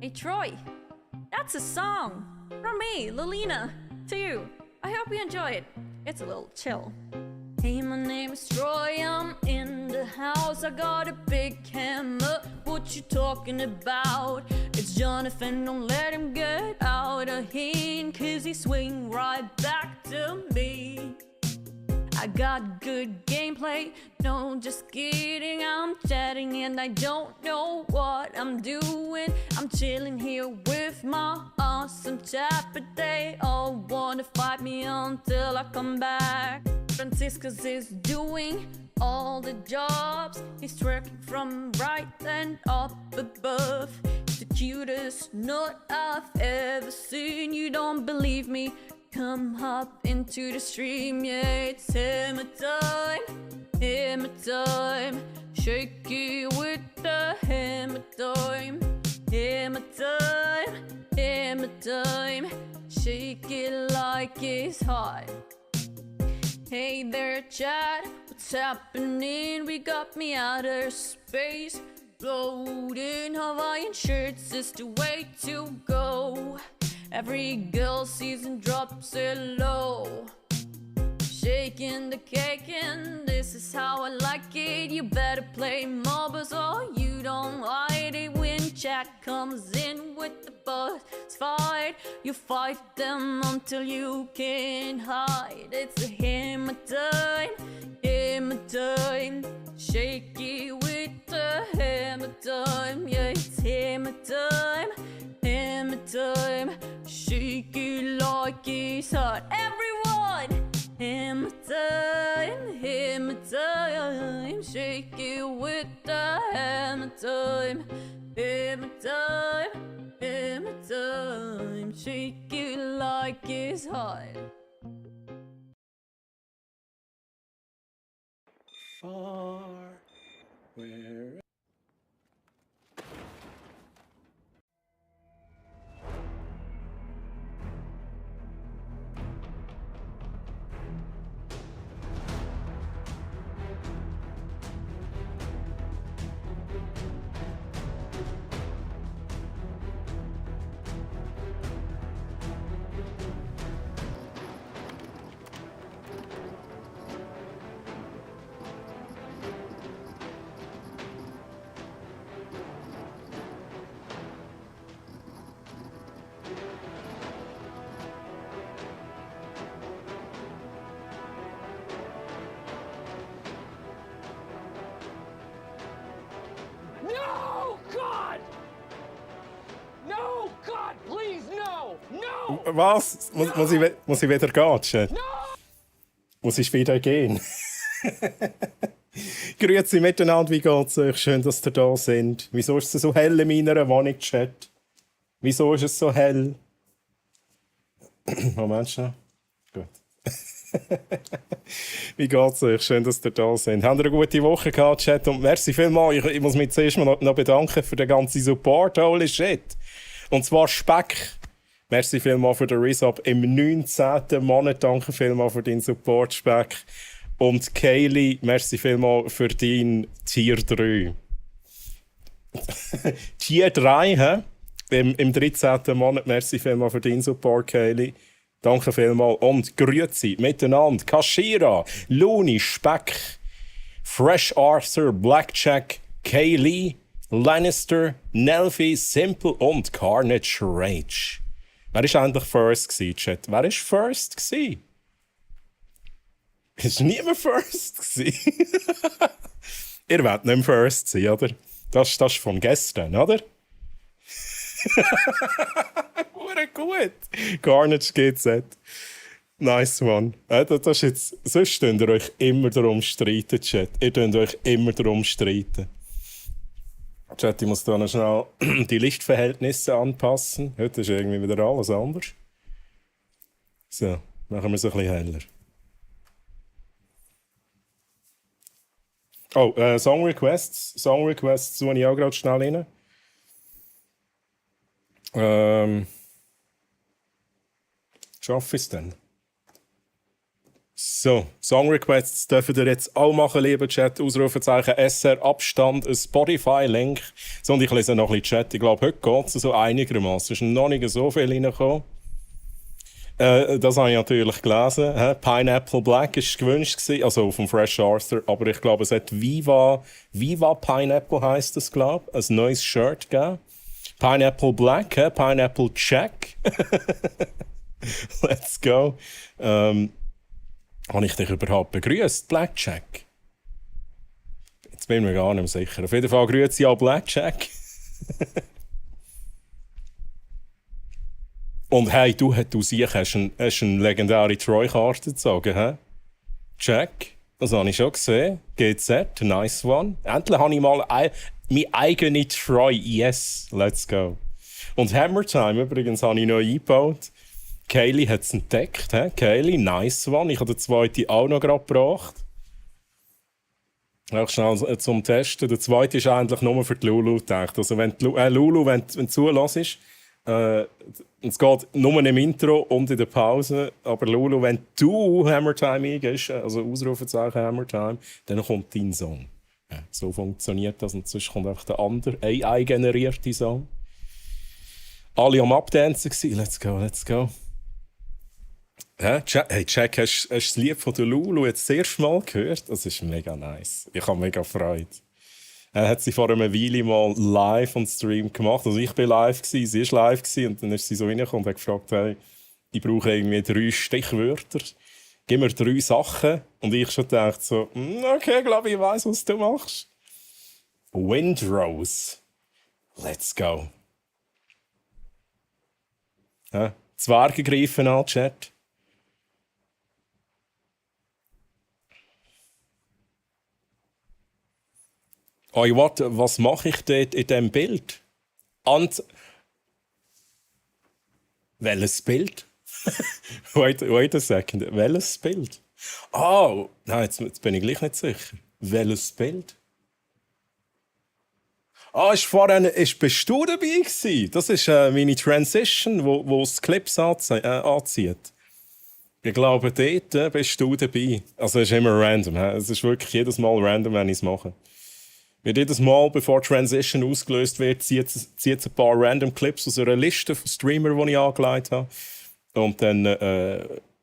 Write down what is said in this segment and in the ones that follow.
Hey Troy, that's a song from me, Lilina, to you. I hope you enjoy it. It's a little chill. Hey, my name is Troy, I'm in the house. I got a big hammer, what you talking about? It's Jonathan, don't let him get out of here, 'cause he swing right back to me. I got good gameplay, no just kidding. I'm chatting and I don't know what I'm doing. I'm chilling here with my awesome chat, but they all wanna fight me until I come back. Franciscus is doing all the jobs. He's twerking from right and up above. The cutest nut I've ever seen. You don't believe me? Come hop into the stream, yeah, it's hammer time, hammer time. Shake it with the hammer time, hammer time, hammer time. Shake it like it's hot. Hey there, chat, what's happening? We got me outer space, floating Hawaiian shirts is the way to go. Every girl season drops it low. Shaking the cake and this is how I like it. You better play MOBAs or you don't hide it. When chat comes in with the buzz fight, you fight them until you can't hide. It's a hammer time, hammer time. Shake it with the hammer time. Yeah, it's hammer time, hammer time. Shake it like it's hot. Everyone! Hammer time, hammer time. Shake it with the hammer time. Hammer time, hammer time. Shake it like it's hot. Far where No, God! No, God, please, no! No! Was? Muss ich wieder gehen, Chat? Muss ich wieder gehen? Grüezi miteinander, wie geht's euch? Schön, dass ihr da sind. Wieso ist es so hell in meiner Wohnung, Chat? Wieso ist es so hell? Moment schnell. Gut. Wie geht's euch? Schön, dass ihr da sind. Habt ihr eine gute Woche gehabt, Chat? Und merci vielmals. Ich muss mich zuerst mal noch bedanken für den ganzen Support. Holy shit. Und zwar Speck. Merci vielmals für den Resub im 19. Monat. Danke vielmals für deinen Support, Speck. Und Kaylee, merci vielmals für dein Tier 3. Tier 3, hä? Im 13. Monat. Merci vielmals für deinen Support, Kaylee. Danke vielmals. Und Grüezi miteinander. Kashira, Luni, Speck, Fresh Arthur, Blackjack, Kaylee, Lannister, Nelfi, Simple und Carnage Rage. Wer war eigentlich First gewesen, Chat? Wer war First gewesen? Ist niemand First gewesen? Ihr werdet nicht mehr First sein, oder? Das ist von gestern, oder? Hure gut. Carnage GZ. Nice one. Das ist jetzt, sonst könnt ihr euch immer darum streiten, Chat. Ihr könnt euch immer darum streiten. Chat, ich muss da noch schnell die Lichtverhältnisse anpassen. Heute ist irgendwie wieder alles anders. So, machen wir es ein bisschen heller. Oh, Song Requests. Song Requests suche ich auch gerade schnell rein. Schaffe ich es denn? So, Song-Requests dürfen ihr jetzt auch machen, lieber Chat. Ausrufezeichen SR Abstand, ein Spotify-Link. So, und ich lese noch ein bisschen Chat. Ich glaube, heute geht es so einigermaßen. Es ist noch nicht so viel reingekommen. Das habe ich natürlich gelesen. Pineapple Black war gewünscht, also vom Fresh Arthur. Aber ich glaube, es hat Viva Pineapple heisst es, glaube ich. Ein neues Shirt gegeben. Pineapple Black, Pineapple Check. Let's go. Habe ich dich überhaupt begrüßt, Blackjack? Jetzt bin ich mir gar nicht mehr sicher. Auf jeden Fall grüße ich auch Blackjack. Und hey, du hast eine legendäre Troy-Karte gezogen, hä? Check. Das habe ich schon gesehen. GZ, nice one. Endlich habe ich mal meine eigene Troy. Yes, let's go. Und Hammer Time übrigens habe ich noch eingebaut. Kaylee hat es entdeckt. Kaylee, nice one. Ich habe den zweiten auch noch gerade gebracht. Auch schnell zum Testen. Der zweite ist eigentlich nur für die Lulu gedacht. Also wenn Lulu, wenn du zulässt, es geht nur im Intro und in der Pause. Aber Lulu, wenn du Hammer Time eingehst, also Ausrufezeichen Hammer Time, dann kommt dein Song. Ja, so funktioniert das. Und sonst kommt einfach der andere AI-generierte Song. Alle am Abdancen gewesen. Let's go, let's go. Hey Jack, hast du das Lied von der Lulu jetzt das erste Mal gehört? Das ist mega nice. Ich habe mega Freude. Er hat sie vor einer Weile mal live on Stream gemacht. Also ich war live, sie war live und dann ist sie so reingekommen und hat gefragt, hey, ich brauche irgendwie 3 Stichwörter. Gib mir 3 Sachen. Und ich schon dachte so, okay, glaube ich weiss, was du machst. Windrose. Let's go. Ja, Zwerge greifen an, Chat. Oh, warte, was mache ich dort in diesem Bild? Welches Bild? wait a second. Welches Bild? Oh, nein, jetzt bin ich gleich nicht sicher. Welches Bild? Bist du dabei gewesen? Das ist meine Transition, wo das Clips anzieht. Ich glaube, dort bist du dabei. Also es ist immer random. Es ist wirklich jedes Mal random, wenn ich es mache. Wird jedes Mal, bevor Transition ausgelöst wird, zieht es ein paar random Clips aus einer Liste von Streamern, die ich angelegt habe. Und dann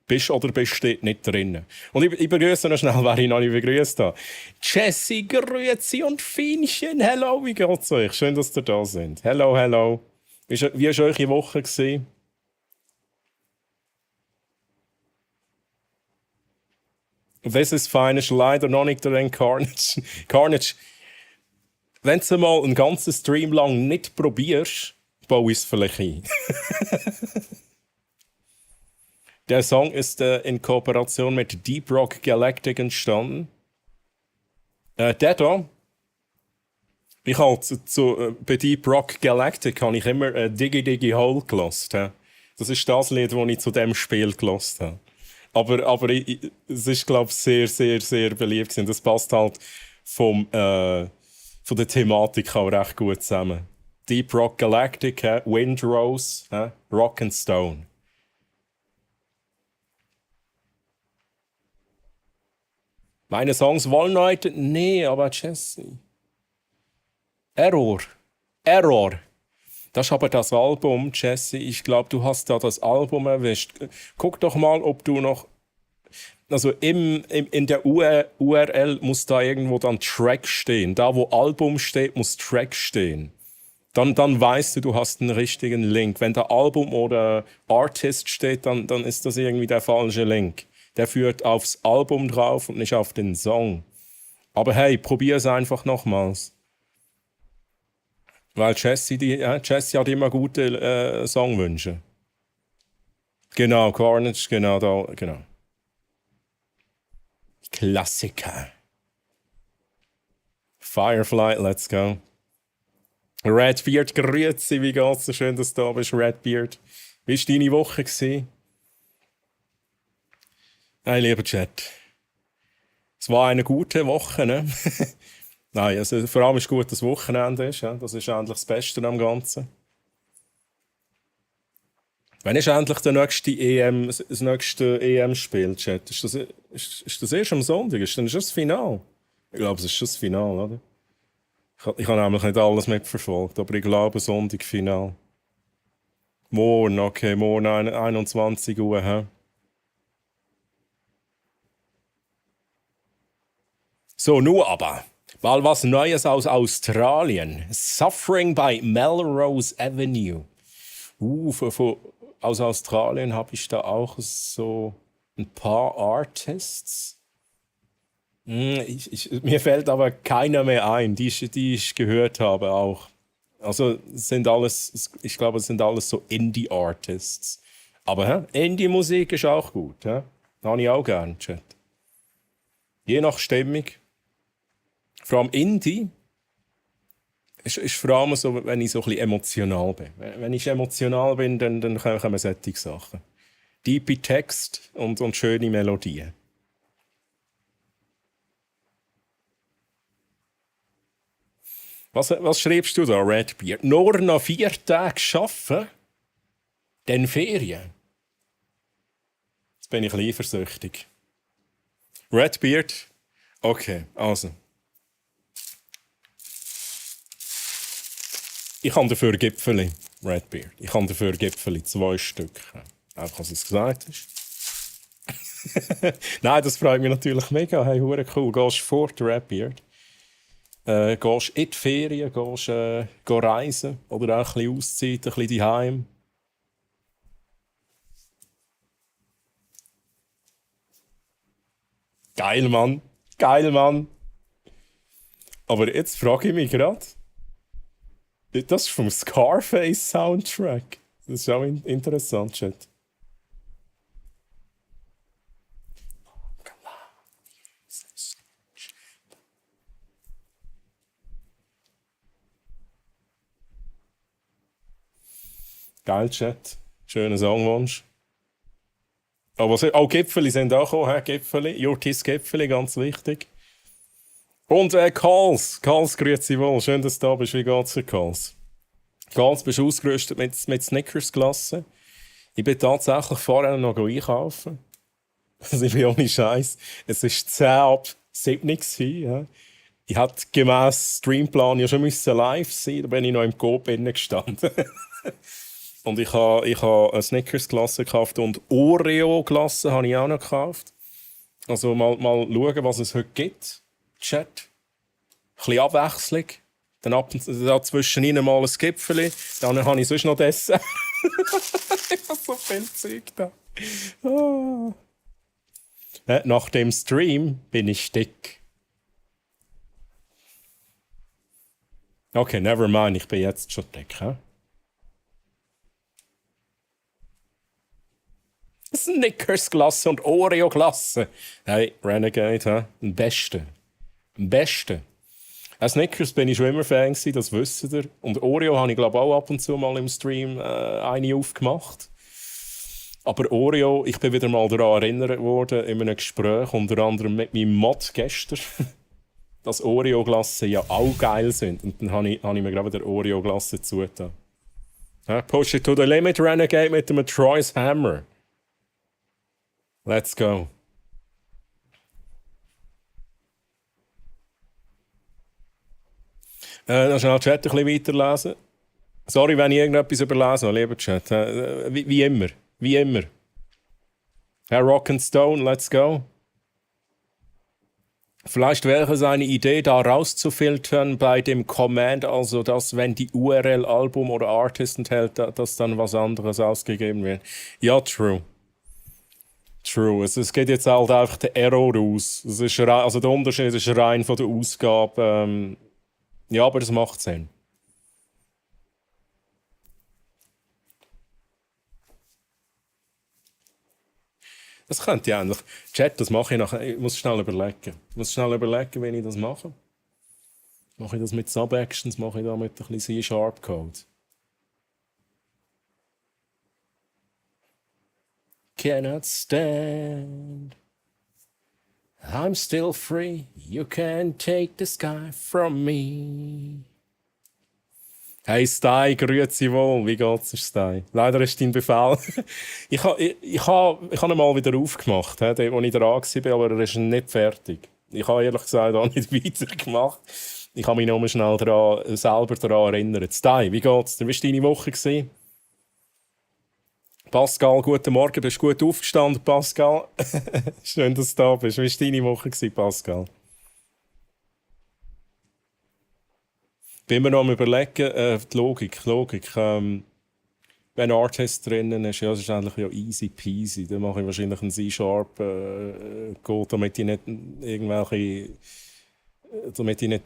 bist du dort nicht drin. Und ich begrüße noch schnell, wer ich noch nicht begrüßt habe. Jesse, Grüezi und Fienchen. Hello, wie geht's euch? Schön, dass ihr da sind. Hello, hello. Wie war eure Woche gewesen? This is fine, ist leider noch nicht drin, Carnage. Carnage, wenn du mal einen ganzen Stream lang nicht probierst, baue ich es vielleicht ein. Der Song ist in Kooperation mit Deep Rock Galactic entstanden. Der hier, ich habe bei Deep Rock Galactic habe ich immer Diggy Diggy Hole gehört. Das ist das Lied, das ich zu dem Spiel gehört habe. Aber es ist, glaube ich, sehr, sehr, sehr beliebt gewesen. Das passt halt von der Thematik auch recht gut zusammen. Deep Rock Galactic, Windrose, Rock and Stone. Meine Songs wollen heute? Nee, aber Jesse. Error. Das ist aber das Album, Jesse. Ich glaube, du hast da das Album erwischt. Guck doch mal, ob du noch... Also in der URL muss da irgendwo dann Track stehen. Da, wo Album steht, muss Track stehen. Dann weißt du hast den richtigen Link. Wenn da Album oder Artist steht, dann ist das irgendwie der falsche Link. Der führt aufs Album drauf und nicht auf den Song. Aber hey, probier es einfach nochmals. Weil Jesse hat immer gute Songwünsche. Genau, Carnage, genau da, genau. Klassiker. Firefly, let's go. Redbeard, grüezi, wie geht's? Schön, dass du da bist, Redbeard. Wie war deine Woche gewesen? Hey, lieber Chat. Es war eine gute Woche, ne? Nein, also vor allem ist gut, dass Wochenende ist. Ja? Das ist eigentlich das Beste am Ganzen. Wann ist endlich das nächste EM-Spiel, Chat? Ist das erst am Sonntag? Ist das das Finale? Ich glaube, es ist schon das Finale, oder? Ich habe nämlich nicht alles mitverfolgt, aber ich glaube, Sonntag Finale. Morgen, okay, morgen 21 Uhr. Hä? So, nur aber. Mal was Neues aus Australien. Suffering by Melrose Avenue. Aus Australien habe ich da auch so ein paar Artists. Mir fällt aber keiner mehr ein, die ich gehört habe auch. Also ich glaube, es sind alles so Indie-Artists. Aber Indie-Musik ist auch gut. Habe ich auch gern, Chat. Je nach Stimmung. Vor allem Indie ist vor allem so, wenn ich so ein bisschen emotional bin. Wenn ich emotional bin, dann kommen solche Sachen. Tiefe Text und schöne Melodien. Was schreibst du da, Redbeard? Nur noch 4 Tage arbeiten? Dann Ferien? Jetzt bin ich ein bisschen eifersüchtig. Redbeard? Okay, also. Ich habe dafür Gipfeli, Redbeard. Ich habe dafür Gipfeli, 2 Stück. Einfach, als es gesagt ist. Nein, das freut mich natürlich mega. Hey, hure cool. Gehst fort, Redbeard. Gehst in die Ferien, gehst reisen oder auch ein bisschen Auszeit, ein bisschen daheim. Geil, Mann. Geil, Mann. Aber jetzt frage ich mich gerade, das ist vom Scarface-Soundtrack. Das ist auch interessant, Chat. Geil, Chat. Schöner Songwunsch. Aber Gipfeli sind auch gekommen, Gipfeli. Jurtis Gipfeli, ganz wichtig. Und Karls, grüezi wohl. Schön, dass du da bist. Wie geht's dir, Karls? Karls, bist du ausgerüstet mit Snickers-Glasse? Ich bin tatsächlich vorher noch einkaufen. Also ich bin ohne Scheiß. Es war 10 ab 7 ja. Ich hätte gemäss Streamplan ja schon live sein müssen. Da bin ich noch im Coop gestanden. Und ich habe eine Snickers-Glasse gekauft und Oreo-Glasse habe ich auch noch gekauft. Also mal schauen, was es heute gibt. Chat. Ein bisschen Abwechslung. Dann dazwischen mal ein Gipfeli. Dann habe ich sonst noch das. Ich habe so viel Zeug da. Oh. Nach dem Stream bin ich dick. Okay, never mind. Ich bin jetzt schon dick. Snickers-Glasse und Oreo-Glasse. Hey, Renegade, ein Beste. Am besten. Snickers bin ich schon immer Fan gewesen, das wisst ihr. Und Oreo habe ich glaube auch ab und zu mal im Stream eine aufgemacht. Aber Oreo, ich bin wieder mal daran erinnert worden, in einem Gespräch, unter anderem mit meinem Mod gestern, dass Oreo-Glasse ja auch geil sind. Und dann habe ich mir gerade der Oreo-Glasse zugetan. Push it to the limit, Renegade mit dem Troy's Hammer. Let's go. Dann schnell Chat ein bisschen weiterlesen. Sorry, wenn ich irgendetwas überlese, lieber Chat. Wie immer. Wie immer. Herr Rock'n'Stone, let's go. Vielleicht wäre es eine Idee, da rauszufiltern bei dem Command, also dass, wenn die URL Album oder Artist enthält, dass dann was anderes ausgegeben wird. Ja, true. True. Es geht jetzt halt einfach der Error aus. Es ist also der Unterschied ist rein von der Ausgabe. Ja, aber das macht Sinn. Das könnte ich eigentlich. Chat, das mache ich nachher. Ich muss schnell überlegen. Wie ich das mache. Mache ich das mit Sub-Actions, mache ich da mit ein bisschen C-Sharp-Code. Cannot stand. I'm still free. You can't take the sky from me. Hey Stei, grüezi wohl. Wie geht's dir, Stei? Leider ist dein Befehl. Ich habe ihn mal wieder aufgemacht, dort, wo ich dran war, aber er ist nicht fertig. Ich habe ehrlich gesagt auch nicht weitergemacht. Ich habe mich nur schnell selber daran erinnert. Stei, wie geht's dir? Wie war deine Woche gewesen? Pascal, guten Morgen. Bist du gut aufgestanden, Pascal? Schön, dass du da bist. Wie war deine Woche gewesen, Pascal? Bin mir noch am Überlegen, die Logik. Wenn Artist drinnen ist, ja, das ist eigentlich ja easy peasy. Dann mache ich wahrscheinlich einen C-Sharp Code, damit ich nicht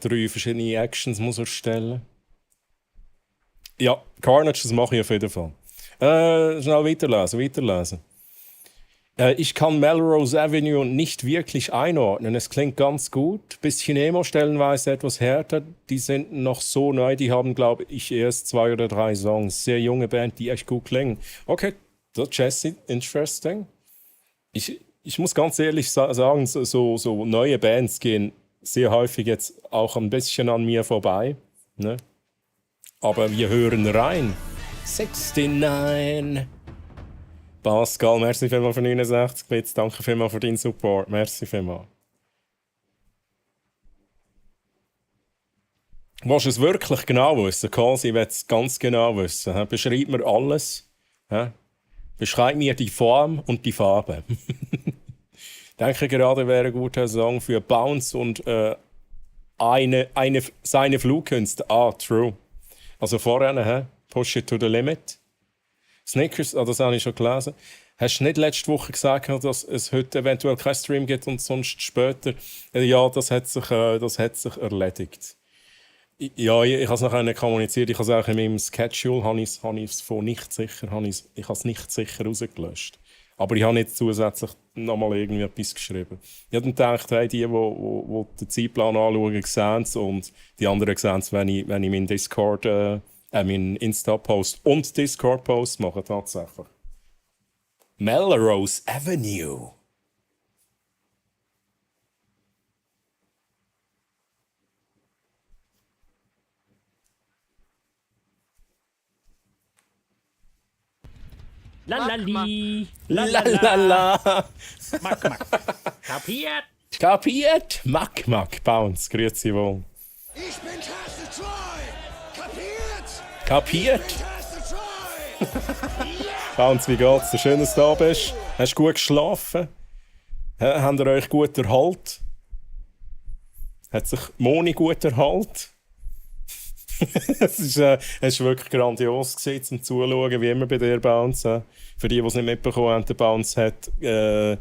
3 verschiedene Actions muss erstellen. Ja, Carnage, das mache ich auf jeden Fall. Schnell weiterlesen. Ich kann Melrose Avenue nicht wirklich einordnen. Es klingt ganz gut. Bisschen Emo, stellenweise etwas härter. Die sind noch so neu. Die haben, glaube ich, erst 2 oder 3 Songs. Sehr junge Band, die echt gut klingen. Okay, das Jesse, interesting. Ich muss ganz ehrlich sagen, so neue Bands gehen sehr häufig jetzt auch ein bisschen an mir vorbei. Ne? Aber wir hören rein. 69. Pascal, merci vielmals für 69 Bits. Danke vielmals für deinen Support. Merci vielmals. Willst du es wirklich genau wissen? Kasi, ich will es ganz genau wissen. Beschreib mir alles. Beschreib mir die Form und die Farbe. Ich denke gerade wäre ein guter Song für Bounce und seine Flugkünste. Ah, true. Also vorher, Push It to the Limit. Snickers, das habe ich schon gelesen. Hast du nicht letzte Woche gesagt, dass es heute eventuell keinen Stream gibt und sonst später? Ja, das hat sich erledigt. Ich habe es noch kommuniziert. Ich habe es auch in meinem Schedule ich habe es nicht sicher rausgelöscht. Aber ich habe nicht zusätzlich nochmal irgendwie etwas geschrieben. Ich habe dann gedacht, hey, die den Zeitplan anschauen, sehen es, und die anderen sehen es, wenn ich meinen Discord meinen Insta-Post und Discord-Post machen, tatsächlich. Melrose Avenue. Lalali. Lalala. Mack. Kapiert? Kapiert? Mack. Bounce. Grüezi wohl. Ich bin Castle Troy! Kapiert? Kapiert? Castle Troy! Bounce, wie geht's dir? Schön, dass du da bist. Hast du gut geschlafen? Habt ihr euch gut erhalten? Hat sich Moni gut erhalten? Es war wirklich grandios gewesen, zum Zuschauen, wie immer bei dir, Bounce. Für die es nicht mitbekommen haben, der Bounce hat We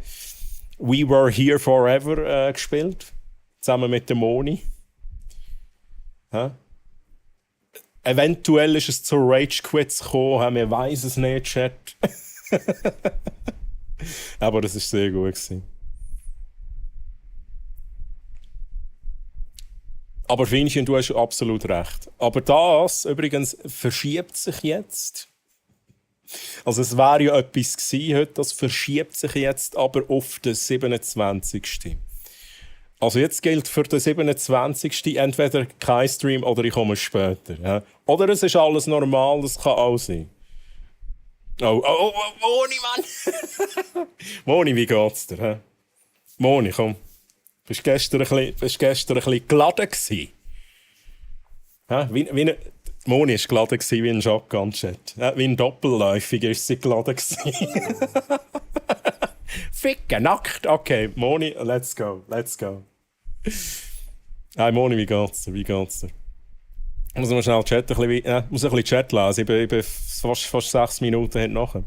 Were Here Forever gespielt. Zusammen mit der Moni. Eventuell ist es zu Rage Quits gekommen, wir weiss es nicht, Chat. Aber das war sehr gut gewesen. Aber Finchen, du hast absolut recht. Aber das übrigens verschiebt sich jetzt. Also es wäre ja etwas gewesen heute, das verschiebt sich jetzt aber auf den 27. Also jetzt gilt für den 27. entweder kein Stream oder ich komme später. Ja? Oder es ist alles normal, das kann auch sein. Oh, Moni, Mann! Moni, wie geht's dir? Hä? Moni, komm. Bist gestern ein bisschen geladen gewesen? Moni war geladen wie ein Shotgun-Chat. Wie ein Doppelläufiger ist sie geladen gewesen. Ficken, nackt. Okay, Moni, let's go. Hey Moni, wie geht's dir? Ich muss mal schnell chatten, ein bisschen Chat lesen. Ich bin fast 6 Minuten hinten.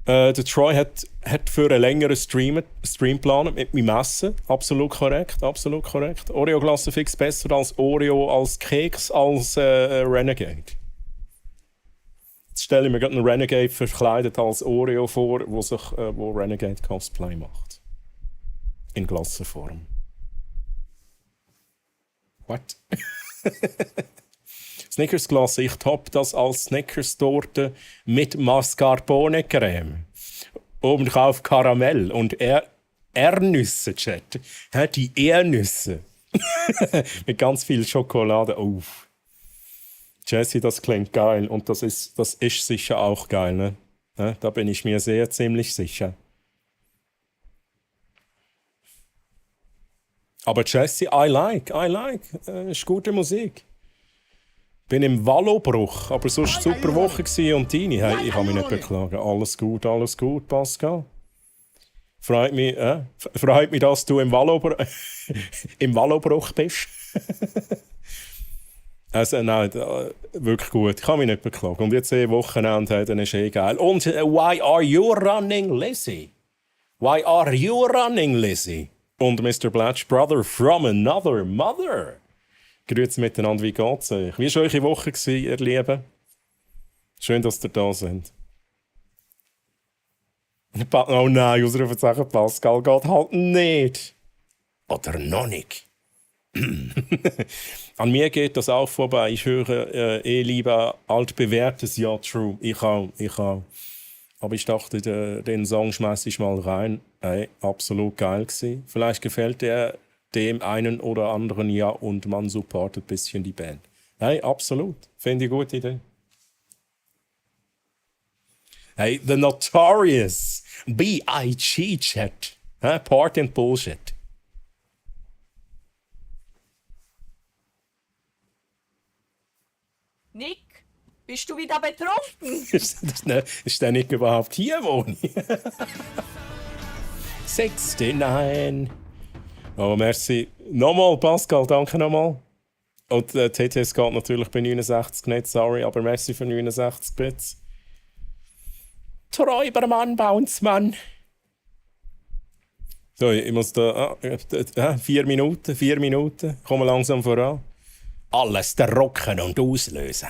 Der Troy hat für einen längeren Stream geplant mit meinem Essen. Absolut korrekt. Oreo-Glasse fix besser als Oreo, als Keks, als Renegade. Jetzt stelle ich mir gerade einen Renegade verkleidet als Oreo vor, wo Renegade Cosplay macht. In Glassenform. What? Snickers-Glasse, ich toppe das als Snickers-Torte mit Mascarpone-Creme. Obendrauf Karamell und Erdnüsse, Chat. Die Erdnüsse. Mit ganz viel Schokolade. Jesse, das klingt geil und das ist sicher auch geil, ne? Ja, da bin ich mir ziemlich sicher. Aber Jesse, I like. Ist gute Musik. Bin im Wallobruch, aber sonst super Woche gewesen und deine. Hey, ich kann mich nicht beklagen. Alles gut, Pascal. Freut mich, dass du im Wallobruch bist. Also nein, wirklich gut. Ich kann mich nicht beklagen. Und jetzt Wochenende, dann ist geil. Und why are you running, Lizzie? Why are you running, Lizzie? Und Mr. Blatch, Brother from another mother. Grüezi miteinander, wie geht's euch? Wie war eure Woche, ihr Lieben? Schön, dass ihr da seid. Oh nein, Ausrufezeichen, Pascal geht halt nicht. Oder noch nicht. An mir geht das auch vorbei. Ich höre lieber altbewährtes Ja, True. Ich auch. Aber ich dachte, den Song schmeiße ich mal rein. Absolut geil gewesen. Vielleicht gefällt der dem einen oder anderen ja und man supportet ein bisschen die Band. Hey, absolut. Finde ich eine gute Idee. Hey, The Notorious B.I.G. Chat. Party and Bullshit. Nick, bist du wieder betrunken? Ist der nicht überhaupt hier, Moni? 69. Oh, merci. Nochmal, Pascal, danke nochmal. Und TTS geht natürlich bei 69 nicht, sorry, aber merci für 69 Bits. Träubermann, Bouncemann. So, ich muss da... 4 Minuten. Kommen langsam voran. Alles rocken und auslösen.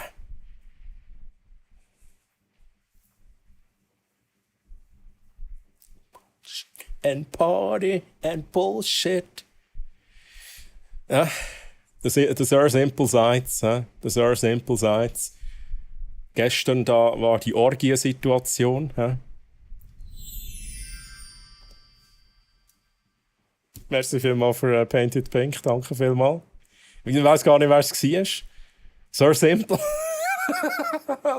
And Party and Bullshit. Ja, das Sir Simple Sides. Das Sir Simple Sides. Gestern da war die Orgie-Situation. Merci vielmals für Painted Pink. Danke vielmals. Ich weiß gar nicht, wer es war. Sir Simple.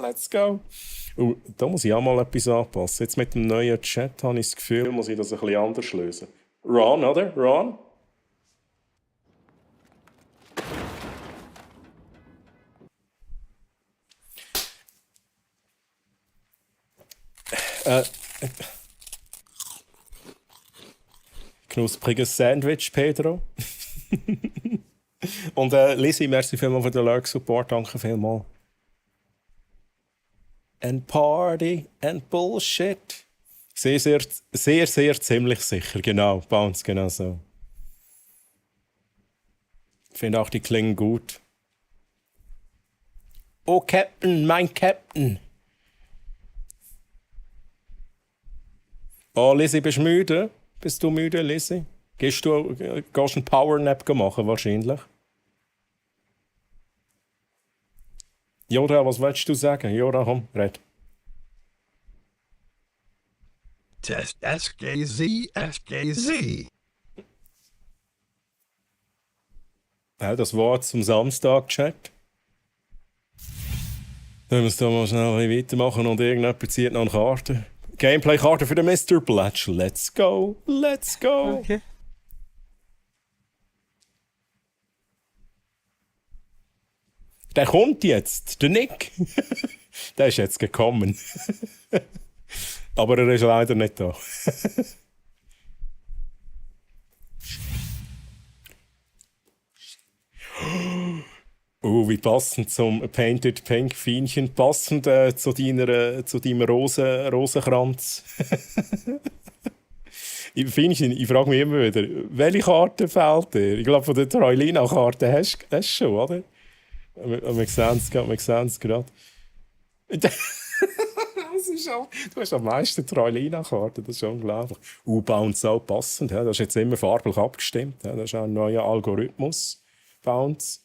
Let's go. Da muss ich auch mal etwas anpassen. Jetzt mit dem neuen Chat habe ich das Gefühl, muss ich das ein bisschen anders lösen. Ron, oder? Ron? Knuspriges Sandwich, Pedro. Und Lizzie, merci vielmals für den Lurk-Support. Danke vielmals. And Party and Bullshit. Sehr, ziemlich sicher. Genau, Bounce, genau so. Ich finde auch, die klingen gut. Oh, Captain, mein Captain. Oh, Lizzie, bist du müde? Bist du müde, Lizzie? Gehst du einen Powernap machen, wahrscheinlich? Yoda, was willst du sagen? Yoda, komm, red. Test SKZ. Ja, das Wort zum Samstag, Chat. Dann müssen wir mal schnell weitermachen und irgendjemand zieht noch eine Karte. Gameplay-Karte für den Mr. Blatch. Let's go. Okay. Der kommt jetzt, der Nick. Der ist jetzt gekommen. Aber er ist leider nicht da. Wie passend zum Painted Pink Fienchen. Passend zu deinem Rosenkranz. Fienchen, ich frage mich immer wieder, welche Karte fehlt dir? Ich glaube, von der Troilina-Karte hast du schon, oder? Wir sehen es gerade. Du hast am meisten Troilina-Karten, das ist unglaublich. Bounce auch passend, das ist jetzt immer farblich abgestimmt. Das ist auch ein neuer Algorithmus. Bounce.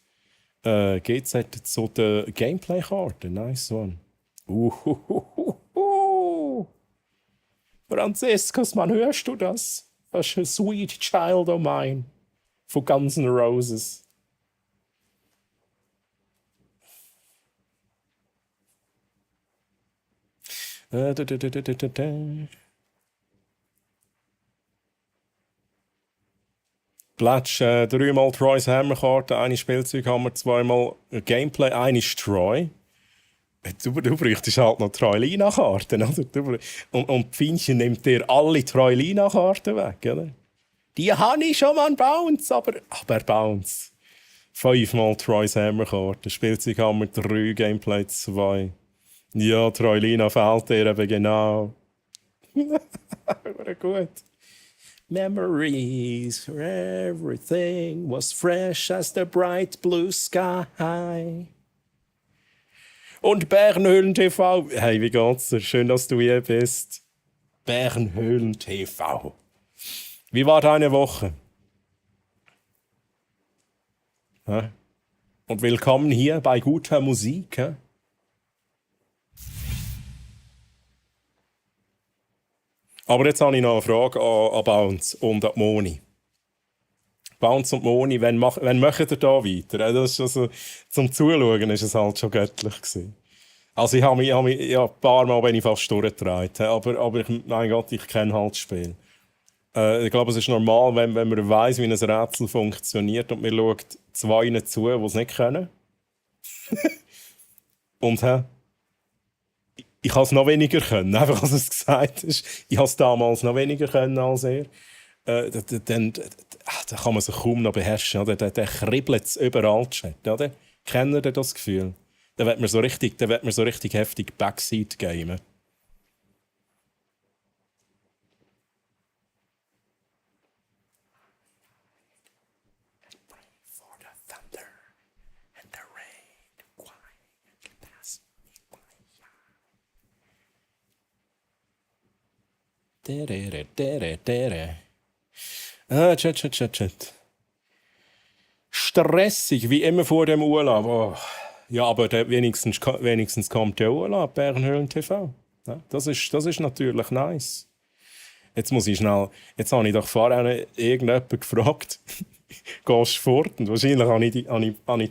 GZ zu den Gameplay-Karten, nice one. Franziskus, Mann, hörst du das? Das ist ein Sweet Child of Mine von Guns N' Roses. Plätsch, dreimal Troys Hammerkarte, eine Spielzeughammer, zweimal Gameplay, eine ist Troy. Du bräuchtest halt noch Troy-Lina-Karten, oder? Und Pfeinchen nimmt dir alle Troy-Lina-Karten weg, oder? Die habe ich schon mal Bounce, aber Bounce. 5-mal Troy's Hammerkarte, Spielzeughammer 3, Gameplay 2. Ja, Troy-Lina fehlt dir eben genau. Aber gut. Memories where everything was fresh as the bright blue sky. Und Bernhöhlen TV. Hey, wie geht's dir? Schön, dass du hier bist. Bernhöhlen TV. Wie war deine Woche? Ja? Und willkommen hier bei guter Musik. Ja? Aber jetzt habe ich noch eine Frage an Bounce und an Moni. Bounce und Moni, wann macht ihr da weiter? Das ist also, zum Zuschauen war es halt schon göttlich gewesen. Also ich habe mich ja, ein paar Mal bin ich fast durchgetragen, aber mein Gott, ich kenne halt das Spiel. Ich glaube, es ist normal, wenn man weiss, wie ein Rätsel funktioniert und man schaut zwei zu, die es nicht können. Und ich habe es noch weniger können, einfach als es gesagt ist. Ich habe es damals noch weniger können als er. Dann kann man sich kaum noch beherrschen. Oder? Der kribbelt es überall. Oder? Kennt ihr das Gefühl? Dann wird man so richtig heftig Backseat gamen. Chat. Stressig, wie immer vor dem Urlaub. Oh. Ja, aber wenigstens kommt der Urlaub, Bernhöhlen TV. Ja, das ist natürlich nice. Jetzt habe ich doch vorher irgendjemanden gefragt, gehst du fort? Und wahrscheinlich habe ich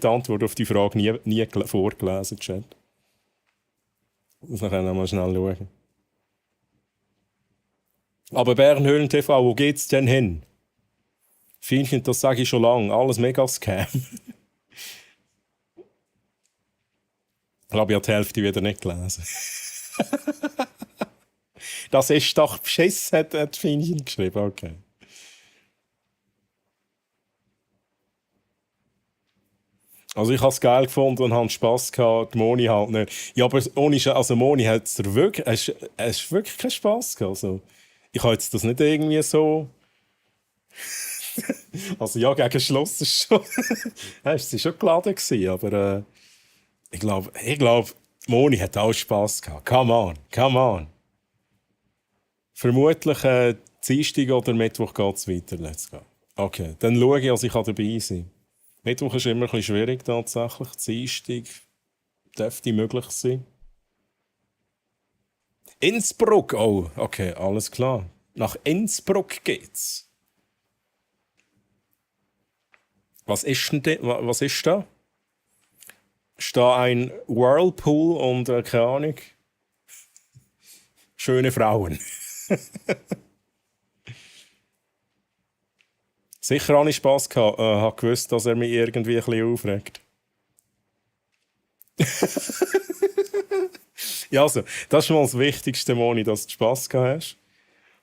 die Antwort auf die Frage nie vorgelesen, Chat. Muss nachher noch mal schnell schauen. Aber Bernhöhlen TV, wo geht's denn hin? Fienchen, das sage ich schon lange. Alles mega Scam. Ich glaube, ich habe die Hälfte wieder nicht gelesen. Das ist doch Beschiss, hat Fienchen geschrieben. Okay. Also ich habe es geil gefunden und hatte Spass gehabt. Die Moni halt nicht. Ja, aber Moni hat es wirklich keinen Spass gehabt. Also, ich habe jetzt das nicht irgendwie so... Also ja, gegen Schluss ist schon... Es war schon geladen gewesen, aber ich glaube, Moni hat auch Spass gehabt. Come on. Vermutlich Dienstag oder Mittwoch geht es weiter. Let's go. Okay, dann schaue ich, ich kann dabei sein. Mittwoch ist immer ein bisschen schwierig tatsächlich. Dienstag dürfte möglich sein. Innsbruck, oh, okay, alles klar. Nach Innsbruck geht's. Was ist da? Ist da ein Whirlpool und keine Ahnung? Schöne Frauen. Sicher habe ich Spass gehabt. Habe gewusst, dass er mich irgendwie ein bisschen aufregt. Ja, also, das ist mal das Wichtigste, Moni, dass du Spass gehabt hast.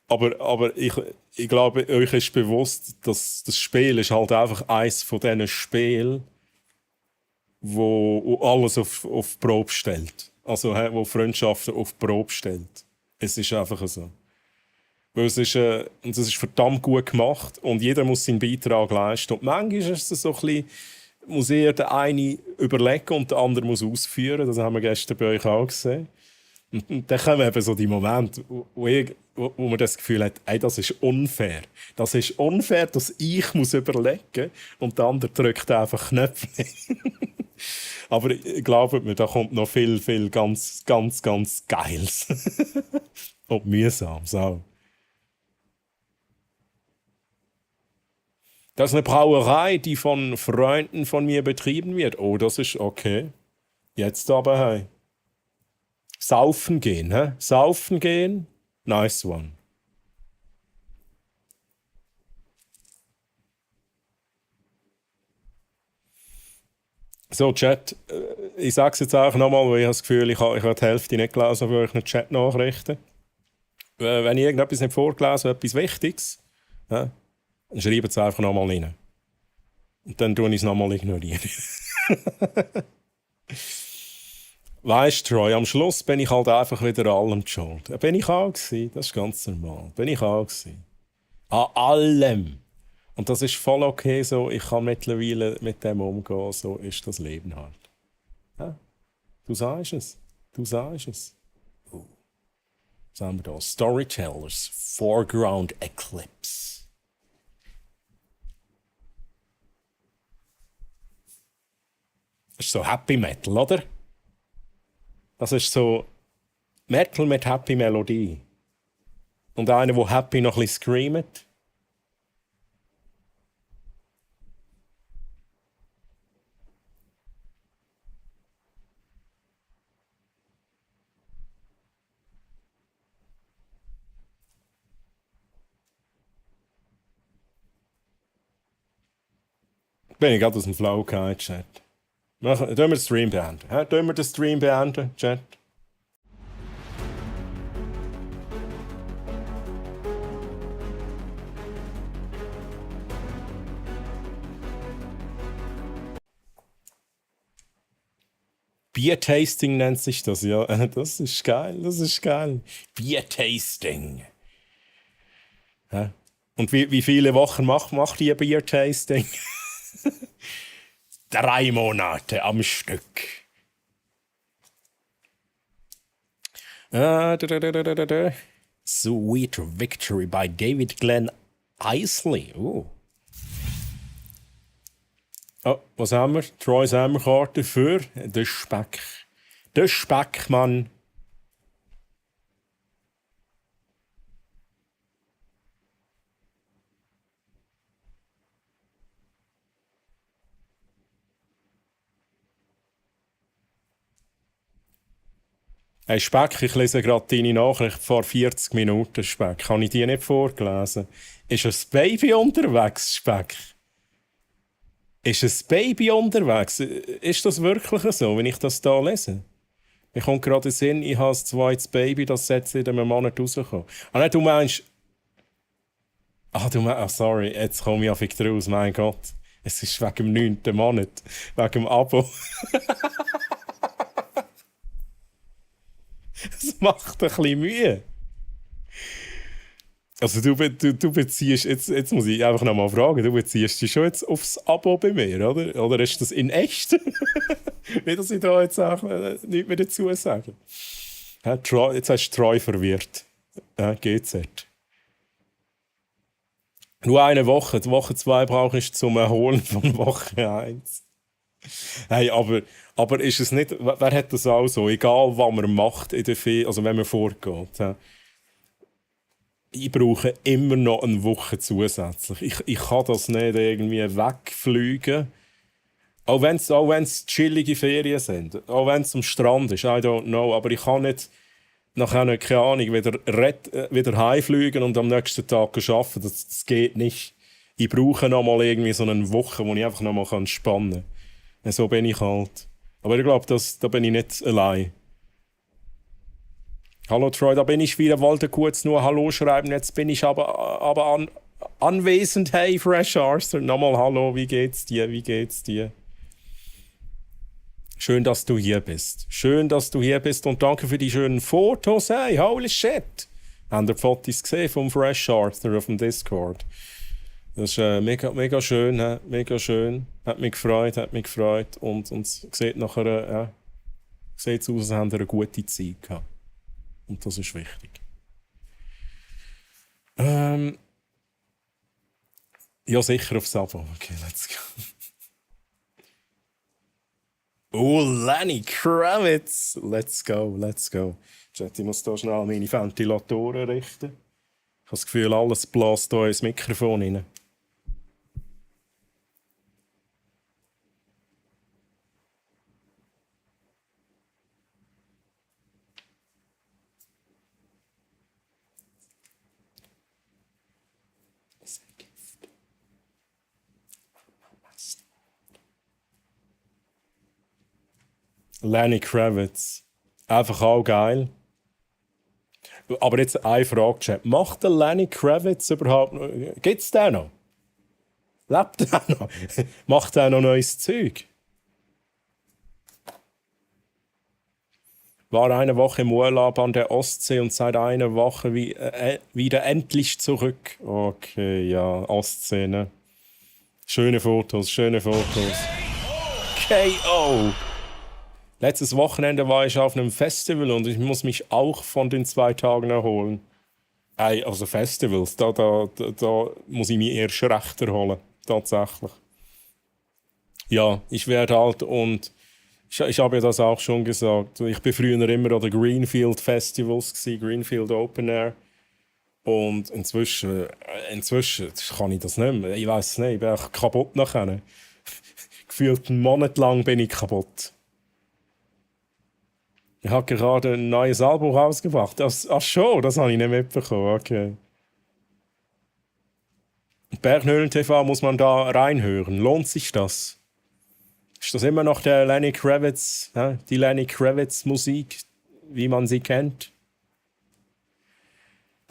Aber ich glaube, euch ist bewusst, dass das Spiel ist halt einfach eines von diesen Spielen, wo alles auf die Probe stellt. Also, wo Freundschaften auf die Probe stellt. Es ist einfach so. Weil das ist verdammt gut gemacht und jeder muss seinen Beitrag leisten. Und manchmal ist es so ein bisschen, muss eher der eine überlegen und der andere muss ausführen. Das haben wir gestern bei euch auch gesehen. Und dann kommen eben so die Momente, wo man das Gefühl hat, ey, das ist unfair. Das ist unfair, dass ich muss überlegen und der andere drückt einfach Knöpfe. Aber glaubt mir, da kommt noch viel ganz Geiles. Und Mühsames auch. Das ist eine Brauerei, die von Freunden von mir betrieben wird. Oh, das ist okay. Jetzt aber, hey. Saufen gehen, hä? Saufen gehen. Nice one. So, Chat, ich sage es jetzt auch nochmal, weil ich habe das Gefühl, ich habe die Hälfte nicht gelesen von euren Chat-Nachrichten. Wenn ich irgendetwas nicht vorgelesen habe, etwas Wichtiges, ja, dann schreibt es einfach nochmal rein. Und dann tue ich es nochmal ignorieren. Weißt du, Troy, am Schluss bin ich halt einfach wieder allem die schuld. Ja, bin ich auch gewesen, das ist ganz normal. Bin ich auch gewesen. An allem. Und das ist voll okay so. Ich kann mittlerweile mit dem umgehen. So ist das Leben halt. Ja? Du sagst es. Du sagst es. Was haben wir da? Storytellers. Foreground Eclipse. Das ist so Happy Metal, oder? Das ist so Metal mit Happy Melodie. Und einer, der Happy noch ein bisschen screamt. Bin ich gerade aus dem Flow gehabt, Chat. Tun wir den Stream beenden. Tun wir den Stream beenden, Chat. Beer-Tasting nennt sich das, ja. Das ist geil, das ist geil. Beer-Tasting. Ja. Und wie viele Wochen macht ihr Beer-Tasting? 3 Monate am Stück. Sweet Victory by David Glenn Eisley. Oh, was haben wir? Troy Sammerkarte für den Speck. Der Speckmann. Hey Speck, ich lese gerade deine Nachricht vor 40 Minuten, Speck. Habe ich die nicht vorgelesen? Ist ein Baby unterwegs, Speck? Ist ein Baby unterwegs? Ist das wirklich so, wenn ich das da lese? Mir kommt gerade in den Sinn, ich habe ein zweites Baby, das jetzt in einem Monat rauskommt. Ah nein, du meinst... sorry, jetzt komme ich auf dich raus, mein Gott. Es ist wegen dem 9. Monat, wegen dem Abo. Das macht ein bisschen Mühe. Also du beziehst, jetzt muss ich einfach noch mal fragen, du beziehst dich schon jetzt aufs Abo bei mir, oder? Oder ist das in echt? Nicht, dass ich da jetzt auch nichts mehr dazu sage. Ja, jetzt hast du Troy verwirrt. Ja, GZ. Nur eine Woche. Die Woche 2 brauche ich zum Erholen von Woche 1. Hey, aber ist es nicht, wer hat das auch so, egal was man macht in der Ferien, also wenn man vorgeht, ja, ich brauche immer noch eine Woche zusätzlich. Ich kann das nicht irgendwie wegfliegen, auch wenn es chillige Ferien sind, auch wenn es am Strand ist, I don't know, aber ich kann nicht nachher, keine Ahnung, wieder heimfliegen und am nächsten Tag arbeiten, das geht nicht. Ich brauche noch mal irgendwie so eine Woche, wo ich einfach noch mal entspannen kann. So bin ich halt. Aber ich glaube, da bin ich nicht allein. Hallo Troy, da bin ich wieder, wollte kurz nur Hallo schreiben, jetzt bin ich aber anwesend. Hey Fresh Arthur, nochmal Hallo, wie geht's dir? Schön, dass du hier bist. Und danke für die schönen Fotos. Hey, holy shit. Habt ihr Fotos gesehen vom Fresh Arthur auf dem Discord? Das ist mega schön, mega schön. Hat mich gefreut. Und sieht nachher, sieht aus, als haben wir eine gute Zeit gehabt. Und das ist wichtig. Ja, sicher aufs Abo. Okay, let's go. Oh, Lenny Kravitz. Let's go. Chat, ich muss hier schnell meine Ventilatoren richten. Ich habe das Gefühl, alles bläst hier ins Mikrofon rein. Lenny Kravitz. Einfach auch geil. Aber jetzt eine Frage, Chat. Macht der Lenny Kravitz überhaupt noch... Gibt es den noch? Lebt der noch? Macht der noch neues Zeug? War eine Woche im Urlaub an der Ostsee und seit einer Woche wieder endlich zurück. Okay, ja, Ostsee, ne? Schöne Fotos, schöne Fotos. KO! Letztes Wochenende war ich auf einem Festival und ich muss mich auch von den 2 Tagen erholen. Also Festivals, da muss ich mich erst recht erholen. Tatsächlich. Ja, ich werde alt und ich habe ja das auch schon gesagt. Ich bin früher immer an den Greenfield Festivals gewesen, Greenfield Open Air. Und inzwischen kann ich das nicht mehr. Ich weiß es nicht, ich bin auch kaputt nachher. Gefühlt einen Monat lang bin ich kaputt. Ich habe gerade ein neues Album rausgebracht. Ach schon, das habe ich nicht mitbekommen. Okay. Berghöhlen TV muss man da reinhören. Lohnt sich das? Ist das immer noch der Lenny Kravitz, die Lenny Kravitz Musik, wie man sie kennt?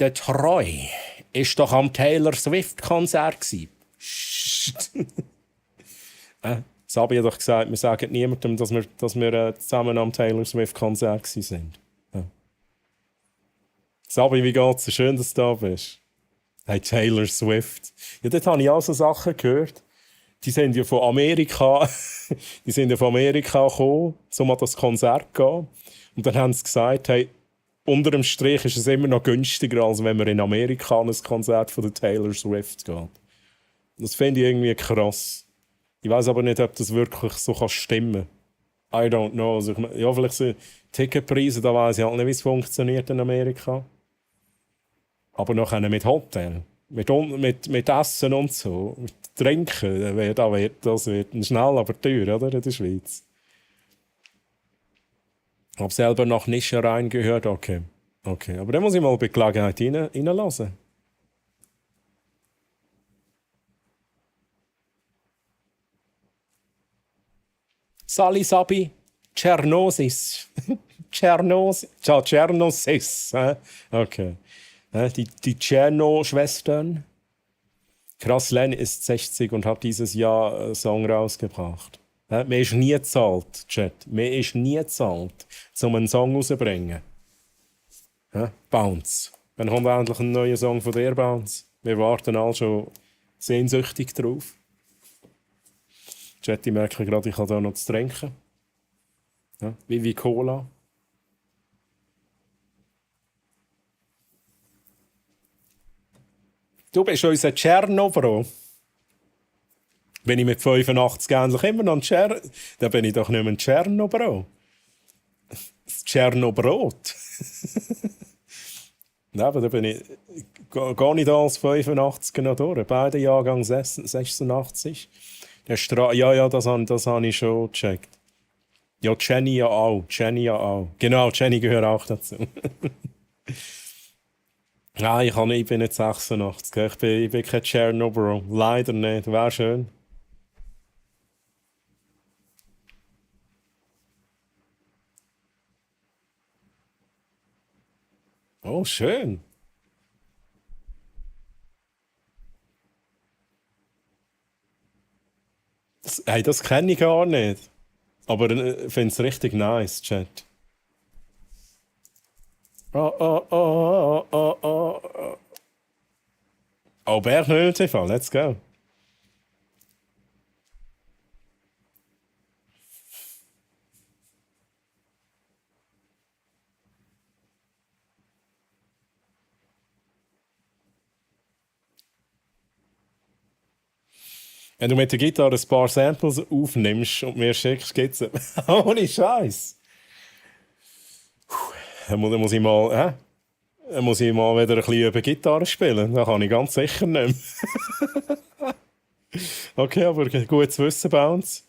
Der Troy ist doch am Taylor Swift Konzert gsi. Sabi hat doch gesagt, wir sagen niemandem, dass wir zusammen am Taylor Swift Konzert gsi sind. Ja. Sabi, wie geht's dir? Schön, dass du da bist. Hey, Taylor Swift. Ja, dort habe ich auch so Sachen gehört. Die sind ja von Amerika gekommen, um an das Konzert zu gehen. Und dann haben sie gesagt, hey, unter dem Strich ist es immer noch günstiger, als wenn man in Amerika an ein Konzert von der Taylor Swift geht. Das finde ich irgendwie krass. Ich weiß aber nicht, ob das wirklich so stimmen kann. I don't know. Also ja, vielleicht so Ticketpreise, da weiss ich halt nicht, wie es funktioniert in Amerika. Aber noch mit Hotel, mit Essen und so, mit Trinken, das wird schnell, aber teuer, oder, in der Schweiz. Ich habe selber noch nicht reingehört, okay. Aber dann muss ich mal bei Gelegenheit reinlassen. Sali Sabi, Tschernosis. Tschernosis. Okay. Die Tscherno-Schwestern. Krass, Len ist 60 und hat dieses Jahr einen Song rausgebracht. Mir ist nie gezahlt, Chat. Mir ist nie gezahlt, um einen Song rauszubringen. Bounce. Wann kommt endlich ein neuer Song von dir, Bounce? Wir warten alle schon sehnsüchtig drauf. Chat, ich merke gerade, ich habe da noch zu trinken. Ja, wie Cola. Du bist unser Tscherno-Bro. Bin ich mit 85 ähnlich immer noch ein Tscherno? Dann bin ich doch nicht mehr ein Tscherno-Bro. Das Tscherno-Brot. Nein, aber da bin ich... Gehe ich da als 85 noch durch. Beide Jahrgang 86. Ja, das habe ich schon gecheckt. Ja, Jenny ja auch. Genau, Jenny gehört auch dazu. Nein, ich bin nicht 86. Ich bin kein Tscherno-Bro. Leider nicht. Wäre schön. Oh, schön. Das kenne ich gar nicht. Aber ich finde es richtig nice, Chat. Oh, Berghöhlen TV, let's go. Wenn du mit der Gitarre ein paar Samples aufnimmst und mir schickst, geht's. Ohne Scheiß. Dann muss ich mal wieder ein bisschen über Gitarre spielen. Das kann ich ganz sicher nicht mehr. Okay, aber gut zu wissen, Bounce.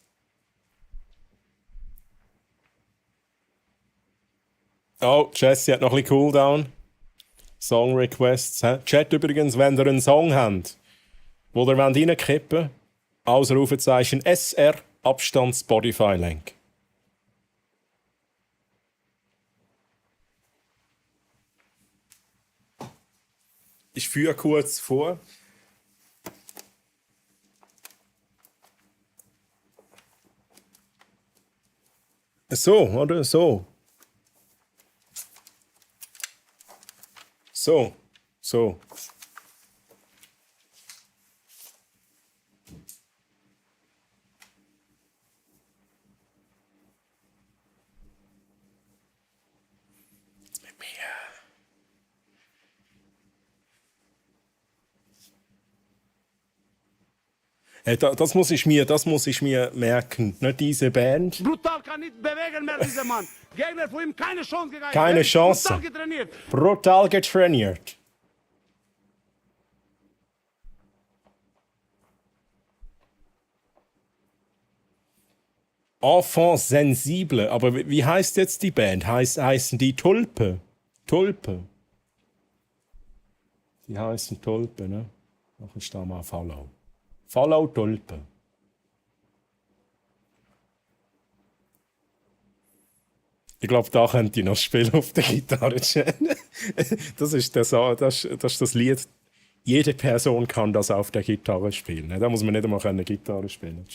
Oh, Jessie hat noch ein bisschen Cooldown. Song Requests. Chat übrigens, wenn ihr einen Song habt, wo ihr reinkippen wollt, Ausrufezeichen SR, Abstand Spotify-Link. Ich führe kurz vor. So, oder? So. So. So. Mit mir. Das muss ich mir merken. Nicht diese Band. Brutal kann nicht bewegen mehr, dieser Mann. Gegner von ihm keine Chance gegeben. Keine Er ist Chance. brutal getrainiert. Brutal getrainiert. Enfant sensible. Aber wie heißt jetzt die Band? Heißen die Tulpe? Tulpe. Die heißen Tulpe, ne? Mach ich da mal Follow. Follow Tulpe. Ich glaube, da könnt ihr noch spielen auf der Gitarre. Das ist das Lied. Jede Person kann das auf der Gitarre spielen. Da muss man nicht einmal eine Gitarre spielen.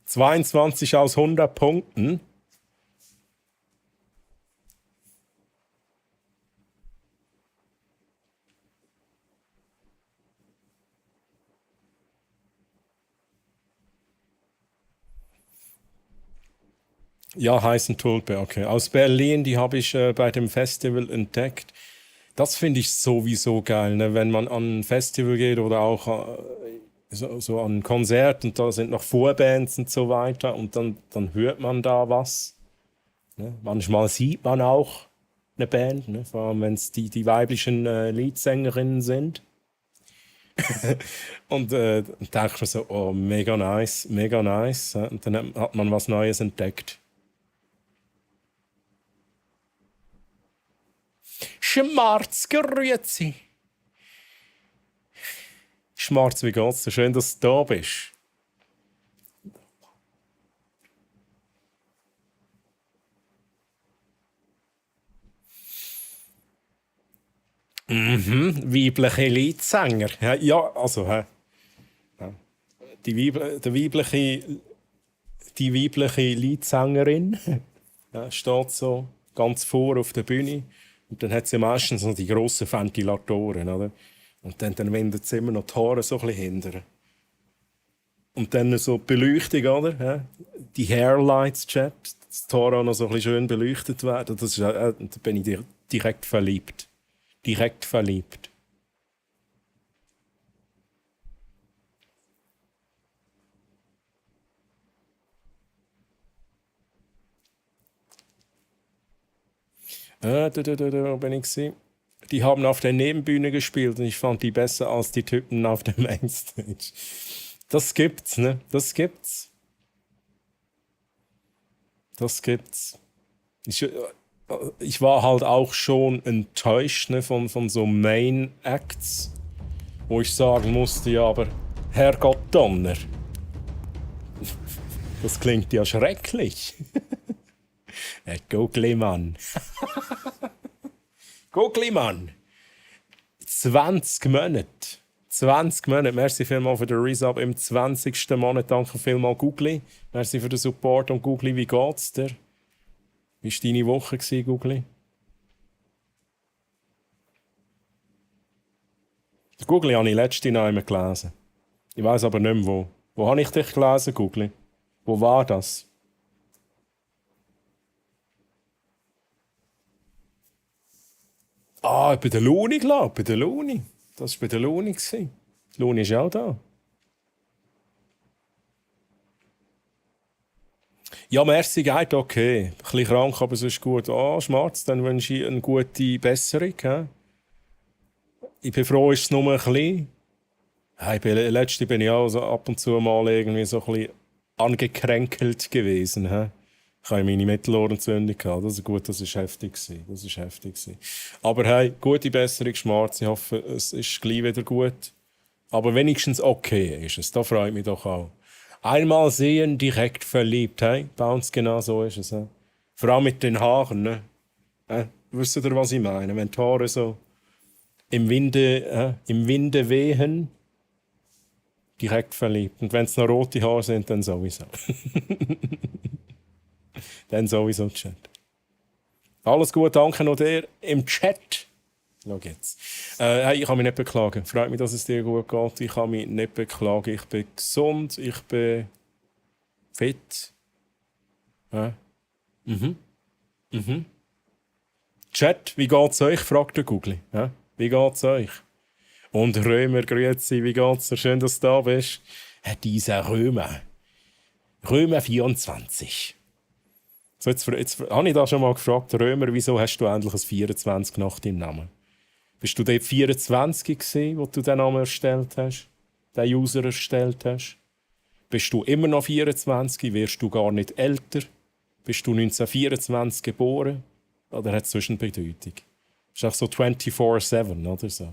22 aus 100 Punkten. Ja, heißen Tulpe, okay. Aus Berlin, die habe ich bei dem Festival entdeckt. Das finde ich sowieso geil, ne? Wenn man an ein Festival geht oder auch so an ein Konzert und da sind noch Vorbands und so weiter und dann hört man da was. Ne? Manchmal sieht man auch eine Band, ne? Vor allem wenn es die weiblichen Leadsängerinnen sind. Und dann denke ich mir so, oh, mega nice, mega nice. Ja? Und dann hat man was Neues entdeckt. Schmarz, grüezi. Schmarz, wie geht's dir? Schön, dass du da bist. Weibliche Leadsänger. Ja, also, ja. Die weibliche Leadsängerin steht so ganz vor auf der Bühne. Und dann hat sie meistens noch die grossen Ventilatoren, oder? Und dann wendet sie immer noch die Haare so ein bisschen hinterher. Und dann so die Beleuchtung, oder? Ja? Die Hairlights, Chat, dass die Haare auch noch so ein bisschen schön beleuchtet werden. Das ist, da bin ich direkt verliebt. Direkt verliebt. Da bin ich gewesen. Die haben auf der Nebenbühne gespielt und ich fand die besser als die Typen auf der Mainstage. Das gibt's, ne? Das gibt's. Das gibt's. Ich war halt auch schon enttäuscht, ne, von so Main Acts, wo ich sagen musste, ja, aber Herrgott Donner. Das klingt ja schrecklich. Guglimann. Guglimann. 20 Monate. 20 Monate. Merci vielmals für den Resub im 20. Monat. Danke vielmals, Gugli. Merci für den Support. Und Gugli, wie geht's dir? Wie war deine Woche, Gugli? Den Gugli habe ich letzte Nacht einmal gelesen. Ich weiss aber nicht mehr, wo. Wo habe ich dich gelesen, Gugli? Wo war das? Ah, bei der Luni, glaube ich. Bei der Luni. Das war bei der Luni. Die Luni ist auch da. Ja, merci, geht okay. Ein bisschen krank, aber es ist gut. Ah, Schmerz, dann wünsche ich eine gute Besserung. He? Ich bin froh, ist es nur ein bisschen. Letzte bin ich auch so ab und zu mal irgendwie so ein bisschen angekränkelt gewesen. He? Ich habe meine Mittelohrentzündung gehabt. Das ist gut, das war heftig. Das ist heftig. Aber hey, gute Besserung, Schmerz. Ich hoffe, es ist gleich wieder gut. Aber wenigstens okay ist es. Da freut mich doch auch. Einmal sehen, direkt verliebt. Hey? Bei uns genau so ist es. He? Vor allem mit den Haaren. Ne? Wisst ihr, was ich meine? Wenn die Haare so im Winde wehen, direkt verliebt. Und wenn es noch rote Haare sind, dann sowieso. Dann sowieso Chat. Alles gut, danke noch dir im Chat. Schau jetzt. Hey, ich kann mich nicht beklagen. Freut mich, dass es dir gut geht. Ich kann mich nicht beklagen. Ich bin gesund, ich bin fit. Chat, wie geht's euch? Fragt der Google. Wie geht's euch? Und Römer, grüezi, wie geht's dir? Schön, dass du da bist. Dieser Römer. Römer 24. So, jetzt habe ich da schon mal gefragt, Römer, wieso hast du endlich ein 24 nach deinem Namen? Bist du dort 24 gewesen, wo du den Namen erstellt hast? Den User erstellt hast? Bist du immer noch 24? Wirst du gar nicht älter? Bist du 1924 geboren? Oder hat es Zwischenbedeutung? Ist auch so 24/7 oder so?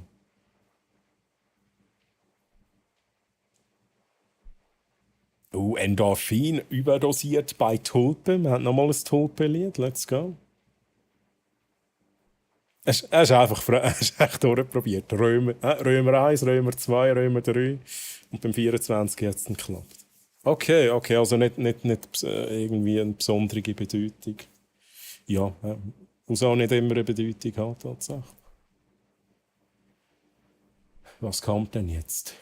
Endorphin überdosiert bei Tulpe. Wir haben nochmal ein Tulpe-Lied. Let's go. Es ist einfach echt durchprobiert. Römer 1, Römer 2, Römer 3. Und beim 24 hat es dann geklappt. Okay, also nicht irgendwie eine besondere Bedeutung. Ja, muss auch nicht immer eine Bedeutung haben, tatsächlich. Was kommt denn jetzt?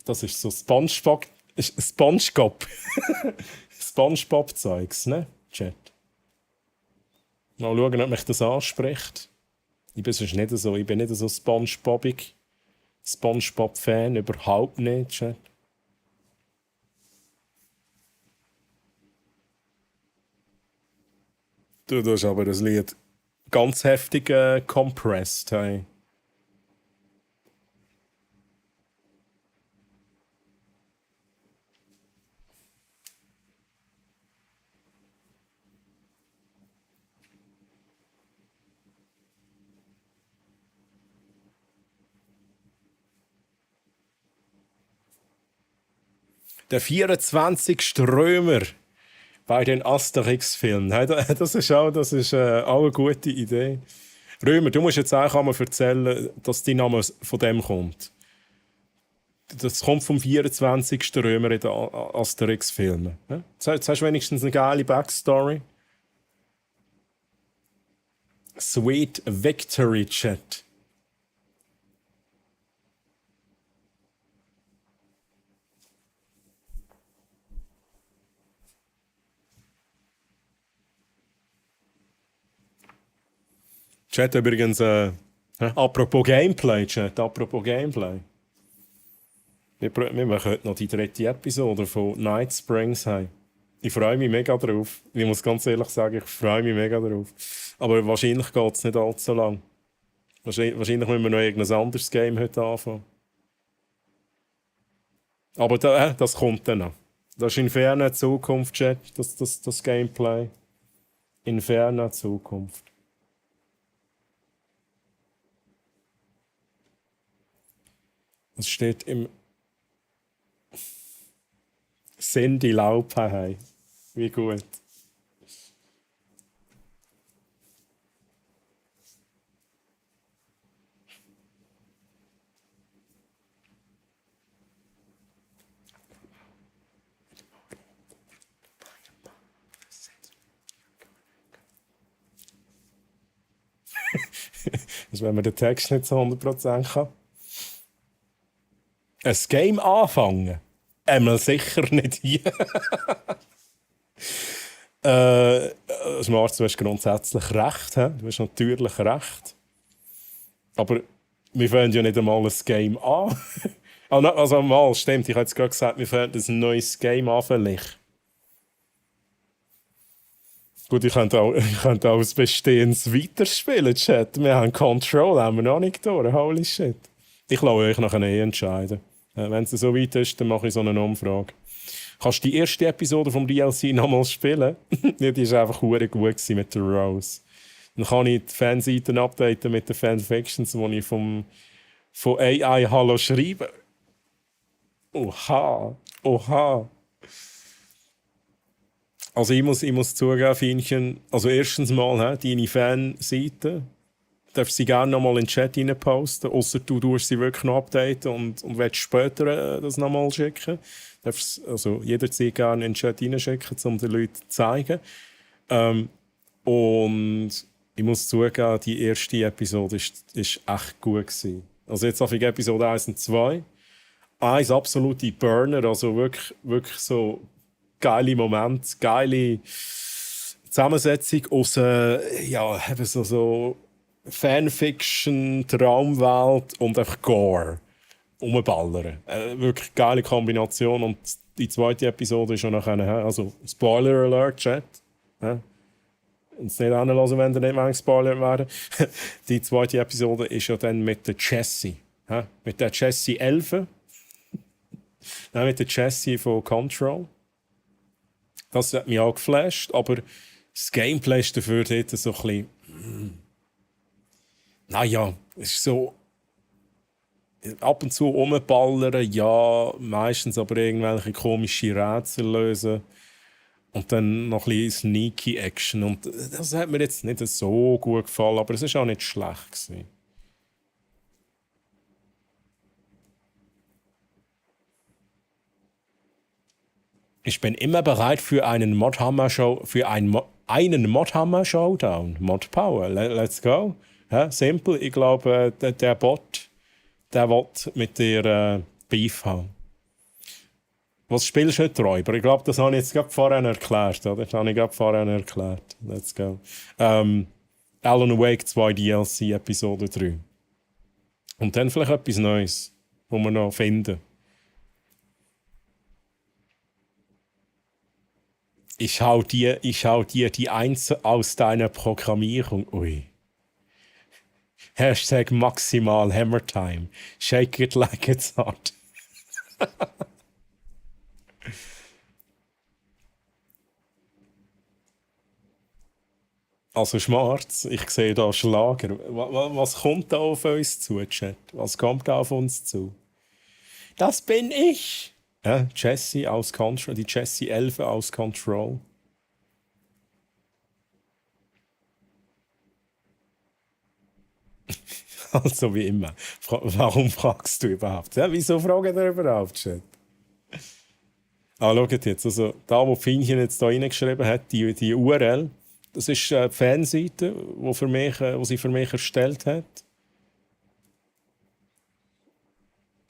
Das ist so SpongeBob. SpongeBob-Zeugs, ne? Chat. Mal schauen, ob mich das anspricht. Ich bin nicht so SpongeBobig. SpongeBob-Fan, überhaupt nicht, Chat. Du hast aber das Lied ganz heftig compressed, hey. Der 24. Römer bei den Asterix-Filmen. Das ist auch eine gute Idee. Römer, du musst jetzt auch einmal erzählen, dass dein Name von dem kommt. Das kommt vom 24. Römer in den Asterix-Filmen. Jetzt hast du wenigstens eine geile Backstory. Sweet Victory Chat. Chat übrigens, apropos Gameplay, Chat, apropos Gameplay. Wir machen heute noch die 3. Episode von Night Springs haben. Ich freue mich mega drauf. Ich muss ganz ehrlich sagen, ich freue mich mega drauf. Aber wahrscheinlich geht es nicht allzu lang. Wahrscheinlich müssen wir noch irgendein anderes Game heute anfangen. Aber das kommt dann noch. Das ist in ferner Zukunft, Chat, das Gameplay. In ferner Zukunft. Es steht im Sandy Laupe. Wie gut. Also wenn man den Text nicht zu 100% kann. Ein Game anfangen? Einmal sicher nicht hier. Schmarz, du hast grundsätzlich recht. He? Du hast natürlich recht. Aber wir fangen ja nicht einmal ein Game an. Also mal, stimmt, ich habe jetzt gerade gesagt, wir fangen ein neues Game an vielleicht. Gut, ich könnte auch ein bestehendes weiterspielen, Chat. Wir haben Control, haben wir noch nicht durch. Holy shit. Ich lasse euch nachher entscheiden. Wenn es so weit ist, dann mache ich so eine Umfrage. Kannst du die erste Episode vom DLC nochmals spielen? Ja, die war einfach verdammt gut mit der Rose. Dann kann ich die Fanseiten updaten mit den Fanfictions, die ich von AI Hallo schreibe. Oha. Also ich muss zugeben, Fienchen, also erstens mal, deine Fanseite, darfst sie gerne noch mal in den Chat rein posten, ausser du tust sie wirklich noch updaten und willst später das noch mal schicken. Darfst also jederzeit gerne in den Chat reinschicken, um den Leuten zu zeigen. Und ich muss zugeben, die erste Episode ist echt gut gewesen. Also jetzt auf Episode 1 und 2. 1 absolute Burner, also wirklich so geile Momente, geile Zusammensetzung aus eben so Fanfiction, Traumwelt und einfach Gore. Umballern. Wirklich geile Kombination. Und die zweite Episode ist schon nachher, also Spoiler Alert, Chat. Jetzt nicht anhören, wenn ihr nicht mal gespoilert werden. Die zweite Episode ist ja dann mit der Jessie. Mit der Jessie 11. Nein, mit der Jessie von Control. Das hat mich auch geflasht, aber das Gameplay ist dafür dort so ein bisschen. Naja, es ist so. Ab und zu rumballern, ja, meistens aber irgendwelche komische Rätsel lösen. Und dann noch ein bisschen sneaky Action. Und das hat mir jetzt nicht so gut gefallen, aber es war auch nicht schlecht gewesen. Ich bin immer bereit für einen Modhammer Showdown. Mod Power, let's go. Ja, simpel, ich glaube, der Bot, der will mit dir Beef haben. Was spielst du heute, Räuber? Ich glaube, das habe ich jetzt gerade vorhin erklärt, oder? Das habe ich gerade vorhin erklärt. Let's go. Alan Wake 2 DLC Episode 3. Und dann vielleicht etwas Neues, was wir noch finden. Ich hau dir die Eins aus deiner Programmierung. Ui. Hashtag maximal Hammer Time. Shake it like it's hot. Also Schmarz, ich sehe da Schlager. Was kommt da auf uns zu, Chat? Was kommt da auf uns zu? Das bin ich! Jessie aus Control, die Jessie 11 aus Control. Also wie immer. Warum fragst du überhaupt? Ja, wieso fragt ihr überhaupt, Chat? Schaut jetzt. Also, da, wo Fienchen jetzt da reingeschrieben hat, die URL, das ist die Fanseite, die sie für mich erstellt hat.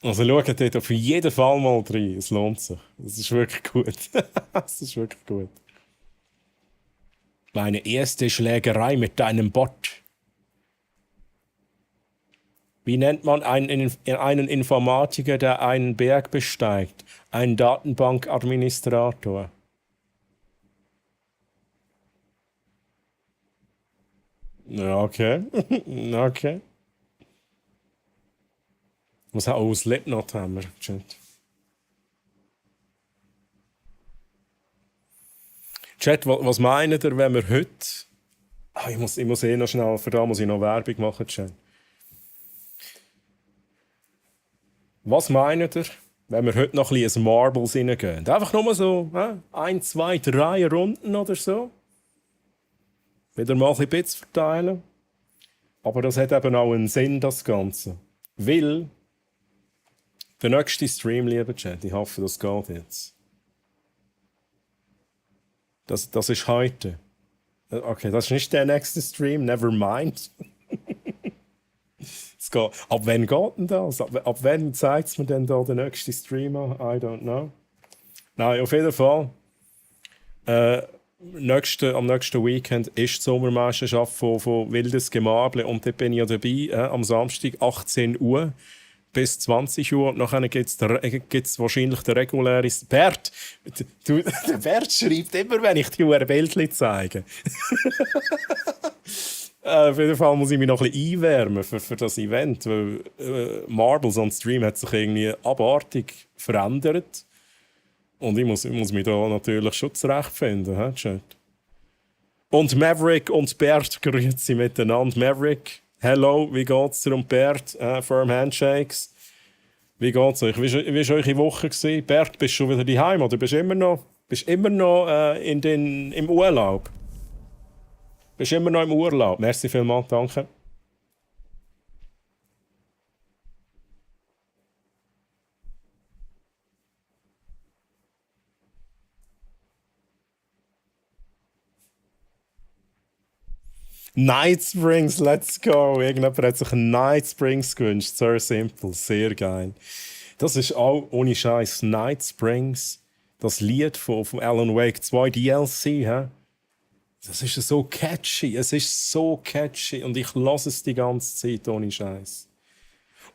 Also schaut dort auf jeden Fall mal rein. Es lohnt sich. Das ist wirklich gut. Das ist wirklich gut. Meine erste Schlägerei mit deinem Bot. Wie nennt man einen Informatiker, der einen Berg besteigt? Ein Datenbankadministrator. Ja, okay. Okay. Was auch aus Slipknot haben wir, Chat. Chat, was meint ihr, wenn wir heute... ich muss noch schnell, für da muss ich noch Werbung machen, Chat. Was meint ihr, wenn wir heute noch ein bisschen Marbles reingehen? Einfach nur so 1, 2, 3 Runden oder so. Wieder mal ein bisschen Bits verteilen. Aber das hat eben auch einen Sinn, das Ganze. Weil... Der nächste Stream, lieber Chat, ich hoffe, das geht jetzt. Das ist heute. Okay, das ist nicht der nächste Stream, never mind. Ab wann geht denn das? Ab wann zeigt es mir denn da der nächste Stream an? I don't know. Nein, auf jeden Fall. Am nächsten Weekend ist die Sommermeisterschaft von Wildes Gemable und da bin ich ja dabei, am Samstag 18 Uhr. Bis 20 Uhr und nachher gibt es wahrscheinlich den regulären... Bert! Der Bert schreibt immer, wenn ich die Bildchen zeige. Auf jeden Fall muss ich mich noch ein bisschen einwärmen für das Event, weil Marbles on Stream hat sich irgendwie abartig verändert. Und ich muss mich da natürlich schon zurechtfinden, Chat. Und Maverick und Bert grüezi miteinander. Maverick, hello, wie geht's dir? Und Bert, Firm Handshakes. Wie geht's euch? Wie war eure Woche gewesen? Bert, bist du schon wieder daheim oder bist du immer noch im Urlaub? Bist du immer noch im Urlaub? Merci vielmals, danke. Night Springs, let's go. Irgendjemand hat sich Night Springs gewünscht. Sehr simpel, sehr geil. Das ist auch ohne Scheiß Night Springs. Das Lied von Alan Wake 2 DLC. He? Das ist so catchy. Es ist so catchy. Und ich lasse es die ganze Zeit ohne Scheiß.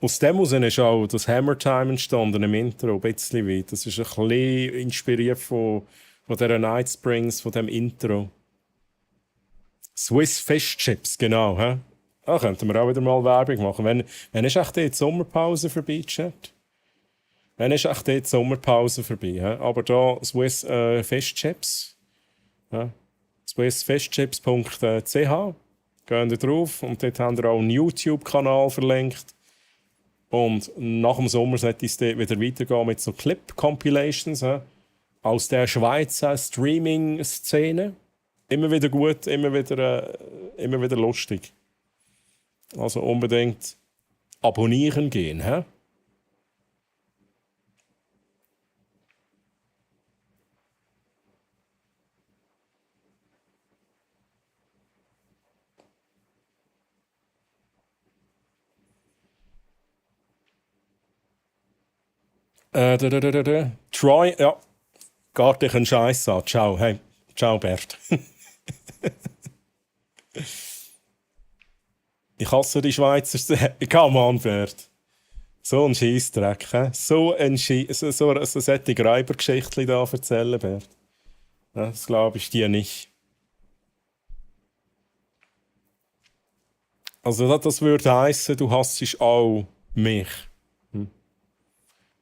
Aus dem heraus ist auch das Hammer Time entstanden im Intro. Ein bisschen weit. Das ist ein bisschen inspiriert von dieser Night Springs, von dem Intro. Swiss Fish Chips, genau. He? Da könnten wir auch wieder mal Werbung machen. Wenn ist echt die Sommerpause vorbei, Chat? Wenn ist echt die Sommerpause vorbei? He? Aber da Swiss Fish Chips. He? swissfishchips.ch. Gehen da drauf und dort haben wir auch einen YouTube-Kanal verlinkt. Und nach dem Sommer sollte es wieder weitergehen mit so Clip-Compilations. He? Aus der Schweizer Streaming-Szene. Immer wieder gut, immer wieder lustig. Also unbedingt abonnieren gehen. Hä? Troy, ja, geht dich einen Scheiß an. Ciao, hey. Ciao, Bert. Ich hasse die Schweizer. Come on, Bert. So ein Scheissdreck. So eine solche Greibergeschichtchen da erzählen, Bert. Das glaube ich dir nicht. Also das würde heissen, du hassest auch mich.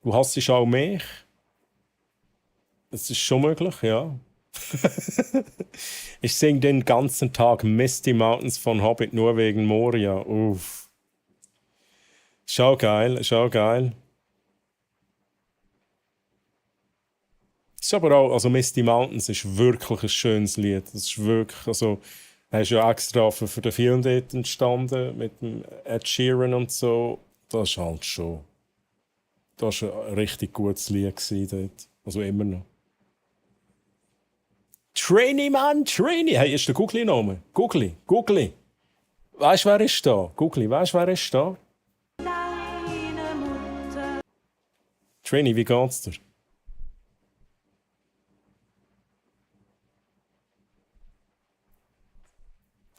Du hassest auch mich? Das ist schon möglich, ja. Ich singe den ganzen Tag Misty Mountains von Hobbit nur wegen Moria. Uff. Schau geil, schau geil. Ist aber auch, also Misty Mountains ist wirklich ein schönes Lied. Das ist wirklich, also, er ist ja extra für den Film dort entstanden, mit dem Ed Sheeran und so. Das ist halt schon, das war ein richtig gutes Lied dort. Also immer noch. Trainee, Mann, Trainee. Hey, ist der Googly-Name? Googly. Weißt du, wer ist da? Googly, weißt du, wer ist da? Trainee, wie geht's dir?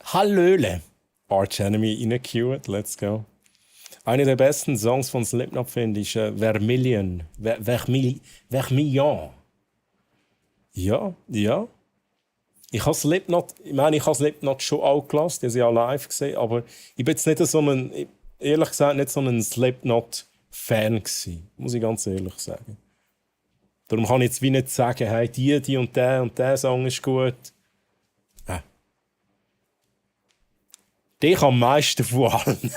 Hallöle. Arch Enemy reingequeued, let's go. Einer der besten Songs von Slipknot finde ich Vermilion. Vermilion. Ja. Ich habe Slipknot schon auch gelassen, die habe ich auch live gesehen, aber ich bin jetzt nicht ehrlich gesagt, nicht so ein Slipknot-Fan gewesen, muss ich ganz ehrlich sagen. Darum kann ich jetzt wie nicht sagen, hey, die und der Song ist gut. Ich am meisten von allen.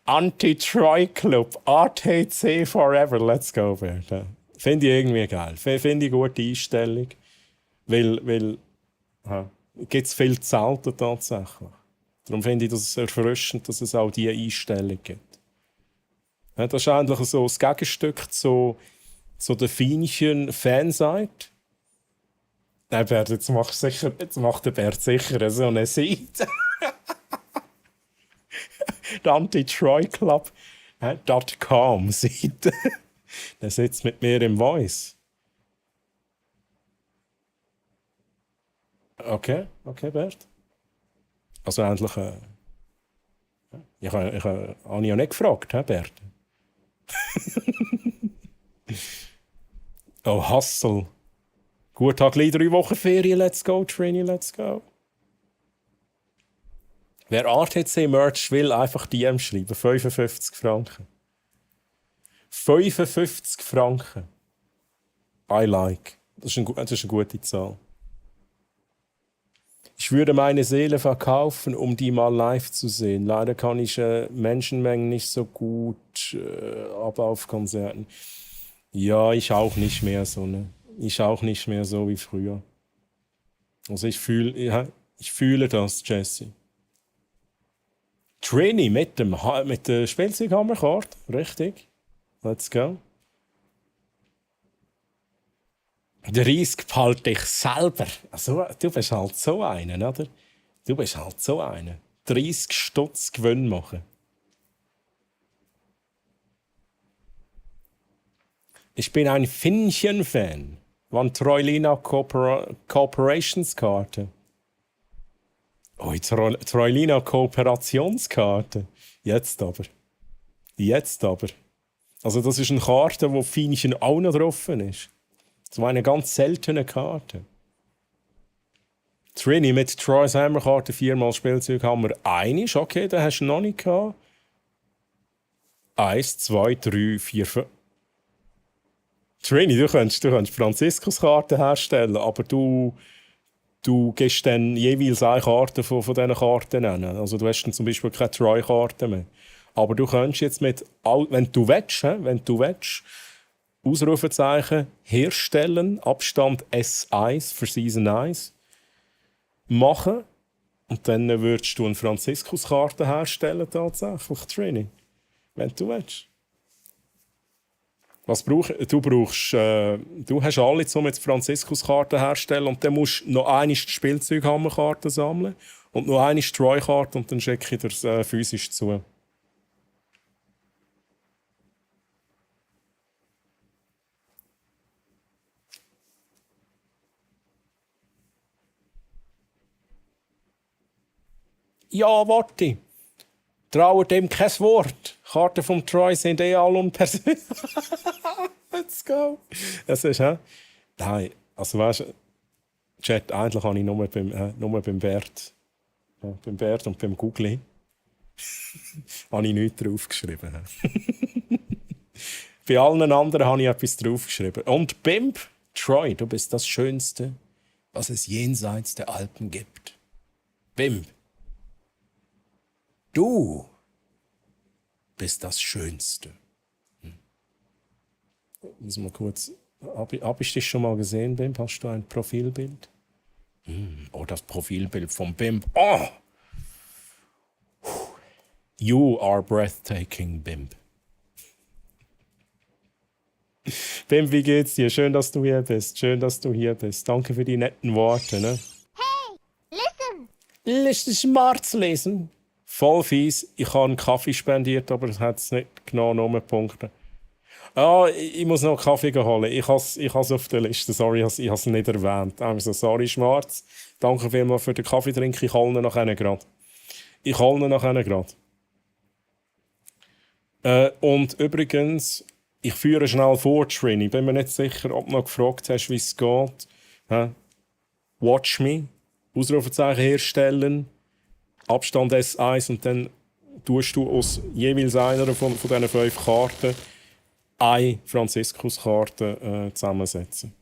Anti-Troy Club, ATC Forever, let's go, Bert. Finde ich irgendwie geil. Finde ich eine gute Einstellung. Weil gibt es viel zu selten tatsächlich. Darum finde ich das erfrischend, dass es auch diese Einstellung gibt. Ja, das ist eigentlich so das Gegenstück zu der feinchen Fanseite. Nein, Bert, jetzt macht der Bert sicher so eine Seite. Die Anti-Troy-Club.com Seite. Der sitzt mit mir im Voice. Okay, Bert. Also endlich. Ich habe ja nicht gefragt, Bert. Oh, Hustle. Gut, Tag, 3 Wochen Ferien, let's go, Trainee, let's go. Wer ATC-Merch will, einfach DM schreiben. 55 Franken. 55 Franken. I like. Das ist eine gute Zahl. Ich würde meine Seele verkaufen, um die mal live zu sehen. Leider kann ich Menschenmengen nicht so gut ab auf Konzerten. Ja, ich auch nicht mehr so, ne? Ich auch nicht mehr so wie früher. Also ich fühle das, Jesse. Trini mit der Spielzeughammerkarte, richtig. Let's go. Der Risk behalt dich selber. Also, du bist halt so einer, oder? Du bist halt so einer. 30 Stutz Gewinn machen. Ich bin ein Finnchen-Fan. Wann Troilina Cooperations-Karte? Oh, Troilina Kooperationskarte. Jetzt aber. Also das ist eine Karte, wo Finnchen auch noch drauf ist. So eine ganz seltene Karte. Trini mit Troy's Hammerkarte, 4x Spielzeughammer. Einisch, okay, den hast du noch nicht gehabt. 1, 2, 3, 4, 5. Trini, du könntest Franziskus-Karten herstellen, aber du gibst dann jeweils eine Karte von diesen Karten nennen. Also du hast dann zum Beispiel keine Troy-Karte mehr. Aber du könntest jetzt wenn du willst, Ausrufezeichen herstellen, Abstand S1 für Season 1 machen und dann würdest du eine Franziskus-Karte herstellen, tatsächlich, Trini. Wenn du willst. Was du hast alle so mit Franziskus-Karten herstellen und dann musst du noch eine Spielzeughammerkarte sammeln und noch eine Troy-Karte und dann schicke ich dir das physisch zu. Ja, warte. Traue dem kein Wort. Karten vom Troy sind alle unpersönlich. Let's go. Das ist, Nein, also weißt du, Chat, eigentlich habe ich nur beim Bert. Ja, beim Bert und beim Googli. habe ich nichts draufgeschrieben. Bei allen anderen habe ich etwas draufgeschrieben. Und Bimp, Troy, du bist das Schönste, was es jenseits der Alpen gibt. Bimp. Du bist das Schönste. Muss mal kurz. Hab ich dich schon mal gesehen, Bimp? Hast du ein Profilbild? Oh, das Profilbild vom Bimp. Oh! You are breathtaking, Bimp. Bimp, wie geht's dir? Schön, dass du hier bist. Danke für die netten Worte. Ne? Hey, listen! Lass dich Schmarz lesen. Voll fies. Ich habe einen Kaffee spendiert, aber es hat es nicht genommen, nur Punkte. Ah, ich muss noch einen Kaffee holen. Ich habe es auf der Liste. Sorry, ich habe es nicht erwähnt. Also, sorry, Schmarz. Danke vielmals für den Kaffee trinken. Ich hole ihn nachher gerade. Und übrigens, ich führe schnell vor, Trini. Ich bin mir nicht sicher, ob du noch gefragt hast, wie es geht. Watch me. Ausrufezeichen herstellen. Abstand S1 und dann tust du aus jeweils einer von diesen 5 Karten eine Franziskus-Karte zusammensetzen.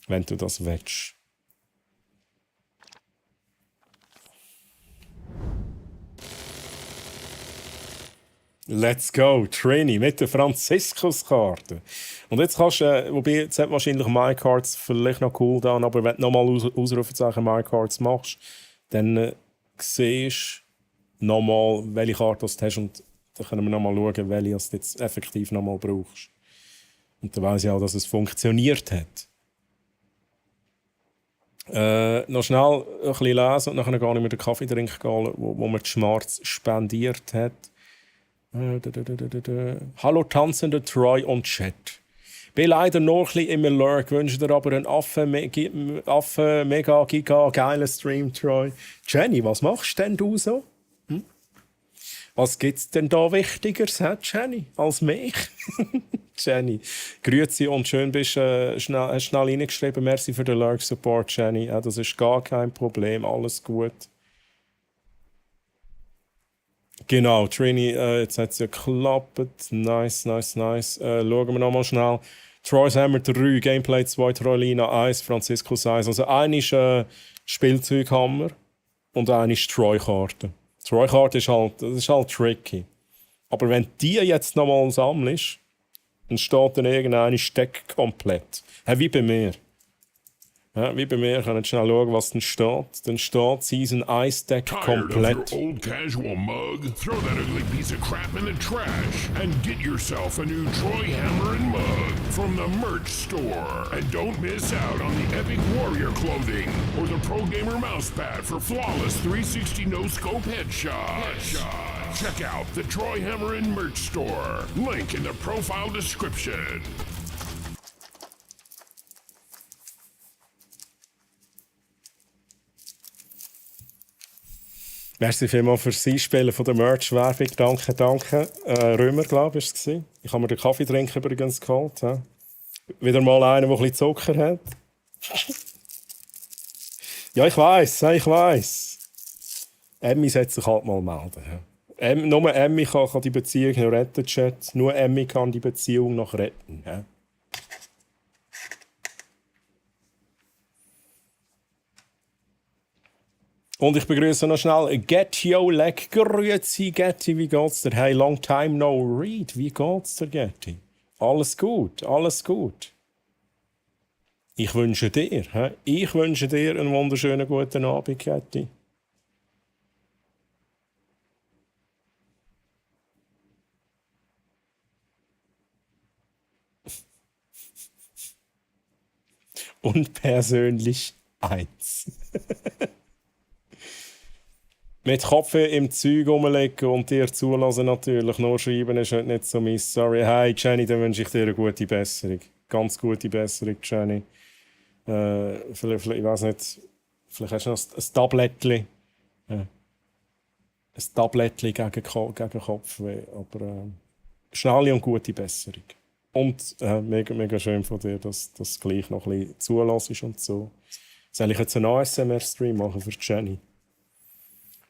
Wenn du das willst. Let's go, Trini, mit der Franziskus-Karte. Und jetzt kannst du, wobei jetzt hat wahrscheinlich MyCards vielleicht noch Cooldown, aber wenn du nochmal Ausrufezeichen MyCards machst, dann siehst du nochmal, welche Karte du hast und dann können wir nochmal schauen, welche du jetzt effektiv nochmal brauchst. Und dann weiss ich auch, dass es funktioniert hat. Noch schnell ein bisschen lesen und dann gar nicht mehr den Kaffee trinken gehen, wo man die Schmarz spendiert hat. Hallo tanzende Troy und Chat. Bin leider noch ein bisschen im Alert, wünsche dir aber einen mega giga geilen Stream, Troy. Jenny, was machst denn du so? Was gibt's denn da Wichtigeres, Jenny, als mich? Jenny, grüezi und schön bist schnell reingeschrieben. Merci für den Lurk-Support, Jenny. Ja, das ist gar kein Problem, alles gut. Genau, Trini, jetzt hat es ja geklappt. Nice. Schauen wir nochmal schnell. Troy's Hammer 3, Gameplay 2, Troilina 1, Franziskus 1. Also eine ist Spielzeughammer und eine ist Troy-Karte. Troy-Karte ist halt tricky. Aber wenn die jetzt nochmal sammelst, dann steht dann irgendeine Steck komplett. Wie bei mir. Ja, wie bei mir, ich kann jetzt schnell schauen, was dann steht. Dann steht Season Ice Deck Tired komplett. of your old casual mug? Throw that ugly piece of crap in the trash and get yourself a new Troy Hammer and mug from the merch store. And don't miss out on the Epic Warrior clothing or the Pro Gamer mousepad for flawless 360 no-scope headshots. Check out the Troy Hammer and merch store. Link in the profile description. Merci vielmals fürs Einspielen von der Merch-Werbung. Danke, danke. Römer, glaube ich, war es. Ich habe mir den Kaffeetrink übrigens geholt. Ja. Wieder mal einer, der ein bisschen Zucker hat. Ja, ich weiss. Emmy sollte sich halt mal melden. Ja. Nur Emmy kann die Beziehung noch retten, Chat. Nur Emmy kann die Beziehung noch retten. Ja. Und ich begrüße noch schnell Getty Oleg. Grüezi, Getty, wie geht's dir? Hey, long time no read. Wie geht's dir, Getty? Alles gut, alles gut. Ich wünsche dir einen wunderschönen guten Abend, Getty. Und persönlich 1. Mit Kopf im Zeug rumlegen und dir zulassen natürlich. Nur schreiben ist heute nicht so mies. Sorry. Hey Jenny, dann wünsche ich dir eine gute Besserung. Ganz gute Besserung, Jenny. Vielleicht, ich weiß nicht, vielleicht hast du noch ein Tablettchen. Ein Tablettchen gegen Kopfweh. Aber schnelle und gute Besserung. Und mega, mega schön von dir, dass du gleich noch ein bisschen zulässt und so. Soll ich jetzt einen ASMR-Stream machen für Jenny?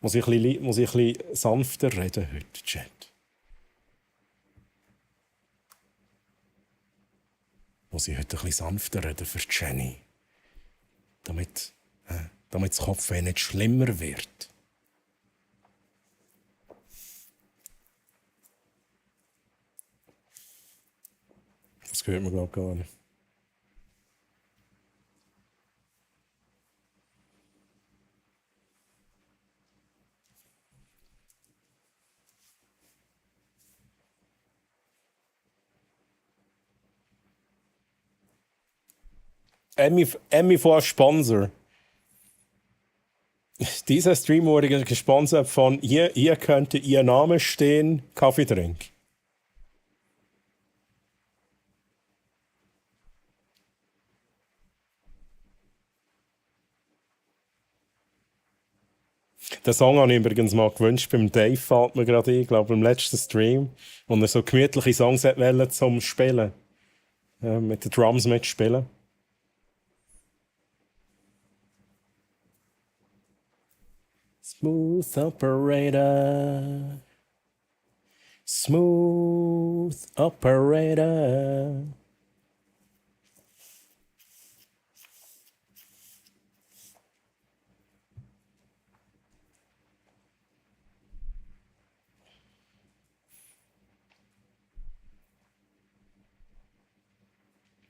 Muss ich ein bisschen sanfter reden heute, Chat? Muss ich heute ein bisschen sanfter reden für Jenny? Damit das Kopfweh nicht schlimmer wird. Das hört man, glaube ich, gar nicht. Emmy for Sponsor. Dieser Stream wurde gesponsert von hier könnte Ihr Name stehen, Kaffeetrink. Den Song habe ich übrigens mal gewünscht beim Dave, fällt mir gerade ein, ich glaube beim letzten Stream, wo er so gemütliche Songs wollte zum Spielen. Mit den Drums mitspielen. Smooth operator. Smooth operator.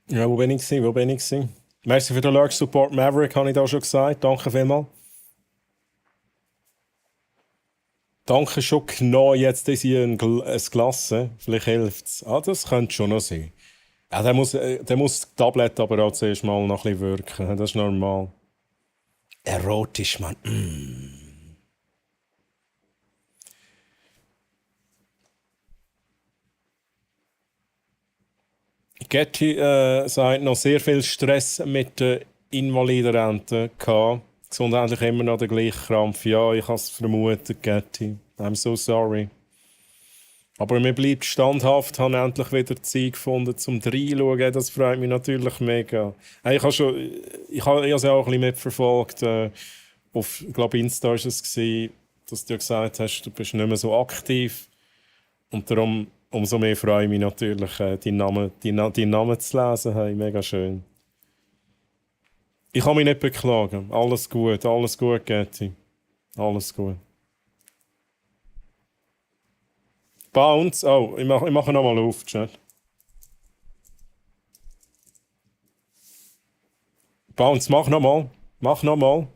Ja, wo bin ich gewesen? Merci für den Lurk Support Maverick, habe ich da schon gesagt. Danke vielmals. Danke schon genau, jetzt ist hier ein Glas. Vielleicht hilft es. Das könnte schon noch sein. Ja, der muss das Tablet aber auch zuerst mal noch ein bisschen wirken. Das ist normal. Erotisch, Mann. Getty sagt, noch sehr viel Stress mit der Invalidenrente gehabt. Gesundheitlich immer noch der gleiche Krampf. Ja, ich habe es vermutet, Getty. I'm so sorry. Aber mir bleibt standhaft, habe endlich wieder Zeit gefunden zum Reinschauen. Das freut mich natürlich mega. Ich habe es ja auch ein bisschen mitverfolgt. Ich glaube, Insta war es, dass du gesagt hast, du bist nicht mehr so aktiv. Und darum umso mehr freue ich mich natürlich, deinen Namen zu lesen. Hey, mega schön. Ich kann mich nicht beklagen. Alles gut, Getty. Alles gut. Bounce. Oh, ich mache nochmal auf, Chat. Bounce, mach nochmal. Mach nochmal.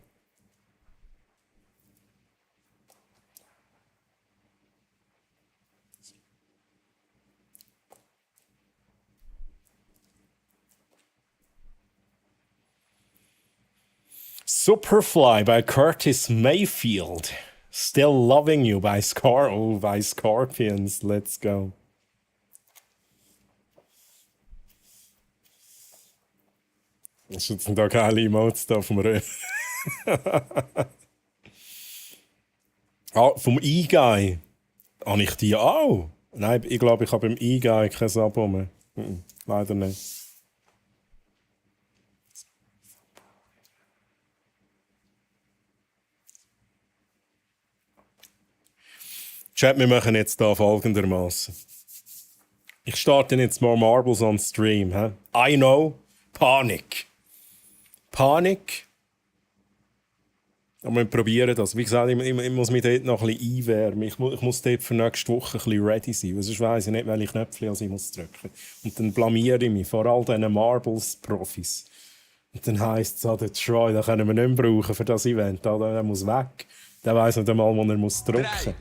Superfly by Curtis Mayfield. Still Loving You by by Scorpions. Let's go. Das ist jetzt da geile Emotes da vom Röhr. Vom E-Guy. Habe ich die auch? Nein, ich glaube, ich habe beim E-Guy kein Abo mehr. Leider nicht. Chat, wir machen jetzt da folgendermaßen. Ich starte jetzt mal Marbles on Stream. He? I know. Panik. Aber wir probieren das. Wie gesagt, ich muss mich dort noch ein bisschen einwärmen. Ich muss dort für nächste Woche ein bisschen ready sein. Weil sonst weiss ich nicht, welche Knöpfe ich muss drücken. Und dann blamiere ich mich vor all diesen Marbles-Profis. Und dann heisst es, der Troy, den können wir nicht mehr brauchen für das Event. Der muss weg. Der weiss nicht einmal, wo er muss drücken muss.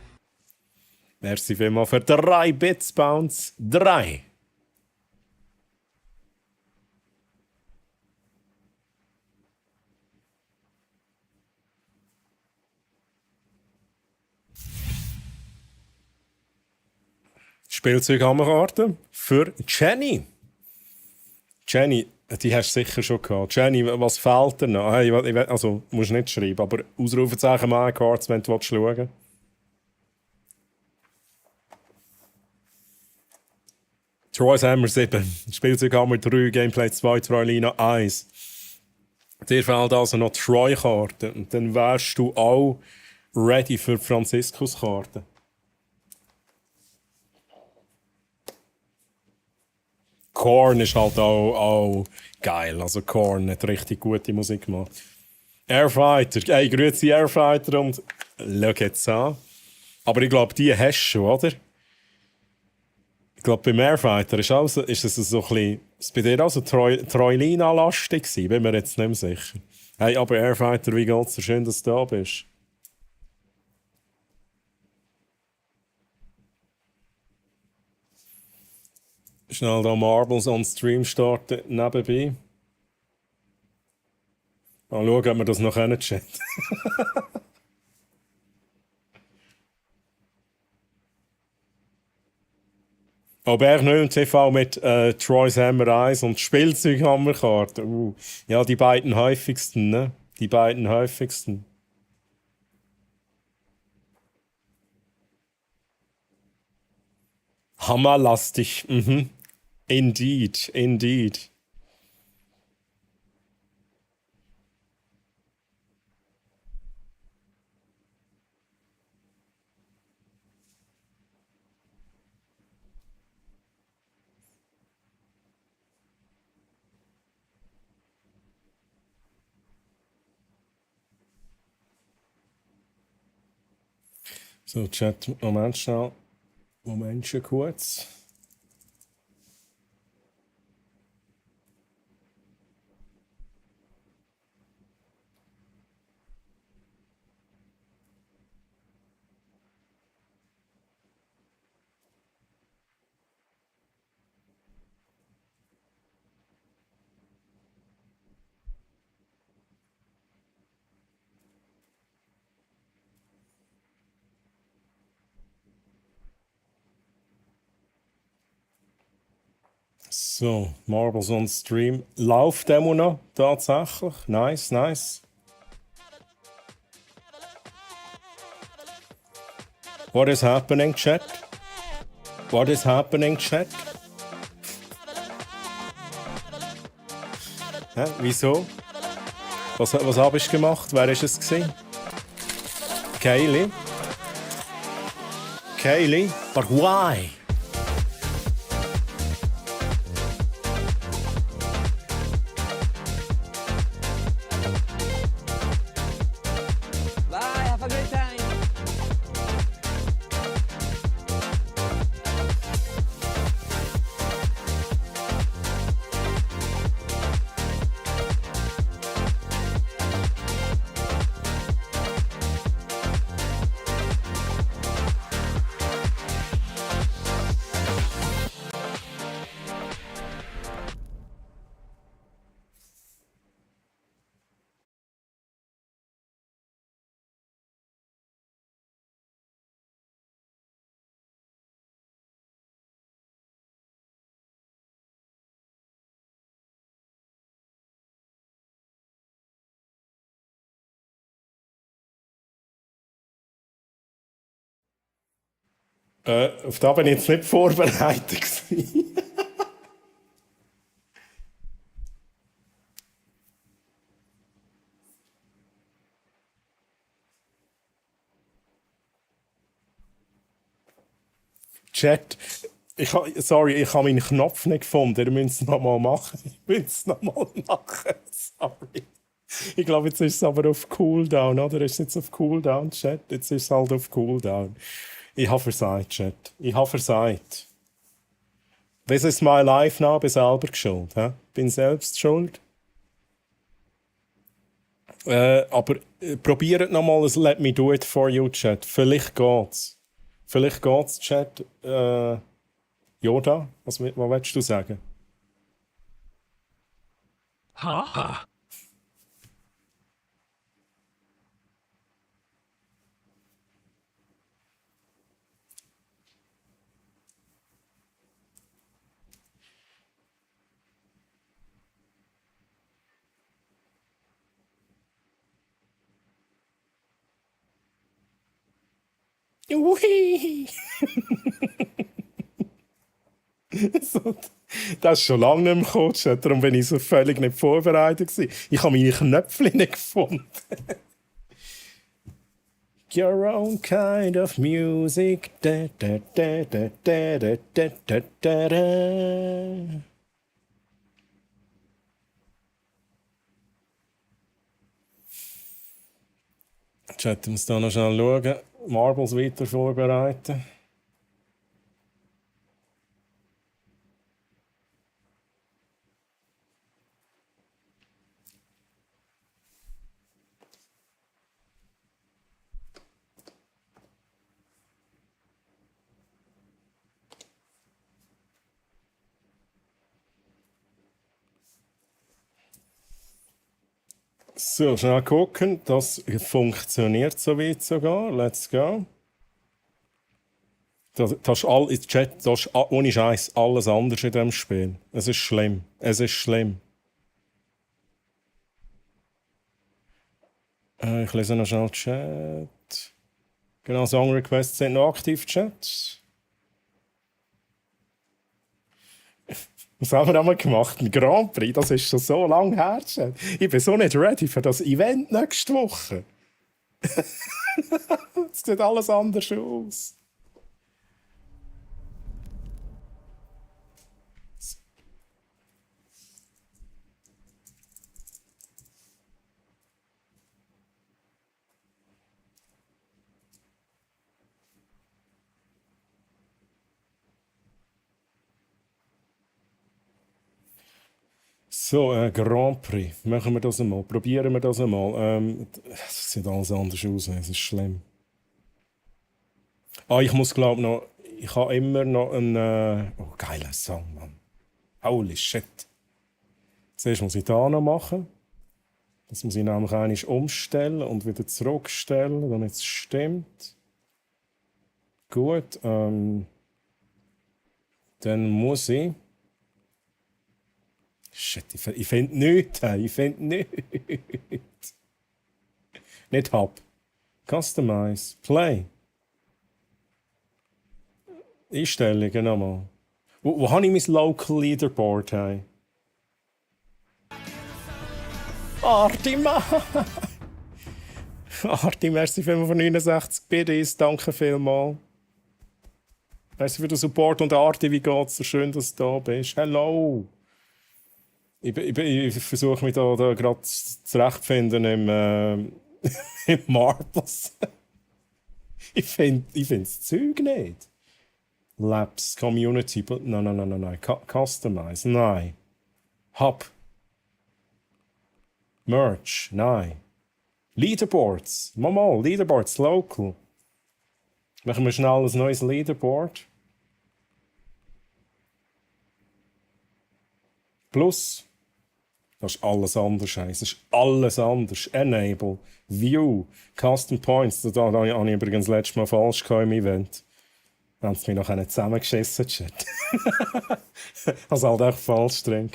Merci vielmals für 3 Bits, Bounce. 3. Spielzeughammerkarte für Jenny. Jenny, die hast du sicher schon gehabt. Jenny, was fehlt dir noch? Hey, also, musst nicht schreiben, aber Ausrufezeichen My Cards, wenn du schauen willst. Troy's Hammer 7, Spielzeughammer 3, Gameplay 2, Troylina 1. Dir fehlt also noch Troy-Karte und dann wärst du auch ready für Franziskus-Karte. Korn ist halt auch geil, also Korn hat richtig gute Musik gemacht. Airfighter, hey, grüezi Airfighter und schau jetzt an. Aber ich glaube, die hast du schon, oder? Ich glaube, beim Airfighter ist es so ein bisschen... Ist bei dir auch so Troylina-lastig gewesen? Bin mir jetzt nicht mehr sicher. Hey, aber Airfighter, wie geht's dir? Schön, dass du da bist. Schnell da Marbles on Stream starten nebenbei. Mal schauen, ob wir das noch chatten. Aber nicht im TV mit Troy's Hammer 1 und Spielzeughammerkarten. Ja, die beiden häufigsten, ne? Die beiden häufigsten. Hammerlastig. Mhm. Indeed, indeed. So, Chat, Moment schnell. Momentchen kurz. So, Marbles on Stream. Läuft der noch tatsächlich? Nice, nice. What is happening, chat? What is happening, chat? Hä? Wieso? Was habe ich gemacht? Wer ist es gewesen? Kaylee? Kaylee? But why? Auf das bin ich jetzt nicht vorbereitet gewesen. Chat, ich habe meinen Knopf nicht gefunden. Ihr müsst es nochmal machen. Ich will es nochmal machen. Sorry. Ich glaube, jetzt ist es aber auf Cooldown, oder? Ist es jetzt auf Cooldown, Chat? Jetzt ist es halt auf Cooldown. Ich habe versagt, Chat. Ich habe versagt. Das ist my life now, bin selber schuld. Bin selbst schuld. Aber probiert nochmal ein Let me do it for you, Chat. Vielleicht geht's. Vielleicht geht's, Chat. Yoda, was willst du sagen? Ha? Ui. So, das ist schon lange nicht mehr gekommen, Chat. Darum bin ich so völlig nicht vorbereitet gewesen. Ich habe meine Knöpfe nicht gefunden. Your own kind of music. Da, da, da, da, da, da, da, da, da, da. Chat, ich muss da noch schnell schauen. Marbles weiter vorbereiten. So, schnell gucken. Das funktioniert so weit sogar. Let's go. Das ist Chat, das ist ohne Scheiß alles anders in diesem Spiel. Es ist schlimm. Es ist schlimm. Ich lese noch schnell Chat. Genau, Song Requests sind noch aktiv, Chat. Was haben wir einmal gemacht? Ein Grand Prix, das ist schon so lange her, Chat. Ich bin so nicht ready für das Event nächste Woche. Es sieht alles anders aus. So, Grand Prix. Machen wir das einmal. Probieren wir das einmal. Es sieht alles anders aus. Es ist schlimm. Ich muss glaube noch... Ich habe immer noch einen... geiler Song, Mann. Holy shit. Zuerst muss ich da noch machen. Das muss ich nämlich einmal umstellen und wieder zurückstellen, damit es stimmt. Gut. Dann muss ich... Shit, ich finde nichts. Ich finde nichts. Nicht Hub. Customize. Play. Einstellungen nochmal. Wo habe ich mein Local Leaderboard? Hey? Arti, Mann! Arti, merci vielmals von 69 Biddies. Danke vielmals. Merci für den Support und Arti, wie geht's? So schön, dass du da bist. Hello! Ich versuche mich da gerade zurechtzufinden im Marbles. ich finde das Zeug nicht. Labs, Community, nein. Customize, nein. Hub. Merch, nein. Leaderboards, mal, Leaderboards, local. Machen wir schnell ein neues Leaderboard. Plus. Das ist alles anders, das ist alles anders. Enable, View, Custom Points. Da habe ich übrigens letztes Mal falsch im Event. Da haben sie mich noch zusammengeschissen, Chat. Also halt echt falsch drin.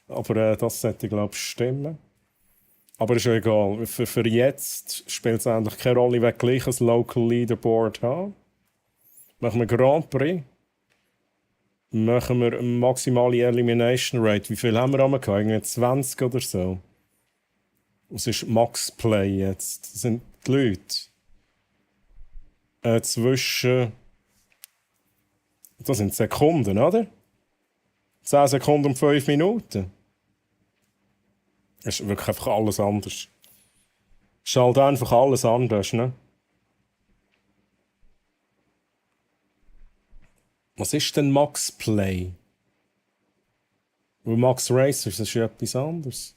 Aber das sollte, glaube ich, stimmen. Aber ist ja egal. Für jetzt spielt es eigentlich keine Rolle, wenn ich gleich ein Local Leaderboard habe. Machen wir Grand Prix. Machen wir maximale Elimination Rate. Wie viel haben wir gehabt? Irgendwie 20 oder so. Was ist Max Play jetzt? Das sind die Leute. Zwischen. Das sind Sekunden, oder? 10 Sekunden und 5 Minuten. Das ist wirklich einfach alles anders. Es ist halt einfach alles anders, ne? Was ist denn Max Play? Weil Max Racers, das ist ja etwas anderes.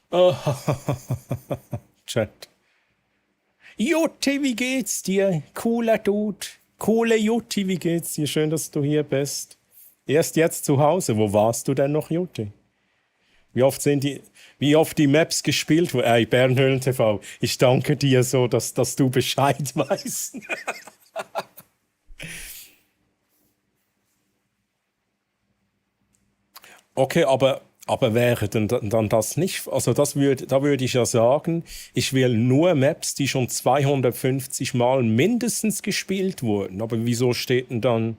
Oh, Chat. Jutti, wie geht's dir? Cooler Dude. Coole Jutti, wie geht's dir? Schön, dass du hier bist. Erst jetzt zu Hause. Wo warst du denn noch, Jutti? Wie oft die Maps gespielt wurden? Ey, Bernhöhlen TV, ich danke dir so, dass du Bescheid weißt. Okay, aber wäre denn dann das nicht? Also da würde ich ja sagen, ich will nur Maps, die schon 250 Mal mindestens gespielt wurden. Aber wieso steht denn dann?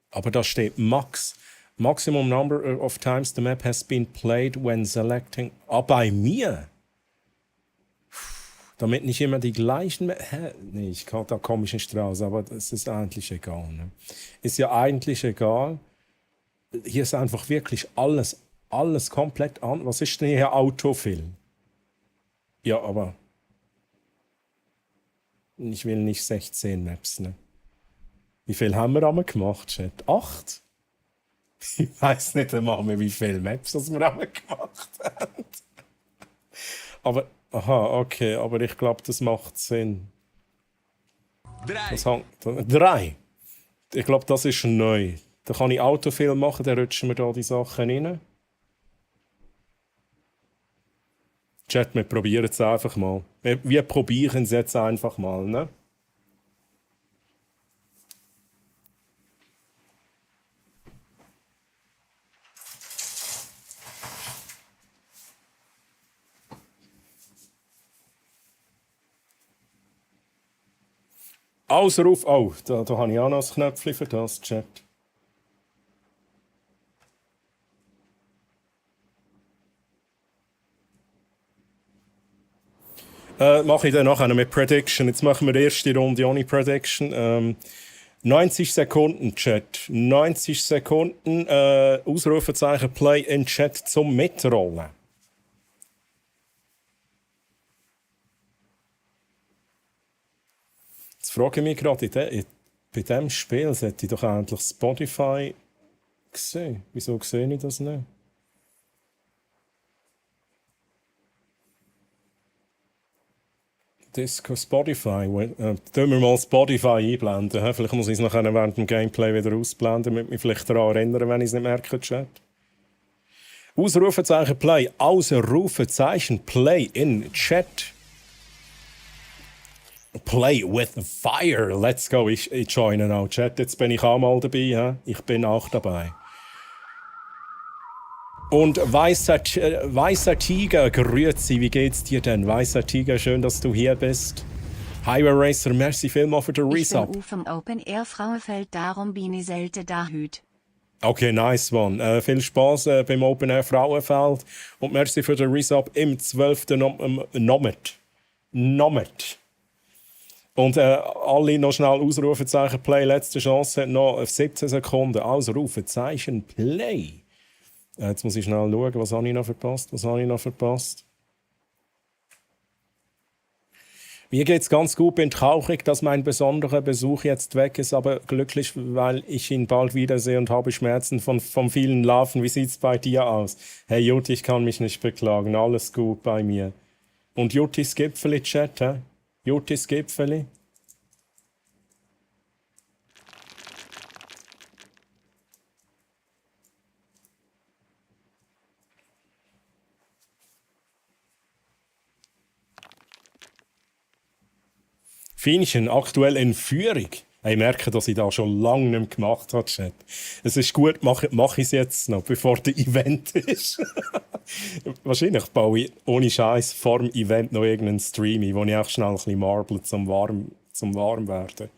Aber da steht Max. Maximum number of times the map has been played when selecting. Ah, bei mir? Damit nicht immer die gleichen. Nee, da komme ich nicht raus, aber das ist eigentlich egal. Ne? Ist ja eigentlich egal. Hier ist einfach wirklich alles komplett an. Was ist denn hier Autofill? Ja, aber ich will nicht 16 Maps. Ne? Wie viel haben wir einmal gemacht, Chat? 8? Ich weiß nicht einmal mehr, wie viele Maps das wir einmal gemacht haben. Aber, okay, aber ich glaube, das macht Sinn. 3. Ich glaube, das ist neu. Da kann ich Autofill machen, dann rutschen wir da die Sachen rein. Chat, wir probieren es einfach mal. Wir probieren es jetzt einfach mal, ne? Ausruf, oh, da habe ich auch noch ein Knöpfchen für das, Chat. Mache ich dann nachher mit Prediction. Jetzt machen wir die erste Runde ohne Prediction. 90 Sekunden, Chat. 90 Sekunden, Ausrufezeichen Play in Chat zum Mitrollen. Jetzt frage ich mich gerade, bei diesem Spiel sollte ich doch eigentlich Spotify sehen. Wieso sehe ich das nicht? Disco Spotify. Tun wir mal Spotify einblenden. Vielleicht muss ich es nachher während dem Gameplay wieder ausblenden, damit mich vielleicht daran erinnern, wenn ich es nicht merke, Chat. Ausrufezeichen Play. Ausrufezeichen Play in Chat. Play with fire. Let's go. Ich joine auch, Chat. Jetzt bin ich auch mal dabei. He? Ich bin auch dabei. Und weißer Tiger, grüezi, wie geht's dir denn? Weißer Tiger, schön, dass du hier bist. Highway Racer, merci vielmals für den Resub. Ich bin vom Open Air Frauenfeld, darum bin ich selten da hüt. Okay, nice one. Viel Spaß beim Open Air Frauenfeld. Und merci für den Resub im 12. Nomet. Und alle noch schnell Ausrufezeichen Play, letzte Chance, noch 17 Sekunden. Ausrufezeichen Play. Jetzt muss ich schnell schauen, was habe ich noch verpasst. Mir geht es ganz gut, bin traurig, dass mein besonderer Besuch jetzt weg ist, aber glücklich, weil ich ihn bald wiedersehe und habe Schmerzen von vielen Larven. Wie sieht es bei dir aus? Hey Jutti, ich kann mich nicht beklagen, alles gut bei mir. Und Juttis Gipfeli, Chat, hä? Juttis Gipfeli? Fienchen, aktuell in Führung. Ich merke, dass ich das schon lange nicht mehr gemacht habe, Chat. Es ist gut, mache ich es jetzt noch, bevor der Event ist. Wahrscheinlich baue ich ohne Scheiß vor dem Event noch irgendeinen Stream ein, wo ich auch schnell ein bisschen marble zum warm werden.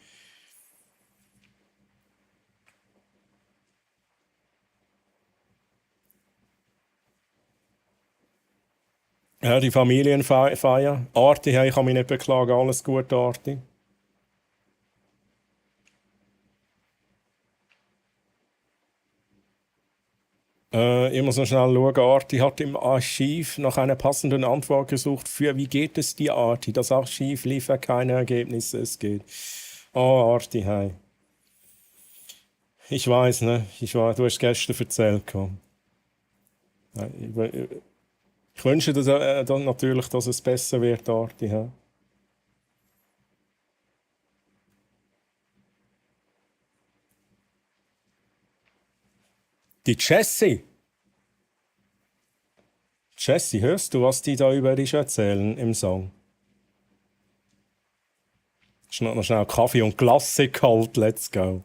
Ja, die Familienfeier. Arti, hey, ich kann mich nicht beklagen, alles gut, Arti. Ich muss noch schnell schauen. Arti hat im Archiv nach einer passenden Antwort gesucht für «Wie geht es dir, Arti?» Das Archiv liefert keine Ergebnisse, es geht. Oh, Arti, hey. Ich weiß, ne? Du hast gestern erzählt. Ich wünsche dir dann natürlich, dass es besser wird, Arti. Hey. Die Jessie. Jessie, hörst du, was die da über dich erzählen im Song? Noch schnell Kaffee und Glasse geholt, let's go.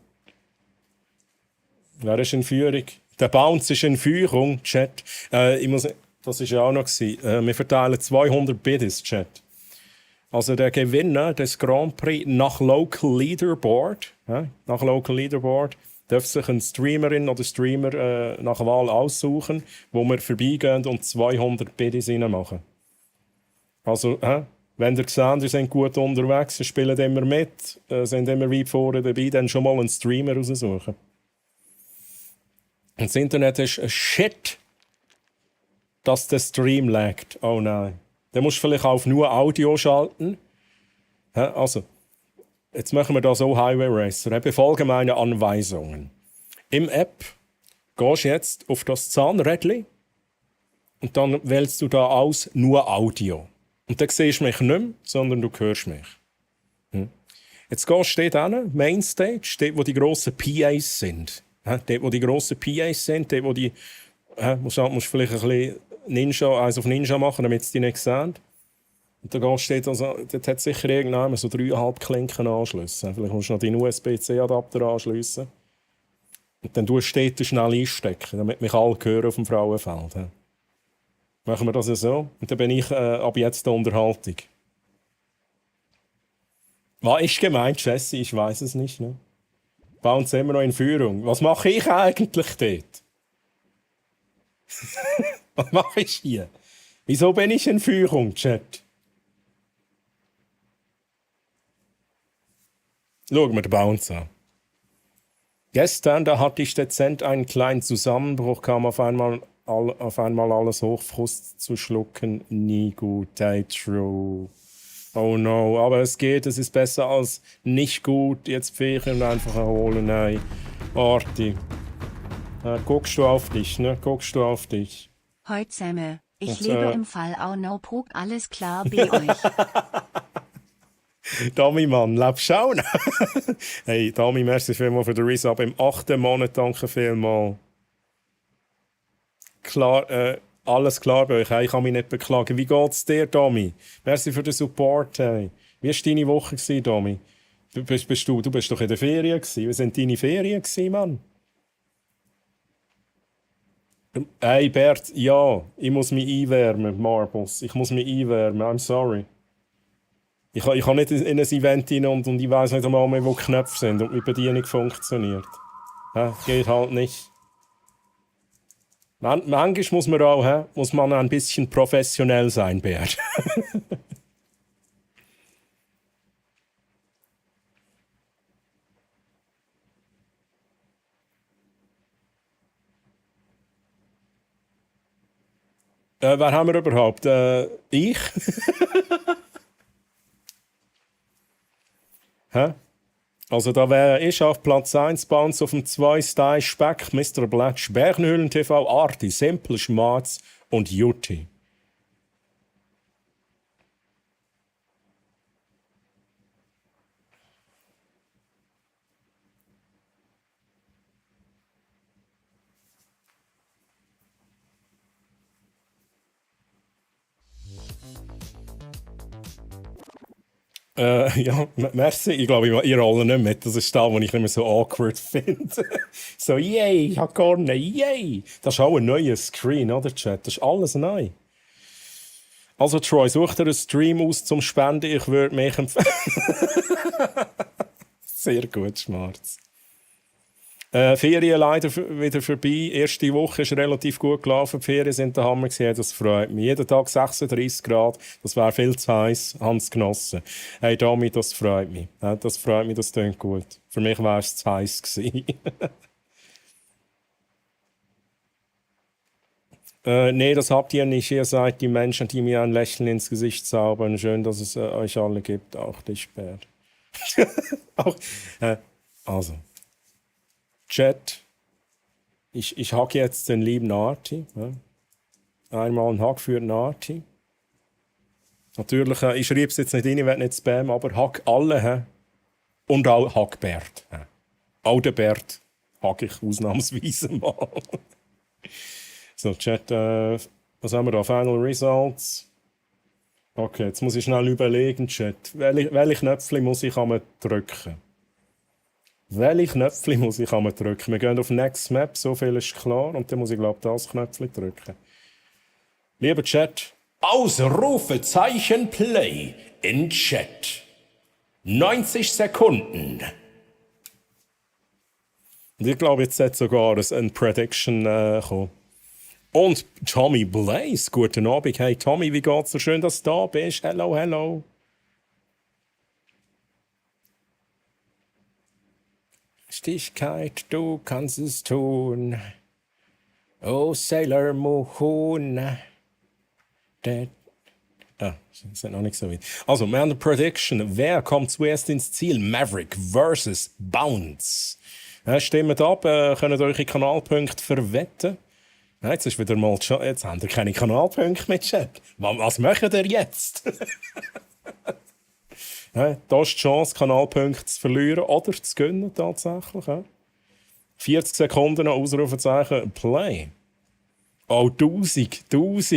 Wer ist in Führung? Der Bounce ist in Führung, Chat. Das war ja auch noch. Wir verteilen 200 Biddies, Chat. Also der Gewinner des Grand Prix nach Local Leaderboard, darf sich eine Streamerin oder Streamer nach Wahl aussuchen, wo wir vorbeigehen und 200 Biddies reinmachen. Also, wenn ihr seht, ihr seid gut unterwegs, ihr spielt immer mit, sind immer weit vorne dabei, dann schon mal einen Streamer raussuchen. Und das Internet ist Shit, dass der Stream laggt. Oh nein. Dann musst du vielleicht auf nur Audio schalten. Also, jetzt machen wir da so Highway Racer. Befolge meine Anweisungen. Im App gehst du jetzt auf das Zahnrädchen und dann wählst du da aus nur Audio. Und dann siehst du mich nicht mehr, sondern du hörst mich. Jetzt gehst du dort hin, Mainstage, dort wo die grossen PAs sind. Dort wo die grossen PAs sind, dort wo die... musst du vielleicht ein bisschen eins auf Ninja machen, damit sie die nicht sehen. Und dann gehst du dort hat sicher irgendjemand so 3,5 Klinkenanschlüsse. Vielleicht musst du noch deinen USB-C-Adapter anschliessen. Und dann tust du dort schnell einstecken, damit mich alle hören auf dem Frauenfeld. Machen wir das so. Und dann bin ich ab jetzt der Unterhaltung. Was ist gemeint, Jessie? Ich weiß es nicht. Ne? Bounce immer noch in Führung. Was mache ich eigentlich dort? Was mache ich hier? Wieso bin ich in Führung, Chat? Schauen wir den Bounce an. Gestern, da hatte ich dezent einen kleinen Zusammenbruch, kam auf einmal alles hoch, Frust zu schlucken. Nie gut, hey, true. Oh no, aber es geht, es ist besser als nicht gut. Jetzt Ferien einfach erholen, nein. Arti. Guckst du auf dich, ne? Guckst du auf dich. Heut Semme, ich Und, lebe im Fall Auno-Prug, alles klar bei euch. Dami, Mann, lebst du auch noch? Hey, Dami, merci vielmals für den Resub im 8. Monat, danke vielmals. Klar, alles klar bei euch, hey, ich kann mich nicht beklagen. Wie geht's dir, Dami? Merci für den Support, hey. Wie war deine Woche, Dami? Du bist doch in der Ferien gewesen. Wie sind deine Ferien gewesen, Mann? Hey, Bert, ja, ich muss mich einwärmen, Marbles. Ich muss mich einwärmen, I'm sorry. Ich kann nicht in ein Event rein und ich weiss nicht einmal mehr, wo die Knöpfe sind und die Bedienung funktioniert. Geht halt nicht. Manchmal muss man ein bisschen professionell sein, Bert. Wer haben wir überhaupt? Ich? Hä? Also da wäre ich auf Platz 1, Bounce auf dem 2, Style, Speck, Mr. Blatsch, Bernhöhlen TV, Arti, Simple, Schmarz und Jutti. Ja, merci. Ich glaube, ihr alle nicht mit. Das ist das, was ich nicht mehr so awkward finde. So, yay, ich habe gewonnen, yay. Das ist auch ein neuer Screen, oder, Chat? Das ist alles neu. Also, Troy, such dir einen Stream aus zum Spenden. Ich würde mich empfehlen. Sehr gut, Schmarz. Ferien leider wieder vorbei. Erste Woche ist relativ gut gelaufen. Die Ferien sind der Hammer gewesen. Das freut mich. Jeden Tag 36 Grad. Das wäre viel zu heiß. Haben es genossen. Hey, Dami, das freut mich. Das freut mich, das klingt gut. Für mich wäre es zu heiß gewesen. Nee, das habt ihr nicht. Ihr seid die Menschen, die mir ein Lächeln ins Gesicht zaubern. Schön, dass es euch alle gibt. Auch dich, Bert. Auch, also. Chat, ich hacke jetzt den lieben Arti. Ja. Einmal ein Hack für den Arti. Natürlich, ich schreibe es jetzt nicht rein, ich werde nicht spammen, aber hack alle. He. Und auch hack Bert. He. Auch den Bert hack ich ausnahmsweise mal. So, Chat, was haben wir da? Final Results. Okay, jetzt muss ich schnell überlegen, Chat. Welche Knöpfe muss ich drücken? Welche Knöpfe muss ich drücken? Wir gehen auf Next Map, so viel ist klar. Und dann muss ich, glaube ich, das Knöpfchen drücken. Lieber Chat, Ausrufezeichen Play in Chat. 90 Sekunden. Und ich glaube, jetzt hat sogar ein Prediction kommen. Und Tommy Blaze, guten Abend. Hey Tommy, wie geht's dir? Schön, dass du da bist. Hello, hello. Stichkeit, du kannst es tun. Oh, Sailor Moon. Sind noch nicht so weit. Also, wir haben eine Prediction. Wer kommt zuerst ins Ziel? Maverick versus Bounce. Stimmt ab, könnt eure Kanalpunkte verwetten. Jetzt ist wieder mal jetzt habt ihr keine Kanalpunkte mit Chat. Was macht ihr jetzt? Da ist die Chance, Kanalpunkte zu verlieren oder zu gewinnen tatsächlich. 40 Sekunden noch, Ausrufezeichen, Play. Oh, 1000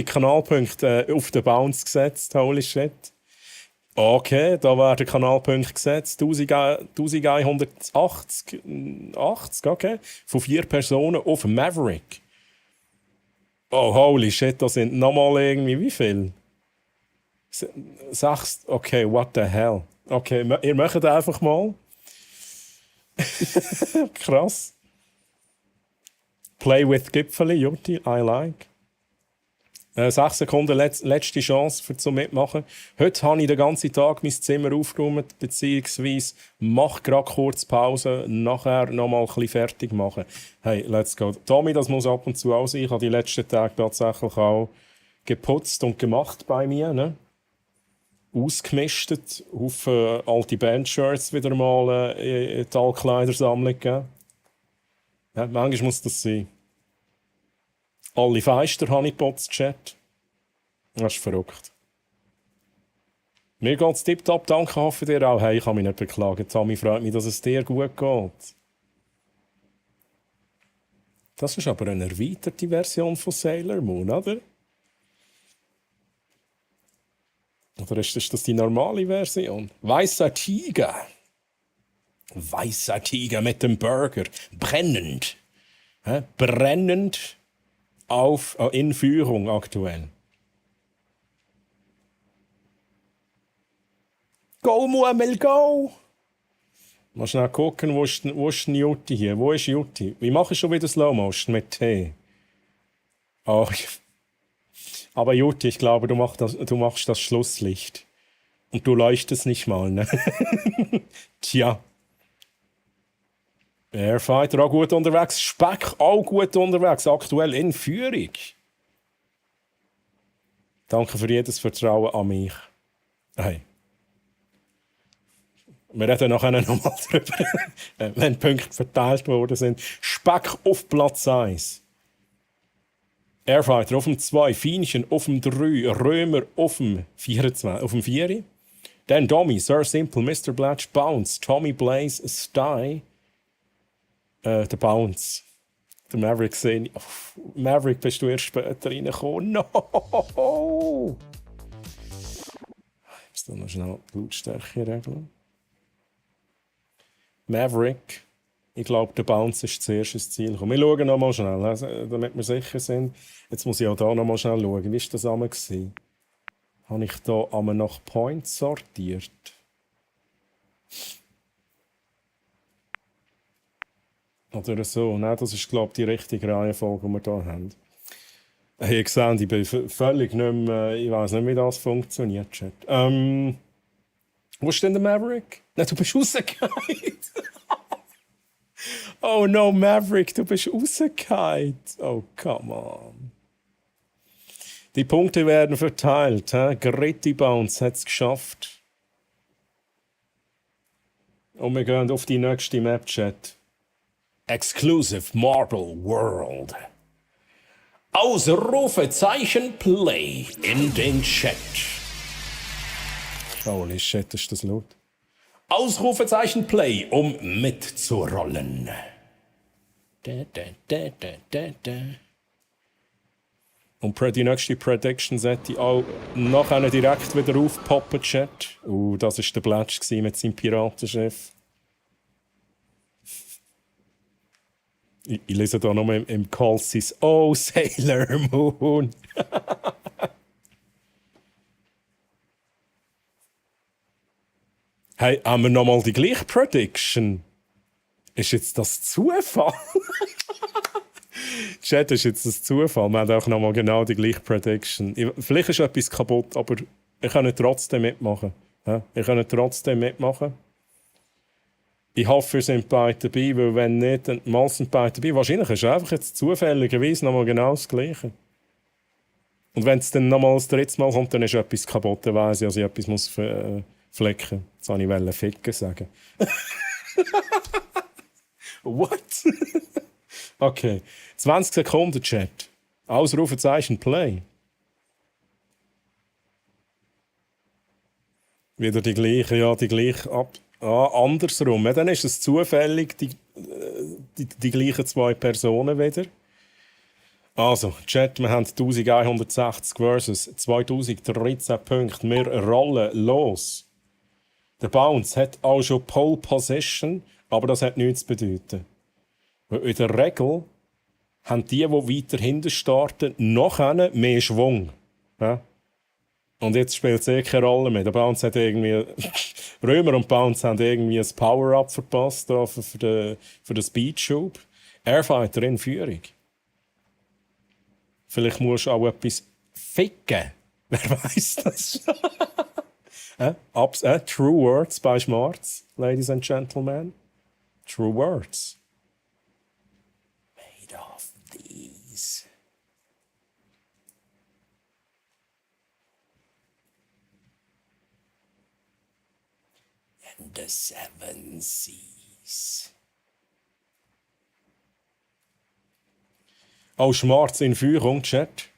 Kanalpunkte auf den Bounce gesetzt, holy shit. Okay, da werden Kanalpunkte gesetzt, 1180, okay, von 4 Personen auf Maverick. Oh, holy shit, da sind nochmal irgendwie, wie viel? 6, okay, what the hell. Okay, ihr macht einfach mal. Krass. Play with Gipfeli, Jutti, I like. 6 Sekunden letzte Chance zum Mitmachen. Heute habe ich den ganzen Tag mein Zimmer aufgeräumt, beziehungsweise mache gerade kurz Pause, nachher nochmal ein bisschen fertig machen. Hey, let's go. Tommy, das muss ab und zu auch sein. Ich habe die letzten Tage tatsächlich auch geputzt und gemacht bei mir. Ne? Ausgemistet, auf alte Bandshirts wieder mal in die Altkleidersammlung gegeben. Ja, manchmal muss das sein. Alle Feister habe ich geputzt, Chat. Das ist verrückt. Mir geht's tipptopp, danke, hoffe dir auch. Hey, ich kann mich nicht beklagen. Tommy, freut mich, dass es dir gut geht. Das ist aber eine erweiterte Version von Sailor Moon, oder? Oder ist das die normale Version? Weißer Tiger. Weißer Tiger mit dem Burger. Brennend. Brennend in Führung aktuell. Go, Muamel, go! Mal schnell gucken, wo ist denn Jutti hier? Wo ist Jutti? Wie mache ich schon wieder Slow Motion mit T? Oh, aber Jutti, ich glaube, du machst das Schlusslicht. Und du leuchtest nicht mal, ne? Tja. Airfighter auch gut unterwegs. Speck auch gut unterwegs. Aktuell in Führung. Danke für jedes Vertrauen an mich. Hey. Wir reden nachher nochmal drüber, wenn Punkte verteilt worden sind. Speck auf Platz 1. Airfighter auf dem 2. Fienchen auf dem 3. Römer auf dem 4. Dann Domi, Sir Simple, Mr. Blatch, Bounce, Tommy Blaze, Sty. Der Bounce. Der Maverick sehen. Oh, Maverick, bist du erst später reingekommen? No! Jetzt noch schnell die Lautstärke regeln. Maverick. Ich glaube, der Bounce ist zuerst ins Ziel gekommen. Wir schauen noch mal schnell, also, damit wir sicher sind. Jetzt muss ich auch hier noch mal schnell schauen. Wie war das einmal? Habe ich hier einmal nach Points sortiert? Oder so? Nein, das ist, glaube ich, die richtige Reihenfolge, die wir hier haben. Ihr seht, ich bin völlig nicht mehr, ich weiß nicht, wie das funktioniert, Chat. Wo ist denn der Maverick? Nein, du bist rausgefallen. Oh no, Maverick, du bist rausgefallen. Oh, come on. Die Punkte werden verteilt. Gritty Bounce hat es geschafft. Und wir gehen auf die nächste Map, Chat. Exclusive Marble World. Ausrufezeichen Play in den Chat. Holy shit, ist das laut. Ausrufezeichen Play, um mitzurollen. Und die nächste Prediction sollte auch nachher direkt wieder aufpoppen, Chat. Das war der Blatsch mit seinem Piratenschiff. Ich lese hier noch im Call Sis. Oh, Sailor Moon. Hey, haben wir nochmal die gleiche Prediction? Ist jetzt das Zufall? Chat, ist jetzt das Zufall? Wir haben auch nochmal genau die gleiche Prediction. Vielleicht ist etwas kaputt, aber ich kann trotzdem mitmachen. Ich kann trotzdem mitmachen. Ich hoffe, ihr seid beide dabei, weil wenn nicht, dann mal sind beide dabei. Wahrscheinlich ist es einfach jetzt zufälligerweise nochmal genau das Gleiche. Und wenn es dann nochmal das dritte Mal kommt, dann ist etwas kaputt, dann weiss ich, dass ich etwas muss flecken. Jetzt wollte ich ficken sagen. What? Okay. 20 Sekunden, Chat. Ausrufezeichen Play. Wieder die gleiche andersrum. Dann ist es zufällig die gleichen zwei Personen wieder. Also, Chat, wir haben 1160 versus 2013 Punkte. Wir rollen los. Der Bounce hat auch schon Pole Position, aber das hat nichts zu bedeuten. Weil in der Regel haben die weiter hinten starten, noch mehr Schwung. Ja? Und jetzt spielt es keine Rolle mehr. Der Bounce hat irgendwie... Römer und Bounce haben irgendwie ein Power-Up verpasst für den Speedschub. Airfighter in Führung. Vielleicht musst du auch etwas ficken. Wer weiß das? True Words bei Schmarz, Ladies and Gentlemen. True Words. Made of these. And the seven seas. Oh, Schmarz in Führung, Chat.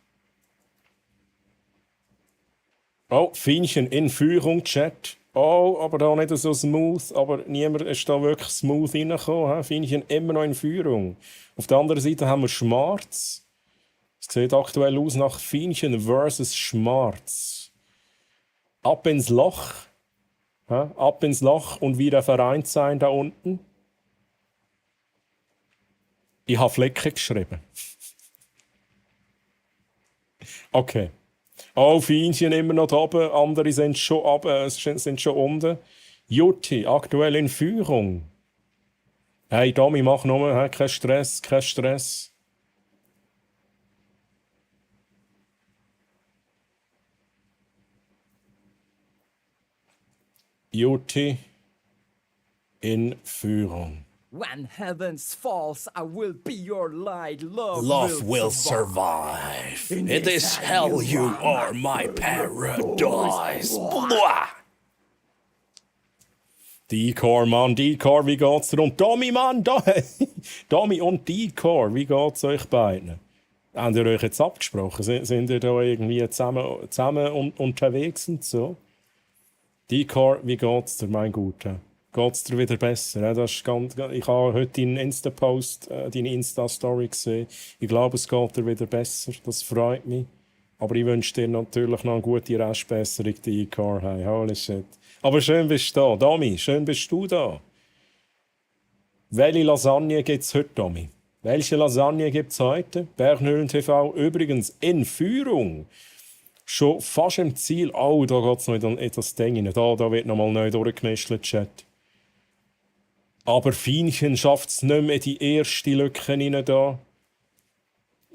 Oh, Fienchen in Führung, Chat. Oh, aber da nicht so smooth. Aber niemand ist da wirklich smooth reingekommen. Fienchen immer noch in Führung. Auf der anderen Seite haben wir Schmarz. Es sieht aktuell aus nach Fienchen versus Schmarz. Ab ins Loch. Ab ins Loch und wieder vereint sein da unten. Ich habe Flecken geschrieben. Okay. Oh, Fienchen immer noch da oben, andere sind schon unten. Jutti, aktuell in Führung. Hey, Domi, mach nur, kein Stress, kein Stress. Jutti in Führung. When heavens falls, I will be your light. Love will survive. In this hell you are my paradise. Blah. Decor, Mann, Decor, wie geht's dir? Und Domi, Mann, Domi und Decor, wie geht's euch beiden? Habt ihr euch jetzt abgesprochen? Sind ihr da irgendwie zusammen unterwegs und so? Decor, wie geht's dir, mein Guter? Geht's dir wieder besser? Ja, das ist ich habe heute deinen Insta-Post, deine Insta-Story gesehen. Ich glaube, es geht dir wieder besser. Das freut mich. Aber ich wünsche dir natürlich noch eine gute Restbesserung, die Car. Hey, holy shit. Aber schön bist du da. Domi, schön bist du da. Welche Lasagne gibt es heute, Domi? Welche Lasagne gibt es heute? Berghöhlen TV übrigens in Führung. Schon fast im Ziel. Oh, da geht es noch in das Ding rein. Da wird nochmal neu durchgemischt, Chat. Aber Fienchen schafft es nicht mehr in die erste Lücke rein. Da.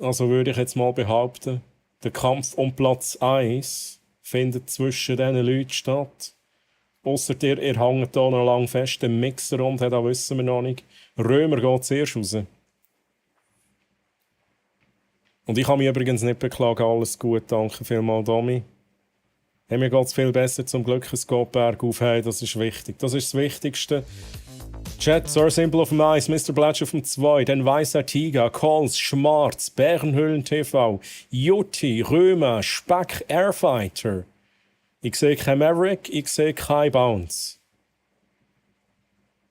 Also würde ich jetzt mal behaupten, der Kampf um Platz 1 findet zwischen diesen Leuten statt. Ausser ihr hängt hier noch lang fest im Mixer und da wissen wir noch nicht. Römer geht zuerst raus. Und ich kann mich übrigens nicht beklagen, alles gut, danke vielmals, Domi. Hey, mir geht es viel besser, zum Glück, es geht bergauf, hey, das ist wichtig. Das ist das Wichtigste. Chat, Sir Simple auf dem 1, Mr. Blatch auf dem 2, dann Weißer Tiger, Calls, Schmarz, Bärenhöhlen TV, Jutti, Römer, Speck, Airfighter. Ich sehe kein Maverick, ich sehe kein Bounce.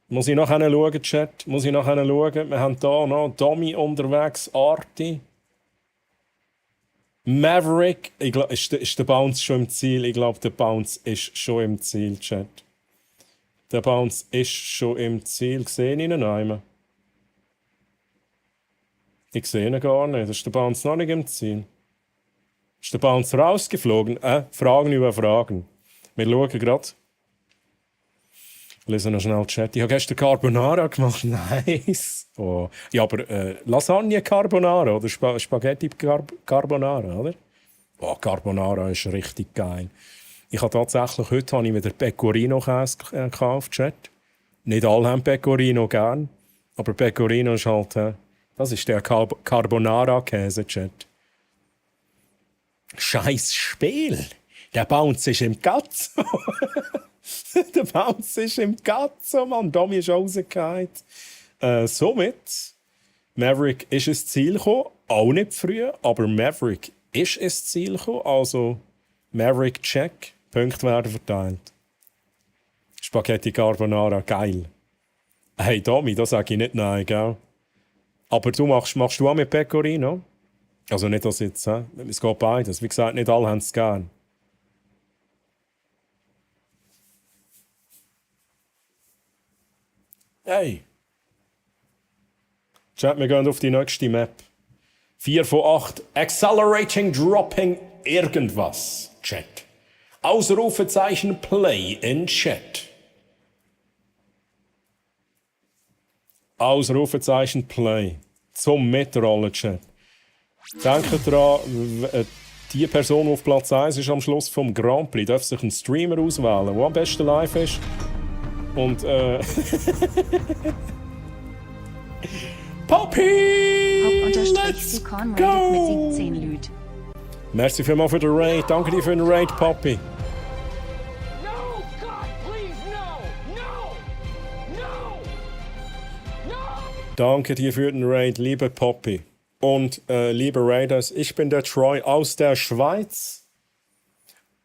Muss ich noch schauen, Chat? Muss ich noch schauen? Wir haben hier noch Domi unterwegs, Arti. Maverick, ich glaub, ist der Bounce schon im Ziel? Ich glaube, der Bounce ist schon im Ziel, Chat. Der Bounce ist schon im Ziel. Sehe ich ihn einmal? Ich sehe ihn gar nicht. Ist der Bounce noch nicht im Ziel? Ist der Bounce rausgeflogen? Fragen über Fragen. Wir schauen gerade. Ich lese noch schnell Chat. Ich habe gestern Carbonara gemacht. Nice. Oh. Ja, aber Lasagne Carbonara oder Spaghetti Carbonara, oder? Oh, Carbonara ist richtig geil. Ich habe tatsächlich heute wieder Pecorino-Käse gekauft, Chat. Nicht alle haben Pecorino gern, aber Pecorino ist halt, das ist der Carbonara-Käse, Chat. Scheiß Spiel! Der Bounce ist im Gazzo! Der Bounce ist im Gazzo, Mann! Domi ist rausgefallen. Somit, Maverick ist ins Ziel gekommen. Auch nicht früh, aber Maverick ist ins Ziel gekommen. Also, Maverick check. Punkte werden verteilt. Spaghetti Carbonara, geil. Hey Domi, da sage ich nicht nein, gell? Aber du machst du auch mit Pecorino? Also nicht das jetzt, he? Es geht beides. Wie gesagt, nicht alle haben es gern. Hey! Chat, wir gehen auf die nächste Map. 4 von 8. Accelerating, Dropping, irgendwas. Chat. Ausrufezeichen Play in Chat. Ausrufezeichen Play. Zum Mitrollen, Chat. Denkt daran, die Person, die auf Platz 1 ist am Schluss vom Grand Prix, darf sich einen Streamer auswählen, der am besten live ist. Und Poppy! Let's go! Mit 17 Lüt. Merci vielmals für den Raid. Danke dir für den Raid, Poppy. No, God, please, no, no, no, no. Danke dir für den Raid, liebe Poppy. Und liebe Raiders, ich bin der Troy aus der Schweiz.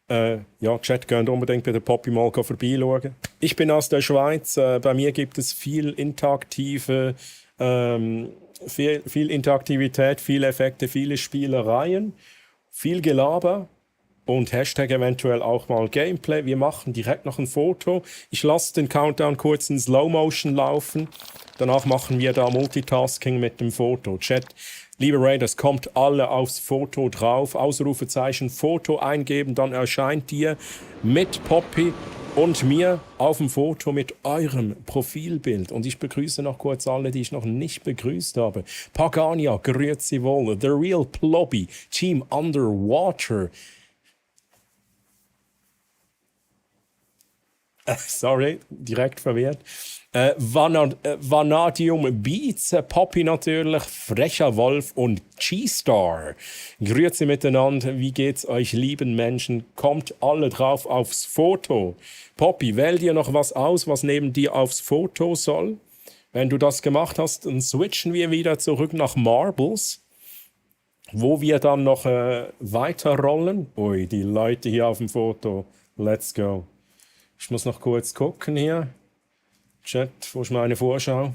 Ja, Chat, könnt unbedingt bei der Poppy mal vorbeischauen. Ich bin aus der Schweiz. Bei mir gibt es viel interaktive, viel Interaktivität, viele Effekte, viele Spielereien, viel Gelaber und Hashtag eventuell auch mal Gameplay. Wir machen direkt noch ein Foto. Ich lasse den Countdown kurz in Slow Motion laufen. Danach machen wir da Multitasking mit dem Foto. Chat, liebe Raiders, kommt alle aufs Foto drauf. Ausrufezeichen Foto eingeben, dann erscheint ihr mit Poppy und mir auf dem Foto mit eurem Profilbild. Und ich begrüße noch kurz alle, die ich noch nicht begrüßt habe. Pagania, grüezi wohl. The Real Plobby, Team Underwater. Sorry, direkt verwirrt. Vanadium Beats, Poppy natürlich, Frecher Wolf und G-Star. Grüezi miteinander, wie geht's euch, lieben Menschen? Kommt alle drauf aufs Foto. Poppy, wähl dir noch was aus, was neben dir aufs Foto soll. Wenn du das gemacht hast, dann switchen wir wieder zurück nach Marbles, wo wir dann noch weiterrollen. Ui, die Leute hier auf dem Foto. Let's go. Ich muss noch kurz gucken hier. Chat, wo ist meine Vorschau?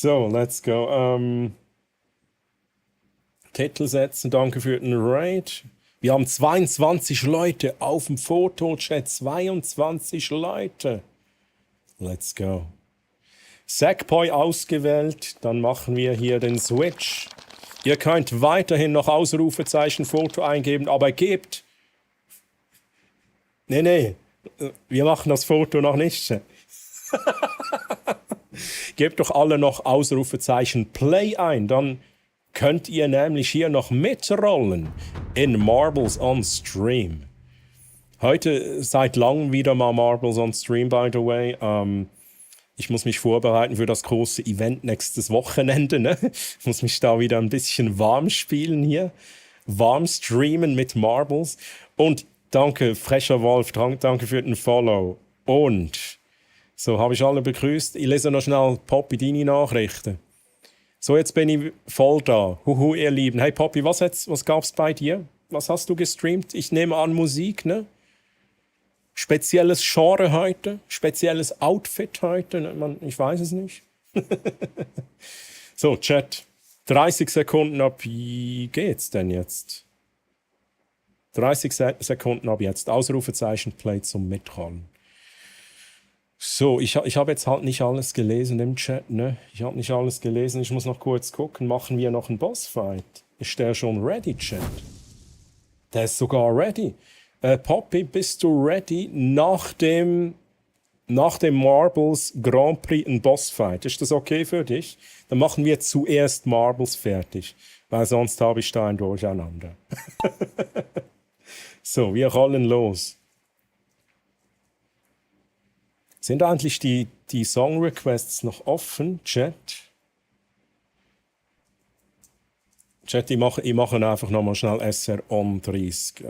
So, let's go. Titel setzen, danke für den Raid. Wir haben 22 Leute auf dem Fotochat. 22 Leute. Let's go. Sackboy ausgewählt. Dann machen wir hier den Switch. Ihr könnt weiterhin noch Ausrufezeichen Foto eingeben, aber gebt... Nee, wir machen das Foto noch nicht. Gebt doch alle noch Ausrufezeichen Play ein, dann könnt ihr nämlich hier noch mitrollen in Marbles on Stream. Heute seit langem wieder mal Marbles on Stream, by the way. Ich muss mich vorbereiten für das große Event nächstes Wochenende. Ne? Ich muss mich da wieder ein bisschen warm spielen hier. Warm streamen mit Marbles. Und danke, frecher Wolf, danke für den Follow. Und so, habe ich alle begrüßt. Ich lese noch schnell, Poppy, deine Nachrichten. So, jetzt bin ich voll da. Huhu, ihr Lieben. Hey Poppy, was gab's bei dir? Was hast du gestreamt? Ich nehme an Musik, ne? Spezielles Genre heute? Spezielles Outfit heute? Ich weiß es nicht. So, Chat. 30 Sekunden ab. Wie geht's denn jetzt? 30 Sekunden ab jetzt. Ausrufezeichen Play zum Mitrollen. So, ich habe jetzt halt nicht alles gelesen im Chat, ne? Ich habe nicht alles gelesen. Ich muss noch kurz gucken. Machen wir noch einen Bossfight? Ist der schon ready, Chat? Der ist sogar ready. Poppy, bist du ready nach dem Marbles Grand Prix ein Bossfight? Ist das okay für dich? Dann machen wir zuerst Marbles fertig, weil sonst habe ich da ein Durcheinander. So, wir rollen los. Sind eigentlich die Song-Requests noch offen, Chat? Chat, ich mache einfach nochmal schnell SR on 30.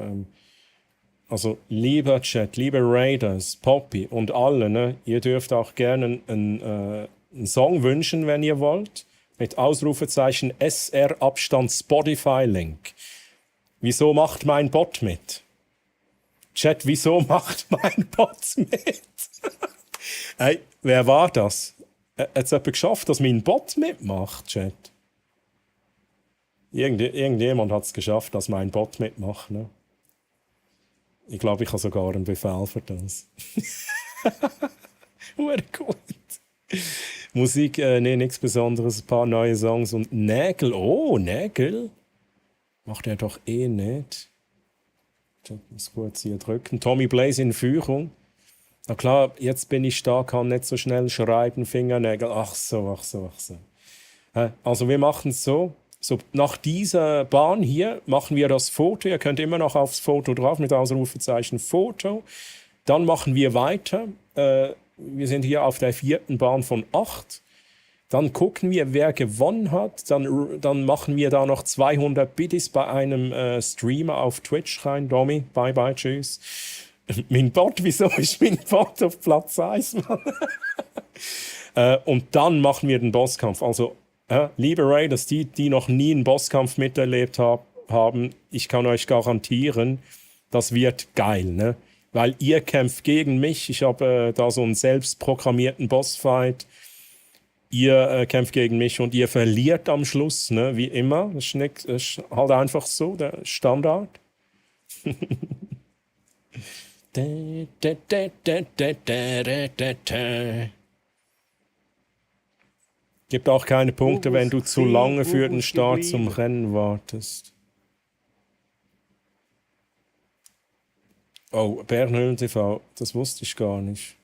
Also, lieber Chat, liebe Raiders, Poppy und alle, ne, ihr dürft auch gerne einen Song wünschen, wenn ihr wollt. Mit Ausrufezeichen SR Abstand Spotify-Link. Wieso macht mein Bot mit? Chat, wieso macht mein Bot mit? Hey, wer war das? Hat es jemand geschafft, dass mein Bot mitmacht, Chat? Irgendjemand hat es geschafft, dass mein Bot mitmacht, ne? Ich glaube, ich habe sogar einen Befehl für das. Sehr gut. Musik, nee, nichts Besonderes. Ein paar neue Songs und Nägel. Oh, Nägel? Macht er doch eh nicht. Ich muss kurz hier drücken. Tommy Blaze in Führung. Na klar, jetzt bin ich da, kann nicht so schnell schreiben, Fingernägel. Ach so. Also wir machen es so. So, nach dieser Bahn hier machen wir das Foto. Ihr könnt immer noch aufs Foto drauf mit Ausrufezeichen Foto. Dann machen wir weiter. Wir sind hier auf der 4. Bahn von 8. Dann gucken wir, wer gewonnen hat. Dann machen wir da noch 200 Biddies bei einem Streamer auf Twitch rein. Domi, bye bye, tschüss. Mein Bot, wieso ist mein Bot auf Platz 1? Und dann machen wir den Bosskampf. Also, liebe Raiders, die noch nie einen Bosskampf miterlebt haben, ich kann euch garantieren, das wird geil, ne? Weil ihr kämpft gegen mich. Ich habe da so einen selbstprogrammierten Bossfight. Ihr kämpft gegen mich und ihr verliert am Schluss, ne? Wie immer. Das ist halt einfach so, der Standard. Gibt auch keine Punkte, wenn du zu lange für den Start zum Rennen wartest. Oh, Bernhöhlen TV, das wusste ich gar nicht.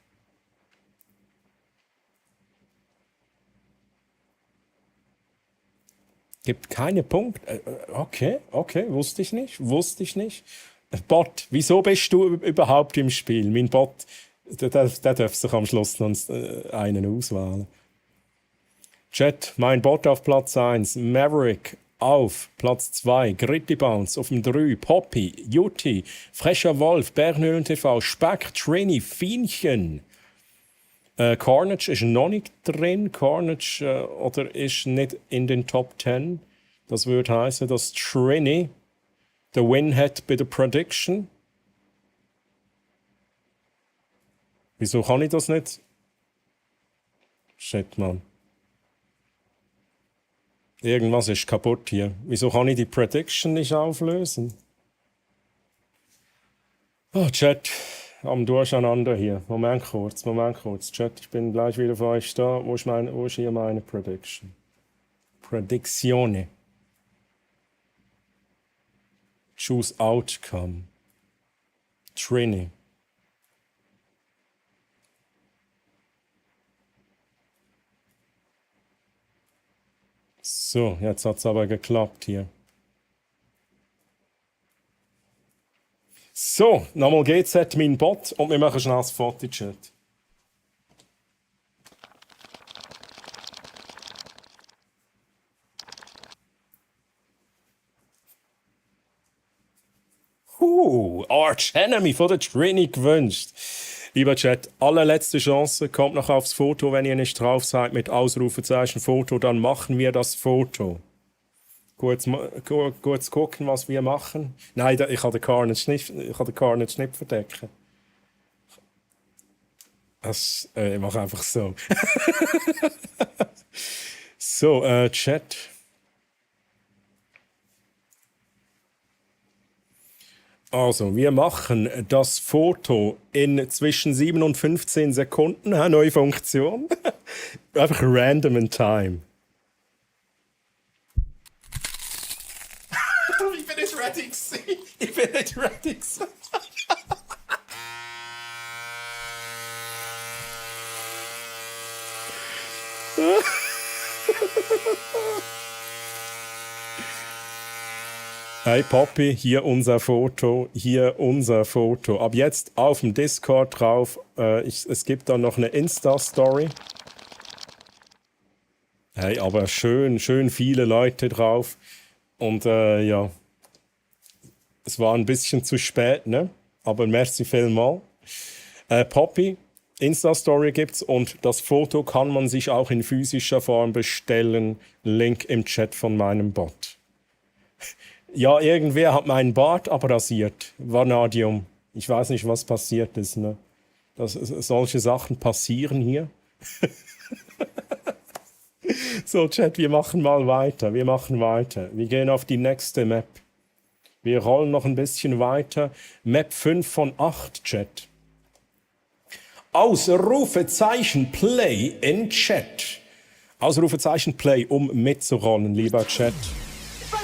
Gibt keine Punkte. Okay, wusste ich nicht. Bot, wieso bist du überhaupt im Spiel? Mein Bot, der darf sich am Schluss noch einen auswählen. Chat, mein Bot auf Platz 1, Maverick auf Platz 2, Gritty Bounce auf dem 3, Poppy, Jutti, Frecher Wolf, Bernhöhlen TV, Speck, Trini, Fienchen. Carnage ist noch nicht drin. Carnage oder ist nicht in den Top 10. Das würde heißen, dass Trini den Win hat bei der Prediction. Wieso kann ich das nicht? Shit, Mann. Irgendwas ist kaputt hier. Wieso kann ich die Prediction nicht auflösen? Oh, Chat, am Durcheinander hier. Moment kurz. Chat, ich bin gleich wieder für euch da. Wo ist hier meine Prediction? Predizione. Choose Outcome. Trini. So, jetzt hat es aber geklappt hier. So, nochmal GZ mein Bot und wir machen schnell das Foto-Chat. Arch Enemy von der Trini gewünscht. Lieber Chat, allerletzte Chance, kommt noch aufs Foto, wenn ihr nicht drauf seid mit Ausrufezeichen Foto, dann machen wir das Foto. Kurz gucken, was wir machen. Nein, ich kann den Carnage nicht verdecken. Ich mache einfach so. So, Chat. Also, wir machen das Foto in zwischen 7 und 15 Sekunden. Neue Funktion. Einfach random in time. Ich bin nicht ready gewesen. Hey Poppy, hier unser Foto. Ab jetzt auf dem Discord drauf. Es gibt dann noch eine Insta-Story. Hey, aber schön viele Leute drauf. Und ja, es war ein bisschen zu spät, ne? Aber merci vielmals. Poppy, Insta-Story gibt's und das Foto kann man sich auch in physischer Form bestellen. Link im Chat von meinem Bot. Ja, irgendwer hat meinen Bart abrasiert. Vanadium. Ich weiß nicht, was passiert ist. Ne? Solche Sachen passieren hier. So, Chat, wir machen mal weiter. Wir gehen auf die nächste Map. Wir rollen noch ein bisschen weiter. Map 5 von 8, Chat. Ausrufezeichen Play in Chat. Ausrufezeichen Play, um mitzurollen, lieber Chat. Say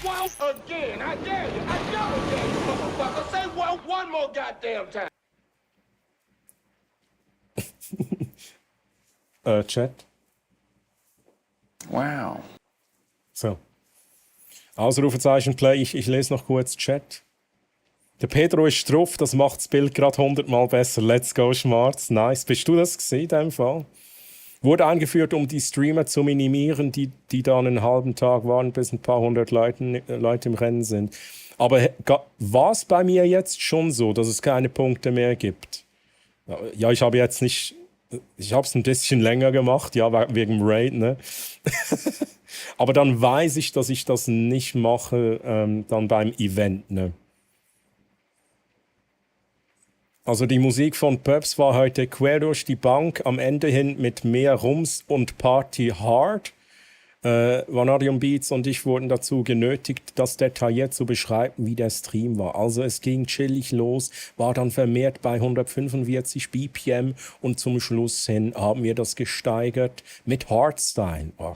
once again. I dare you. I double dare you, motherfucker. Say one more goddamn time. Chat. Wow. So. Ausrufezeichen Play. Ich lese noch kurz Chat. Der Pedro ist drauf, das macht das Bild gerade 100-mal besser. Let's go, Schmarz. Nice. Bist du das gesehen in dem Fall? Wurde eingeführt, um die Streamer zu minimieren, die dann einen halben Tag waren, bis ein paar hundert Leute im Rennen sind. Aber war es bei mir jetzt schon so, dass es keine Punkte mehr gibt? Ja, ich habe es ein bisschen länger gemacht, ja, wegen Raid, ne? Aber dann weiß ich, dass ich das nicht mache, dann beim Event, ne? Also die Musik von Pöps war heute quer durch die Bank, am Ende hin mit mehr Rums und Party Hard. Vanadium Beats und ich wurden dazu genötigt, das detailliert zu beschreiben, wie der Stream war. Also es ging chillig los, war dann vermehrt bei 145 BPM und zum Schluss hin haben wir das gesteigert mit Hardstyle. Oh,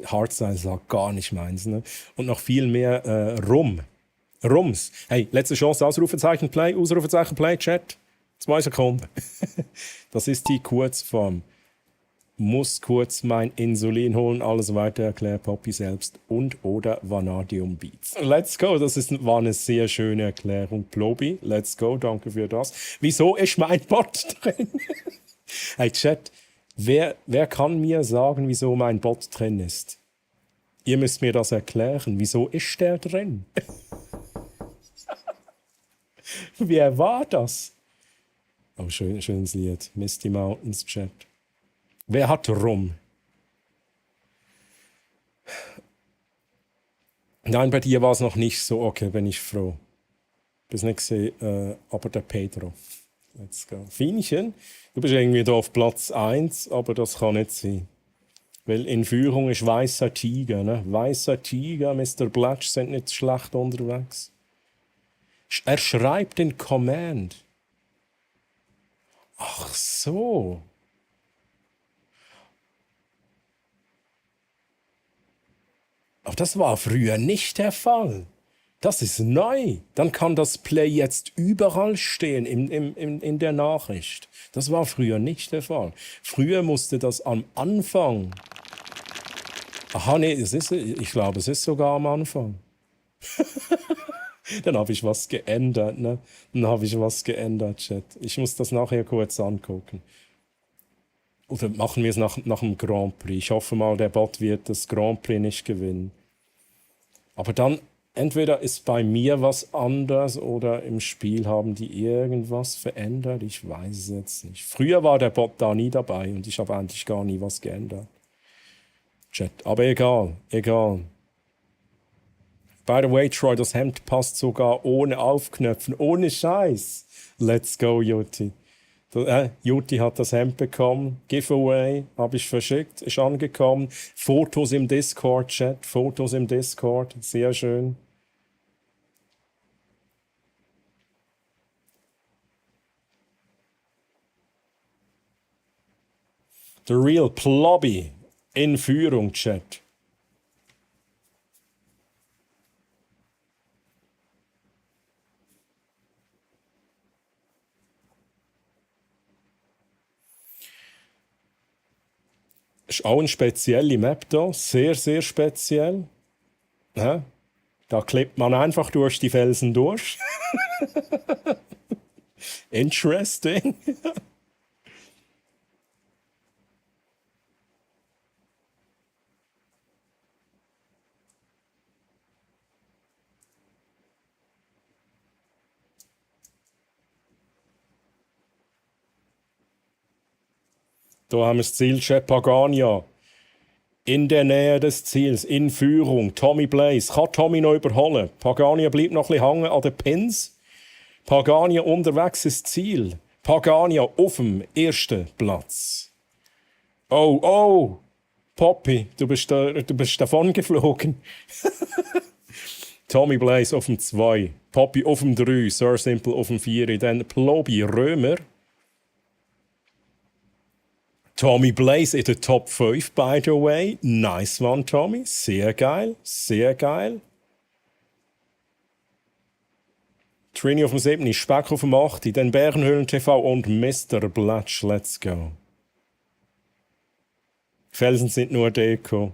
Hardstyle ist auch gar nicht meins, ne? Und noch viel mehr Rums. Hey, letzte Chance, Ausrufezeichen Play, Chat. 2 Sekunden. Das ist die Kurzform. Muss kurz mein Insulin holen, alles weiter erklärt Poppy selbst und oder Vanadium Beats. Let's go, war eine sehr schöne Erklärung. Plobi, let's go, danke für das. Wieso ist mein Bot drin? Hey Chat, wer kann mir sagen, wieso mein Bot drin ist? Ihr müsst mir das erklären. Wieso ist der drin? Wer war das? Oh, schönes Lied. Misty Mountains, Chat. Wer hat Rum? Nein, bei dir war es noch nicht so. Okay, bin ich froh. Das nächste, aber der Pedro. Let's go. Fienchen, du bist irgendwie da auf Platz 1, aber das kann nicht sein. Weil in Führung ist weißer Tiger. Ne? Weißer Tiger, Mr. Blatch sind nicht schlecht unterwegs. Er schreibt den Command. Ach so. Aber das war früher nicht der Fall. Das ist neu. Dann kann das Play jetzt überall stehen in der Nachricht. Das war früher nicht der Fall. Früher musste das am Anfang. Aha, nee, ich glaube, es ist sogar am Anfang. Dann habe ich was geändert, ne? Dann habe ich was geändert, Chat. Ich muss das nachher kurz angucken. Oder machen wir es nach dem Grand Prix. Ich hoffe mal, der Bot wird das Grand Prix nicht gewinnen. Aber dann, entweder ist bei mir was anders oder im Spiel haben die irgendwas verändert. Ich weiß es jetzt nicht. Früher war der Bot da nie dabei und ich habe eigentlich gar nie was geändert. Chat. Aber egal. By the way, Troy, das Hemd passt sogar ohne Aufknöpfen. Ohne Scheiß. Let's go, Juti. Juti hat das Hemd bekommen. Giveaway habe ich verschickt. Ist angekommen. Fotos im Discord-Chat. Fotos im Discord. Sehr schön. The Real Plobby in Führung, Chat. Ist auch eine spezielle Map da, sehr, sehr speziell. Ja? Da klebt man einfach durch die Felsen durch. Interesting. Da haben wir das Ziel, Chet Pagania. In der Nähe des Ziels, in Führung. Tommy Blaze. Kann Tommy noch überholen? Pagania bleibt noch ein bisschen hängen an den Pins. Pagania unterwegs ins Ziel. Pagania auf dem ersten Platz. Oh. Poppy, du bist davon geflogen. Tommy Blaze auf dem 2. Poppy auf dem 3. Sir Simple auf dem 4. Dann Plobby Römer. Tommy Blaze in der Top 5, by the way. Nice one, Tommy. Sehr geil. Trini auf dem 7, Speck auf dem 8, dann Bärenhöhlen TV und Mr. Blatch. Let's go. Felsen sind nur Deko.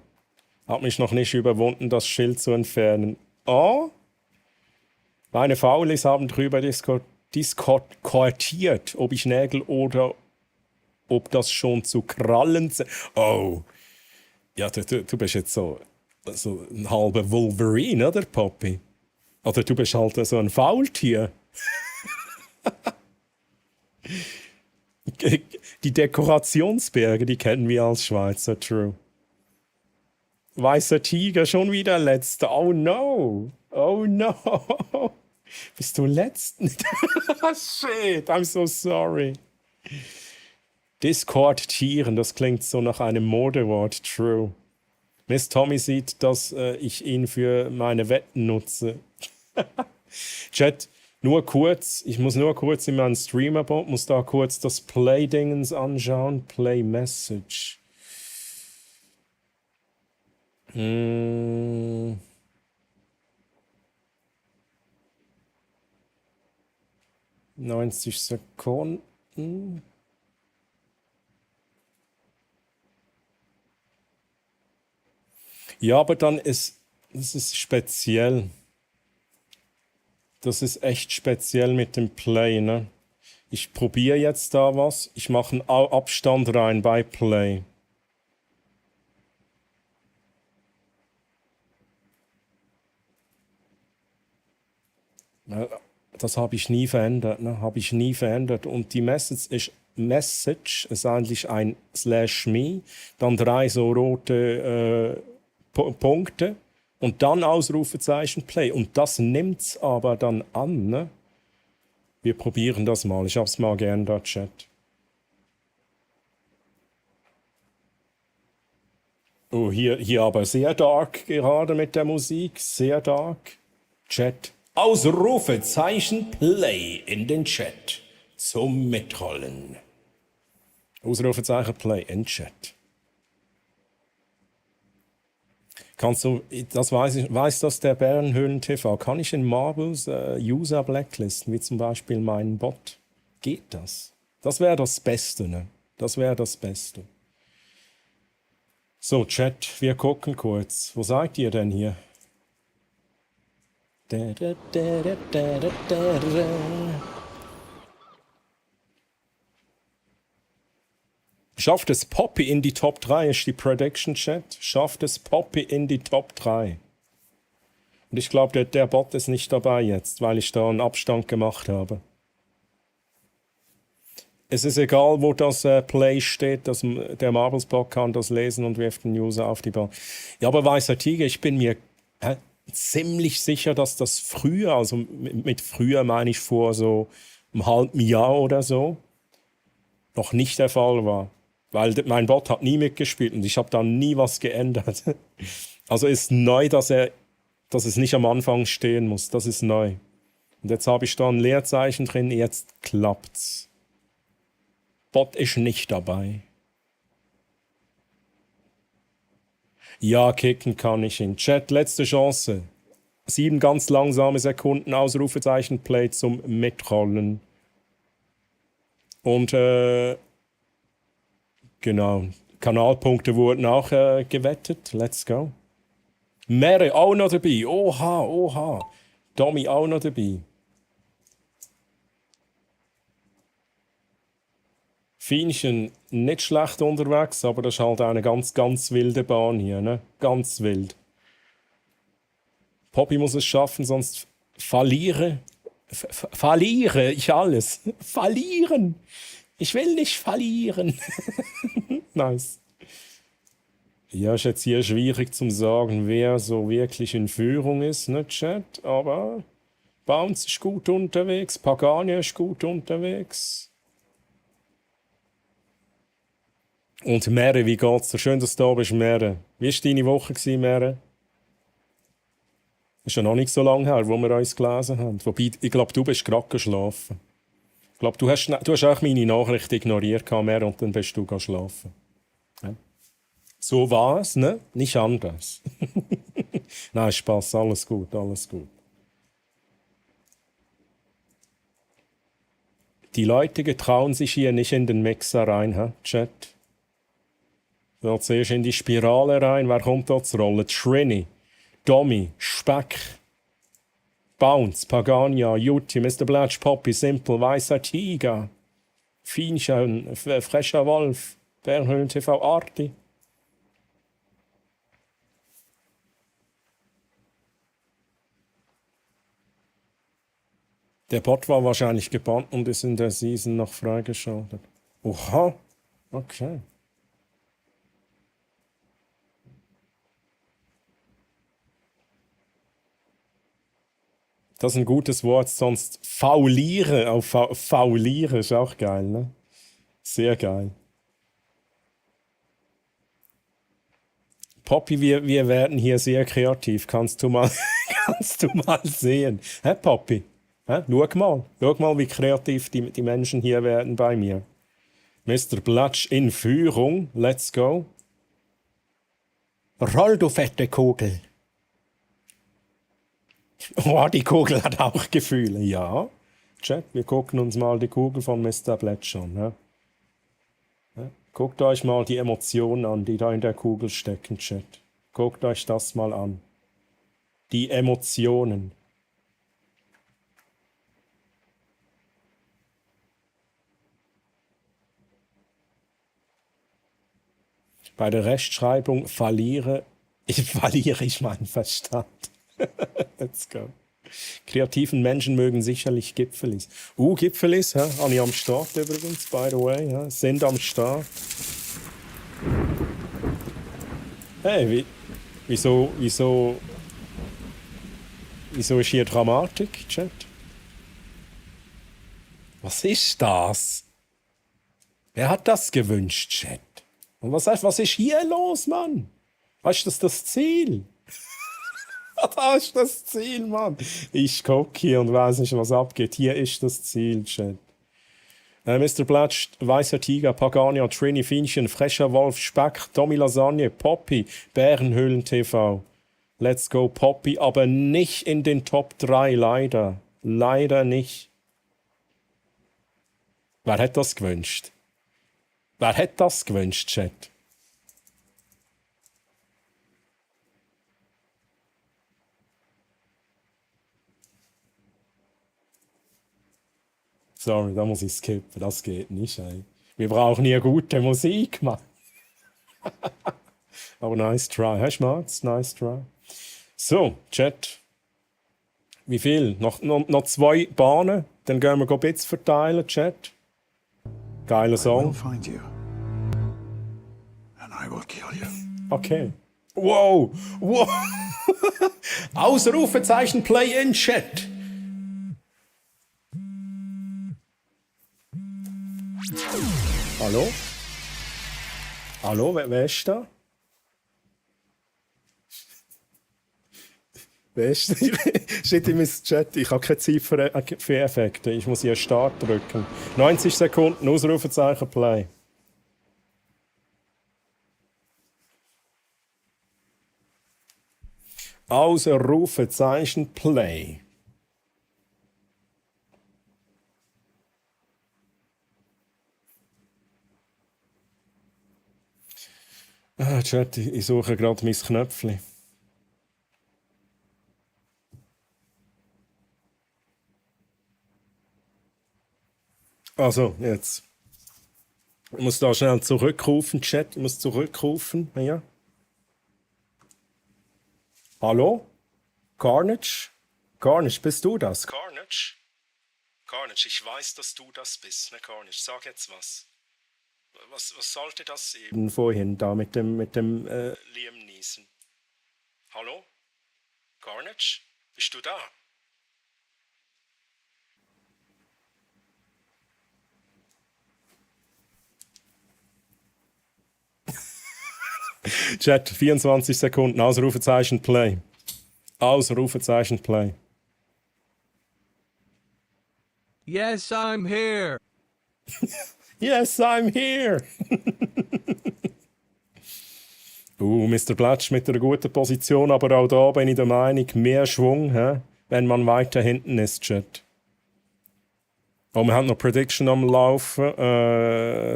Hat mich noch nicht überwunden, das Schild zu entfernen. Oh? Meine Faulis haben drüber diskutiert, ob ich Nägel oder ob das schon zu Krallen sind. Oh. Ja, du bist jetzt so ein halber Wolverine, oder, Poppy? Oder du bist halt so ein Faultier. Die Dekorationsberge, die kennen wir als Schweizer, true. Weißer Tiger, schon wieder letzter. Oh no. Bist du letzten? Shit, I'm so sorry. Discord-Tieren, das klingt so nach einem Modewort, true. Miss Tommy sieht, dass ich ihn für meine Wetten nutze. Chat, nur kurz, ich muss nur kurz in meinen Streamer-Bot, muss da kurz das Play-Dingens anschauen. Play-Message. 90 Sekunden. Ja, aber dann das ist speziell. Das ist echt speziell mit dem Play, ne? Ich probiere jetzt da was. Ich mache einen Abstand rein bei Play. Das habe ich nie verändert, ne? Habe ich nie verändert. Und die Message ist eigentlich ein /me, dann 3 so rote Punkte und dann Ausrufezeichen Play. Und das nimmt's aber dann an, ne? Wir probieren das mal. Ich hab's mal geändert, Chat. Oh, hier aber sehr dark gerade mit der Musik. Sehr dark. Chat. Ausrufezeichen Play in den Chat. Zum Mitrollen. Ausrufezeichen Play in den Chat. Kannst du, das weiß das der Bärenhöhlen TV, kann ich in Marbles User blacklisten, wie zum Beispiel meinen Bot? Geht das? Das wäre das Beste, ne? Das wäre das Beste. So, Chat, wir gucken kurz. Wo seid ihr denn hier? Schafft es Poppy in die Top 3, ist die Prediction Chat. Schafft es Poppy in die Top 3. Und ich glaube, der Bot ist nicht dabei jetzt, weil ich da einen Abstand gemacht habe. Es ist egal, wo das Play steht, der Marbles-Bot kann das lesen und wirft den User auf die Bahn. Ja, aber weißer Tiger, ich bin mir ziemlich sicher, dass das früher, also mit früher meine ich vor so einem halben Jahr oder so, noch nicht der Fall war. Weil mein Bot hat nie mitgespielt und ich habe da nie was geändert. Also ist neu, dass es nicht am Anfang stehen muss. Das ist neu. Und jetzt habe ich da ein Leerzeichen drin, jetzt klappt's. Bot ist nicht dabei. Ja, kicken kann ich in Chat. Letzte Chance. 7 ganz langsame Sekunden, Ausrufezeichen, Play zum Mitrollen. Und genau, Kanalpunkte wurden auch gewettet. Let's go. Mere auch noch dabei. Oha. Domi auch noch dabei. Fienchen nicht schlecht unterwegs, aber das ist halt eine ganz, ganz wilde Bahn hier, ne? Ganz wild. Poppy muss es schaffen, sonst verliere ich alles. Verlieren. Ich will nicht verlieren. Nice. Ja, ist jetzt hier schwierig zu sagen, wer so wirklich in Führung ist, ne, Chat? Aber Bounce ist gut unterwegs, Pagania ist gut unterwegs. Und Mere, wie geht's dir? Schön, dass du da bist, Mere. Wie war deine Woche, Mere? Ist ja noch nicht so lange her, wo wir uns gelesen haben. Wobei, ich glaube, du bist gerade geschlafen. Ich glaube, du hast auch meine Nachricht ignoriert, Mere, und dann bist du geschlafen. Ja. So war es, ne? Nicht anders. Nein, Spaß, alles gut, alles gut. Die Leute getrauen sich hier nicht in den Mixer rein, hä? Chat. Da zuerst in die Spirale rein. Wer kommt da zu rollen? Trini, Domi, Speck, Bounce, Pagania, Jutti, Mr. Blatch, Poppy, Simple, Weißer Tiger, Fienchen, Frecher Wolf, Bärenhöhlen TV, Arti. Der Bot war wahrscheinlich gebannt und ist in der Season noch freigeschaltet. Oha, okay. Das ist ein gutes Wort, sonst fauliere, auf fauliere ist auch geil, ne? Sehr geil. Poppy, wir werden hier sehr kreativ, kannst du mal sehen. Hä, Poppy? Hä? Schau mal, wie kreativ die Menschen hier werden bei mir. Mr. Blatsch in Führung, let's go. Roll, du fette Kugel. Oh, die Kugel hat auch Gefühle, ja. Chat, wir gucken uns mal die Kugel von Mr. Blatsch an. Ja? Ja? Guckt euch mal die Emotionen an, die da in der Kugel stecken, Chat. Guckt euch das mal an. Die Emotionen. Bei der Rechtschreibung verliere ich meinen Verstand. Let's go. Kreativen Menschen mögen sicherlich Gipfelis. Gipfelis, habe ich am Start übrigens, by the way. Ja, sind am Start. Hey, wieso ist hier Dramatik, Chat? Was ist das? Wer hat das gewünscht, Chat? Und was ist hier los, Mann? Was ist das Ziel? Das ist das Ziel, Mann. Ich gucke hier und weiß nicht, was abgeht. Hier ist das Ziel, Chat. Mr. Blatsch, Weißer Tiger, Pagania, Trini, Fienchen, Frecher Wolf, Speck, Tommy Lasagne, Poppy, Bärenhöhlen TV. Let's go, Poppy, aber nicht in den Top 3, leider. Leider nicht. Wer hat das gewünscht? Wer hat das gewünscht, Chat? Sorry, da muss ich skippen. Das geht nicht, ey. Wir brauchen hier gute Musik, Mann. Aber nice try. Hast du Max? Nice try. So, Chat. Wie viel? Noch 2 Bahnen. Dann gehen wir Bits verteilen, Chat. Geiler Song. find you. And I will kill you. Okay. Wow. Wow. Ausrufezeichen Play in Chat. Hallo? Hallo, wer ist da? Wer ist da? Steht in meinem Chat, ich habe keine Zeit für Effekte. Ich muss hier Start drücken. 90 Sekunden, Ausrufezeichen Play. Ausrufezeichen Play. Chat, ich suche gerade mein Knöpfchen. Also, jetzt. Ich muss da schnell zurückrufen, Chat. Ich muss zurückrufen. Ja. Hallo? Carnage? Carnage, bist du das? Carnage? Carnage, ich weiß, dass du das bist, ne, Carnage? Sag jetzt was. Was sollte das eben vorhin da mit dem Liam Neeson? Hallo? Carnage? Bist du da? Chat, 24 Sekunden, Ausrufezeichen Play. Ausrufezeichen Play. Yes, I'm here. Yes, I'm here. Mr. Blatsch mit einer guten Position, aber auch da bin ich der Meinung, mehr Schwung, wenn man weiter hinten ist, Chat. Oh, wir haben noch Prediction am Laufen.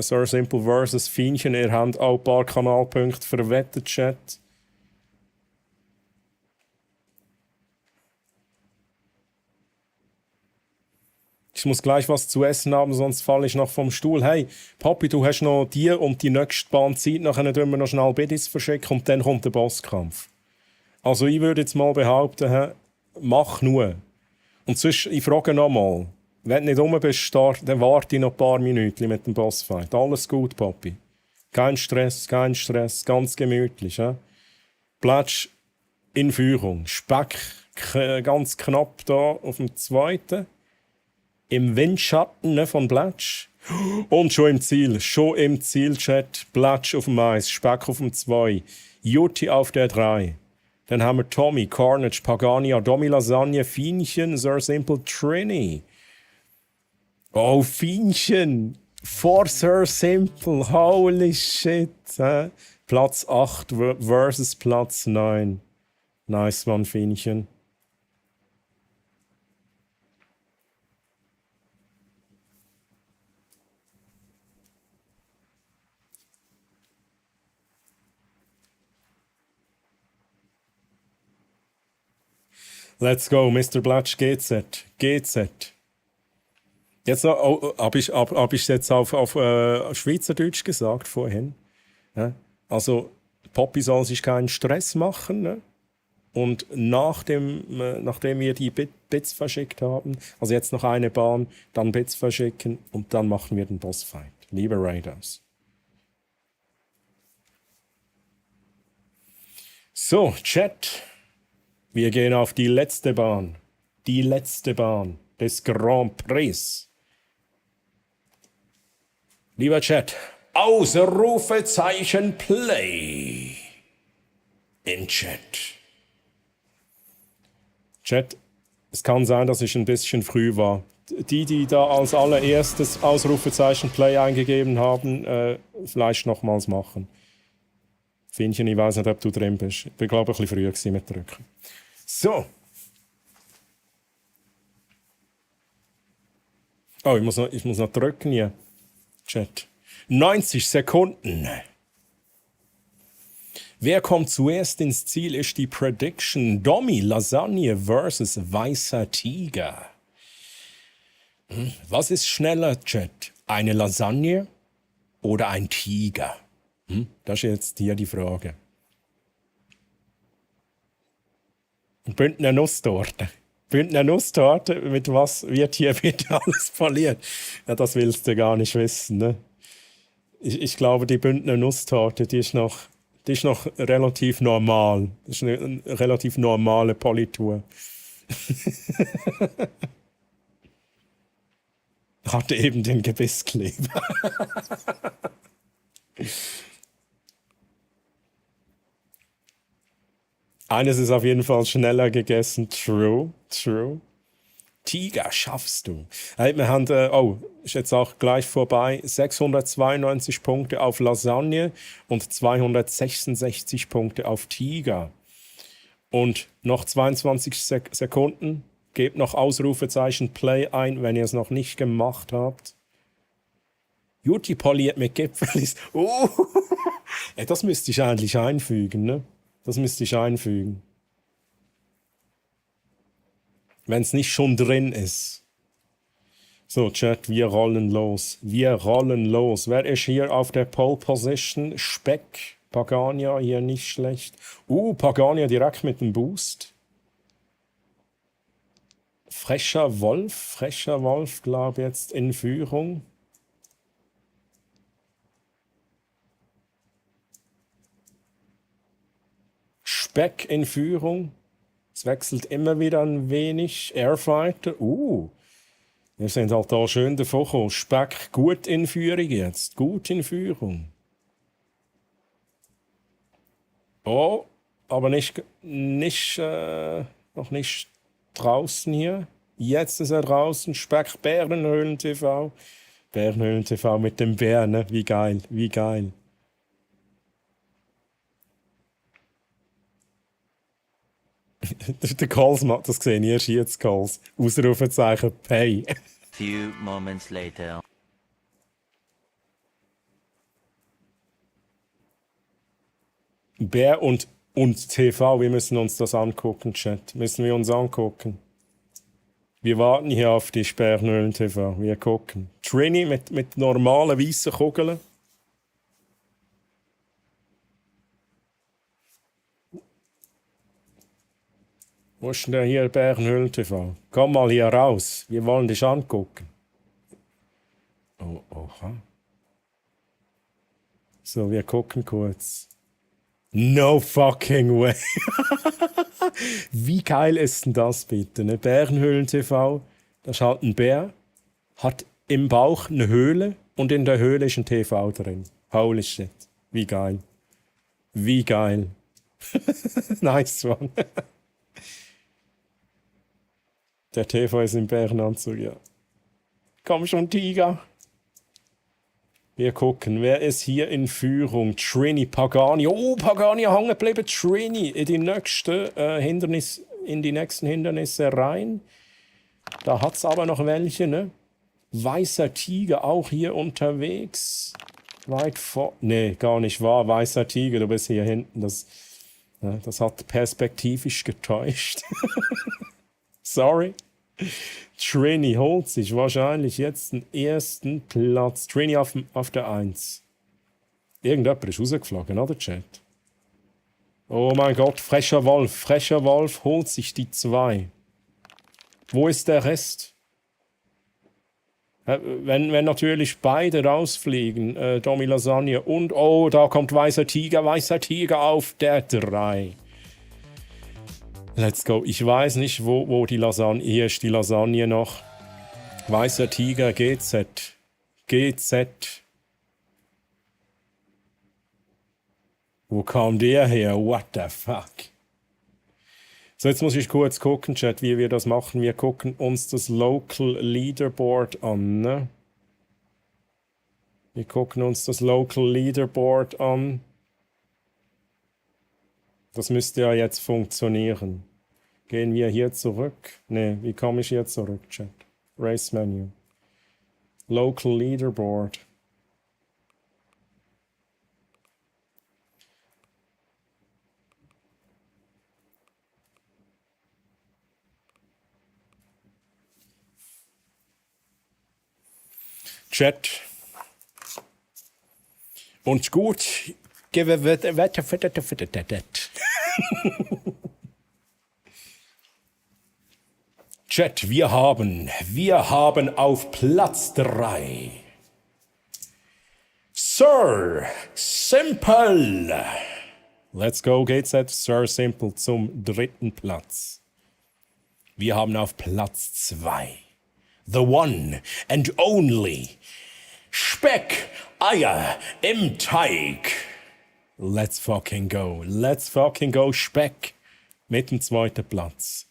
Sir Simple vs. Fienchen. Ihr habt auch ein paar Kanalpunkte verwettet, Chat. Ich muss gleich was zu essen haben, sonst falle ich noch vom Stuhl. Hey, Papi, du hast noch die und die nächste Bahn Zeit. Nachher tun wir noch schnell Biddies verschicken und dann kommt der Bosskampf. Also ich würde jetzt mal behaupten, mach nur. Und sonst, ich frage nochmal. Wenn du nicht rum bist, dann warte ich noch ein paar Minuten mit dem Bossfight. Alles gut, Papi. Kein Stress, ganz gemütlich. Blatsch in Führung. Speck ganz knapp da auf dem 2. Im Windschatten von Blatsch. Und schon im Ziel, Chat. Blatsch auf dem 1, Speck auf dem 2, Jutti auf der 3. Dann haben wir Tommy, Carnage, Pagania, Domi Lasagne, Fienchen, Sir Simple, Trini. Oh, Fienchen! For Sir Simple, holy shit! Platz 8 versus Platz 9. Nice one, Fienchen. Let's go, Mr. Blatsch, GZ. Jetzt noch, hab ich jetzt auf Schweizerdeutsch gesagt vorhin. Ja? Also, Poppy soll sich keinen Stress machen. Ne? Und nachdem wir die Bits verschickt haben, also jetzt noch eine Bahn, dann Bits verschicken und dann machen wir den Bossfight. Liebe Raiders. So, Chat. Wir gehen auf die letzte Bahn. Die letzte Bahn des Grand Prix. Lieber Chat, Ausrufezeichen Play. im Chat. Chat, es kann sein, dass ich ein bisschen früh war. Die da als allererstes Ausrufezeichen Play eingegeben haben, vielleicht nochmals machen. Finnchen, ich weiß nicht, ob du drin bist. Ich bin, glaube ich, ein bisschen früh gewesen mit Drücken. So. Oh, ich muss noch drücken hier. Chat. 90 Sekunden. Wer kommt zuerst ins Ziel, ist die Prediction. Domi, Lasagne versus Weißer Tiger. Was ist schneller, Chat? Eine Lasagne oder ein Tiger? Das ist jetzt hier die Frage. Bündner Nusstorte. Bündner Nusstorte, mit was wird hier bitte alles poliert? Ja, das willst du gar nicht wissen, ne? Ich glaube, die Bündner Nusstorte, die ist noch relativ normal. Das ist eine relativ normale Politur. Hatte eben den Gebisskleber. Eines ist auf jeden Fall schneller gegessen. True. Tiger schaffst du. Wir haben, ist jetzt auch gleich vorbei, 692 Punkte auf Lasagne und 266 Punkte auf Tiger. Und noch 22 Sekunden. Gebt noch Ausrufezeichen Play ein, wenn ihr es noch nicht gemacht habt. Juti poliert mit Gipfelis. Das müsste ich eigentlich einfügen, ne? Das müsste ich einfügen. Wenn es nicht schon drin ist. So, Chat, wir rollen los. Wer ist hier auf der Pole Position? Speck. Pagania hier nicht schlecht. Pagania direkt mit dem Boost. Frecher Wolf, glaube ich, jetzt in Führung. Speck in Führung. Es wechselt immer wieder ein wenig. Airfighter. Wir sind halt da schön davon gekommen. Speck gut in Führung jetzt. Gut in Führung. Aber noch nicht draußen hier. Jetzt ist er draußen. Speck, Bärenhöhlen TV. Bärenhöhlen TV mit dem Bär, ne? Wie geil. Der Calls macht das gesehen, hier ist jetzt Calls. Ausrufezeichen Pay. Few moments later. Bär und TV, wir müssen uns das angucken, Chat. Müssen wir uns angucken. Wir warten hier auf die Sperrnölen TV. Wir gucken. Trini mit normalen weißen Kugeln. Wo ist denn der hier, Bärenhöhlen TV? Komm mal hier raus. Wir wollen dich angucken. Oha. So, wir gucken kurz. No fucking way. Wie geil ist denn das bitte? Ne? Bärenhöhlen TV, da ist halt ein Bär, hat im Bauch eine Höhle und in der Höhle ist ein TV drin. Holy shit. Wie geil. Nice one. Der TV ist im Bärenanzug, ja. Komm schon, Tiger. Wir gucken, wer ist hier in Führung? Trini, Pagani. Pagani hängen geblieben. Trini in die nächsten Hindernisse rein. Da hat es aber noch welche, ne? Weißer Tiger auch hier unterwegs. Weit vor. Nee, gar nicht wahr. Weißer Tiger, du bist hier hinten. Das hat perspektivisch getäuscht. Sorry. Trini holt sich wahrscheinlich jetzt den ersten Platz. Trini auf der 1. Irgendjemand ist rausgeflogen, oder Chat? Oh mein Gott, frecher Wolf holt sich die 2. Wo ist der Rest? Wenn natürlich beide rausfliegen, Domi Lasagne und, da kommt Weißer Tiger auf der 3. Let's go. Ich weiß nicht, wo die Lasagne... Hier ist die Lasagne noch. Weißer Tiger, GZ. Wo kam der her? What the fuck? So, jetzt muss ich kurz gucken, Chat, wie wir das machen. Wir gucken uns das Local Leaderboard an. Ne? Wir gucken uns das Local Leaderboard an. Das müsste ja jetzt funktionieren. Gehen wir hier zurück? Ne, wie komme ich hier zurück, Chat? Race Menu. Local Leaderboard. Chat. Und gut. Chat, wir haben auf Platz 3 Sir Simple. Let's go, geht's jetzt, Sir Simple zum 3. Platz. Wir haben auf Platz 2 The One and Only Speck, Eier im Teig. Let's fucking go, Speck mit dem 2. Platz.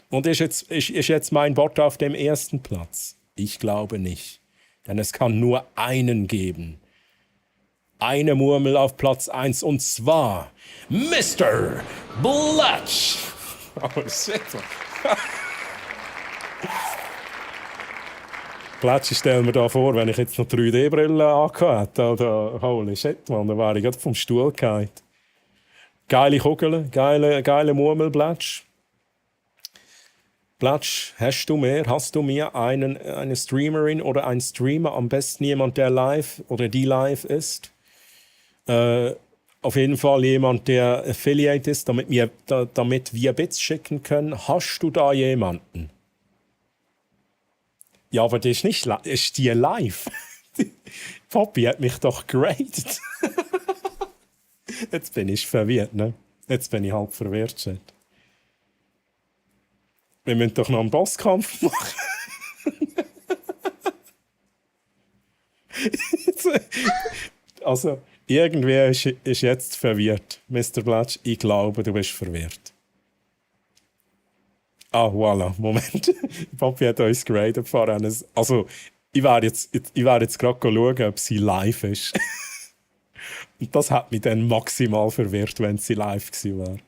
Und ist jetzt mein Bot auf dem 1. Platz? Ich glaube nicht. Denn es kann nur einen geben. Eine Murmel auf Platz 1 und zwar Mr. Blatch. Oh shit. Blatch, ich stelle mir da vor, wenn ich jetzt noch 3D-Brille angehabt hätte, oder holy shit, man, dann wäre ich gerade vom Stuhl gefallen. Geile Kugel, geile Murmel, Blatch. Blatch, hast du mir eine Streamerin oder einen Streamer, am besten jemand, der live oder die live ist? Auf jeden Fall jemand, der Affiliate ist, damit wir Bits schicken können. Hast du da jemanden? Ja, aber das ist nicht ist die live. Poppy hat mich doch geradet. Jetzt bin ich verwirrt, ne? Jetzt bin ich halb verwirrt, Chat. Wir müssen doch noch einen Bosskampf machen. Also, irgendwer ist jetzt verwirrt. Mr. Blatch, ich glaube, du bist verwirrt. Ah, voilà, Moment. Papi hat uns geradet vorhin. Also, ich werde jetzt gerade schauen, ob sie live ist. Und das hat mich dann maximal verwirrt, wenn sie live gewesen wäre.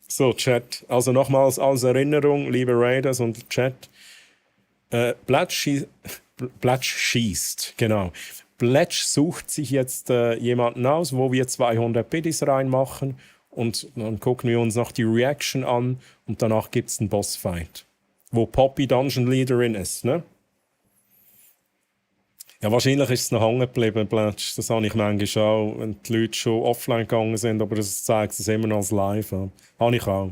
So, Chat. Also nochmals als Erinnerung, liebe Raiders und Chat. Blatch schießt, genau. Blatch sucht sich jetzt jemanden aus, wo wir 200 Biddies reinmachen. Und dann gucken wir uns noch die Reaction an und danach gibt es einen Bossfight. Wo Poppy Dungeon Leaderin ist, ne? Ja, wahrscheinlich ist es noch hängen geblieben, Blatch. Das habe ich manchmal auch, wenn die Leute schon offline gegangen sind, aber das zeigt es immer noch als live an. Habe ich auch.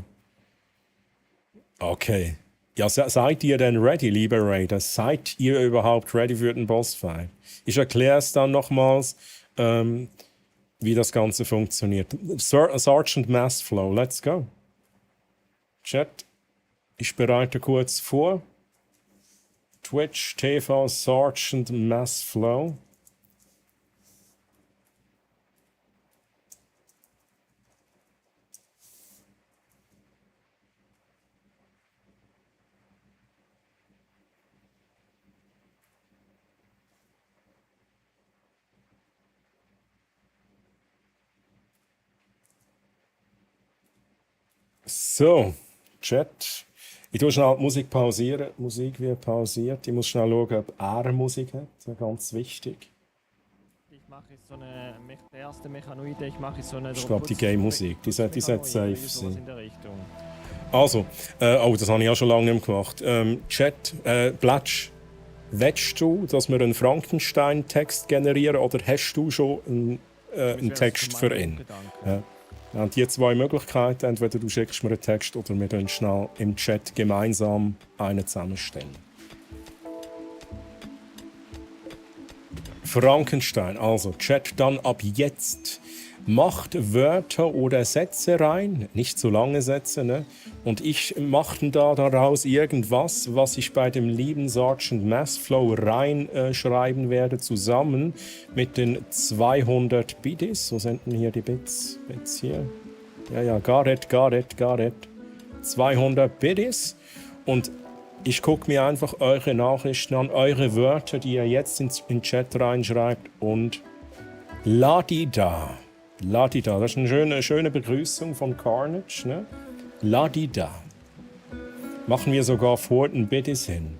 Okay. Ja, seid ihr denn ready, liebe Raiders? Seid ihr überhaupt ready für den Bossfight? Ich erkläre es dann nochmals, wie das Ganze funktioniert. Sergeant Massflow, let's go. Chat, ich bereite kurz vor. Twitch TV Sergeant Massflow. So, Chat. Ich tue schnell die Musik pausieren. Die Musik wird pausiert. Ich muss schnell schauen, ob er Musik hat. Das ist ganz wichtig. Ich mache so eine, der erste Mechanoide, ich mache so eine... Ich glaube, die Game-Musik, die sollte safe sein. Also, oh, das habe ich auch schon lange nicht mehr gemacht. Chat, Blatch, willst du, dass wir einen Frankenstein-Text generieren oder hast du schon einen Text für ihn? Wir haben die 2 Möglichkeiten. Entweder du schickst mir einen Text oder wir dann schnell im Chat gemeinsam einen zusammenstellen. Frankenstein. Also, Chat, dann ab jetzt macht Wörter oder Sätze rein, nicht so lange Sätze, ne? Und ich mache da daraus irgendwas, was ich bei dem lieben Sergeant Massflow reinschreiben werde, zusammen mit den 200 Biddies. Wo sind denn hier die Bits? Bits hier. Ja, got it. 200 Biddies. Und ich gucke mir einfach eure Nachrichten an, eure Wörter, die ihr jetzt in den Chat reinschreibt und Ladida. Ladida, das ist eine schöne Begrüßung von Carnage, ne? Ladida. Machen wir sogar vor den Biddies hin.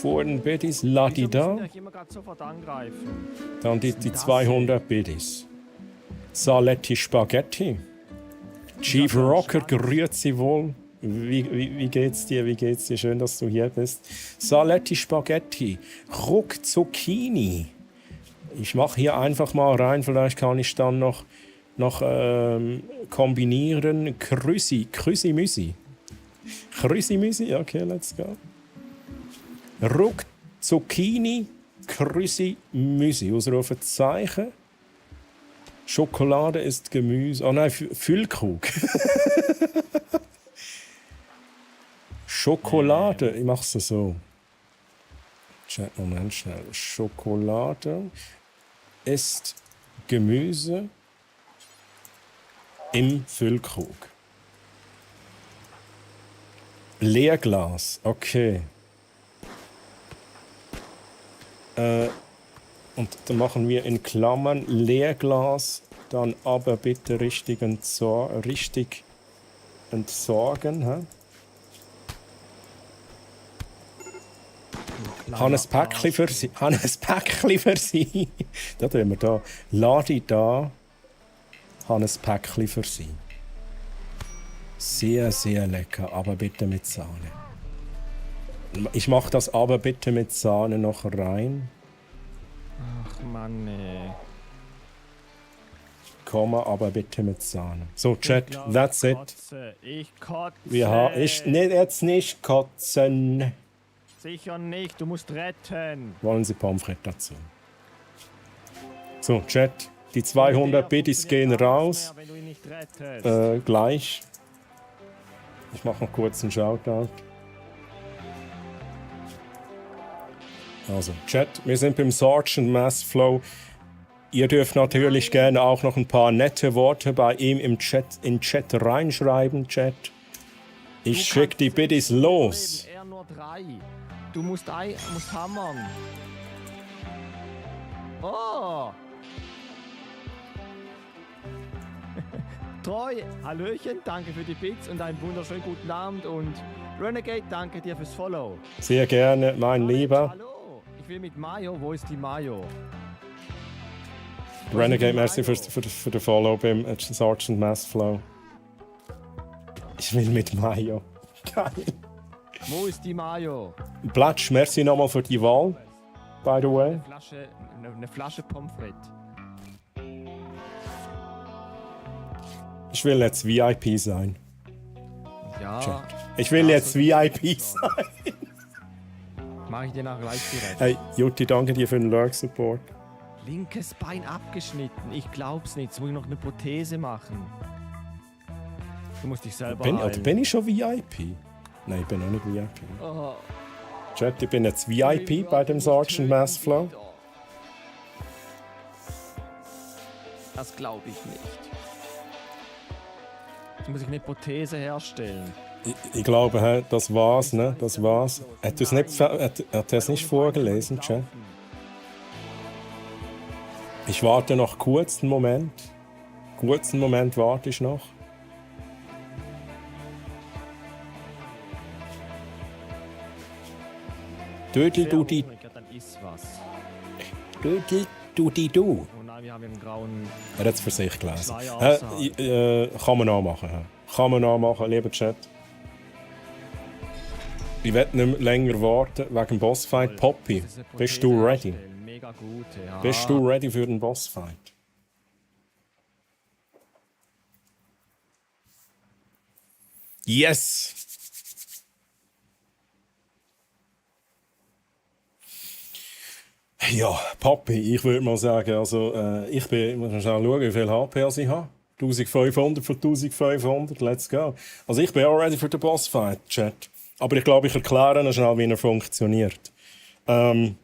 Vor den Biddies, Ladida. Ich immer gerade sofort angreifen. Dann die 200 Biddies. Saletti Spaghetti. Chief Rocker, grüezi wohl. Wie geht's dir? Wie geht's dir? Schön, dass du hier bist. Saletti Spaghetti. Ruck Zucchini. Ich mache hier einfach mal rein, vielleicht kann ich dann noch kombinieren. Krüsi-Müsi. Krüsi-Müsi, okay, let's go. Ruck Zucchini, Krüsi-Müsi. Ausrufezeichen. Schokolade ist Gemüse. Oh nein, Füllkrug. Schokolade, ich mach's so. Chat, Moment schnell. Schokolade ist Gemüse im Füllkrug. Leerglas, okay. Und dann machen wir in Klammern Leerglas, dann aber bitte richtig entsorgen. Hä? Hannes Päckli für Sie. Da tun wir da. Ladi da. Hannes Päckli für Sie. Sehr, sehr lecker, aber bitte mit Sahne. Ich mache das aber bitte mit Sahne noch rein. Ach Mann, ey. Komma, aber bitte mit Sahne. So, Chat, that's it. Ich kotze. Jetzt nicht kotzen. Sicher nicht, du musst retten. Wollen Sie Pommes frites dazu? So, Chat, die 200 Biddies gehen raus. Wenn du ihn nicht rettest. Gleich. Ich mache noch kurz einen Shoutout. Also, Chat, wir sind beim Sergeant Massflow. Ihr dürft natürlich gerne auch noch ein paar nette Worte bei ihm in Chat reinschreiben, Chat. Ich schicke die Biddies los. Er nur 3. Du musst hammern. Oh! Treu, Hallöchen, danke für die Bits und einen wunderschönen guten Abend. Und Renegade, danke dir fürs Follow. Sehr gerne, mein Lieber. Hallo, ich will mit Mayo. Wo ist die Mayo? Renegade, merci für den Follow beim Sergeant Massflow. Ich will mit Mayo. Geil. Wo ist die Mayo? Platsch, merci nochmal für die Wahl. By the way. Eine Flasche Pommes frites. Ich will jetzt VIP sein. Ja. Chat. Ich will jetzt VIP sein. Mach ich dir nach gleich direkt. Hey, Jutti, danke dir für den Lurk-Support. Linkes Bein abgeschnitten. Ich glaub's nicht. Jetzt muss ich noch eine Prothese machen. Du musst dich selber heilen. Bin ich schon VIP? Nein, ich bin auch nicht VIP. Oh. Chat, ich bin jetzt VIP bei dem Sergeant Massflow. Das glaube ich nicht. Jetzt muss ich eine Prothese herstellen. Ich glaube, das war's, ne? Das war's. Hat er es nicht vorgelesen, Chat? Ich warte noch kurzen Moment. Kurzen Moment warte ich noch. Dödel-Dudi. Dann isst was. Dödel-Dudi-Du. Oh nein, wir haben einen grauen... Er hat es für sich gelesen. Schleier Kann man nachmachen. Kann man nachmachen, lieber Chat. Ich werde nicht länger warten wegen dem Bossfight. Poppy, bist du ready? Mega gut, ja. Bist du ready für den Bossfight? Yes! Ja, Papi, ich würde mal sagen, also ich muss mal schnell schauen, wie viel HP ich habe. 1500 von 1500, let's go. Also ich bin auch ready für den Bossfight, Chat. Aber ich glaube, ich erkläre noch schnell, wie er funktioniert. Der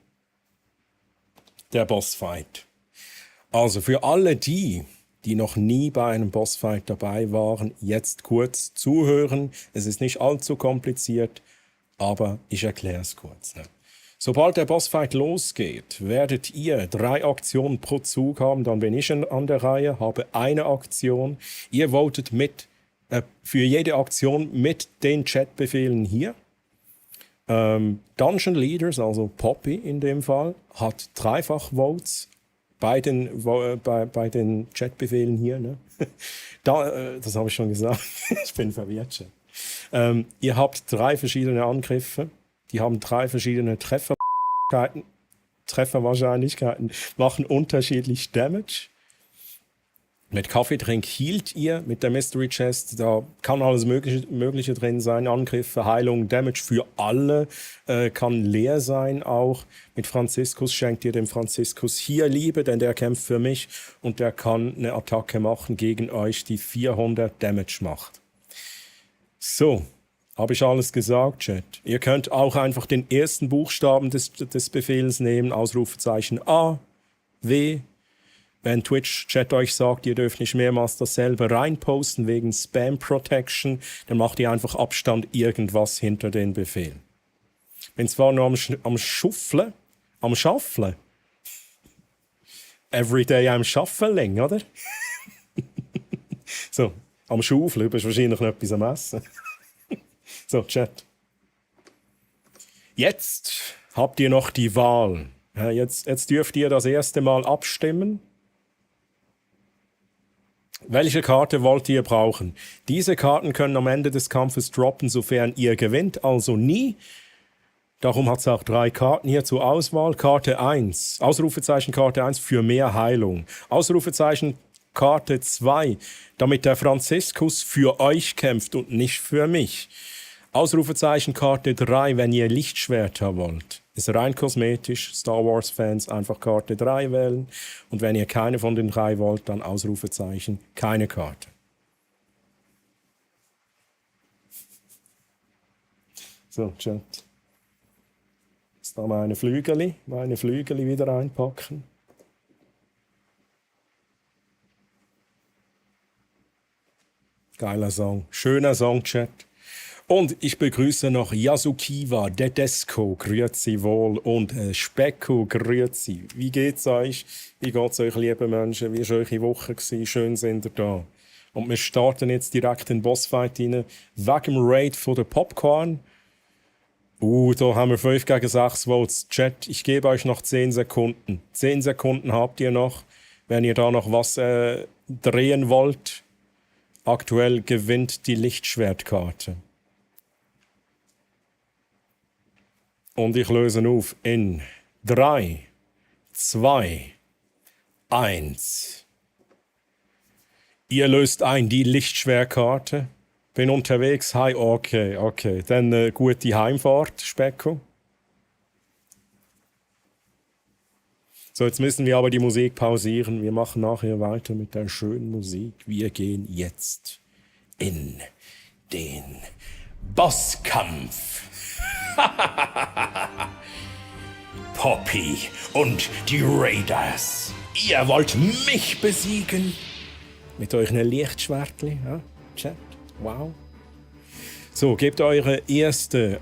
Bossfight. Also für alle die noch nie bei einem Bossfight dabei waren, jetzt kurz zuhören. Es ist nicht allzu kompliziert, aber ich erkläre es kurz. Ne? Sobald der Bossfight losgeht, werdet ihr 3 Aktionen pro Zug haben. Dann bin ich an der Reihe, habe eine Aktion. Ihr votet für jede Aktion mit den Chatbefehlen hier. Dungeon Leaders, also Poppy in dem Fall, hat 3-fach Votes bei den Chatbefehlen hier. Ne? Das habe ich schon gesagt. Ich bin verwirrt schon. Ihr habt 3 verschiedene Angriffe. Die haben 3 verschiedene Trefferwahrscheinlichkeiten, machen unterschiedlich Damage. Mit Kaffeetrink hielt ihr mit der Mystery Chest, da kann alles Mögliche drin sein, Angriffe, Heilung, Damage für alle, kann leer sein auch. Mit Franziskus schenkt ihr dem Franziskus hier Liebe, denn der kämpft für mich und der kann eine Attacke machen gegen euch, die 400 Damage macht. So. Habe ich alles gesagt, Chat? Ihr könnt auch einfach den ersten Buchstaben des Befehls nehmen, Ausrufezeichen A, W. Wenn Twitch-Chat euch sagt, ihr dürft nicht mehrmals dasselbe reinposten wegen Spam Protection, dann macht ihr einfach Abstand irgendwas hinter den Befehl. Bin zwar noch am Schaffeln. Everyday I'm shuffling, oder? So, am Schaufeln, du bist wahrscheinlich noch etwas am Essen. So, Chat. Jetzt habt ihr noch die Wahl. Jetzt dürft ihr das erste Mal abstimmen. Welche Karte wollt ihr brauchen? Diese Karten können am Ende des Kampfes droppen, sofern ihr gewinnt, also nie. Darum hat es auch 3 Karten hier zur Auswahl. Karte 1, Ausrufezeichen Karte 1 für mehr Heilung. Ausrufezeichen Karte 2, damit der Franziskus für euch kämpft und nicht für mich. Ausrufezeichen Karte 3, wenn ihr Lichtschwerter wollt. Ist rein kosmetisch, Star Wars Fans einfach Karte 3 wählen. Und wenn ihr keine von den 3 wollt, dann Ausrufezeichen, keine Karte. So, Chat. Jetzt da meine Flügeli wieder einpacken. Geiler Song, schöner Song, Chat. Und ich begrüße noch Yasukiwa, Dedesco, grüezi wohl, und Specko, grüezi. Wie geht's euch? Wie geht's euch, liebe Menschen? Wie war eure Woche gewesen? Schön sind ihr da. Und wir starten jetzt direkt in den Bossfight rein, wegen dem Raid von der Popcorn. Da haben wir 5 gegen 6 Votes. Chat, ich gebe euch noch 10 Sekunden. 10 Sekunden habt ihr noch, wenn ihr da noch was drehen wollt. Aktuell gewinnt die Lichtschwertkarte. Und ich löse auf in 3, 2, 1. Ihr löst ein die Lichtschwertkarte. Bin unterwegs. Hi, okay. Dann gute Heimfahrt, Specko. So, jetzt müssen wir aber die Musik pausieren. Wir machen nachher weiter mit der schönen Musik. Wir gehen jetzt in den Bosskampf. Poppy und die Raiders. Ihr wollt mich besiegen? Mit euren Lichtschwertli, ja? Chat, wow. So, gebt euren ersten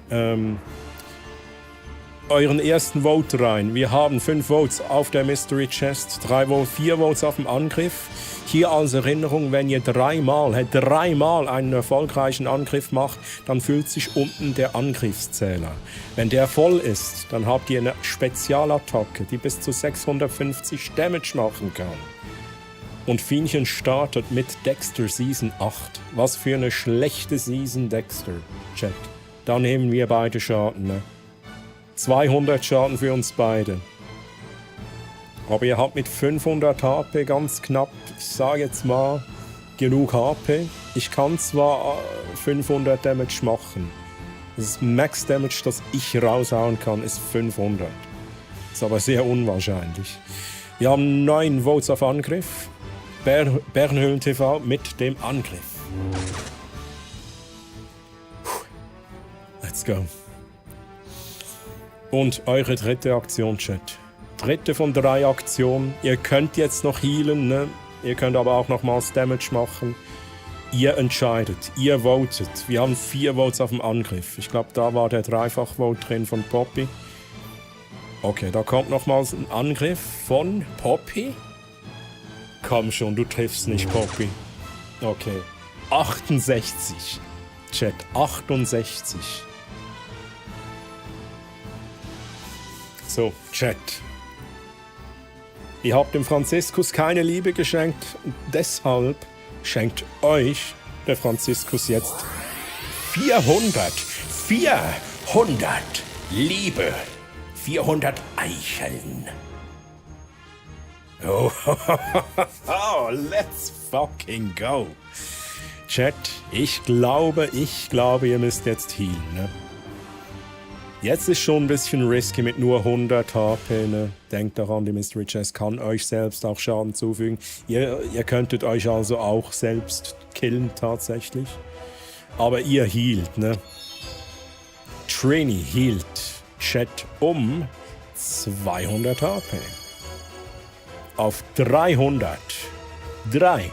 Vote rein. Wir haben 5 Votes auf der Mystery Chest, 4 Votes auf dem Angriff. Hier als Erinnerung, wenn ihr dreimal einen erfolgreichen Angriff macht, dann füllt sich unten der Angriffszähler. Wenn der voll ist, dann habt ihr eine Spezialattacke, die bis zu 650 Damage machen kann. Und Fienchen startet mit Dexter Season 8. Was für eine schlechte Season, Dexter. Chat. Da nehmen wir beide Schaden, ne? 200 Schaden für uns beide. Aber ihr habt mit 500 HP ganz knapp, ich sage jetzt mal, genug HP. Ich kann zwar 500 Damage machen. Das Max Damage, das ich raushauen kann, ist 500. Ist aber sehr unwahrscheinlich. Wir haben 9 Votes auf Angriff. Bernhöhlen TV mit dem Angriff. Let's go. Und eure dritte Aktion, Chat. Dritte von 3 Aktionen. Ihr könnt jetzt noch healen, ne? Ihr könnt aber auch nochmals Damage machen. Ihr entscheidet, ihr votet. Wir haben 4 Votes auf dem Angriff. Ich glaube, da war der Dreifach-Vote drin von Poppy. Okay, da kommt nochmals ein Angriff von Poppy. Komm schon, du triffst nicht, Poppy. Okay. 68. Chat, 68. So, Chat. Ihr habt dem Franziskus keine Liebe geschenkt. Deshalb schenkt euch der Franziskus jetzt 400 Liebe. 400 Eicheln. Oh, let's fucking go. Chat, ich glaube, ihr müsst jetzt healen, ne? Jetzt ist schon ein bisschen risky mit nur 100 HP, ne? Denkt daran, die Mystery Chest kann euch selbst auch Schaden zufügen. Ihr könntet euch also auch selbst killen, tatsächlich. Aber ihr healt, ne? Trini healt Chat um 200 HP. Auf 300. 3.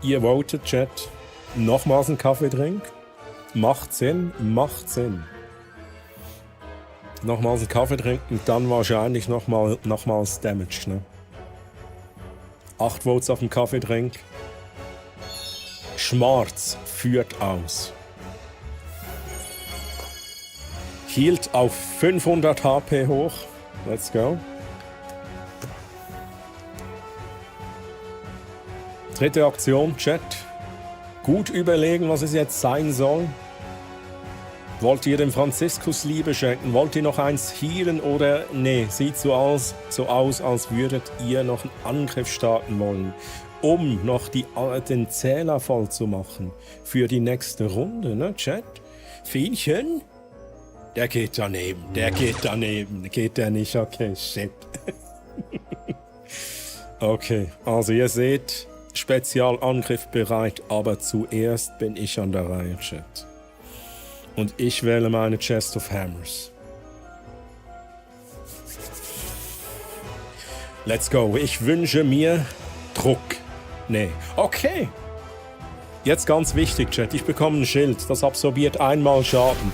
Ihr votet, Chat. Nochmals einen Kaffeetrink. Macht Sinn, macht Sinn. Nochmals einen Kaffee trinken und dann wahrscheinlich nochmals Damage, ne? 8 Votes auf dem Kaffeetrink. Schmarz führt aus. Healt auf 500 HP hoch. Let's go. Dritte Aktion, Chat. Gut überlegen, was es jetzt sein soll. Wollt ihr dem Franziskus Liebe schenken? Wollt ihr noch eins healen oder... Nee, sieht so aus, als würdet ihr noch einen Angriff starten wollen, um noch den Zähler voll zu machen für die nächste Runde, ne, Chat? Fienchen? Der geht daneben. Geht der nicht? Okay, shit. Okay, also ihr seht, Spezialangriff bereit, aber zuerst bin ich an der Reihe, Chat. Und ich wähle meine Chest of Hammers. Let's go. Ich wünsche mir Druck. Nee. Okay. Jetzt ganz wichtig, Chat. Ich bekomme ein Schild. Das absorbiert einmal Schaden.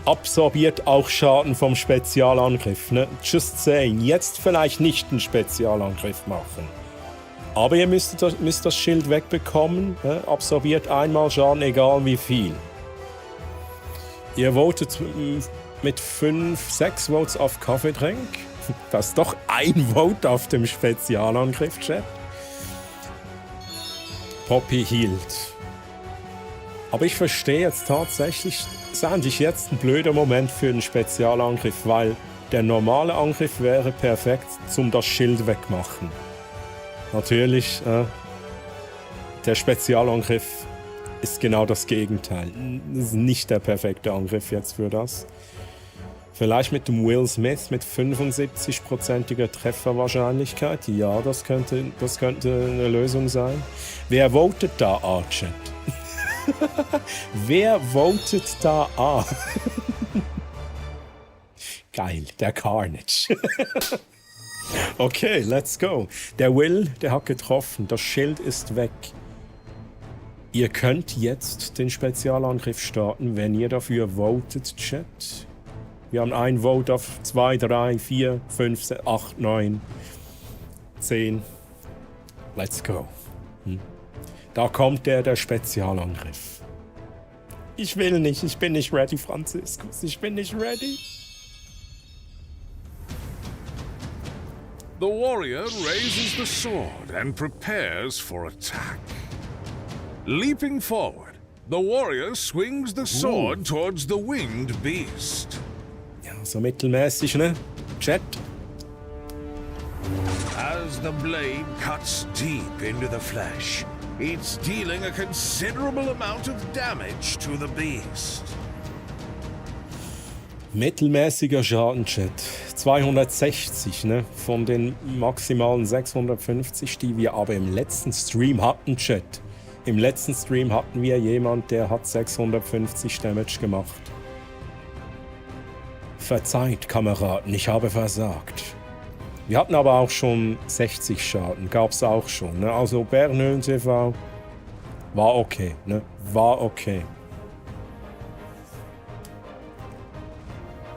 Absorbiert auch Schaden vom Spezialangriff. Ne? Just saying. Jetzt vielleicht nicht einen Spezialangriff machen. Aber ihr müsst das Schild wegbekommen. Ne? Absorbiert einmal Schaden, egal wie viel. Ihr votet mit 6 Votes auf Kaffeetrink. Das ist doch ein Vote auf dem Spezialangriff, Chat. Poppy healt. Aber ich verstehe jetzt tatsächlich, ist eigentlich jetzt ein blöder Moment für einen Spezialangriff, weil der normale Angriff wäre perfekt zum das Schild wegmachen. Natürlich, der Spezialangriff ist genau das Gegenteil. Das ist nicht der perfekte Angriff jetzt für das. Vielleicht mit dem Will Smith mit 75%iger Trefferwahrscheinlichkeit. Ja, das könnte eine Lösung sein. Wer votet da A, Chat? Wer votet da A? Geil, der Carnage. Okay, let's go. Der Will, der hat getroffen. Das Schild ist weg. Ihr könnt jetzt den Spezialangriff starten, wenn ihr dafür votet, Chat. Wir haben ein Vote auf 2, 3, 4, 5, 8, 9, 10. Let's go. Da kommt der Spezialangriff. Ich will nicht, ich bin nicht ready, Franziskus. Ich bin nicht ready. The warrior raises the sword and prepares for attack. Leaping forward, the warrior swings the sword towards the winged beast. Ja, so mittelmäßig, ne? Chat. As the blade cuts deep into the flesh, It's dealing a considerable amount of damage to the beast. Mittelmäßiger Schaden, Chat. 260, ne? Von den maximalen 650, die wir aber im letzten Stream hatten, Chat. Im letzten Stream hatten wir jemand, der hat 650 Damage gemacht. Verzeiht, Kameraden, ich habe versagt. Wir hatten aber auch schon 60 Schaden, gab's auch schon, ne? Also Bernhöhlen TV war okay, ne? War okay.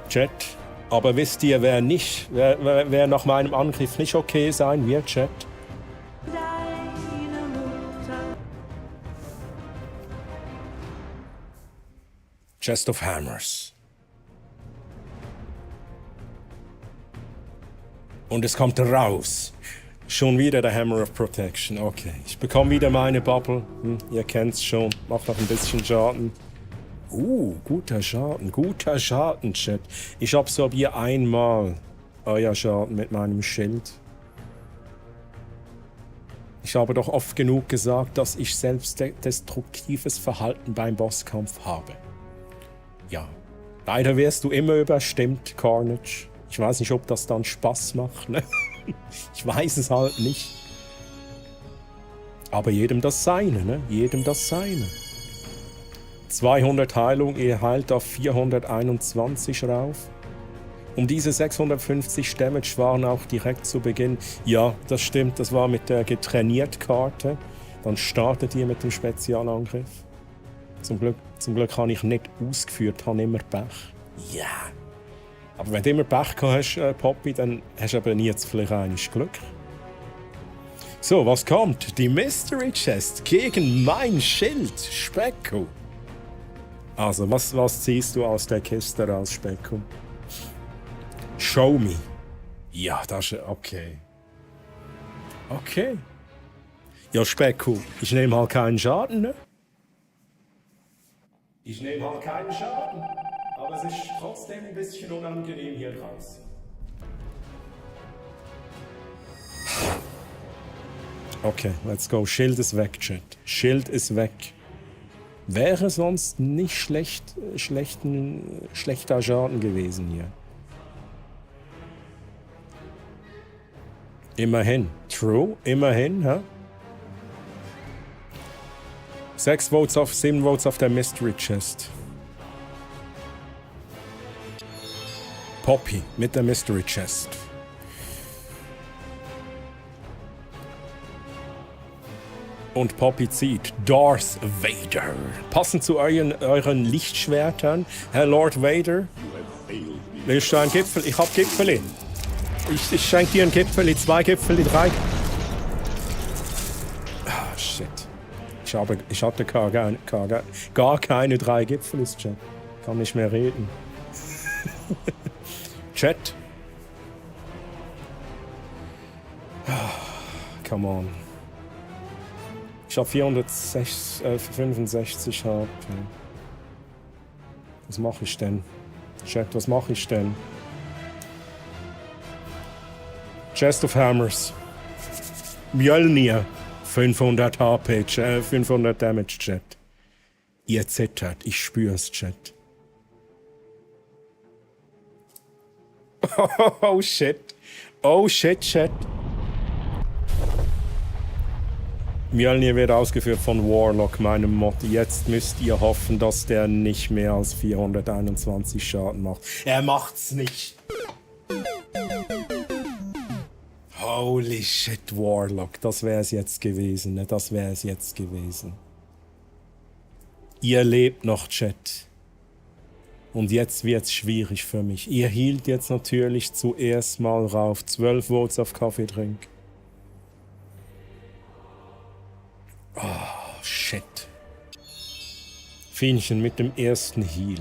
Chat, aber wisst ihr, wer nach meinem Angriff nicht okay sein wird, Chat? Chest of Hammers. Und es kommt raus. Schon wieder der Hammer of Protection. Okay, ich bekomme wieder meine Bubble. Ihr kennt's schon. Macht noch ein bisschen Schaden. Guter Schaden, Chat. Ich absorbiere einmal euer Schaden mit meinem Schild. Ich habe doch oft genug gesagt, dass ich selbstdestruktives Verhalten beim Bosskampf habe. Ja, leider wirst du immer überstimmt, Carnage. Ich weiß nicht, ob das dann Spaß macht, ne? Ich weiß es halt nicht. Aber jedem das Seine, ne? Jedem das Seine. 200 Heilung, ihr heilt auf 421 rauf. Um diese 650 Damage waren auch direkt zu Beginn. Ja, das stimmt, das war mit der getrainiert-Karte. Dann startet ihr mit dem Spezialangriff. Zum Glück habe ich nicht ausgeführt, habe immer Pech. Ja. Yeah. Aber wenn du immer Pech hast, Poppy, dann hast du eben jetzt vielleicht einmal Glück. So, was kommt? Die Mystery Chest gegen mein Schild, Specko. Also, was ziehst du aus der Kiste raus, Specko? Show me. Ja, das ist okay. Okay. Ja, Specko, ich nehme halt keinen Schaden, ne? Ich nehme halt keinen Schaden. Aber es ist trotzdem ein bisschen unangenehm hier draußen. Okay, let's go. Schild ist weg, Chat. Schild ist weg. Wäre sonst nicht schlechter Schaden gewesen hier. Immerhin. True, immerhin, hä? 7 Votes auf der Mystery Chest. Poppy mit der Mystery Chest. Und Poppy zieht Darth Vader. Passend zu euren Lichtschwertern, Herr Lord Vader. Willst du einen Gipfel? Ich hab Gipfeli. Ich schenke dir ein Gipfeli, 2 Gipfeli, 3. Ah, shit. Ich hatte gar keine 3 Gipfelis, Chat. Kann nicht mehr reden. Chat. Come on. Ich habe 465 HP. Was mache ich denn? Chat, was mache ich denn? Chest of Hammers. Mjölnir. 500 HP, 500 Damage, Chat. Ihr zittert, ich spür's, Chat. Oh shit. Oh shit, Chat. Mjölnir wird ausgeführt von Warlock, meinem Mod. Jetzt müsst ihr hoffen, dass der nicht mehr als 421 Schaden macht. Er macht's nicht. Holy shit, Warlock. Das wär's jetzt gewesen, ne? Das wär's jetzt gewesen. Ihr lebt noch, Chat. Und jetzt wird's schwierig für mich. Ihr hielt jetzt natürlich zuerst mal rauf. 12 Votes auf Kaffeetrink. Oh, shit. Fienchen mit dem ersten Heal.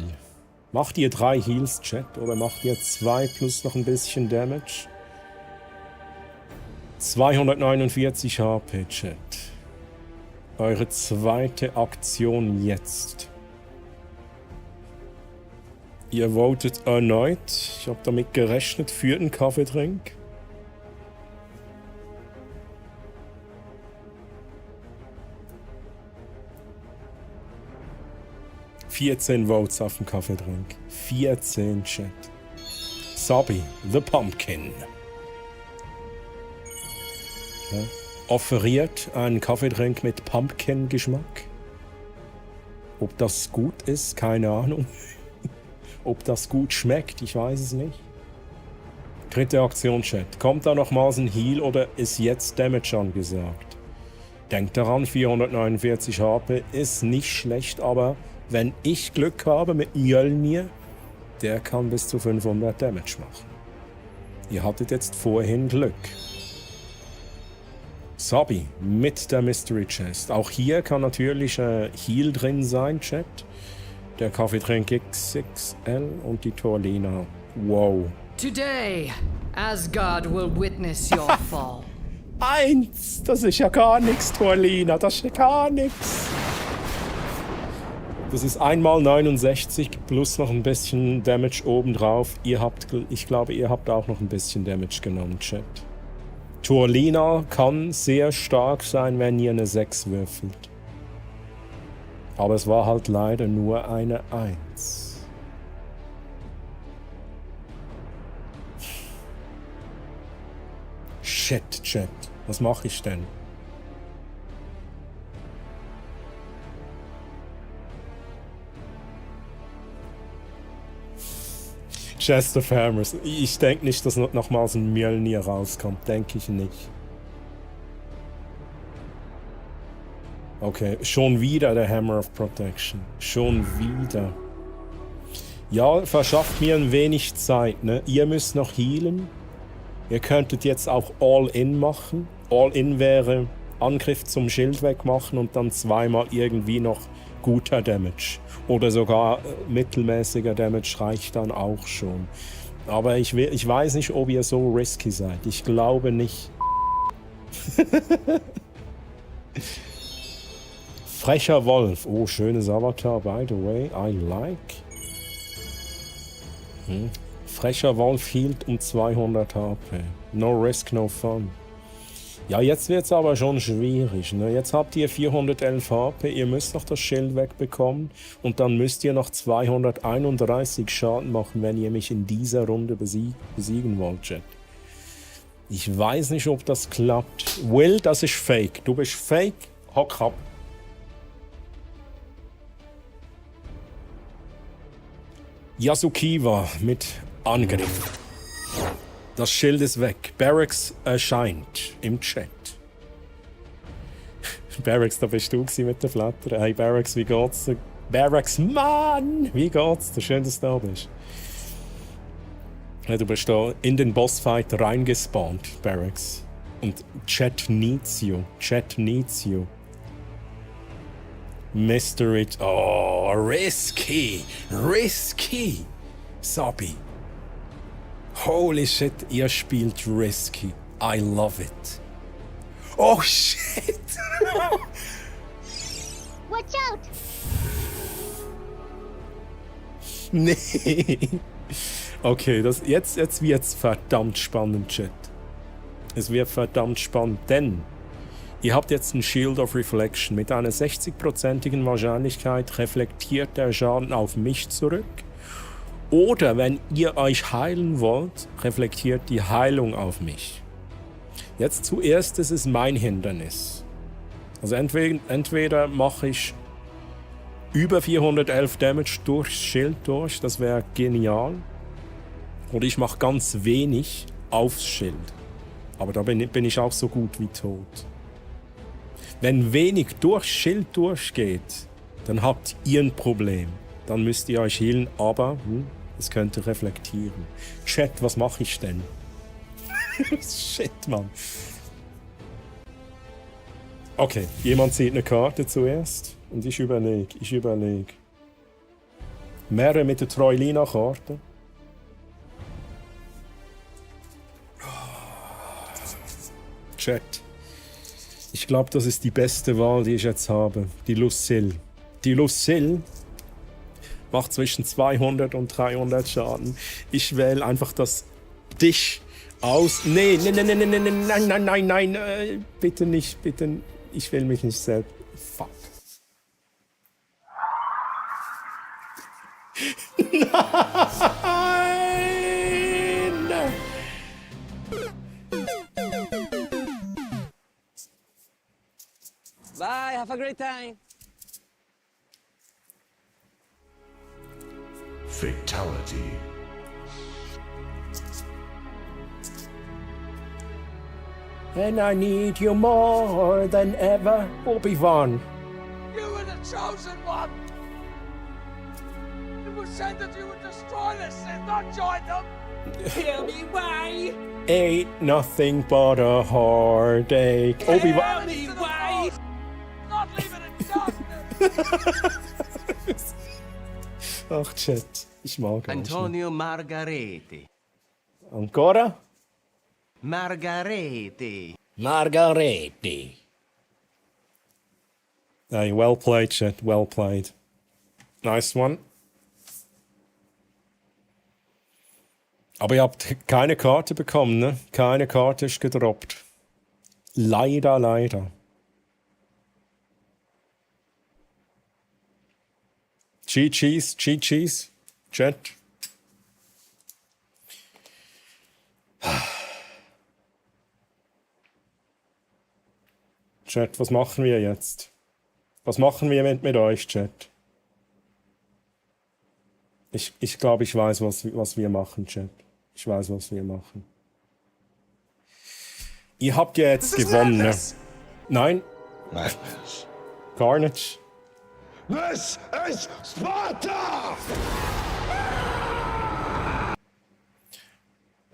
Macht ihr 3 Heals, Chat? Oder macht ihr 2 plus noch ein bisschen Damage? 249 HP, Chat. Eure zweite Aktion jetzt. Ihr votet erneut. Ich habe damit gerechnet für den Kaffeetrink. 14 Votes auf dem Kaffeedrink. 14 Chat. Sabi, The Pumpkin. Ja. Offeriert einen Kaffeedrink mit Pumpkin-Geschmack. Ob das gut ist, keine Ahnung. Ob das gut schmeckt, ich weiß es nicht. Dritte Aktion, Chat. Kommt da nochmals ein Heal oder ist jetzt Damage angesagt? Denkt daran, 449 HP ist nicht schlecht, aber wenn ich Glück habe mit Mjölnir, der kann bis zu 500 Damage machen. Ihr hattet jetzt vorhin Glück. Sabi mit der Mystery Chest. Auch hier kann natürlich Heal drin sein, Chat. Der Kaffeetrink XXL und die Torlina. Wow. Today, Asgard will witness your fall. 1! Das ist ja gar nichts, Torlina. Das ist ja gar nichts. Das ist einmal 69 plus noch ein bisschen Damage obendrauf. Ich glaube, ihr habt auch noch ein bisschen Damage genommen, Chat. Torlina kann sehr stark sein, wenn ihr eine 6 würfelt. Aber es war halt leider nur eine 1. Shit, Chat. Was mache ich denn? Chester Farmers. Ich denke nicht, dass nochmals ein Mjölnir rauskommt. Denke ich nicht. Okay, schon wieder der Hammer of Protection. Schon wieder. Ja, verschafft mir ein wenig Zeit, ne? Ihr müsst noch healen. Ihr könntet jetzt auch All-In machen. All-In wäre Angriff zum Schild wegmachen und dann zweimal irgendwie noch guter Damage. Oder sogar mittelmäßiger Damage reicht dann auch schon. Aber ich weiß nicht, ob ihr so risky seid. Ich glaube nicht. Frecher Wolf. Oh, schönes Avatar, by the way. I like. Frecher Wolf hielt um 200 HP. No risk, no fun. Ja, jetzt wird's aber schon schwierig. Ne? Jetzt habt ihr 411 HP, ihr müsst noch das Schild wegbekommen und dann müsst ihr noch 231 Schaden machen, wenn ihr mich in dieser Runde besiegen wollt, Chat. Ich weiß nicht, ob das klappt. Will, das ist fake. Du bist fake. Hock ab. Yasukiwa mit Angriff. Das Schild ist weg. Barracks erscheint im Chat. Barracks, da bist du mit der Flatter. Hey Barracks, wie geht's dir? Barracks, Mann! Wie geht's dir? Schön, dass du da bist. Ja, du bist da in den Bossfight reingespawnt, Barracks. Und Chat needs you. Chat needs you. Mystery. Oh, risky! Risky! Sabi. Holy shit, ihr spielt risky. I love it. Oh shit! Watch out! Nee. Okay, jetzt wird's verdammt spannend, Chat. Es wird verdammt spannend, denn ihr habt jetzt ein Shield of Reflection. Mit einer 60%igen Wahrscheinlichkeit reflektiert der Schaden auf mich zurück. Oder wenn ihr euch heilen wollt, reflektiert die Heilung auf mich. Jetzt zuerst ist es mein Hindernis. Also entweder mache ich über 411 Damage durchs Schild durch, das wäre genial. Oder ich mache ganz wenig aufs Schild. Aber da bin ich auch so gut wie tot. Wenn wenig durchs Schild durchgeht, dann habt ihr ein Problem. Dann müsst ihr euch healen, aber es könnte reflektieren. Chat, was mache ich denn? Shit, Mann. Okay, jemand zieht eine Karte zuerst und ich überlege. Mehrere mit der Troilina-Karte. Chat. Ich glaube, das ist die beste Wahl, die ich jetzt habe. Die Lucille. Die Lucille macht zwischen 200 und 300 Schaden. Ich wähle einfach das dich aus. Nee, nein, bitte nicht, bitte. Ich will mich nicht selbst. Fuck. Bye, have a great time. Fatality. And I need you more than ever, Obi-Wan. You were the chosen one! It was said that you would destroy the Sith, not join them! Hear me way. Ain't nothing but a heartache. Obi-Wan. Hear me way! Not leave it in darkness! Ach, Chat. Ich mag Antonio Margareti. Ancora? Margareti. Margareti. Hey, well played, Chat. Well played. Nice one. Aber ihr habt keine Karte bekommen, ne? Keine Karte ist gedroppt. Leider, leider. GG's, GG's. Chat. Chat, was machen wir jetzt? Was machen wir mit euch, Chat? Ich glaube, ich weiß, was wir machen, Chat. Ich weiß, was wir machen. Ihr habt ja jetzt gewonnen. Madness. Nein? Madness. Carnage. This is Sparta!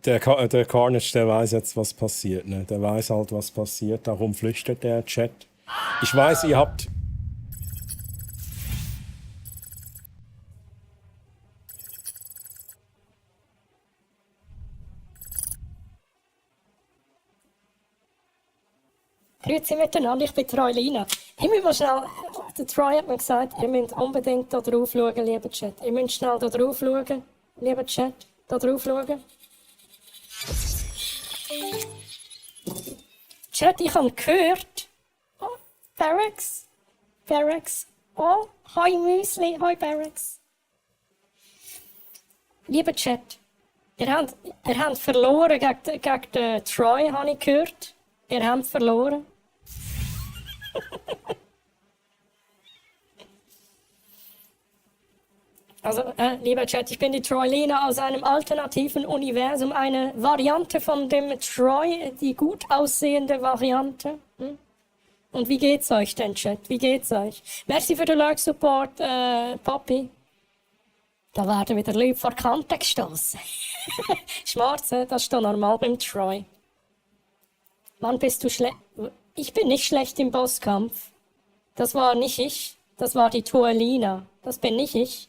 Der Carnage, der weiß jetzt, was passiert, ne? Der weiß halt, was passiert. Darum flüchtet der Chat. Ich weiß, ihr habt... Grüezi miteinander, ich bin Troilina. Ich muss mal schnell, der Troy hat mir gesagt, ihr müsst unbedingt da drauf schauen, lieber Chat. Ihr müsst schnell da drauf schauen, lieber Chat. Da drauf schauen. Chat, ich habe gehört. Oh, Barracks. Barracks. Oh, hoi Müsli, hoi Barracks. Lieber Chat, ihr habt verloren gegen den Troy, habe ich gehört. Ihr habt verloren. Also, lieber Chat, ich bin die Troilina aus einem alternativen Universum, eine Variante von dem Troy, die gut aussehende Variante. Hm? Und wie geht's euch denn, Chat? Wie geht's euch? Merci für den Lurk-Support, Papi. Da werden wieder Leute vor die Kante gestossen. Schwarze, das ist doch normal beim Troy. Mann, bist du schlecht? Ich bin nicht schlecht im Bosskampf. Das war nicht ich. Das war die Troilina. Das bin nicht ich.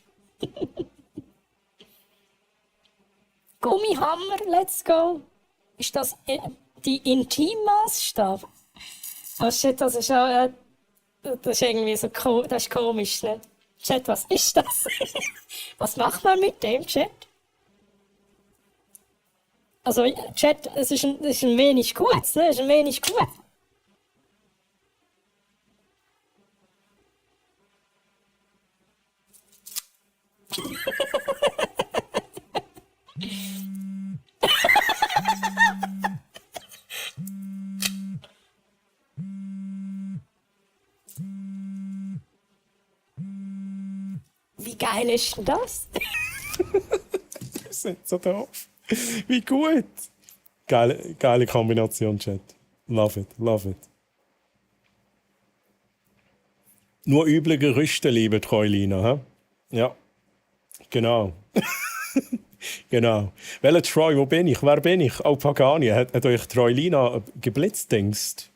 Gummihammer, let's go. Ist das die Intimmaßstab? Oh shit, das ist auch, das ist irgendwie so das ist komisch, ne? Chat, was ist das? Was macht man mit dem, Chat? Also, Chat, es ist ein wenig kurz, ne? Es ist ein wenig kurz. Wie geil ist denn das? Wir sind so doof. Wie gut. Geile Kombination, Chat. Love it, love it. Nur üble Gerüchte, liebe Troilina, hä? Ja, genau. Genau. Welcher Troy, wo bin ich? Wer bin ich? Oh, Pagania. Hat euch Troilina geblitzdingst?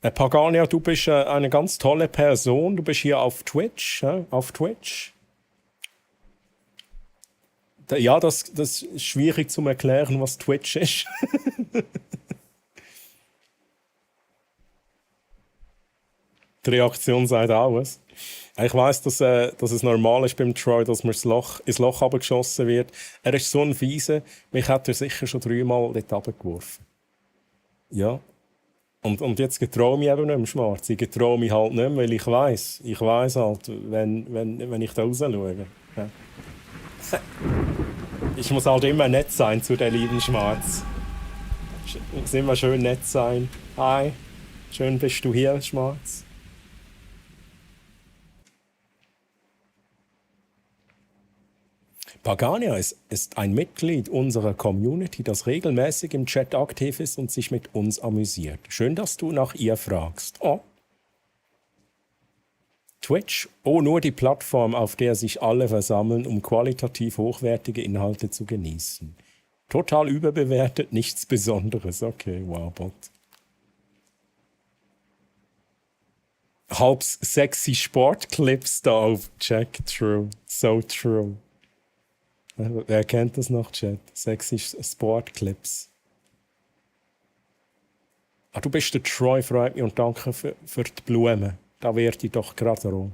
Pagania, du bist eine ganz tolle Person. Du bist hier auf Twitch. Auf Twitch. Ja, das ist schwierig zu erklären, was Twitch ist. Die Reaktion sagt aus. Ich weiss, dass es normal ist beim Troy, dass man ins Loch abgeschossen wird. Er ist so ein Fiese, mich hat er sicher schon 3-mal dort abgeworfen. Ja. Und jetzt getraue ich mich eben nicht mehr, Schwarz. Ich getraue mich halt nicht mehr, weil ich weiss halt, wenn ich da raus schaue. Ja. Ich muss halt immer nett sein zu der lieben Schwarz. Muss immer schön nett sein. Hi. Schön bist du hier, Schmarz. Pagania ist ein Mitglied unserer Community, das regelmäßig im Chat aktiv ist und sich mit uns amüsiert. Schön, dass du nach ihr fragst. Oh. Twitch? Oh, nur die Plattform, auf der sich alle versammeln, um qualitativ hochwertige Inhalte zu genießen. Total überbewertet, nichts Besonderes. Okay, wow, Bot. Halb sexy Sportclips da auf Check. True. So true. Wer kennt das noch, Chat? Sexy Sportclips. Ah, du bist der Troy, freut mich und danke für die Blumen. Da werde ich doch gerade rot.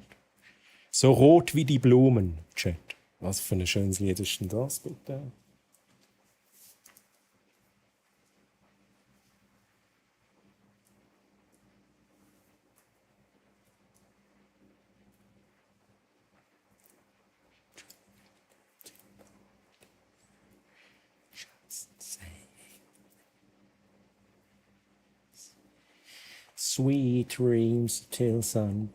So rot wie die Blumen, Chat. Was für ein schönes Lied ist denn das, bitte? Sweet dreams till sun.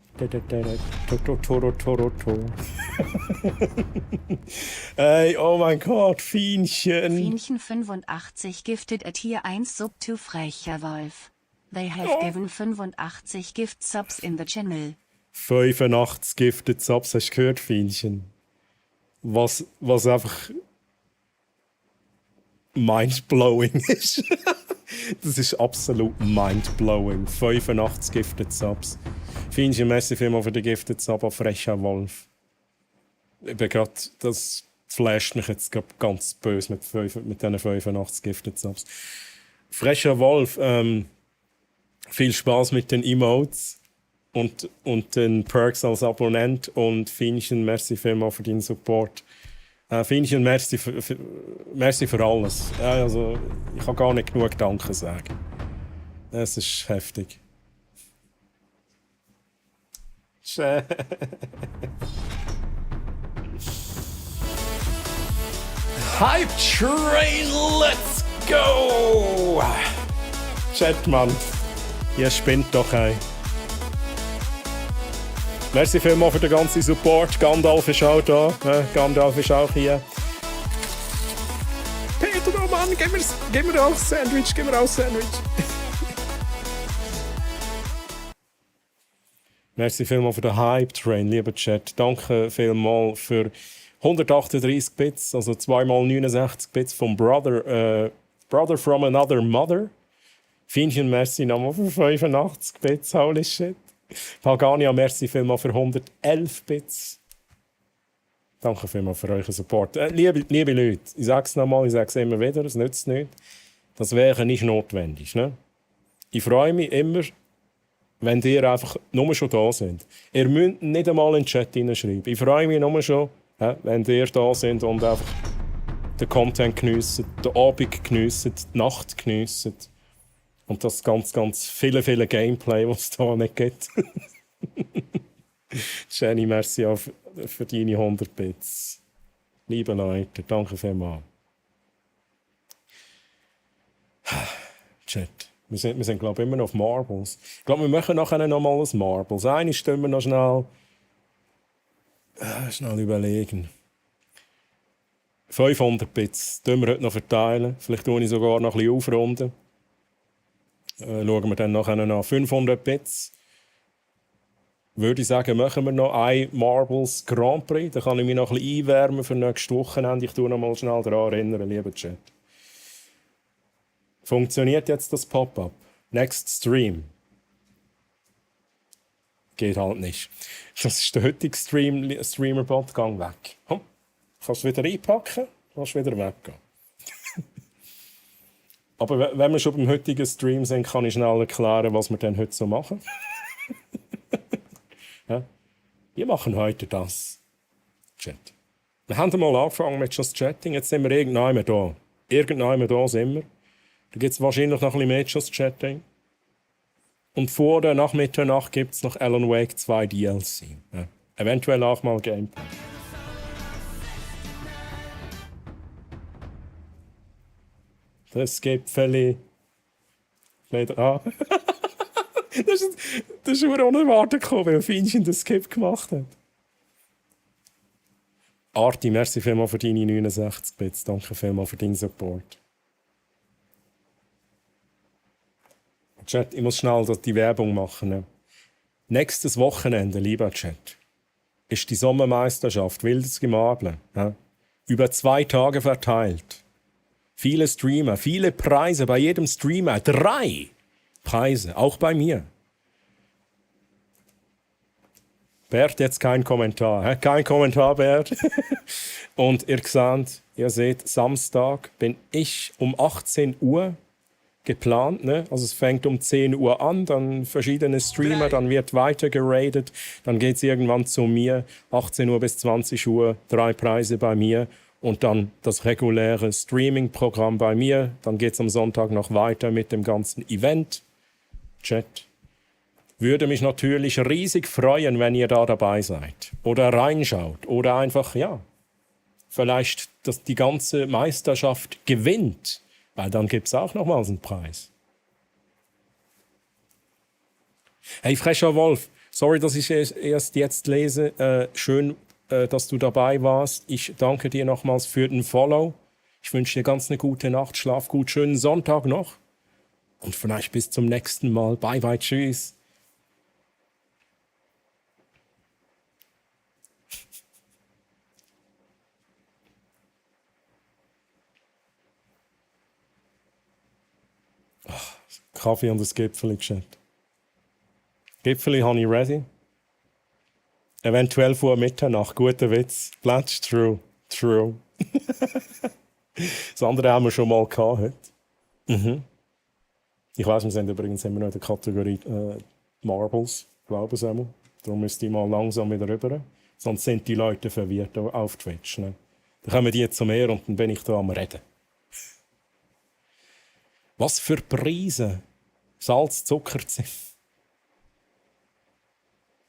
Ey, oh mein Gott, Fienchen. Fienchen 85 gifted a Tier 1 Sub to frecher Wolf. They have given 85 gift subs in the channel. 85 gifted Subs, hast du gehört, Fienchen? Was einfach mindblowing ist. Das ist absolut mindblowing. 85 gifted Subs. Fienchen, merci vielmals für den gifted Sub auf frecher Wolf. Ich bin grad, das flasht mich jetzt ganz böse mit diesen 85 gifted Subs. Frecher Wolf, viel Spaß mit den Emotes und den Perks als Abonnent und Fienchen, merci vielmals für deinen Support. Fienchen, merci für alles. Ja, also, ich kann gar nicht genug Danke sagen. Es ist heftig. Hype Train, let's go! Chatmann, ihr spinnt doch ein. Merci vielmals für den ganzen Support. Gandalf ist auch da. Gandalf ist auch hier. Peter, oh Mann, gib mir auch Sandwich, Merci vielmals für den Hype-Train, lieber Chat. Danke vielmals für 138 Bits, also 2x69 Bits vom Brother from Another Mother. Fienchen, merci nochmal für 85 Bits, holy shit. Pagania, merci vielmals für 111 Bits. Danke vielmals für euren Support. Liebe Leute, ich sage es nochmal, ich sage es immer wieder, es nützt nicht. Das wäre nicht notwendig. Ne? Ich freue mich immer, wenn ihr einfach nur schon da seid. Ihr müsst nicht einmal in den Chat hineinschreiben. Ich freue mich nur schon, wenn ihr da seid und einfach den Content geniessen, den Abend geniessen, die Nacht geniessen. Und das ganz viele Gameplay, was es da nicht gibt. Jenny, merci auch für deine 100 Bits. Liebe Leute, danke vielmals. Chat, wir sind glaube ich, immer noch auf Marbles. Ich glaube, wir machen nachher noch mal ein Marbles. Eine stellen wir noch schnell überlegen. 500 Bits, tun wir heute noch verteilen. Vielleicht tue ich sogar noch ein bisschen aufrunden. Schauen wir dann nachher noch 500 Bits. Würde ich sagen, machen wir noch ein Marbles Grand Prix. Dann kann ich mich noch ein bisschen einwärmen für nächstes Wochenende. Ich tue noch mal schnell daran erinnern, lieber Chat. Funktioniert jetzt das Pop-up? Next Stream. Geht halt nicht. Das ist der heutige Streamer-Bot. Gang weg. Kannst du wieder einpacken, kannst du wieder weggehen. Aber wenn wir schon beim heutigen Stream sind, kann ich schnell erklären, was wir denn heute so machen. Ja? Wir machen heute das. Chat. Wir haben mal angefangen mit Just Chatting, jetzt sind wir irgendwann da. Irgendwann da sind wir. Da gibt es wahrscheinlich noch ein bisschen mehr Just Chatting. Und vor der nach Mitternacht gibt es noch Alan Wake 2 DLC. Ja. Eventuell auch mal Gameplay. Das Gipfeli. Das ist nur unerwartet gekommen, weil Finchen den Skip gemacht hat. Arti, merci vielmals für deine 69 Bits. Danke vielmals für deinen Support. Chat, ich muss schnell die Werbung machen. Nächstes Wochenende, lieber Chat, ist die Sommermeisterschaft Wildes Gemable. Ja? Über 2 Tage verteilt. Viele Streamer, viele Preise bei jedem Streamer. 3 Preise, auch bei mir. Bert, jetzt kein Kommentar. Hä? Kein Kommentar, Bert. Und ihr seht, Samstag bin ich um 18 Uhr geplant. Ne? Also es fängt um 10 Uhr an, dann verschiedene Streamer, dann wird weiter geradet, dann geht es irgendwann zu mir, 18 Uhr bis 20 Uhr, 3 Preise bei mir und dann das reguläre Streaming-Programm bei mir. Dann geht es am Sonntag noch weiter mit dem ganzen Event. Chat. Würde mich natürlich riesig freuen, wenn ihr da dabei seid oder reinschaut oder einfach, ja, vielleicht die ganze Meisterschaft gewinnt, weil dann gibt es auch nochmals einen Preis. Hey, Frecher Wolf, sorry, dass ich es erst jetzt lese. Schön, dass du dabei warst. Ich danke dir nochmals für den Follow. Ich wünsche dir ganz eine gute Nacht, schlaf gut, schönen Sonntag noch und vielleicht bis zum nächsten Mal. Bye, bye, tschüss. Kaffee und das Gipfeli geschenkt. Gipfeli habe ich ready. Eventuell vor Mitternacht. Guter Witz. Plätsch, true. True. Das andere haben wir schon mal gehabt heute. Mhm. Ich weiss, wir sind übrigens immer noch in der Kategorie Marbles. Glaube ich einmal. Darum müsste ich mal langsam wieder rüber. Sonst sind die Leute verwirrt auf Twitch. Ne? Dann kommen die zu mir und dann bin ich da am Reden. Was für Preise? Salz, Zucker, Ziff.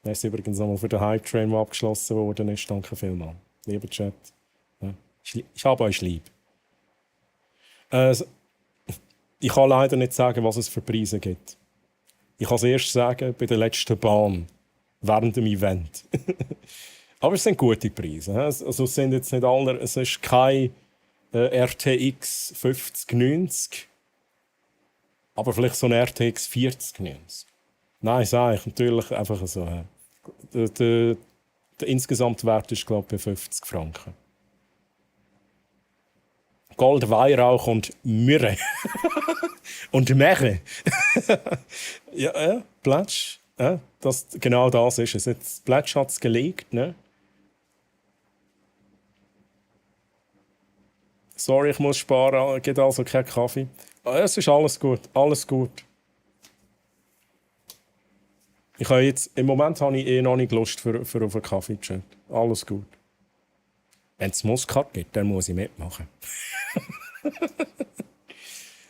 Das ist übrigens nochmal für den Hype-Train, der abgeschlossen worden ist. Danke vielmals. Lieber Chat. Ja. Ich habe euch lieb. Ich kann leider nicht sagen, was es für Preise gibt. Ich kann es erst sagen bei der letzten Bahn. Während dem Event. Aber es sind gute Preise. Also es sind jetzt nicht alle. Es ist kein RTX 5090. Aber vielleicht so ein RTX 4090. Nein, sage ich natürlich einfach so. Der Insgesamtwert ist, glaube ich, bei 50 Franken. Gold, Weihrauch und Myrrhe. Und Myrrhe. Ja, Plätsch. Genau das ist es. Jetzt Plätsch hat es gelegt. Ne? Sorry, ich muss sparen. Geht also kein Kaffee. Es ist alles gut, alles gut. Im Moment habe ich noch nicht Lust für auf einen Kaffee-Chat. Alles gut. Wenn es Muskat gibt, dann muss ich mitmachen.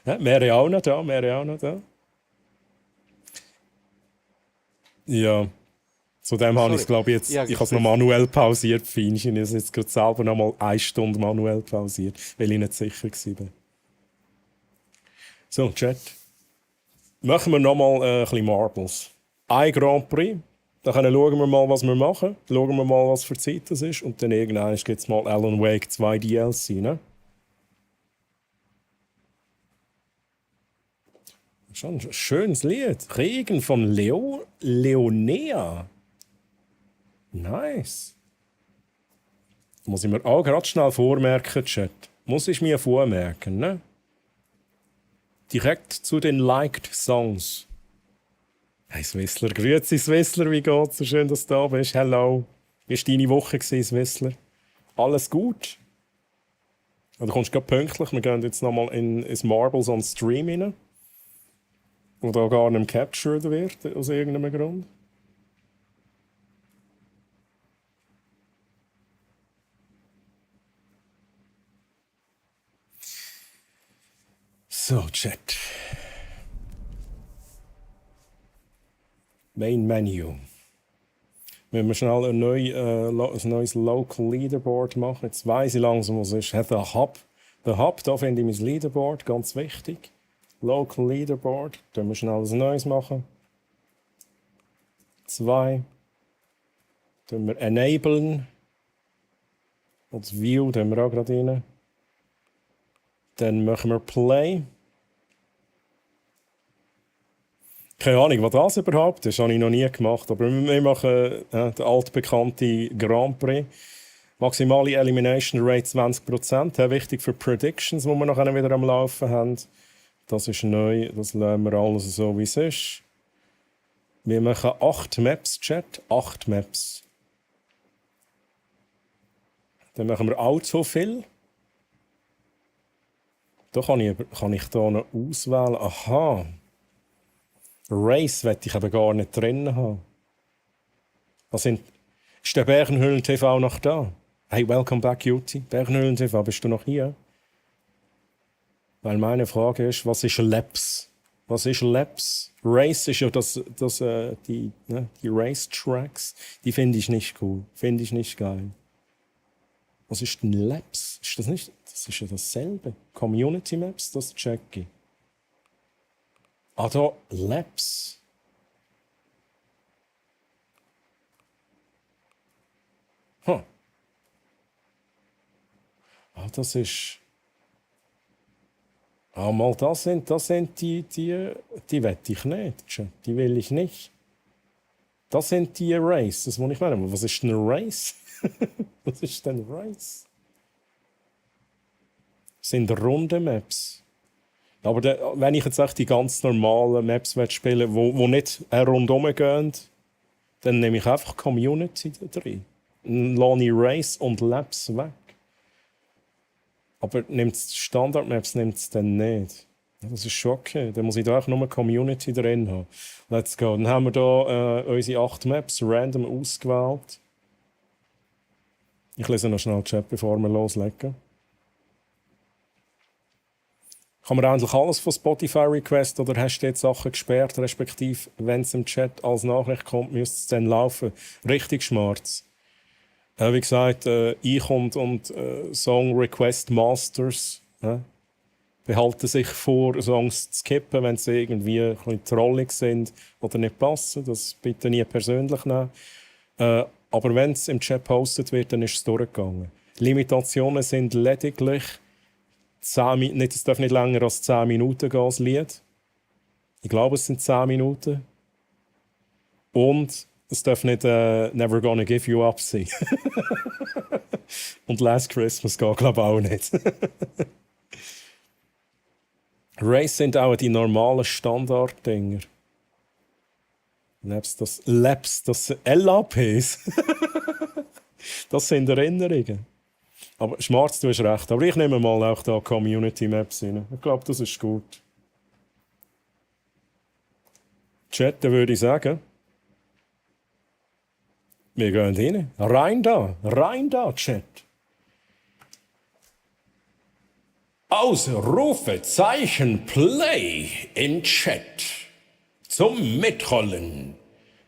Ja, wäre auch noch da. Ja, zudem habe ich es, glaube ich, jetzt. Ich habe es noch manuell pausiert. Feinchen. Ich habe jetzt gerade selber noch mal 1 Stunde manuell pausiert, weil ich nicht sicher war. So, Chat. Machen wir nochmal ein bisschen Marbles. Ein Grand Prix. Dann schauen wir mal, was wir machen. Schauen wir mal, was für Zeit das ist. Und dann irgendwann gibt es mal Alan Wake 2 DLC. Ne? Schon ein schönes Lied. Regen von Leonea. Nice. Muss ich mir auch gerade schnell vormerken, Chat. Muss ich mir vormerken, ne? Direkt zu den Liked Songs. Hey Swissler, grüezi Swissler, wie geht's? So schön, dass du da bist. Hello. Wie war deine Woche, Swissler? Alles gut? Du kommst gerade pünktlich. Wir gehen jetzt nochmal ins Marbles on Stream rein. Wo da gar nicht captured wird, aus irgendeinem Grund. So, Chat. Main Menu. Wenn wir schnell ein neues Local Leaderboard machen. Jetzt weiss ich langsam, was es ist. Der Hub, da finde ich mein Leaderboard ganz wichtig. Local Leaderboard. Dann wir schnell ein neues machen. 2. Tun wir enablen. Und das View tun wir auch gerade rein. Dann machen wir Play. Keine Ahnung, was das überhaupt ist, habe ich noch nie gemacht. Aber wir machen den altbekannten Grand Prix. Maximale Elimination Rate 20%. Wichtig für Predictions, die wir nachher wieder am Laufen haben. Das ist neu, das lassen wir alles so, wie es ist. Wir machen 8 Maps, Chat. 8 Maps. Dann machen wir Autofill. Da kann ich da noch auswählen. Aha. Race möchte ich aber gar nicht drin haben. Ist der Bärenhöhlen TV noch da? Hey, welcome back, Juti. Bärenhöhlen TV, bist du noch hier? Weil meine Frage ist, was ist Labs? Was ist Labs? Race ist ja die Racetracks. Die finde ich nicht cool. Finde ich nicht geil. Was ist denn Labs? Ist das nicht? Das ist ja dasselbe. Community Maps, das check ich. Ah, da, Labs. Huh. Ah, das ist. Ah, mal, das sind die wette ich nicht. Die will ich nicht. Das sind die Races, die ich meine. Was ist denn ein Race? Was ist denn ein Race? Das sind runde Maps. Aber wenn ich jetzt echt die ganz normalen Maps spielen will, die nicht rundherum gehen, dann nehme ich einfach Community drin. Lasse ich Race und Labs weg. Aber Standard-Maps nimmt es dann nicht. Das ist schon okay. Dann muss ich da auch nur Community drin haben. Let's go. Dann haben wir hier unsere 8 Maps random ausgewählt. Ich lese noch schnell den Chat, bevor wir loslegen. Kann man eigentlich alles von Spotify requesten oder hast du jetzt Sachen gesperrt, respektive wenn es im Chat als Nachricht kommt, müsste es dann laufen? Richtig schmarz. Wie gesagt, ich und Song Request Masters behalten sich vor, Songs zu skippen, wenn sie irgendwie ein bisschen trollig sind oder nicht passen. Das bitte nie persönlich nehmen. Aber wenn es im Chat postet wird, dann ist es durchgegangen. Limitationen sind lediglich es darf nicht länger als 10 Minuten gehen, das Lied. Ich glaube, es sind 10 Minuten. Und es darf nicht Never Gonna Give You Up sein. Und Last Christmas geht, glaube ich, auch nicht. Race sind auch die normalen Standarddinger. Labs, das LAPs. Das sind Erinnerungen. Aber Schmarz, du hast recht. Aber ich nehme mal auch da Community Maps rein. Ich glaube, das ist gut. Chat, würde ich sagen. Wir gehen rein. Rein da, Chat. Ausrufezeichen Play in Chat. Zum Mitrollen.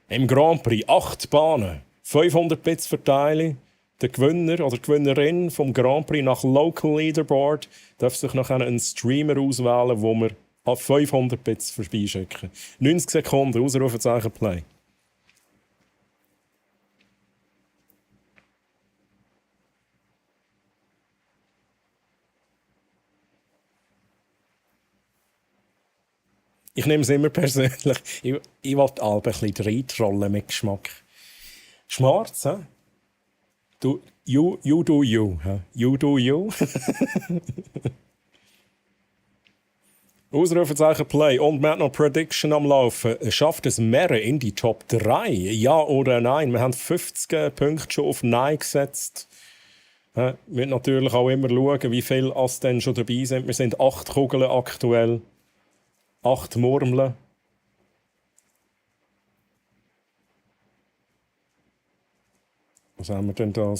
Im Grand Prix 8 Bahnen. 500 Bits verteilen. Der Gewinner oder Gewinnerin vom Grand Prix nach Local Leaderboard darf sich nachher einen Streamer auswählen, wo wir auf 500 Bits vorbeischicken. 90 Sekunden, Ausrufezeichen Play. Ich nehme es immer persönlich. Ich will ein bisschen reintrollen mit Geschmack. Schmarz, hä? You do you. Hä? You do you. Ausrufezeichen Play. Und wir haben noch Prediction am Laufen. Schafft es Meere in die Top 3? Ja oder nein? Wir haben 50 Punkte schon auf Nein gesetzt. Wir müssen natürlich auch immer schauen, wie viele Ass denn schon dabei sind. Wir sind 8 Kugeln aktuell. 8 Murmeln. Was haben wir denn da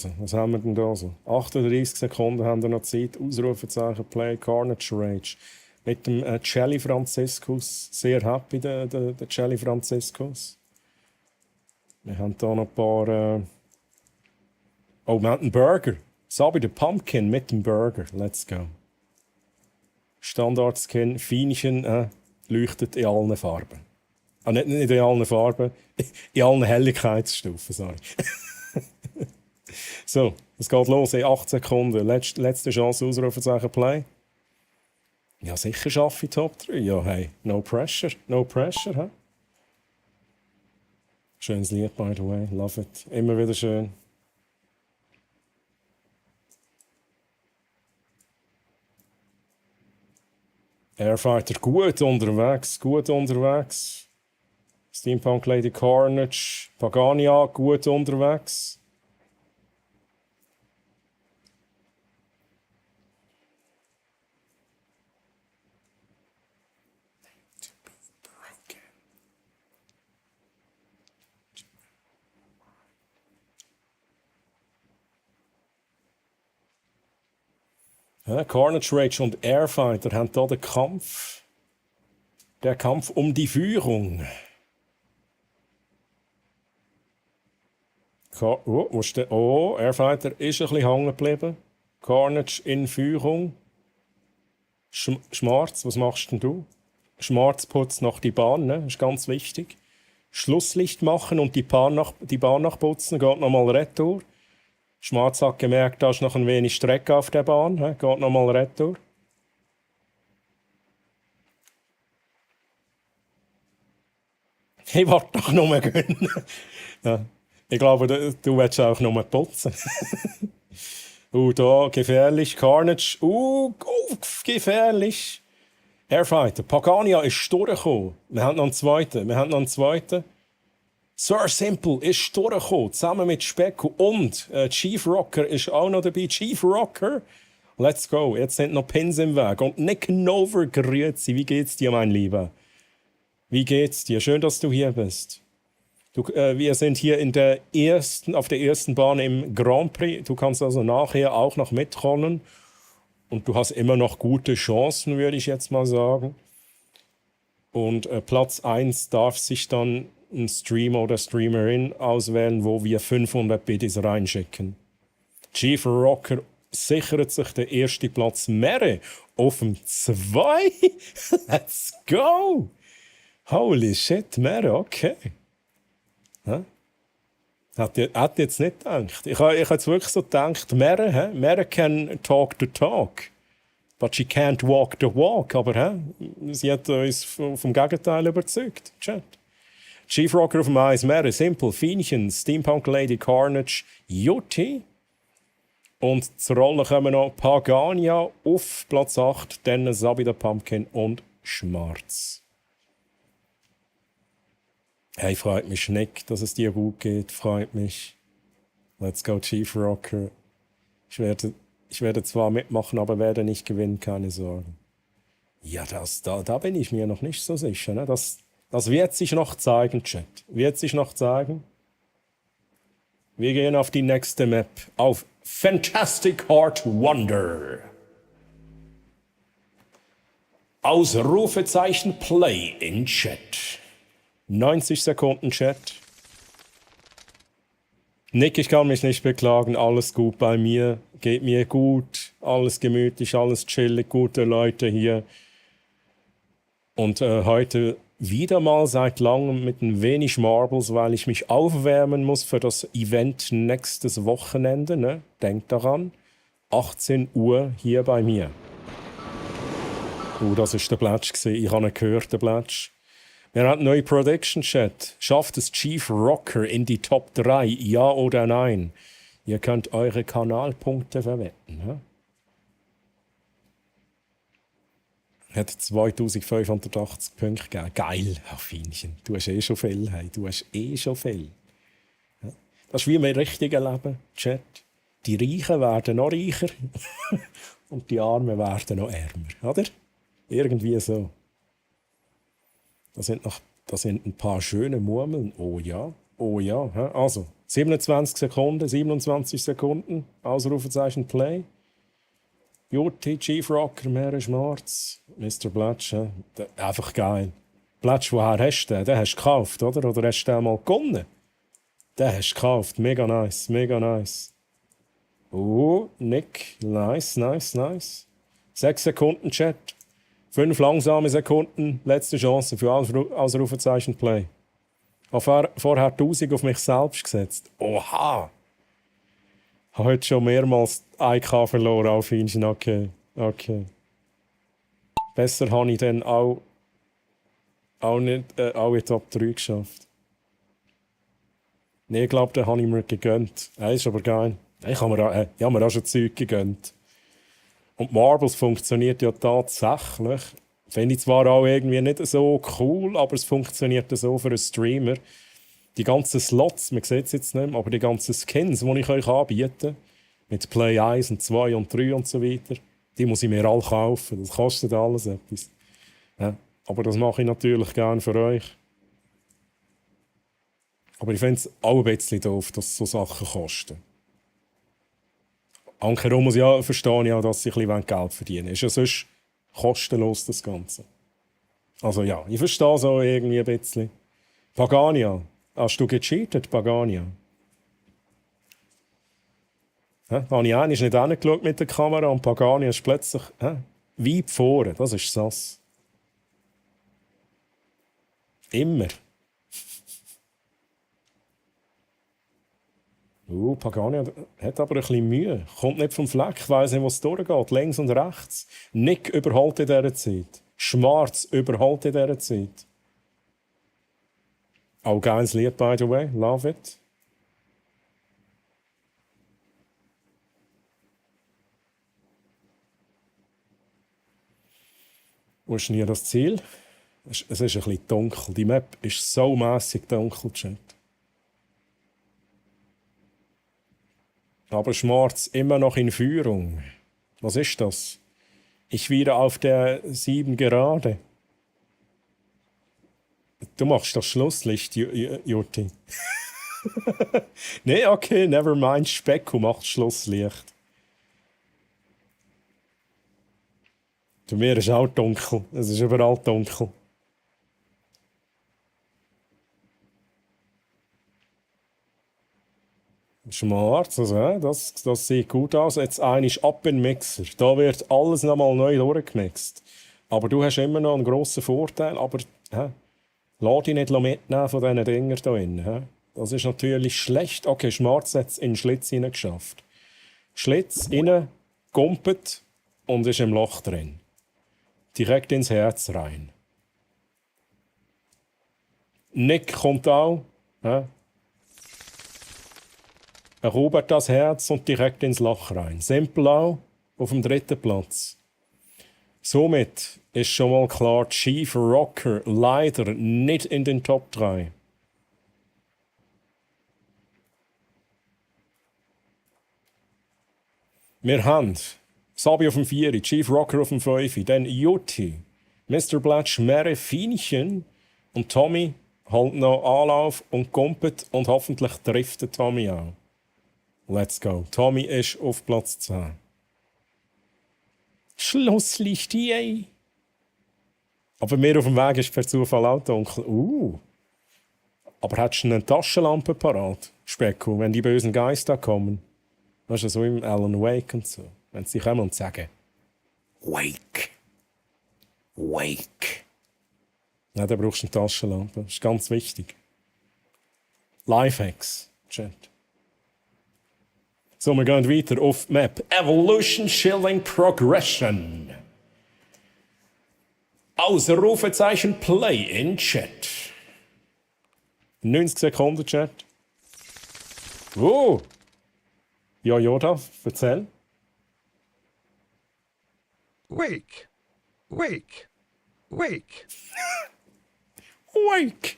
so? 38 Sekunden haben wir noch Zeit. Ausrufezeichen Play, Carnage Rage. Mit dem Celli Franziskus. Sehr happy, der Celli Franziskus. Wir haben hier noch ein paar... wir haben einen Burger. Sabi the Pumpkin mit dem Burger. Let's go. Standard-Skin, Feinchen, leuchtet in allen Farben. Ah, nicht in allen Farben. In allen Helligkeitsstufen, sorry. So, es geht los in 8 Sekunden. Letzte Chance, Ausrufezeichen Play. Ja, sicher schaffe ich Top 3. Ja, hey, no pressure. No pressure, hä? Schönes Lied, by the way. Love it. Immer wieder schön. Airfighter gut unterwegs, gut unterwegs. Steampunk Lady Carnage, Pagania gut unterwegs. Ja, Carnage Rage und Airfighter haben hier den Kampf. Der Kampf um die Führung. Airfighter ist ein bisschen hängen geblieben. Carnage in Führung. Schmarz, was machst denn du? Schmarz putzt noch die Bahn, ne? Das ist ganz wichtig. Schlusslicht machen und die Bahn nachputzen, geht nochmal retour. Schmarz hat gemerkt, da ist noch ein wenig Strecke auf der Bahn. Geht nochmal retour. Ich warte doch nur gönnen. Ja, ich glaube, du willst auch nur putzen. Da, gefährlich. Carnage. Gefährlich. Airfighter. Pagania ist durchgekommen. Wir haben noch einen zweiten. Sir Simple ist durchgekommen, zusammen mit Specko. Und Chief Rocker ist auch noch dabei. Chief Rocker, let's go. Jetzt sind noch Pins im Weg. Und Nick Nover, grüezi. Wie geht's dir, mein Lieber? Wie geht's dir? Schön, dass du hier bist. Wir sind hier auf der ersten Bahn im Grand Prix. Du kannst also nachher auch noch mitrollen. Und du hast immer noch gute Chancen, würde ich jetzt mal sagen. Und Platz 1 darf sich dann ein Streamer oder Streamerin auswählen, wo wir 500 Biddies reinschicken. Chief Rocker sichert sich den ersten Platz. Mere auf dem 2. Let's go! Holy shit, Mere, okay. Hat jetzt nicht gedacht. Ich habe jetzt wirklich so gedacht, Mere can talk the talk. But she can't walk the walk. Aber sie hat uns vom Gegenteil überzeugt. Chat. Chief Rocker auf dem Eis, Mere, Simple, Fienchen, Steampunk Lady Carnage, Yutti. Und zur Rolle kommen noch Pagania auf Platz 8, dann Sabi the Pumpkin und Schmarz. Hey, freut mich nicht, dass es dir gut geht. Freut mich. Let's go, Chief Rocker. Ich werde zwar mitmachen, aber werde nicht gewinnen, keine Sorgen. Ja, da bin ich mir noch nicht so sicher. Ne? Das wird sich noch zeigen, Chat. Wird sich noch zeigen. Wir gehen auf die nächste Map. Auf Fantastic Heart Wonder. Ausrufezeichen Play in Chat. 90 Sekunden Chat. Nick, ich kann mich nicht beklagen. Alles gut bei mir. Geht mir gut. Alles gemütlich, alles chillig. Gute Leute hier. Und heute wieder mal seit langem mit ein wenig Marbles, weil ich mich aufwärmen muss für das Event nächstes Wochenende. Ne? Denkt daran. 18 Uhr hier bei mir. Das war der Plätsch. Ich habe ihn gehört, der Plätsch. Wir haben neue Prediction Chat. Schafft es Chief Rocker in die Top 3? Ja oder nein? Ihr könnt eure Kanalpunkte verwenden. Ja? Hat 2580 Punkte gegeben. Geil, Fienchen. Du hast schon viel. Hey. Du hast schon viel. Ja? Das ist wie im richtigen Leben, Chat. Die Reichen werden noch reicher und die Armen werden noch ärmer. Oder? Irgendwie so. Das sind ein paar schöne Murmeln. Oh ja. Also, 27 Sekunden. Ausrufezeichen Play. Jutti, Chief Rocker, Mere Schmarz, Mr. Blatsch. Einfach geil. Blatsch, woher hast du den? Den hast du gekauft, oder? Oder hast du den mal gewonnen? Den hast du gekauft. Mega nice, mega nice. Nick. Nice. 6 Sekunden Chat. 5 langsame Sekunden, letzte Chance für Ausrufezeichen Play. Habe vorher 1000 auf mich selbst gesetzt. Oha! Habe heute schon mehrmals 1K verloren auf ihn. Okay. Besser habe ich dann auch nicht auch in Top 3 geschafft. Nee, ich glaube, den habe ich mir gegönnt. Das ist aber geil. Ich habe mir auch schon Zeug gegönnt. Und Marbles funktioniert ja tatsächlich. Finde ich zwar auch irgendwie nicht so cool, aber es funktioniert so für einen Streamer. Die ganzen Slots, man sieht es jetzt nicht mehr, aber die ganzen Skins, die ich euch anbiete, mit Play 1 und 2 und 3 und so weiter, die muss ich mir alle kaufen. Das kostet alles etwas. Ja, aber das mache ich natürlich gerne für euch. Aber ich finde es auch ein bisschen doof, dass so Sachen kosten. Ankerum muss ja verstehen, ja, dass sie ein bisschen Geld verdienen. Ist ja sonst kostenlos, das Ganze. Also ja, ich verstehe so irgendwie ein bisschen. Pagania. Hast du gecheatet, Pagania? Habe ich einmal nicht hingeschaut mit der Kamera und Pagania ist plötzlich weit vorne. Das ist sass. Immer. Pagani hat aber ein bisschen Mühe. Kommt nicht vom Fleck, weiss nicht, wo es durchgeht. Links und rechts. Nick überholt in dieser Zeit. Schwarz überholt in dieser Zeit. Auch geiles Lied, by the way. Love it. Wo ist denn hier das Ziel? Es ist ein bisschen dunkel. Die Map ist so mässig dunkel, Chat. Aber Schwarz immer noch in Führung. Was ist das? Ich wieder auf der 7 gerade. Du machst das Schlusslicht, Jutti. Nee, okay, never mind. Specko macht Schlusslicht. Bei mir ist auch dunkel. Es ist überall dunkel. Schwarz, also, das sieht gut aus. Jetzt ist ab in den Mixer. Da wird alles nochmal neu durchgemixt. Aber du hast immer noch einen grossen Vorteil. Aber lass dich nicht mitnehmen von diesen Dingern hier drin. Das ist natürlich schlecht. Okay, Schwarz hat es in den Schlitz hineingeschafft. Schlitz rein, gumpet und ist im Loch drin. Direkt ins Herz rein. Nick kommt auch. Erobert das Herz und direkt ins Loch rein. Simplau auf dem 3. Platz. Somit ist schon mal klar, Chief Rocker leider nicht in den Top 3. Wir haben Sabi auf dem 4, Chief Rocker auf dem 5, dann Jutti, Mr. Blatch, Mere Fienchen und Tommy halt noch Anlauf und Gumpet und hoffentlich trifft der Tommy auch. Let's go. Tommy ist auf Platz 10. Schlusslicht, yay! Aber mir auf dem Weg ist per Zufall auch dunkel. Aber hättest du eine Taschenlampe parat, Specko, wenn die bösen Geister kommen? Weißt du, so im Alan Wake und so. Wenn sie kommen und sagen: Wake! Wake! Ja, dann brauchst du eine Taschenlampe. Das ist ganz wichtig. Lifehacks, Chat. So, wir gehen weiter auf die Map. Evolution Shilling Progression. Ausrufezeichen Play in Chat. 90 Sekunden, Chat. Ja, Yoda, erzähl. Wake. Wake. Wake. Wake.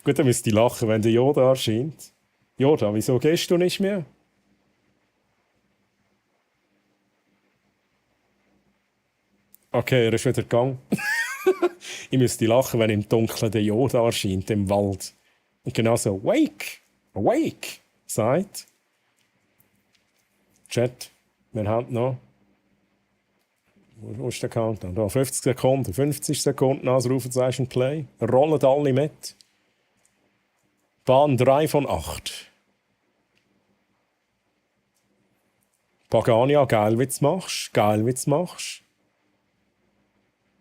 Gut, dann müsst ihr lachen, wenn der Yoda erscheint. Yoda, wieso gehst du nicht mehr? Okay, er ist wieder gegangen. Ich müsste lachen, wenn im Dunkeln der Yoda erscheint, im Wald. Und genau so, Wake! Wake! Sagt. Chat, wir haben noch. Wo ist der Countdown? Da, 50 Sekunden. 50 Sekunden Ausrufezeichen Play. Rollen alle mit. Bahn 3 von 8. Pagania, geil, wie du machst. Geil, wie du machst.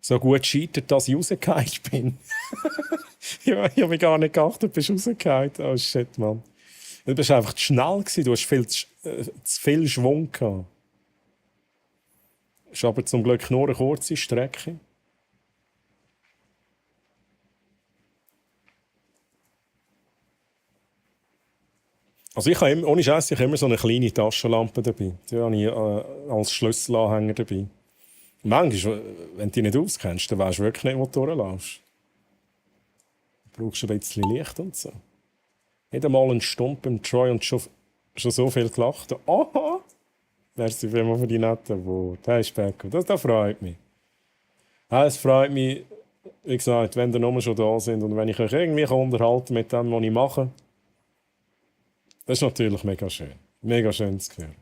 So gut scheitert, dass ich rausgefallen bin. Ja, ich habe mich gar nicht geachtet, du bist rausgefallen. Oh shit, Mann. Du bist einfach zu schnell gewesen, du hast zu viel Schwung gehabt. Ist aber zum Glück nur eine kurze Strecke. Also ich habe immer, ohne Scheiß, ich habe immer so eine kleine Taschenlampe dabei. Die habe ich als Schlüsselanhänger dabei. Manchmal, wenn du dich nicht auskennst, dann weisst du wirklich nicht, wo du durchläufst. Du brauchst ein bisschen Licht und so. Nicht einmal eine Stunde beim Troy und schon so viel gelacht. Aha! Merci vielmals für die netten Worte. Hey Specko, das freut mich. Es freut mich, wie gesagt, wenn ihr nur schon da sind und wenn ich euch irgendwie unterhalten mit dem, was ich mache. Das ist natürlich mega schön. Mega schön zu hören.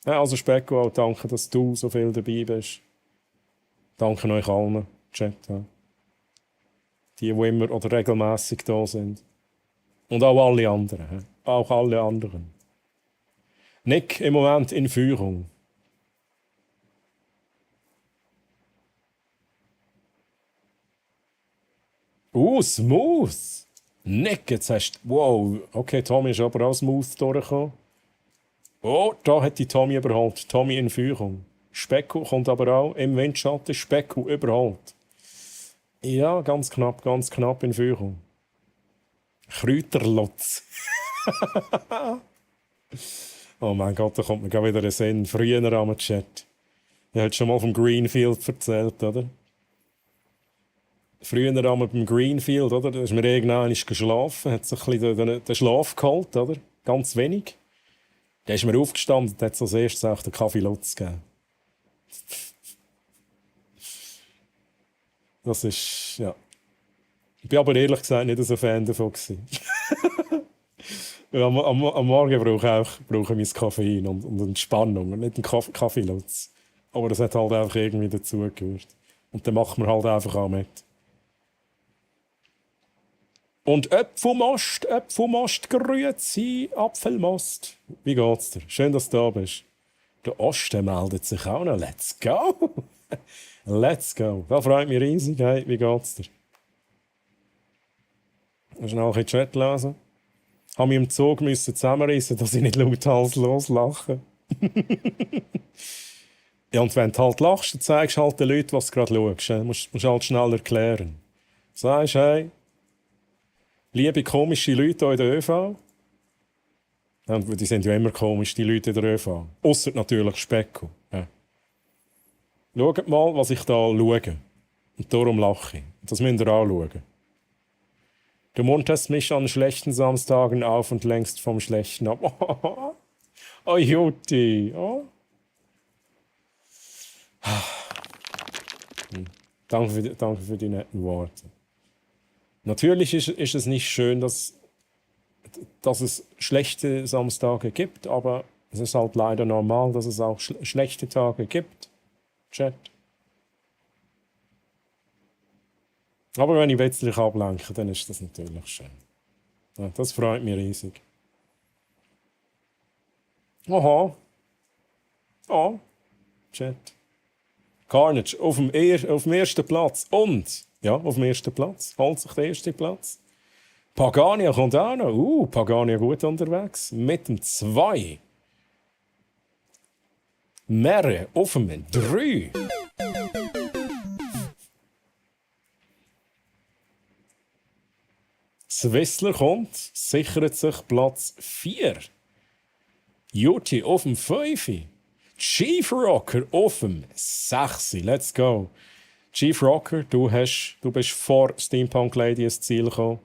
Ja, also Specko, auch danke, dass du so viel dabei bist. Danke euch allen, Chat. Ja. Die immer oder regelmäßig da sind. Und auch alle anderen. Ja. Auch alle anderen. Nick im Moment in Führung. Smooth. Nick, jetzt hast du... Wow, okay, Tommy ist aber auch smooth durchgekommen. Oh, da hat die Tommy überholt. Tommy in Führung. Specko kommt aber auch im Windschatten. Specko überholt. Ja, ganz knapp in Führung. Kräuterlotz. Oh mein Gott, da kommt mir gerade wieder ein Sinn. Früher am Chat. Ich habe schon mal vom Greenfield erzählt, oder? Früher einmal beim Greenfield, oder? Da ist mir irgendwann geschlafen, hat sich ein bisschen den Schlaf geholt, oder? Ganz wenig. Dann ist mir aufgestanden und hat als erstes auch den Kaffee Lutz gegeben. Das ist, ja. Ich bin aber ehrlich gesagt nicht so Fan davon gewesen. Am Morgen brauche ich mein Koffein und Entspannung und nicht einen Kaffee Lutz. Aber das hat halt einfach irgendwie dazugehört. Und dann macht man halt einfach auch mit. Und Äpfelmost, grüezi, Apfelmost. Wie geht's dir? Schön, dass du da bist. Der Osten meldet sich auch noch. Let's go! Let's go. Das freut mich riesig. Hey, wie geht's dir? Hast du noch ein bisschen Chat lesen? Habe mich im Zug zusammenreißen, dass ich nicht lauthals loslache. Ja, und wenn du halt lachst, dann zeigst du halt den Leuten, was du gerade schaust. Du musst halt schnell erklären. Du sagst, hey, liebe komische Leute hier in der ÖV. Ja, die sind ja immer komisch, die Leute in der ÖV. Ausser natürlich Specko. Ja. Schaut mal, was ich da schaue. Und darum lache ich. Das müsst ihr anschauen. Du munterst mich an schlechten Samstagen auf und lenkst vom Schlechten ab. Oh, Jutti. Oh. Danke für die netten Worte. Natürlich ist es nicht schön, dass es schlechte Samstage gibt, aber es ist halt leider normal, dass es auch schlechte Tage gibt. Chat. Aber wenn ich letztlich ablenke, dann ist das natürlich schön. Ja, das freut mich riesig. Aha. Oh. Chat. Carnage auf dem ersten Platz. Und, ja, auf dem ersten Platz. Holt sich den ersten Platz. Pagania kommt auch noch. Pagania gut unterwegs. Mit dem 2. Merre auf dem 3. Swissler kommt, sichert sich Platz 4. Jutti auf dem 5. Chief Rocker auf dem 6. Let's go. Chief Rocker, du bist vor Steampunk Lady ins Ziel gekommen.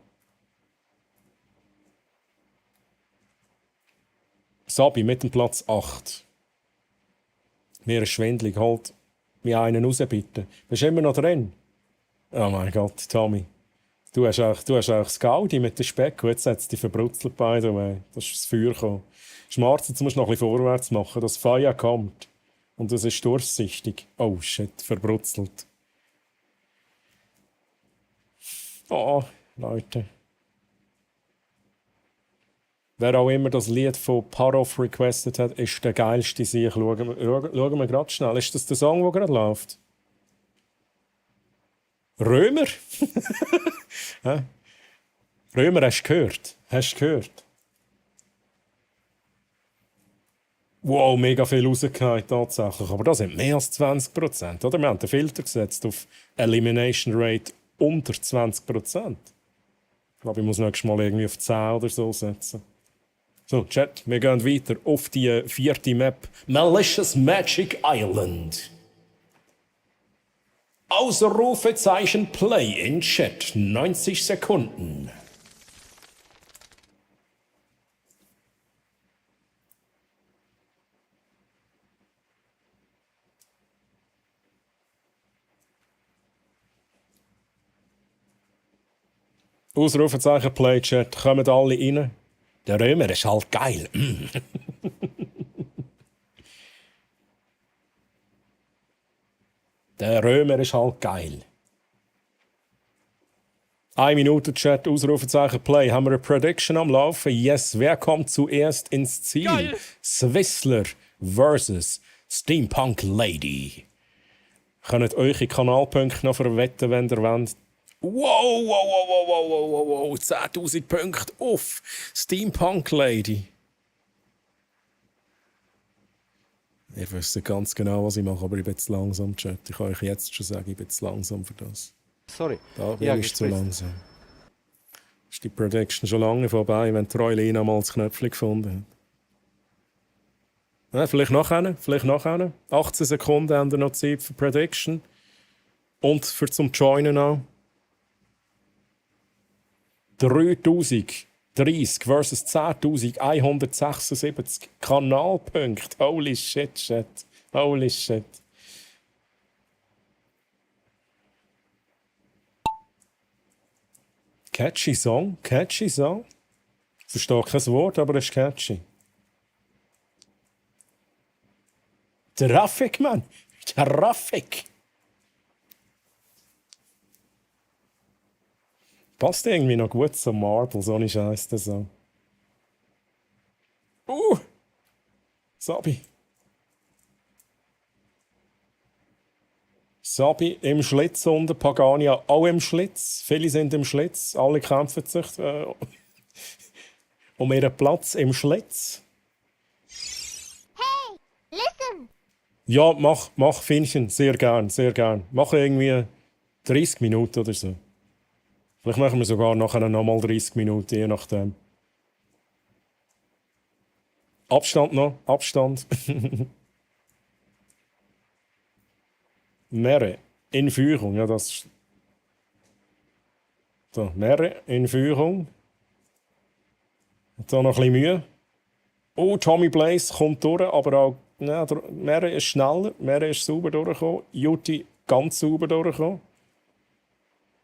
Sabi mit dem Platz 8. Mir ist schwindelig, halt mir einen raus, bitte. Bist du immer noch drin? Oh mein Gott, Tommy. Du hast auch das Gaudi mit dem Speck. Jetzt hat es dich verbrutzelt, by the way. Das ist das Feuer gekommen. Schmarz, jetzt musst du noch ein bisschen vorwärts machen. Das Feuer kommt. Und das ist durchsichtig. Oh shit, verbrutzelt. Oh, Leute. Wer auch immer das Lied von Parov requested hat, ist der geilste Sieg. Schauen wir gerade schnell. Ist das der Song, der gerade läuft? Römer? Hä? Römer, hast du gehört? Hast du gehört? Wow, mega viel rausgehauen, tatsächlich. Aber das sind mehr als 20%, oder? Wir haben den Filter gesetzt auf Elimination Rate unter 20%. Ich glaube, ich muss nächstes Mal irgendwie auf 10 oder so setzen. So, Chat, wir gehen weiter auf die 4. Map. Malicious Magic Island. Ausrufezeichen Play in Chat. 90 Sekunden. Ausrufezeichen Play Chat. Kommen alle rein. Der Römer ist halt geil. Der Römer ist halt geil. 1 Minute Chat, Ausrufezeichen Play. Haben wir eine Prediction am Laufen? Yes. Wer kommt zuerst ins Ziel? Geil. Swissler versus Steampunk Lady. Könnt eure Kanalpunkte noch verwetten, wenn ihr wollt. Wow. 10.000 Punkte auf Steampunk Lady. Ihr wisst ganz genau, was ich mache, aber ich bin zu langsam, Chat. Ich kann euch jetzt schon sagen, ich bin zu langsam für das. Sorry. Da bin ich zu langsam. Ist die Prediction schon lange vorbei, wenn Troilina mal das Knöpfchen gefunden hat? Ja, vielleicht nachher. 18 Sekunden haben wir noch Zeit für Prediction. Und für zum Joinen auch. 3030 versus 10.176 Kanalpunkte. Holy shit, Chat. Holy shit. Catchy Song. Ich verstehe kein Wort, aber es ist catchy. Traffic, Mann. Traffic. Passt irgendwie noch gut zum Marble, so eine Scheiße. So. Sabi. Sabi im Schlitz unten, Pagania auch im Schlitz. Viele sind im Schlitz, alle kämpfen sich um ihren Platz im Schlitz. Hey, listen. Ja, mach Finnchen, sehr gern. Mach irgendwie 30 Minuten oder so. Vielleicht machen wir sogar nachher nochmal 30 Minuten, je nachdem. Abstand noch, Abstand. Meere in Führung, ja, das. So, Meere in Führung. Hat da noch ein bisschen Mühe. Oh, Tommy Blaze kommt durch, aber auch. Ja, Meere ist schneller, Meere ist sauber durchgekommen. Juti ganz sauber durchgekommen.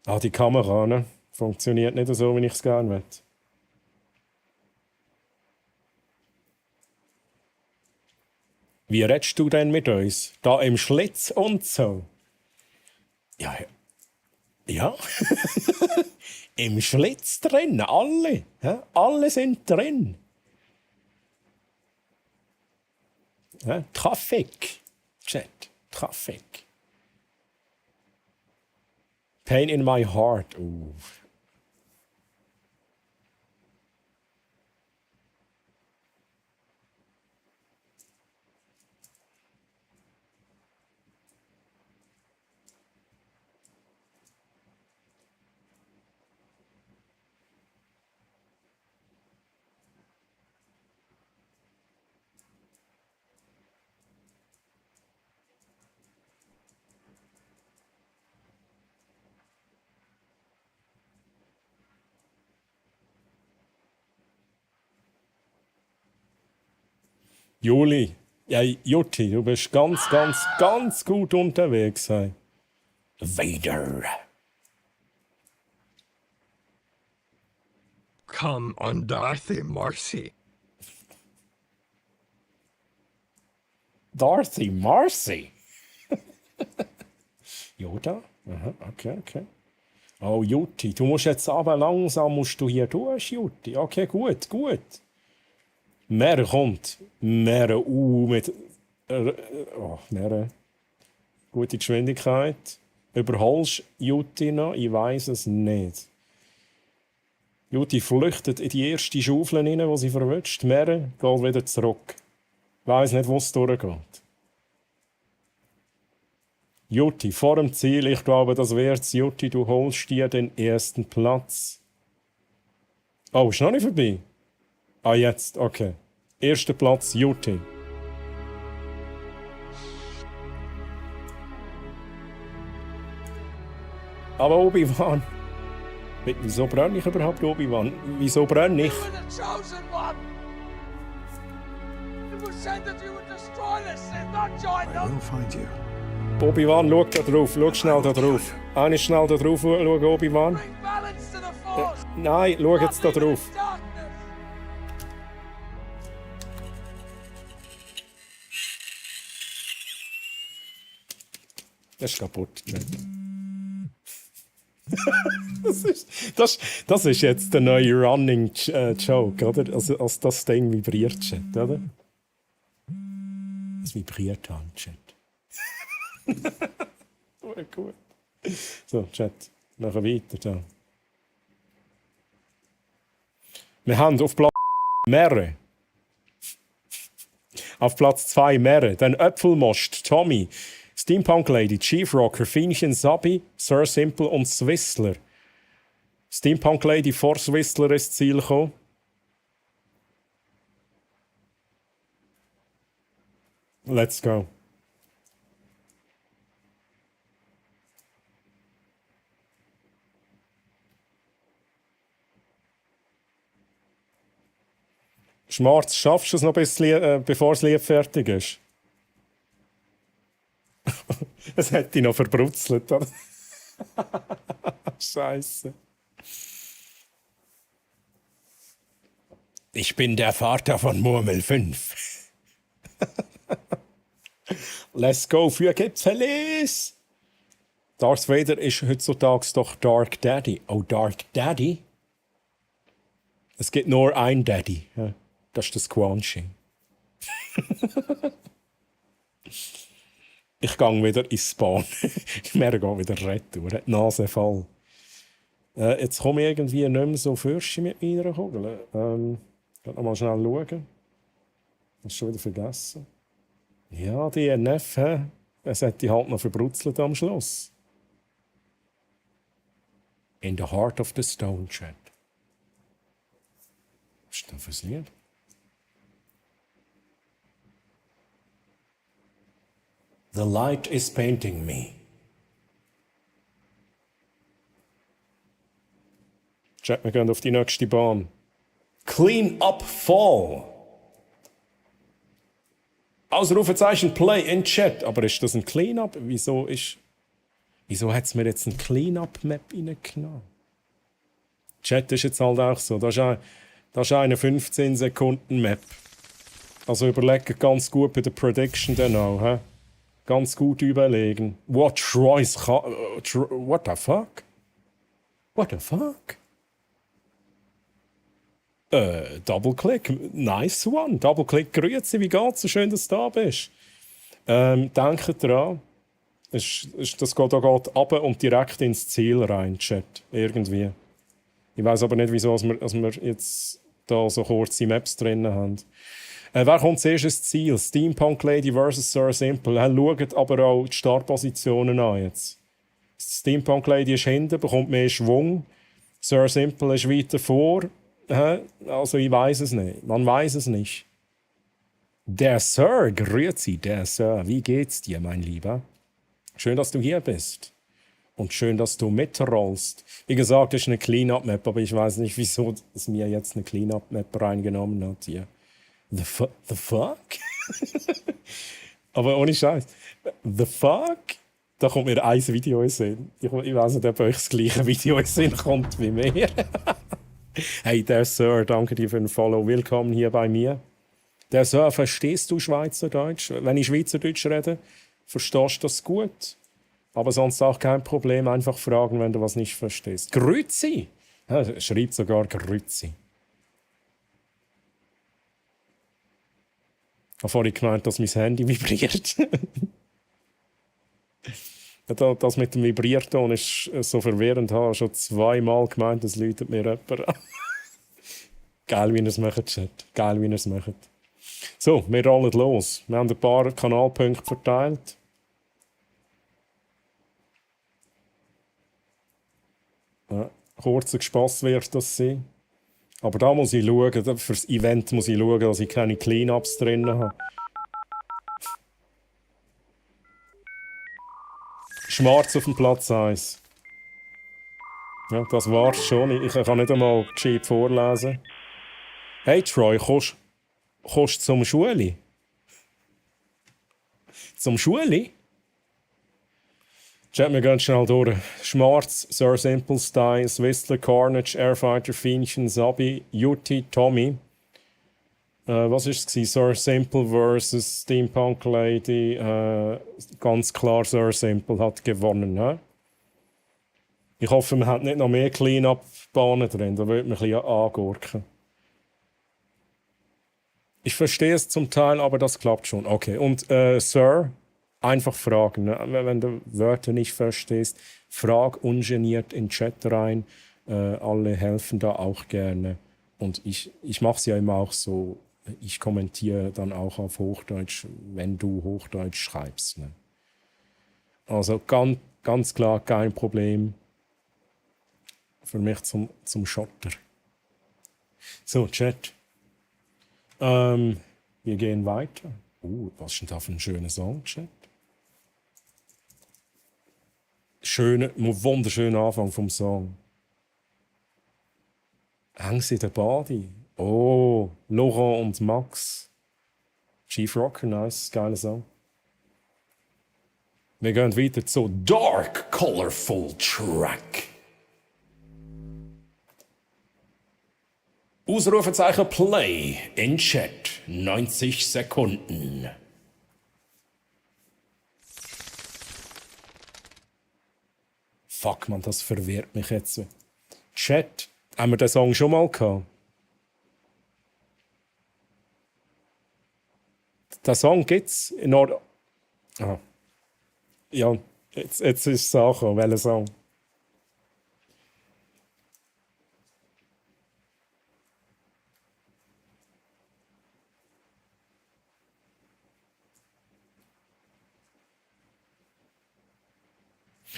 Ah, die Kamera, ne? Funktioniert nicht so, wie ich es gerne möchte. Wie redest du denn mit uns? Da im Schlitz und so? Ja. Im Schlitz drin, alle. Ja? Alle sind drin. Ja? Traffic. Chat. Traffic. Pain in my heart. Juli, ja, Jutti, du bist ganz gut unterwegs. Hey. Vader. Come on, Dorothy Marcy. Dorothy Marcy? Yoda? Aha, okay. Oh, Jutti, du musst jetzt aber langsam musst du hier durch, Jutti. Okay, gut. Mehr kommt. Mehr, mit... Mehr. Gute Geschwindigkeit. Überholst Juti noch? Ich weiß es nicht. Juti flüchtet in die erste Schaufel rein, wo sie verwünscht. Mere geht wieder zurück. Ich weiss nicht, wo es durchgeht. Juti, vor dem Ziel, ich glaube, das wär's. Juti, du holst dir den ersten Platz. Oh, ist noch nicht vorbei? Ah, jetzt, okay. Erster Platz, Juti. Aber Obi-Wan. Wieso brenne ich überhaupt Obi-Wan? Wieso brenne ich? Obi-Wan, schau da drauf. Schau schnell da drauf. Eine schnell da drauf schauen, Obi-Wan. Nein, schau jetzt da drauf. Das ist kaputt. Das ist jetzt der neue Running Joke, oder? Also, als das Ding vibriert, Chat, oder? Es vibriert an, Chat. Gut. So, Chat, nachher weiter. Da. Wir haben auf Platz Meere. Auf Platz 2 Meere. Dann Äpfelmost, Tommy. Steampunk Lady, Chief Rocker, Fienchen, Sabi, Sir Simple und Swissler. Steampunk Lady vor Swissler ins Ziel gekommen. Let's go. Schmarz, schaffst du es noch ein bisschen, bevor das Lied fertig ist? Es hat dich noch verbrutzelt, oder? Scheiße. Ich bin der Vater von Murmel 5. Let's go für Gipfelis! Darth Vader ist heutzutage doch Dark Daddy. Oh, Dark Daddy? Es gibt nur ein Daddy. Ja, das ist das Quan Chi. Ich gehe wieder ins Spawn. Ich merke wieder retour. Die Nase voll. Jetzt komme ich irgendwie nicht mehr so fürsch mit meiner Kugel. Ich noch mal schnell schauen. Das ist schon wieder vergessen. Ja, die NF, es hat die halt noch verbrutzelt am Schluss. In the heart of the stone, Chat. Was ist denn für ein Lied? The light is painting me. Chat, wir gehen auf die nächste Bahn. Clean up fall. Ausrufezeichen Play in Chat. Aber ist das ein Clean-up? Wieso hat es mir jetzt ein Clean-up-Map reingenommen? Chat ist jetzt halt auch so. Das ist eine 15-Sekunden-Map. Also überlegt ganz gut bei der Prediction dann auch. He? Ganz gut überlegen. What the fuck? What the fuck? Double-Click, nice one. Double-Click, grüezi, wie geht's? So schön, dass du da bist. Denkt dran, das geht runter und direkt ins Ziel rein, Chat. Irgendwie. Ich weiß aber nicht, wieso wir jetzt da so kurze Maps drin haben. Wer kommt zuerst ins Ziel? Steampunk Lady vs. Sir Simple. Schaut aber auch die Startpositionen an jetzt. Steampunk Lady ist hinten, bekommt mehr Schwung. Sir Simple ist weiter vor. Also ich weiß es nicht. Man weiß es nicht. Der Sir, grüezi, der Sir. Wie geht's dir, mein Lieber? Schön, dass du hier bist. Und schön, dass du mitrollst. Wie gesagt, das ist eine Clean-Up-Map, aber ich weiß nicht, wieso es mir jetzt eine Clean-Up-Map reingenommen hat hier. The fuck? Aber ohne Scheiß. The fuck? Da kommt mir ein Video in Sinn. Ich weiß nicht, ob euch das gleiche Video in Sinn kommt wie mir. Hey, der Sir, danke dir für den Follow. Willkommen hier bei mir. Der Sir, verstehst du Schweizerdeutsch? Wenn ich Schweizerdeutsch rede, verstehst du das gut? Aber sonst auch kein Problem. Einfach fragen, wenn du was nicht verstehst. Grüezi! Ja, schreibt sogar Grüezi. Ich habe vorhin gemeint, dass mein Handy vibriert. Das mit dem Vibrierton ist so verwirrend. Ich habe schon zweimal gemeint, das läutet mir jemand an. Geil, wie ihr es macht, Chat. Geil, wie ihr es macht. So, wir rollen los. Wir haben ein paar Kanalpunkte verteilt. Ja, kurzer Spass wird das sein. Aber da muss ich schauen, für das Event muss ich schauen, dass ich keine Cleanups drin habe. Schwarz auf dem Platz 1. Ja, das war's schon. Ich kann nicht einmal gescheit vorlesen. Hey Troy, kommst du zum Schuli? Zum Schuli? Chat, wir gehen schnell durch. Schwarz, Sir Simple Style, Whistler, Carnage, Airfighter, Fienchen, Sabi, Yuti, Tommy. Was war es? Sir Simple versus Steampunk Lady. Ganz klar, Sir Simple hat gewonnen. Ne? Ich hoffe, man hat nicht noch mehr Clean-Up-Bahnen drin. Da würde man ein bisschen angurken. Ich verstehe es zum Teil, aber das klappt schon. Okay, und Sir, einfach fragen. Ne? Wenn du Wörter nicht verstehst, frag ungeniert in den Chat rein. Alle helfen da auch gerne. Und ich mache es ja immer auch so. Ich kommentiere dann auch auf Hochdeutsch, wenn du Hochdeutsch schreibst. Ne? Also ganz klar kein Problem. Für mich zum Schotter. So, Chat. Wir gehen weiter. Was ist denn da für ein schöner Song, Chat? Wunderschöner Anfang vom Song. Hängen sie der Body? Oh, Laurent und Max. Chief Rocker, nice, geiler Song. Wir gehen weiter zu Dark Colorful Track. Ausrufezeichen Play in Chat. 90 Sekunden. Fuck, man, das verwirrt mich jetzt. Chat, haben wir den Song schon mal gehabt? Den Song gibt es in Nord... Aha. Ja, jetzt ist es Sache. Welcher Song?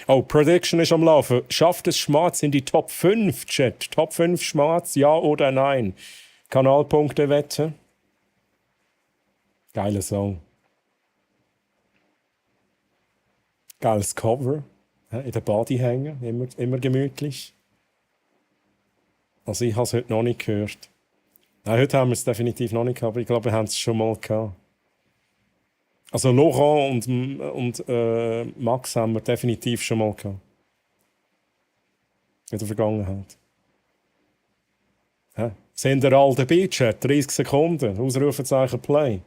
Oh, Prediction ist am Laufen. Schafft es Schmarz in die Top 5, Chat? Top 5 Schmarz, ja oder nein? Kanalpunkte wette. Geiler Song. Geiles Cover. In der Body hängen, immer gemütlich. Also ich habe es heute noch nicht gehört. Nein, heute haben wir es definitiv noch nicht gehabt, aber ich glaube, wir haben es schon mal gehabt. Also Laurent und Max haben wir definitiv schon mal gehabt. In der Vergangenheit. Sind ihr alle dabei, Chat? 30 Sekunden. Ausrufezeichen Play.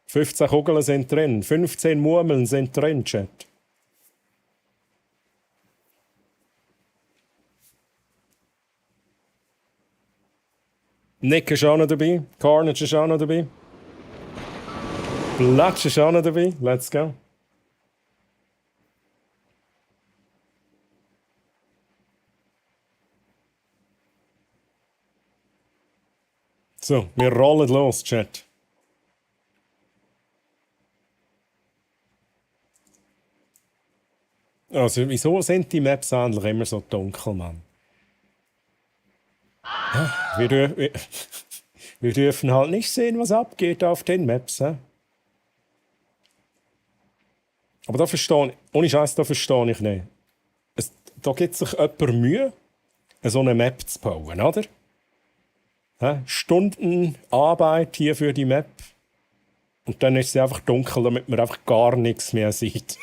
15 Kugeln sind drin. 15 Murmeln sind drin, Chat. Nick ist auch noch dabei. Carnage ist auch noch dabei. Blatsch ist auch noch dabei. Let's go. So, wir rollen los, Chat. Also, wieso sind die Maps eigentlich immer so dunkel, Mann? Wir dürfen halt nicht sehen, was abgeht auf den Maps, hä? Aber da verstehe ich, ohne Scheiß, da verstehe ich nicht. Da gibt sich jemand Mühe, so eine Map zu bauen, oder? Stunden Arbeit hier für die Map. Und dann ist sie einfach dunkel, damit man einfach gar nichts mehr sieht.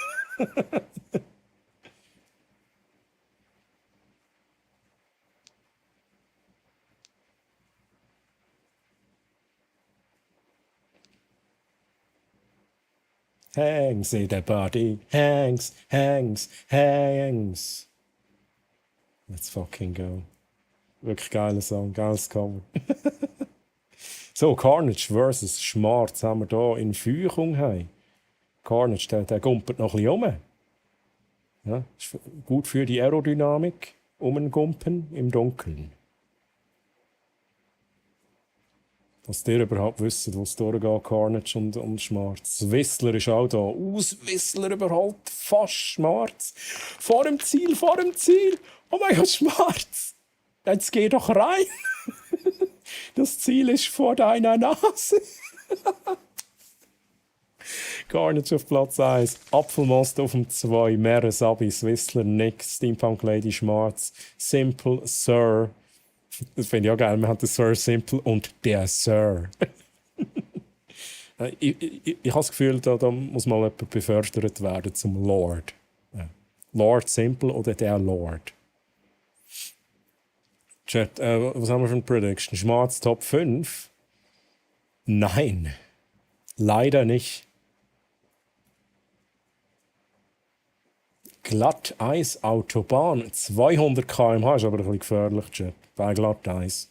Hangs in the body. Hangs. Let's fucking go. Wirklich geiler Song, geiles Cover. So, Carnage versus Schmarz haben wir hier in Führung. Hey. Carnage, der gumpert noch ein bisschen rum. Ja, ist gut für die Aerodynamik. Gumpen im Dunkeln. Dass ihr überhaupt wisst, wo es durchgeht, Carnage und Schmarz. Whistler ist auch da. Whistler überholt fast Schmarz. Vor dem Ziel, vor dem Ziel. Oh mein Gott, Schmarz. Jetzt geh doch rein. Das Ziel ist vor deiner Nase. Carnage auf Platz 1. Apfelmonster auf dem 2. Meres Abis, Whistler, Nick, Steampunk Lady, Schmarz, Simple, Sir. Das finde ich auch geil. Man hat den Sir Simple und der Sir. ich habe das Gefühl, da muss mal jemand befördert werden zum Lord. Ja. Lord Simple oder der Lord. Chat, was haben wir für eine Prediction? Schmarz Top 5? Nein. Leider nicht. Glatteis Autobahn. 200 km/h ist aber ein bisschen gefährlich, Chat. Bei Glatteis.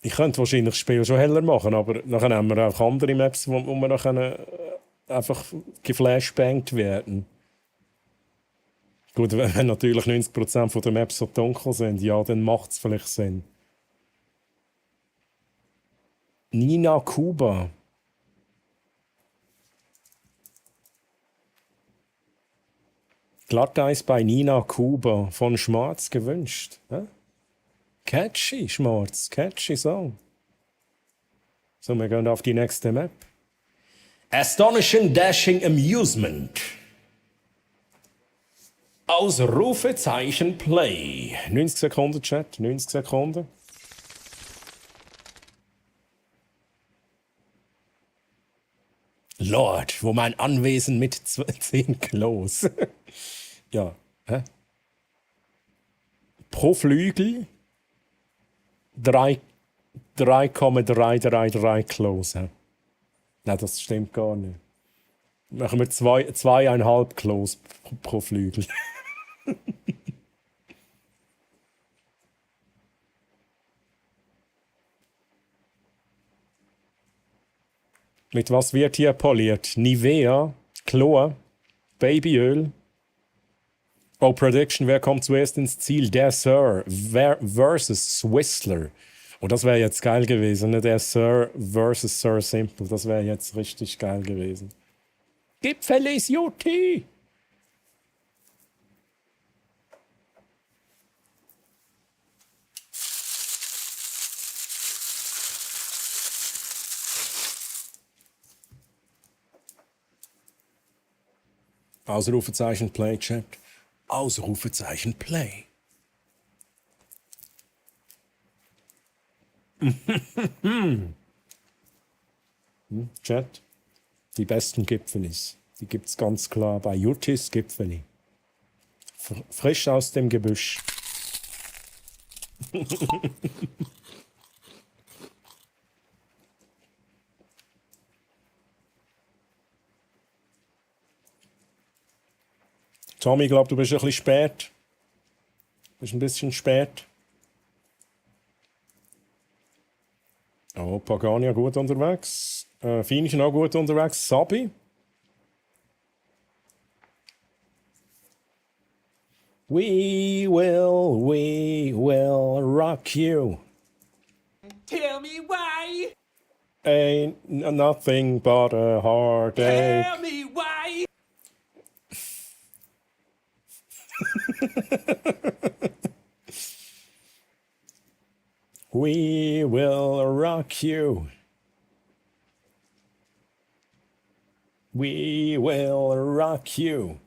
Ich könnte wahrscheinlich das Spiel schon heller machen, aber dann haben wir auch andere Maps, wo wir dann einfach geflashbangt werden. Gut, wenn natürlich 90% der Maps so dunkel sind, ja, dann macht es vielleicht Sinn. Nina Kuba. Glatteis bei Nina Kuba von Schmarz gewünscht. Ja? Catchy, Schmarz, catchy Song. So, wir gehen auf die nächste Map. Astonishing Dashing Amusement. Ausrufezeichen Play. 90 Sekunden, Chat, 90 Sekunden. Lord, wo mein Anwesen mit 10 Klos. Ja, hä? Pro Flügel 3,333 Klos. Nein, das stimmt gar nicht. Machen wir 2,5 Klos pro Flügel. Mit was wird hier poliert? Nivea, Chlor, Babyöl. Oh, Prediction, wer kommt zuerst ins Ziel? Der Sir versus Whistler. Und das wäre jetzt geil gewesen, ne? Der Sir versus Sir Simple. Das wäre jetzt richtig geil gewesen. Gipfelis Juti! Ausrufezeichen Play, Chat. Ausrufezeichen Play. Chat. Die besten Gipfelis. Die gibt's ganz klar bei Jutis Gipfeli. Frisch aus dem Gebüsch. Tommy, ich glaube, du bist ein bisschen spät. Du bist ein bisschen spät. Oh, Pagania gut unterwegs. Finchen auch gut unterwegs. Sabi. We will rock you. Tell me why. Ain't nothing but a heartache. Tell me why. We will rock you. We will rock you.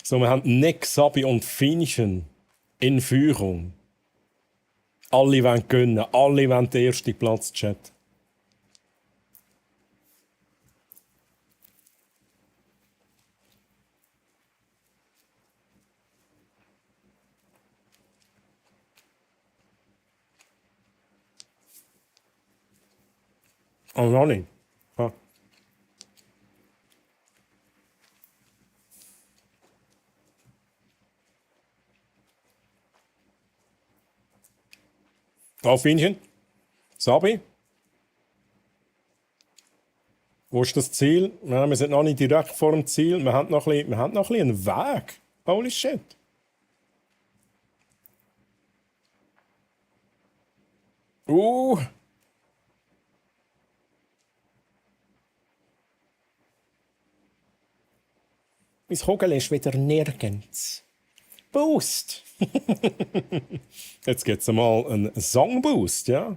So, wir haben Nick, Sabi und Finchen in Führung. Alle wollen gewinnen, alle wollen den ersten Platz, Chat. Oh, noch nicht. Ah. Dolphinchen? Sabi? Wo ist das Ziel? Ja, wir sind noch nicht direkt vor dem Ziel. Wir haben noch ein bisschen einen Weg. Holy shit. Mein Kugel ist wieder nirgends. Boost! Jetzt gibt es mal einen Songboost, ja?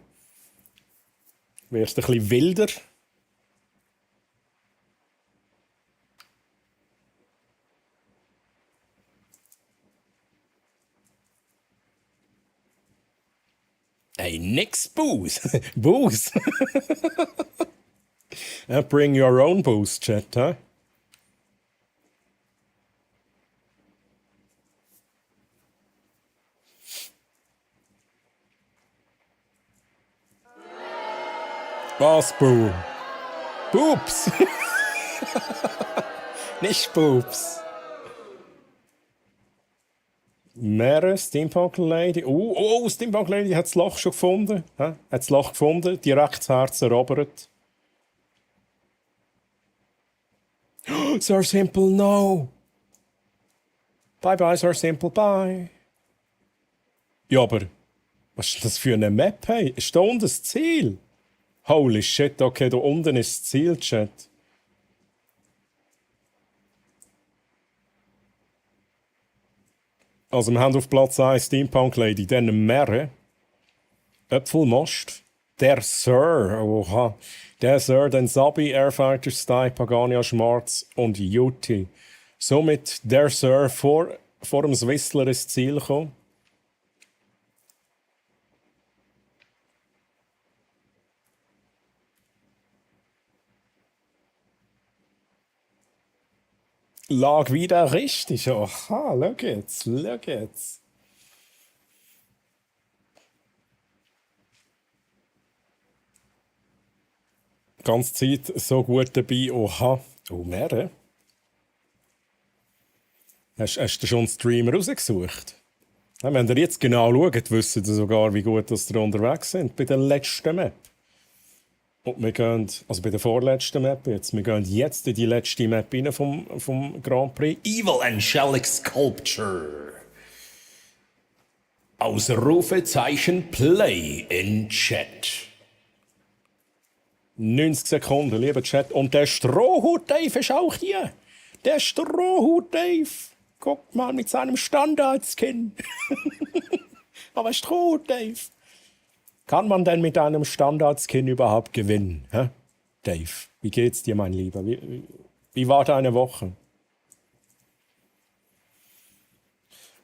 Wirst ein bisschen wilder. Hey, nix Boost. Boost. Bring your own boost, Chat, huh? Was, Boo? Boobs! Nicht Boobs. Mehrere Steampunk Lady. Steampunk Lady hat das Loch schon gefunden. Hat das Loch gefunden, direkt das Herz erobert. Sir Simple, no! Bye bye, Sir Simple, bye! Ja, aber was ist das für eine Map? Hey? Ist da unten das Ziel? Holy shit, okay, da unten ist das Ziel, Chat. Also wir haben auf Platz 1 Steampunk Lady, dann Meere, Äpfelmost, der Sir, oha, der Sir, dann Sabi, Airfighter, Style, Pagania, Schmarz und Yuti. Somit der Sir vor dem Swissler ins Ziel gekommen. Lag wieder richtig. Aha, look jetzt, look jetzt. Ganze Zeit so gut dabei. Oha. Oh, mehr. Hast du schon einen Streamer rausgesucht? Ja, wenn ihr jetzt genau schaut, wisst ihr sogar, wie gut dass ihr unterwegs sind bei der letzten Map. Und wir gehen, also bei der vorletzten Map jetzt, wir gehen jetzt in die letzte Map rein vom Grand Prix. Evil Angelic Sculpture. Ausrufezeichen Play in Chat. 90 Sekunden, lieber Chat. Und der Strohhut Dave ist auch hier. Der Strohhut Dave. Guckt mal mit seinem Standardskin. Aber Strohhut Dave. Kann man denn mit einem Standardskin überhaupt gewinnen? Hä? Dave, wie geht's dir, mein Lieber? Wie war deine Woche?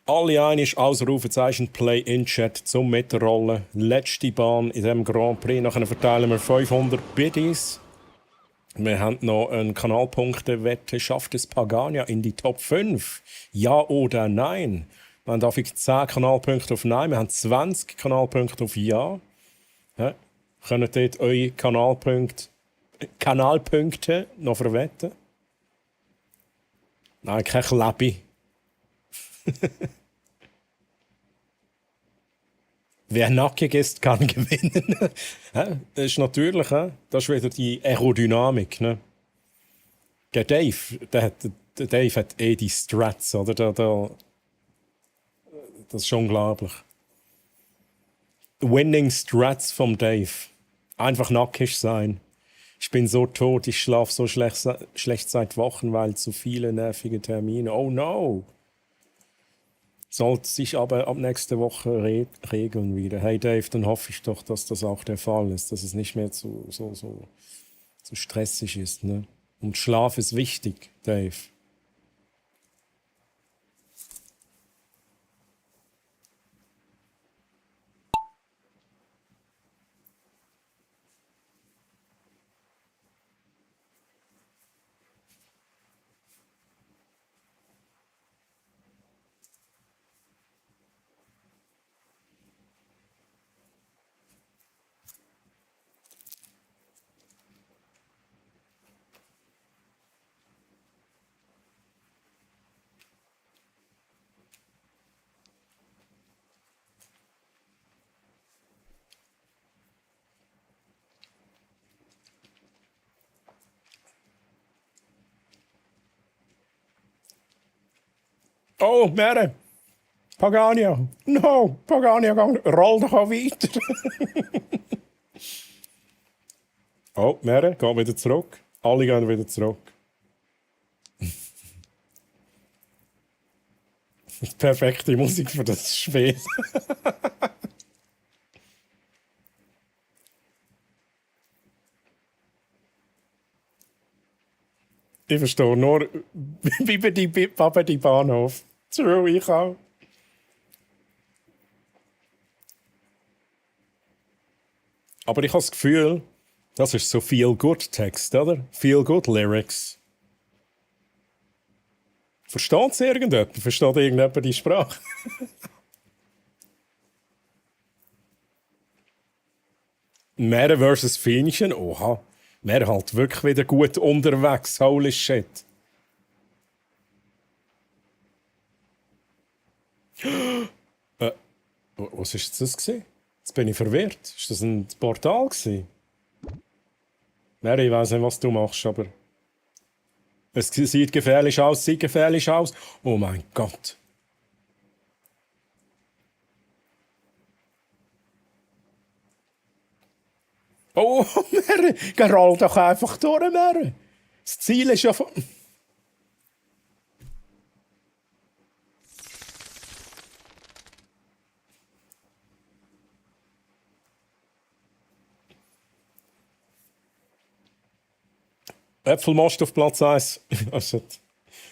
Alle einig, Ausrufezeichen Play in Chat zum Mitrollen. Letzte Bahn in diesem Grand Prix. Nachher verteilen wir 500 Biddies. Wir haben noch eine Kanalpunkte-Wette. Schafft es Pagania in die Top 5? Ja oder nein? Wir haben dafür 10 Kanalpunkte auf Nein. Wir haben 20 Kanalpunkte auf Ja. Ja. Könnt dort eure Kanalpunkte noch verwetten? Nein, kein Klebi. Wer nackig ist, kann gewinnen. Das ist natürlich, das ist wieder die Aerodynamik. Ne? Der Dave hat die Strats, oder? Das ist schon unglaublich. Winning Strats vom Dave. Einfach nackig sein. Ich bin so tot, ich schlafe so schlecht seit Wochen, weil zu viele nervige Termine. Oh no! Sollte sich aber ab nächste Woche regeln wieder. Hey Dave, dann hoffe ich doch, dass das auch der Fall ist, dass es nicht mehr so stressig ist. Ne? Und Schlaf ist wichtig, Dave. Oh, Mere. Pagania. No, Pagania, roll doch auch weiter. Oh, Mere, geht wieder zurück. Alle gehen wieder zurück. Perfekte Musik für das Spiel. Ich verstehe nur, wie bei die Bahnhof. True, ich auch. Aber ich habe das Gefühl, das ist so Feel-Good-Text, oder? Feel-Good-Lyrics. Versteht es irgendjemand? Versteht irgendjemand die Sprache? Mere versus Fienchen? Oha. Mere halt wirklich wieder gut unterwegs. Holy shit. Was war das gewesen? Jetzt bin ich verwirrt. Ist das ein Portal gewesen? Mary, ich weiss nicht, was du machst, aber... Es sieht gefährlich aus, sieht gefährlich aus. Oh mein Gott. Oh, Mary, roll doch einfach durch, Mary. Das Ziel ist ja... Äpfelmast auf Platz 1.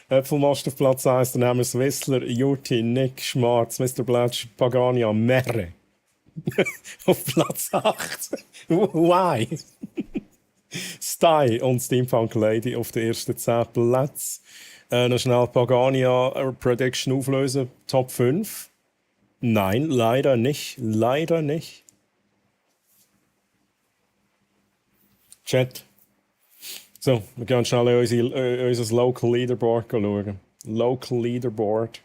Äpfelmast auf Platz 1. Dann haben wir Swissler, Juti, Nick, Schmarz, Mr. Blatch, Pagania, Merre. Auf Platz 8. Why? Sty und Steampunk Lady auf den ersten 10 Plätzen. Noch schnell Pagania Prediction auflösen. Top 5. Nein, leider nicht. Leider nicht. Chat. So, wir gehen schnell in unser Local Leaderboard schauen. Local Leaderboard.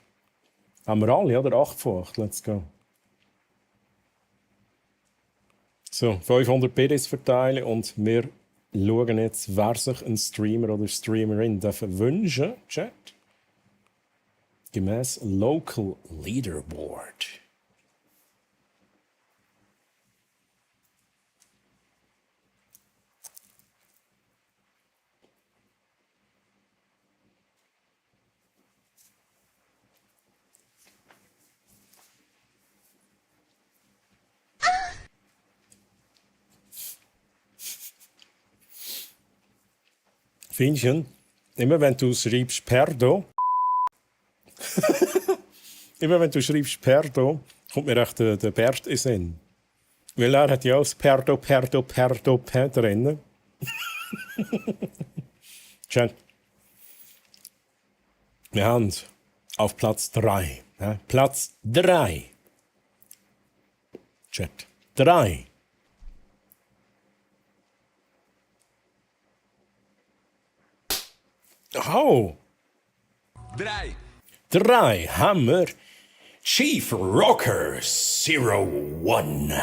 Haben wir alle, oder? 8 von 8. Let's go. So, 500 Biddies verteilen und wir schauen jetzt, wer sich ein Streamer oder Streamerin wünschen darf. Chat. Gemäß Local Leaderboard. Fienchen, immer wenn du schreibst Perdo, kommt mir echt der Bert in den Sinn. Weil er hat ja auch das Perdo drin. Chat. Wir haben auf Platz 3. Ja, Platz 3. Chat. 3. Oh! 3 haben wir Chief Rocker 01.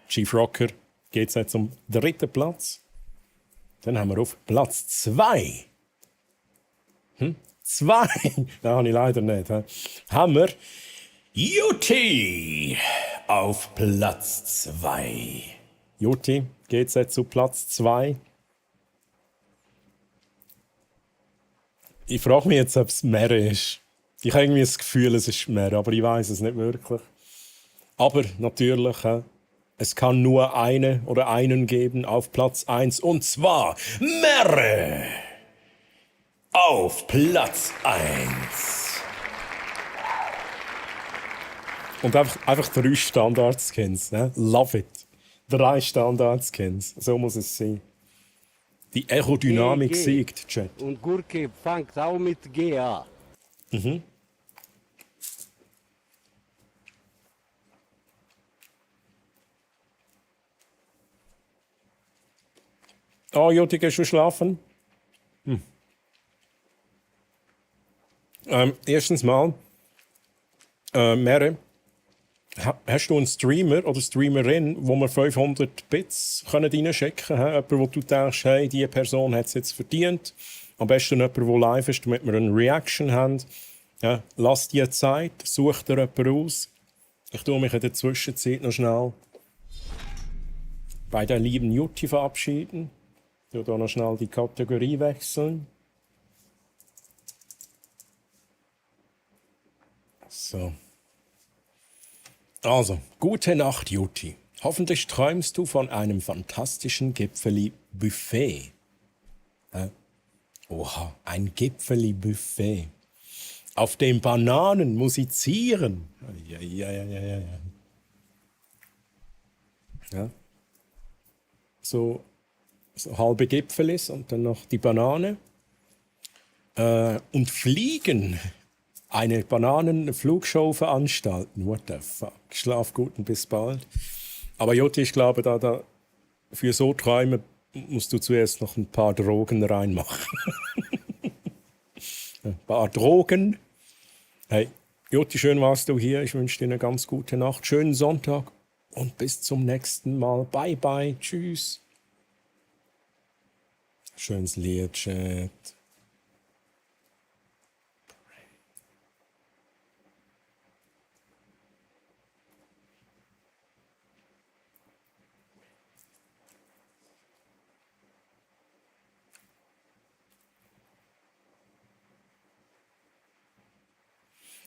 Chief Rocker geht jetzt zum 3. Platz. Dann haben wir auf Platz 2. 2? Das habe ich leider nicht. Haben wir Juti auf Platz 2. Juti geht jetzt zu Platz 2. Ich frage mich jetzt, ob es Mere ist. Ich habe irgendwie das Gefühl, es ist Mere, aber ich weiß es nicht wirklich. Aber natürlich, es kann nur eine oder einen geben auf Platz 1. Und zwar Mere auf Platz 1. Und einfach 3 Standard-Skins. Ne? Love it. 3 Standard-Skins. So muss es sein. Die Aerodynamik siegt, Chat. Und Gurke fängt auch mit G an. Mhm. Oh, Joti, gehst du schlafen? Erstens mal, Mere, hast du einen Streamer oder Streamerin, wo wir 500 Bits reinschicken können? Jemand, wo du denkst, hey, diese Person hat es jetzt verdient. Am besten jemand, der live ist, damit wir eine Reaction haben. Ja, lass dir Zeit, such dir jemanden aus. Ich tue mich in der Zwischenzeit noch schnell bei der lieben Jutti verabschieden. Ich tue da noch schnell die Kategorie wechseln. So. Also, gute Nacht, Jutti. Hoffentlich träumst du von einem fantastischen Gipfeli-Buffet. Oha, ein Gipfeli-Buffet. Auf dem Bananen musizieren. Ja. So halbe Gipfelis und dann noch die Banane. Und fliegen. Eine Bananenflugshow veranstalten. What the fuck? Schlaf gut und bis bald. Aber Jutti, ich glaube, für so Träume musst du zuerst noch ein paar Drogen reinmachen. Ein paar Drogen. Hey, Jutti, schön warst du hier. Ich wünsche dir eine ganz gute Nacht. Schönen Sonntag und bis zum nächsten Mal. Bye, bye. Tschüss. Schönes Lied, Chat.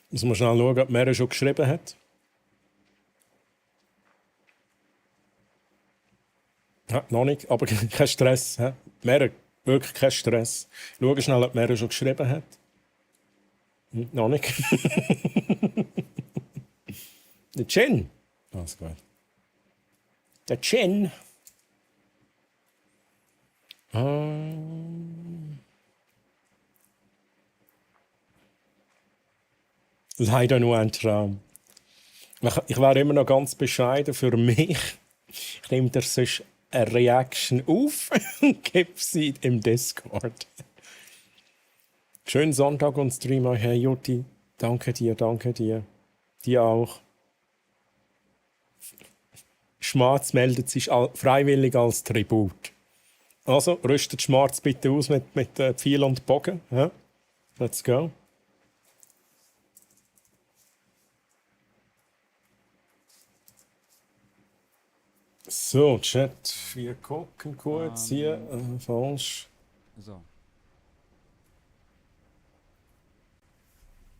Müssen wir schnell schauen, ob Mary schon geschrieben hat. Ja, noch nicht, aber kein Stress. Mary, wirklich kein Stress. Schau schnell, ob Mary schon geschrieben hat. Noch nicht. Der Chin. Alles gut. Der Chin. Leider nur ein Traum. Ich wäre immer noch ganz bescheiden für mich. Ich nehme dir sonst eine Reaction auf und gebe sie im Discord. Schönen Sonntag und Stream euch, Herr Jutti. Danke dir, danke dir. Dir auch. Schmarz meldet sich freiwillig als Tribut. Also, rüstet Schmarz bitte aus mit Pfeil und Bogen. Ja? Let's go. So, Chat, wir gucken kurz hier. Falsch. So.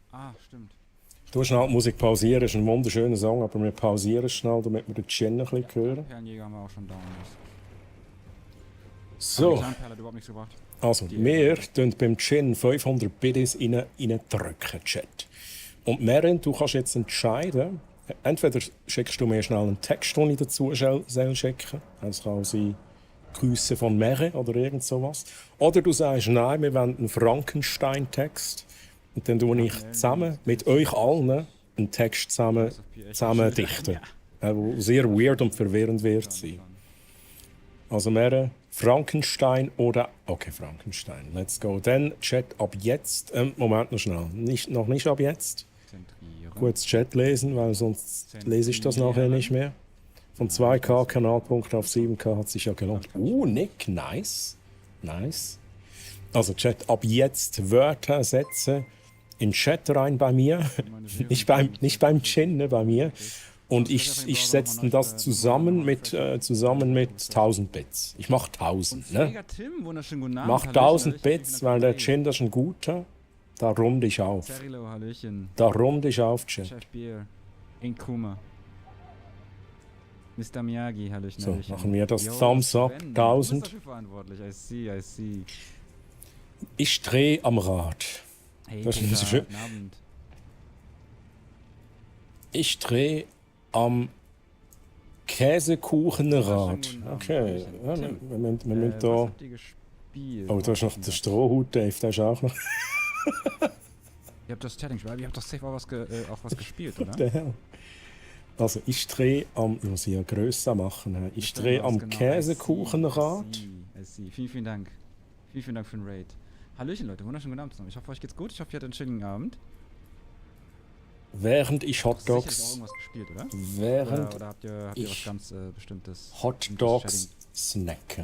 Ah, stimmt. Du schnell die Musik pausieren, ist ein wunderschöner Song, aber wir pausieren schnell, damit wir den Chin ein bisschen hören. Perlenjäger haben wir auch schon down. So. Also, wir tun beim Chin 500 Biddies reindrücken, Chat. Und Maren, du kannst jetzt entscheiden, entweder schickst du mir schnell einen Text, den ich dazu soll schicken. Das kann sein Grüße von Maren oder irgend sowas. Oder du sagst, nein, wir wollen einen Frankenstein-Text. Und dann tue ich zusammen mit euch allen einen Text zusammen dichten. Der sehr weird und verwirrend wird sein. Also Maren, Frankenstein oder... Okay, Frankenstein, let's go. Dann Chat ab jetzt. Moment noch schnell. Noch nicht ab jetzt. Kurz Chat lesen, weil sonst lese ich das nachher nicht mehr. Von 2K Kanalpunkt auf 7K hat sich ja gelohnt. Nick, nice. Nice. Also Chat, ab jetzt Wörter, Sätze in Chat rein bei mir. nicht beim Chin, ne, bei mir. Und ich setze das zusammen mit 1000 Bits. Ich mache 1000. Ne? Mach 1000 Bits, weil der Chin das ist ein guter. Da runde ich auf. Cerilo, Hallöchen. Da runde ich auf, Chat. Chef Bier. Inkuma. Mr. Miyagi, Hallöchen. So, Hallöchen. machen wir das Thumbs up, 1000. Du bist dafür verantwortlich. I see. Ich drehe am Rad. Hey, das ist so schön. Ich drehe am Käsekuchenrad. Okay. Ja, wir müssen da... Oh, da ist noch der Strohhut, Dave. Der ist auch noch... Ihr habt das Chatting, ihr habt doch safe auch was gespielt, oder? Der Hell. Also, ich drehe am... Ich muss hier grösser machen. Ich drehe am Käsekuchenrad. I see. Vielen Dank. Vielen Dank für den Raid. Hallöchen, Leute. Wunderschönen guten Abend. Ich hoffe, euch geht's gut. Ich hoffe, ihr hattet einen schönen Abend. Während ich Hot Dogs... Gespielt, oder? Während oder habt ihr was ganz Bestimmtes? Hot Dogs snacke.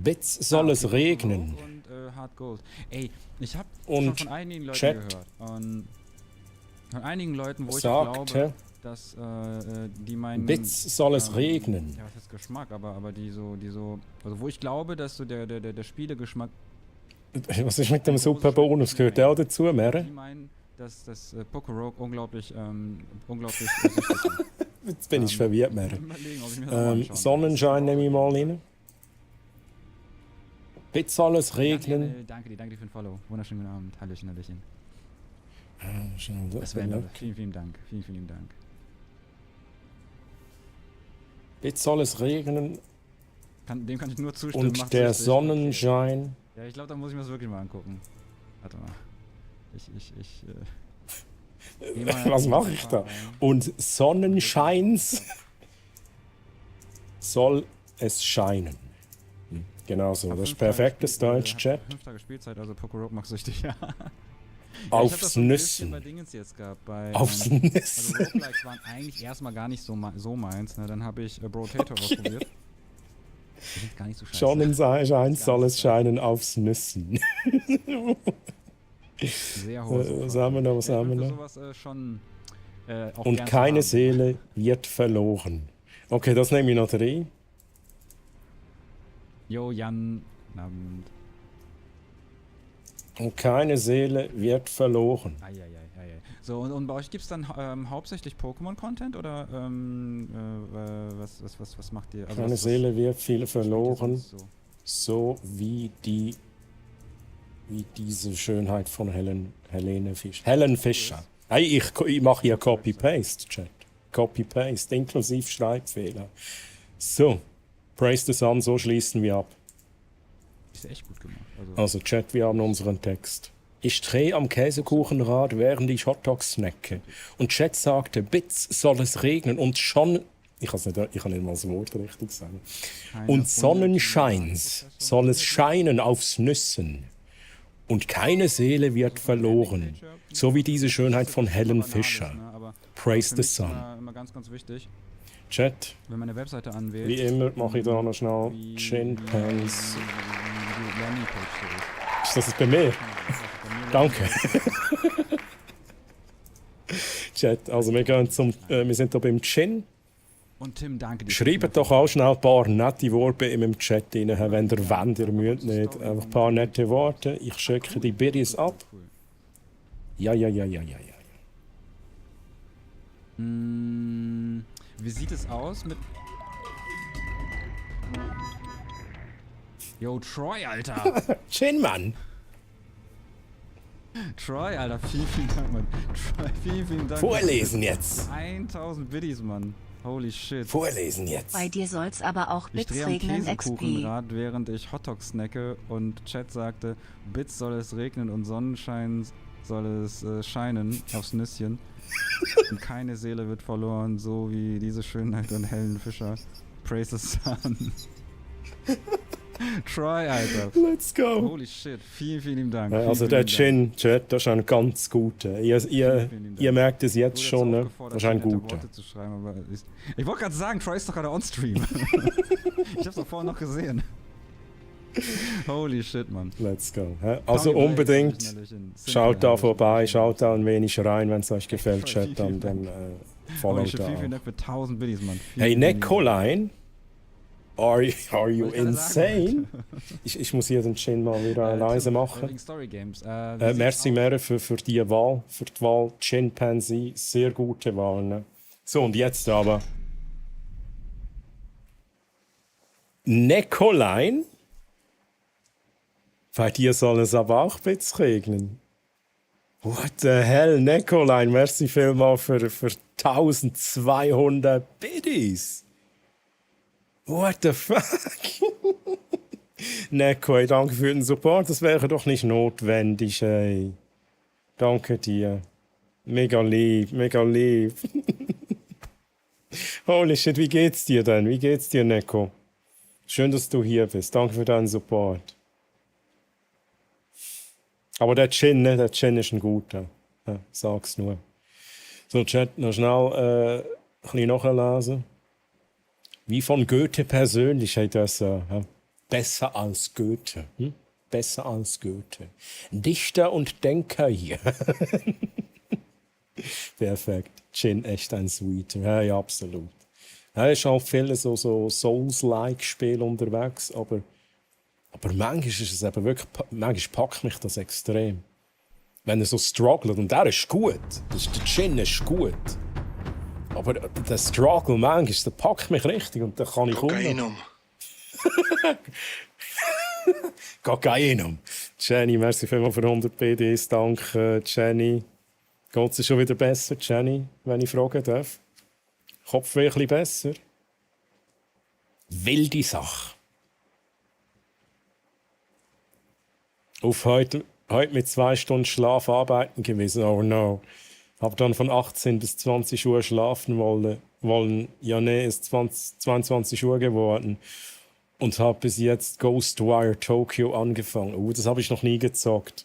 Bits soll es regnen. Und Hard Gold. Ey, ich habe Und schon von einigen Leuten Chat gehört. Und von einigen Leuten, wo ich sagte, glaube, dass die meinen... Bits soll es regnen. Ja, was heißt Geschmack? Aber die so... Also wo ich glaube, dass so der Spielegeschmack... Was ist mit dem Super Bonus? Gehört der auch dazu, Mere? Die meinen, dass das Pokorogue unglaublich Jetzt bin ich verwirrt, Mere. überlegen, ob ich mir das mal anschauen Sonnenschein nehme ich mal rein. Bits soll es regnen. Danke dir für den Follow. Wunderschönen guten Abend. Hallöchen. Das Das wäre vielen Dank. Vielen Dank. Bits soll es regnen Dem kann ich nur zustimmen. und Macht's der richtig. Sonnenschein. Ja, ich glaube, da muss ich mir das wirklich mal angucken. Warte mal. Geh mal Was in mache die ich da? Farbe rein. Und Sonnenscheins soll es scheinen. Genau so, das ist perfektes Deutsch, Chat. 5 Tage Spielzeit, also Pokorogue macht süchtig, ja. Aufs ich hab das so ein bisschen Nüssen. bei Dingens jetzt gehabt. Aufs Also Nüssen. Roguelikes waren eigentlich erstmal gar nicht so meins. Ne? Dann habe ich Brotator ausprobiert. Die sind gar nicht so scheiße. Sonnenschein soll es scheinen aufs Nüssen. Sehr hohe Was haben wir noch? Was haben wir noch? sowas schon auch Und gern zu keine haben. Seele wird verloren. Okay, das nehme ich noch drin. Jo, Jan. Abend. Und keine Seele wird verloren. Eieiei. So, und bei euch gibt es dann hauptsächlich Pokémon-Content oder was macht ihr? Also Keine was Seele wird viel spielt ihr verloren. sonst So wie diese Schönheit von Helene Fischer. Helen Fischer. Hey, ich mache hier Copy-Paste, Chat. Copy-Paste, inklusive Schreibfehler. So, Praise the Sun, so schließen wir ab. Ist echt gut gemacht. Also Chat, wir haben unseren Text. Ich drehe am Käsekuchenrad, während ich Hotdogs snacke. Und Chat sagte, Bits soll es regnen und schon... Ich kann nicht mal das Wort richtig sagen. Und Sonnenscheins soll es scheinen aufs Nüssen. Und keine Seele wird verloren. So wie diese Schönheit von Helen Fischer. Praise the Sun. Immer ganz, ganz wichtig. Chat, Wenn man eine Webseite anwählt. wie immer mache ich da noch schnell Chinpans. Die Landingpage Ist das bei mir? Danke. Chat, also wir sind hier beim Chin. Und Tim, danke dir. Schreibt doch auch schnell ein paar nette Worte in meinem Chat rein, wenn ihr wollt, ihr müsst nicht. Einfach ein paar nette Worte. Ich schicke die Biddies ab. Ja. Wie sieht es aus mit... Yo, Troy, Alter! Chin, Mann! Troy, Alter, vielen Dank, Mann. Troy, vielen Dank. Vorlesen jetzt! 1000 Biddies, Mann. Holy shit. Vorlesen jetzt! Bei dir soll's aber auch Ich Bits drehe am regnen XP. Käsekuchenrad, während ich Hotdogs snacke und Chat sagte, Bits soll es regnen und Sonnenschein soll es scheinen aufs Nüsschen. Und keine Seele wird verloren, so wie diese Schönheit und Helen Fischer. Praise the Sun. Try, Alter. Let's go! Holy shit, vielen Dank. Also der Chin, Chat, das ist ein ganz guter. Ihr merkt es jetzt schon, ne? Das ist ein guter. Ich wollte gerade sagen, Troy ist doch gerade on-stream. Ich hab's doch vorhin noch gesehen. Holy shit, Mann. Let's go. Also unbedingt schaut da vorbei, schaut da ein wenig rein, wenn es euch gefällt, Chat, dann follow da. Vielen Dank für 1000 Biddies, Mann. Hey, Nicoline, are you insane? Ich muss hier den Chin mal wieder leise machen. Merci mehr für die Wahl, Chimpanzee, sehr gute Wahl. Ne? So, und jetzt aber Nicoline. Bei dir soll es aber auch Bits regnen. What the hell, Nicoline, merci vielmals für 1200 Biddies. What the fuck? Neko, danke für den Support, das wäre doch nicht notwendig, ey. Danke dir. Mega lieb, mega lieb. Holy shit, wie geht's dir denn? Wie geht's dir, Neko? Schön, dass du hier bist. Danke für deinen Support. Aber der Chin, ne? Der Chin ist ein guter. Ja, sag's nur. So, Chat, noch schnell ein bisschen nachlesen. Wie von Goethe persönlich hat das so. Ja. Besser als Goethe. Hm? Besser als Goethe. Dichter und Denker hier. Perfekt. Jin, echt ein Sweeter. Ja, ja, absolut. Er ist auch viele so Souls-like-Spiele unterwegs, aber manchmal ist es eben wirklich, manchmal packt mich das extrem. Wenn er so struggelt, und er ist gut, der Jin ist gut. Aber der Struggle manchmal, der packt mich richtig und da kann ich Kokainum. Kokainum. Jenny, merci vielmals für 100 PDs. Danke, Jenny. Geht es dir schon wieder besser, Jenny, wenn ich fragen darf? Kopfweh ein bisschen besser? Wilde Sache. Auf heute mit 2 Stunden Schlaf arbeiten gewesen. Oh no. Hab dann von 18 bis 20 Uhr schlafen wollen. Ja, nee, ist 22 Uhr geworden. Und habe bis jetzt Ghostwire Tokyo angefangen. Das habe ich noch nie gezockt.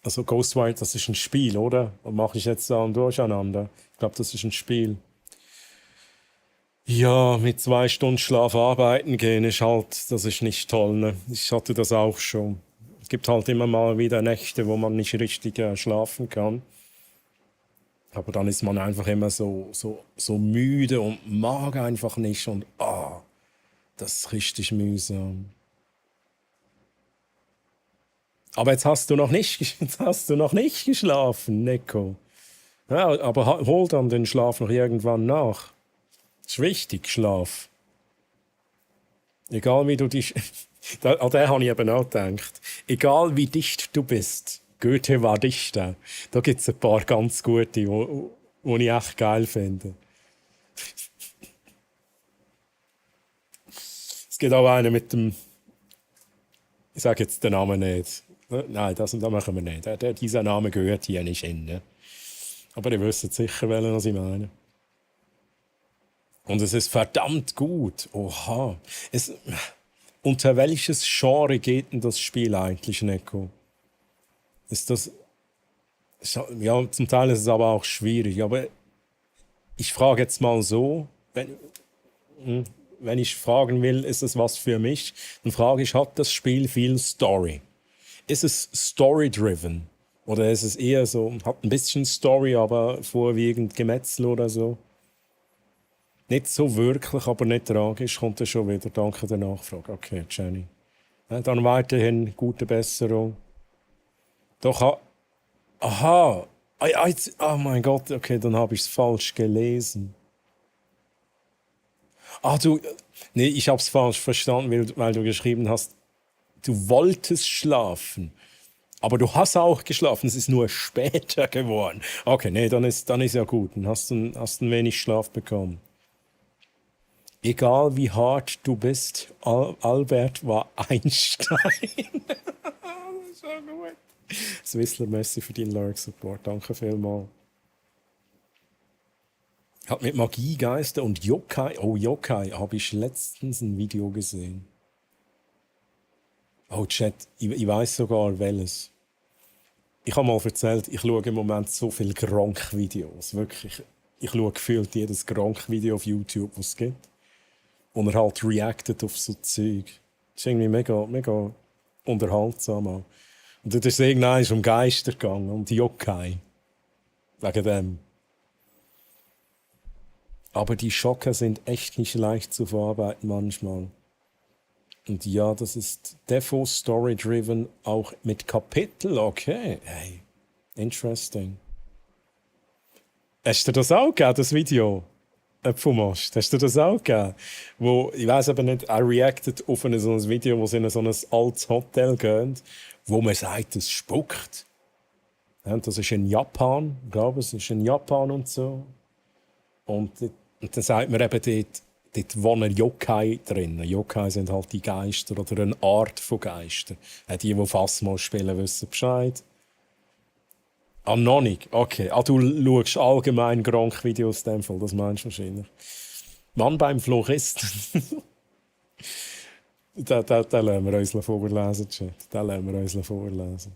Also Ghostwire, das ist ein Spiel, oder? Und mache ich jetzt da durcheinander? Ich glaube, das ist ein Spiel. Ja, mit 2 Stunden Schlaf arbeiten gehen ist halt, das ist nicht toll. Ne? Ich hatte das auch schon. Es gibt halt immer mal wieder Nächte, wo man nicht richtig schlafen kann. Aber dann ist man einfach immer so müde und mag einfach nicht. Und das ist richtig mühsam. Aber jetzt hast du noch nicht geschlafen, Neko. Ja, aber hol dann den Schlaf noch irgendwann nach. Das ist wichtig, Schlaf. Egal wie du dich... An den habe ich eben auch gedacht. Egal wie dicht du bist. Goethe war Dichter. Da gibt es ein paar ganz gute, die ich echt geil finde. Es gibt auch einen mit dem... Ich sage jetzt den Namen nicht. Nein, das machen wir nicht. Dieser Name gehört hier nicht hin. Ne? Aber ihr wisst sicher, was ich meine. Und es ist verdammt gut. Oha. Unter welches Genre geht denn das Spiel eigentlich, Neko? Ist das... Ja, zum Teil ist es aber auch schwierig. Aber ich frage jetzt mal so, wenn ich fragen will, ist es was für mich, dann frage ich, hat das Spiel viel Story? Ist es story-driven? Oder ist es eher so, hat ein bisschen Story, aber vorwiegend Gemetzel oder so? Nicht so wirklich, aber nicht tragisch, kommt er schon wieder. Danke der Nachfrage. Okay, Jenny. Ja, dann weiterhin gute Besserung. Doch, aha. Oh mein Gott, okay, dann habe ich es falsch gelesen. Nee, ich habe es falsch verstanden, weil du geschrieben hast, du wolltest schlafen. Aber du hast auch geschlafen, es ist nur später geworden. Okay, nee, dann ist ja gut. Dann hast du ein wenig Schlaf bekommen. Egal wie hart du bist, Albert war Einstein. Das ist so gut. Swissler, merci für deinen Lurk-Support. Danke vielmals. Hat mit Magie, Geister und Yokai. Oh, Yokai, habe ich letztens ein Video gesehen. Oh, Chat, ich weiß sogar welches. Ich habe mal erzählt, ich schaue im Moment so viele Gronk-Videos. Wirklich. Ich schaue gefühlt jedes Gronk-Video auf YouTube, was es gibt. Und er halt reactet auf so Zeug. Das ist irgendwie mega unterhaltsam. Und dann ist es irgendwann um Geister gegangen, um die Yokai. Wegen dem. Aber die Schocker sind echt nicht leicht zu verarbeiten manchmal. Und ja, das ist Defo Story-driven, auch mit Kapitel. Okay, hey, interesting. Hast du das auch gegeben, das Video? Pfumost, hast du das auch gegeben? Wo, ich weiß aber nicht, er reactet auf so ein Video, wo sie in so ein altes Hotel gehen, wo man sagt, es spuckt. Ja, das ist in Japan, ich glaube, es ist in Japan und so. Und dann sagt man eben, dort wohnen Yokai drin. Yokai sind halt die Geister oder eine Art von Geister. Die Phasmo spielen, wissen Bescheid. Noch nicht? Okay. Du schaust allgemein Gronk-Videos in dem Fall, das meinst du wahrscheinlich. Mann beim Floristen. Den lassen wir uns vorlesen, Chat. Den lassen wir uns vorlesen.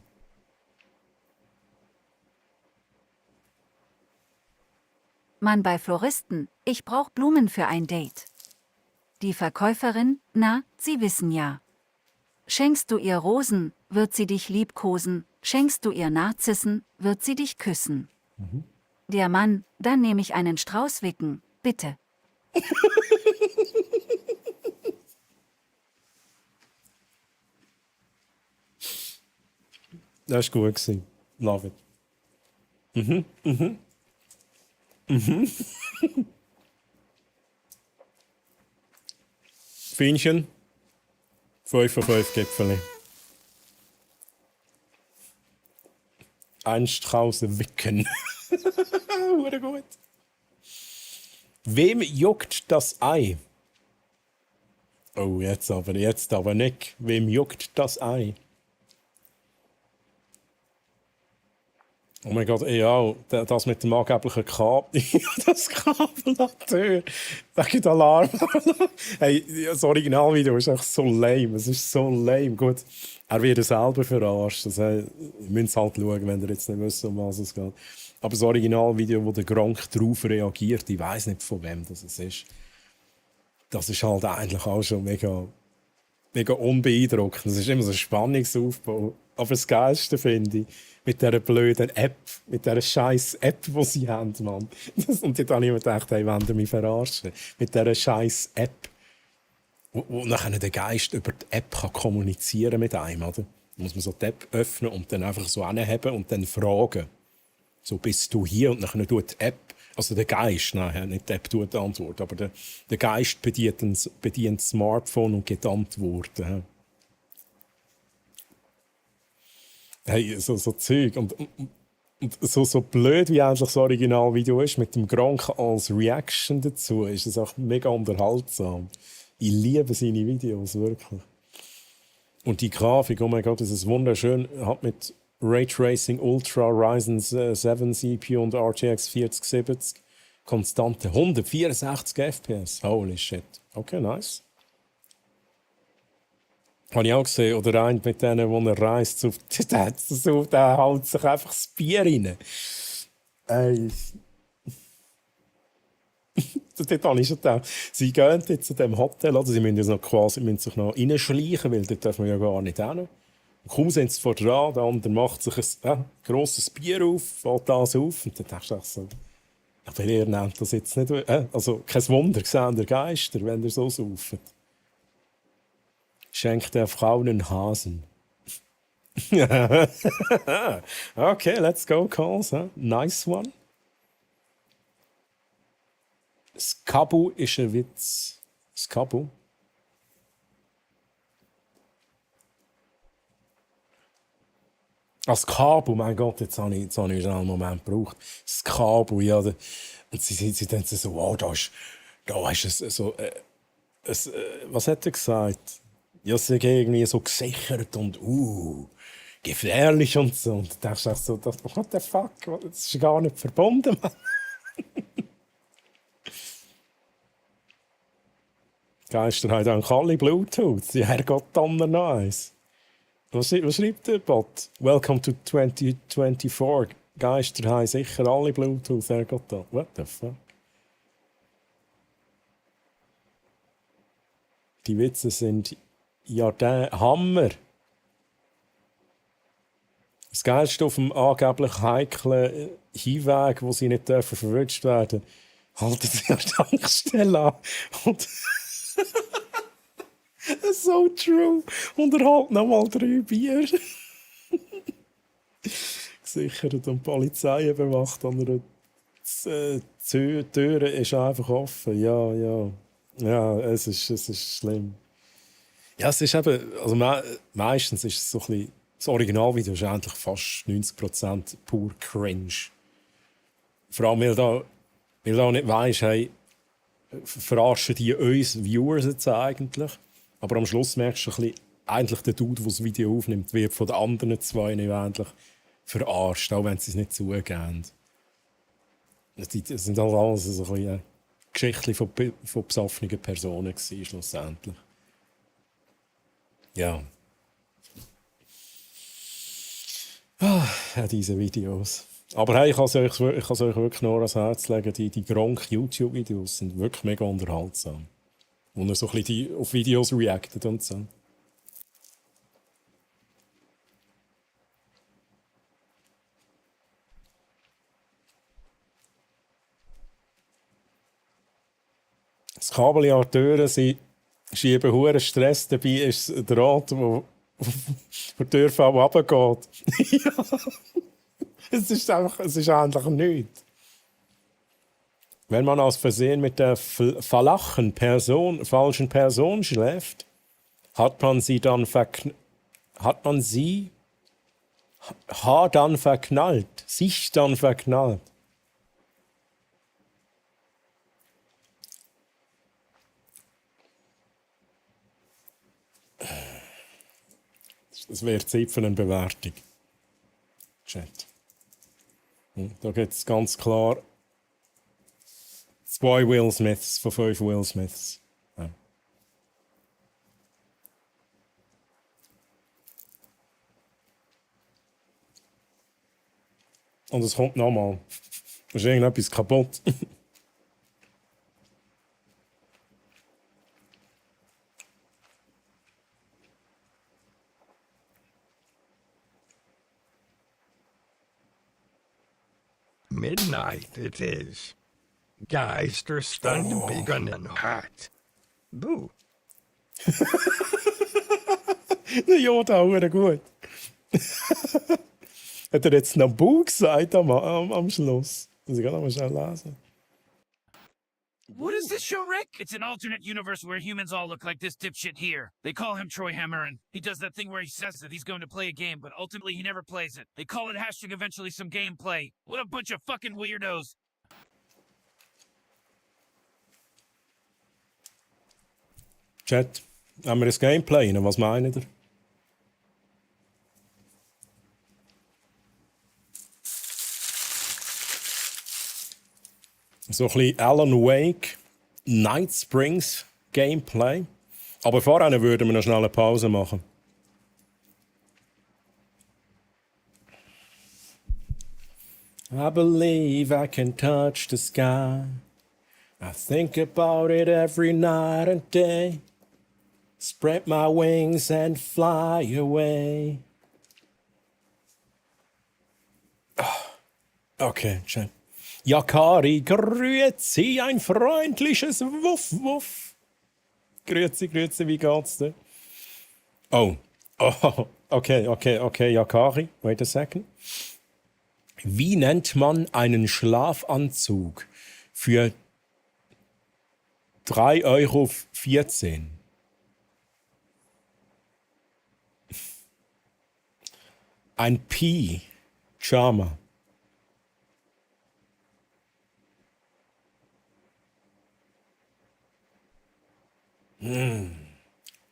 Mann bei Floristen, ich brauch Blumen für ein Date. Die Verkäuferin, na, Sie wissen ja. Schenkst du ihr Rosen, wird sie dich liebkosen, schenkst du ihr Narzissen, wird sie dich küssen. Der Mann, dann nehme ich einen Strauß wicken, bitte. Das war gut. Love it. Fähnchen. 5 von 5 Gipfeli. Ein Strauß wicken. Wurde gut. Wem juckt das Ei? Oh, jetzt aber nicht. Wem juckt das Ei? Oh mein Gott, ja, das mit dem angeblichen Kabel. Das Kabel an der Tür. Wegen der Alarm. Hey, das Originalvideo ist echt so lame. Es ist so lame. Gut, er wird selber verarscht. Das heißt, ihr müsst halt schauen, wenn ihr jetzt nicht wisst, um was es geht. Aber das Originalvideo, wo der Gronk darauf reagiert, ich weiss nicht, von wem das ist. Das ist halt eigentlich auch schon mega unbeeindruckend. Das ist immer so ein Spannungsaufbau. Aber das Geilste finde ich, mit dieser blöden App, mit dieser scheiß App, die sie haben, Mann. Und dann habe ich mir gedacht, hey, wollen Sie mich verarschen? Mit dieser scheiß App, wo nachher der Geist über die App kann kommunizieren mit einem, oder? Da muss man so die App öffnen und dann einfach so anheben und dann fragen. So, bist du hier? Und dann tut die App, also der Geist, nein, nicht die App tut die Antwort, aber der Geist bedient das Smartphone und gibt Antworten. Hey, so Zeug. Und so blöd, wie eigentlich das Originalvideo ist, mit dem Gronk als Reaction dazu, ist es auch mega unterhaltsam. Ich liebe seine Videos, wirklich. Und die Grafik, oh mein Gott, das ist wunderschön. Hat mit Raytracing Ultra Ryzen 7 CPU und RTX 4070 konstante 164 FPS. Holy shit. Okay, nice. Habe ich auch gesehen, oder einen mit denen, wo er reist, der haut sich einfach das Bier rein. Dort habe ich schon gedacht, sie gehen jetzt zu diesem Hotel, oder sie müssen sich noch reinschleichen, weil dort darf man ja gar nicht hin. Und kaum sind sie vor dran, der andere macht sich ein grosses Bier auf, fällt das auf, und dann denkst du so, aber ihr nennt das jetzt nicht, also kein Wunder, sehen der Geister, wenn ihr so sauft. Schenkt der Frau einen Hasen. Okay, let's go, Calls. Huh? Nice one. Skabu ist ein Witz. Skabu? Das Skabu, mein Gott, jetzt habe ich einen Moment gebraucht. Skabu, ja. Und sie denken so, wow, da ist es so. Was hat er gesagt? Ja, sie sind irgendwie so gesichert und gefährlich und so. Und da denkst du so, what the fuck? Das ist gar nicht verbunden, Mann. Geister haben eigentlich alle Bluetooth. Ja, Herrgott, dann noch eins. Was schreibt der Bot? Welcome to 2024. Geister haben sicher alle Bluetooth. Herrgott, dann. What the fuck? Die Witze sind ja der Hammer. Das Geilste auf dem angeblich heiklen Hinweg, wo sie nicht verwünscht werden, halten sie an der Tankstelle an. Und so true. Und er halt nochmal 3 Bier. Gesichert und die Polizei überwacht. Und die Tür ist einfach offen. Ja, es ist schlimm. Ja, es ist eben, also meistens ist es so ein bisschen, das Originalvideo ist eigentlich fast 90% pur cringe. Vor allem, weil du nicht weisst, hey, verarschen die uns Viewers jetzt eigentlich. Aber am Schluss merkst du ein bisschen, eigentlich der Dude, der das Video aufnimmt, wird von den anderen 2 nicht eigentlich verarscht, auch wenn sie es nicht zugeben. Das sind halt alles so ein bisschen Geschichten von besoffenen Personen gewesen, schlussendlich. Ja. Ja, diese Videos. Aber hey, ich kann es euch wirklich nur ans Herz legen. Die Gronk-YouTube-Videos sind wirklich mega unterhaltsam. Wo er so ein bisschen auf Videos reactet und so. Das Kabel an die Türen, sie schieben hohen Stress, dabei ist es der Draht, der die Tür runtergeht. Ja. Es ist eigentlich nichts. Wenn man aus Versehen mit der falschen Person schläft, hat man sie dann verknallt, sich dann verknallt. Das wäre Zeit für eine Bewertung. Chat. Da gibt es ganz klar 2 Will Smiths von 5 Will Smiths. Ja. Und es kommt nochmal. Da ist irgendetwas kaputt. Midnight it is. Geister stunned begun hot. Boo. Der Yoda auch gut. Hat er jetzt noch Boo gesagt am Schluss? Muss ich noch mal schnell lesen. What is this show, Rick? It's an alternate universe where humans all look like this dipshit here. They call him Troy Hammerin. He does that thing where he says that he's going to play a game, but ultimately he never plays it. They call it hashtag eventually some gameplay. What a bunch of fucking weirdos. Chat, haben wir das Gameplay? Was meint ihr? So ein bisschen Alan Wake, Night Springs Gameplay. Aber vorher würden wir noch schnell eine Pause machen. I believe I can touch the sky. I think about it every night and day. Spread my wings and fly away. Okay, schön. Yakari, grüezi, ein freundliches Wuff, Wuff. Grüezi, wie geht's dir? Oh, okay, Yakari, wait a second. Wie nennt man einen Schlafanzug für 3,14 €? Ein Pyjama.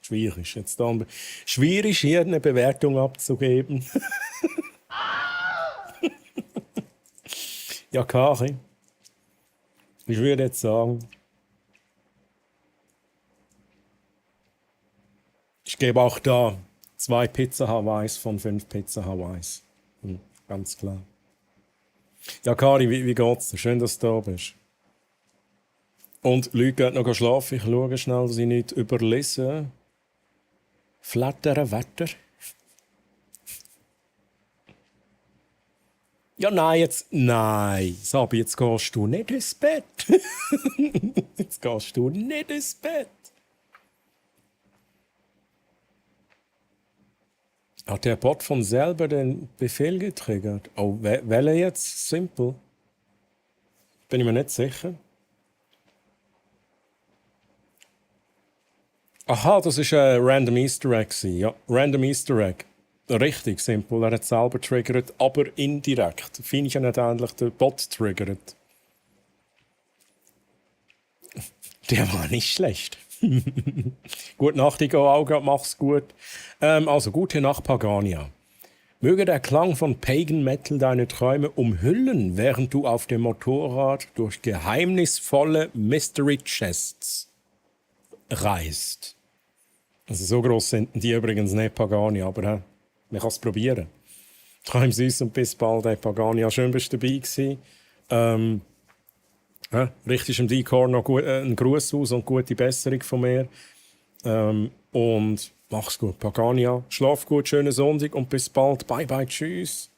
Schwierig, jetzt dann schwierig hier eine Bewertung abzugeben. Ja, Kari, ich würde jetzt sagen, ich gebe auch da 2 Pizza Hawaiis von 5 Pizza Hawaiis. Ganz klar. Ja, Kari, wie geht's dir? Schön, dass du da bist. Und Leute gehen noch schlafen. Ich schaue schnell, dass ich nicht überlese. Flattern Wetter. Ja, nein, Sabi, jetzt gehst du nicht ins Bett. Jetzt gehst du nicht ins Bett. Hat der Bot von selber den Befehl getriggert? Oh, welcher jetzt? Simple. Bin ich mir nicht sicher. Aha, das ist ein Random Easter Egg. Ja, Random Easter Egg. Richtig simpel. Er hat selber triggert, aber indirekt. Finde ich ja nicht eigentlich der Bot triggert. Der war nicht schlecht. Gute Nacht, ich gehe auch grad, mach's gut. Also, gute Nacht, Pagania. Möge der Klang von Pagan Metal deine Träume umhüllen, während du auf dem Motorrad durch geheimnisvolle Mystery Chests reist. Also so gross sind die übrigens nicht, Pagani, aber man kann es probieren. Träum süß und bis bald, Pagani. Schön, dass du dabei warst. Ja, richtest dem Decor noch einen Gruß aus und gute Besserung von mir. Und mach's gut, Pagania. Schlaf gut, schönen Sonntag und bis bald. Bye bye, tschüss.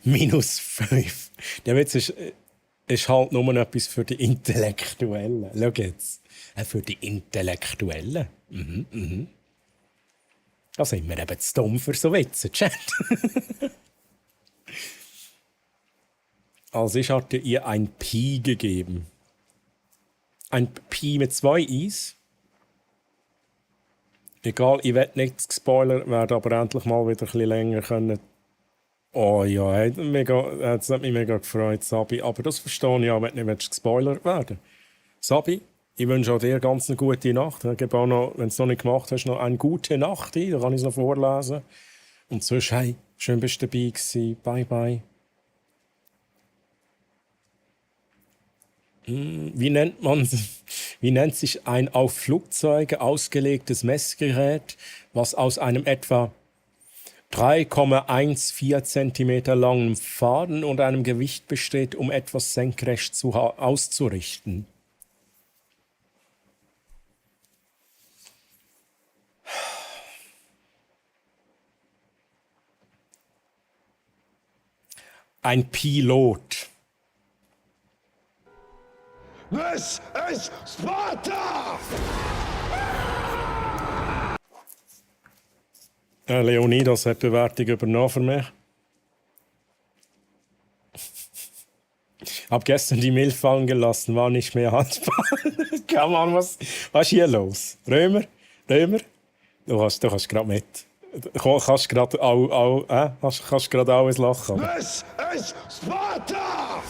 -5. Der Witz ist halt nur etwas für die Intellektuellen. Schau jetzt. Für die Intellektuellen. Da sind wir eben zu dumm für so Witze, Chat. Also ich hatte ihr ein Pi gegeben. Ein Pi mit 2 Is. Egal, ich werde nicht gespoilert werden, aber endlich mal wieder ein bisschen länger können. Oh ja, es hat mich mega gefreut, Sabi. Aber das verstehe ich auch, wenn du nicht gespoilert werden. Sabi, ich wünsche auch dir ganz eine gute Nacht. Ich gebe auch noch, wenn du es noch nicht gemacht hast, noch eine gute Nacht ein. Da kann ich es noch vorlesen. Und sonst, hey, schön bist du dabei gewesen. Bye, bye. Wie nennt sich ein auf Flugzeuge ausgelegtes Messgerät, was aus einem etwa 3,14 cm langen Faden und einem Gewicht besteht, um etwas senkrecht auszurichten? Ein Pilot. This is Sparta! Leonidas hat die Bewertung übernommen für mich. Hab gestern die Milch fallen gelassen, war nicht mehr Handball. Come on, was ist hier los? Römer? Du hast gerade mit. Kannst gerade alles lachen. This is Sparta!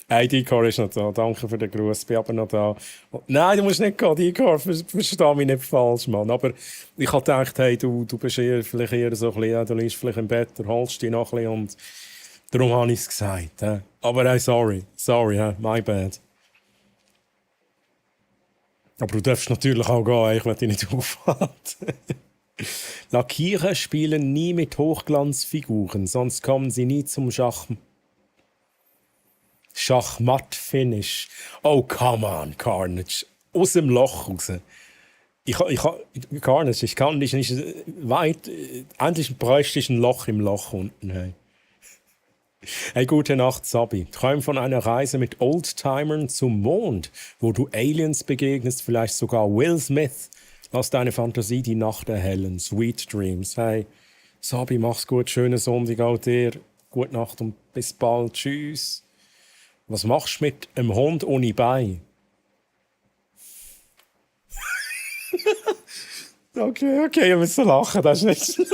Hey, Dicor ist noch da. Danke für den Gruß. Bin aber noch da. Nein, du musst nicht gehen, Dicor. Versteh mich nicht falsch, Mann. Aber ich habe gedacht, hey, du bist vielleicht eher so ein bisschen, du liegst vielleicht im Bett, erholst dich noch ein bisschen und darum habe ich es gesagt. Aber hey, sorry, my bad. Aber du darfst natürlich auch gehen, ich will dich nicht aufhalten. Lackierer spielen nie mit Hochglanzfiguren, sonst kommen sie nie zum Schachmatt-Finish. Oh, come on, Carnage. Aus dem Loch raus. Carnage, ich kann dich nicht weit... Endlich bräuchte ich ein Loch im Loch unten. Hey. Hey, gute Nacht, Sabi. Träum von einer Reise mit Oldtimern zum Mond, wo du Aliens begegnest, vielleicht sogar Will Smith. Lass deine Fantasie die Nacht erhellen. Sweet Dreams. Hey, Sabi, mach's gut. Schönen Sonntag auch dir. Gute Nacht und bis bald. Tschüss. Was machst du mit einem Hund ohne Bein? Okay, ich muss lachen. Das ist nicht schlecht.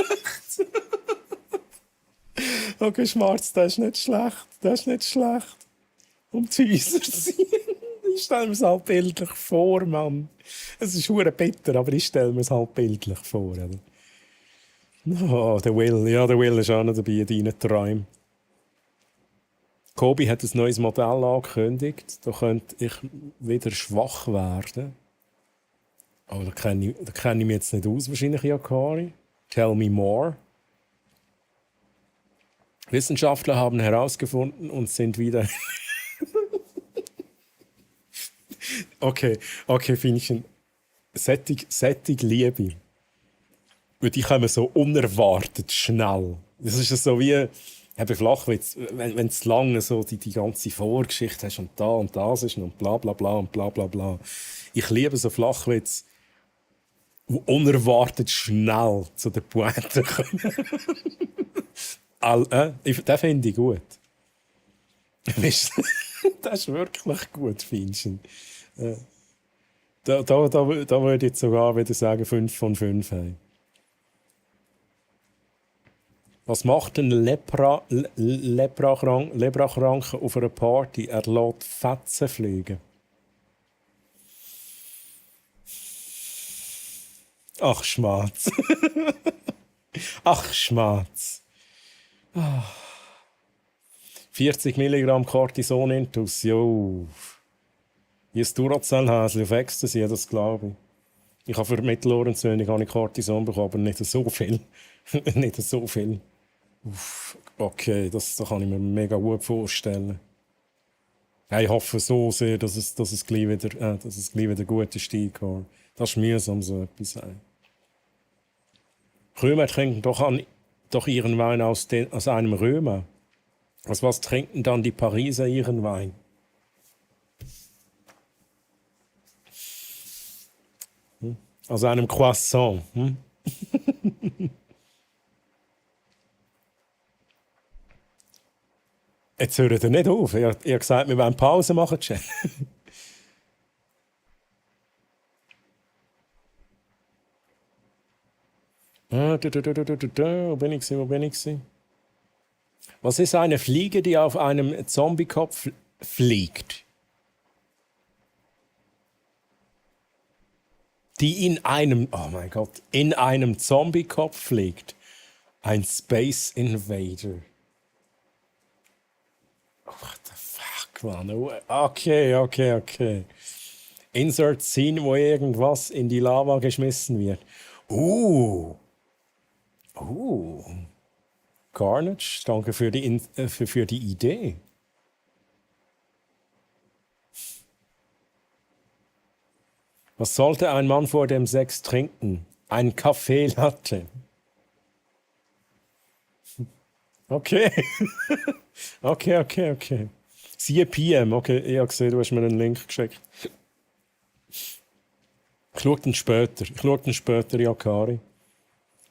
Okay, Schwarz, das ist nicht schlecht. Um die Häuser zu sein. Ich stelle mir es halt bildlich vor, Mann. Es ist verdammt bitter, aber ich stelle mir es halt bildlich vor. Oder? Oh, der Will. Ja, der Will ist auch noch dabei in deinen Träumen. Kobi hat ein neues Modell angekündigt. Da könnte ich wieder schwach werden. Aber da kenne ich mich jetzt nicht aus, wahrscheinlich, Yakari. Tell me more. Wissenschaftler haben herausgefunden und sind wieder... Okay, Finnchen. Sättig Liebe. Und die kommen so unerwartet schnell. Das ist so wie... Eben Flachwitz, wenn du lange so die ganze Vorgeschichte hast und das ist und bla bla bla und bla bla bla. Ich liebe so Flachwitz, die unerwartet schnell zu den Pointe kommen. Den finde ich gut. Das ist wirklich gut, Finnchen. Da würde ich jetzt sogar wieder sagen 5 von 5. Hey. Was macht ein Leprakranke auf einer Party? Er lässt Fetzen fliegen. Ach, Schmatz. Ach, Schmatz. 40 Milligramm Cortison-Intus, jo. Wie ein Duracell-Häschen auf Ecstasy, das glaube ich. Ich habe für Mittelohrentzündung Cortison bekommen, aber nicht so viel. Nicht so viel. Uff, okay, das kann ich mir mega gut vorstellen. Ja, ich hoffe so sehr, dass es gleich wieder gute Stieg kommt. Das ist mühsam, so etwas. Römer trinken doch ihren Wein aus einem Römer. Aus was trinken dann die Pariser ihren Wein? Aus einem Croissant. Jetzt hört ihr nicht auf. Ihr habt gesagt, wir wollen Pause machen, Chat. Wo bin ich? Was ist eine Fliege, die auf einem Zombiekopf fliegt? Die in einem Zombiekopf fliegt. Ein Space Invader. What the fuck, man? Okay. Insert Scene, wo irgendwas in die Lava geschmissen wird. Carnage, danke für die Idee. Was sollte ein Mann vor dem Sex trinken? Ein Kaffee Latte. Okay. Okay. 7 PM, okay, ich habe gesehen, du hast mir einen Link geschickt. Ich schaue den später, Yakari.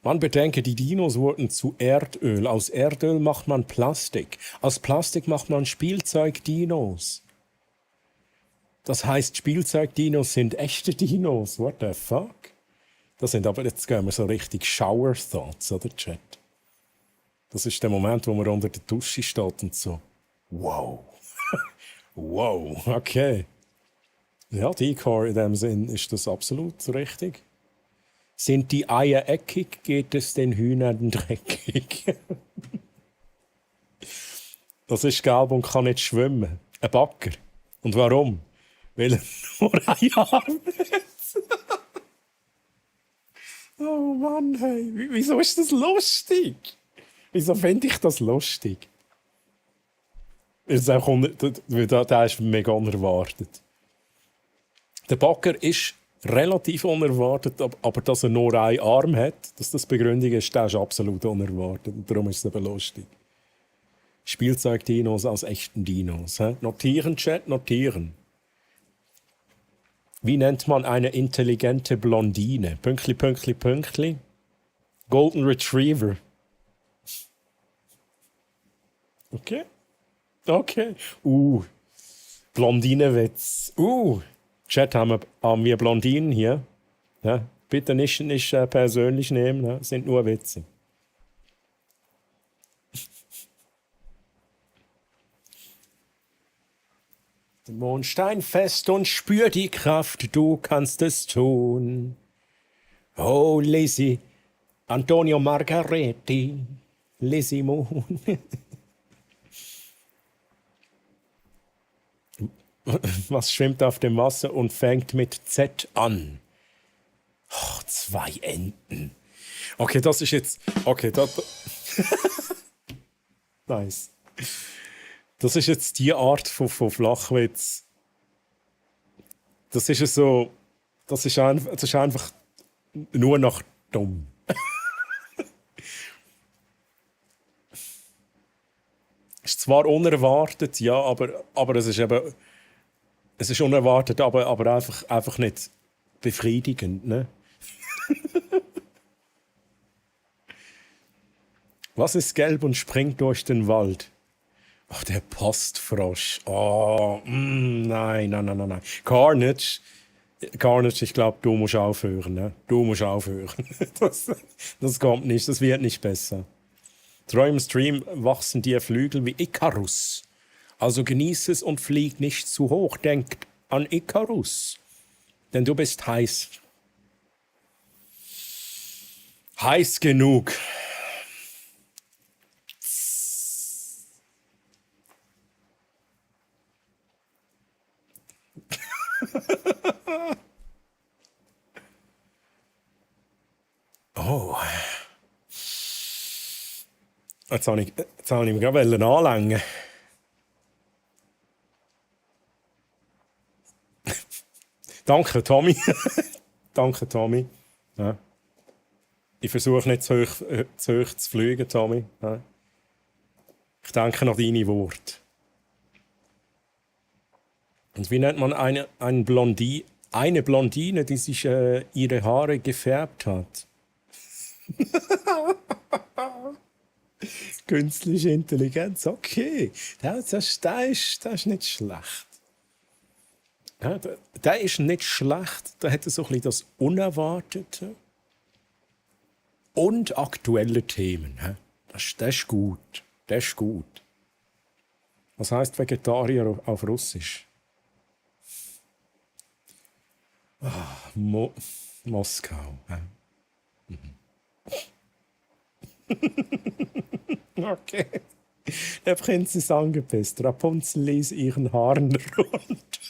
Man bedenke, die Dinos wurden zu Erdöl. Aus Erdöl macht man Plastik. Aus Plastik macht man Spielzeugdinos. Das heißt, Spielzeugdinos sind echte Dinos. What the fuck? Das sind aber, jetzt gehen wir so richtig Shower Thoughts, oder Chat? Das ist der Moment, wo man unter der Dusche steht und so. Wow. Wow, okay. Ja, Decor in dem Sinn ist das absolut richtig. Sind die Eier eckig, geht es den Hühnern dreckig. Das ist gelb und kann nicht schwimmen. Ein Bagger. Und warum? Weil er nur ein Arm hat. Oh Mann, hey. Wieso ist das lustig? Wieso finde ich das lustig? Der ist mega unerwartet. Der Bagger ist relativ unerwartet, aber dass er nur einen Arm hat, dass das Begründung ist, das ist absolut unerwartet. Und darum ist es eben lustig. Spielzeugdinos aus echten Dinos. He? Notieren, Chat, notieren. Wie nennt man eine intelligente Blondine? Pünktli. Golden Retriever. Okay. Blondinenwitz. Chat, haben wir Blondinen hier? Ja, bitte nicht persönlich nehmen, ja, sind nur Witze. Den Mondstein fest und spür die Kraft, du kannst es tun. Oh, Lizzie, Antonio Margaretti, Lizzie Moon. Was schwimmt auf dem Wasser und fängt mit Z an? Oh, 2 Enten. Okay, das ist jetzt... Okay, nice. Das ist jetzt die Art von Flachwitz. Das ist so... Das ist einfach nur noch dumm. Ist zwar unerwartet, ja, aber es ist eben... Es ist unerwartet, aber einfach nicht befriedigend, ne? Was ist gelb und springt durch den Wald? Ach, der Postfrosch. Oh, nein. Carnage, ich glaube, du musst aufhören, ne? Du musst aufhören. Das kommt nicht, das wird nicht besser. Treu im Stream wachsen dir Flügel wie Icarus. Also genieß es und flieg nicht zu hoch. Denk an Icarus. Denn du bist heiß. Heiß genug. Jetzt habe ich mich gerade anlängen. Danke, Tommy. Danke, Tommy. Ja. Ich versuche nicht zu hoch zu fliegen, Tommy. Ja. Ich denke an deine Worte. Und wie nennt man eine Blondine, die sich ihre Haare gefärbt hat? Künstliche Intelligenz, okay. Das ist nicht schlecht. Ja, der ist nicht schlecht. Der hat so ein bisschen das Unerwartete und aktuelle Themen. Das ist gut. Das ist gut. Was heißt Vegetarier auf Russisch? Moskau. Okay. Der Prinz ist angepisst. Rapunzel ließ ihren Haaren rund.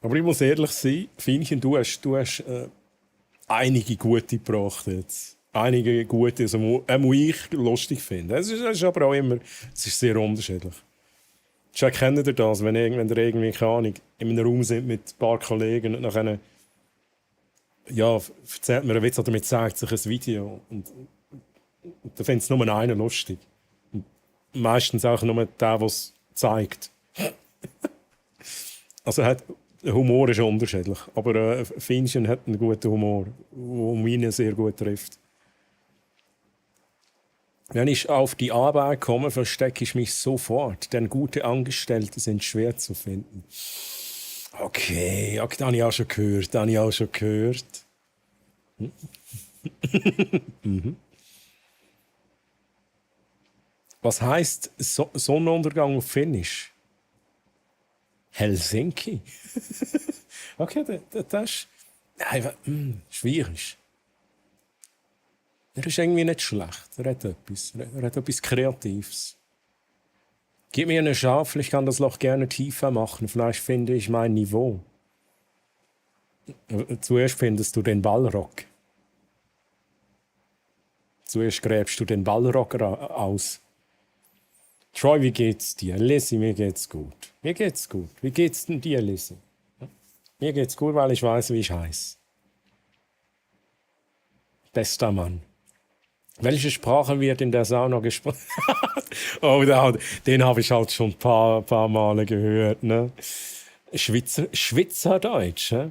Aber ich muss ehrlich sein, Fienchen, du hast einige gute gebracht jetzt. Einige gute, also ich lustig finde. Es ist aber auch immer, es ist sehr unterschiedlich. Kennt ihr das, wenn ihr irgendwie, keine Ahnung, in einem Raum sind mit ein paar Kollegen und nachher erzählt mir einen Witz oder man zeigt sich ein Video und da findet es nur einer lustig. Und meistens auch nur der es zeigt. Also der Humor ist unterschiedlich, aber Fienchen hat einen guten Humor, der mich sehr gut trifft. Wenn ich auf die Arbeit komme, verstecke ich mich sofort, denn gute Angestellte sind schwer zu finden. Okay, das habe ich auch schon gehört. Was heisst Sonnenuntergang auf Finnisch? Helsinki. Okay, das ist schwierig. Er ist irgendwie nicht schlecht. Er hat etwas Kreatives. Gib mir eine Schaufel, ich kann das Loch gerne tiefer machen. Vielleicht finde ich mein Niveau. Zuerst findest du den Ballrock. Zuerst gräbst du den Ballrock aus. Troy, wie geht's dir? Lizzie, mir geht's gut. Wie geht's denn dir, Lizzie? Mir geht's gut, weil ich weiß, wie ich heiße. Bester Mann. Welche Sprache wird in der Sauna gesprochen? Oh, den habe ich halt schon ein paar Male gehört. Ne? Schweizerdeutsch. Ne?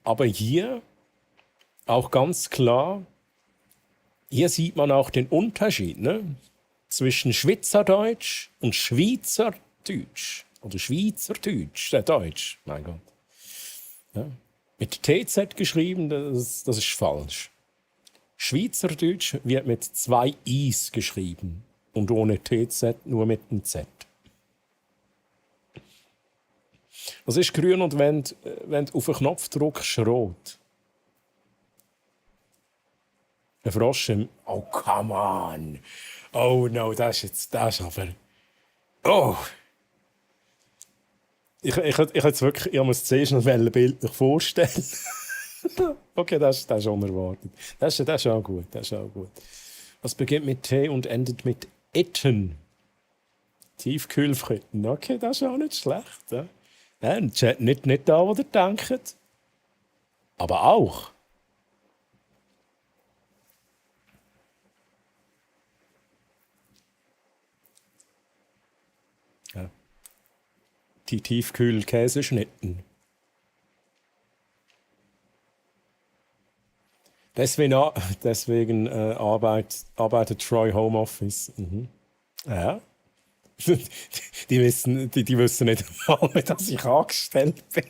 Aber hier auch ganz klar, hier sieht man auch den Unterschied, ne? Zwischen Schweizerdeutsch und Schweizerdeutsch. Oder Schweizerdeutsch, Deutsch, mein Gott. Ja? Mit TZ geschrieben, das ist falsch. Schweizerdeutsch wird mit 2 I's geschrieben und ohne TZ, nur mit einem Z. Das ist grün und wenn du auf den Knopf drückst, rot. Ein Frosch im... Oh, come on! Oh, no, das ist aber... Oh! Ich jetzt wirklich... Ich muss zuerst noch ein Bild vorstellen. Okay, das ist unerwartet. Das ist auch gut. Was beginnt mit T und endet mit Etten? Tiefkühlfritten. Okay, das ist auch nicht schlecht. Ja? Ja, nicht da, wo ihr denkt. Aber auch. Ja. Die Tiefkühlkäseschnitten. Deswegen arbeitet Troy Homeoffice. Mhm. Ja. Die wissen nicht mal, dass ich angestellt bin.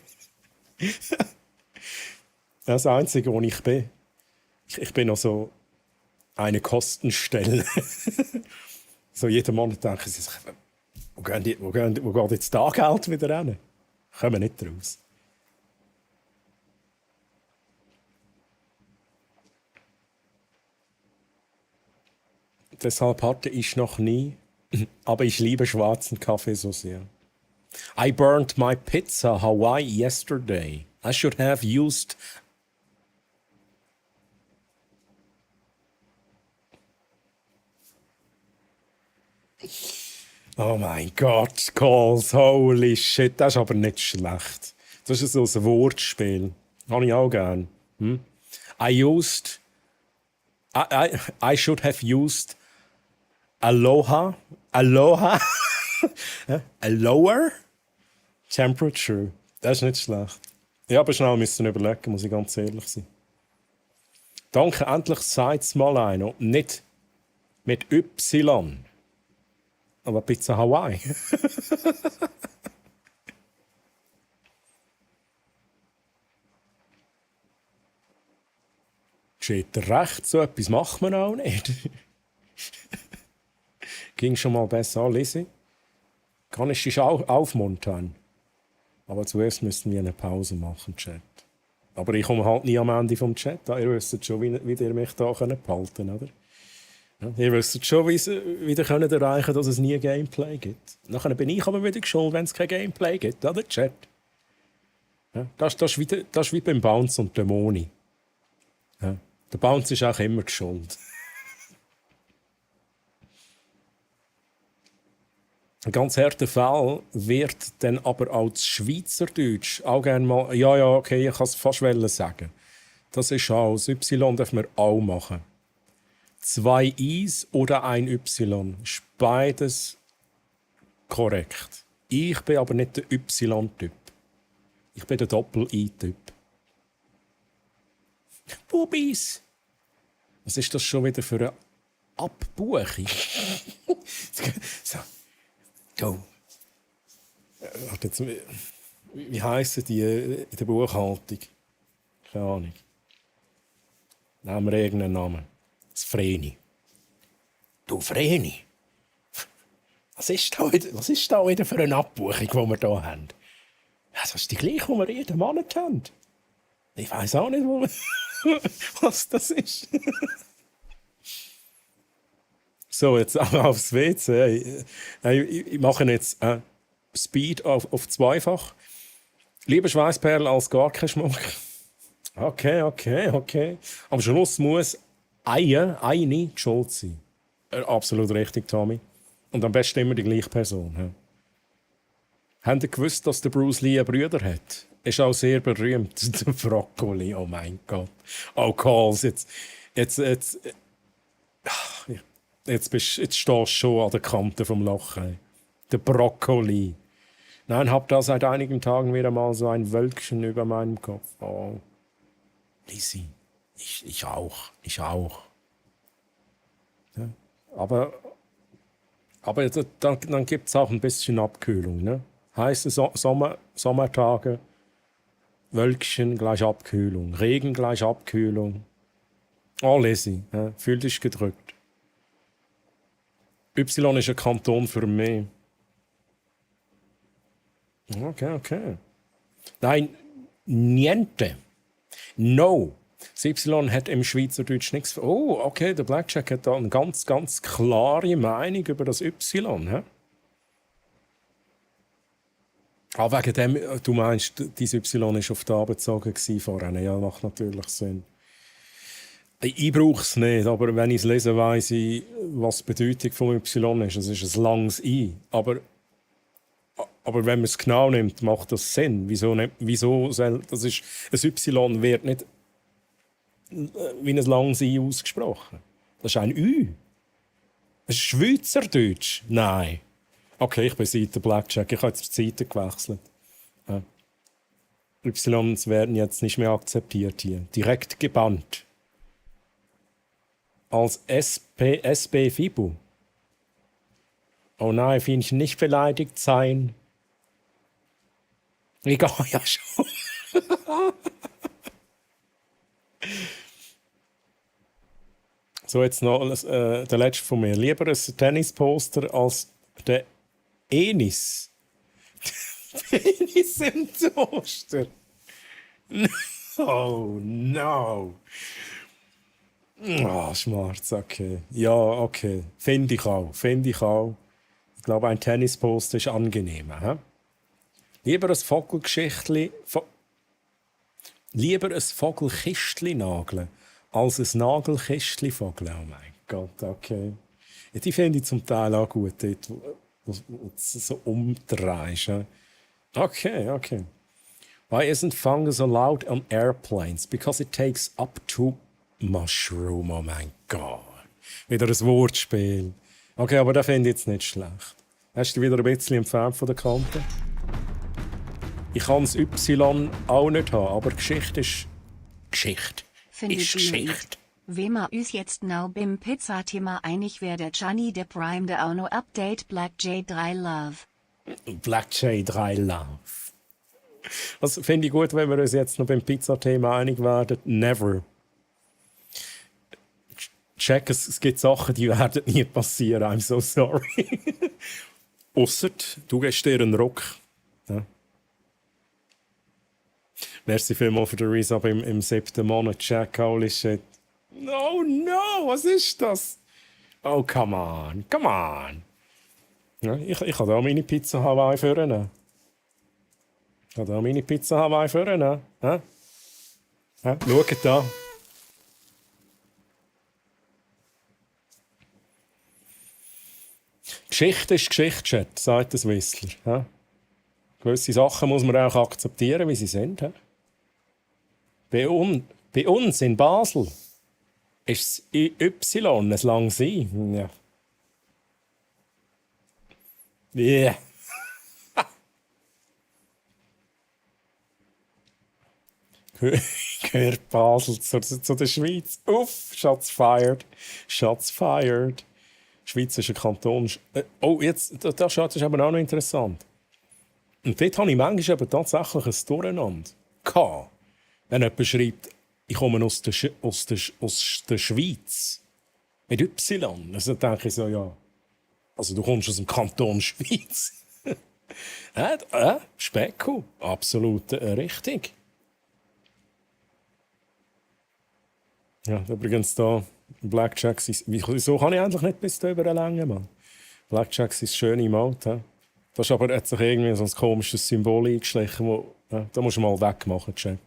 Das Einzige, wo ich bin. Ich bin noch so eine Kostenstelle. So jeden Monat denken sie sich, wo geht jetzt da Geld wieder hin? Kommen wir nicht raus. Deshalb hatte ich noch nie, aber ich liebe schwarzen Kaffee so sehr. I burned my pizza Hawaii yesterday. I should have used... Oh mein Gott, Calls, holy shit, das ist aber nicht schlecht. Das ist so ein Wortspiel. Habe ich auch gern. I should have used Aloha, a lower temperature. Das ist nicht schlecht. Ja, aber schnell müssen überlegen, muss ich ganz ehrlich sein. Danke, endlich sagt's mal einer. Nicht mit Y. Aber Pizza Hawaii. Steht recht, so etwas macht man auch nicht. Ging schon mal besser an, Lisi. Kann ich dich auch aufmuntern? Aber zuerst müssten wir eine Pause machen, Chat. Aber ich komme halt nie am Ende vom Chat. Ihr wisst schon, wie ihr mich da behalten könnt, oder? Ja, ihr wisst schon, wie ihr könnt erreichen, dass es nie Gameplay gibt. Nachher bin ich aber wieder schuld, wenn es kein Gameplay gibt, oder, Chat? Ja, das ist wie beim Bounce und der Moni. Ja, der Bounce ist auch immer schuld. Ein ganz harter Fall wird dann aber als Schweizerdeutsch auch gerne mal, ja, okay, ich kann es fast sagen. Das ist auch, das Y dürfen wir auch machen. 2 Is oder ein Y, ist beides korrekt. Ich bin aber nicht der Y-Typ. Ich bin der Doppel-I-Typ. Bubis! Was ist das schon wieder für eine Abbuchung? So. Go. Wie heissen die in der Buchhaltung? Keine Ahnung. Nehmen wir irgendeinen Namen. Das Vreni. Du Vreni? Was ist da wieder für eine Abbuchung, die wir hier haben? Das ist die gleiche, die wir jeden Monat haben. Ich weiss auch nicht, was das ist. So, jetzt aufs WC. Ich mache jetzt Speed auf zweifach. Lieber Schweißperlen als gar kein Schmuck. Okay. Am Schluss muss eine schuld sein. Absolut richtig, Tommy. Und am besten immer die gleiche Person. Ja. Habt ihr gewusst, dass der Bruce Lee einen Bruder hat? Ist auch sehr berühmt. Der Brokkoli, oh mein Gott. Oh, Calls, jetzt stehst du schon an der Kante vom Loch. Ey. Der Brokkoli. Nein, hab da seit einigen Tagen wieder mal so ein Wölkchen über meinem Kopf. Oh. Lisi, ich auch. Ja. Aber dann gibt es auch ein bisschen Abkühlung. Ne? Heiße Sommertage, Wölkchen gleich Abkühlung, Regen gleich Abkühlung. Oh, Lisi, ja, fühl dich gedrückt. Y ist ein Kanton für mich. Okay. Nein, niente. No. Das Y hat im Schweizerdeutsch nichts. Oh, okay, der Blackjack hat da eine ganz, ganz klare Meinung über das Y. He? Wegen dem, du meinst, dein Y war auf die Arbeit bezogen vorher. Ja, macht natürlich Sinn. Ich brauche es nicht, aber wenn ich es lese, weiss ich, was die Bedeutung von Y ist. Es ist ein langes I. Aber wenn man es genau nimmt, macht das Sinn. Wieso soll, das ist, ein Y wird nicht wie ein langes I ausgesprochen. Das ist ein Ü. Das ist Schweizerdeutsch. Nein. Okay, ich bin Seite Blackjack. Ich habe jetzt die Seite gewechselt. Ja. Ys werden jetzt nicht mehr akzeptiert hier. Direkt gebannt. Als SB Fibu. Oh nein, will ich nicht beleidigt sein. Egal, ja schon. So, jetzt noch der letzte von mir. Lieber ein Tennisposter als der Enis. Enis im Toaster. Oh no. Ah, Schmerz, okay. Ja, okay. Finde ich auch. Ich glaube, ein Tennisposter ist angenehmer. He? Lieber ein Vogelgeschichtli... Lieber ein Vogelkistli nageln, als ein Nagelkistli vogeln. Oh mein Gott, okay. Ja, die finde ich zum Teil auch gut, dort, wo du so umdrehst. Ja. Okay. Why isn't fungus allowed on airplanes? Because it takes up to mushroom. Oh mein Gott. Wieder ein Wortspiel. Okay, aber das finde ich jetzt nicht schlecht. Hast du wieder ein bisschen entfernt von der Kante? Ich kann das Y auch nicht haben, aber Geschichte ist Geschichte. Findet Ist ihr Geschichte. Wenn wir uns jetzt now beim Pizza-Thema einig werden, Johnny der Prime der auch noch Update Black J3 Love. Black J3 Love. Also finde ich gut, wenn wir uns jetzt noch beim Pizza-Thema einig werden. Never. Check, es gibt Sachen, die werden nie passieren. I'm so sorry. Ausser, du gibst dir einen Rock. Ja. Merci vielmals für den Resub im 7. Monat. Jack, holy shit. No, was ist das? Oh, come on. Ja, ich kann da meine Pizza Hawaii führen. Schaut da. Geschichte ist Geschichte, Chat, sagt das Whistler. Ja? Gewisse Sachen muss man auch akzeptieren, wie sie sind. Ja? Bei uns in Basel ist das Y ein langes I. Ja. Yeah. Gehört Basel zu der Schweiz? Uff, Shots fired. Die Schweiz ist ein Kanton. Das ist aber auch noch interessant. Und dort hatte ich manchmal eben tatsächlich ein Durcheinander. Wenn jemand schreibt, ich komme aus der Schweiz. Mit Y. Also denke ich so, ja. Also du kommst aus dem Kanton Schweiz. Specko. Absolut richtig. Ja, übrigens da, Blackjacks ist... Wieso kann ich eigentlich nicht bis da über eine Länge, Mann? Blackjacks ist schön im Auto. Das ist aber hat sich irgendwie so ein komisches Symbol eingeschlichen, wo, ja, da musst du mal wegmachen, Jack.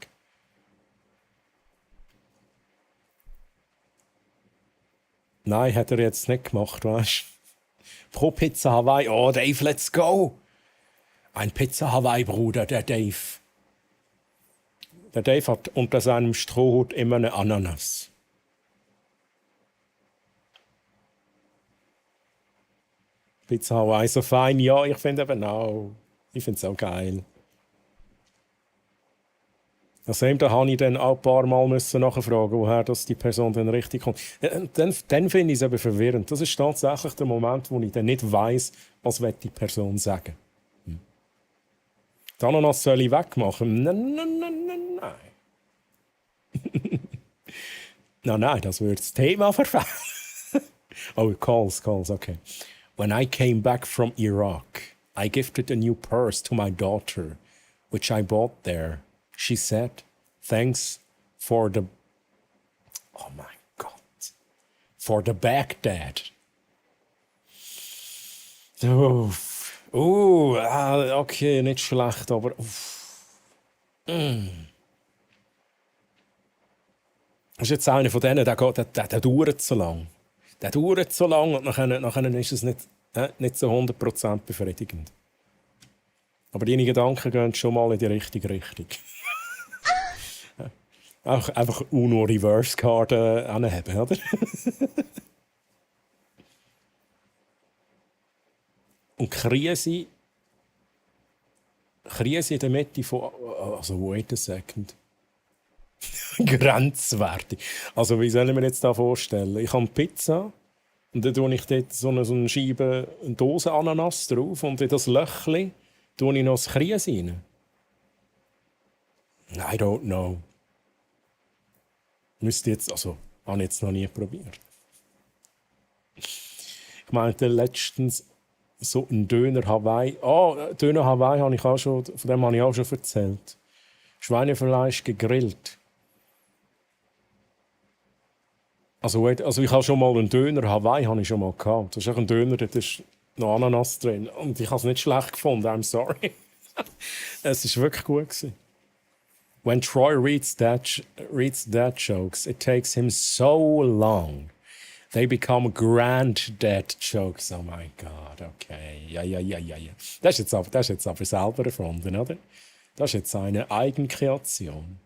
Nein, hat er jetzt nicht gemacht, weißt du? Pro Pizza Hawaii. Oh, Dave, let's go! Ein Pizza Hawaii-Bruder, der Dave. Der Dave hat unter seinem Strohhut immer eine Ananas. Pizza Hawaii, so fein. Ja, ich finde eben auch. Ich finde es auch geil. Also da habe ich dann auch ein paar Mal nachfragen, woher das die Person dann richtig kommt. Dann finde ich es eben verwirrend. Das ist tatsächlich der Moment, wo ich dann nicht weiss, was die Person sagen will. Die Ananas soll ich wegmachen? Nein. Nein, das würde das Thema verfehlen. Oh, calls, okay. When I came back from Iraq, I gifted a new purse to my daughter, which I bought there. She said, thanks for the... Oh my God. For the Baghdad. Okay, nicht schlecht, aber... Das ist jetzt einer von denen, der dauert so lang. Der dauert so lang und nachher ist es nicht so 100% befriedigend. Aber deine Gedanken gehen schon mal in die richtige Richtung. Einfach UNO Reverse Karten anheben, oder? Und Krise in der Mitte von... Also, wait a second. Grenzwertig. Also, wie soll ich mir jetzt da vorstellen? Ich habe Pizza und dann tue ich dort so eine Scheibe, eine Dose Ananas drauf und in das Löchli tue ich noch das Krise rein. I don't know. Müsste jetzt, also, habe ich jetzt noch nie probiert. Ich meinte letztens so ein Döner Hawaii. Döner Hawaii habe ich auch schon, von dem habe ich auch schon erzählt. Schweinefleisch gegrillt. Also ich habe schon mal einen Döner Hawaii habe ich schon mal gehabt. Das ist ein Döner, da ist noch Ananas drin. Und ich habe es nicht schlecht gefunden, I'm sorry. Es war wirklich gut gewesen. When Troy reads dad jokes, it takes him so long. They become grand dad jokes. Oh my God, okay. Ja. Das ist jetzt aber selber erfunden, oder? Das ist jetzt eine Eigenkreation.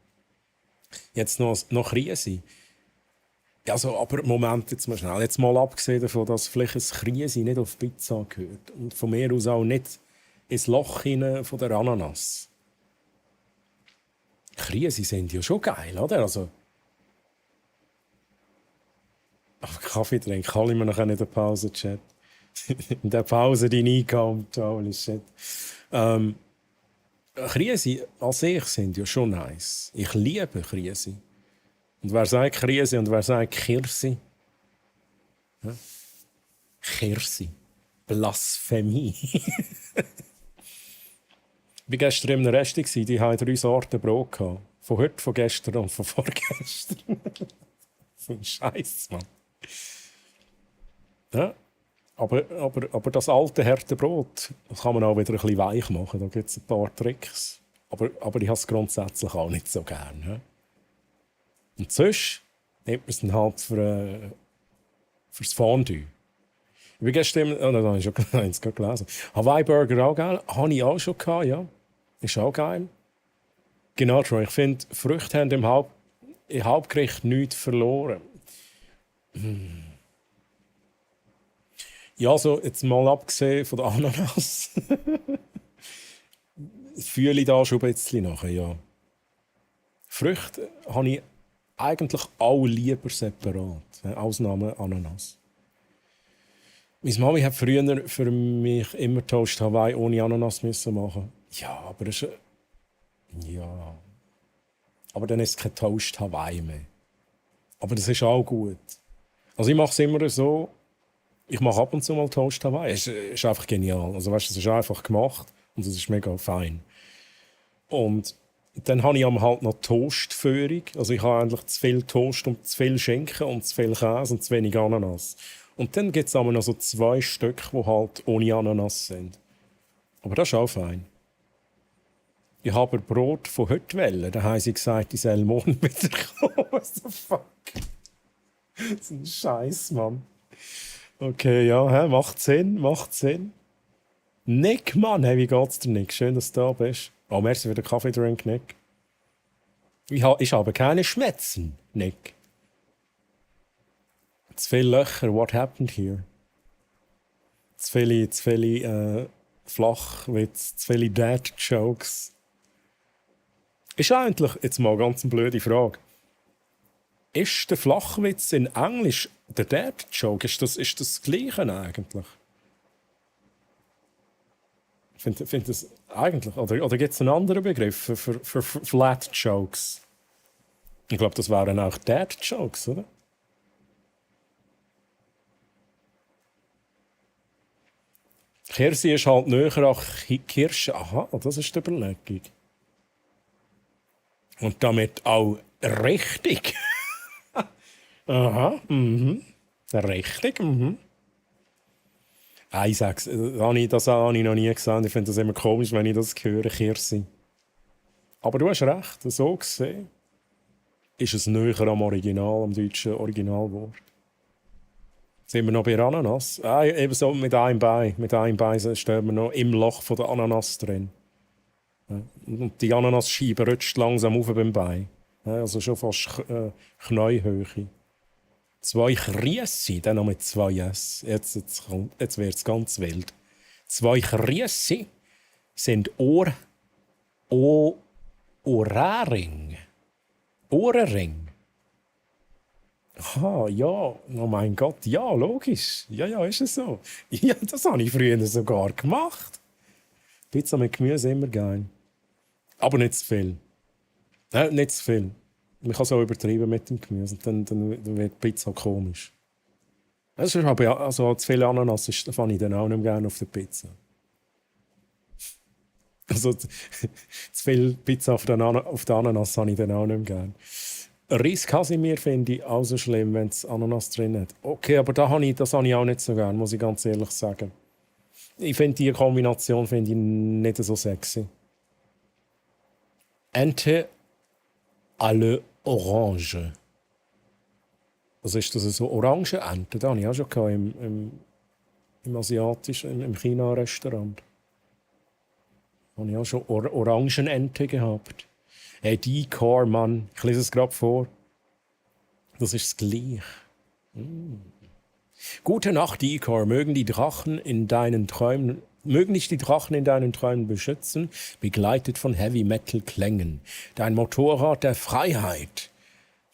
Jetzt noch Riese. Also, aber Moment, jetzt mal schnell. Jetzt mal abgesehen davon, dass vielleicht ein Krise nicht auf Pizza gehört. Und von mir aus auch nicht ins Loch hinein von der Ananas. Krise sind ja schon geil, oder? Also, aber Kaffee trinken kann ich mir noch in der Pause, Chat. In der Pause, die reinkommt, holy shit. Krise an sich sind ja schon nice. Ich liebe Krise. Und wer sagt Krise und wer sagt Kirsi? Ja? Kirsi. Blasphemie. Ich war gestern in einem Restaurant, die hatten 3 Sorten Brot. Von heute, von gestern und von vorgestern. So ein Scheiß, Mann. Ja, aber das alte harte Brot, das kann man auch wieder ein bisschen weich machen. Da gibt es ein paar Tricks. Aber ich habe es grundsätzlich auch nicht so gern. Ja? Und sonst nimmt man es dann halt fürs Fondue. Ich bin gestern, da habe ich schon gerade gelesen. Hawaii Burger auch geil. Habe ich auch schon gehabt, ja. Ist auch geil. Genau, Troy. Ich finde, Früchte haben im Hauptgericht nichts verloren. Ja, so jetzt mal abgesehen von der Ananas. Fühle ich da schon ein bisschen nachher, ja. Früchte habe ich eigentlich auch lieber separat. Ausnahme Ananas. Meine Mami hat früher für mich immer Toast Hawaii ohne Ananas machen. Ja, aber das ist... Ja. Aber dann ist es kein Toast Hawaii mehr. Aber das ist auch gut. Also ich mache es immer so, ich mache ab und zu mal Toast Hawaii. Es ist einfach genial. Also weißt, es ist einfach gemacht und es ist mega fein. Und dann habe ich halt noch Toastführung. Also ich habe eigentlich zu viel Toast und zu viel Schinken und zu viel Käse und zu wenig Ananas. Und dann gibt es aber noch so 2 Stück, die halt ohne Ananas sind. Aber das ist auch fein. Ich habe Brot von heute wählen. Da haben sie gesagt, ich soll morgen wieder kommen. What the fuck? Das ist ein Scheiß, Mann. Okay, ja, macht Sinn. Nick, Mann, hey, wie geht's dir, Nick? Schön, dass du da bist. Oh, merci für den Kaffee-Drink, Nick. Ich habe keine Schmerzen, Nick. Zu viele Löcher, what happened here? Zu viele Flachwitze, zu viele Dad-Jokes. Ist eigentlich, jetzt mal ganz eine blöde Frage, ist der Flachwitz in Englisch der Dad-Joke? Ist das Gleiche eigentlich? Ich finde das eigentlich, oder gibt es einen anderen Begriff für Flat-Jokes? Ich glaube, das wären auch Dad-Jokes, oder? Kirsi ist halt näher an Kirsche. Aha, das ist die Überlegung. Und damit auch richtig. Aha, richtig, Ich sag's, das habe ich noch nie gesagt. Ich finde das immer komisch, wenn ich das höre, Kirsi. Aber du hast recht, so gesehen ist es näher am Original, am deutschen Originalwort. Sind wir noch bei Ananas? Eben so mit einem Bein. Mit einem Bein stehen wir noch im Loch von der Ananas drin. Und die Ananasscheibe rutscht langsam auf beim Bein. Also schon fast Kniehöhe. 2 Kriesse, dann noch mit 2 S. Jetzt wird es ganz wild. 2 Kriesse sind Ohrring. Ohrenring. Aha, ja. Oh mein Gott, ja, logisch. Ja, ist es so. Ja, das habe ich früher sogar gemacht. Pizza mit Gemüse immer geil. Aber nicht zu viel. Nicht zu viel. Man kann es auch übertreiben mit dem Gemüse. Dann wird die Pizza komisch. Also zu viel Ananas fand ich dann auch nicht gerne auf der Pizza. Also zu viel Pizza auf der Ananas habe ich dann auch nicht gerne. Reis Casimir finde ich auch so schlimm, wenn es Ananas drin hat. Okay, aber das habe ich auch nicht so gerne, muss ich ganz ehrlich sagen. Ich finde diese Kombination nicht so sexy. Ente à l'orange. Was ist das? So Orangenente? Das hatte ich auch schon gehabt im asiatischen, im China-Restaurant. Da habe ich auch schon Orangenente gehabt. Hey, Decor, Mann. Ich lese es gerade vor. Das ist das Gleiche. Gute Nacht, Decor. Mögen dich die Drachen in deinen Träumen beschützen, begleitet von Heavy-Metal-Klängen. Dein Motorrad der Freiheit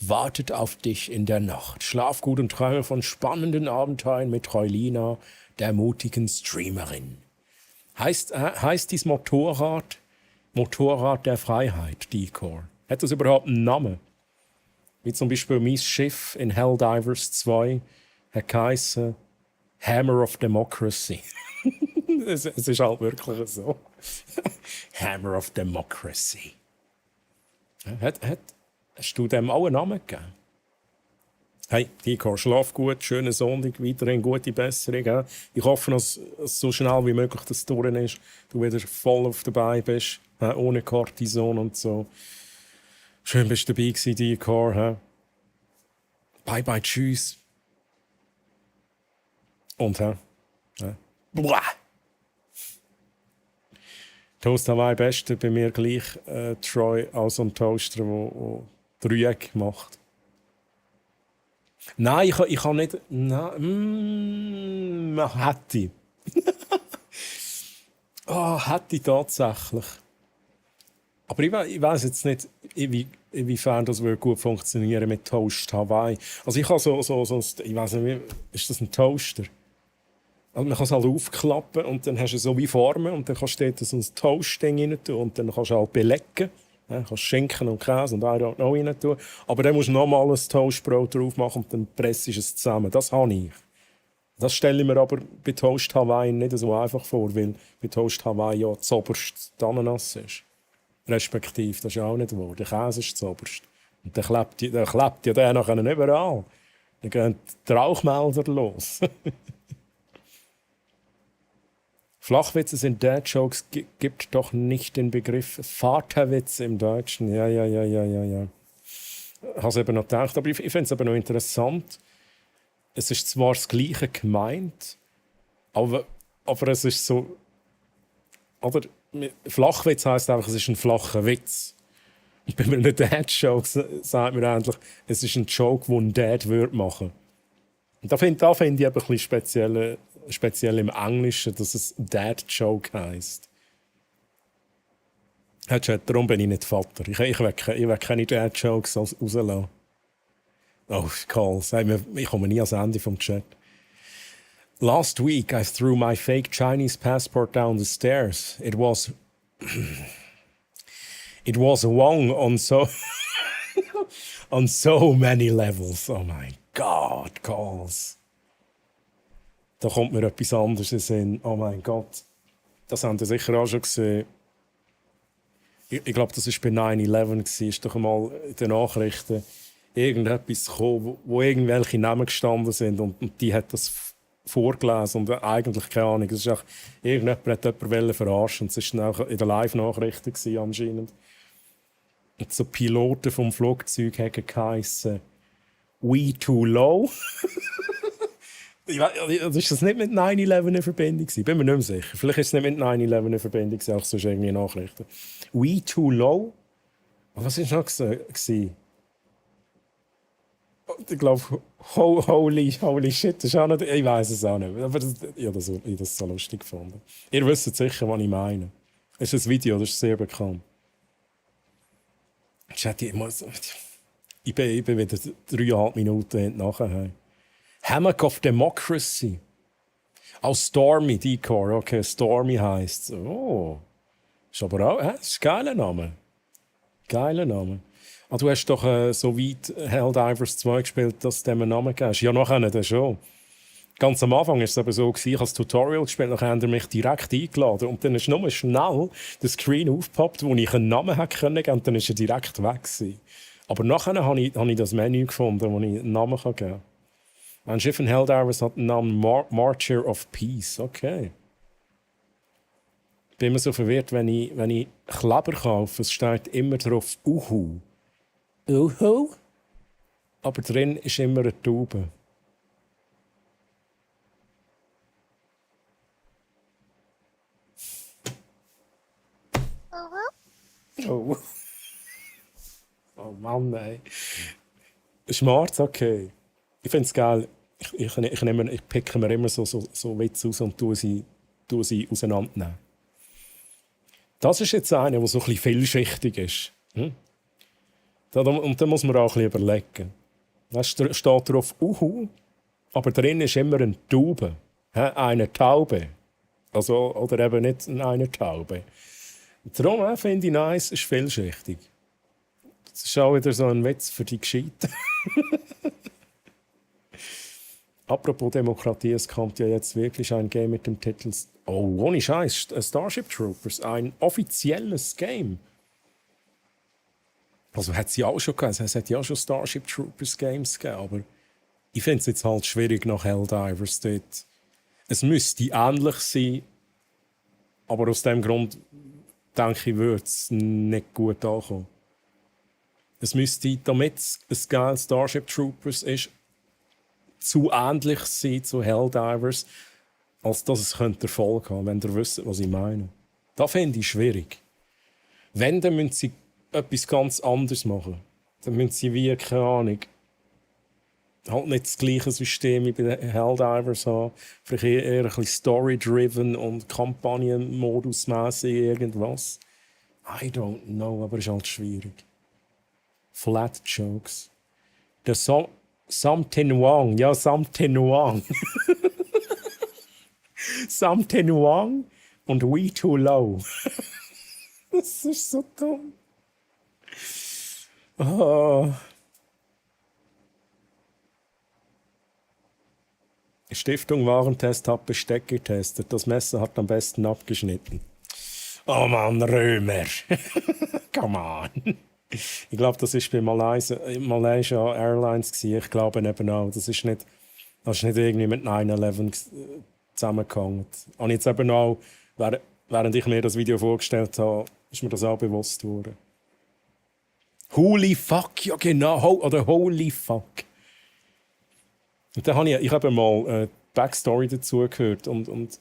wartet auf dich in der Nacht. Schlaf gut und träume von spannenden Abenteuern mit Troilina, der mutigen Streamerin. Heißt dies Motorrad der Freiheit, Decor? Hat das überhaupt einen Namen? Wie zum Beispiel mein Schiff in Helldivers 2 hat geheissen Hammer of Democracy. es ist halt wirklich so. Hammer of Democracy. Hast du dem auch einen Namen gegeben? Hey, Decor, schlaf gut, schönen Sonntag, weiterhin gute Besserung. Ja? Ich hoffe, dass so schnell wie möglich das durch ist, du wieder voll auf dabei bist, ohne Cortison und so. Schön bist du dabei gewesen, Decor. Ja? Bye bye, tschüss. Und Blah. Toast Hawaii Beste, bei mir gleich Troy als ein Toaster, der Dreieck macht. Nein, ich kann nicht. Nein, hätte. Hätte tatsächlich. Aber ich weiss jetzt nicht, inwiefern das gut funktionieren mit Toast Hawaii. Also ich habe so ich weiss nicht, ist das ein Toaster? Also man kann es halt aufklappen und dann hast du so wie Formen und dann kannst du dort so ein Toast-Ding rein tun und dann kannst du halt belegen. Ja, kannst Schinken und Käse und I don't know rein tun. Aber dann musst du nochmal ein Toastbrot drauf machen und dann presst du es zusammen. Das habe ich. Das stelle ich mir aber bei Toast Hawaii nicht so einfach vor, weil bei Toast Hawaii ja zoberst die Ananas ist. Respektive, das ist ja auch nicht wahr. Der Käse ist zoberst. Und der klebt ja der nachher überall. Dann gehen die Rauchmelder los. Flachwitze sind Dad-Jokes, gibt doch nicht den Begriff Vaterwitze im Deutschen. Ja. Ich habe es eben noch gedacht, aber ich finde es aber noch interessant. Es ist zwar das Gleiche gemeint, aber es ist so... Oder Flachwitz heisst einfach, es ist ein flacher Witz. Und bei einem Dad-Joke sagt man eigentlich, es ist ein Joke, den ein Dad machen würde. Und da finde ich ein bisschen speziell im Englischen, dass es Dad-Joke heisst. Darum bin ich nicht Vater. Ich will keine Dad-Jokes rauslassen. Oh, Calls. Ich komme nie ans Ende vom Chat. Last week I threw my fake Chinese passport down the stairs. It was wrong on so many levels. Oh my God, Calls. Da kommt mir etwas anderes in den Sinn. Oh mein Gott. Das haben Sie sicher auch schon gesehen. Ich glaube, das war bei 9/11. Ist doch einmal in den Nachrichten irgendetwas gekommen, wo irgendwelche Namen gestanden sind und die hat das vorgelesen und eigentlich keine Ahnung. Es ist auch, irgendjemand hat jemanden verarschen. Es war auch in den Live-Nachrichten anscheinend. Und so Piloten vom Flugzeug haben geheissen «We too low». Ist das nicht mit 9/11 in Verbindung gewesen? Bin mir nicht mehr sicher. Vielleicht ist es nicht mit 9/11 in Verbindung gewesen, auch sonst irgendwie Nachrichten. «We too low». Was war noch gewesen? Ich glaube, holy shit, das ist auch nicht, ich weiß es auch nicht. Aber ich habe das so lustig gefunden. Ihr wisst sicher, was ich meine. Es ist ein Video, das ist sehr bekannt. Ich bin wieder 3,5 Minuten nachher. Hammock of Democracy. Auch Stormy, Decor. Okay, Stormy heisst. Oh. Ist aber auch, das ist ein geiler Name. Geiler Name. Ah, du hast doch so weit Helldivers 2 gespielt, dass du dem einen Namen gibst. Ja, nachher nicht schon. Ganz am Anfang war es aber so, ich habe das Tutorial gespielt, nachher haben sie mich direkt eingeladen. Und dann ist nur schnell der Screen aufgepoppt, wo ich einen Namen hätte können geben, und dann ist er direkt weg gewesen. Aber nachher habe ich das Menü gefunden, wo ich einen Namen geben kann. Ein Schiff in Helldivers hat den Namen Marcher of Peace. Okay. bin immer so verwirrt, wenn ich Kleber kaufe. Es steht immer drauf Uhu. Uhu? Aber drin ist immer eine Taube. Oh. Oh Mann, ey. Schmarz, okay. Ich finde es geil. Ich picke mir immer so Witze aus und tue sie auseinandernehmen. Das ist jetzt eine, die so ein bisschen vielschichtig ist. Und da muss man auch ein bisschen überlegen. Da steht drauf Uhu, aber drin ist immer eine Taube. Eine Taube. Also, oder eben nicht eine Taube. Darum finde ich nice, ist vielschichtig. Das ist auch wieder so ein Witz für die Gescheiten. Apropos Demokratie, es kommt ja jetzt wirklich ein Game mit dem Titel ohne Scheiß, Starship Troopers, ein offizielles Game. Also hat es ja auch schon gehabt, es hat ja auch schon Starship Troopers Games gegeben, aber ich finde es jetzt halt schwierig nach Helldivers dort. Es müsste ähnlich sein, aber aus dem Grund denke ich, würde es nicht gut ankommen. Es müsste, damit es ein geiles Starship Troopers ist, zu ähnlich sein zu Helldivers, als dass es Erfolg haben könnte, wenn ihr wisst, was ich meine. Das finde ich schwierig. Wenn, dann müssen sie etwas ganz anderes machen. Dann müssen sie wie, keine Ahnung, halt nicht das gleiche System wie bei den Helldivers haben. Vielleicht eher ein bisschen Story-driven und Kampagnenmodus-mässig irgendwas. I don't know, aber es ist halt schwierig. Flat Jokes. Der Something Wang. Ja, Something Wang. Something Wang und We Too Low. Das ist so dumm. Oh. Die Stiftung Warentest hat Besteck getestet. Das Messer hat am besten abgeschnitten. Oh Mann, Römer. Come on. Ich glaube, das war bei Malaysia Airlines gewesen. Ich glaube eben auch. Das ist nicht irgendwie mit 9/11 zusammengehangen. Und jetzt eben auch, während ich mir das Video vorgestellt habe, ist mir das auch bewusst geworden. Holy fuck, ja genau. Oder holy fuck. Und dann habe ich habe mal eine Backstory dazu gehört und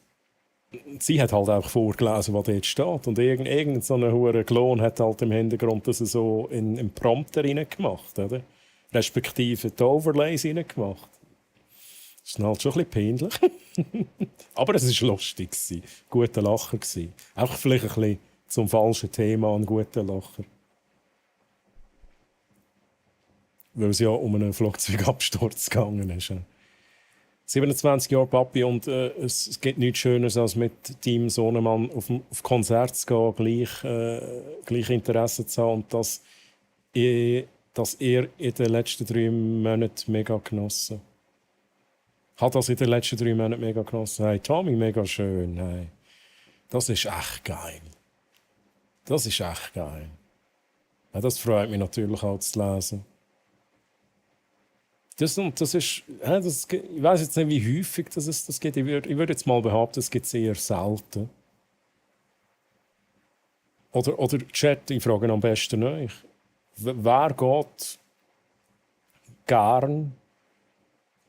sie hat halt auch vorgelesen, was dort steht. Und irgendein so ein hoher Klon hat halt im Hintergrund das so in Prompter reingemacht, oder? Respektive die Overlays reingemacht. Das ist halt schon ein bisschen peinlich. Aber es war lustig. Guter Lacher. Auch vielleicht ein bisschen zum falschen Thema ein guter Lacher. Weil es ja um einen Flugzeugabsturz gegangen ist. 27 Jahre Papi und es gibt nichts Schöneres, als mit Team Sohnemann auf Konzert zu gehen, gleich Interesse zu haben und dass er in den letzten 3 Monaten mega genossen hat. Das in den letzten 3 Monaten mega genossen. Hey Tommy, mega schön. Hey. Das ist echt geil. Das ist echt geil. Ja, das freut mich natürlich auch zu lesen. Das ist, ich weiß jetzt nicht, wie häufig das gibt. Ich würde jetzt mal behaupten, es gibt es eher selten. Oder Chat, ich frage am besten euch. Wer geht gern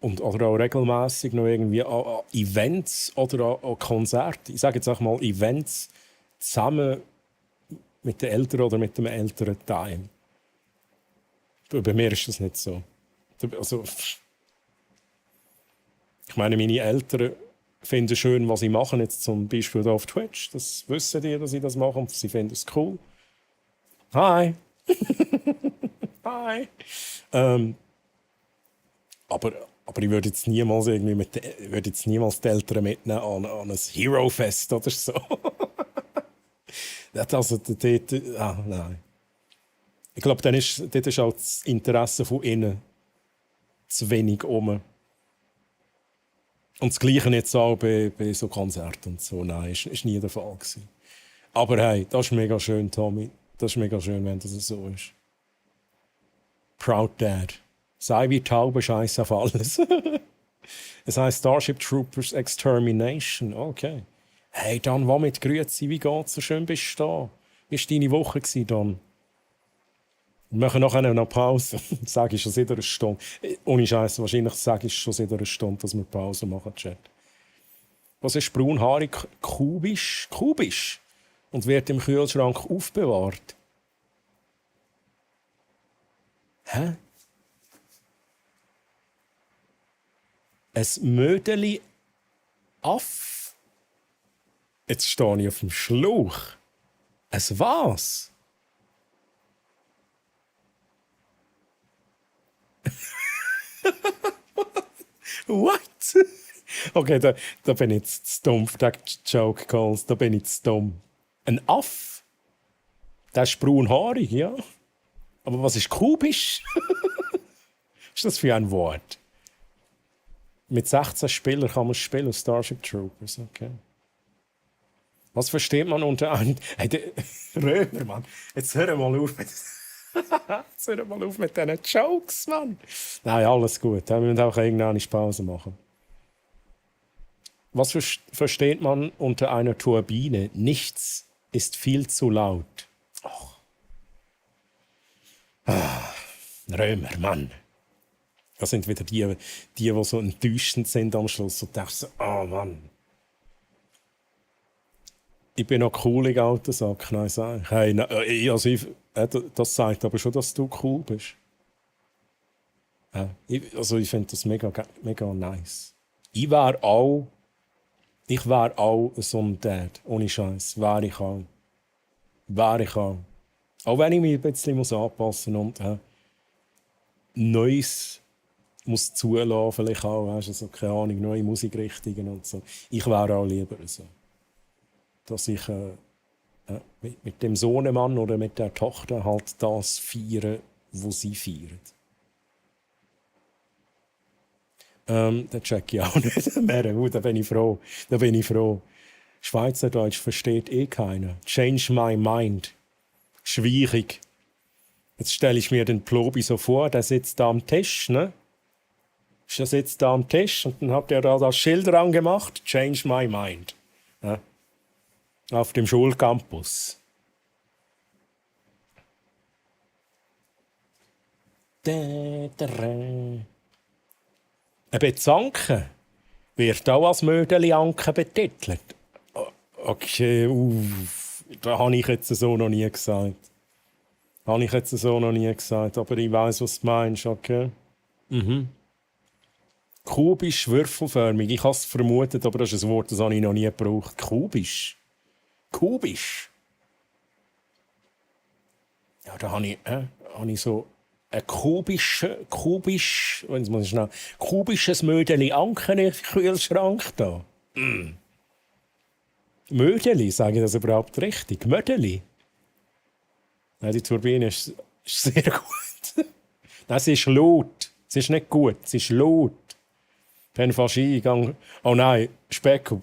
oder auch regelmäßig noch irgendwie an Events oder an Konzerte? Ich sage jetzt auch mal Events zusammen mit den Eltern oder mit dem älteren Teil. Bei mir ist das nicht so. Also, ich meine, meine Eltern finden schön, was ich mache, jetzt zum Beispiel hier auf Twitch. Das wissen die, dass ich das mache und sie finden es cool. Hi! Hi! Aber ich würde jetzt niemals die Eltern mitnehmen an ein Hero-Fest oder so. Also, nein. Ich glaube, dort ist auch das Interesse von innen zu wenig um. Und das Gleiche jetzt auch bei so Konzerten und so. Nein, ist nie der Fall gewesen. Aber hey, das ist mega schön, Tommy. Das ist mega schön, wenn das so ist. Proud Dad. Sei wie Taube, scheiß auf alles. Es heißt Starship Troopers Extermination. Okay. Hey, Dan, was mit Grüezi? Wie geht's? So schön bist du da. Wie war deine Woche, Dan? Wir machen nachher noch Pause. Sag ich schon seit einer Stunde. Ohne Scheiß, wahrscheinlich sage ich schon seit einer Stunde, dass wir Pause machen, Chat. Was ist braunhaarig? Kubisch? Kubisch. Und wird im Kühlschrank aufbewahrt. Hä? Ein Mödeli Aff? Jetzt stehe ich auf dem Schlauch. Es was? What? Okay, da bin ich zu dumm für den Joke Calls. Da bin ich zu dumm. Ein Aff? Der ist braunhaarig, ja. Aber was ist kubisch? Was ist das für ein Wort? Mit 16 Spielern kann man spielen, Starship Troopers, okay. Was versteht man unter einem... Hey, Römer, Mann. Jetzt hör mal auf mit... Jetzt hör mal auf mit diesen Jokes, Mann. Nein, alles gut. Wir müssen auch irgendwann Pause machen. Was versteht man unter einer Turbine? Nichts ist viel zu laut. Römer, Mann. Das sind wieder die so enttäuschend sind am Schluss und denken so, Mann. Ich bin noch cool im Autosack, nein, sag ich. Hey, das zeigt aber schon, dass du cool bist. Ich finde das mega nice. Ich wäre auch so ein Dad, ohne Scheiß. Wäre ich auch. Auch wenn ich mich ein bisschen anpassen muss und Neues muss zulassen, vielleicht auch, weißt du, so, keine Ahnung, neue Musikrichtungen und so. Ich wäre auch lieber so. Dass ich mit dem Sohnemann oder mit der Tochter halt das feiere, was sie feiern. Das check ich auch nicht mehr. Da bin ich froh. Schweizerdeutsch versteht keiner. Change my mind. Schwierig. Jetzt stelle ich mir den Plobi so vor, der sitzt da am Tisch, ne? Der sitzt da am Tisch und dann hat er da das Schild dran gemacht. Change my mind. Ja? Auf dem Schulcampus. Ein Bezanken wird auch als Mödeli-Anken betitelt. Okay, da habe ich jetzt so noch nie gesagt. Aber ich weiss, was du meinst, okay? Kubisch, würfelförmig. Ich habe es vermutet, aber das ist ein Wort, das habe ich noch nie gebraucht. Kubisch. Ja, da habe ich so ein kubisches Mödeli Anken im Kühlschrank da. Mödeli, sage ich das überhaupt richtig? Mödeli? Nein, die Turbine ist sehr gut. Nein, sie ist laut. Sie ist nicht gut, sie ist laut. Wenn fast eingegangen. Oh nein, Specko.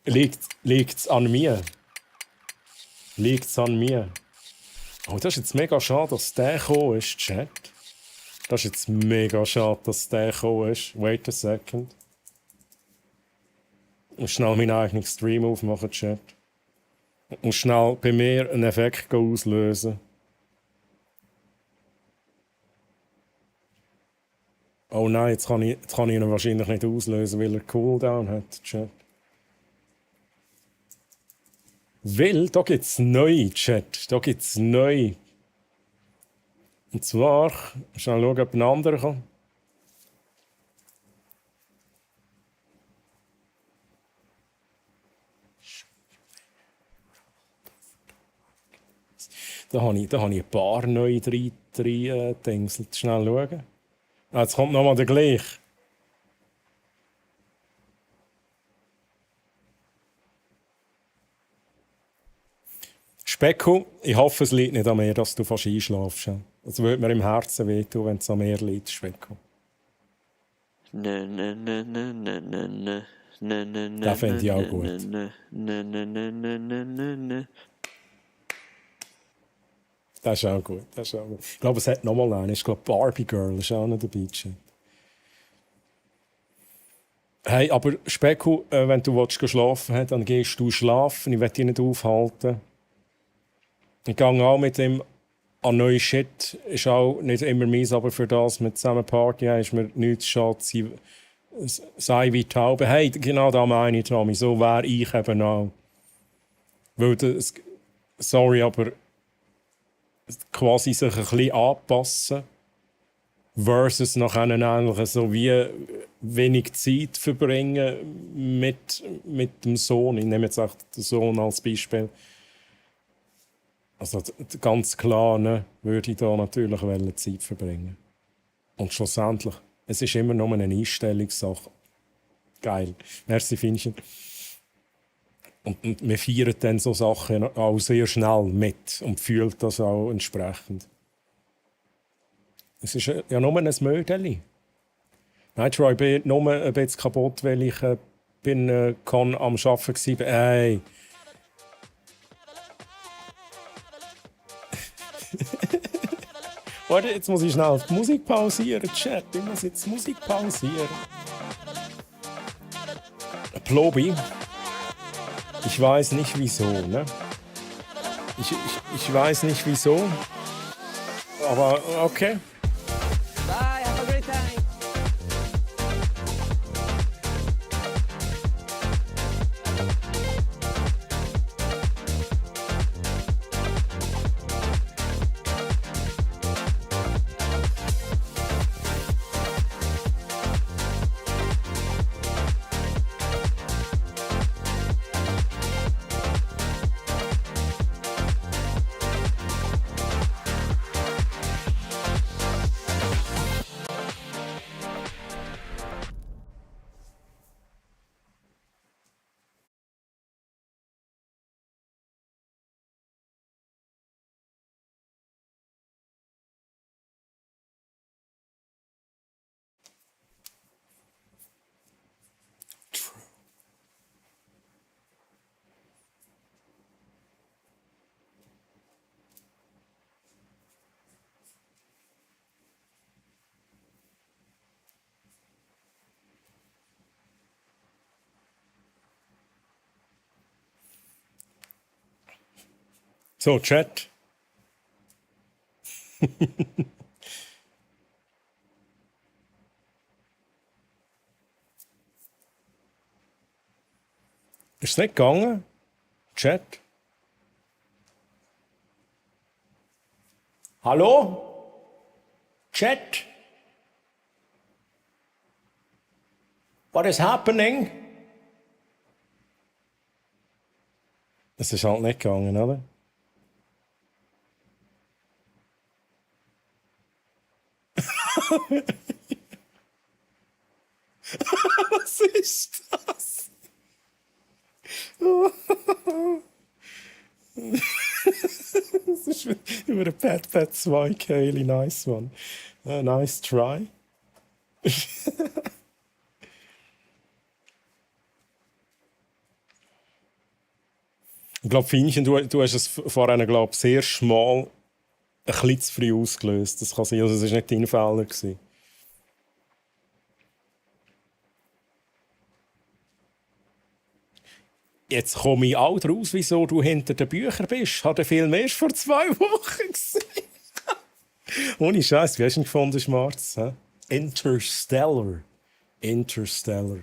Liegt's an mir? Oh, das ist jetzt mega schade, dass der gekommen ist, Chat. Das ist jetzt mega schade, dass der gekommen ist. Wait a second. Ich muss schnell meinen eigenen Stream aufmachen, Chat. Ich muss schnell bei mir einen Effekt auslösen. Oh nein, jetzt kann ich ihn wahrscheinlich nicht auslösen, weil er Cooldown hat, Chat. Weil, da gibt es neu, Chat. Da gibt es neu. Und zwar, schnell schauen, ob ein anderer kann. Da habe ich ein paar neue Dingselt. Schnell schauen. Jetzt kommt nochmal der gleiche. Specko, ich hoffe, es liegt nicht an mir, dass du fast einschlafst. Es würde mir im Herzen wehtun, wenn es an mir liegt, Specko. Ne. Das finde ich auch gut. Das ist auch gut. Ich glaube, es hat nochmal einen. Ich glaube, Barbie Girl ist auch noch dabei. Hey, aber Speku, wenn du schlafen willst, dann gehst du schlafen. Ich will dich nicht aufhalten. Ich gehe auch mit ihm an neue Shit. Ist auch nicht immer mies, aber für das mit zusammen Party ist mir nichts schade. Sei wie Taube. Hey, genau da meine ich, Tommy. So wäre ich eben auch. Weil das, sorry, aber quasi sich ein bisschen anpassen versus nachher eigentlich so wie wenig Zeit verbringen mit dem Sohn. Ich nehme jetzt auch den Sohn als Beispiel. Also ganz klar ne, würde ich da natürlich Zeit verbringen. Und schlussendlich, es ist immer nur eine Einstellungssache. Geil. Merci, Finchen. Und wir feiern dann so Sachen auch sehr schnell mit und fühlt das auch entsprechend. Es ist ja nur ein Mödeli. Nein, Troy, ich bin nur ein bisschen kaputt, weil ich am Arbeiten war. Hey. Warte, jetzt muss ich schnell die Musik pausieren, Chat. Ich muss jetzt die Musik pausieren. Plobi. Ich weiß nicht wieso, ne? Ich weiß nicht wieso. Aber okay. Bye, have a great time. So, Chat. Ist es nicht gegangen? Chat? Hallo? Chat? What is happening? Es ist halt nicht gegangen, oder? Was ist das? Das ist über den Pad 2, Kaylee. Nice one. Nice try. Ich glaube, Finchen, du hast es vorhin, glaube sehr schmal ein bisschen zu früh ausgelöst. Das kann sein, also es war nicht dein Fehler. Jetzt komme ich auch draus, wieso du hinter den Büchern bist. Hat der Film erst vor 2 Wochen gesehen. Ohne Scheiß, wie hast du ihn gefunden, Schmarz? Interstellar. Interstellar.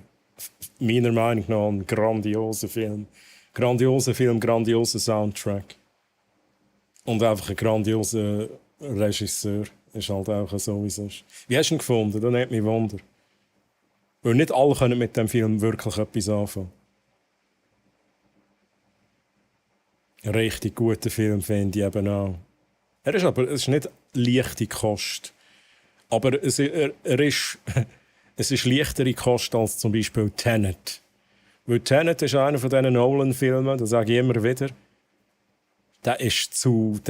Meiner Meinung nach ein grandioser Film. Grandioser Film, grandioser Soundtrack. Und einfach ein grandioser Regisseur. Ist halt auch so, wie es ist. Wie hast du ihn gefunden? Das nimmt mich Wunder. Weil nicht alle können mit dem Film wirklich etwas anfangen. Ein richtig guter Film finde ich eben auch. Es ist nicht leichte Kost. Aber es ist leichtere Kost als zum Beispiel Tenet. Weil Tenet ist einer von diesen Nolan-Filmen, das sage ich immer wieder. Der ist zu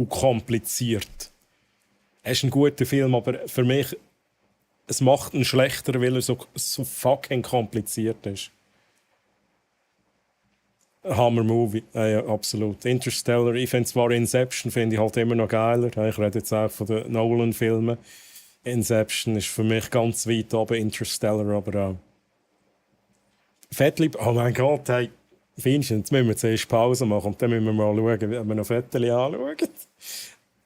kompliziert. Es ist ein guter Film, aber für mich es macht ihn schlechter, weil er so fucking kompliziert ist. Hammer-Movie, ja, absolut. Interstellar, ich finde zwar Inception finde ich halt immer noch geiler. Ich rede jetzt auch von den Nolan-Filmen. Inception ist für mich ganz weit oben, Interstellar aber auch. Fettli, oh mein Gott, hey, Vincent, jetzt müssen wir zuerst Pause machen und dann müssen wir mal schauen, ob wir noch Fettli anschauen.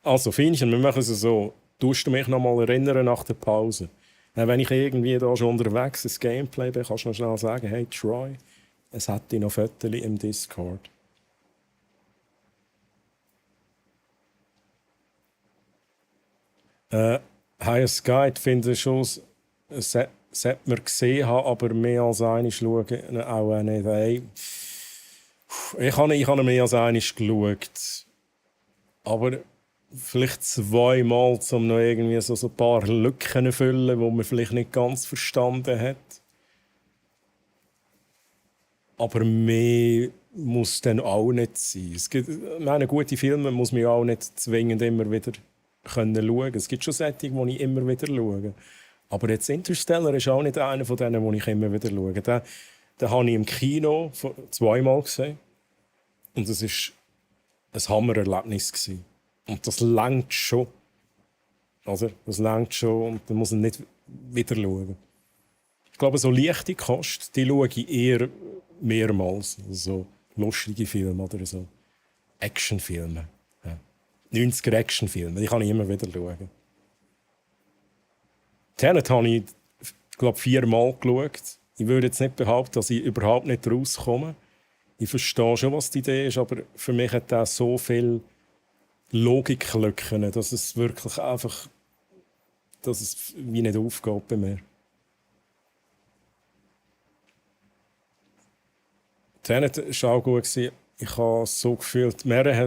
Also, Vincent, wir machen es so. Tust du mich noch mal erinnern nach der Pause? Wenn ich irgendwie da schon unterwegs ins Gameplay bin, kannst du noch schnell sagen, hey Troy, es hätte noch Fettli im Discord. Highest Guide finde ich schon, sollte man gesehen haben, aber mehr als einmal schauen, auch nicht. Hey. Ich habe mehr als einmal geschaut. Aber vielleicht zweimal, um noch irgendwie so ein paar Lücken zu füllen, die man vielleicht nicht ganz verstanden hat. Aber mehr muss dann auch nicht sein. Es gibt, meine, gute Filme muss man auch nicht zwingend immer wieder schauen. Es gibt schon Sättige, die ich immer wieder schaue. Aber jetzt Interstellar ist auch nicht einer von denen, die ich immer wieder schaue. Den habe ich im Kino zweimal gesehen. Und es war ein Hammererlebnis gewesen. Und das langt schon. Also, das langt schon und dann muss man nicht wieder schauen. Ich glaube, so leichte Kost, die schaue ich eher mehrmals. Also so lustige Filme oder so. Actionfilme. Ja. 90er Actionfilme, die kann ich immer wieder schauen. Tenet habe ich, glaube 4-mal geschaut. Ich würde jetzt nicht behaupten, dass ich überhaupt nicht rauskomme. Ich verstehe schon, was die Idee ist, aber für mich hat das so viel Logiklücken, dass es wirklich einfach, dass es wie nicht aufgeht bei mir. Tenet war auch gut. Ich habe es so gefühlt,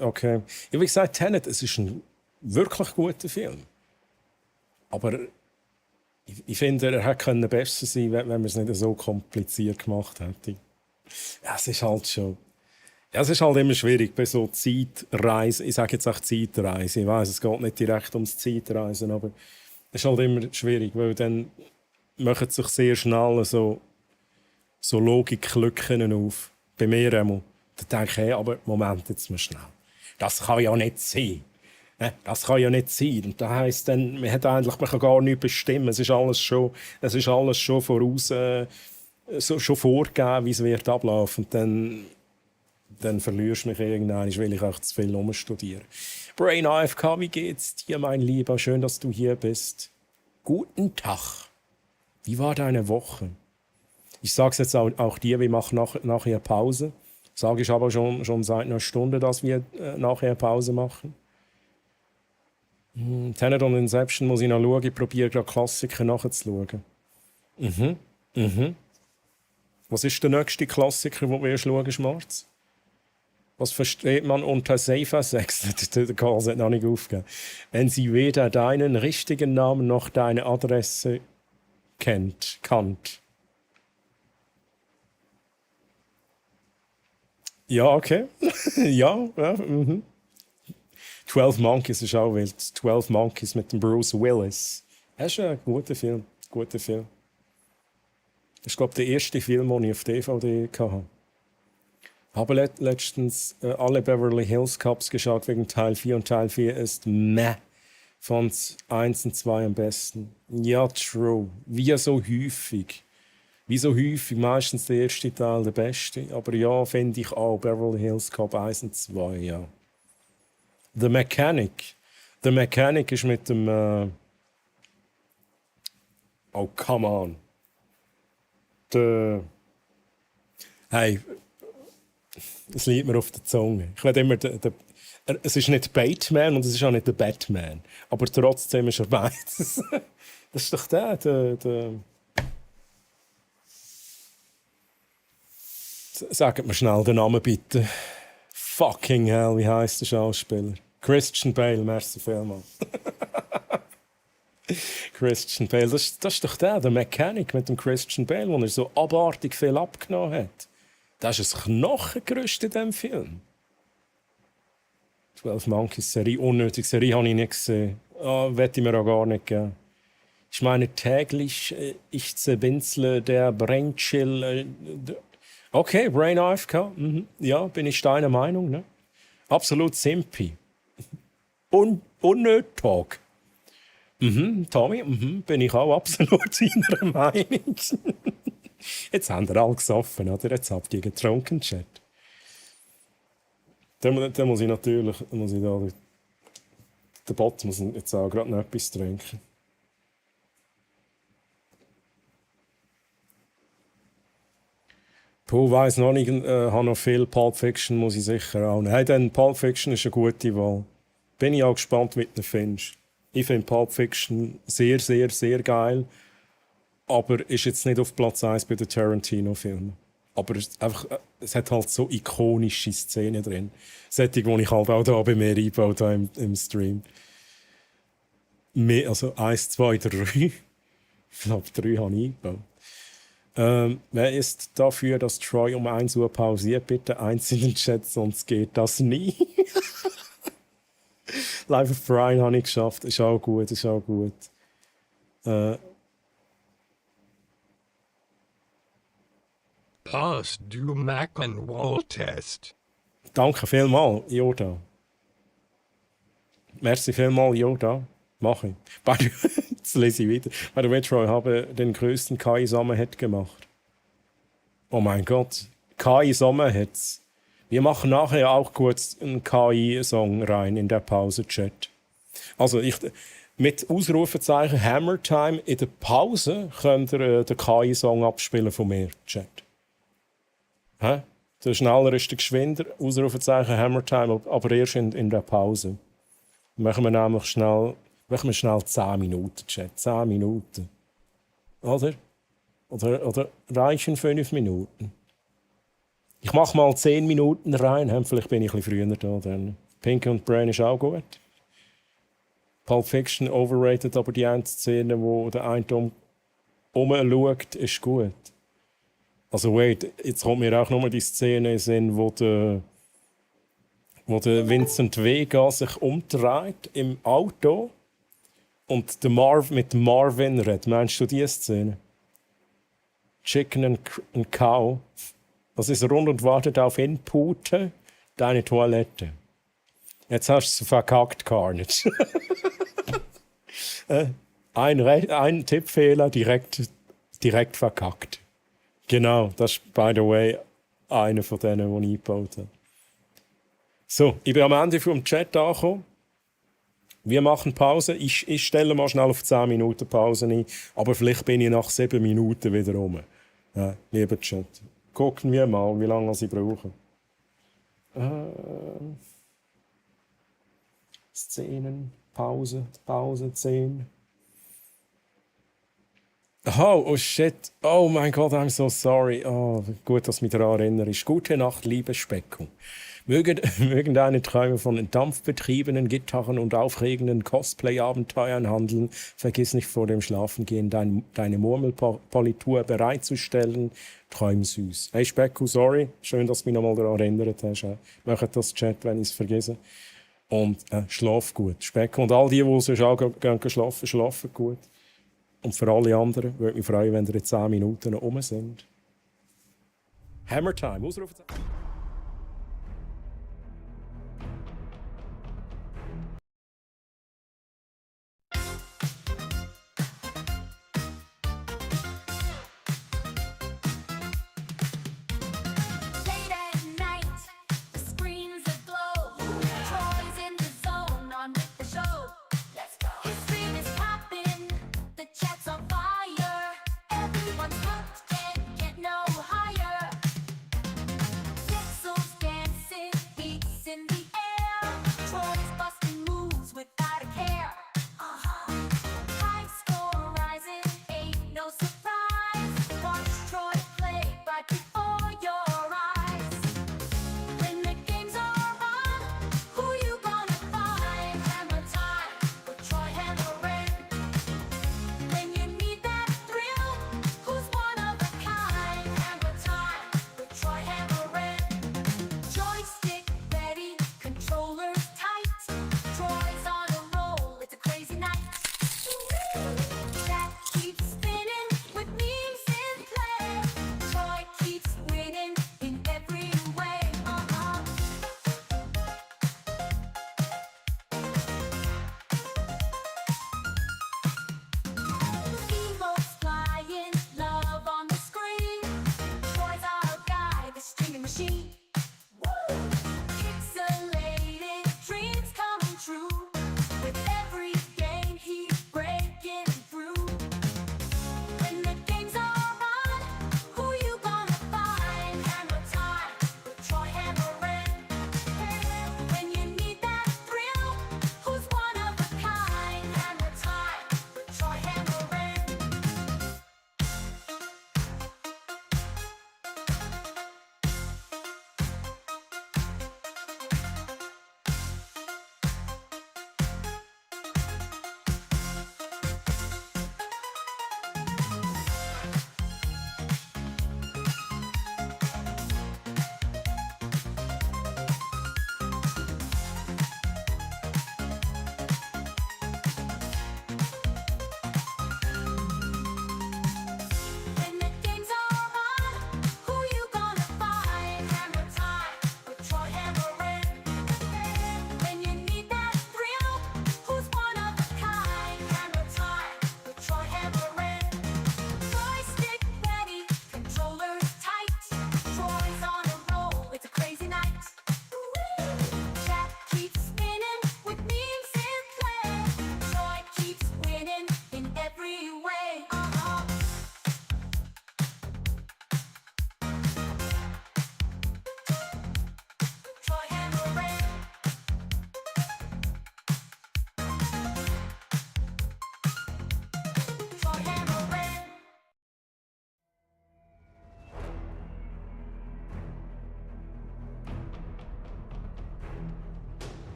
okay. Ja, wie gesagt, Tenet, es ist ein wirklich guter Film. Aber ich finde, er hätte besser sein können, wenn man es nicht so kompliziert gemacht hätte. Ja, es ist halt schon. Ja, es ist halt immer schwierig bei so Zeitreisen. Ich sage jetzt auch Zeitreise. Ich weiss, es geht nicht direkt ums Zeitreisen, aber es ist halt immer schwierig, weil dann machen sich sehr schnell so Logiklücken auf. Bei mir einmal. Da denke ich, hey, aber Moment, jetzt mal schnell. Das kann ja nicht sein. Das kann ja nicht sein. Und das heisst dann, man kann gar nichts bestimmen. Es ist alles schon voraus, schon vorgegeben, wie es wird ablaufen. Und dann verlierst du mich irgendwann, weil ich auch zu viel umstudiere. Brain AFK, wie geht's dir, mein Lieber? Schön, dass du hier bist. Guten Tag. Wie war deine Woche? Ich sage es jetzt auch dir, wir machen nachher Pause. Sage ich aber schon seit einer Stunde, dass wir nachher Pause machen. Tenet und Inception muss ich noch schauen. Ich probiere gerade Klassiker nachzuschauen. Was ist der nächste Klassiker, den wir schauen, Schmarz? Was versteht man unter Safer Sex? Der Karl hat noch nicht aufgegeben. Wenn sie weder deinen richtigen Namen noch deine Adresse kannt. Ja, okay. ja. 12 Monkeys ist auch wild. 12 Monkeys mit dem Bruce Willis. Das ist ein guter Film. Das ist, glaube ich, der erste Film, den ich auf DVD hatte. Ich habe letztens alle Beverly Hills Cops geschaut wegen Teil 4 und Teil 4 ist meh. Fand 1 und 2 am besten. Ja, true. Wie so häufig. Meistens der erste Teil der beste. Aber ja, finde ich auch Beverly Hills Cop 1 und 2, ja. The Mechanic ist mit dem... Oh, come on. Hey, es liegt mir auf der Zunge. Ich will immer es ist nicht Batman und es ist auch nicht der Batman. Aber trotzdem ist er beides. Das ist doch der. Sagt mir schnell den Namen bitte. Fucking hell, wie heisst der Schauspieler? Christian Bale, merci vielmals. Christian Bale, das ist doch der Mechanic mit dem Christian Bale, wo er so abartig viel abgenommen hat. Das ist ein Knochengerüst in diesem Film. 12 Monkeys Serie, unnötige Serie, habe ich nicht gesehen. Wette ich mir auch gar nicht geben. Ich meine, täglich, ich zerbinsle der Brainchill. Okay, Brain AFK. Ja, bin ich deiner Meinung, ne? Absolut simpi. Unnötig. Tommy, bin ich auch absolut deiner Meinung. Jetzt haben wir alle gesoffen, oder? Jetzt habt ihr getrunken, Chat. Dann muss ich natürlich, der Bot muss jetzt auch gerade noch etwas trinken. Puh, weiss noch nicht, habe noch viel Pulp Fiction, muss ich sicher auch. Hey, dann Pulp Fiction ist eine gute Wahl. Bin ich auch gespannt, wie du ihn findest. Ich finde Pulp Fiction sehr, sehr, sehr geil. Aber ist jetzt nicht auf Platz 1 bei den Tarantino-Filmen. Aber es hat halt so ikonische Szenen drin. Solche, die ich halt auch da bei mir einbaue, da im Stream. Also 1, 2, 3. Ich glaube, 3 habe ich eingebaut. Wer ist dafür, dass Troy um 1 Uhr pausiert? Bitte eins in den Chat, sonst geht das nie. Life of Brian habe ich geschafft. Ist auch gut, ist auch gut. Pass du Mac and Wall Test. Danke vielmals, Yoda. Merci vielmals, Yoda. Mach ich. Jetzt lese ich wieder. Bei der Metroid habe den größten KI Sommerhit gemacht. Oh mein Gott. KI Sommerhits. Wir machen nachher auch kurz einen KI-Song rein in der Pause-Chat. Also mit Ausrufezeichen Hammer Time in der Pause könnt ihr den KI-Song abspielen von mir, Chat. Hä? Der schneller ist der geschwinder. Ausrufezeichen Hammer Time, aber erst in der Pause. Machen wir nämlich schnell 10 Minuten, Chat. 10 Minuten. Oder reichen 5 Minuten? Ich mache mal 10 Minuten rein. Vielleicht bin ich ein bisschen früher da. Dann. Pink und Brain ist auch gut. Pulp Fiction overrated, aber die eine Szene, wo der eine rumschaut, ist gut. Also wait, jetzt kommt mir auch nochmal die Szene in Sinn, wo der Vincent Vega sich umdreht im Auto und mit Marvin redet. Meinst du diese Szene? Chicken and Cow. Das ist rund und wartet auf Input, deine Toilette. Jetzt hast du es verkackt, Carnage. Ein Tippfehler, direkt verkackt. Genau, das ist, by the way, einer von denen, die ich eingebaut habe. So, ich bin am Ende vom Chat angekommen. Wir machen Pause. Ich stelle mal schnell auf 10 Minuten Pause ein, aber vielleicht bin ich nach 7 Minuten wieder rum. Ja, lieber Chat. Gucken wir mal, wie lange sie brauchen. Szenen, Pause, 10. Oh shit. Oh mein Gott, I'm so sorry. Oh, gut, dass du mich daran erinnerst. Gute Nacht, liebe Speckung. Mögen deine Träume von dampfbetriebenen Gitarren und aufregenden Cosplay-Abenteuern handeln. Vergiss nicht vor dem Schlafengehen deine Murmelpolitur bereitzustellen. Träum süß. Hey Specku, sorry. Schön, dass du mich nochmal daran erinnert hast. Mach das Chat, wenn ich es vergesse. Und schlaf gut. Specku und all die sonst auch gehen schlafen gut. Und für alle anderen würde mich freuen, wenn ihr in 10 Minuten noch rum sind. Hammer Time, Ausrufezeichen.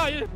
geil!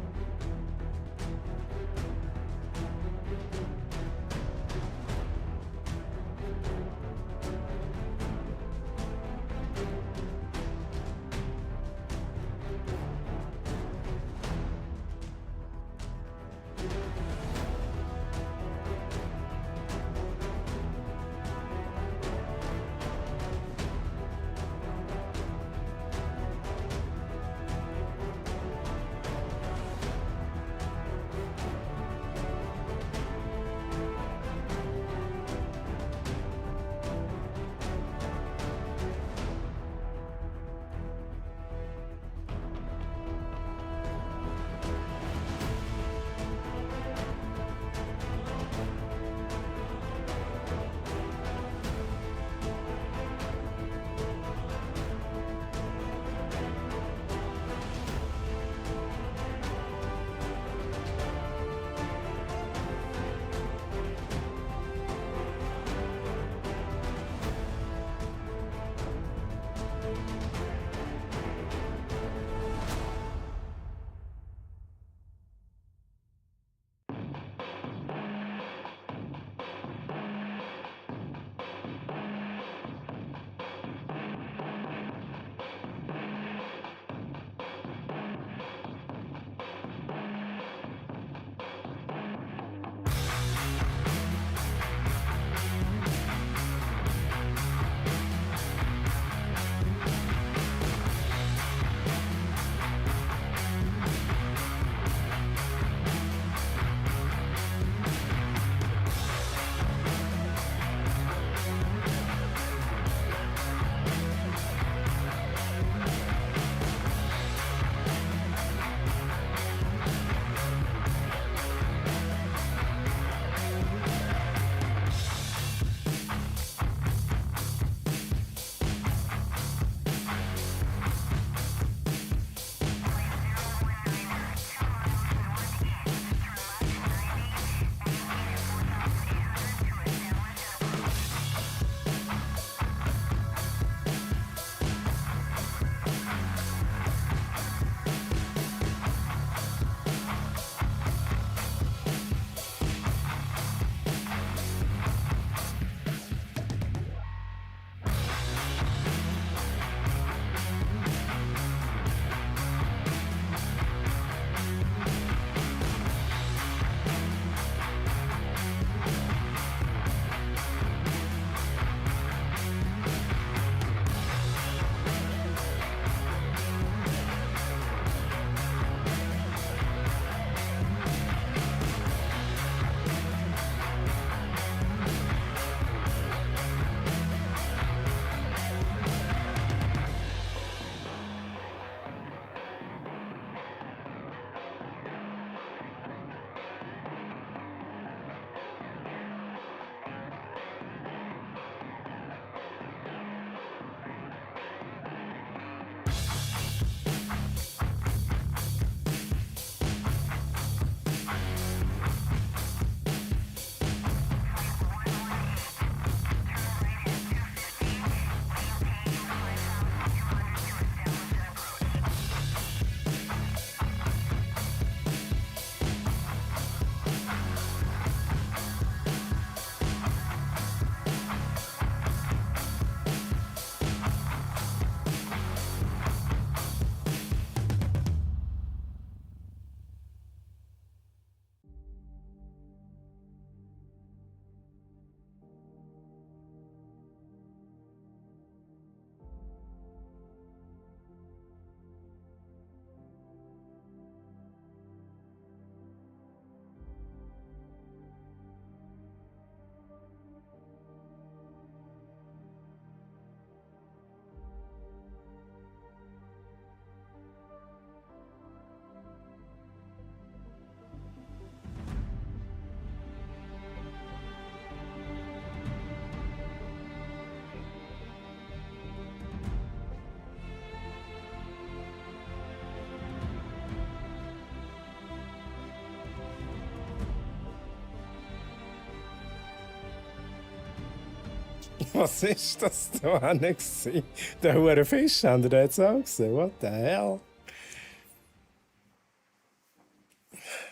Was ist das da hinten? Der hure Fisch, habt ihr den jetzt auch gesehen? What the hell?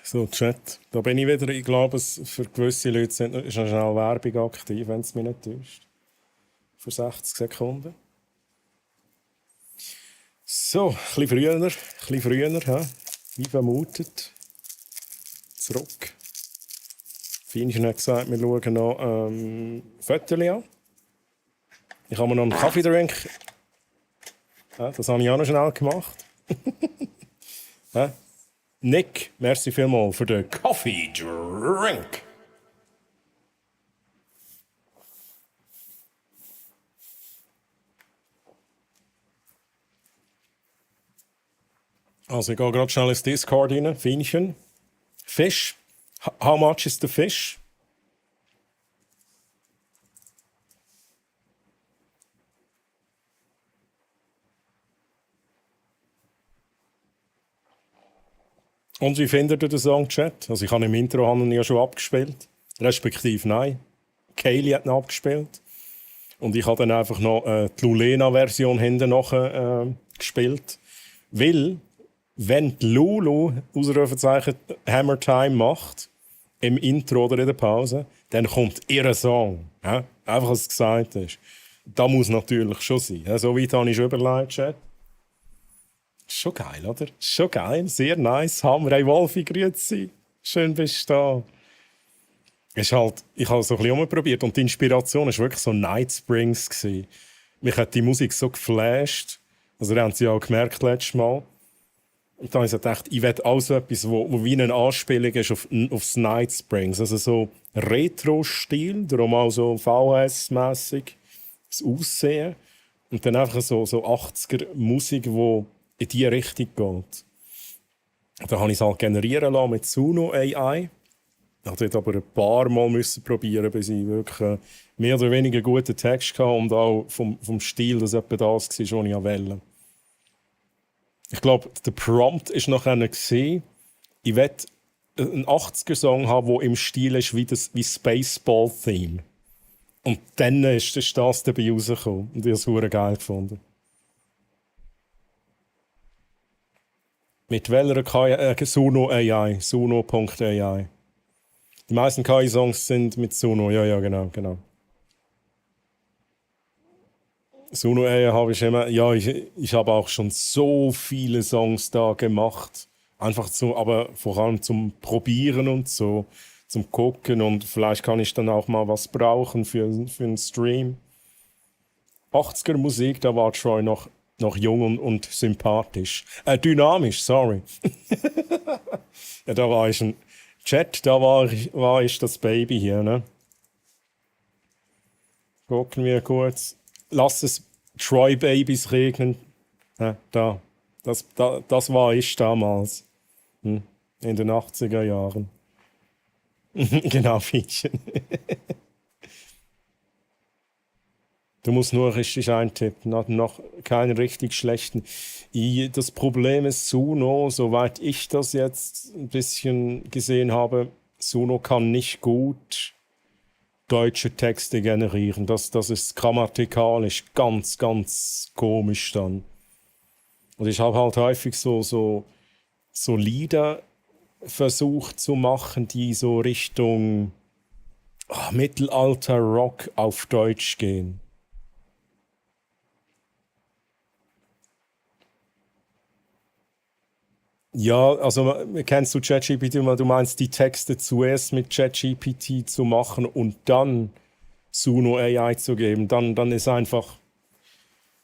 So, Chat. Da bin ich wieder. Ich glaube, für gewisse Leute ist noch schnell Werbung aktiv, wenn es mich nicht täuscht. Für 60 Sekunden. So, ein bisschen früher, hä? Wie vermutet. Zurück. Feinchen hat gesagt, wir schauen noch Fotos an. Ich habe mir noch einen Kaffee trinken. Ja, das habe ich auch noch schnell gemacht. Ja. Nick, merci vielmals für den Coffee Drink. Also ich gehe gerade schnell ins Discord rein. Feinchen. Fish. How much is the fish? Und wie findet ihr den Song, Chat? Also ich habe im Intro ihn ja schon abgespielt. Respektive nein. Kaylee hat ihn abgespielt. Und ich habe dann einfach noch die Lulena-Version hinten noch gespielt. Weil, wenn die Lulu Ausrufezeichen Hammer Time macht, im Intro oder in der Pause, dann kommt ihr Song. Ja? Einfach, was gesagt ist. Da muss natürlich schon sein. Ja? So weit habe ich schon überlegt, Chat. Schon geil, oder? Schon geil, sehr nice. Hammer, hey Wolfi, grüezi. Schön bist du da. Ist halt, ich habe so ein bisschen umprobiert und die Inspiration war wirklich so Night Springs gewesen. Mich hat die Musik so geflasht. Also, ihr habt sie ja auch gemerkt letztes Mal. Und dann habe ich gedacht, ich will auch so etwas, wo wie eine Anspielung ist aufs Night Springs. Also so Retro-Stil, darum auch so VHS-mässig das Aussehen. Und dann einfach so 80er-Musik, die in diese Richtung geht. Da habe ich es halt generieren lassen mit Suno AI. Ich musste aber ein paar Mal probieren, bis ich wirklich mehr oder weniger guten Text hatte und auch vom Stil, dass etwa das war, was ich wollte. Ich glaube, der Prompt war nachher gesehen. Ich will einen 80er-Song haben, der im Stil ist wie Spaceball-Theme. Und dann ist das dabei rausgekommen. Und ich habe es verdammt geil gefunden. Mit welcher Suno AI? Suno.ai. Die meisten KI-Songs sind mit Suno. Ja, genau. Suno AI habe ich immer. Ja, ich habe auch schon so viele Songs da gemacht. Einfach aber vor allem zum Probieren und so, zum Gucken. Und vielleicht kann ich dann auch mal was brauchen für einen Stream. 80er Musik, da war Troy noch jung und sympathisch. Dynamisch, sorry. Ja, da war ich ein Chat, da war ich das Baby hier, ne? Gucken wir kurz. Lass es Troy-Babys regnen. Ja, da. Das war ich damals. In den 80er Jahren. Genau, Fietchen. Du musst nur richtig eintippen, noch keinen richtig schlechten. Das Problem ist Suno, soweit ich das jetzt ein bisschen gesehen habe, Suno kann nicht gut deutsche Texte generieren. Das ist grammatikalisch ganz, ganz komisch dann. Und ich habe halt häufig so Lieder versucht zu machen, die so Richtung Mittelalter-Rock auf Deutsch gehen. Ja, also kennst du ChatGPT, du meinst die Texte zuerst mit ChatGPT zu machen und dann Suno AI zu geben, dann ist einfach,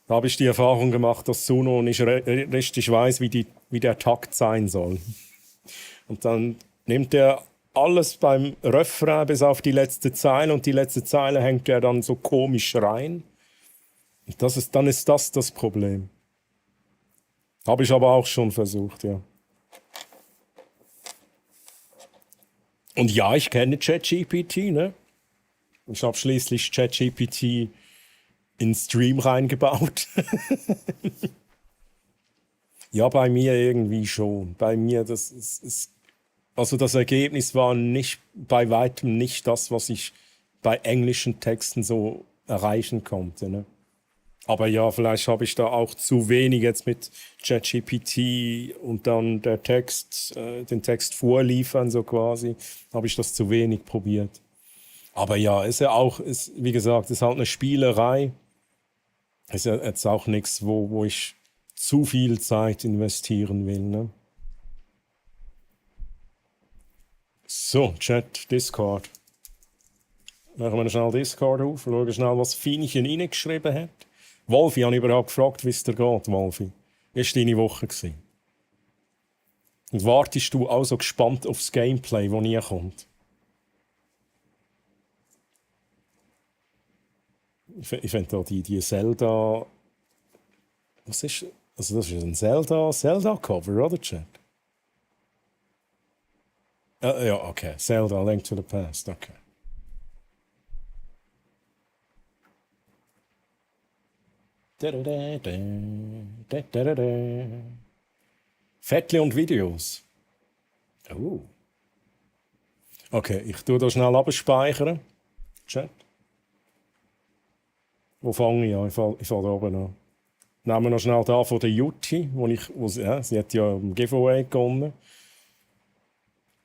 da habe ich die Erfahrung gemacht, dass Suno nicht richtig weiß, wie der Takt sein soll. Und dann nimmt er alles beim Refrain bis auf die letzte Zeile und die letzte Zeile hängt er dann so komisch rein. Und dann ist das Problem. Habe ich aber auch schon versucht, ja. Und ja, ich kenne ChatGPT, ne? Ich habe schließlich ChatGPT in den Stream reingebaut. Ja, bei mir irgendwie schon. Bei mir, also das Ergebnis war bei weitem nicht das, was ich bei englischen Texten so erreichen konnte, ne? Aber ja, vielleicht habe ich da auch zu wenig jetzt mit ChatGPT und dann den Text vorliefern, so quasi, habe ich das zu wenig probiert. Aber ja, ist ja auch, wie gesagt, ist halt eine Spielerei. Ist ja jetzt auch nichts, wo ich zu viel Zeit investieren will, ne? So, Chat, Discord. Machen wir schnell Discord auf, schauen schnell, was Fienchen reingeschrieben hat. Wolfi, habe ich überhaupt gefragt, wie es dir geht, Wolfi. Wie war deine Woche? Und wartest du auch so gespannt aufs Gameplay, das nie kommt? Ich finde da die Zelda... Was ist... Also das ist ein Zelda-Cover, oder, Chat? Ja, okay. Zelda, Link to the Past, okay. Fettli und Videos. Oh. Okay, ich tue da schnell abspeichern. Chat. Wo fange ich an? Ich fange da oben an. Nehmen wir noch schnell da von der Jutti, sie hat ja im Giveaway gewonnen.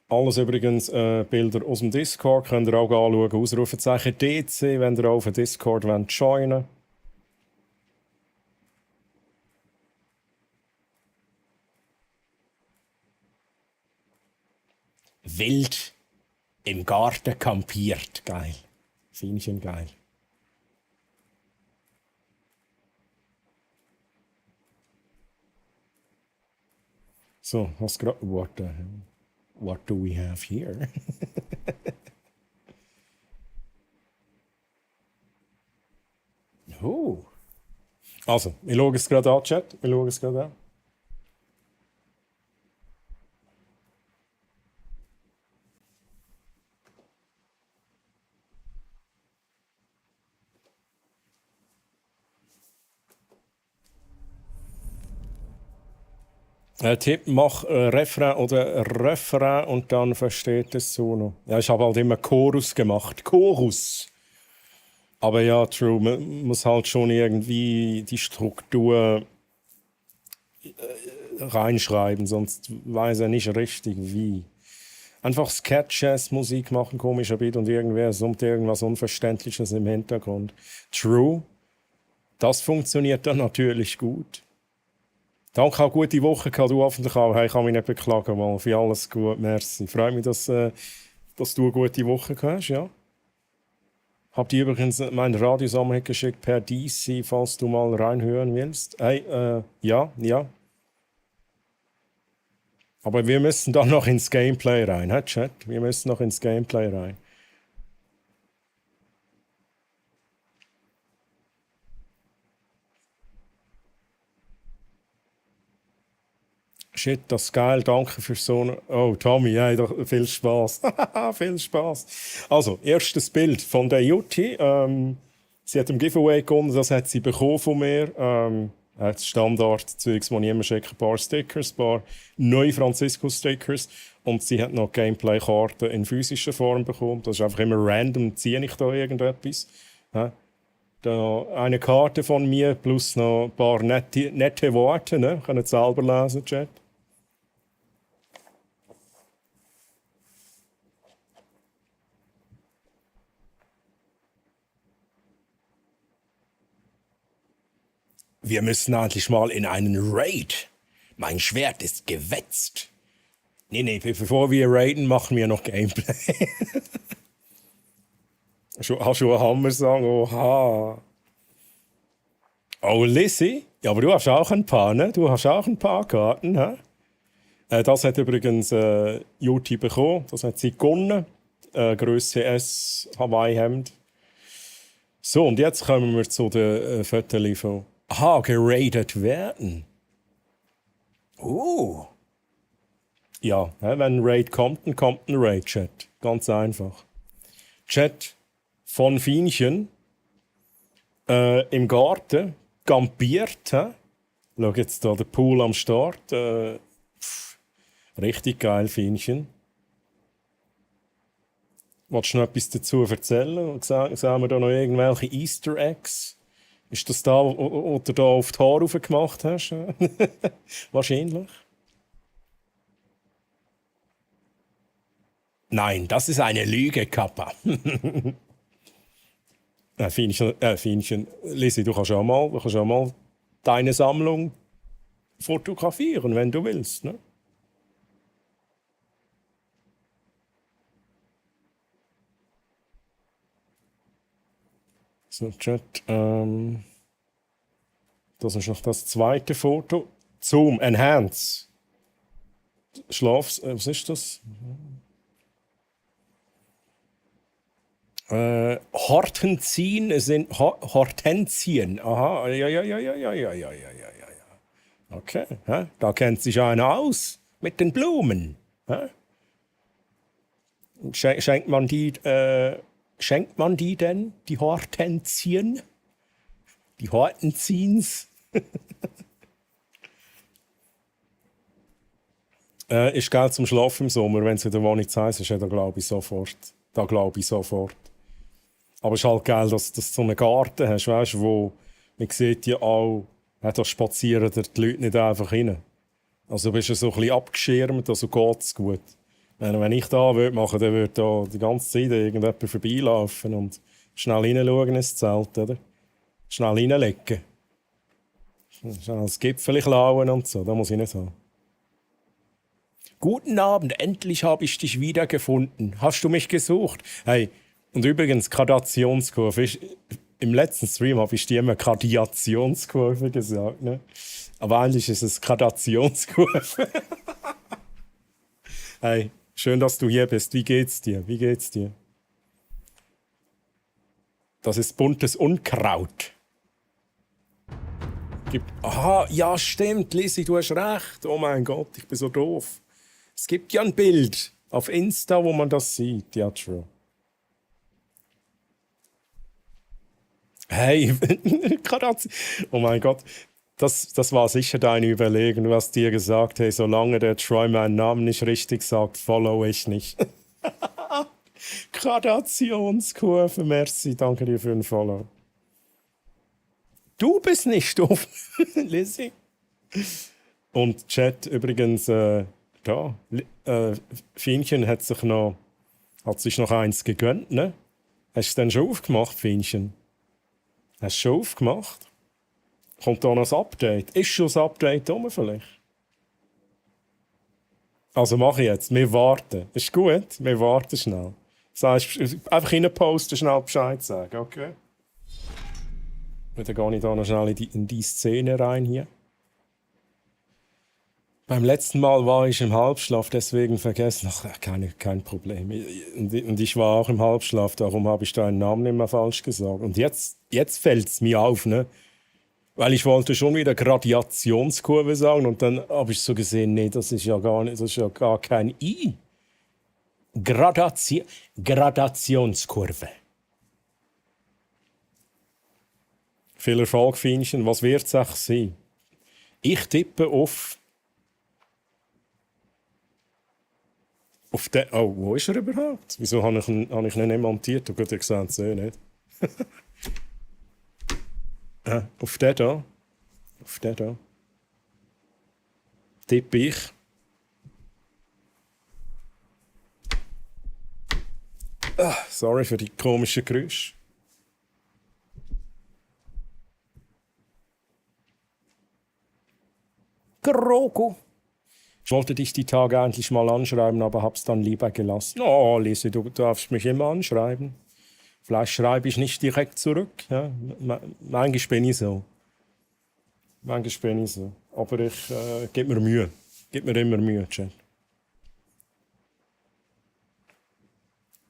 Alles übrigens Bilder aus dem Discord. Könnt ihr auch anschauen. Ausrufezeichen DC, wenn ihr auch auf den Discord joinen wollt. Wild im Garten kampiert. Geil. Fienchen geil. So, was gerade. What do we have here? Oh. Also, ich schaue es gerade an, Chat. Ich schaue es gerade an. Tipp, mach Refrain oder Refrain und dann versteht es so noch. Ja, ich habe halt immer Chorus gemacht. Chorus. Aber ja, true, man muss halt schon irgendwie die Struktur reinschreiben, sonst weiß er nicht richtig wie. Einfach Sketches, Musik machen, komischer Beat und irgendwer summt irgendwas Unverständliches im Hintergrund. True. Das funktioniert dann natürlich gut. Danke, auch gute Woche gehabt, du hoffentlich auch. Hey, ich kann mich nicht beklagen, mal. Für alles gut, merci. Freut mich, dass du eine gute Woche gehabt hast, ja. Hab dir übrigens meinen Radiosammel geschickt per DC, falls du mal reinhören willst. Hey, ja. Aber wir müssen dann noch ins Gameplay rein, hä, Chat? Wir müssen noch ins Gameplay rein. Shit, das ist geil, danke für so eine... Oh, Tommy, hey, doch, viel Spaß. Viel Spaß. Also, erstes Bild von der Jutti. Sie hat im Giveaway gewonnen, das hat sie bekommen von mir. Standard-Zeugs, die niemand schickt, ein paar Stickers, ein paar neue Francisco-Stickers. Und sie hat noch Gameplay-Karten in physischer Form bekommen. Das ist einfach immer random, ziehe ich da irgendetwas. Ja. Da eine Karte von mir plus noch ein paar nette Worte. Ne? Könnt ihr selber lesen, Chat. Wir müssen endlich mal in einen Raid. Mein Schwert ist gewetzt. Nee, bevor wir raiden, machen wir noch Gameplay. Hast du einen Hammer sagen? Oha. Oh, Lissy? Ja, aber du hast auch ein paar, ne? Du hast auch ein paar Karten, hä? Das hat übrigens Juti bekommen. Das hat sie gewonnen. Grösse S, Hawaii-Hemd. So, und jetzt kommen wir zu den Fotos von... Aha, geradet werden. Ja, wenn ein Raid kommt, dann kommt ein Raid-Chat. Ganz einfach. Chat von Fienchen im Garten, campiert. Schau jetzt hier, der Pool am Start. Richtig geil, Fienchen. Willst du noch etwas dazu erzählen? Sehen wir da noch irgendwelche Easter Eggs Ist das da, wo du da auf die Haare rauf gemacht hast? Wahrscheinlich. Nein, das ist eine Lüge, Kappa. Fienchen, Lisi, du kannst auch mal deine Sammlung fotografieren, wenn du willst. Ne? So, Chat. Das ist noch das zweite Foto. Zoom, Enhance. Was ist das? Hortensien sind Hortensien. Aha, ja. Okay, da kennt sich einer aus mit den Blumen. Schenkt man die denn, die Hortensien? Die Hortensiens? Ist geil zum Schlafen im Sommer, wenn es in der Wohnung zu heiß ist, da glaube ich sofort. Aber es ist halt geil, dass du so einen Garten hast, weißt, wo man sieht ja auch, da spazieren die Leute nicht einfach rein. Also bist du so ein bisschen abgeschirmt, also geht es gut. Wenn ich da würde machen, dann würde da die ganze Zeit irgendjemand vorbeilaufen und schnell reinschauen ins Zelt, oder? Schnell reinlegen. Schnell das Gipfel klauen und so, das muss ich nicht haben. Guten Abend, endlich habe ich dich wiedergefunden. Hast du mich gesucht? Hey, und übrigens, Gradationskurve. Im letzten Stream habe ich dir immer Gradationskurve gesagt. Ne? Aber eigentlich ist es Gradationskurve. Hey, schön, dass du hier bist. Wie geht's dir? Das ist buntes Unkraut. Aha, ja, stimmt, Lisi, du hast recht. Oh mein Gott, ich bin so doof. Es gibt ja ein Bild auf Insta, wo man das sieht. Ja, true. Hey, oh mein Gott, das war sicher deine Überlegung. Du hast dir gesagt, hey, solange der Troy meinen Namen nicht richtig sagt, follow ich nicht. Gradationskurve, merci, danke dir für den Follow. Du bist nicht doof, Lizzie. Und Chat übrigens, Fienchen hat sich noch eins gegönnt, ne? Hast du es denn schon aufgemacht, Fienchen? Hast du schon aufgemacht? Kommt da noch ein Update? Ist schon das Update rum vielleicht? Also mache ich jetzt. Wir warten. Ist gut? Wir warten schnell. Das heißt, einfach reinposten, schnell Bescheid sagen, okay? Dann gehe ich da noch schnell in die Szene rein hier. Beim letzten Mal war ich im Halbschlaf, deswegen vergessen. Ach, kein Problem. Und ich war auch im Halbschlaf, darum habe ich deinen Namen immer falsch gesagt. Und jetzt fällt es mir auf, ne? Weil ich wollte schon wieder Gradationskurve sagen und dann habe ich so gesehen, nee, das ist ja gar kein I. Gradationskurve. Viel Erfolg, Fienchen. Was wird es auch sein? Ich tippe auf den. Oh, wo ist er überhaupt? Wieso habe ich ihn nicht montiert? Oh Gott, ihr seht es eh nicht. Auf den da. Tippe ich. Sorry für die komischen Geräusche. Kroko. Ich wollte dich die Tage eigentlich mal anschreiben, aber hab's dann lieber gelassen. Oh, Lise, du darfst mich immer anschreiben. Vielleicht schreibe ich nicht direkt zurück. Ja? Manchmal bin ich so. Aber ich gebe mir Mühe. Gib mir immer Mühe, Chat.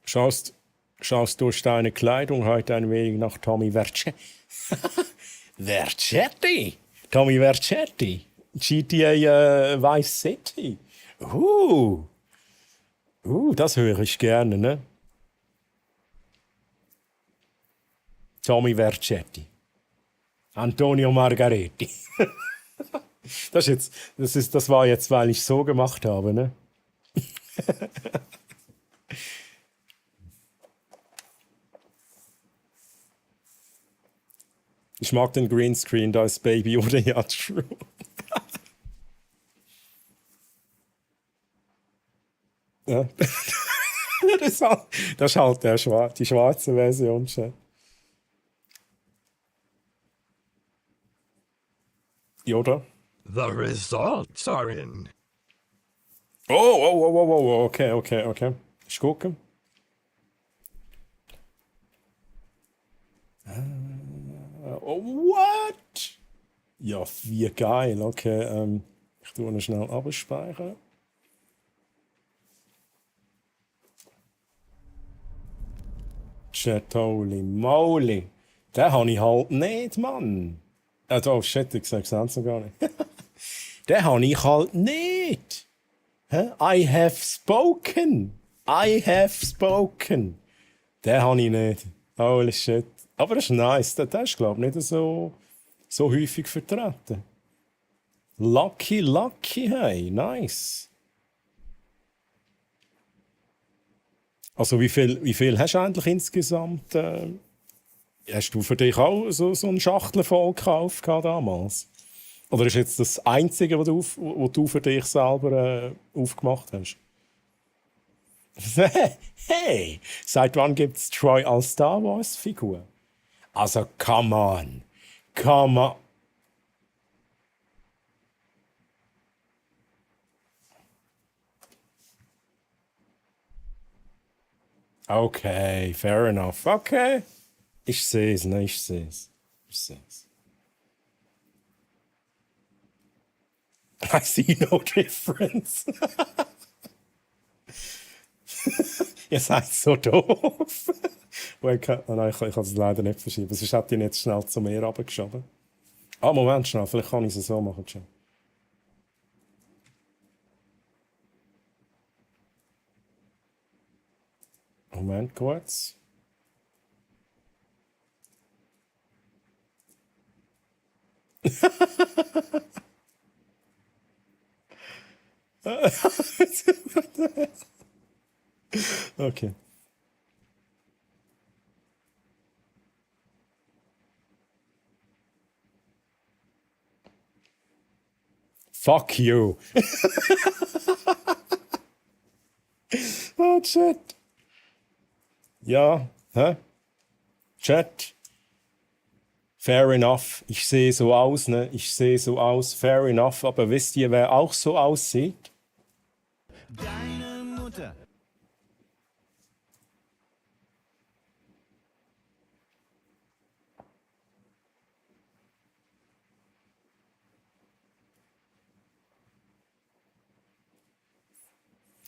Schaust durch deine Kleidung heute ein wenig nach Tommy Vercetti. Vercetti? Tommy Vercetti. GTA Vice City. Das höre ich gerne, ne? Tommy Vercetti. Antonio Margaretti. Das war jetzt, weil ich so gemacht habe, ne? Ich mag den Greenscreen, da ist Baby Yoda ja true. Ja. Das ist halt die schwarze Version. Chat. Yoda? The results are in. Oh, okay. Ich gucke. What? Ja, wie geil. Okay, ich tue ihn schnell abspeichern. Shit, holy moly. Den habe ich halt nicht, Mann. Oh shit, ich sehe es gar nicht. Den habe ich halt nicht. I have spoken. Den habe ich nicht. Holy shit. Aber das ist nice. Der ist, glaube ich, nicht so häufig vertreten. Lucky, hey. Nice. Also wie viel hast du eigentlich insgesamt? Hast du für dich auch so eine Schachtel voll gekauft damals? Oder ist jetzt das Einzige, was du für dich selber aufgemacht hast? Hey, seit wann gibt es Troy als Star Wars-Figur? Also, come on. Okay, fair enough. Okay. Ich sehe es. I see no difference. Ihr seid so doof. Nein, ich kann es leider nicht verschieben. Sonst hätte ich ihn jetzt schnell zu mir runtergeschoben. Moment, schnell. Vielleicht kann ich es so machen. Schon. Moment kurz. Okay. Fuck you. Oh, Chat. Ja, Chat. Fair enough. Ich sehe so aus, ne? Fair enough. Aber wisst ihr, wer auch so aussieht? Deine Mutter.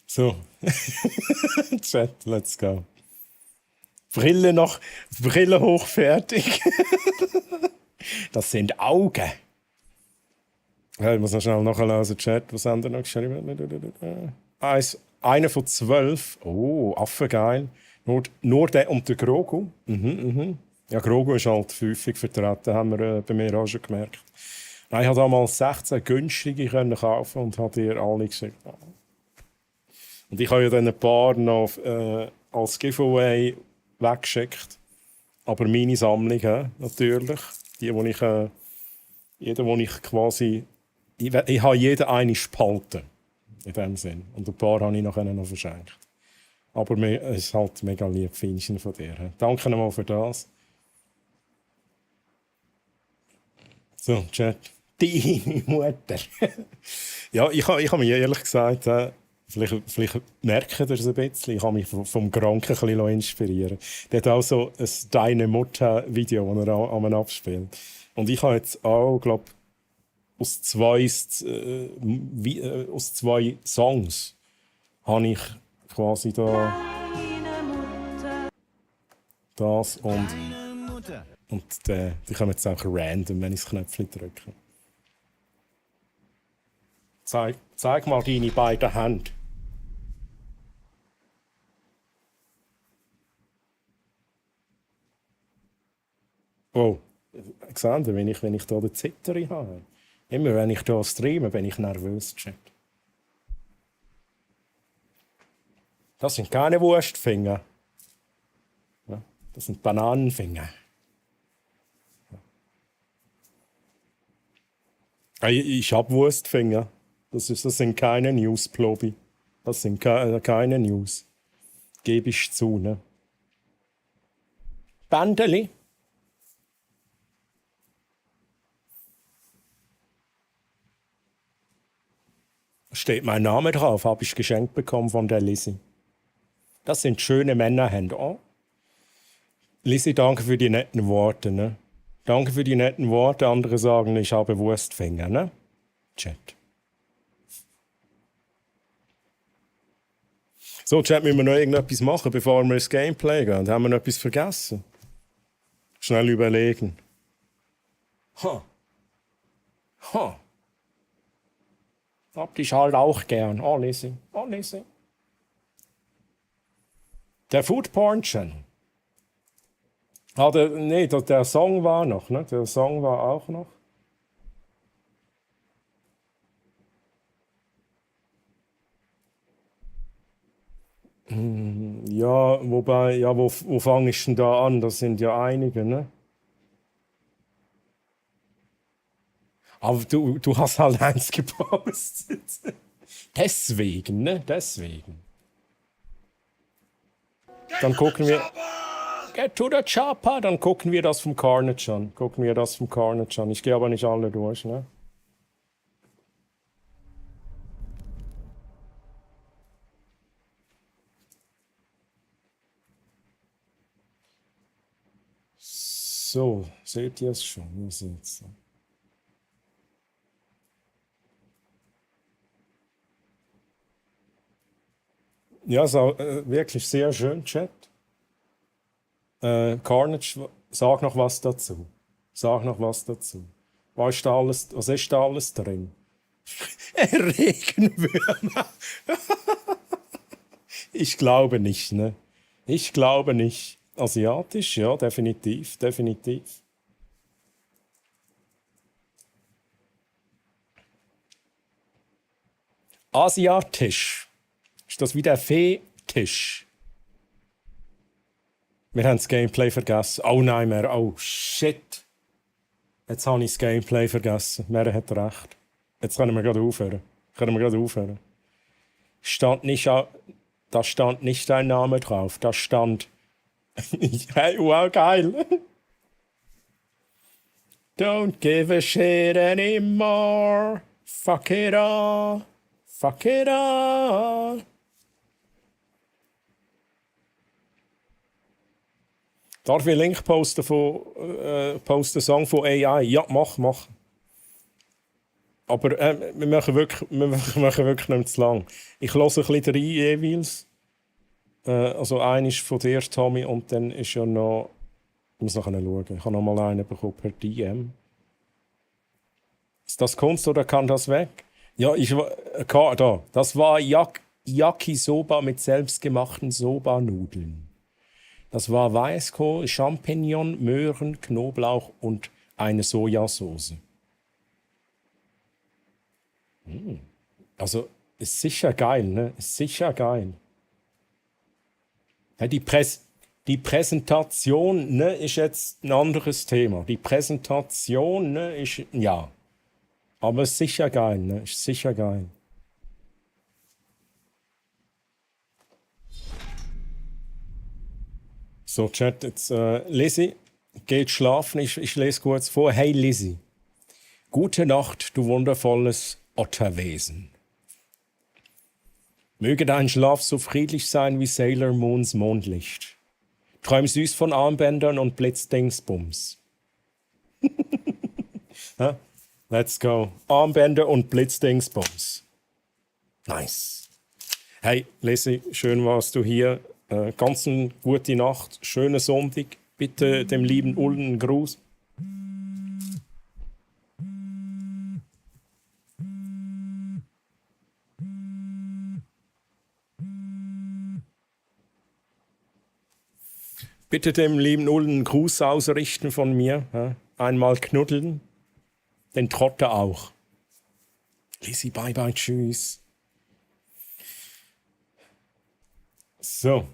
So. Chat, let's go. Brille hoch, fertig. Das sind Augen. Ja, ich muss noch schnell nachlesen, Chat. Was haben wir noch geschrieben? Einer von 12. Oh, affengeil. Nur der und der Grogu. Ja, Grogu ist halt häufig vertreten, haben wir bei mir auch schon gemerkt. Nein, ich habe damals 16 günstige kaufen und habe dir alle geschickt. Und ich habe ja dann ein paar noch als Giveaway weggeschickt. Aber meine Sammlung, natürlich. Die ich quasi... Ich habe jeden eine spalten. In dem Sinn. Und ein paar habe ich nachher noch verschenkt. Aber es ist halt mega lieb, Feinchen von dir. Danke nochmal für das. So, Chat. Deine Mutter. Ja, ich habe mir ehrlich gesagt... Vielleicht merkt ihr es ein bisschen. Ich habe mich vom Gronk ein bisschen inspirieren. Der hat auch so ein «Deine Mutter»-Video, das er an abspielt. Und ich habe jetzt auch, glaube aus zwei Songs habe ich quasi da das und die kommen jetzt auch random, wenn ich das Knöpfchen drücke. Zeig mal deine beiden Hände. Oh, seht ihr, wenn ich hier den Zitteri habe? Immer wenn ich hier streame, bin ich nervös. Chat. Das sind keine Wurstfinger. Ja, das sind Bananenfinger. Ich hab Wurstfinger. Das sind keine News, Plobi. Das sind keine News. Gebe ich zu, ne? Bandeli. Steht mein Name drauf, habe ich geschenkt bekommen von der Lizzie. Das sind schöne Männerhände. Oh. Lizzie, danke für die netten Worte, ne? Danke für die netten Worte. Andere sagen, ich habe Wurstfinger, ne? Chat. So, Chat, müssen wir noch irgendetwas machen, bevor wir ins Gameplay gehen? Haben wir noch etwas vergessen? Schnell überlegen. Hab dich halt auch gern. Oh, Lizzie. Oh, Lizzie. Der Foodpornchen. Nee, der Song war noch, ne? Der Song war auch noch. Ja, wobei, ja, wo fange ich denn da an? Das sind ja einige, ne? Aber du hast halt eins gepostet. Deswegen, ne? Deswegen. Dann gucken wir. Get to the chopper. Dann gucken wir das vom Carnage an. Ich gehe aber nicht alle durch, ne? So, seht ihr es schon? Ihr seht's. Ja, so, wirklich sehr schön, Chat. Carnage, sag noch was dazu. Was ist da alles drin? Regenwürmer. Ich glaube nicht, ne? Ich glaube nicht. Asiatisch, ja, definitiv. Asiatisch. Ist das wie der Fetisch? Wir haben das Gameplay vergessen. Oh nein, oh shit. Jetzt habe ich das Gameplay vergessen. Mer hat recht. Jetzt können wir gerade aufhören. Da stand nicht dein Name drauf. Da stand... Hey, wow, geil. Don't give a shit anymore. Fuck it all. Darf ich einen Link posten posten Song von AI? Ja, mach. Aber wir machen wirklich nicht mehr zu lang. Ich höre ein bisschen rein jeweils. Also einer ist von dir, Tommy, und dann ist ja noch... Ich muss nachher schauen. Ich habe noch mal einen bekommen per DM. Ist das Kunst oder kann das weg? Ja, da. Das war Yakisoba mit selbstgemachten Soba-Nudeln. Das war Weißkohl, Champignon, Möhren, Knoblauch und eine Sojasauce. Also, ist sicher geil, ne? Ja, die Präsentation, ne, ist jetzt ein anderes Thema. Die Präsentation, ne, ist... Ja. Aber ist sicher geil, ne? So, Chat, jetzt Lizzie geht schlafen. Ich lese kurz vor. Hey Lizzie, gute Nacht, du wundervolles Otterwesen. Möge dein Schlaf so friedlich sein wie Sailor Moons Mondlicht. Träum süß von Armbändern und Blitzdingsbums. Let's go. Armbänder und Blitzdingsbums. Nice. Hey, Lizzie, schön warst du hier. Ganz eine gute Nacht, schönen Sonntag. Bitte dem lieben Ullen einen Gruß. Bitte dem lieben Ullen einen Gruß ausrichten von mir. Einmal knuddeln. Den Trotter auch. Lizzie, bye bye, tschüss. So.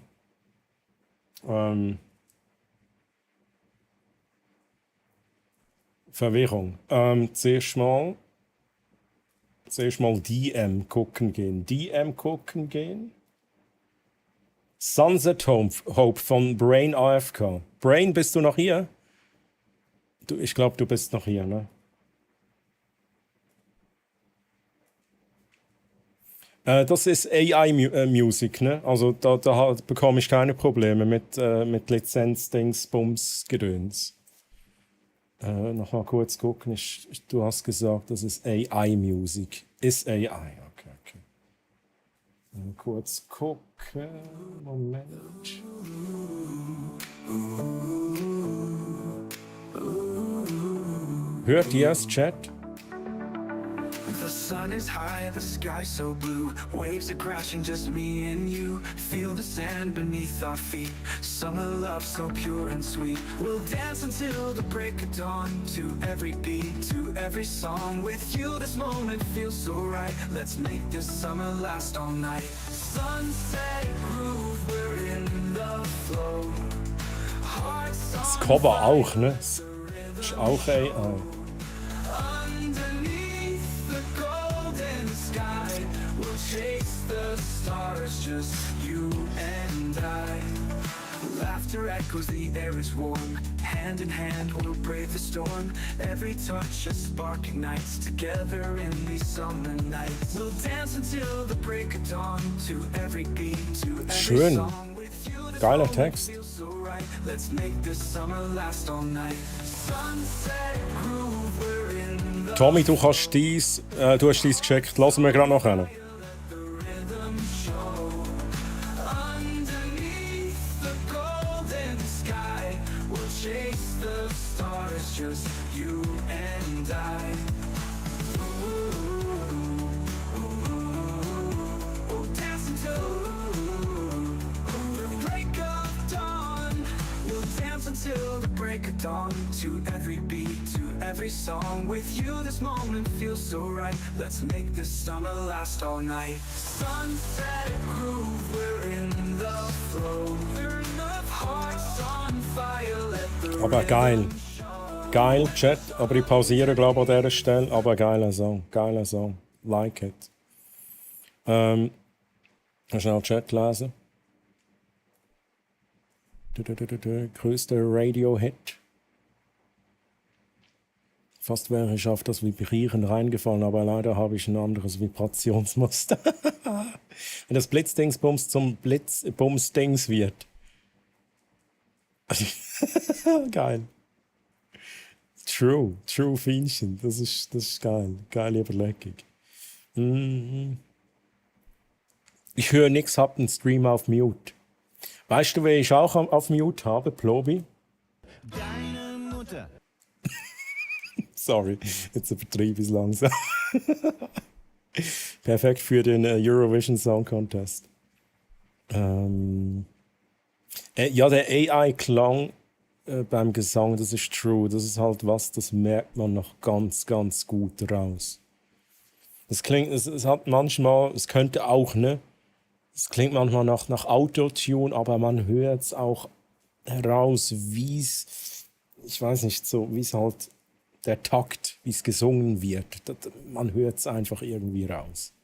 Verwirrung. Zuerst mal zuerst mal DM gucken gehen. DM gucken gehen. Sunset Hope von Brain AFK. Brain, bist du noch hier? Ich glaube, du bist noch hier, ne? Das ist AI-Music, ne? Also da bekomme ich keine Probleme mit Lizenz, Dings, Bums, Gedöns. Nochmal kurz gucken. Du hast gesagt, das ist AI-Music. Ist AI, okay. Kurz gucken. Moment. Hört ihr es, Chat? The sun is high, the sky so blue. Waves are crashing, just me and you. Feel the sand beneath our feet. Summer love so pure and sweet. We'll dance until the break of dawn. To every beat, to every song. With you this moment feels so right. Let's make this summer last all night. Sunset groove, we're in the flow. Hearts Das Cover auch, ne? Das ist auch AI. Chase the stars, just you and I. Laughter echoes, the air is warm. Hand in hand, we'll brave the storm. Every touch, a spark ignites. Together in these summer nights, we'll dance until the break of dawn. To every beat, to every Schön. song. With you, this Geiler moment Text. feels so right. Let's make this summer last all night. Sunset groove, we're in the Tommy, du hast dies geschickt. Lassen wir gerade noch einen. just you and I. We'll dance until the break of dawn. We'll dance until the break of dawn. To every beat, to every song. With you this moment feels so right. Let's make this summer last all night. Sunset groove, we're in the flow. We're in the hearts on fire. Let the Aber geil. Geil, Chat. Aber ich pausiere, glaube ich, an dieser Stelle. Aber geiler Song. Geiler Song. Like it. Schnell Chat lesen. Größter Radio-Hit. Fast wäre ich auf das Vibrieren reingefallen, aber leider habe ich ein anderes Vibrationsmuster. Wenn das Blitzdingsbums zum Blitzbumsdings wird. Geil. True Fienchen. Das ist geil. Geile Überlegung. Ich höre nichts, hab den Stream auf Mute. Weißt du, wer ich auch auf Mute habe, Plobi? Deine Mutter. Sorry, jetzt übertriebe ich es langsam. Perfekt für den Eurovision Song Contest. Ja, der AI-Klang beim Gesang, das ist true. Das ist halt was, das merkt man noch ganz, ganz gut raus. Das klingt, es hat manchmal, es könnte auch, ne? Es klingt manchmal nach Autotune, aber man hört es auch heraus, wie es, ich weiß nicht, so, wie es halt der Takt, wie es gesungen wird. Man hört es einfach irgendwie raus.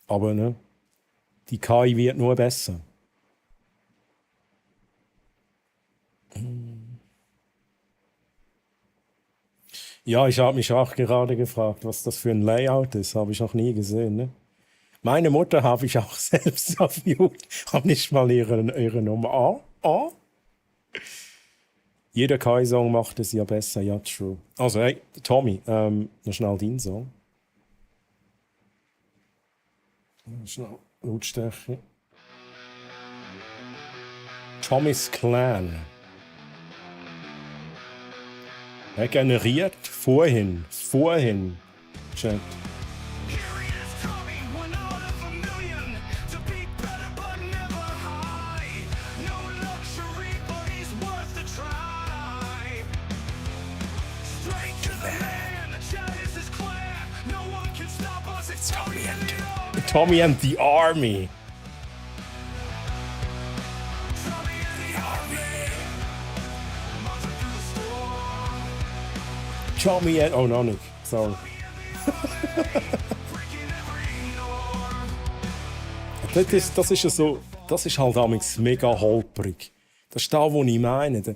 Aber ne, die KI wird nur besser. Ja, ich habe mich auch gerade gefragt, was das für ein Layout ist. Habe ich noch nie gesehen. Ne? Meine Mutter habe ich auch selbst auf Mute. Habe nicht mal ihre Nummer. Jeder KI-Song macht es ja besser, ja, true. Also, hey, Tommy, noch schnell deinen Song. Schnell Lautstärke. Tommy's Clan. Er generiert vorhin, Chat. Tommy and the Army. Tommy and... Oh, noch nicht. Sorry. Das ist ja so, das ist halt amigs mega holprig. Das ist da, was ich meine. Das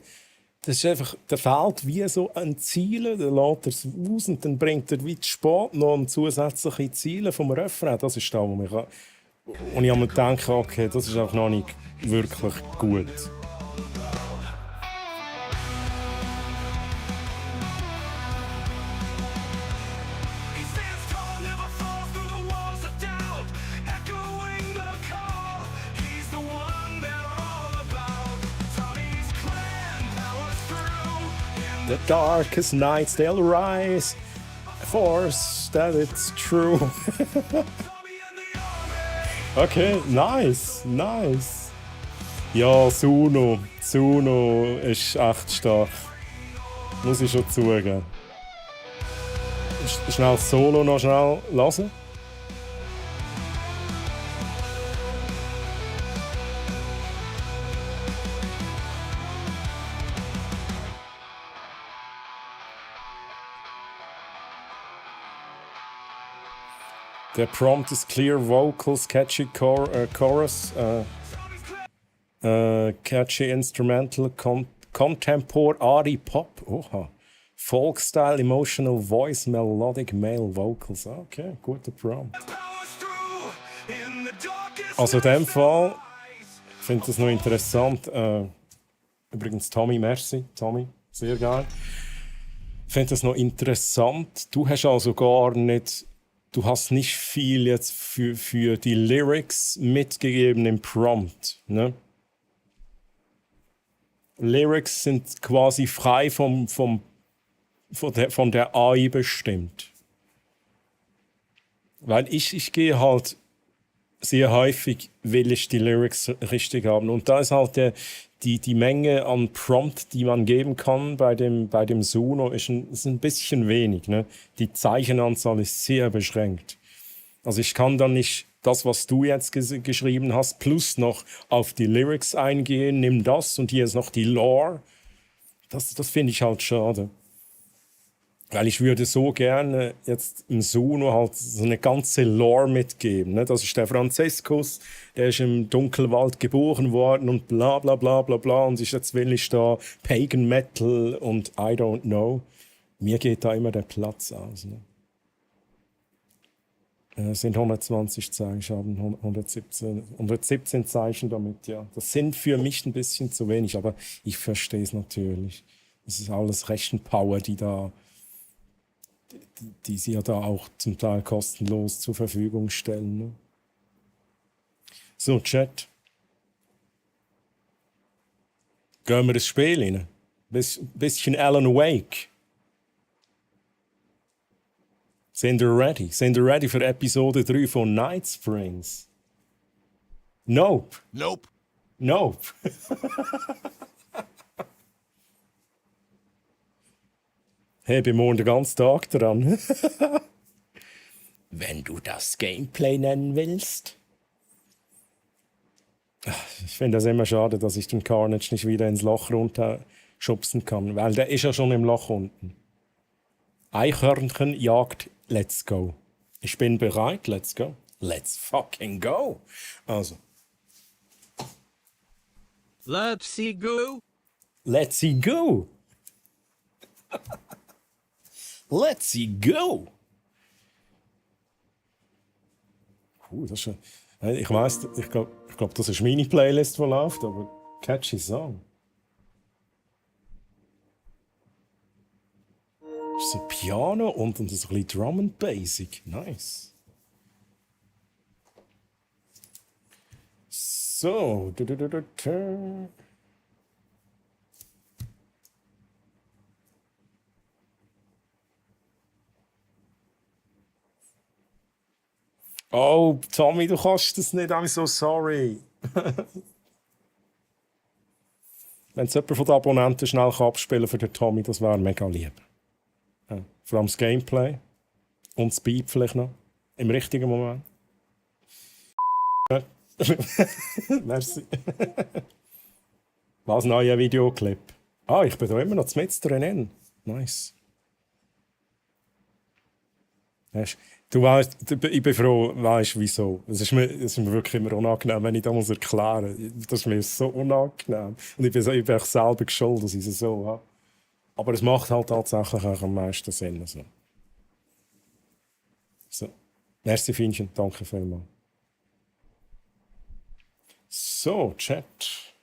ist einfach, der fehlt wie so ein Ziel, dann lässt er es aus und dann bringt er wie zu spät noch ein zusätzliche Ziele vom Refrain. Das ist da, wo ich mir denke, okay, das ist auch noch nicht wirklich gut. The darkest nights they'll rise, force that it's true. Okay, nice. Ja, Suno ist echt stark. Muss ich schon zugeben. Schnell Solo noch schnell hören. Der Prompt ist clear vocals, catchy chorus, catchy instrumental, contemporary pop, oha. Folk-style, emotional voice, melodic male vocals. Okay, guter Prompt. Also in dem Fall finde ich das noch interessant. Übrigens Tommy, merci. Tommy, sehr geil. Ich finde das noch interessant. Du hast also gar nicht... Du hast nicht viel jetzt für die Lyrics mitgegeben im Prompt. Ne? Lyrics sind quasi frei von der AI bestimmt. Weil ich gehe halt sehr häufig, will ich die Lyrics richtig haben. Und da ist halt die Menge an Prompt, die man geben kann bei dem Suno, ist ein bisschen wenig. Ne? Die Zeichenanzahl ist sehr beschränkt. Also ich kann dann nicht das, was du jetzt geschrieben hast, plus noch auf die Lyrics eingehen, nimm das und hier ist noch die Lore. Das finde ich halt schade. Weil ich würde so gerne jetzt im Suno halt so eine ganze Lore mitgeben. Ne? Das ist der Franziskus, der ist im Dunkelwald geboren worden und bla bla bla bla bla. Und jetzt will ich da Pagan Metal und I don't know. Mir geht da immer der Platz aus. Ne? Es sind 120 Zeichen, ich habe 117 Zeichen damit, ja. Das sind für mich ein bisschen zu wenig, aber ich verstehe es natürlich. Das ist alles Rechenpower, die sie ja da auch zum Teil kostenlos zur Verfügung stellen. Ne? So, Chat. Gehen wir ins Spiel rein. Bisschen Alan Wake. Sind ihr ready? Sind ihr ready für Episode 3 von Night Springs? Nope. Nope. Nope. Hey, bin morgen den ganzen Tag dran. Wenn du das Gameplay nennen willst. Ich finde das immer schade, dass ich den Carnage nicht wieder ins Loch runterschubsen kann, weil der ist ja schon im Loch unten. Eichhörnchen jagt, let's go. Ich bin bereit, let's go. Let's fucking go. Also. Let's see go. Let's see go. Let's see go. Das ist ich weiss, ich glaub, das ist meine Playlist, die läuft, aber catchy Song. Das ist so Piano und ein bisschen Drum and Basic. Nice. So. Oh, Tommy, du kannst das nicht. I'm so sorry. Wenn es jemand von den Abonnenten schnell abspielen für den Tommy, das wäre mega lieb. Ja, vor allem das Gameplay. Und das Beat vielleicht noch. Im richtigen Moment. Merci. Was, neuer Videoclip? Ah, ich bin da immer noch mit drin. Nice. Du weißt, ich bin froh, weißt wieso. Es ist mir wirklich immer unangenehm, wenn ich das muss erklären muss. Das ist mir so unangenehm. Und ich bin echt selber schuld, dass ich es so habe. Aber es macht halt tatsächlich auch am meisten Sinn. So. Merci, Fienchen. Danke vielmals. So, Chat.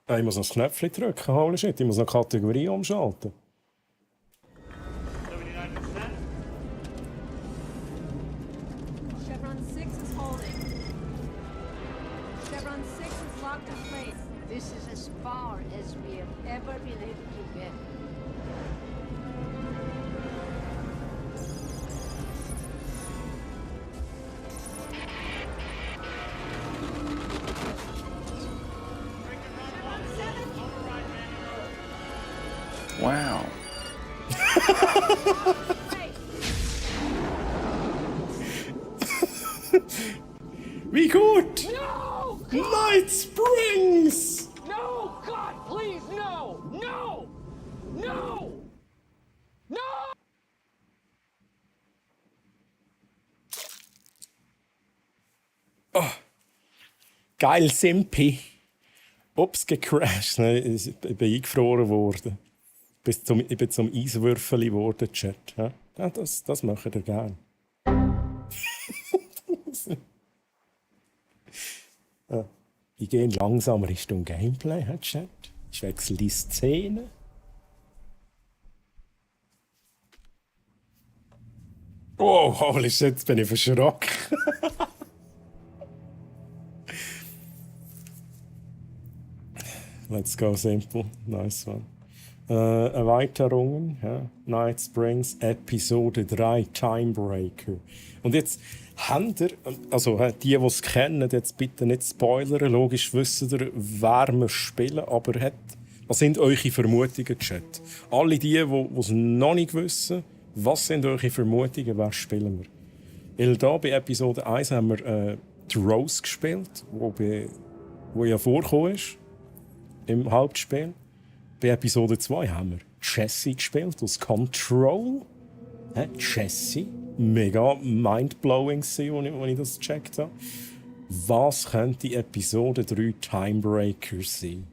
Ich muss noch das Knöpfchen drücken. Holy shit, ich muss noch Kategorie umschalten. Chevron 6 is holding. Chevron 6 is locked in place. This is as far as we have ever been able to get. Wow. Wie gut! No! Night Springs! No! God, please, no! No! No! No! Oh. Geil, Simpi. Ups, gecrashed. Ich bin eingefroren worden. Ich bin zum Eiswürfel geworden, Chat. Ja, das macht ihr gerne. Ja. Ich gehe langsam Richtung Gameplay, Chat. Ich wechsle die Szene. Oh, holy shit, jetzt bin ich verschrocken. Let's go, simple. Nice one. Erweiterungen, ja. Night Springs, Episode 3, Timebreaker. Und jetzt habt ihr, also die es kennen, jetzt bitte nicht spoilern. Logisch wissen ihr, wer wir spielen, aber was sind eure Vermutungen, Chat? Alle die es noch nicht wissen, was sind eure Vermutungen, wer spielen wir? Weil da bei Episode 1 haben wir die Rose gespielt, wo ja vorgekommen ist im Hauptspiel. Bei Episode 2 haben wir Jessie gespielt aus Control. Jessie. Mega mindblowing gewesen, als ich das gecheckt habe. Was könnte Episode 3 Timebreaker sein?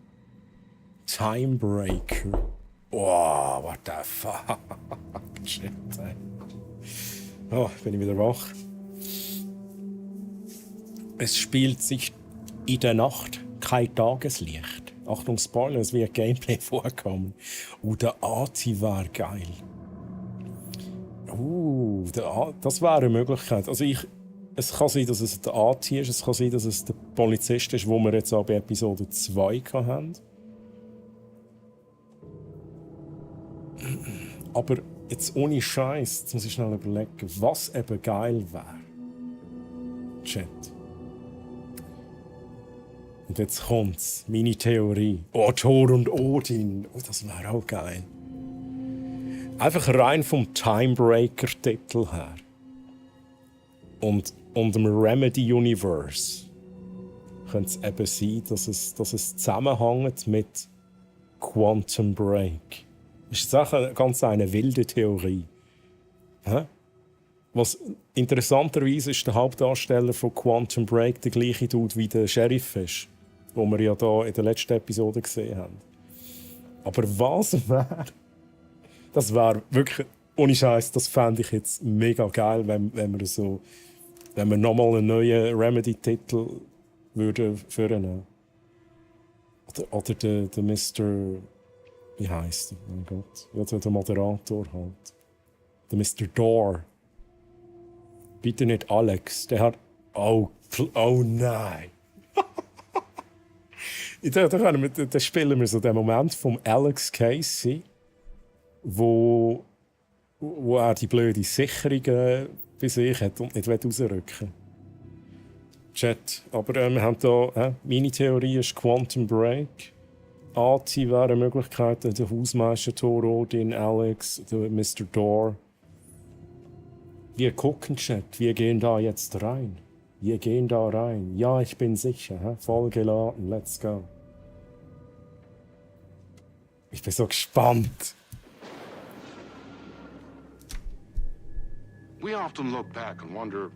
Timebreaker. Oh, what the fuck? Shit, ey. Oh, bin ich wieder wach. Es spielt sich in der Nacht kein Tageslicht. Achtung, Spoiler, es wird Gameplay vorkommen. Der Ati wäre geil. Das wäre eine Möglichkeit. Also es kann sein, dass es der Ati ist, es kann sein, dass es der Polizist ist, wo wir jetzt auch bei Episode 2 hatten. Aber jetzt ohne Scheiß, jetzt muss ich schnell überlegen, was eben geil wäre. Chat. Und jetzt kommt's, meine Theorie. Oh, Thor und Odin. Oh, das wäre auch geil. Einfach rein vom Timebreaker-Titel her. Und dem Remedy-Universe könnte es eben sein, dass es zusammenhängt mit Quantum Break. Das ist jetzt auch ganz eine wilde Theorie. Was interessanterweise ist der Hauptdarsteller von Quantum Break der gleiche Dude wie der Sheriff ist, den wir ja hier in der letzten Episode gesehen haben. Aber was wäre? Das wäre wirklich, ohne Scheiß, das fände ich jetzt mega geil, wenn wir nochmal einen neuen Remedy-Titel würden führen. Oder der Mr. Wie heisst er? Oh mein Gott. Ja, der Moderator halt. Der Mr. Door. Bitte nicht Alex. Der hat. Oh nein! Da spielen wir so den Moment vom Alex Casey, wo er die blöde Sicherung bei sich hat und nicht rausrücken will. Chat. Aber wir haben hier, meine Theorie ist Quantum Break. Ati wäre eine Möglichkeit, der Hausmeister Thor, Odin, Alex, der Mr. Door. Wir gucken, Chat, wir gehen da jetzt rein. Wir gehen da rein. Ja, ich bin sicher. Voll geladen. Let's go. Ich bin so gespannt. We often look back and wonder,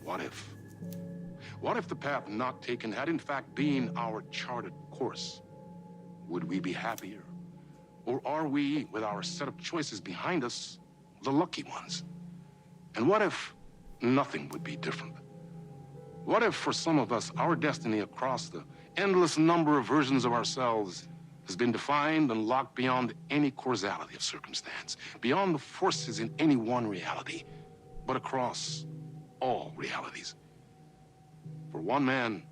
what if? What if the path not taken had in fact been our charted course? Would we be happier? Or are we, with our set of choices behind us, the lucky ones? And what if nothing would be different? What if, for some of us, our destiny across the endless number of versions of ourselves has been defined and locked beyond any causality of circumstance, beyond the forces in any one reality, but across all realities? For one man,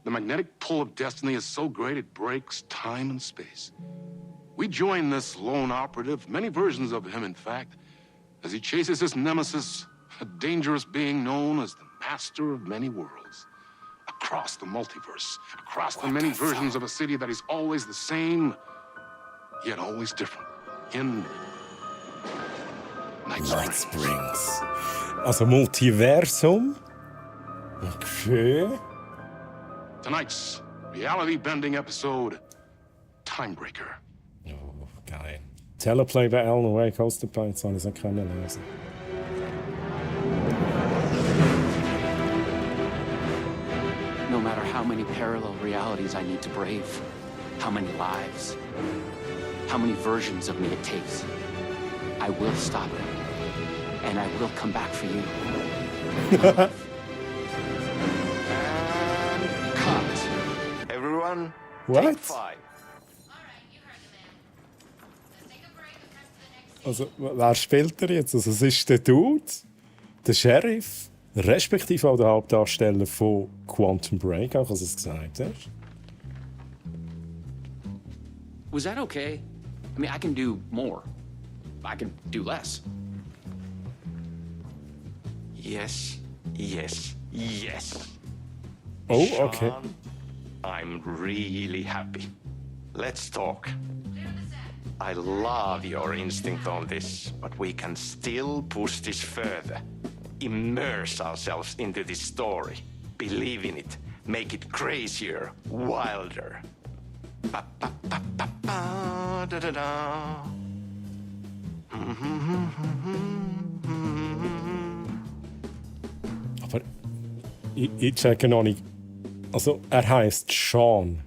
the magnetic pull of destiny is so great it breaks time and space. We join this lone operative, many versions of him in fact, as he chases his nemesis, a dangerous being known as the master of many worlds. Across the multiverse, across the many versions of a city that is always the same, yet always different. In Night Springs. Also Multiversum. Okay. Tonight's reality-bending episode, Timebreaker. Oh, geil. Teleplay bei Alan Wake aus der Beine, soll ich es können lesen. No matter how many parallel realities I need to brave, how many lives, how many versions of me it takes, I will stop it, and I will come back for you. And cut. Everyone, What? take 5. Also, wer spielt er jetzt? Also, es ist der Dude, der Sheriff, respektive auch der Hauptdarsteller von Quantum Break, auch als es gesagt hast. Was that okay? I mean, I can do more. I can do less. Yes, yes, yes. Oh, okay. Sean, I'm really happy. Let's talk. I love your instinct on this, but we can still push this further. Immerse ourselves into this story. Believe in it. Make it crazier, wilder. Ba, ba, ba, ba, ba, da, da, da. Aber ich checke noch nicht. Also, er heißt Sean.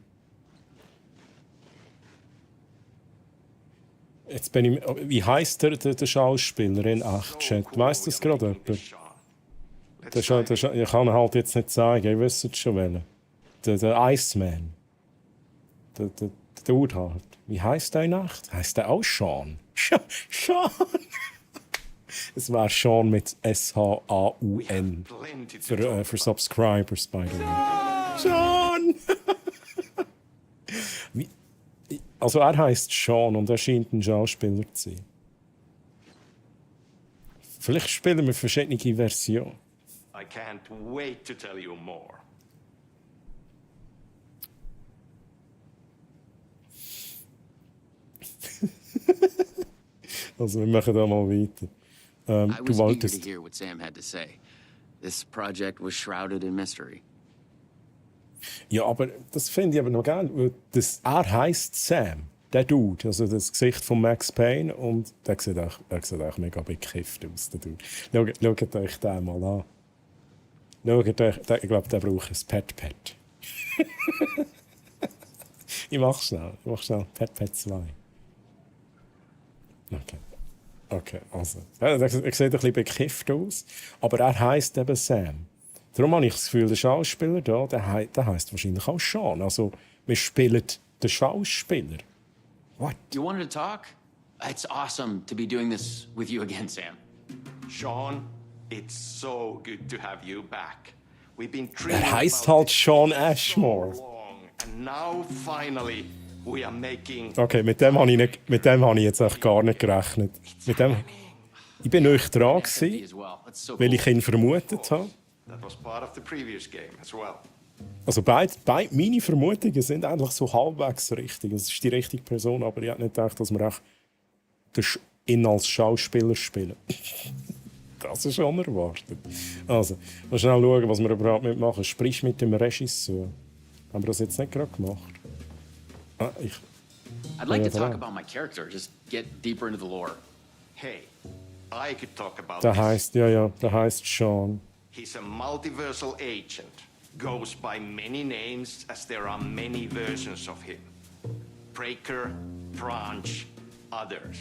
Jetzt bin ich. Wie heißt der Schauspieler in 8 Chat? Weißt du es gerade jemand? Ich kann ihn halt jetzt nicht sagen, ich wüsste es schon welchen. Der Iceman. Der Dude halt. Wie heißt der in 8? Heißt der auch Sean? Sean! Es wäre Sean mit S-H-A-U-N. Für Subscribers, by the way. Sean! Also er heißt Sean und er scheint ein Schauspieler zu sein. Vielleicht spielen wir verschiedene Versionen. I can't wait to tell you more. Also wir machen da mal weiter. I Du was eager to wolltest... hear what Sam had to say. This project was shrouded in mystery. Ja, aber das finde ich aber noch geil, weil er heisst Sam, der Dude, also das Gesicht von Max Payne, und der sieht auch mega bekifft aus, der Dude. Schaut euch den mal an. Schaut euch, ich glaube, der braucht ein Pet. Ich mach schnell. Pet 2. Okay, also. Er sieht ein bisschen bekifft aus, aber er heisst eben Sam. Darum habe ich das Gefühl, der Schauspieler da, der heisst wahrscheinlich auch Sean. Also, wir spielen den Schauspieler. What? You wanted to talk? It's awesome to be doing this with you again, Sam. Sean, it's so good to have you back. We've been Er heisst halt Sean Ashmore. And now finally we are making. Okay, mit dem habe ich jetzt echt gar nicht gerechnet. Ich bin euch dran gewesen, weil ich ihn vermutet habe. That was part of the previous game as well. Also beide meine Vermutungen sind eigentlich so halbwegs richtig. Es ist die richtige Person, aber ich hätte nicht gedacht, dass wir auch ihn als Schauspieler spielen. Das ist unerwartet. Also, mal schnell schauen, was wir überhaupt mitmachen. Sprich mit dem Regisseur. Haben wir das jetzt nicht gerade gemacht? I'd like to talk about my character, just get deeper into the lore. Hey, I could talk about Der this. heißt, ja, der heißt Sean. He's a multiversal agent. Goes by many names as there are many versions of him. Breaker, Branch, others.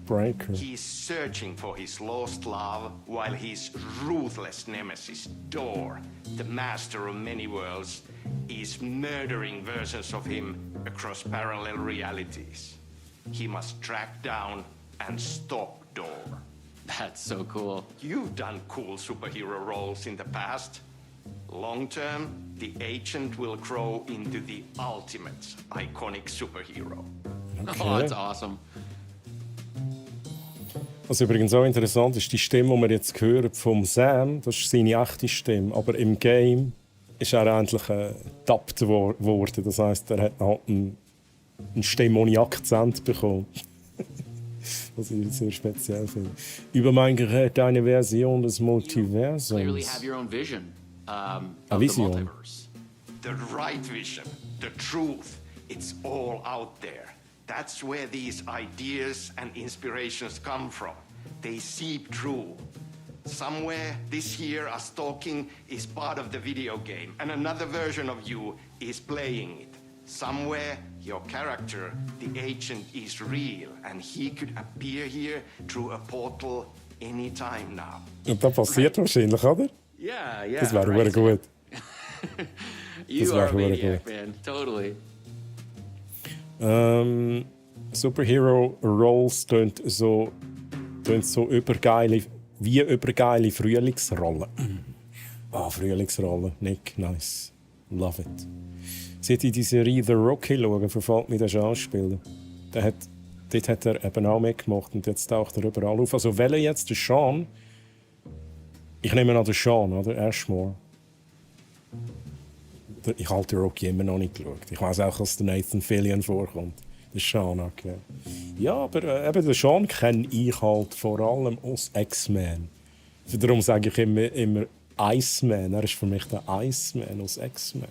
Breaker. He's searching for his lost love while his ruthless nemesis, Door, the master of many worlds, is murdering versions of him across parallel realities. He must track down and stop Door. That's so cool. You've done cool superhero roles in the past. Long term, the agent will grow into the ultimate iconic superhero. Okay. Oh, that's awesome. Was übrigens auch interessant ist, die Stimme, die wir jetzt hören vom Sam, das ist seine echte Stimme. Aber im Game ist er eigentlich gedubbt worden. Das heisst, er hat halt eine Stimme ohne Akzent bekommen. Was ich sehr speziell finde. Über mein Gerät eine Version des Clearly Multiversums. have your own vision A of the vision. multiverse. The right vision, the truth, it's all out there. That's where these ideas and inspirations come from. They seep through. Somewhere this here, us talking, is part of the video game, and another version of you is playing it. Somewhere, your character, the agent, is real, and he could appear here through a portal anytime now. Und das passiert wahrscheinlich, oder? Yeah, yeah. Das wäre right. gut. You Das are a wäre maniac, gut. man. Totally. Superhero Roles tönt so übergeile, wie übergeile Frühlingsrollen. Frühlingsrollen. Nick, nice. Love it. Seit ich die Serie The Rookie schaue, verfolgt mich der Schauspieler. Dort hat er eben auch mitgemacht und jetzt taucht er überall auf. Also welcher jetzt? Der Sean? Ich nehme an den Sean, oder? Ashmore. Ich habe den Rocky immer noch nicht geschaut. Ich weiß auch, dass der Nathan Fillion vorkommt. Der Sean, okay. Ja, aber eben den Sean kenne ich halt vor allem aus X-Men. Darum sage ich immer Iceman. Er ist für mich der Iceman aus X-Men.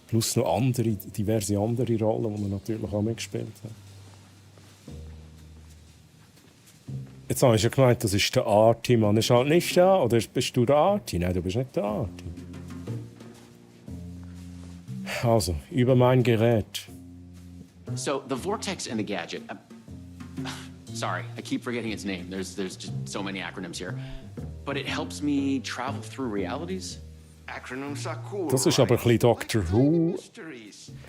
Plus noch diverse andere Rollen, die er natürlich auch mitgespielt hat. Jetzt habe ich ja gemeint, das ist der Arti, Mann. Ist halt nicht da, oder bist du der Arti? Nein, du bist nicht der Arti. Also, über mein Gerät. So the vortex and the gadget. Sorry, I keep forgetting its name. There's just so many acronyms here, but it helps me travel through realities. Acronyms are cool. Das ist aber ein bisschen Doctor Who. Das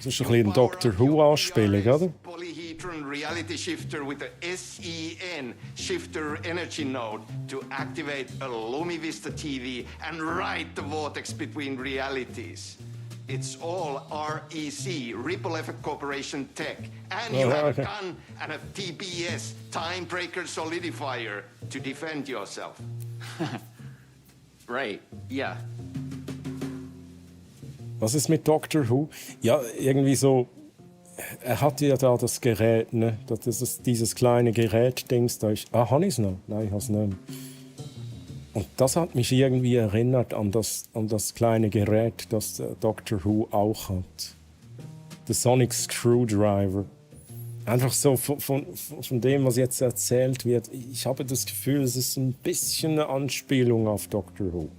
ist ein bisschen eine Doctor Who-Anspielung, oder? Polyhedron reality shifter with a SEN shifter energy node to activate a Lumivista TV and ride the vortex between realities. It's all REC, Ripple Effect Corporation tech. And you have a gun and a TPS, Time Breaker Solidifier, to defend yourself. Right, yeah. Was ist mit Doctor Who? Ja, irgendwie so. Er hat ja da das Gerät, ne? Das ist dieses kleine Gerät-Dings da. Habe ich es noch? Nein, ich habe es nicht. Und das hat mich irgendwie erinnert an das kleine Gerät, das Doctor Who auch hat. Der Sonic Screwdriver. Einfach so von dem, was jetzt erzählt wird. Ich habe das Gefühl, es ist ein bisschen eine Anspielung auf Doctor Who.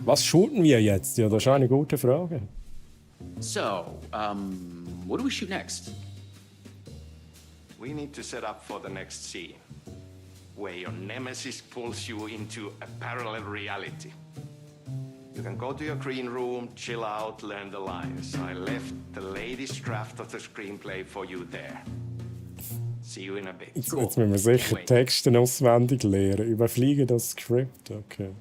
Was shooten wir jetzt? Ja, das ist eine gute Frage. So, what do we shoot next? We need to set up for the next scene, where your nemesis pulls you into a parallel reality. You can go to your green room, chill out, learn the lines. I left the latest draft of the screenplay for you there. See you in a bit. Jetzt müssen wir sicher Texte auswendig lernen. Überfliegen das Skript, okay.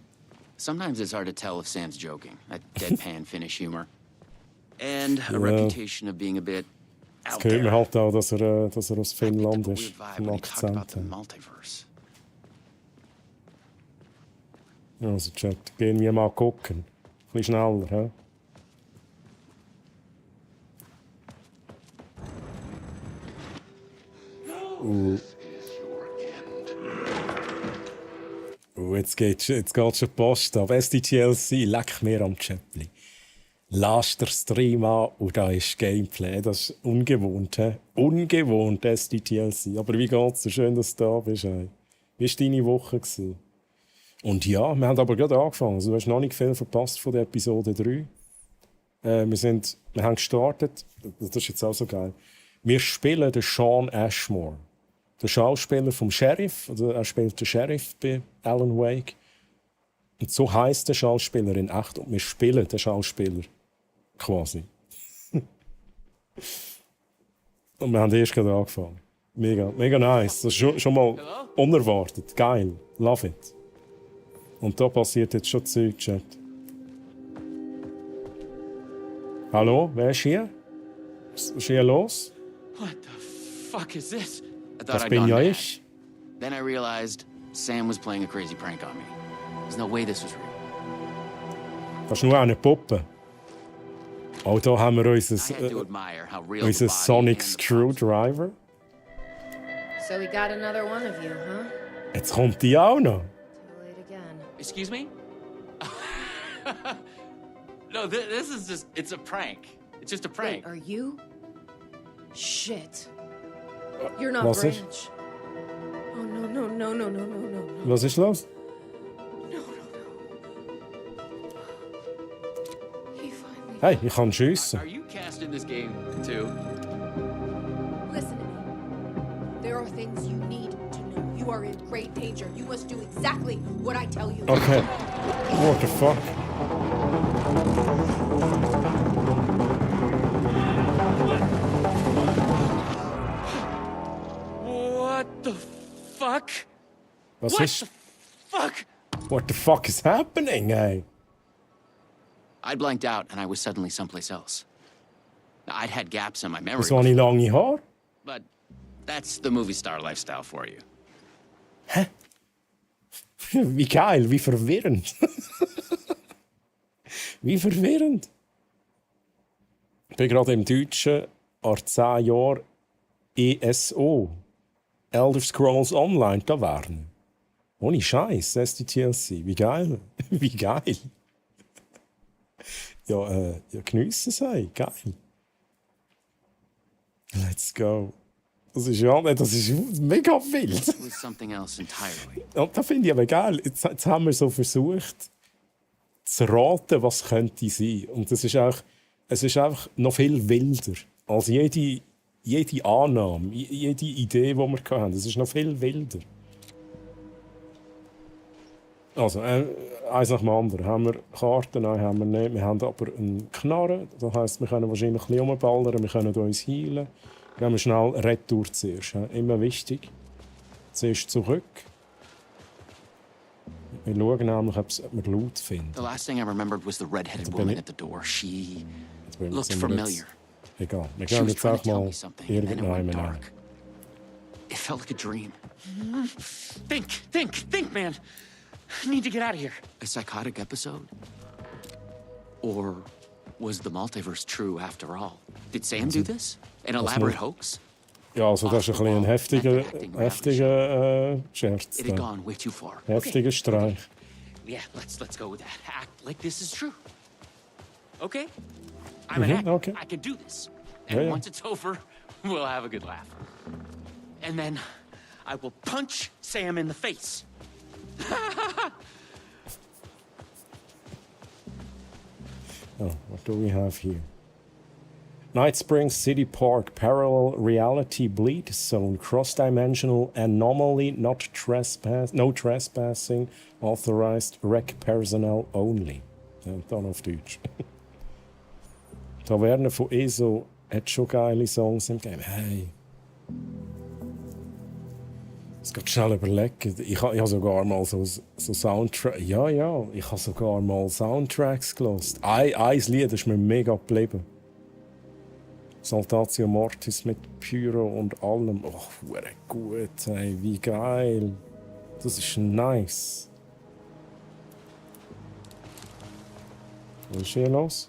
Sometimes it's hard to tell if Sam's joking. That deadpan Finnish humor. And a Ja. reputation of being a bit Jetzt out hört there. man halt auch, dass er aus Finnland ist. Weird vibe Vom when he talked about Akzent the her. multiverse. Also, Chat, gehen wir mal gucken. Ein bisschen schneller, hä? Jetzt geht schon die Post ab. SDTLC, leck mir am Chäppli. Lass den Stream an und da ist Gameplay. Das ist ungewohnt, hä? Ungewohnt, SDTLC. Aber wie geht's dir? Schön, dass du da bist, ey. Wie war deine Woche gewesen? Und ja, wir haben aber gerade angefangen. Also, du hast noch nicht viel verpasst von der Episode 3. Wir haben gestartet. Das ist jetzt auch so geil. Wir spielen den Sean Ashmore. Der Schauspieler vom Sheriff. Also er spielt den Sheriff bei Alan Wake. Und so heisst der Schauspieler in echt. Und wir spielen den Schauspieler. Quasi. Und wir haben erst gerade angefangen. Mega, mega nice. Das ist schon mal unerwartet. Geil. Love it. Und da passiert jetzt schon Zeug, Chat. Hallo, wer ist hier? Was ist hier los? What the fuck is this? I thought Das I'd bin gone ja mad. ich. Then I realized Sam was playing a crazy prank on me. There's no way this was real. Das ist nur eine Puppe. Oh, da haben wir unser Admire how real the unser body Sonic and the Screwdriver. So we got another one of you, huh? Jetzt kommt die auch noch. Too late again. Excuse me? No, this is just, it's a prank. It's just a prank. Wait, are you? Shit. You're not Was ist? Branch. Oh, no. Was ist los? Hey, ich kann schiessen. Are you cast in this game too? Listen to me. There are things you need to know. You are in great danger. You must do exactly what I tell you. Okay. What the fuck? What the fuck? Was What ist? the fuck? What the fuck is happening, hey? I blanked out and I was suddenly someplace else. I'd had gaps in my memory, Das habe ich lange Haare. but that's the movie star lifestyle for you. Wie geil, wie verwirrend. Wie verwirrend. Ich bin gerade im Deutschen an 10 Jahren ESO. Elder Scrolls Online Taverne. Ohne Scheiß, SDTLC. Wie geil. Wie geil. Ja, geniessen es, hey. Geil. Let's go. Das ist mega wild. It was something else entirely. Und das finde ich aber geil. Jetzt haben wir so versucht, zu raten, was könnte sein. Und es ist einfach noch viel wilder als jede Annahme, jede Idee, die wir hatten. Es ist noch viel wilder. Also, eins nach dem anderen. Haben wir Karten? Nein, haben wir nicht. Wir haben aber einen Knarren. Das heisst, wir können wahrscheinlich ein bisschen rumballern, wir können uns heilen. Gehen wir schnell retour zuerst. Immer wichtig. Zuerst zurück. Wir schauen nämlich, ob wir Loot finden. The last thing I remembered was the red-headed bin woman ich- at the door. She Jetzt looked sind wir familiar. Egal. Wir She gehen was jetzt trying auch to tell mal me something, and then it went irgendwann rein. dark. It felt like a dream. Think, man. I need to get out of here. A psychotic episode? Or was the multiverse true after all? Did Sam do this? An Was elaborate muss- hoax? Ja, also das ist ein bisschen ein heftiger Scherz. It had Da. gone way too far. Heftiger Streich. Yeah, let's go with that. Act like this is true. Okay? I'm an Mhm, actor. okay. I can do this. Ja, And ja. once it's over, we'll have a good laugh. And then I will punch Sam in the face. Oh, what do we have here? Night Springs City Park, parallel reality bleed zone, cross-dimensional anomaly, not trespass, no trespassing, authorized rec personnel only. Ja, dann auf Deutsch. Taverne von ESO hat schon geile Songs im Game. Hey. Jetzt geht schnell überlegen. Ich habe sogar mal so Soundtracks. Ja, ich habe sogar mal Soundtracks gelost. Ein Lied ist mir mega geblieben. Saltatio Mortis mit Pyro und allem. Oh, hure gut, hey, wie geil. Das ist nice. Was ist hier los?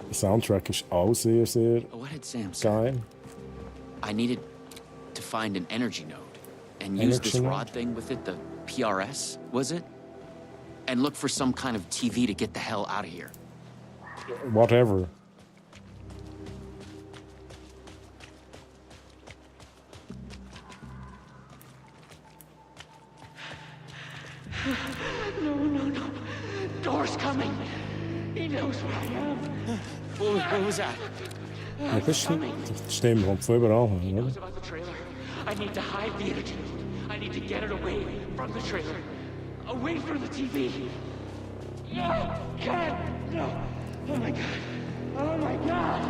Der Soundtrack ist auch sehr, sehr What had Sam said? geil. I needed to find an energy node and use this Energy node? rod thing with it, the PRS, was it? And look for some kind of TV to get the hell out of here. Whatever. No, no, no. Door's coming. He knows where I am. What was that? Ja, das stimmt. Die Stimme kommt von überall her, He oder? knows about the trailer. I need to hide the energy. I need to get it away from the trailer. Away from the TV. No! God! No! Oh my God! Oh my God!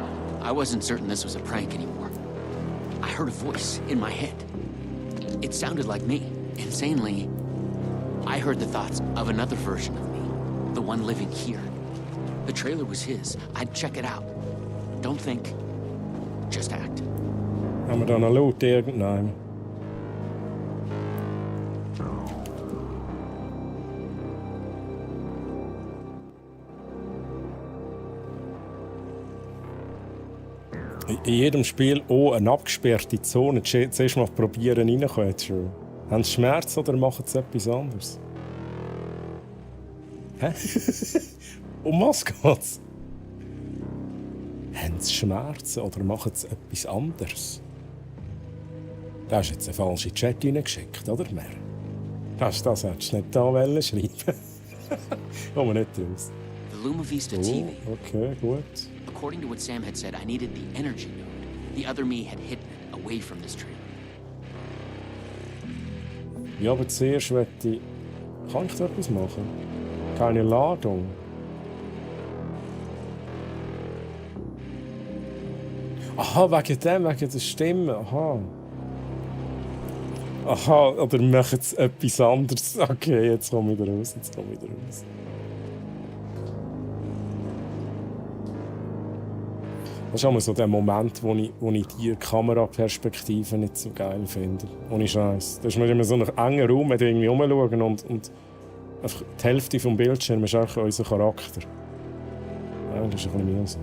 I wasn't certain this was a prank anymore. I heard a voice in my head. It sounded like me. Insanely, I heard the thoughts of another version of me. The one living here. The trailer was his. I'd check it out. Don't think. Just act. Haben wir da noch laut irgendeinem? In jedem Spiel auch eine abgesperrte Zone. Zuerst mal probieren reinkommen. Haben sie Schmerz oder machen sie etwas anderes? Hä? Um was geht's? Haben sie Schmerzen oder machen sie etwas anderes? Da hast jetzt eine falsche Chat reingeschickt, oder mehr? Das hättest du nicht da schreiben. Kommen wir nicht raus. The Luma Vista TV. Okay, gut. According to what Sam had said, I needed the energy node. The other me had hidden it away from this trailer. Ja, aber zuerst möchte ich... Kann ich da etwas machen? Keine Ladung. Aha, wegen der Stimme. Aha. Aha, oder machen sie etwas anderes? Okay, jetzt komme ich wieder raus. Das ist immer so der Moment, wo ich die Kameraperspektive nicht so geil finde. Ohne Scheiß. Da ist man immer so einen engen Raum, wenn irgendwie rumschauen und einfach die Hälfte des Bildschirms ist auch unser Charakter. Ja, das ist ein bisschen mühsam.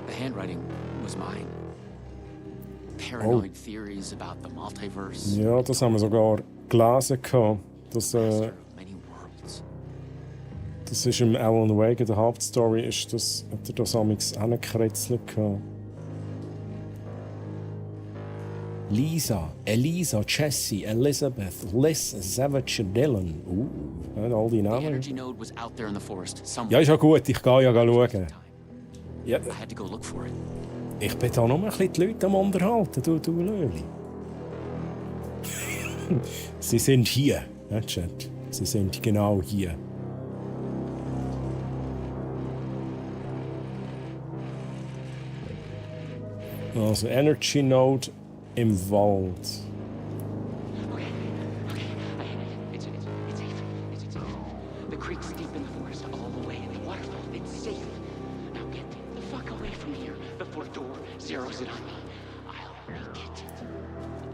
The handwriting was mine. Paranoid theories about the multiverse. Ja, das haben wir sogar gelesen. Das ist im Alan Wake, in der Hauptstory, hat er das amigs hingekritzelt. Lisa, Elisa, Jessie, Elizabeth, Liz, Savage, Dylan. All die The Namen. energy node was out there in the forest somewhere. Ja, ist ja gut, ich gehe ja schauen. Ja, I had to go look for it. ich bin da nur ein bisschen die Leute am Unterhalten, du Löli. Sie sind hier, ja, Chat. Sie sind genau hier. Also Energy Node im Wald. Okay, I hit it. It's safe. It's safe. The creek's deep in the forest, all the way in the waterfall. It's safe. Now get the fuck away from here before Door zeroes it on me. I'll make it.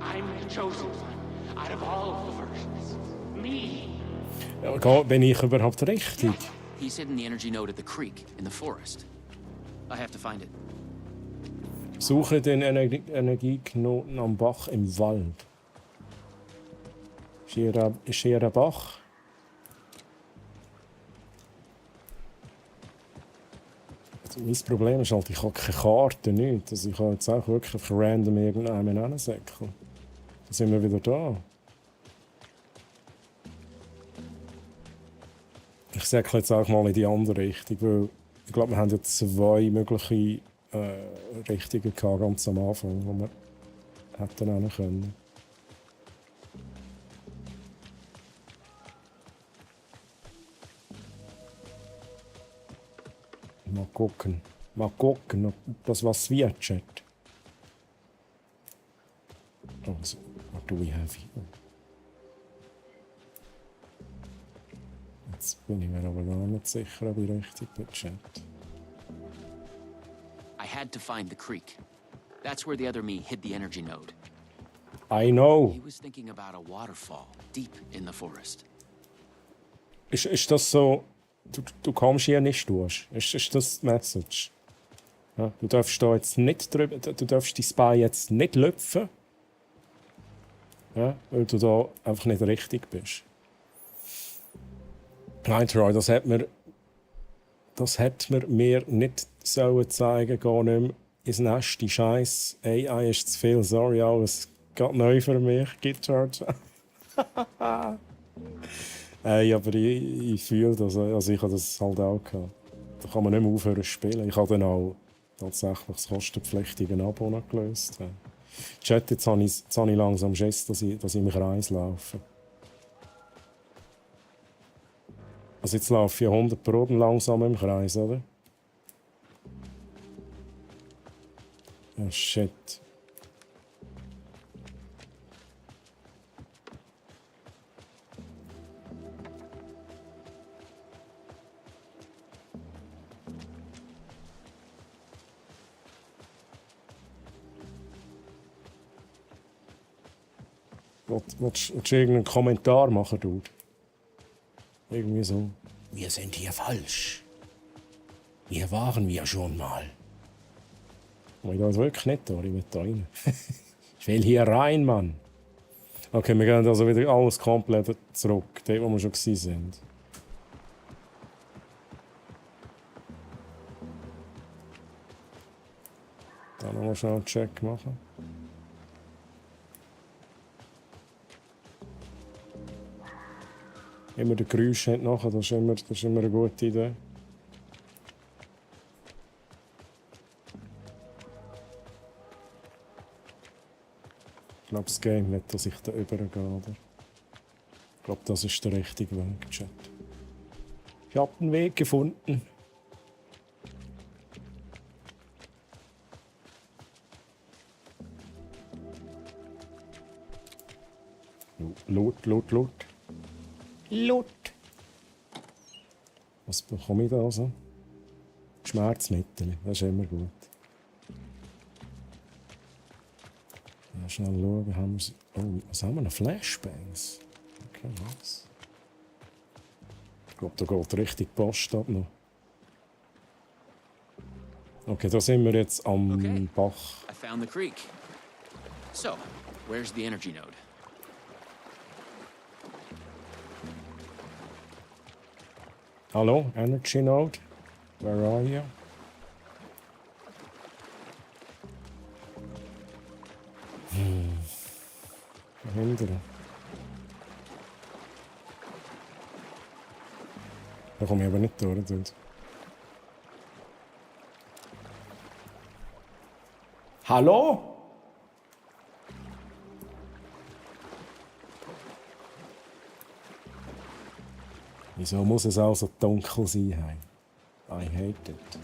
I'm the chosen one out of all of the versions. Me. Ja, bin ich überhaupt richtig? He's hidden the energy node at the creek in the forest. I have to find it. Suche den Energieknoten am Bach im Wald. Ist hier ein Bach? Also mein Problem ist halt, ich habe keine Karte, nichts. Also ich kann jetzt auch wirklich auf random irgendeinen hinsäckeln. Dann sind wir wieder da. Ich säckle jetzt auch mal in die andere Richtung, weil ich glaube, wir haben jetzt 2 mögliche Richtungen gehabt, ganz am Anfang, wo wir hätten rennen können. Mal gucken, ob das was wird, Chat. Also, what do we have here? Jetzt bin ich mir aber gar nicht sicher, ob ich richtig bin, Chat. I had to find the creek. That's where the other me hid the energy node. I know. He was thinking about a waterfall deep in the forest. Ist das so, du kommst hier nicht durch? Ist das die Message? Ja, du darfst da jetzt nicht drüber, du darfst die Spy jetzt nicht lüpfen. Ja, weil du da einfach nicht richtig bist. Nein, Troy, das hat mir mir nicht sollen zeigen, geh nicht mehr ins Nest, die Scheiß AI ist zu viel, sorry, alles Gerade neu für mich, Guitar. Ey, aber ich fühle das. Also ich habe das halt auch gehabt. Da kann man nicht mehr aufhören zu spielen. Ich habe dann auch tatsächlich das kostenpflichtige Abo noch gelöst. Chat, jetzt habe ich langsam Schiss, dass ich im Kreis laufe. Also jetzt laufe ich 100 Proben langsam im Kreis, oder? Oh shit. Willst du irgendeinen Kommentar machen, Dude? Irgendwie so. Wir sind hier falsch. Hier waren wir schon mal. Oh, ich will wirklich nicht da, ich will da rein. Ich will hier rein, Mann. Okay, wir gehen also wieder alles komplett zurück, dort wo wir schon waren. Dann noch mal schnell einen Check machen. Immer den Geräusch nachher, das ist immer eine gute Idee. Ich glaube, das Game will, dass ich da übergehe, oder? Ich glaube, das ist der richtige Weg, Chat. Ich habe einen Weg gefunden. Lot. Was bekomme ich da also? Schmerzmittel, das ist immer gut. Ja, schnell schauen, haben wir... Oh, was haben wir noch? Flashbangs? Okay, was? Ich glaube, da geht richtig Post ab noch. Okay, da sind wir jetzt am Bach. I found the creek. So, where's the energy node? Hallo, Energy Node? Where are you? Verhindern. Da komme ich aber nicht durch, Dude. Hallo? Wieso muss es auch so dunkel sein? I hate it.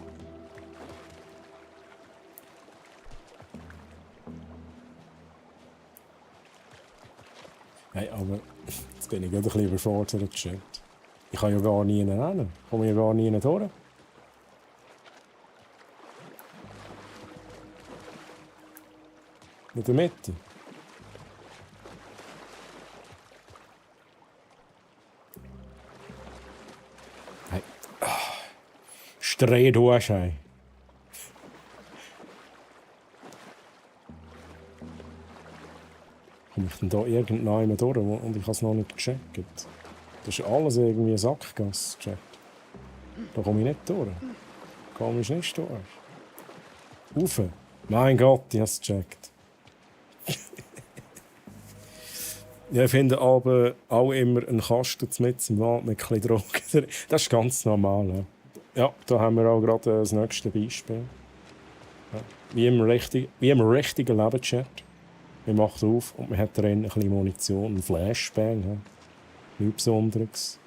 Hey, aber jetzt bin ich gerade ein bisschen überfordert, Chat. Ich kann ja gar nie hin. Ich komme ja gar nie durch. In der Mitte. Hey. Streit durch, hey. Komme ich denn da irgendwann durch und ich habe es noch nicht gecheckt? Das ist alles irgendwie Sackgasse, Chat. Da komme ich nicht durch. Komme ich nicht durch. Rauf. Mein Gott, ich habe es gecheckt. Ja, ich finde aber auch immer einen Kasten mit im Wald mit ein bisschen Drogen. Das ist ganz normal. Ja, da haben wir auch gerade das nächste Beispiel. Ja, wie im richtigen Leben, Chat. Man macht auf und man hat drin ein bisschen Munition, einen Flashbang. Ja. Nichts Besonderes.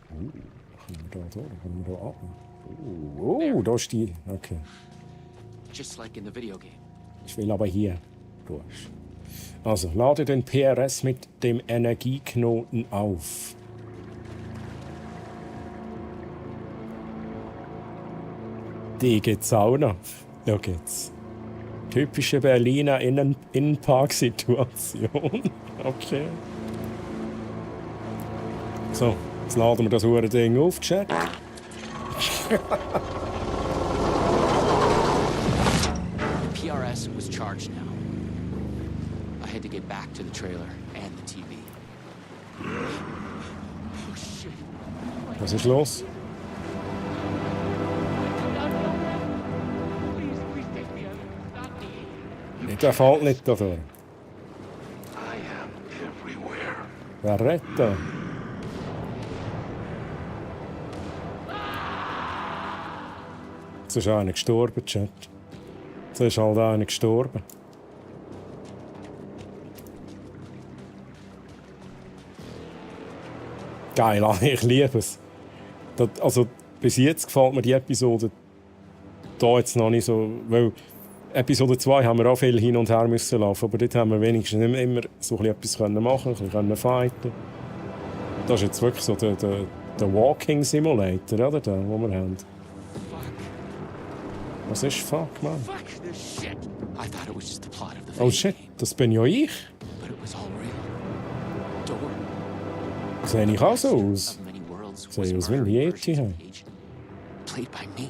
Können wir da durch? Können wir da ab? Da ist die. Okay. Just like in the video game. Ich will aber hier durch. Also, lade den PRS mit dem Energieknoten auf. Die gibt's auch noch. Da geht's. Typische Berliner Innenparksituation. Okay. So, jetzt laden wir das Ding auf, Chat. PRS was charged now. I had to get back to the trailer and the TV. Oh shit. Was ist los? Der fällt nicht da durch. I am everywhere. Wer redet da? Jetzt ist einer gestorben, Chat. Jetzt ist halt einer gestorben. Geil, ich liebe es. Also, bis jetzt gefällt mir die Episode da jetzt noch nicht so. Weil Episode 2 haben wir auch viel hin und her müssen laufen, aber dort haben wir wenigstens immer so etwas machen, ein bisschen fighten. Das ist jetzt wirklich so der Walking Simulator, oder? Den wir haben. Was ist fuck, man? I thought it was just the plot of the Oh shit, das bin ja ich. but it was all real. Door. Sehe ich auch so aus? Many worlds Sehe was ich aus wie ein murdering Yeti. versions of Agent, played by me.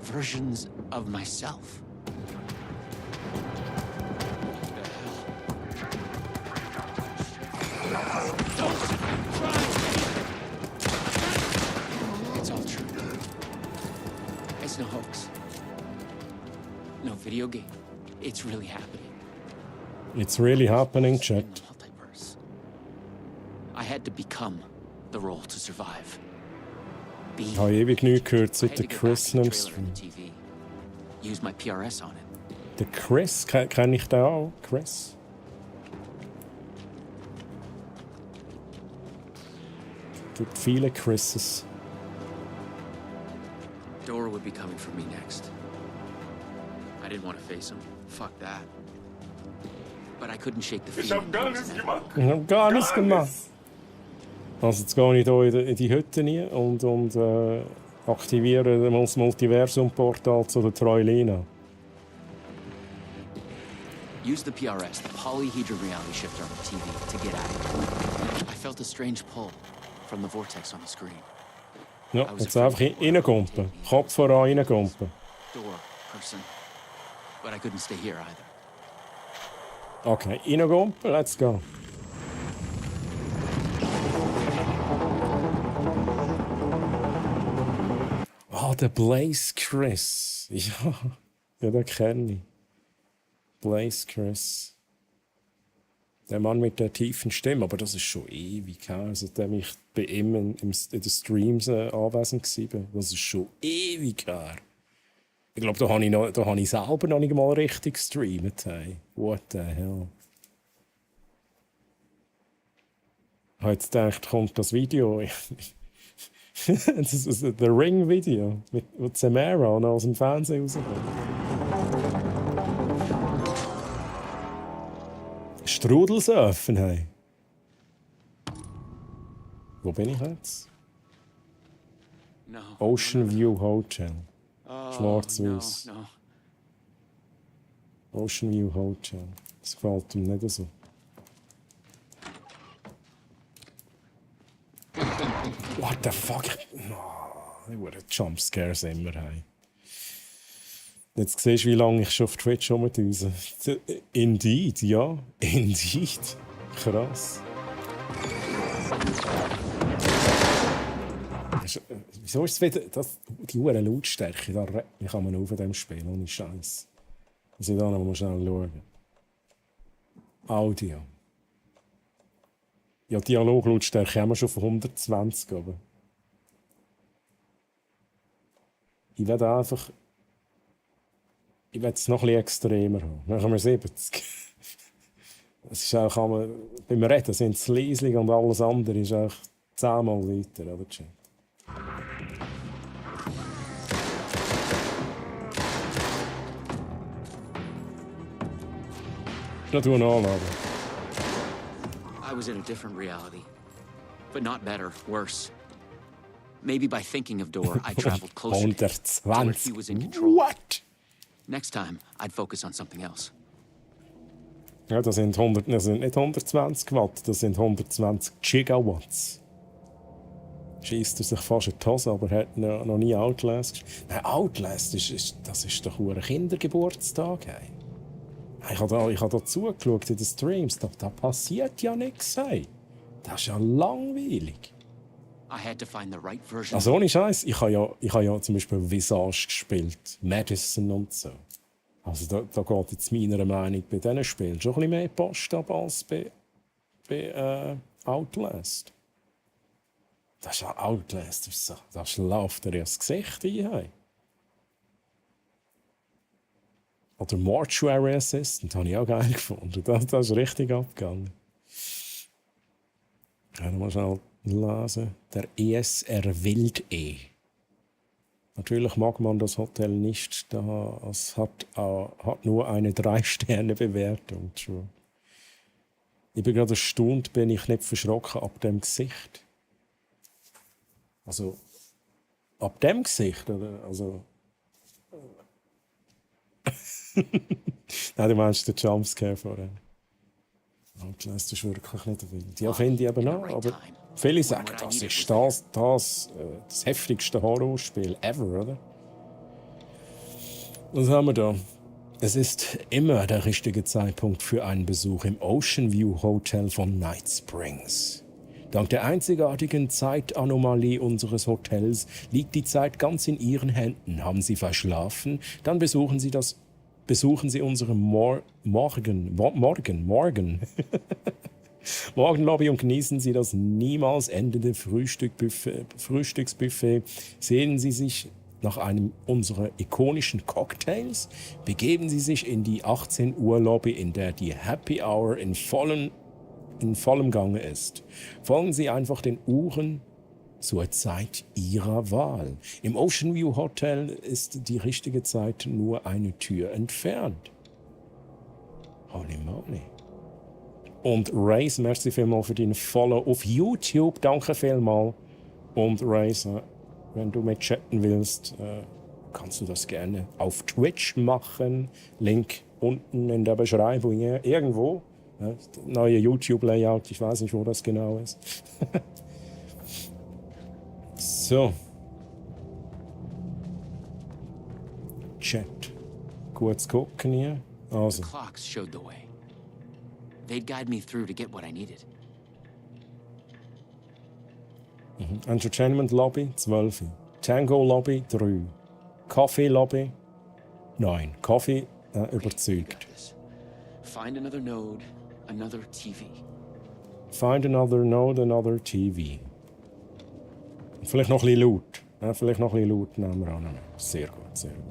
Versions of myself. It's all true. It's no hoax. No video game. It's really happening. It's really happening, Chat. Multiverse. I had to become the role to survive. Ich habe ewig nichts gehört seit der I had to go Chris back im to the trailer Stream. on the TV. Use my PRS on it. Der Chris, kenne ich den auch? Chris? Es gibt viele Chrises. Dora would be coming for me next. I didn't want to face him. Fuck that. But I couldn't shake the feeling. Ich habe gar nichts gemacht. Also jetzt gehe ich hier in die Hütte rein und aktiviere das Multiversum-Portal zu der Troilina. Use the PRS, the polyhedron reality shifter on the TV, to get out of here. I felt a strange pull from the vortex on the screen. Ja, jetzt einfach reingumpen. Kopf voran reingumpen. Door person. But I couldn't stay here either. Okay, reingumpen, let's go. Ah, der Blaze Chris. Ja, den kenne ich. Blaze Chris. Der Mann mit der tiefen Stimme, aber das ist schon ewig her, seitdem ich bei ihm in den Streams anwesend war. Das ist schon ewig her. Ich glaube, da habe ich selber noch nicht mal richtig gestreamt. Hey. What the hell? Ich habe jetzt gedacht, kommt das Video. Das ist das The Ring-Video, wo Samara noch aus dem Fernsehen rauskommt. Strudelsurfen, hey. Wo bin ich jetzt? No. Ocean View Hotel. Schwarz-Weiß. No. Ocean View Hotel. Das gefällt ihm nicht so. What the fuck? Ich wurde Jumpscares immer haben. Jetzt siehst du, wie lange ich schon auf Twitch rumdüse. Indeed, ja. Indeed. Krass. Wieso ist es wieder die hohe Lautstärke? Da regt mich auf in diesem Spiel, ohne Scheiß. Also da noch mal schnell schauen. Audio. Ja, Dialoglautstärke haben wir schon von 120, aber ich werde einfach. Ich werde es noch ein bisschen extremer haben. Dann haben wir 70. Es ist auch, beim Reden sind es leislich und alles andere ist auch 10-mal weiter, oder Chat? Ich tue anladen. I was in a different reality. But not better, worse. Maybe by thinking of Dor, I traveled closer to where he was in control. What? Next time, I'd focus on something else. Ja, das sind nicht 120 Watt, das sind 120 Gigawatts. Schießt er sich fast in die Hose, aber er hat noch nie Outlast gespielt. Nein, Outlast das ist doch ein Kindergeburtstag. Hey. Ich habe da zugeschaut in den Streams, da passiert ja nichts. Hey. Das ist ja langweilig. I had to find the right version. Also ohne Scheiß, ich habe ja zum Beispiel Visage gespielt, Madison und so. Also da geht jetzt meiner Meinung bei diesen Spielen schon ein bisschen mehr Post ab als bei Outlast. Das ist ja Outlast, das ist so, da schläft dir ja das Gesicht ein. Oder Mortuary Assistant, habe ich auch geil gefunden. Das ist richtig abgegangen. Ich kann mal schnell lesen. Der ESR Wild E. Natürlich mag man das Hotel nicht, da es hat nur eine 3-Sterne-Bewertung. Ich bin gerade erstaunt, bin ich nicht verschrocken ab dem Gesicht. Also, ab dem Gesicht, oder? Also. Nein, du meinst den Jumpscare vorher. Das ist wirklich nicht wild. Ja, finde ich eben auch. Aber viele sagen, das ist das heftigste Horrorspiel ever, oder? Was haben wir da? Es ist immer der richtige Zeitpunkt für einen Besuch im Ocean View Hotel von Night Springs. Dank der einzigartigen Zeitanomalie unseres Hotels liegt die Zeit ganz in Ihren Händen. Haben Sie verschlafen? Dann besuchen Sie unsere Morgenlobby und genießen Sie das niemals endende Frühstücksbuffet. Sehnen Sie sich nach einem unserer ikonischen Cocktails? Begeben Sie sich in die 18 Uhr Lobby, in der die Happy Hour in vollem Gange ist. Folgen Sie einfach den Uhren zur Zeit Ihrer Wahl. Im Ocean View Hotel ist die richtige Zeit nur eine Tür entfernt. Holy moly. Und Race, merci vielmals für deinen Follow auf YouTube. Danke vielmals. Und Race, wenn du mit chatten willst, kannst du das gerne auf Twitch machen. Link unten in der Beschreibung. Irgendwo. Ja, neue YouTube-Layout, ich weiß nicht, wo das genau ist. So. Chat. Kurz gucken hier. Also. The clocks showed the way. They'd guide me through to get what I needed. Entertainment Lobby 12. Tango Lobby 3. Coffee Lobby 9. Coffee überzeugt. Find another node, another TV. Find another node, another TV. Vielleicht noch ein bisschen laut. Ja, vielleicht noch ein bisschen laut nehmen wir an. Sehr gut, sehr gut.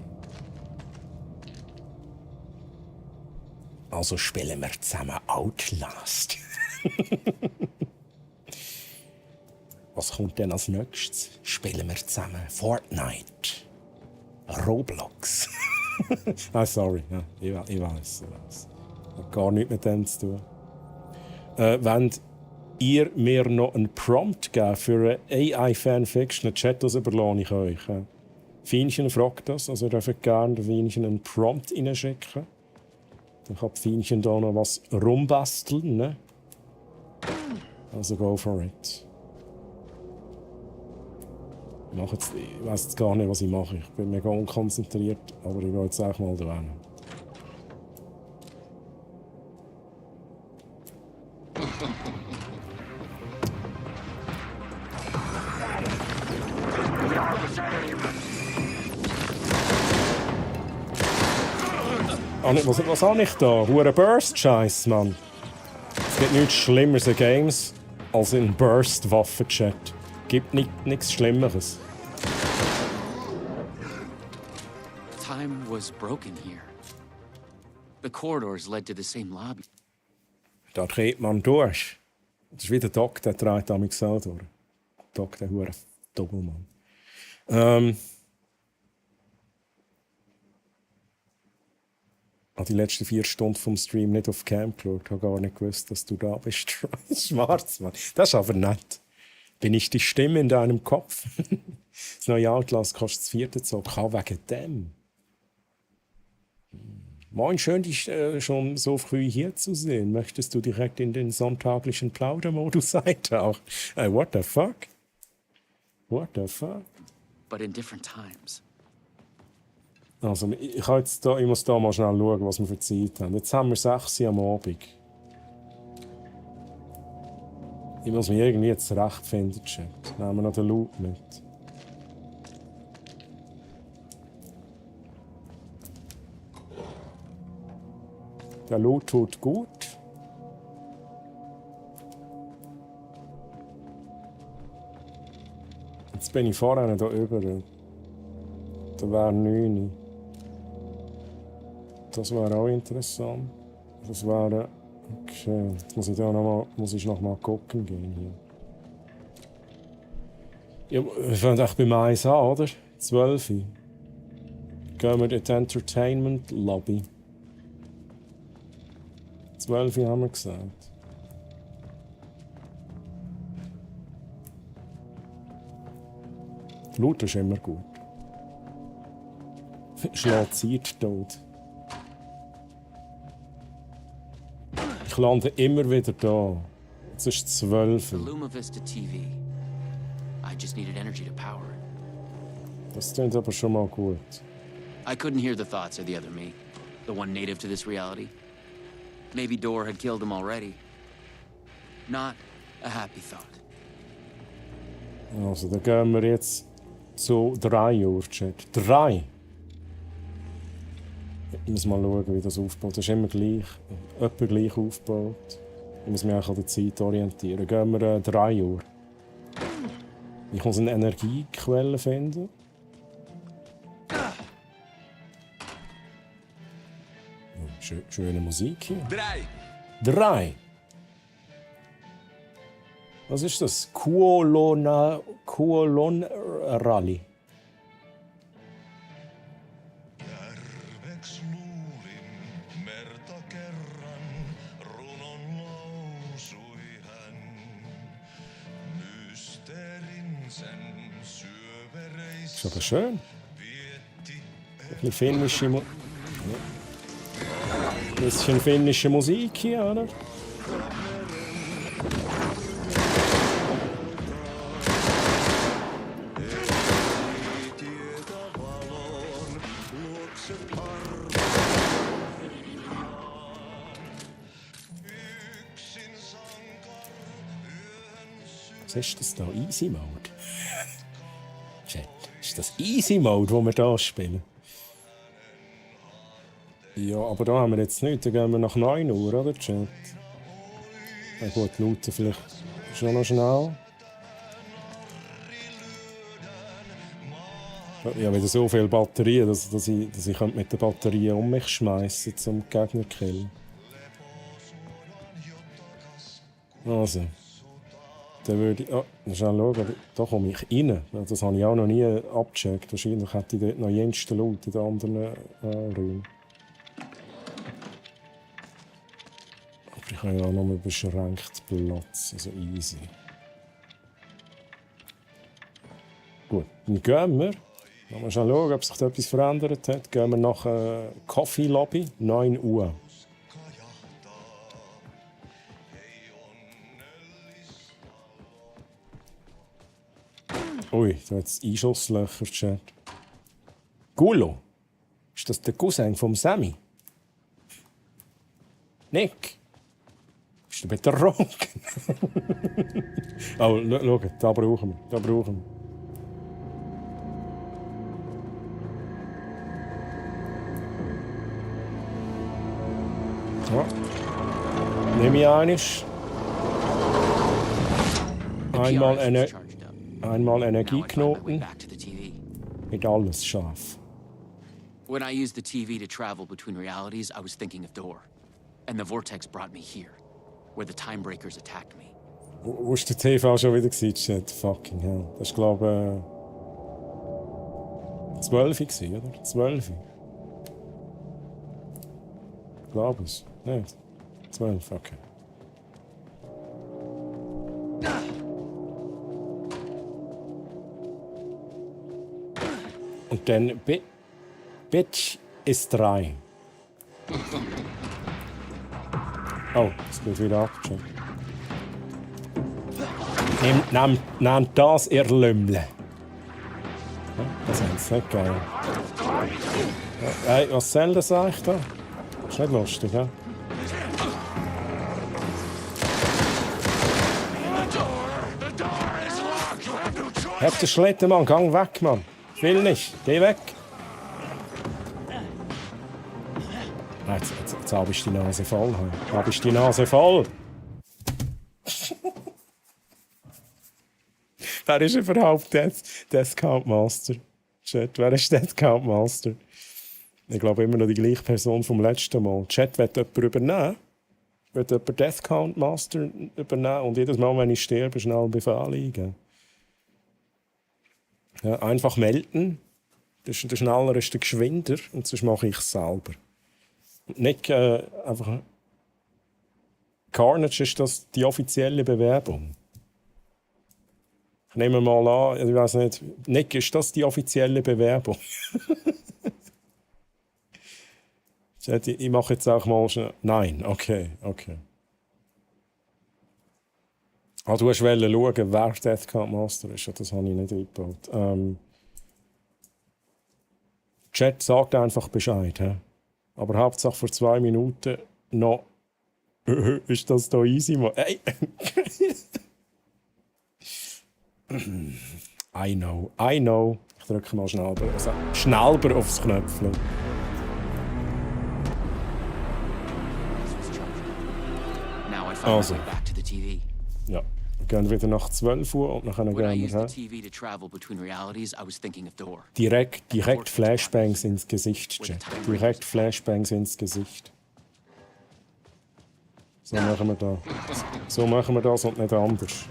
Also spielen wir zusammen Outlast. Was kommt denn als nächstes? Spielen wir zusammen Fortnite. Roblox. Ah, sorry. Ja, ich weiß. Hat gar nichts mit dem zu tun. Wenn ihr mir noch einen Prompt geben für eine AI-Fanfiction, Chat, das überlasse ich euch. Fienchen fragt das, also ihr dürft gerne der Fienchen einen Prompt reinschicken. Dann kann die Fienchen da noch was rumbasteln. Ne? Also go for it. Ich weiss jetzt gar nicht, was ich mache. Ich bin mega unkonzentriert, aber ich will jetzt auch mal da hin. Was habe ich da? Hure Burst-Scheiß, Mann. Es gibt nichts Schlimmeres in Games als in Burst-Waffen-Chat. Gibt nichts Schlimmeres. Time was broken here. The corridors led to the same lobby. Da dreht man durch. Das ist wie der Doc, der dreht damit so durch. Doc, der hure Doppelmann. Ich habe die letzten 4 Stunden vom Stream nicht auf Cam geschaut. Ich habe gar nicht gewusst, dass du da bist. Schwarz, Mann. Das ist aber nett. Bin ich die Stimme in deinem Kopf? Das neue Outlast kostet das 4. Zock. Auch wegen dem. Moin, schön, dich schon so früh hier zu sehen. Möchtest du direkt in den sonntaglichen Plaudermodus eintauchen? What the fuck? What the fuck? But in different times. Also, ich muss da mal schnell schauen, was wir für Zeit haben. Jetzt haben wir 6 Uhr am Abend. Ich muss mich irgendwie zurechtfinden, Chat. Nehmen wir noch den Loop mit. Der Loot tut gut. Jetzt bin ich vorne da über. Da wäre 9. Das wäre auch interessant. Das wäre... Okay, jetzt muss ich noch mal gucken gehen hier. Ja, wir fangen echt beim 1 an, oder? 12. Gehen wir in die Entertainment Lobby. 12 haben wir gesagt. Die Loot ist immer gut. Schlägt Zeit tot. Ich lande immer wieder da. Es ist 12. The Luma Vista TV. I just needed energy to power it. Das klingt aber schon mal gut. I couldn't hear the thoughts of the other me, the one native to this reality. Maybe Door had killed him already. Not a happy thought. Also, dann gehen wir jetzt zu 3 Uhr, Chat. 3! Ich muss mal schauen, wie das aufgebaut ist. Das ist immer gleich, etwa gleich aufgebaut. Ich muss mich auch an der Zeit orientieren. Gehen wir 3 Uhr. Ich muss eine Energiequelle finden. Schöne Musik hier. 3! 3! Was ist das? Kuolon Rally. Ist aber schön. Ein bisschen finnische Musik. Ein bisschen finnische Musik hier, oder? Was ist das da? Easy Mode? Chat, ist das Easy Mode, wo wir hier spielen? Ja, aber da haben wir jetzt nichts. Dann gehen wir nach 9 Uhr, oder, Chat? Na gut, looten vielleicht schon noch schnell. Ich habe wieder so viele Batterien, dass ich mit den Batterien um mich schmeißen zum Gegner zu killen. Also. Dann würde ich... Oh, schnell schauen. Da komme ich rein. Das habe ich auch noch nie abgecheckt. Wahrscheinlich hätte ich dort noch jensten Loot in den anderen Räumen. Aber ich habe ja auch noch mal beschränkt Platz. Also easy. Gut, dann gehen wir. Mal schnell schauen, ob sich da etwas verändert hat. Gehen wir nach Coffee Lobby, 9 Uhr. Ui, da hat es Einschusslöcher, Chat. Gulo? Ist das der Cousin vom Sammy? Nick? Bist du betrunken? Oh, schau, da brauchen wir. Da brauchen wir. Ja. Nehme ich eines. Einmal Energieknoten. Mit alles scharf. When I used the TV to travel between realities, I was thinking of Door. And the vortex brought me here, where the time breakers attacked me. Wo ist der TV schon wieder gesehen? Fucking hell. Das war, glaube ich, 12 oder? 12. Ich glaube es. Nein. 12, okay. Und dann Bitch ist 3. Oh, das geht wieder ab. Nehmt das, ihr Lümmle. Ja, das ist nicht geil. Hey, was soll das eigentlich da? Das ist nicht lustig, ja? Hab den Schlitten, Mann. Gang weg, Mann. Ich will nicht. Geh weg. Jetzt Jetzt habe ich die Nase voll. Habe ich die Nase voll? Wer ist überhaupt Death Count Master? Chat, wer ist Death Count Master? Ich glaube immer noch die gleiche Person vom letzten Mal. Chat, will jemand übernehmen? Will jemand Death Count Master übernehmen und jedes Mal, wenn ich sterbe, schnell einen Befehl eingeben? Ja, einfach melden. Der schneller ist der geschwinder und sonst mache ich es selber. Nicht einfach. Carnage ist das die offizielle Bewerbung. Ich nehme mal an, ich weiß nicht. Nick, ist das die offizielle Bewerbung? Ich mache jetzt auch mal schnell. Nein, okay. Ah, du hast schauen, wer Death Count Master ist. Das habe ich nicht eingebaut. Chat sagt einfach Bescheid. He? Aber Hauptsache vor 2 Minuten noch. Ist das da easy? Hey. I know. Ich drücke mal schnell aufs Knöpfchen. Also. Ja, wir gehen wieder nach 12 Uhr und dann gehen wir direkt Flashbangs ins Gesicht, Chat. Direkt Flashbangs ins Gesicht. So machen wir das. So machen wir das und nicht anders.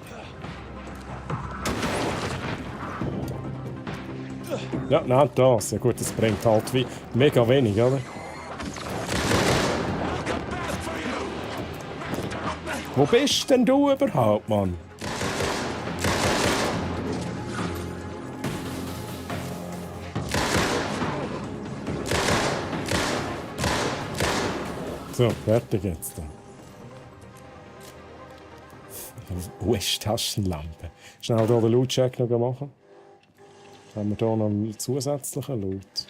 Ja, nein, das. Ja gut, das bringt halt mega wenig, oder? Wo bist denn du überhaupt, Mann? So, fertig jetzt. US-Taschenlampe. Schnell hier den Loot-Check noch machen. Haben wir hier noch einen zusätzlichen Loot?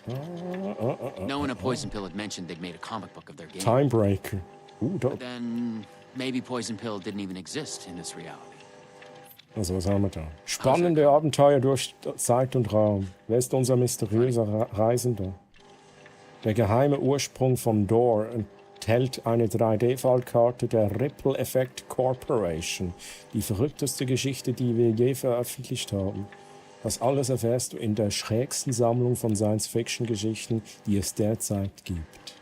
No one at Poison Pill had mentioned they'd made a comic book of their game. Timebreaker. But then maybe Poison Pill didn't even exist in this reality. Also, was haben wir da? Spannende Abenteuer durch Zeit und Raum. Wer ist unser mysteriöser Reisender? Der geheime Ursprung von Door enthält eine 3D-Fallkarte der Ripple Effect Corporation. Die verrückteste Geschichte, die wir je veröffentlicht haben. Das alles erfährst du in der schrägsten Sammlung von Science-Fiction-Geschichten, die es derzeit gibt.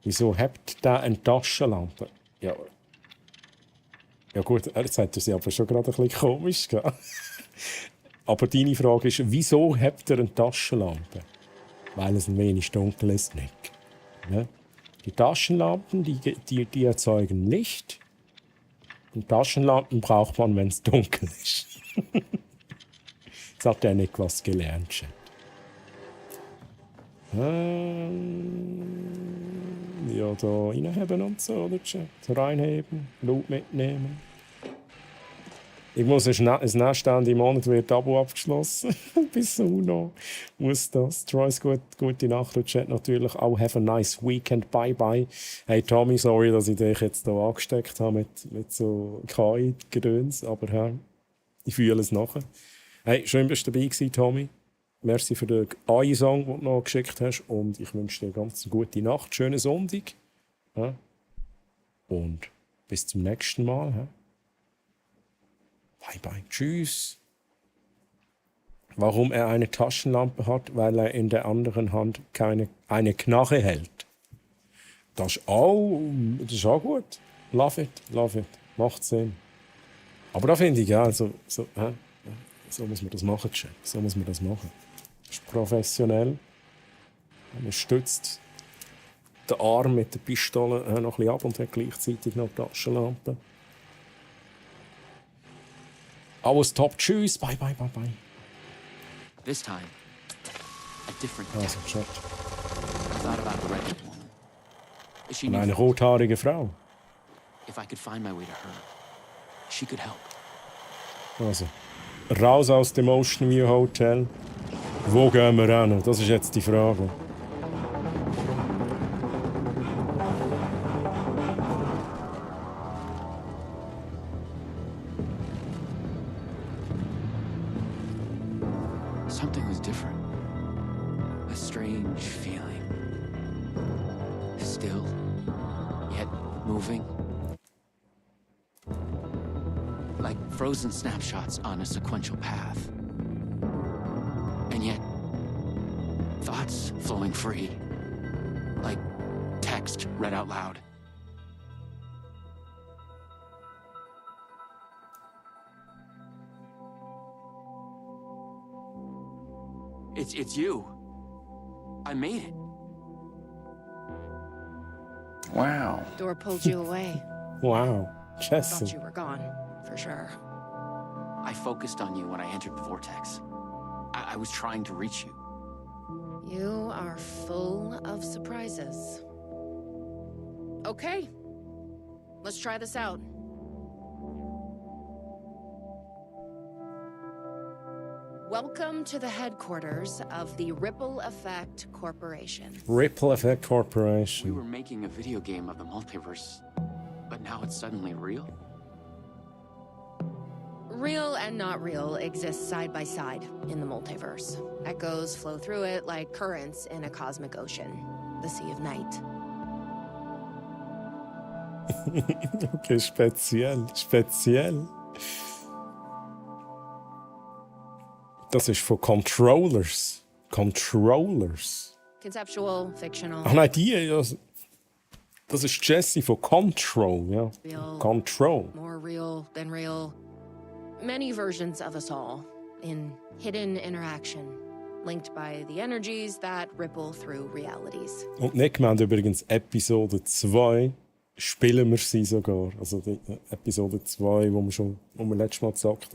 Wieso habt ihr eine Taschenlampe? Ja. Ja gut, jetzt hat er sie aber schon gerade ein bisschen komisch gehabt. Aber deine Frage ist, wieso habt ihr eine Taschenlampe? Weil es ein wenig dunkel ist, Nick. Ja? Die Taschenlampen, die erzeugen Licht. Und Taschenlampen braucht man, wenn es dunkel ist. Jetzt hat der Nick was gelernt, Chat. Ja, da reinheben und so, oder Chat? Reinheben, Loot mitnehmen. Ich muss das nächste Ende im Monat wird Abo abgeschlossen. Bis UNO muss das. Troy's gute Nacht und Chat natürlich auch. Have a nice weekend. Bye bye. Hey Tommy, sorry, dass ich dich jetzt hier angesteckt habe mit so KI-Gedöns, aber ich fühle es nachher. Hey, schön, dass du dabei gewesen, Tommy. Merci für den AI-Song, den du noch geschickt hast und ich wünsche dir ganz eine gute Nacht, schönen Sonntag. Ja? Und bis zum nächsten Mal. Ja? Bye bye. Tschüss. Warum er eine Taschenlampe hat? Weil er in der anderen Hand eine Knarre hält. Das ist auch gut. Love it. Macht Sinn. Aber da finde ich, ja, so muss man das machen, Chat. So muss man das machen. Das ist professionell. Man stützt den Arm mit der Pistole noch ein bisschen ab und hat gleichzeitig noch die Taschenlampe. Alles top. Tschüss. Bye. This time, a different also, Chat. I thought about the redheaded woman. Is she Und eine rothaarige Frau. If I could find my way to her, she could help. Also, raus aus dem Ocean View Hotel. Wo gehen wir hin? Das ist jetzt die Frage. Something was different. A strange feeling. moving. Like frozen snapshots on a sequential path. And yet, thoughts flowing free. Like text read out loud. It's you. I made it. Wow. Door pulled you away. Wow. Thought Jesse. you were gone, for sure. I focused on you when I entered the vortex. I was trying to reach you. You are full of surprises. Okay. Let's try this out. Welcome to the headquarters of the Ripple Effect Corporation. Ripple Effect We Corporation. were making a video game of the multiverse, but now it's suddenly real? Real and not real exist side by side in the multiverse. Echoes flow through it like currents in a cosmic ocean, the Sea of Night. Okay, speziell, speziell. Das ist von Controllers. Controllers. Conceptual, fictional. Ach nein, die. Das ist Jesse von Control, ja. Real. Control. More real than real. Many versions of us all, in hidden interaction, linked by the energies that ripple through realities. Und nicht gemeint übrigens Episode 2 spielen wir sie sogar. Also die Episode 2, wo wir letztes Mal gezockt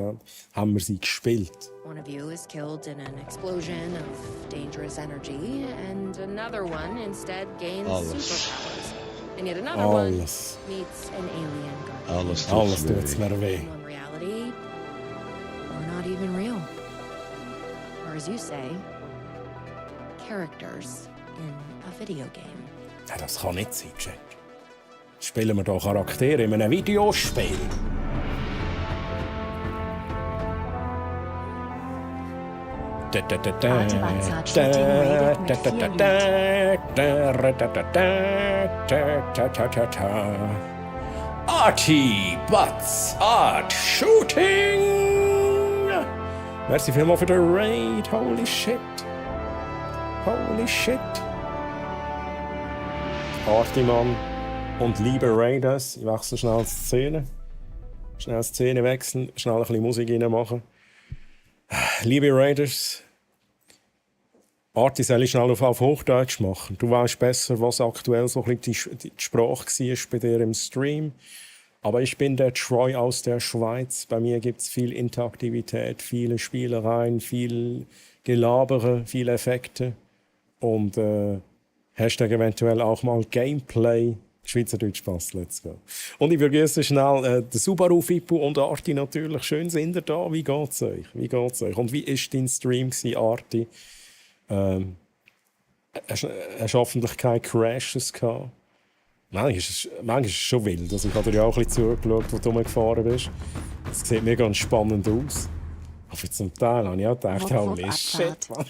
haben wir sie gespielt. One of you is killed in an explosion of dangerous energy, and another one instead gains superpowers. And yet another one meets an alien guardian. Alles tut's mir weh. One reality, or not even real. Or as you say, characters in a video game. Ja, das kann nicht sein, Jack. Spielen wir hier Charaktere in einem Videospiel? Artie Butts Art Shooting! Merci vielmals für den Raid. Holy shit. Holy shit. Artie, Mann. Und liebe Raiders, ich wechsle schnell die Szene. Schnell die Szene wechseln, schnell ein bisschen Musik reinmachen. Liebe Raiders, Arti soll ich schnell auf Hochdeutsch machen. Du weißt besser, was aktuell so ein bisschen die Sprache war bei dir im Stream. Aber ich bin der Troy aus der Schweiz. Bei mir gibt es viel Interaktivität, viele Spielereien, viel Gelabere, viele Effekte. Und Hashtag eventuell auch mal Gameplay. Schweizerdeutsch passt, let's go. Und ich begrüße schnell den Subaru Fippo und Arti natürlich. Schön sind ihr da. Wie geht's euch? Wie geht's euch? Und wie war dein Stream, Arti? Hast du hoffentlich keine Crashes gehabt? Manchmal ist es schon wild. Also ich habe dir ja auch ein bisschen zugeschaut, wo du rumgefahren bist. Es sieht mir ganz spannend aus. Aber zum Teil habe ich auch gedacht, holy shit, Mann.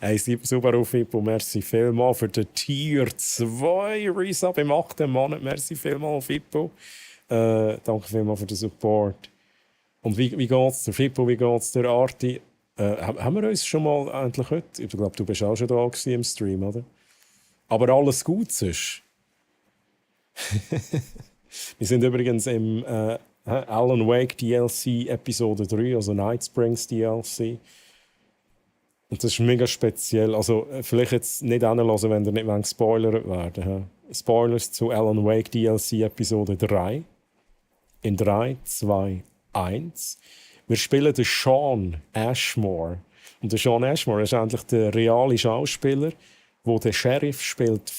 Hey, Subaru Fippo, merci vielmals für den Tier 2 Resub im 8. Monat. Merci vielmals, Fippo. Danke vielmals für den Support. Und wie geht's dir, Fippo? Wie geht's dir, Arti? Haben wir uns schon mal endlich heute? Ich glaube, du bist auch schon da im Stream, oder? Aber alles gut sonst. Wir sind übrigens im Alan Wake DLC Episode 3, also Night Springs DLC. Und das ist mega speziell. Also, vielleicht jetzt nicht anhören, wenn ihr nicht gespoilert werden. Spoilers zu Alan Wake DLC Episode 3. In 3, 2, 1. Wir spielen den Sean Ashmore. Und der Sean Ashmore ist eigentlich der reale Schauspieler, der den Sheriff spielt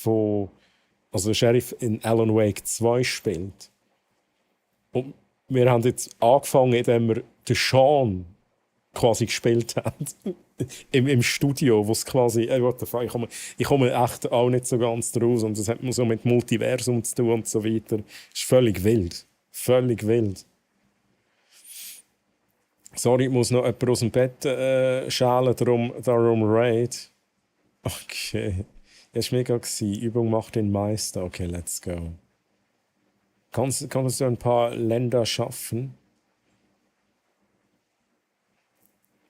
also der Sheriff in Alan Wake 2 spielt. Und wir haben jetzt angefangen, indem wir den Sean quasi gespielt haben. Im Studio, wo es quasi... ich komme echt auch nicht so ganz draus. Und das hat so mit Multiversum zu tun und so weiter. Das ist völlig wild. Völlig wild. Sorry, ich muss noch jemanden aus dem Bett schälen, darum Raid. Okay. Das war mega. Übung macht den Meister. Okay, let's go. Kannst du ein paar Länder schaffen?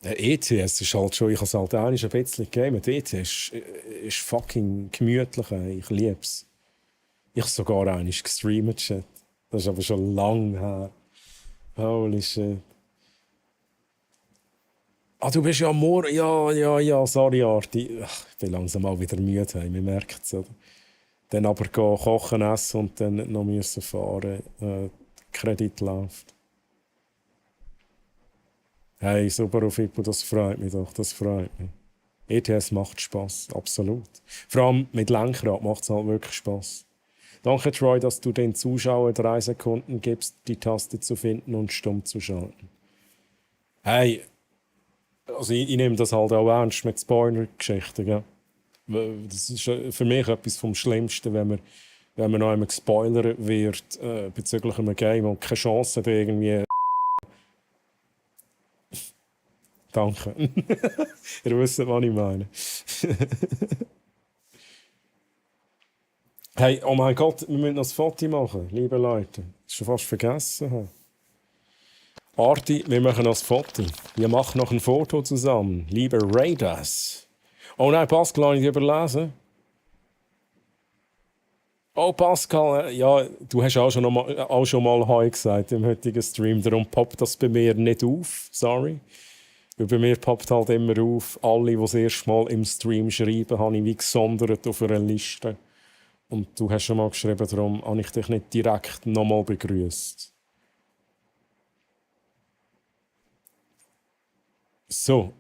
Der ETS ist halt schon, ich habe es halt auch ein bisschen gegeben. Der ETS ist fucking gemütlich, ich liebe es. Ich habe sogar einmal gestreamt, Chat. Das ist aber schon lang her. Holy shit. Ah, du bist ja morgen. Ja, sorry, Arti. Ach, ich bin langsam mal wieder müde, man merkt es. Dann aber gehen, kochen, essen und dann noch müssen fahren. Kredit läuft. Hey, super, Fippo, das freut mich doch, das freut mich. ETS macht Spass, absolut. Vor allem mit Lenkrad macht es halt wirklich Spass. Danke, Troy, dass du den Zuschauern 3 Sekunden gibst, die Taste zu finden und stumm zu schalten. Hey, also ich nehme das halt auch ernst mit Spoiler-Geschichten, gell? Das ist für mich etwas vom Schlimmsten, wenn man noch einmal gespoilert wird bezüglich einem Game und keine Chance hat, irgendwie. Danke. Ihr wisst, was ich meine. Hey, oh mein Gott, wir müssen noch ein Foto machen, liebe Leute. Das ist schon fast vergessen. Arti, wir machen noch ein Foto. Wir machen noch ein Foto zusammen. Liebe Raiders. Oh nein, Pascal, habe ich dich überlesen? Oh, Pascal, ja, du hast auch schon mal Hi gesagt im heutigen Stream. Darum poppt das bei mir nicht auf. Sorry. Weil bei mir poppt halt immer auf, alle, die das erste Mal im Stream schreiben, habe ich wie gesondert auf einer Liste. Und du hast schon mal geschrieben, darum habe ich dich nicht direkt nochmal begrüßt. So.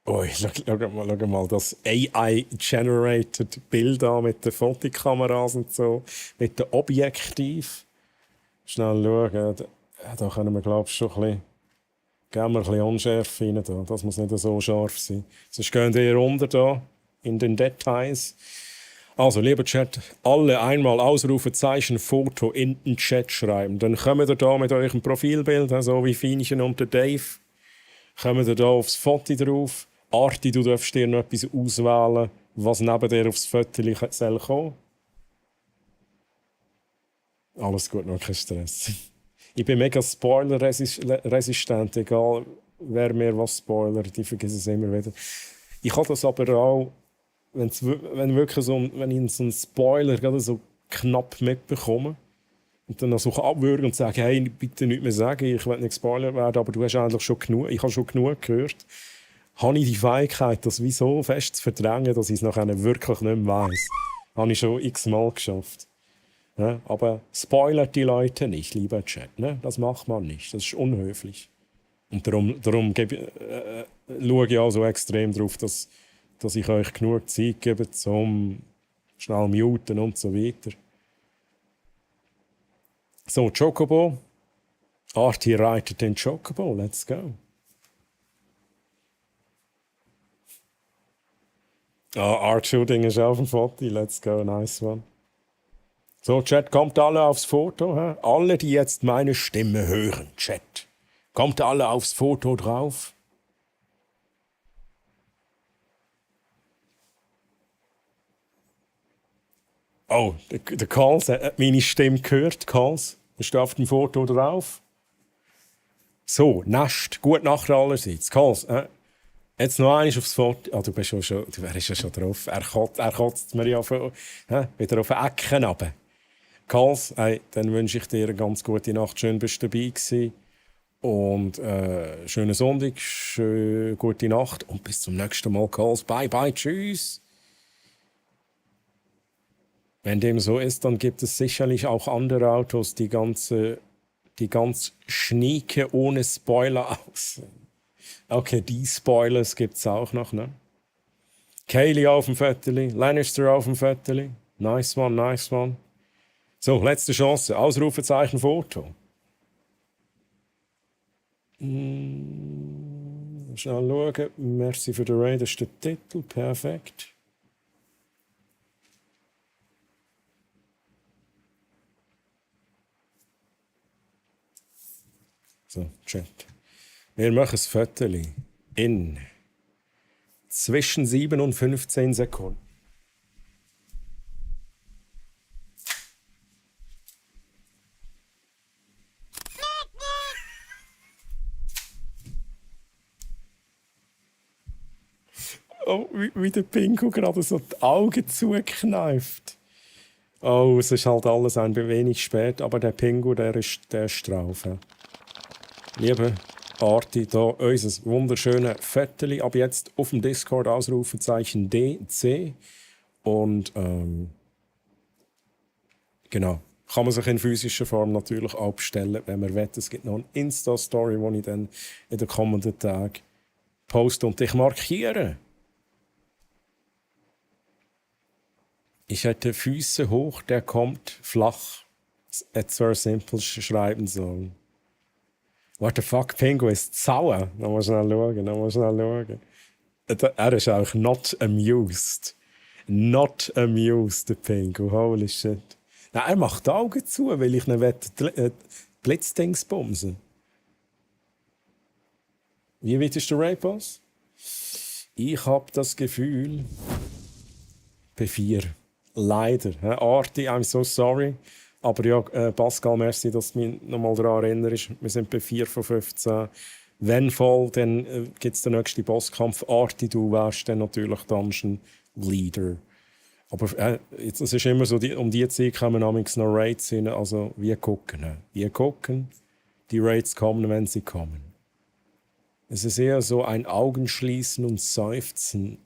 Oh, schau mal das AI-generated Bild an mit den Fotokameras und so, mit dem Objektiv. Schnell schauen, da können wir, glaube ich, schon ein bisschen, geben wir ein bisschen Unschärfe rein. Da. Das muss nicht so scharf sein. Sonst gehen wir runter da in den Details. Also, lieber Chat, alle einmal Ausrufezeichen Foto in den Chat schreiben. Dann kommt ihr da mit eurem Profilbild, so wie Fienchen und der Dave. Kommt ihr da aufs Foto drauf. Arti, du darfst dir noch etwas auswählen, was neben dir aufs Foto soll kommen. Alles gut, noch kein Stress. Ich bin mega spoiler-resistent, egal wer mir was spoilert, ich vergesse es immer wieder. Ich habe das aber auch, wenn ich so einen Spoiler gerade so knapp mitbekomme und dann so abwürgen und sagen, hey, bitte nicht mehr sagen, ich will nicht gespoilert werden, aber du hast eigentlich schon genug, ich habe schon genug gehört, habe ich die Fähigkeit, das wie so fest zu verdrängen, dass ich es nachher wirklich nicht mehr weiss. Habe ich schon x-mal geschafft. Ja, aber spoilert die Leute nicht, lieber Chat. Ne? Das macht man nicht, das ist unhöflich. Und darum schaue ich auch so extrem darauf, dass ich euch genug Zeit gebe, zum schnell muten und so weiter. So, Chocobo. Arti reitet den Chocobo, let's go. Art Shooting ist auf dem Foto, let's go, nice one. So, Chat, kommt alle aufs Foto. Hä? Alle, die jetzt meine Stimme hören, Chat. Kommt alle aufs Foto drauf. Oh, der Karls hat meine Stimme gehört. Karls, bist du auf dem Foto drauf? So, Nest, gute Nacht allerseits. Karls, jetzt noch einmal aufs Foto. Ah, du wärst ja schon drauf. Er kotzt mir ja wieder auf die Ecken runter. Karls, dann wünsche ich dir eine ganz gute Nacht. Schön, bist du dabei gewesen. Und schönen Sonntag, gute Nacht und bis zum nächsten Mal, Karls. Bye, bye, tschüss. Wenn dem so ist, dann gibt es sicherlich auch andere Autos, die ganz schnieke ohne Spoiler aussehen. Okay, die Spoilers gibt es auch noch, ne? Kaylee auf dem Vierteli, Lannister auf dem Vierteli. Nice one, nice one. So, letzte Chance. Ausrufezeichen Foto. Schnell schauen. Merci für den Raid, das ist der Titel. Perfekt. So, Chat. Wir machen das Foto in zwischen 7 und 15 Sekunden. Oh, wie der Pingu gerade so die Augen zukneift. Oh, es ist halt alles ein wenig spät, aber der Pingu, der ist drauf. Ja. Liebe Arti, da unser wunderschönes Fetteli. Ab jetzt auf dem Discord Ausrufezeichen DC. Und genau. Kann man sich in physischer Form natürlich auch bestellen, wenn man will. Es gibt noch eine Insta-Story, die ich dann in den kommenden Tagen poste und dich markiere. Ich hätte Füße hoch, der kommt flach. At Sir Simple schreiben sollen. What the fuck, Pingu ist sauer. Da muss schnell schauen. Er ist auch not amused. Not amused, der Pingu. Holy shit. Nein, er macht die Augen zu, weil ich nicht Blitzdings bumsen. Wie weit ist der Rapos? Ich habe das Gefühl, bei 4. Leider. Arti, I'm so sorry. Aber ja, Pascal, merci, dass du mich nochmal daran erinnerst. Wir sind bei 4 von 15. Wenn voll, dann gibt es den nächsten Bosskampf. Arti, du wärst dann natürlich Dungeon Leader. Aber es ist immer so, um die Zeit kommen noch Raids rein. Also, wir gucken. Die Raids kommen, wenn sie kommen. Es ist eher so ein Augenschließen und Seufzen.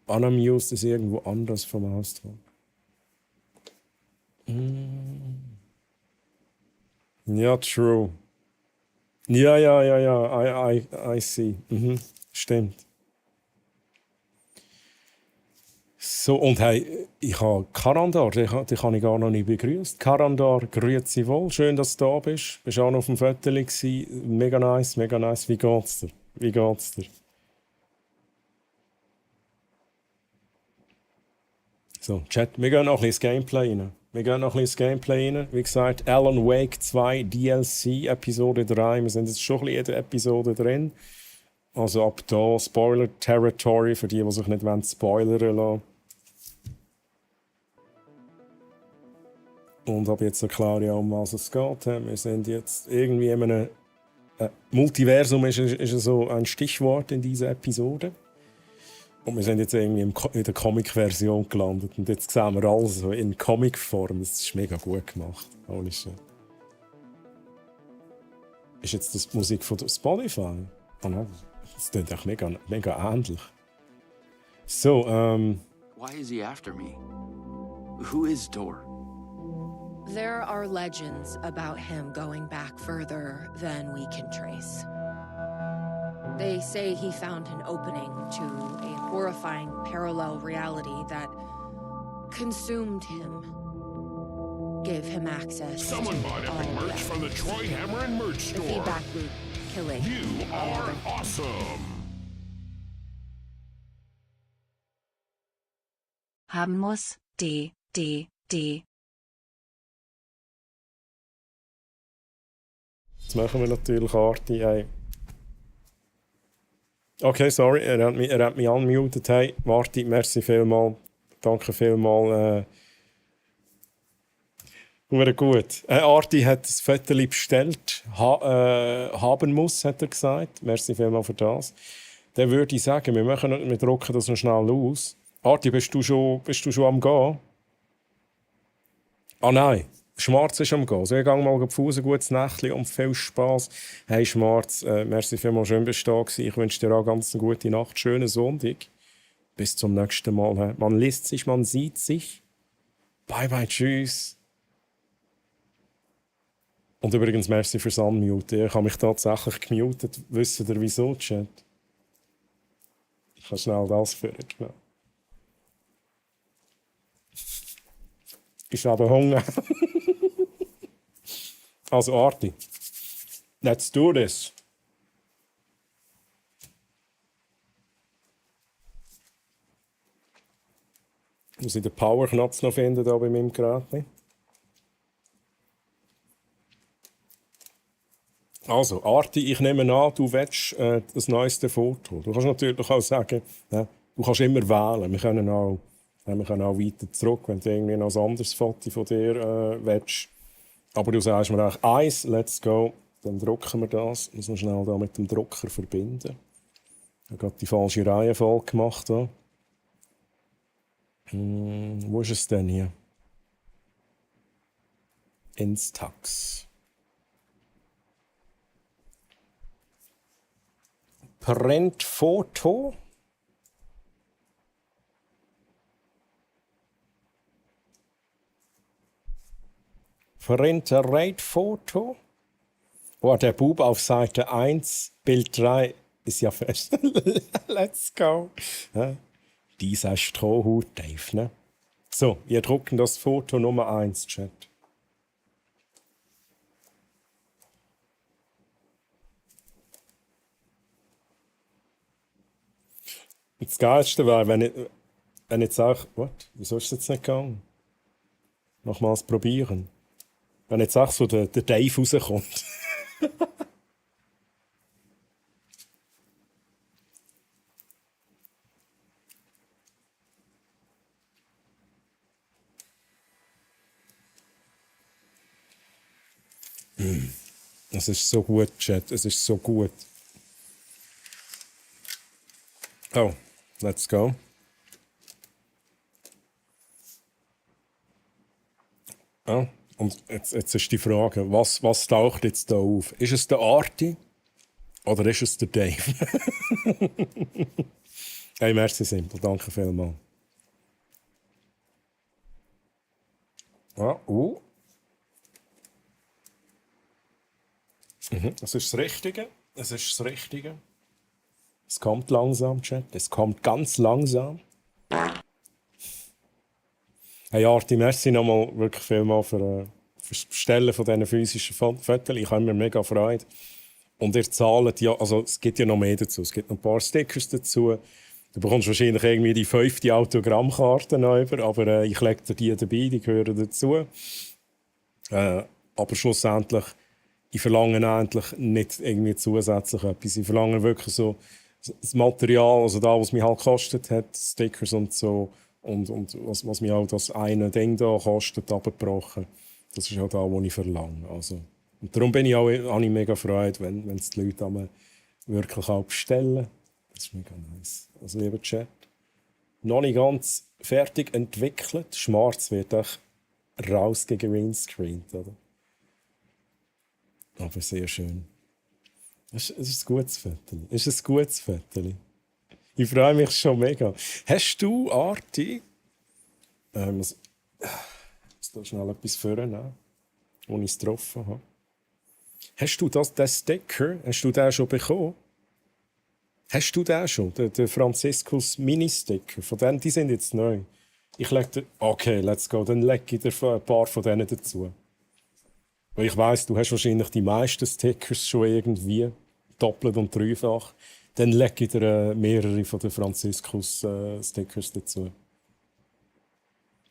Unamused ist irgendwo anders vom Ausdruck. Ja, true. Ja. I see. Stimmt. So, und hey, ich habe Karandar, den habe ich gar noch nicht begrüßt. Karandar, grüezi wohl. Schön, dass du da bist. Du warst auch noch auf dem Foto. Mega nice. Wie geht's dir? So, Chat, wir gehen noch ein bisschen ins Gameplay rein. Wie gesagt, Alan Wake 2 DLC, Episode 3. Wir sind jetzt schon ein bisschen in der Episode drin. Also ab da Spoiler-Territory für die sich nicht spoilern lassen. Und ab jetzt erkläre ich auch, um was es geht. Wir sind jetzt irgendwie in einem Multiversum ist so ein Stichwort in dieser Episode. Und wir sind jetzt irgendwie in der Comic-Version gelandet. Und jetzt sehen wir alles so in Comic-Form. Das ist mega gut gemacht. Holy shit. Ist jetzt das Musik von Spotify? Oh nein. Das klingt echt mega ähnlich. So, Why is he after me? Who is Dor? There are legends about him going back further than we can trace. They say he found an opening to a horrifying parallel reality that consumed him. Gave him access Someone to bought all epic merch death. from the Troy Hammer and Merch The Store. feedback loop killing. You are awesome. Haben muss, D. Jetzt machen wir natürlich Arti. Hey. Okay, sorry, er hat mich unmuted. Hey, Marti, merci vielmals. Danke vielmals. Gut. Arti hat das Foto bestellt. Haben muss, hat er gesagt. Merci vielmals für das. Dann würde ich sagen, wir drucken das noch schnell aus. Arti, bist du schon am Gehen? Ah nein, Schmarz ist am Gehen. So, ich gehe mal auf Hause, gutes Nächtchen und viel Spass. Hey Schmarz, merci vielmals, schön bist du da gewesen. Ich wünsche dir auch ganz eine gute Nacht, schönen Sonntag. Bis zum nächsten Mal. Man liest sich, man sieht sich. Bye bye, tschüss. Und übrigens, merci fürs Unmuten. Ich habe mich tatsächlich gemutet. Wisst ihr wieso, Chat? Ich kann schnell das führen. Genau. Ich habe Hunger. Also, Arti. Let's do this. Ich muss den Power-Knopf noch finden hier bei meinem Gerät. Also, Arti, ich nehme an, du willst das neueste Foto. Du kannst natürlich auch sagen, du kannst immer wählen. Wir können auch weiter zurück, wenn du irgendwie noch ein anderes Foto von dir willst. Aber du sagst mir eigentlich eins, let's go. Dann drucken wir das. Ich muss noch schnell da mit dem Drucker verbinden. habe gerade die falsche Reihenfolge gemacht. Da. Wo ist es denn hier? Instax. Printfoto. Print-Rate-Foto. Oh, der Bub auf Seite 1, Bild 3 ist ja fest. Let's go. Ja. Dieser Strohhut, Dave, ne? So, wir drucken das Foto Nummer 1, Chat. Das Geilste wäre, wenn jetzt auch... What? Wieso ist das jetzt nicht gegangen? Nochmals probieren. Wenn jetzt auch so der Dave rauskommt. Es ist so gut, Chat. Es ist so gut. Oh, let's go. Oh, und jetzt ist die Frage, was taucht jetzt da auf? Ist es der Arti oder ist es der Dave? Hey, merci simpel. Danke vielmals. Ah, Das ist das Richtige. Es ist das Richtige. Es kommt langsam, Chat. Es kommt ganz langsam. Hey Arti, merci nochmal wirklich vielmal für das Bestellen von diesen physischen Fotos. Ich habe mir mega Freude. Und ihr zahlt ja, also es gibt ja noch mehr dazu. Es gibt noch ein paar Stickers dazu. Du bekommst wahrscheinlich irgendwie die 5. Autogrammkarte noch über, aber ich lege dir die dabei, die gehören dazu. Aber schlussendlich, ich verlange eigentlich nicht irgendwie zusätzlich etwas. Ich verlange wirklich so das Material, also da, was mich halt gekostet hat, Stickers und so, und was mir auch das eine Ding da kostet, abgebrochen. Das ist ja da, was ich verlange. Also, und darum bin ich auch mega Freude, wenn es die Leute einmal wirklich auch bestellen. Das ist mega nice. Also, lieber Chat, noch nicht ganz fertig entwickelt. Schwarz wird auch raus gegen Greenscreen, oder? Aber sehr schön. Es ist ein gutes Foto. Es ist ein gutes Foto. Ich freue mich schon mega. Hast du, Arti, ich muss da schnell etwas vornehmen, wo ich es getroffen habe. Hast du den Sticker, hast du den schon bekommen? Hast du den schon, den Franziskus Mini-Sticker? Von denen, die sind jetzt neu. Ich lege dir, okay, let's go, dann lege ich dir ein paar von denen dazu. Weil ich weiss, du hast wahrscheinlich die meisten Stickers schon irgendwie doppelt und dreifach. Dann lege ich dir mehrere von den Franziskus-Stickers dazu.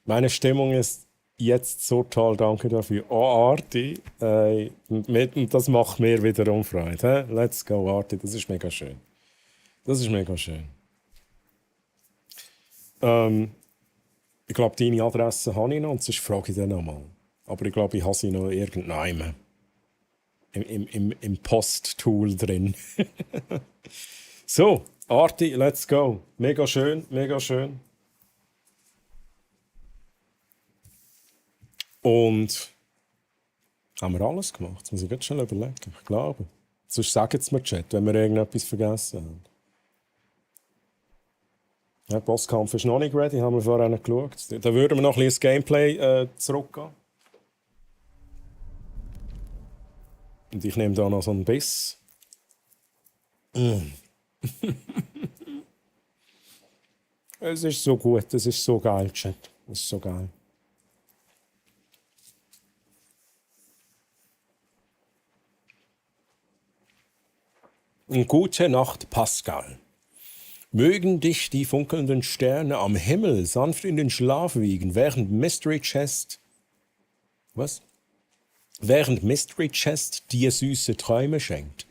Meine Stimmung ist jetzt so toll, danke dafür. Oh, Arti, das macht mir wiederum Freude. He? Let's go, Arti, das ist mega schön. Das ist mega schön. Ich glaube, deine Adresse habe ich noch, und sonst frage ich dann nochmal. Aber ich glaube, ich habe sie noch irgendwann im Post-Tool drin. So, Arti, let's go. Mega schön, mega schön. Und haben wir alles gemacht? Jetzt muss ich ganz schnell überlegen. Ich glaube. Sonst sagen es mir, Chat, wenn wir irgendetwas vergessen haben. Der Bosskampf ist noch nicht ready, haben wir vorher nicht geschaut. Da würden wir noch ein bisschen ins Gameplay zurückgehen. Und ich nehme da noch so einen Biss. Es ist so gut, es ist so geil, Chat. Es ist so geil. Und gute Nacht, Pascal. Mögen dich die funkelnden Sterne am Himmel sanft in den Schlaf wiegen, während Mystery Chest dir süße Träume schenkt.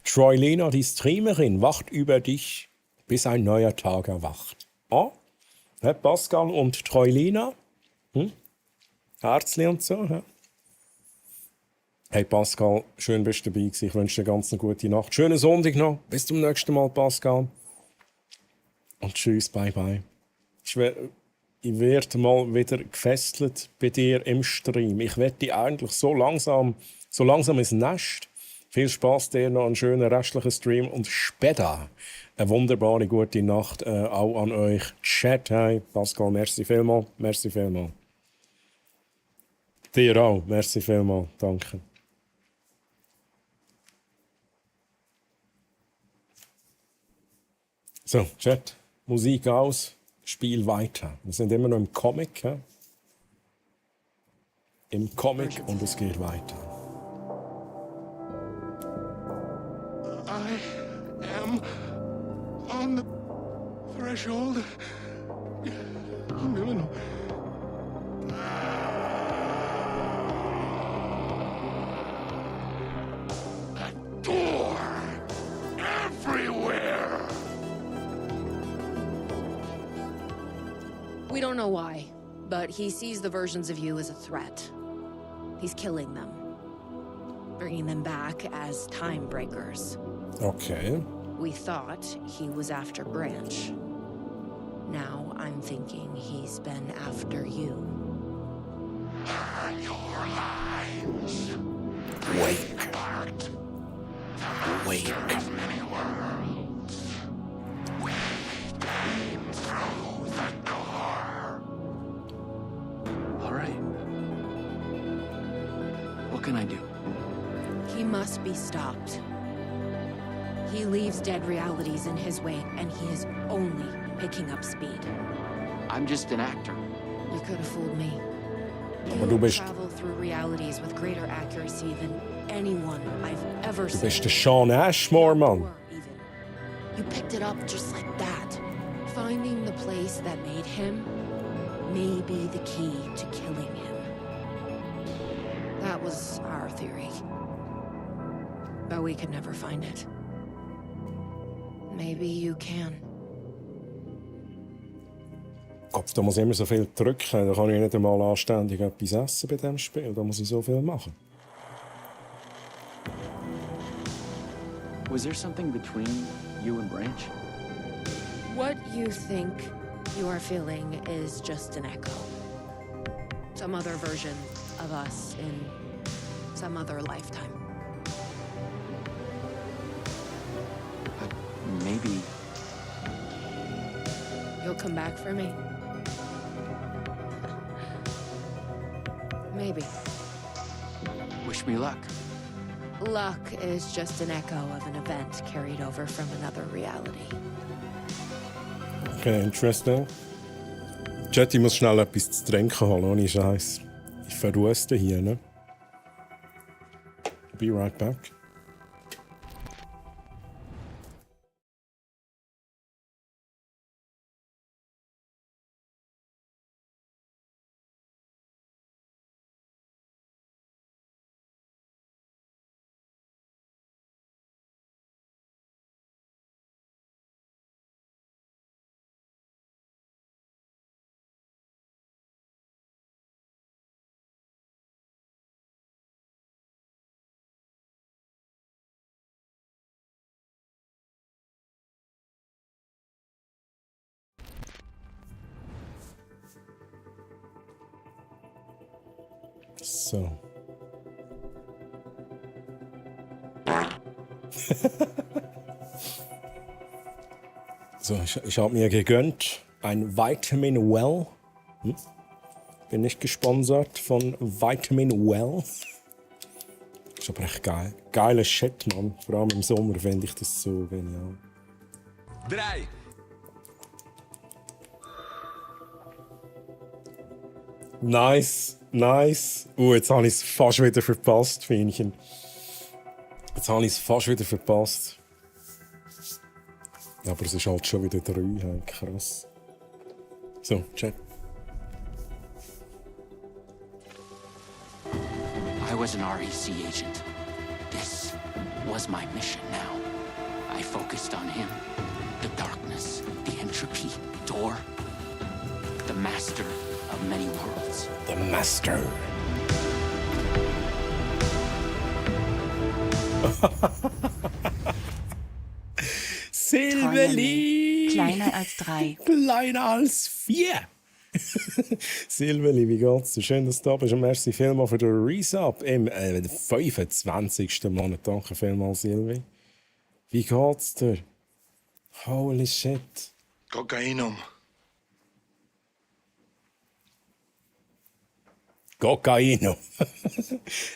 Troilena, die Streamerin, wacht über dich, bis ein neuer Tag erwacht. Oh? Pascal und Troilena? Herzli und so. Ja? Hey Pascal, schön bist du dabei gewesen. Ich wünsche dir ganz eine gute Nacht. Schönen Sonntag noch. Bis zum nächsten Mal, Pascal. Und tschüss, bye bye. Ich werde mal wieder gefesselt bei dir im Stream. Ich werde dich eigentlich so langsam ins Nest. Viel Spaß dir noch, einen schönen restlichen Stream und später eine wunderbare gute Nacht auch an euch. Chat, hey Pascal, merci vielmals. Merci vielmals. Dir auch, merci vielmals. Danke. So, Chat, Musik aus, Spiel weiter. Wir sind immer noch im Comic. Ja? Im Comic und es geht weiter. I am on the threshold. No. A door everywhere. We don't know why, but he sees the versions of you as a threat. He's killing them, bringing them back as time breakers. Okay. We thought he was after Branch. Now I'm thinking he's been after you. Your lives. Wake. Wake. Many worlds. We've been through the door. All right. What can I do? He must be stopped. He leaves dead realities in his wake, and he is only picking up speed. I'm just an actor. You could have fooled me. Aber du bist, Travel through realities with greater accuracy than anyone I've ever du seen. bist der Sean Ashmore, Mann. You picked it up just like that. Finding the place that made him may be the key to killing him. That was our theory. But we could never find it. Maybe you can. Kopf, da muss ich immer so viel drücken. Da kann ich nicht einmal anständig etwas essen bei diesem Spiel. Da muss ich so viel machen. Was there something between you and Branch? What you think you are feeling is just an echo. Some other version of us in some other lifetime. Maybe. You'll come back for me? Maybe. Wish me luck. Luck is just an echo of an event carried over from another reality. Okay, interesting. Chat, ich muss schnell etwas zu trinken holen, ohne Scheiß. Ich verruste hier, ne? Be right back. So. So, ich habe mir gegönnt ein Vitamin Well. Bin nicht gesponsert von Vitamin Well. Ist aber echt geil. Geiler Shit, Mann. Vor allem im Sommer finde ich das so genial. 3. Nice, nice. Jetzt habe ich es fast wieder verpasst, Fienchen. Jetzt habe ich es fast wieder verpasst. Aber es ist halt schon wieder 3, hey, krass. So, Chat. I was an REC agent. This was my mission now. I focused on him. The darkness, the entropy, door. The master of many worlds. The master. Silveli! Kleiner als 3. Kleiner als 4. Silveli, wie geht's dir? Schön, dass du da bist und merci vielmals für den Resub im 25. Monat. Danke vielmals, Silvi. Wie geht's dir? Holy shit. Kokainum. Kokainum.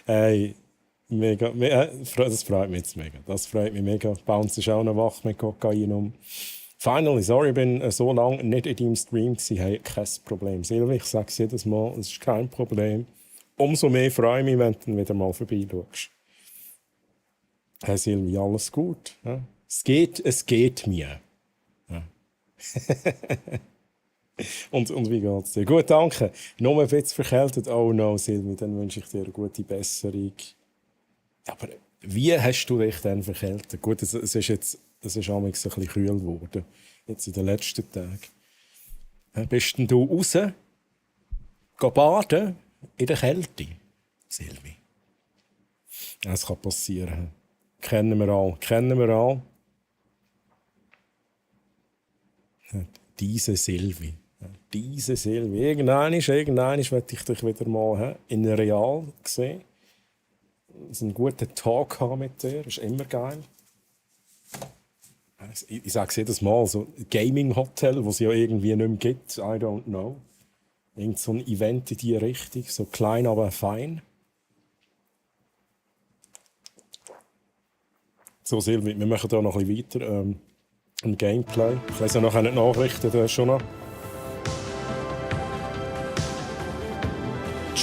Hey, mega. Das freut mich jetzt mega. Das freut mich mega. Bounce ist auch noch wach mit Kokainum. Finally, sorry, ich bin so lange nicht in deinem Stream gewesen. Hey, kein Problem. Silvi, ich sage es jedes Mal, es ist kein Problem. Umso mehr freue ich mich, wenn du dann wieder mal vorbeischaust. Hey Silvi, alles gut? Ja? Es geht mir. Ja. und wie geht's dir? Gut, danke. Nur ein bisschen verkältet. Oh no, Silvi, dann wünsche ich dir eine gute Besserung. Aber wie hast du dich denn verkältet? Gut, es ist auch ein bisschen kühl geworden, jetzt in den letzten Tagen. Bist denn du raus? Geh baden in der Kälte? Silvi. Das kann passieren. Kennen wir alle. Diese Silvi. Irgendwann möchte ich dich wieder mal in real sehen. Einen guten Talk haben mit dir. Das ist immer geil. Ich sage es jedes Mal, so ein Gaming-Hotel, das es ja irgendwie nicht mehr gibt, I don't know. Irgend so ein Event in diese Richtung, so klein, aber fein. So, Silvi, wir machen hier noch ein bisschen weiter. Ein Gameplay. Ich lese noch eine Nachrichten, da schon noch.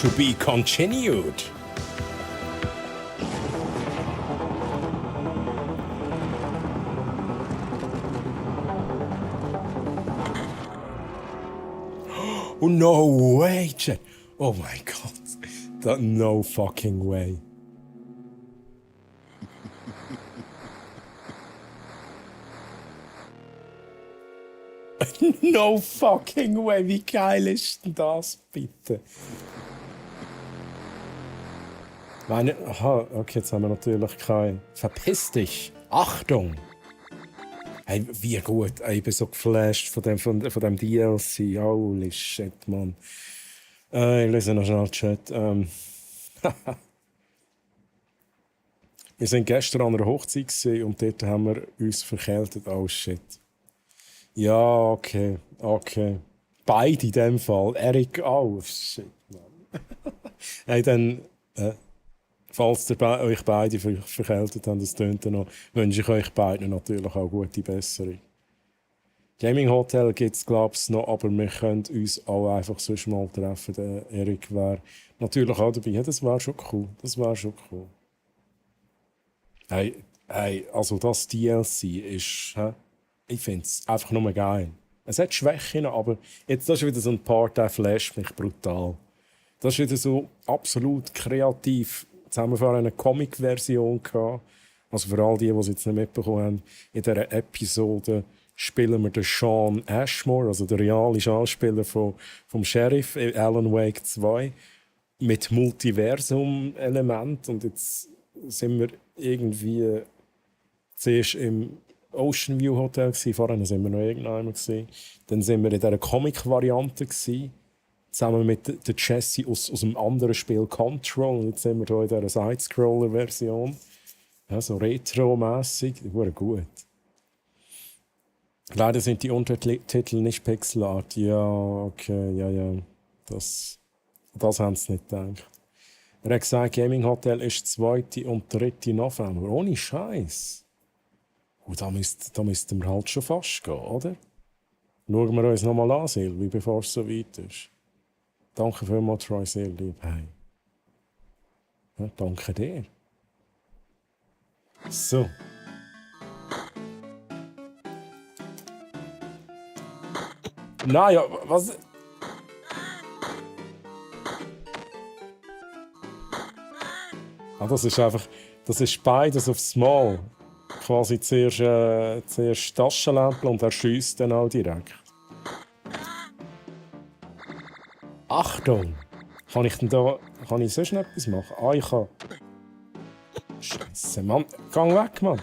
To be continued. Oh, no way, Chat. Oh mein Gott. No fucking way. No fucking way. Wie geil ist denn das, bitte? Aha, okay, jetzt haben wir natürlich kein... Verpiss dich. Achtung. Hey, wie gut. Hey, ich bin so geflasht von dem DLC. Holy shit, Mann. Ich lese noch schnell den Chat. Wir sind gestern an einer Hochzeit gewesen und dort haben wir uns verkältet. Oh shit. Ja, okay. Beide in dem Fall. Erik auch. Shit, Mann. Hey, dann... falls ihr euch beide verkältet habt, das tönt noch, wünsche ich euch beiden natürlich auch gute Besserung. Gaming Hotel gibt es, glaube ich, noch, aber wir können uns auch einfach sonst mal treffen. Der Erik wäre natürlich auch dabei. Ja, das wäre schon cool. Hey, also das DLC ist, ich finde es einfach nur geil. Es hat Schwächen, aber jetzt das ist wieder so ein Part, der flasht mich brutal. Das ist wieder so absolut kreativ. Jetzt haben wir vorhin eine Comic-Version gehabt. Also für all die es jetzt nicht mitbekommen haben, in dieser Episode spielen wir den Sean Ashmore, also der reale Schauspieler vom Sheriff Alan Wake 2, mit Multiversum-Element. Und jetzt sind wir irgendwie zuerst im Ocean View Hotel gewesen, vorhin sind wir noch irgendwann gewesen. Dann sind wir in dieser Comic-Variante gewesen, zusammen mit der Jessie aus dem anderen Spiel Control. Und jetzt sind wir hier in dieser Side-Scroller-Version. Ja, so retro-mässig. Gut. Leider sind die Untertitel nicht Pixelart. Ja, okay, ja. Das haben sie nicht gedacht. Er hat gesagt, Gaming Hotel ist 2. und 3. November. Ohne Scheiß. Da müssten wir halt schon fast gehen, oder? Schauen wir uns nochmal an, Silvi, bevor es so weit ist. Danke vielmals, Troy, sehr lieb. Hey. Ja, danke dir. So. Naja, was... das ist beides aufs Mal. Quasi zuerst Taschenlampe und er schiesst dann auch direkt. Achtung! Kann ich sonst noch etwas machen? Ich kann... Scheiße, Mann. Gang weg, Mann.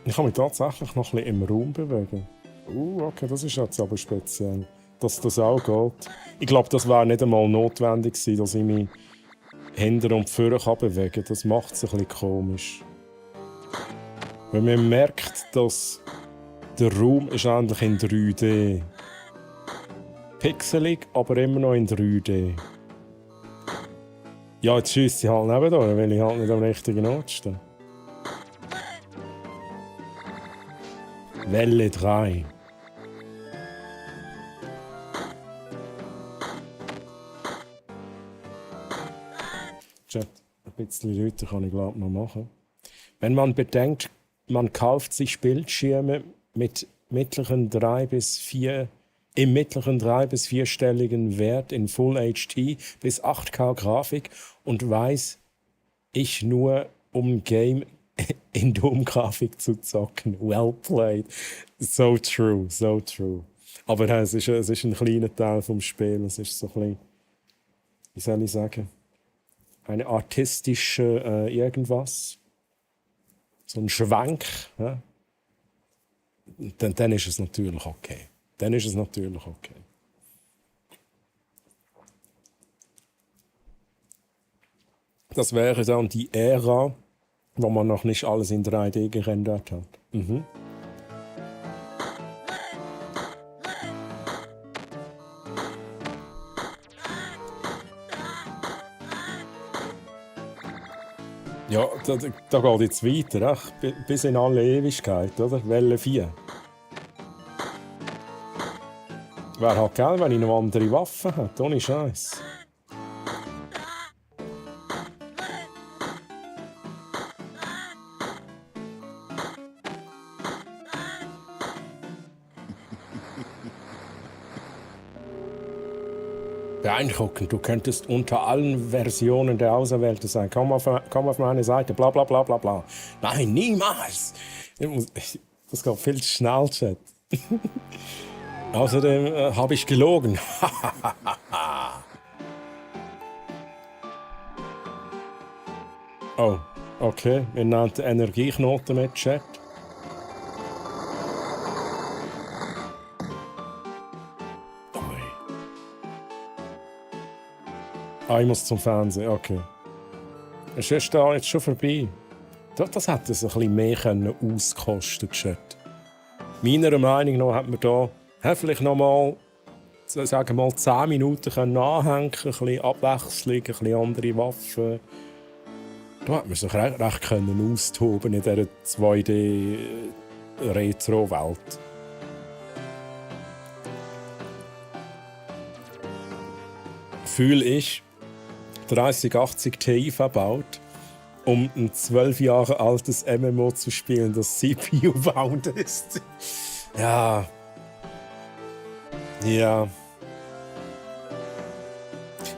Ich kann mich tatsächlich noch ein bisschen im Raum bewegen. Okay, das ist jetzt aber speziell. Dass das auch geht. Ich glaube, das wäre nicht einmal notwendig gewesen, dass ich mich hinter und vorne bewegen kann. Das macht es ein bisschen komisch. Wenn man merkt, dass der Raum ist eigentlich in 3D. Pixelig, aber immer noch in 3D. Ja, jetzt schiesse ich halt nebenan, weil ich halt nicht am richtigen Ort stehe. Welle 3. Chat, ein bisschen lauter kann ich glaube noch machen. Wenn man bedenkt, man kauft sich Bildschirme mit im mittleren 3- bis 4-stelligen Wert in Full HD bis 8K Grafik und weiß ich nur, um Game in Dom-Grafik zu zocken. Well played. So true, so true. Aber es ist ein kleiner Teil vom Spiel. Es ist so ein bisschen, wie soll ich sagen, eine artistische irgendwas. So ein Schwenk. Ja? Dann ist es natürlich okay. Dann ist es natürlich okay. Das wäre dann die Ära, wo man noch nicht alles in 3D gerendert hat. Mhm. Ja, da geht jetzt weiter, ach, bis in alle Ewigkeit, oder? Welle 4. Wäre halt geil, wenn ich noch andere Waffen hätte, ohne Scheiß. Beeindruckend, du könntest unter allen Versionen der Auserwählten sein. Komm auf meine Seite, bla bla bla bla bla. Nein, niemals! Das geht viel zu schnell, Chat. Außerdem habe ich gelogen. Oh, okay. Wir nannten Energieknoten mit Chat. Ich muss zum Fernsehen, okay. Ist da jetzt schon vorbei? Das hätte es ein bisschen mehr auskosten können. Meiner Meinung nach hat man da vielleicht noch mal, sagen wir mal 10 Minuten können anhängen, ein bisschen Abwechslung, ein bisschen andere Waffen. Da hat man sich recht können austoben in dieser 2D-Retro-Welt. Fühle ich 3080 Ti verbaut, um ein 12 Jahre altes MMO zu spielen, das CPU-bound ist. Ja. Ja.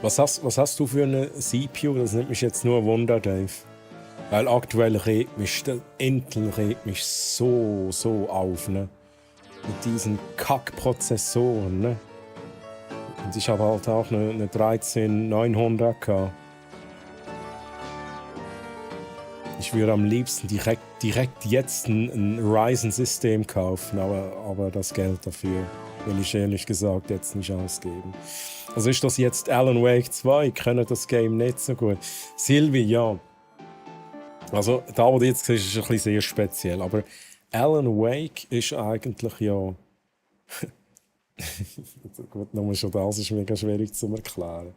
Was hast du für eine CPU? Das nimmt mich jetzt nur Wunder, Dave. Weil aktuell regt mich, der Intel regt mich so auf, ne? Mit diesen Kack-Prozessoren, ne? Und ich habe halt auch eine 13900K. Ich würde am liebsten direkt jetzt ein Ryzen-System kaufen, aber das Geld dafür will ich ehrlich gesagt jetzt nicht ausgeben. Also ist das jetzt Alan Wake 2? Ich kenne das Game nicht so gut. Silvi, ja. Also da, wo du jetzt siehst, ist ein bisschen sehr speziell. Aber Alan Wake ist eigentlich ja... Gut, nochmal schon das ist mega schwierig zu erklären.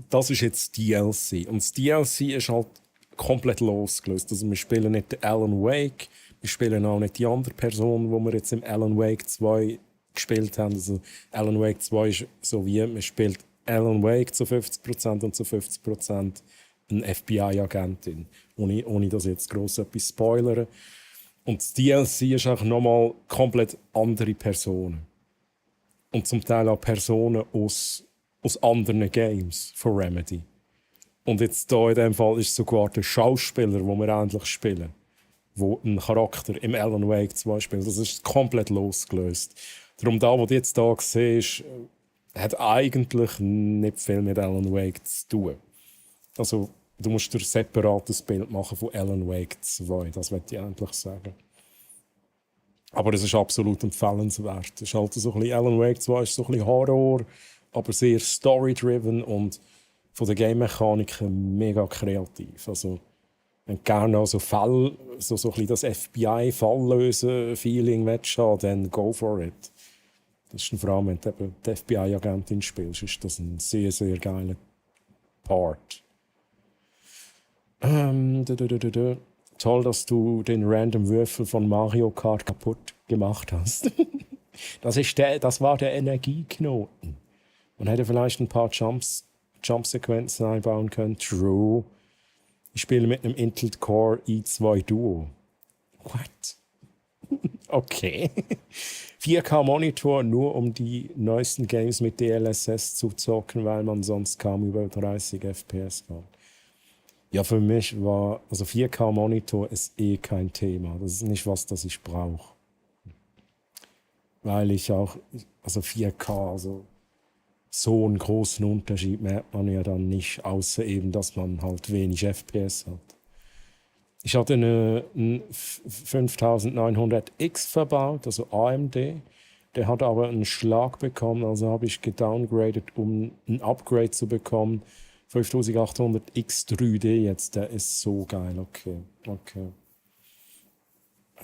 Das ist jetzt DLC. Und das DLC ist halt komplett losgelöst. Also wir spielen nicht den Alan Wake, wir spielen auch nicht die andere Person, die wir jetzt im Alan Wake 2 gespielt haben. Also Alan Wake 2 ist so wie, man spielt Alan Wake zu 50% und zu 50% eine FBI-Agentin. Ohne das jetzt gross etwas spoilern. Und das DLC ist auch nochmal komplett andere Personen. Und zum Teil auch Personen aus anderen Games von Remedy. Und jetzt hier in diesem Fall ist sogar der Schauspieler, den wir endlich spielen, der einen Charakter im Alan Wake 2 spielt. Das ist komplett losgelöst. Darum da, was du jetzt hier siehst, hat eigentlich nicht viel mit Alan Wake zu tun. Also, du musst dir ein separates Bild machen von Alan Wake 2, das möchte ich eigentlich sagen. Aber es ist absolut empfehlenswert. Es ist halt so ein bisschen, Alan Wake 2 ist so ein bisschen Horror, aber sehr story-driven und von der Game-Mechaniken mega kreativ. Also, wenn du gerne auch so Fälle, so ein bisschen das FBI-Falllösen-Feeling haben, dann go for it. Das ist vor allem, wenn du eben die FBI-Agentin spielst, ist das ein sehr, sehr geiler Part. Toll, dass du den random Würfel von Mario Kart kaputt gemacht hast. Das war der Energieknoten. Man hätte vielleicht ein paar Jump-Sequenzen einbauen können. True. Ich spiele mit einem Intel Core i2 Duo. What? Okay. 4K-Monitor nur um die neuesten Games mit DLSS zu zocken, weil man sonst kaum über 30 FPS kommt. Ja, für mich war, also 4K-Monitor ist kein Thema. Das ist nicht was, das ich brauche. Weil ich auch, also 4K, also so einen großen Unterschied merkt man ja dann nicht, außer eben, dass man halt wenig FPS hat. Ich hatte einen 5900X verbaut, also AMD. Der hat aber einen Schlag bekommen, also habe ich gedowngradet, um ein Upgrade zu bekommen. 5800 X3D jetzt, der ist so geil, okay.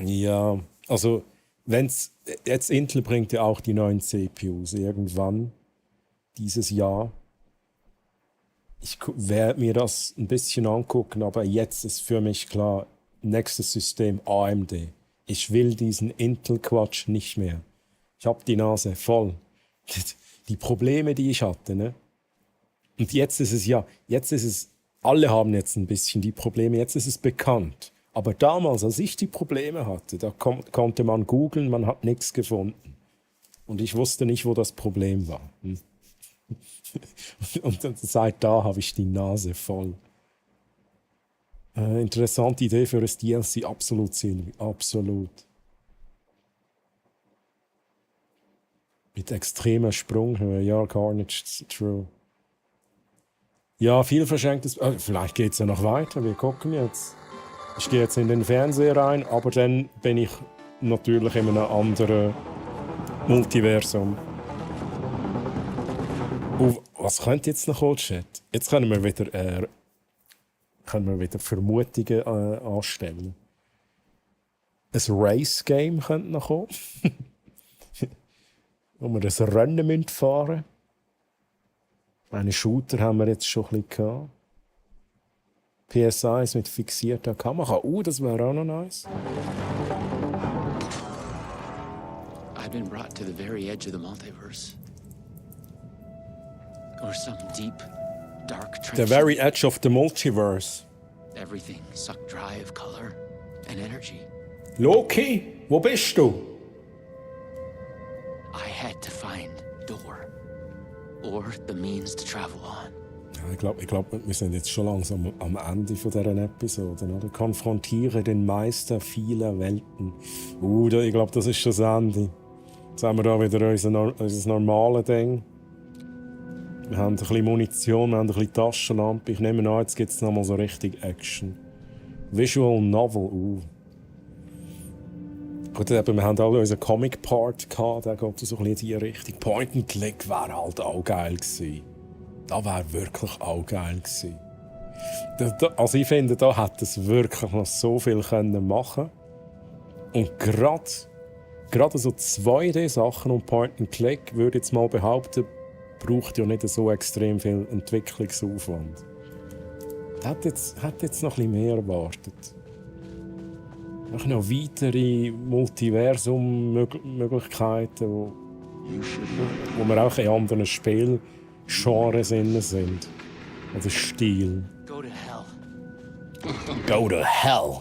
Ja, also jetzt Intel bringt ja auch die neuen CPUs irgendwann dieses Jahr. Ich werde mir das ein bisschen angucken, aber jetzt ist für mich klar, nächstes System AMD. Ich will diesen Intel-Quatsch nicht mehr. Ich habe die Nase voll. Die Probleme, die ich hatte, ne? Und jetzt ist es, alle haben jetzt ein bisschen die Probleme, jetzt ist es bekannt. Aber damals, als ich die Probleme hatte, da konnte man googeln, man hat nichts gefunden. Und ich wusste nicht, wo das Problem war. Und seit da habe ich die Nase voll. Interessante Idee für das DLC, absolut Silvi, absolut. Mit extremer Sprunghöhe, ja, Carnage, true. Ja, viel verschenktes. Vielleicht geht es ja noch weiter, wir gucken jetzt. Ich gehe jetzt in den Fernseher rein, aber dann bin ich natürlich in einem anderen Multiversum. Was könnte jetzt noch kommen, Chat? Jetzt können wir wieder Vermutungen anstellen. Ein Race-Game könnte noch kommen. Wo wir das Rennen fahren müssen. Einen Shooter haben wir jetzt schon ein bisschen gehabt. PS1 mit fixierter Kamera. Das wäre auch noch nice. I've been brought to the very edge of the multiverse. Or some deep, dark trench. The very edge of the multiverse. Everything sucked dry of color and energy. Loki, wo bist du? I had to find Door. Or the means to travel on. Ja, ich glaube, wir sind jetzt schon langsam am Ende von dieser Episode. Oder? Konfrontiere den Meister vieler Welten. Ich glaube, das ist schon das Ende. Jetzt haben wir da wieder unser normales Ding. Wir haben ein bisschen Munition, wir haben ein bisschen Taschenlampe. Ich nehme an, jetzt gibt es nochmal so richtig Action. Visual Novel, Gut, eben, wir haben alle unseren Comic-Part gehabt, der geht so ein bisschen in die Richtung. Point-and-Click wäre halt auch geil gewesen. Das wäre wirklich auch geil gewesen. Also ich finde, da hätte es wirklich noch so viel machen können. Und gerade so 2D-Sachen und Point-and-Click, würde ich jetzt mal behaupten, braucht ja nicht so extrem viel Entwicklungsaufwand. Hat jetzt noch ein bisschen mehr erwartet. Noch weitere Multiversum-Möglichkeiten, wo wir auch in anderen Spielgenres sind. Oder Stil. Go to hell. Go to hell.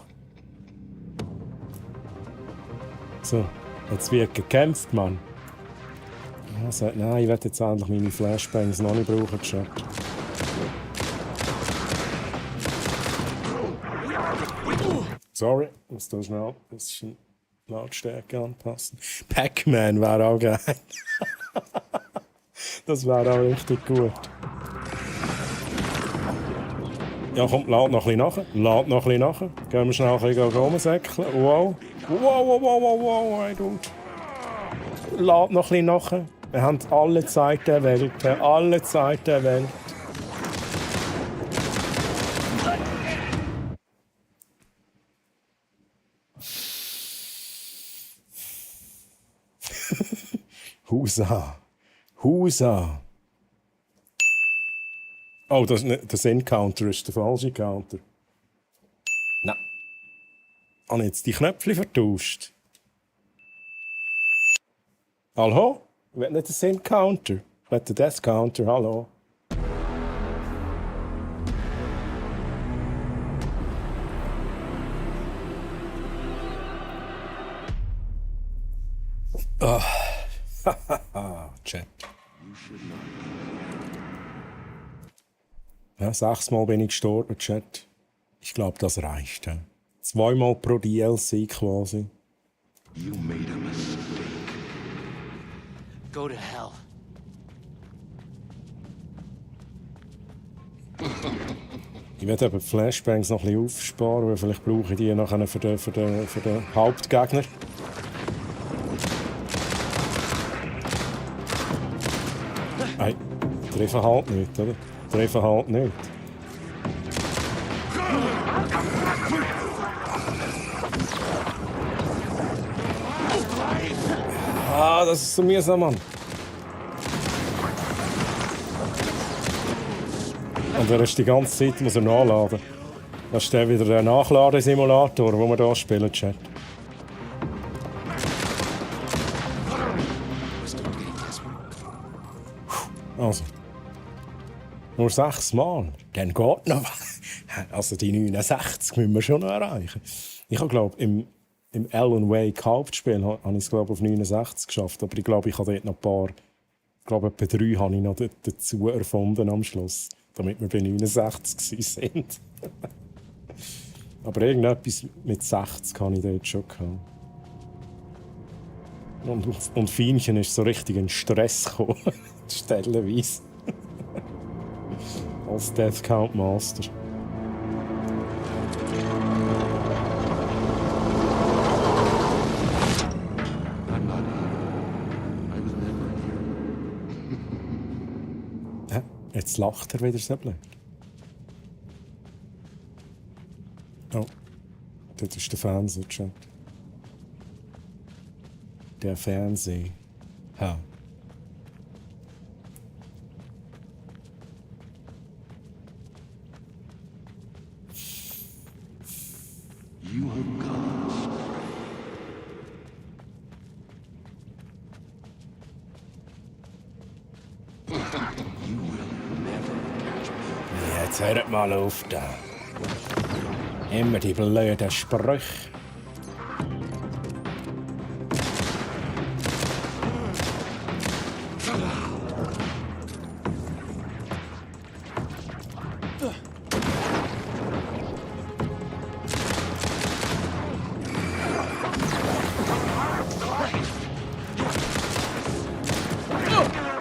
So, jetzt wird gekämpft, Mann. Er sagt, nein, ich werde jetzt endlich meine Flashbangs noch nicht brauchen, Chat. Sorry, muss da schnell ein bisschen Lautstärke anpassen. Pac-Man wäre auch geil. Das wäre auch richtig gut. Ja, komm, lad noch ein bisschen nach. Gehen wir schnell ein bisschen rumsäckeln. Wow. Wow, hey, dude. Lad noch ein bisschen nach. Wir haben alle Zeit der Welt. Alle Zeit der Welt. Husa. Oh, das Encounter ist der falsche Counter. Nein. Habe ich jetzt die Knöpfe vertauscht? Hallo? Ich will nicht das Encounter. Ich will den Death Counter. Hallo? Chat. Ja, 6-mal bin ich gestorben, Chat. Ich glaube, das reicht. Ja. 2-mal pro DLC quasi. You made a mistake. Go to hell. Ich werde eben die Flashbangs noch ein bisschen aufsparen, weil vielleicht brauche ich die nachher für den Hauptgegner. Nein, treffen halt nicht, oder? Treffen halt nicht. Ah, das ist so mühsam, Mann. Und er ist die ganze Zeit, muss er nachladen. Das ist dann wieder der Nachladesimulator, den wir hier spielen, Chat. Also. Nur 6 Mal. Dann geht noch. Also die 69 müssen wir schon noch erreichen. Ich glaube, im Alan Wake Hauptspiel habe ich es auf 69 geschafft. Aber ich glaube, ich habe dort noch ein paar. Ich glaube, etwa 3 habe ich noch dazu erfunden am Schluss. Damit wir bei 69 sind. Aber irgendetwas mit 60 habe ich dort schon gehabt. Und Fienchen ist so richtig in Stress gekommen. Stellenweise. Als Death Count Master. I'm not here. I was never here. Jetzt lacht er wieder so blöd. Oh, das ist der Fernseher-Chat. Der Fernseher. Ha. You are God's prey. You will never catch me. Jetzt hört mal auf da. Immer die blöden Sprüche.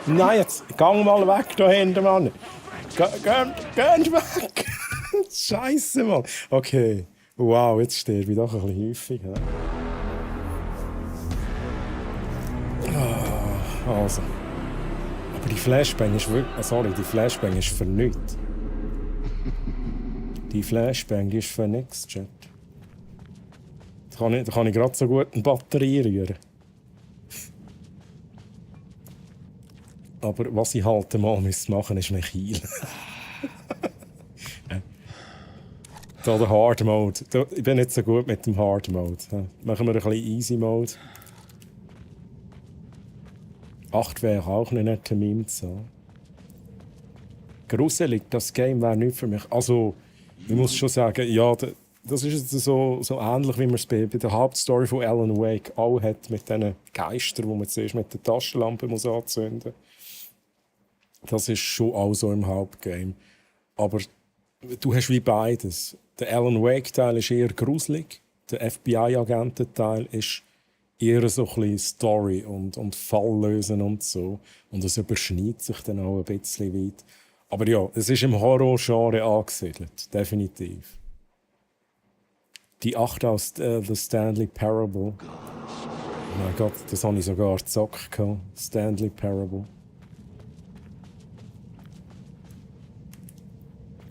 Nein, jetzt gang mal weg da hinten, Mann. Geht weg. Scheiße, Mann. Okay. Wow, jetzt sterbe ich doch ein bisschen häufig. Ja? Also. Aber die Flashbang ist wirklich. Sorry, die Flashbang ist für nichts. Die Flashbang ist für nichts, Chat. Da kann ich gerade so gut eine Batterie rühren. Aber was ich halt mal machen müsste, ist mich heilen. Da der Hard Mode. Ich bin nicht so gut mit dem Hard Mode. Machen wir ein bisschen Easy Mode. 8 wäre auch nicht ein Termin zu. Gruselig, das Game wäre nicht für mich. Also, ich muss schon sagen, ja, das ist so ähnlich, wie man es bei der Hauptstory von Alan Wake auch hat, mit diesen Geistern, die man zuerst mit der Taschenlampe muss anzünden muss. Das ist schon auch so im Hauptgame. Aber du hast wie beides. Der Alan Wake-Teil ist eher gruselig. Der FBI-Agententeil ist eher so ein bisschen Story und Fall lösen und so. Und es überschneidet sich dann auch ein bisschen weit. Aber ja, es ist im Horror-Genre angesiedelt, definitiv. Die 8 aus The Stanley Parable. Oh mein Gott, das habe ich sogar gezockt. Stanley Parable.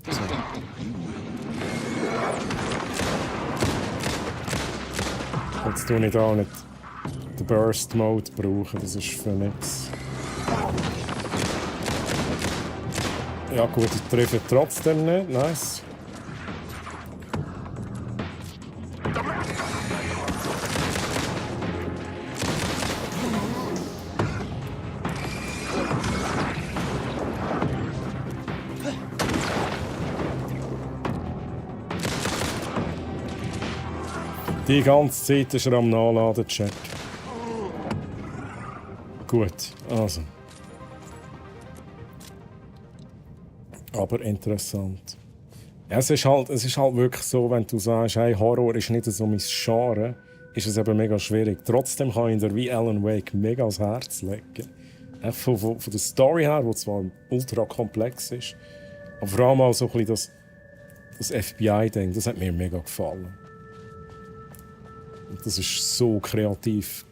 So. Jetzt tue ich da nicht den Burst Mode brauchen, das ist für nichts. Ja gut, ich treffe trotzdem nicht, nice. Die ganze Zeit ist er am Nachladen, Chat. Gut, also. Aber interessant. Ja, es ist halt wirklich so, wenn du sagst, hey, Horror ist nicht so mein Genre, ist es eben mega schwierig. Trotzdem kann ich dir wie Alan Wake mega ans Herz legen. Von der Story her, die zwar ultra komplex ist, aber vor allem auch so ein bisschen das FBI-Ding, das hat mir mega gefallen. Das ist so kreativ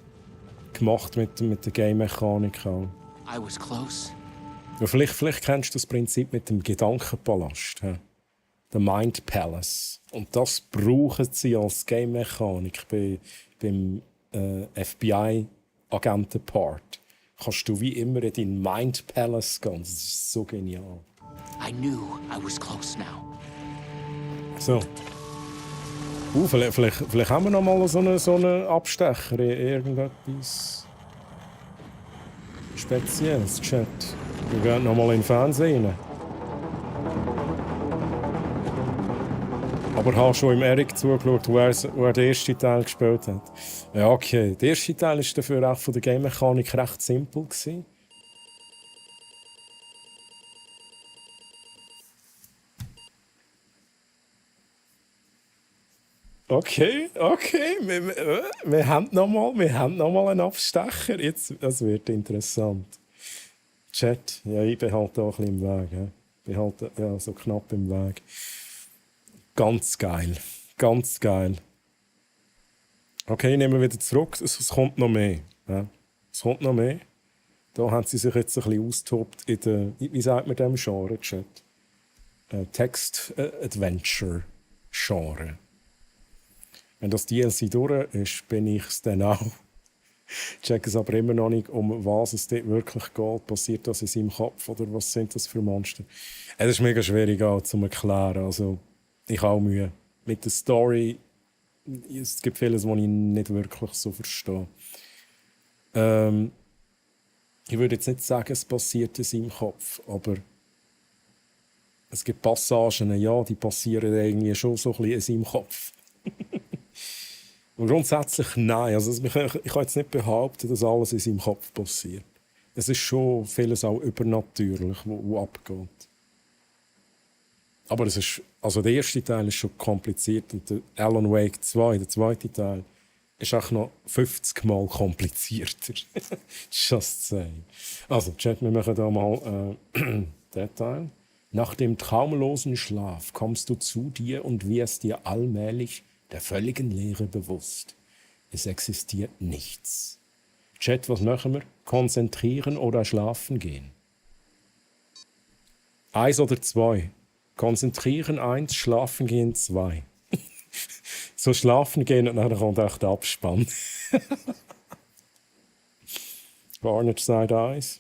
gemacht mit der Game-Mechanik auch. I was close. Ja, vielleicht kennst du das Prinzip mit dem Gedankenpalast. Ja? Der Mind Palace. Und das brauchen sie als Game-Mechanik beim FBI-Agenten-Part. Kannst du wie immer in deinen Mind Palace gehen. Das ist so genial. I knew I was close now. So. Vielleicht haben wir noch mal so einen Abstecher in irgendetwas Spezielles, Chat. Wir gehen noch mal in den Fernsehen rein. Aber hast schon im Eric zugeschaut, wo er den ersten Teil gespielt hat. Ja, okay. Der erste Teil war dafür auch von der Game-Mechanik recht simpel gewesen. Okay. Wir haben noch mal einen Abstecher. Jetzt, das wird interessant. Chat, ja, ich bin halt da ein bisschen im Weg. Ich bin halt ja, so knapp im Weg. Ganz geil. Okay, nehmen wir wieder zurück. Es kommt noch mehr. Ja. Es kommt noch mehr. Da haben sie sich jetzt ein bisschen austobt in der, wie sagt man dem Genre, Chat? Text-Adventure-Genre. Wenn das DLC durch ist, bin ich es dann auch. Ich check es aber immer noch nicht, um was es dort wirklich geht. Passiert das in seinem Kopf oder was sind das für Monster? Es ist mega schwierig auch zu erklären. Also, ich habe auch Mühe. Mit der Story, es gibt vieles, was ich nicht wirklich so verstehe. Ich würde jetzt nicht sagen, es passiert in seinem Kopf, aber es gibt Passagen, ja, die passieren irgendwie schon so ein bisschen in seinem Kopf. Und grundsätzlich nein. Also ich kann jetzt nicht behaupten, dass alles in seinem Kopf passiert. Es ist schon vieles auch übernatürlich, wo abgeht. Aber es ist, also der erste Teil ist schon kompliziert und der Alan Wake 2, der zweite Teil, ist auch noch 50 Mal komplizierter. Just saying. Also, Chat, wir machen da mal den Teil. Nach dem traumlosen Schlaf kommst du zu dir und wirst dir allmählich der völligen Leere bewusst. Es existiert nichts. Chat, was machen wir? Konzentrieren oder schlafen gehen? 1 oder 2? Konzentrieren 1, schlafen gehen 2. So schlafen gehen und dann kommt auch der Abspann. Garnet sagt 1.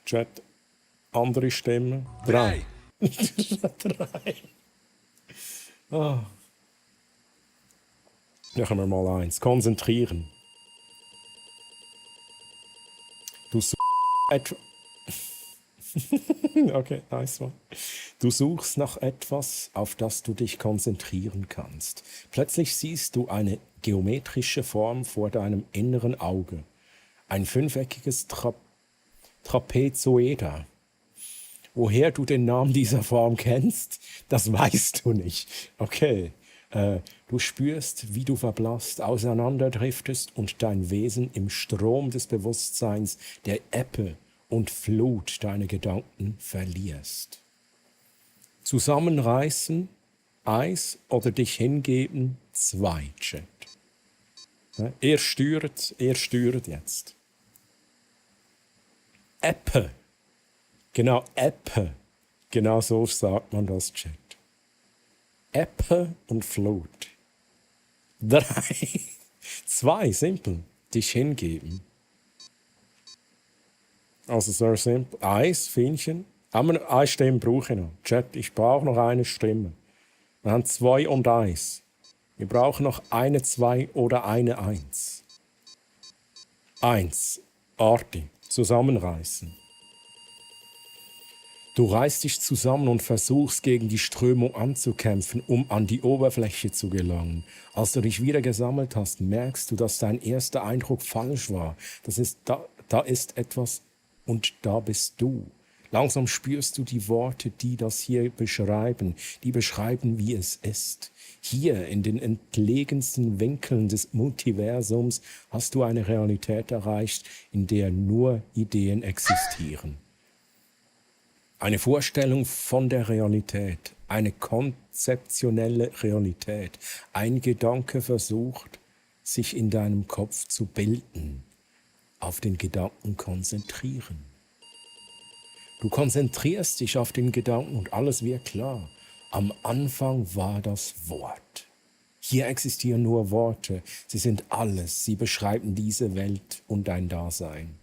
Chat, andere Stimmen. 3. 3. Oh. Machen wir mal 1. Konzentrieren. Du suchst okay, nice one. Du suchst nach etwas, auf das du dich konzentrieren kannst. Plötzlich siehst du eine geometrische Form vor deinem inneren Auge. Ein fünfeckiges Trapezoeder. Woher du den Namen dieser Form kennst, das weißt du nicht. Okay. Du spürst, wie du verblasst, auseinanderdriftest und dein Wesen im Strom des Bewusstseins, der Ebbe und Flut deiner Gedanken verlierst. Zusammenreißen, Eis oder dich hingeben, 2, Chat. Er steuert jetzt. Ebbe. Genau, Ebbe. Genau so sagt man das, Chat. Ebbe und Flut. 3. 2, simpel. Dich hingeben. Also sehr simpel. Eins, Finnchen. Aber eine Stimme brauche ich noch. Chat, ich brauche noch eine Stimme. Wir haben 2 und 1. Wir brauchen noch eine 2 oder eine 1. 1. Arti. Zusammenreißen. Du reißt dich zusammen und versuchst, gegen die Strömung anzukämpfen, um an die Oberfläche zu gelangen. Als du dich wieder gesammelt hast, merkst du, dass dein erster Eindruck falsch war. Da ist etwas und da bist du. Langsam spürst du die Worte, die das hier beschreiben, wie es ist. Hier in den entlegensten Winkeln des Multiversums hast du eine Realität erreicht, in der nur Ideen existieren. Eine Vorstellung von der Realität, eine konzeptionelle Realität. Ein Gedanke versucht, sich in deinem Kopf zu bilden. Auf den Gedanken konzentrieren. Du konzentrierst dich auf den Gedanken und alles wird klar. Am Anfang war das Wort. Hier existieren nur Worte. Sie sind alles. Sie beschreiben diese Welt und dein Dasein.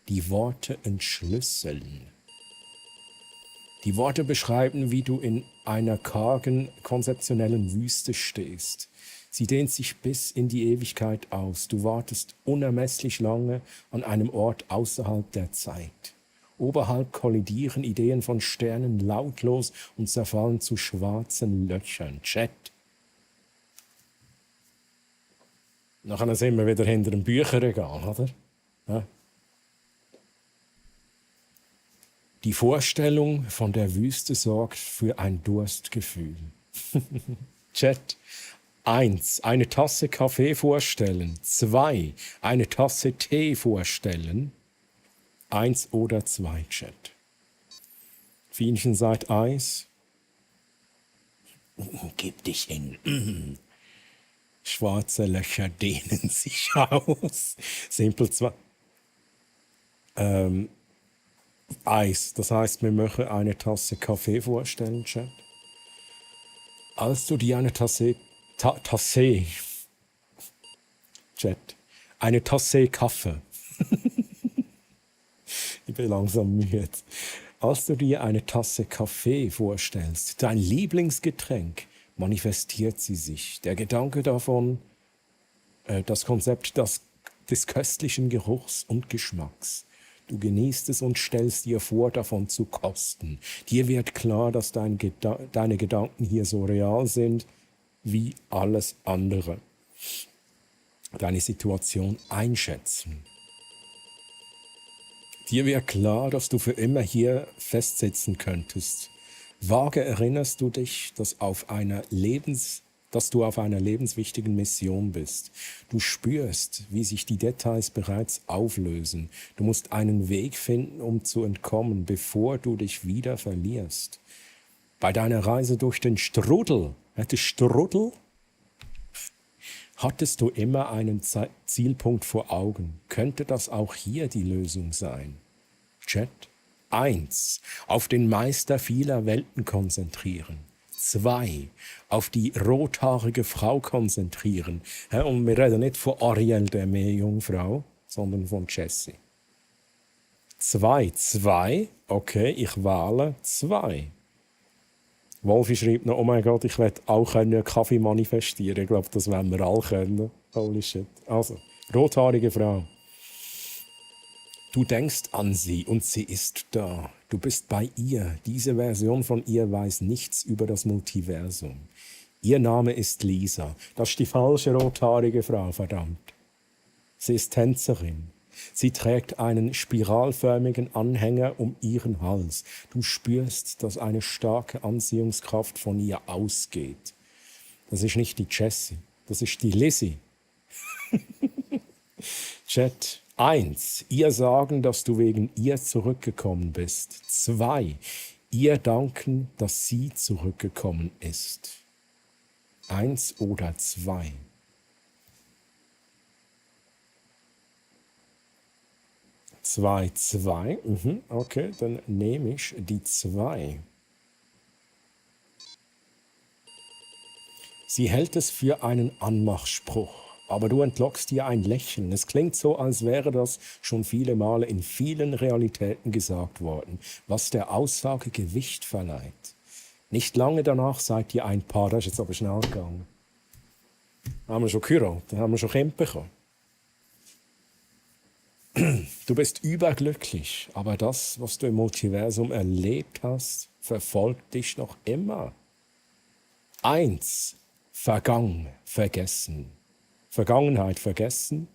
Die Worte entschlüsseln. Die Worte beschreiben, wie du in einer kargen, konzeptionellen Wüste stehst. Sie dehnt sich bis in die Ewigkeit aus. Du wartest unermesslich lange an einem Ort außerhalb der Zeit. Oberhalb kollidieren Ideen von Sternen lautlos und zerfallen zu schwarzen Löchern. Chat. Nachher sind wir wieder hinter dem Bücherregal, oder? Ja. Die Vorstellung von der Wüste sorgt für ein Durstgefühl. Chat. 1. Eine Tasse Kaffee vorstellen. 2. Eine Tasse Tee vorstellen. 1 oder 2, Chat. Fienchen sagt Eis. Gib dich hin. Schwarze Löcher dehnen sich aus. Simpel 2. Eis. Das heißt, wir möchten eine Tasse Kaffee vorstellen, Chat. Als du dir eine Tasse Chat. Eine Tasse Kaffee. Ich bin langsam müde. Als du dir eine Tasse Kaffee vorstellst, dein Lieblingsgetränk, manifestiert sie sich. Der Gedanke davon, das Konzept des köstlichen Geruchs und Geschmacks. Du genießt es und stellst dir vor, davon zu kosten. Dir wird klar, dass deine Gedanken hier so real sind wie alles andere. Deine Situation einschätzen. Dir wird klar, dass du für immer hier festsitzen könntest. Vage erinnerst du dich, dass du auf einer lebenswichtigen Mission bist. Du spürst, wie sich die Details bereits auflösen. Du musst einen Weg finden, um zu entkommen, bevor du dich wieder verlierst. Bei deiner Reise durch den Strudel, hattest du immer einen Zielpunkt vor Augen. Könnte das auch hier die Lösung sein? Chat. 1. Auf den Meister vieler Welten konzentrieren. 2. Auf die rothaarige Frau konzentrieren. Und wir reden nicht von Ariel, der Meerjungfrau, sondern von Jessie. 2. Okay, ich wähle 2. Wolfi schreibt noch, oh mein Gott, ich werde auch einen Kaffee manifestieren. Ich glaube, das werden wir alle können. Holy shit. Also, rothaarige Frau. Du denkst an sie und sie ist da. Du bist bei ihr. Diese Version von ihr weiß nichts über das Multiversum. Ihr Name ist Lisa. Das ist die falsche rothaarige Frau, verdammt. Sie ist Tänzerin. Sie trägt einen spiralförmigen Anhänger um ihren Hals. Du spürst, dass eine starke Anziehungskraft von ihr ausgeht. Das ist nicht die Jessie, das ist die Lizzie. Chat 1. Ihr sagen, dass du wegen ihr zurückgekommen bist. 2. Ihr danken, dass sie zurückgekommen ist. 1 oder 2. Zwei. Okay, dann nehme ich die 2. Sie hält es für einen Anmachspruch, aber du entlockst ihr ein Lächeln. Es klingt so, als wäre das schon viele Male in vielen Realitäten gesagt worden, was der Aussage Gewicht verleiht. Nicht lange danach seid ihr ein Paar. Das ist jetzt aber schnell gegangen. Haben wir schon geheiratet, haben wir schon Kinder bekommen. Du bist überglücklich, aber das, was du im Multiversum erlebt hast, verfolgt dich noch immer. 1. Vergangen, vergessen. Vergangenheit vergessen.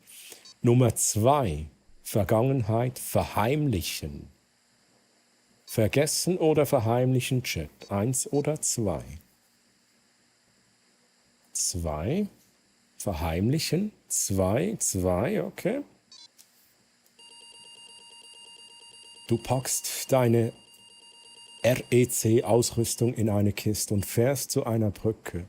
Nummer 2. Vergangenheit verheimlichen. Vergessen oder verheimlichen, Chat. 1 oder 2. 2. Verheimlichen. 2, okay. Du packst deine REC-Ausrüstung in eine Kiste und fährst zu einer Brücke.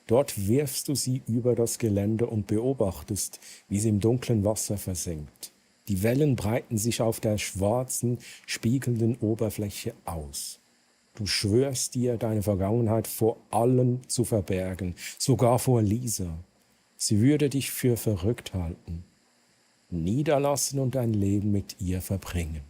Dort wirfst du sie über das Gelände und beobachtest, wie sie im dunklen Wasser versinkt. Die Wellen breiten sich auf der schwarzen, spiegelnden Oberfläche aus. Du schwörst dir, deine Vergangenheit vor allen zu verbergen, sogar vor Lisa. Sie würde dich für verrückt halten. Niederlassen und dein Leben mit ihr verbringen.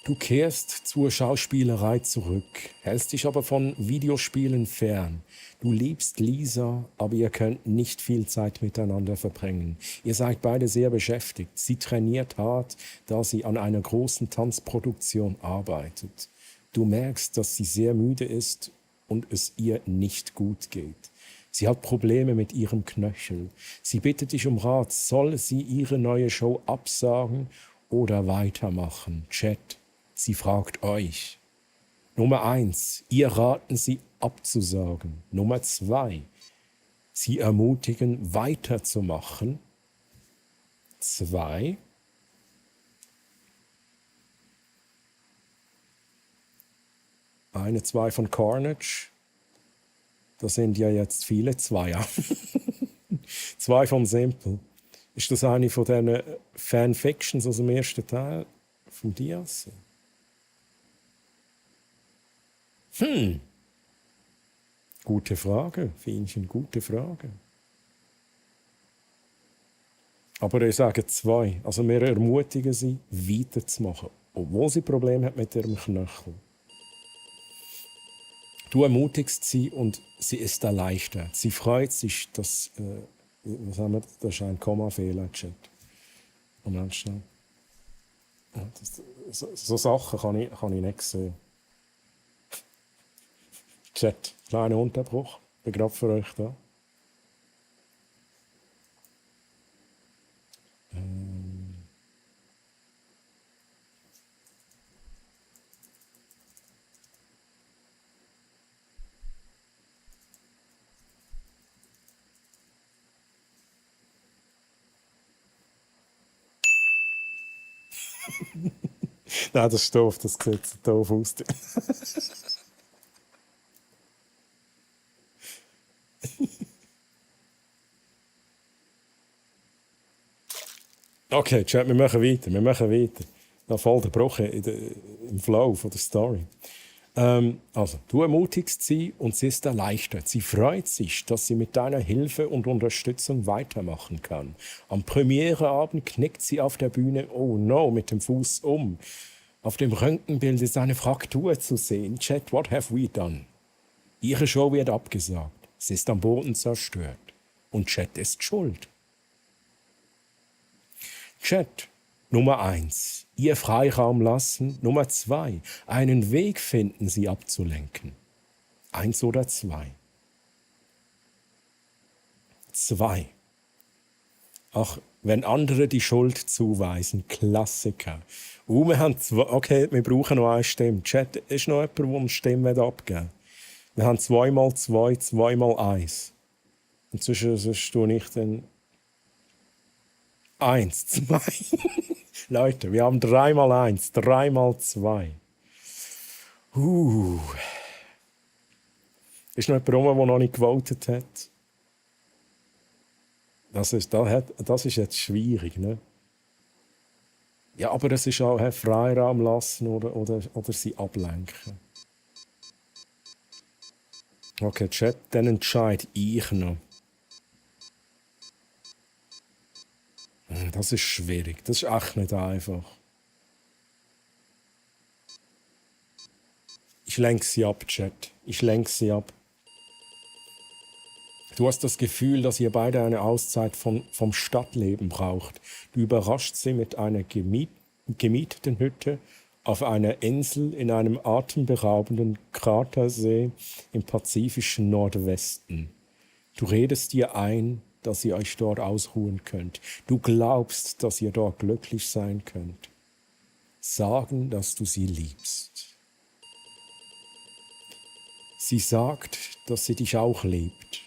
Du kehrst zur Schauspielerei zurück, hältst dich aber von Videospielen fern. Du liebst Lisa, aber ihr könnt nicht viel Zeit miteinander verbringen. Ihr seid beide sehr beschäftigt. Sie trainiert hart, da sie an einer großen Tanzproduktion arbeitet. Du merkst, dass sie sehr müde ist und es ihr nicht gut geht. Sie hat Probleme mit ihrem Knöchel. Sie bittet dich um Rat, soll sie ihre neue Show absagen oder weitermachen? Chat. Sie fragt euch. Nummer 1. Ihr raten sie abzusagen. Nummer 2. Sie ermutigen weiterzumachen. 2. Eine 2 von Carnage. Das sind ja jetzt viele 2. 2 von Simple. Ist das eine von diesen Fanfictions aus dem ersten Teil vom Diaz? Gute Frage, Fienchen, gute Frage. Aber ich sage 2. Also wir ermutigen sie, weiterzumachen, obwohl sie Probleme hat mit ihrem Knöchel. Du ermutigst sie und sie ist erleichtert. Sie freut sich, dass, was haben wir, das ist ein Kommafehler, Chat. Moment schnell. So Sachen kann ich nicht sehen. Chat, kleiner Unterbruch. Bin gerade für euch da. Nein, das ist doof, das sieht so doof aus. Okay, Chat, wir machen weiter. Da voll der Bruch im Flow von der Story. Also, du ermutigst sie und sie ist erleichtert. Sie freut sich, dass sie mit deiner Hilfe und Unterstützung weitermachen kann. Am Premiereabend knickt sie auf der Bühne, oh no, mit dem Fuß um. Auf dem Röntgenbild ist eine Fraktur zu sehen. Chat, what have we done? Ihre Show wird abgesagt. Sie ist am Boden zerstört. Und Chat ist schuld. Chat, Nummer 1. Ihr Freiraum lassen. Nummer 2. Einen Weg finden, sie abzulenken. 1 oder 2. 2. Ach, wenn andere die Schuld zuweisen. Klassiker. Wir haben 2. Okay, wir brauchen noch eine Stimme. Chat, ist noch jemand, der eine Stimme abgeben will? Wir haben 2x2, 2x1. Und sonst tue ich dann 1, 2. Leute, wir haben 3x1, 3x2. Ist noch jemand rum, der noch nicht gewotet hat? Das ist jetzt schwierig, ne? Ja, aber es ist auch Freiraum lassen oder sie ablenken. Okay, Chat, dann entscheide ich noch. Das ist schwierig, das ist echt nicht einfach. Ich lenke sie ab, Chat. Ich lenke sie ab. Du hast das Gefühl, dass ihr beide eine Auszeit vom Stadtleben braucht. Du überrascht sie mit einer gemieteten Hütte auf einer Insel in einem atemberaubenden Kratersee im pazifischen Nordwesten. Du redest dir ein, dass ihr euch dort ausruhen könnt. Du glaubst, dass ihr dort glücklich sein könnt. Sagen, dass du sie liebst. Sie sagt, dass sie dich auch liebt.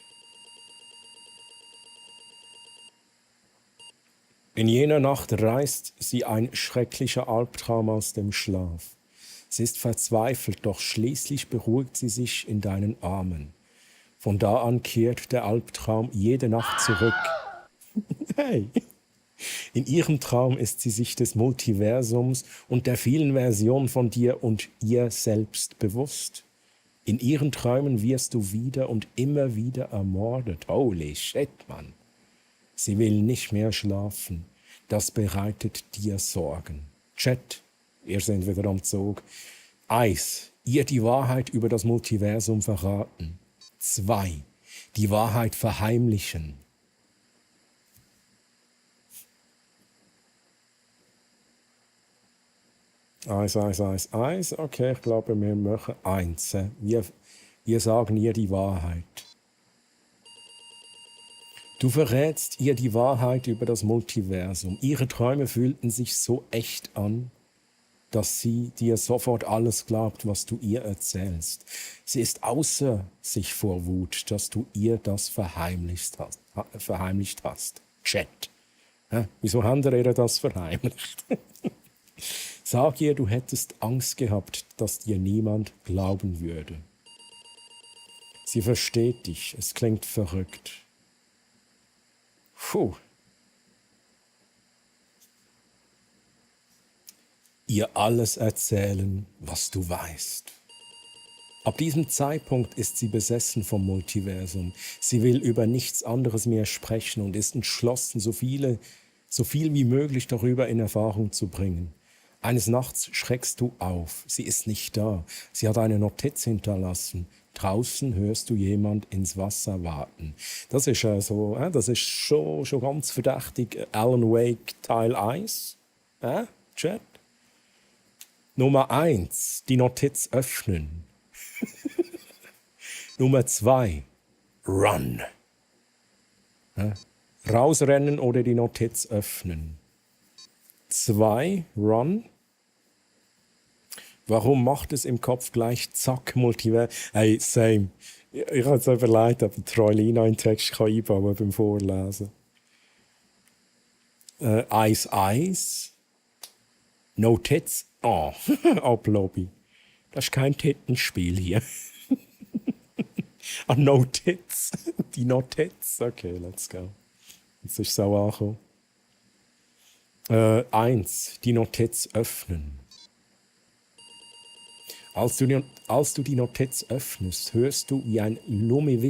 In jener Nacht reißt sie ein schrecklicher Albtraum aus dem Schlaf. Sie ist verzweifelt, doch schließlich beruhigt sie sich in deinen Armen. Von da an kehrt der Albtraum jede Nacht zurück. Hey! In ihrem Traum ist sie sich des Multiversums und der vielen Versionen von dir und ihr selbst bewusst. In ihren Träumen wirst du wieder und immer wieder ermordet. Holy shit, Mann! Sie will nicht mehr schlafen. Das bereitet dir Sorgen. Chat, ihr seid wieder am Zug. 1. Ihr die Wahrheit über das Multiversum verraten. 2. Die Wahrheit verheimlichen. Eins. Okay, ich glaube, wir machen 1. Wir sagen ihr die Wahrheit. Du verrätst ihr die Wahrheit über das Multiversum. Ihre Träume fühlten sich so echt an, dass sie dir sofort alles glaubt, was du ihr erzählst. Sie ist außer sich vor Wut, dass du ihr das verheimlicht hast. Chat. Wieso haben ihr das verheimlicht? Sag ihr, du hättest Angst gehabt, dass dir niemand glauben würde. Sie versteht dich. Es klingt verrückt. Puh. Ihr alles erzählen, was du weißt. Ab diesem Zeitpunkt ist sie besessen vom Multiversum. Sie will über nichts anderes mehr sprechen und ist entschlossen, so viel wie möglich darüber in Erfahrung zu bringen. Eines Nachts schreckst du auf. Sie ist nicht da. Sie hat eine Notiz hinterlassen. Draußen hörst du jemand ins Wasser warten. Das ist das ist schon ganz verdächtig. Alan Wake Teil 1. Chat? Nummer 1. Die Notiz öffnen. Nummer 2. Run. Rausrennen oder die Notiz öffnen. 2. Run. Warum macht es im Kopf gleich zack, Multiversum? Hey, same. Ich habe es überlegt, ob ich Troilina einen Text einbauen beim Vorlesen. Eis. Notiz. Ablobby. Das ist kein Tittenspiel hier. Notiz. Die Notiz. Okay, let's go. Jetzt ist es auch angekommen. 1. Die Notiz öffnen. Als du die Notiz öffnest, hörst du, wie ein Lumi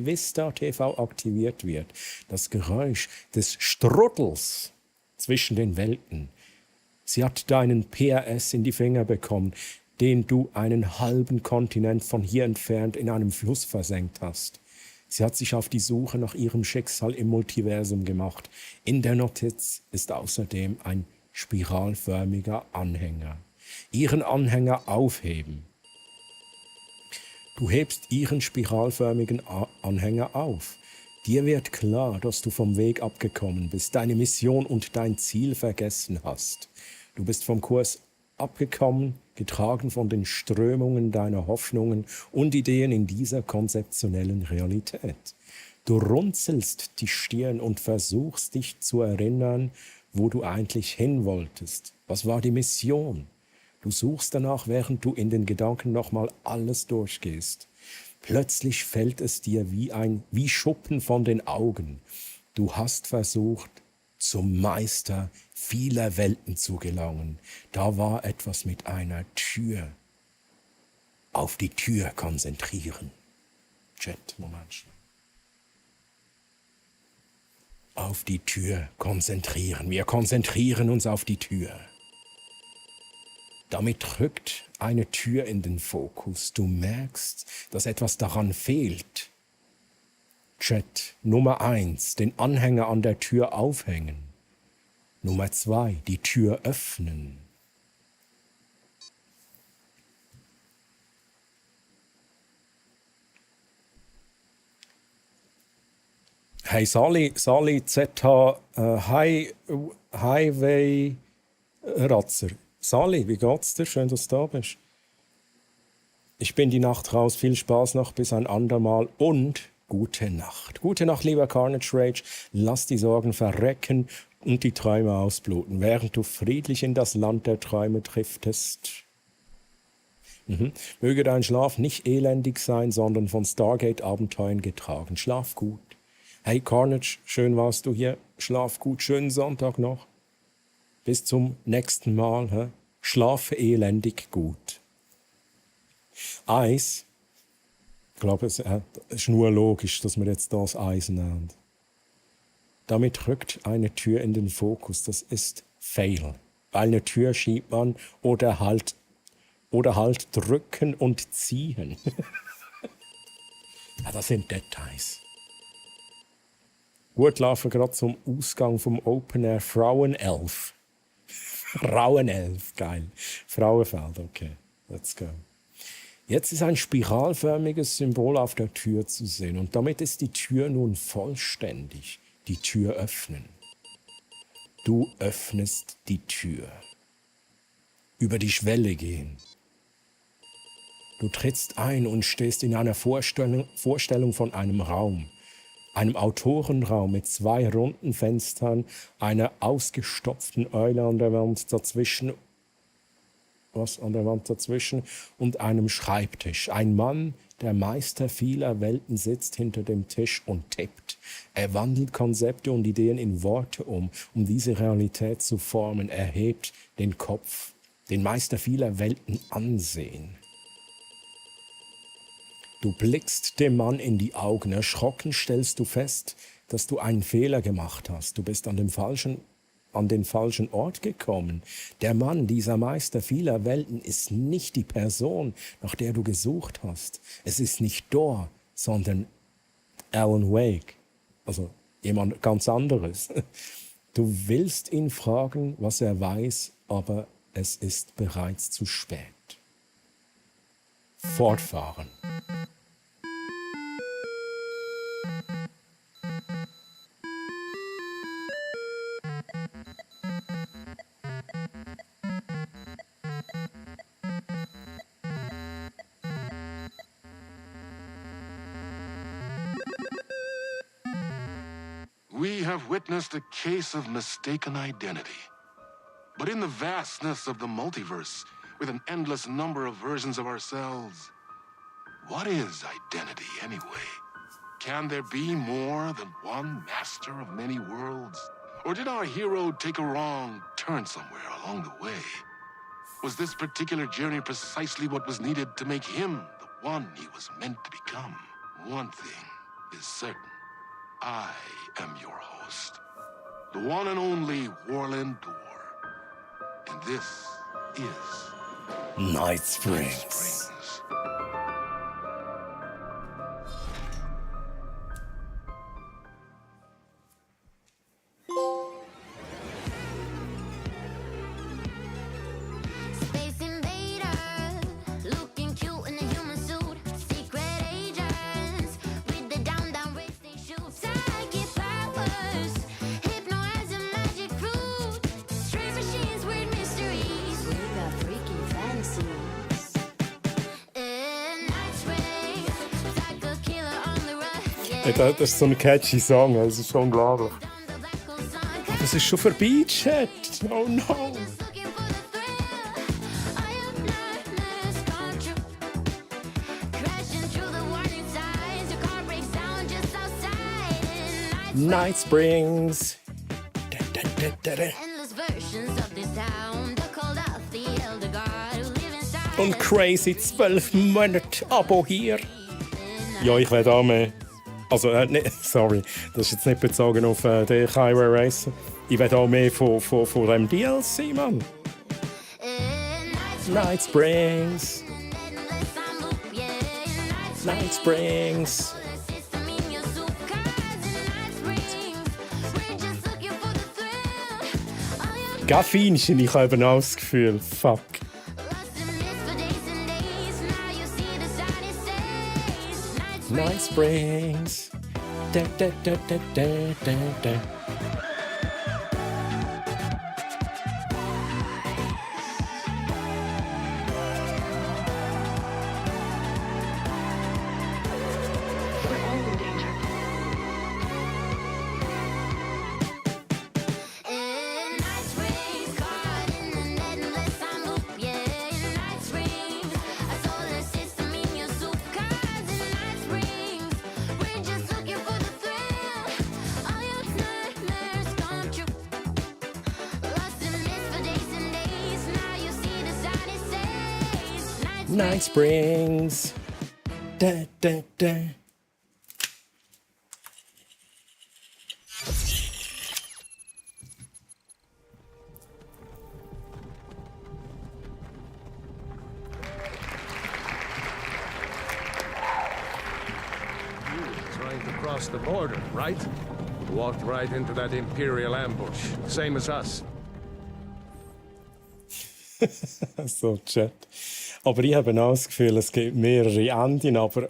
Vista TV aktiviert wird. Das Geräusch des Struddels zwischen den Welten. Sie hat deinen PRS in die Finger bekommen, den du einen halben Kontinent von hier entfernt in einem Fluss versenkt hast. Sie hat sich auf die Suche nach ihrem Schicksal im Multiversum gemacht. In der Notiz ist außerdem ein spiralförmiger Anhänger. Ihren Anhänger aufheben. Du hebst ihren spiralförmigen Anhänger auf. Dir wird klar, dass du vom Weg abgekommen bist, deine Mission und dein Ziel vergessen hast. Du bist vom Kurs abgekommen, getragen von den Strömungen deiner Hoffnungen und Ideen in dieser konzeptionellen Realität. Du runzelst die Stirn und versuchst dich zu erinnern, wo du eigentlich hin wolltest. Was war die Mission? Du suchst danach, während du in den Gedanken nochmal alles durchgehst. Plötzlich fällt es dir wie Schuppen von den Augen. Du hast versucht, zum Meister vieler Welten zu gelangen. Da war etwas mit einer Tür. Auf die Tür konzentrieren. Chat, Moment. Auf die Tür konzentrieren. Wir konzentrieren uns auf die Tür. Damit rückt eine Tür in den Fokus. Du merkst, dass etwas daran fehlt. Chat, Nummer 1, den Anhänger an der Tür aufhängen. Nummer 2, die Tür öffnen. Hey Sali ZH Highway Ratzer. Sali, wie geht's dir? Schön, dass du da bist. Ich bin die Nacht raus. Viel Spaß noch bis ein andermal und gute Nacht. Gute Nacht, lieber Carnage Rage. Lass die Sorgen verrecken und die Träume ausbluten, während du friedlich in das Land der Träume driftest. Möge dein Schlaf nicht elendig sein, sondern von Stargate-Abenteuern getragen. Schlaf gut. Hey Carnage, schön warst du hier. Schlaf gut. Schönen Sonntag noch. Bis zum nächsten Mal. He? Schlafe elendig gut. Eis. Ich glaube, es ist nur logisch, dass wir jetzt das Eis nehmen. Damit rückt eine Tür in den Fokus. Das ist Fail. Weil eine Tür schiebt man oder halt drücken und ziehen. Ja, das sind Details. Gut laufen gerade zum Ausgang vom Open Air Frauenelf. Frauenelf, geil. Frauenfeld, okay. Let's go. Jetzt ist ein spiralförmiges Symbol auf der Tür zu sehen und damit ist die Tür nun vollständig. Die Tür öffnen. Du öffnest die Tür. Über die Schwelle gehen. Du trittst ein und stehst in einer Vorstellung von einem Raum. Einem Autorenraum mit 2 runden Fenstern, einer ausgestopften Eule an der Wand dazwischen und einem Schreibtisch. Ein Mann, der Meister vieler Welten, sitzt hinter dem Tisch und tippt. Er wandelt Konzepte und Ideen in Worte um diese Realität zu formen. Er hebt den Kopf, den Meister vieler Welten ansehen. Du blickst dem Mann in die Augen. Erschrocken stellst du fest, dass du einen Fehler gemacht hast. Du bist an den falschen Ort gekommen. Der Mann, dieser Meister vieler Welten, ist nicht die Person, nach der du gesucht hast. Es ist nicht Dor, sondern Alan Wake. Also jemand ganz anderes. Du willst ihn fragen, was er weiß, aber es ist bereits zu spät. Fortfahren. We have witnessed a case of mistaken identity. But in the vastness of the multiverse, with an endless number of versions of ourselves, what is identity anyway? Can there be more than one master of many worlds? Or did our hero take a wrong turn somewhere along the way? Was this particular journey precisely what was needed to make him the one he was meant to become? One thing is certain. I am your host, the one and only Warland Door. And this is Night Springs. Space invader, looking cute in a human suit. Secret agents with the down racing shoes. Psychic powers, hypnotize a magic fruit. Strange machines, weird mysteries. We got 3 Das ist so ein catchy Song, das ist unglaublich. Aber es ist schon vorbei, Chat. Oh no. Night Springs. Und crazy 12 Monate Abo hier. Ja, ich will auch mehr. Also, sorry, das ist jetzt nicht bezogen auf den Highway Racer. Ich will auch mehr von dem DLC, Mann. Night Springs. Night Springs. Gaffinchen, ich habe auch das Gefühl. Fuck. Night Springs. Da, da, da, da, da, da, da. Night Springs. Da, da, da. Trying to cross the border, right? Walked right into that Imperial ambush, same as us. So, Chat. Aber ich habe auch das Gefühl, es gibt mehrere Enden, aber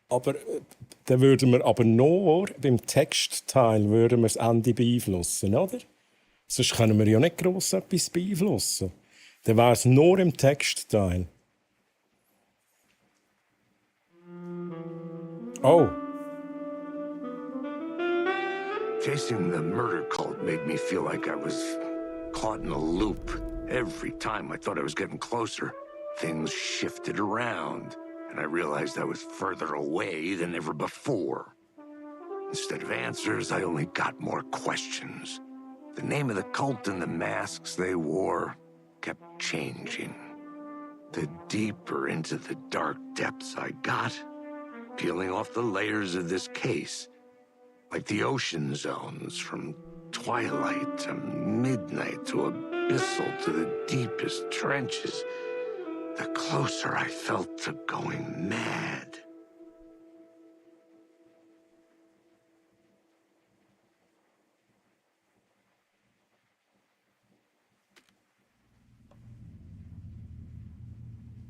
dann würden wir aber nur beim Textteil würden wir das Ende beeinflussen, oder? Sonst können wir ja nicht gross etwas beeinflussen. Dann wäre es nur im Textteil. Oh. Chasing the murder cult made me feel like I was caught in a loop. Every time I thought I was getting closer, things shifted around, and I realized I was further away than ever before. Instead of answers, I only got more questions. The name of the cult and the masks they wore kept changing. The deeper into the dark depths I got, peeling off the layers of this case, like the ocean zones from twilight to midnight to abyssal to the deepest trenches, the closer I felt to going mad.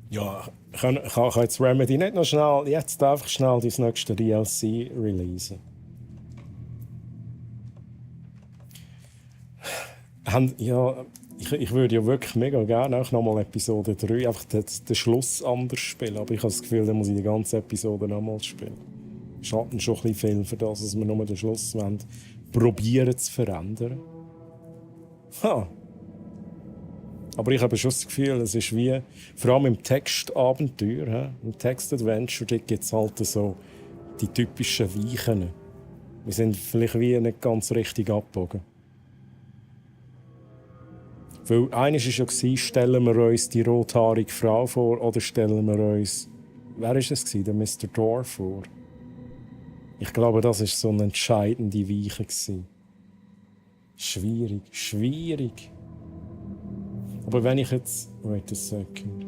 Ja, kann jetzt Remedy nicht noch schnell, jetzt einfach schnell das nächste DLC releasen? Ja, ich würde ja wirklich mega gerne auch nochmal Episode 3, einfach den Schluss anders spielen. Aber ich habe das Gefühl, dann muss ich die ganze Episode nochmals spielen. Schatten schon ein bisschen viel für das, dass wir nur den Schluss probieren zu verändern. Ha. Aber ich habe schon das Gefühl, es ist wie, vor allem im Textabenteuer, im Textadventure, da gibt es halt so die typischen Weichen. Wir sind vielleicht wie nicht ganz richtig abgebogen. Weil eines war ja, stellen wir uns die rothaarige Frau vor oder stellen wir uns, wer war es, der Mr. Dwarf vor? Ich glaube, das war so eine entscheidende Weiche. Schwierig. Aber wenn ich jetzt... Wait a second.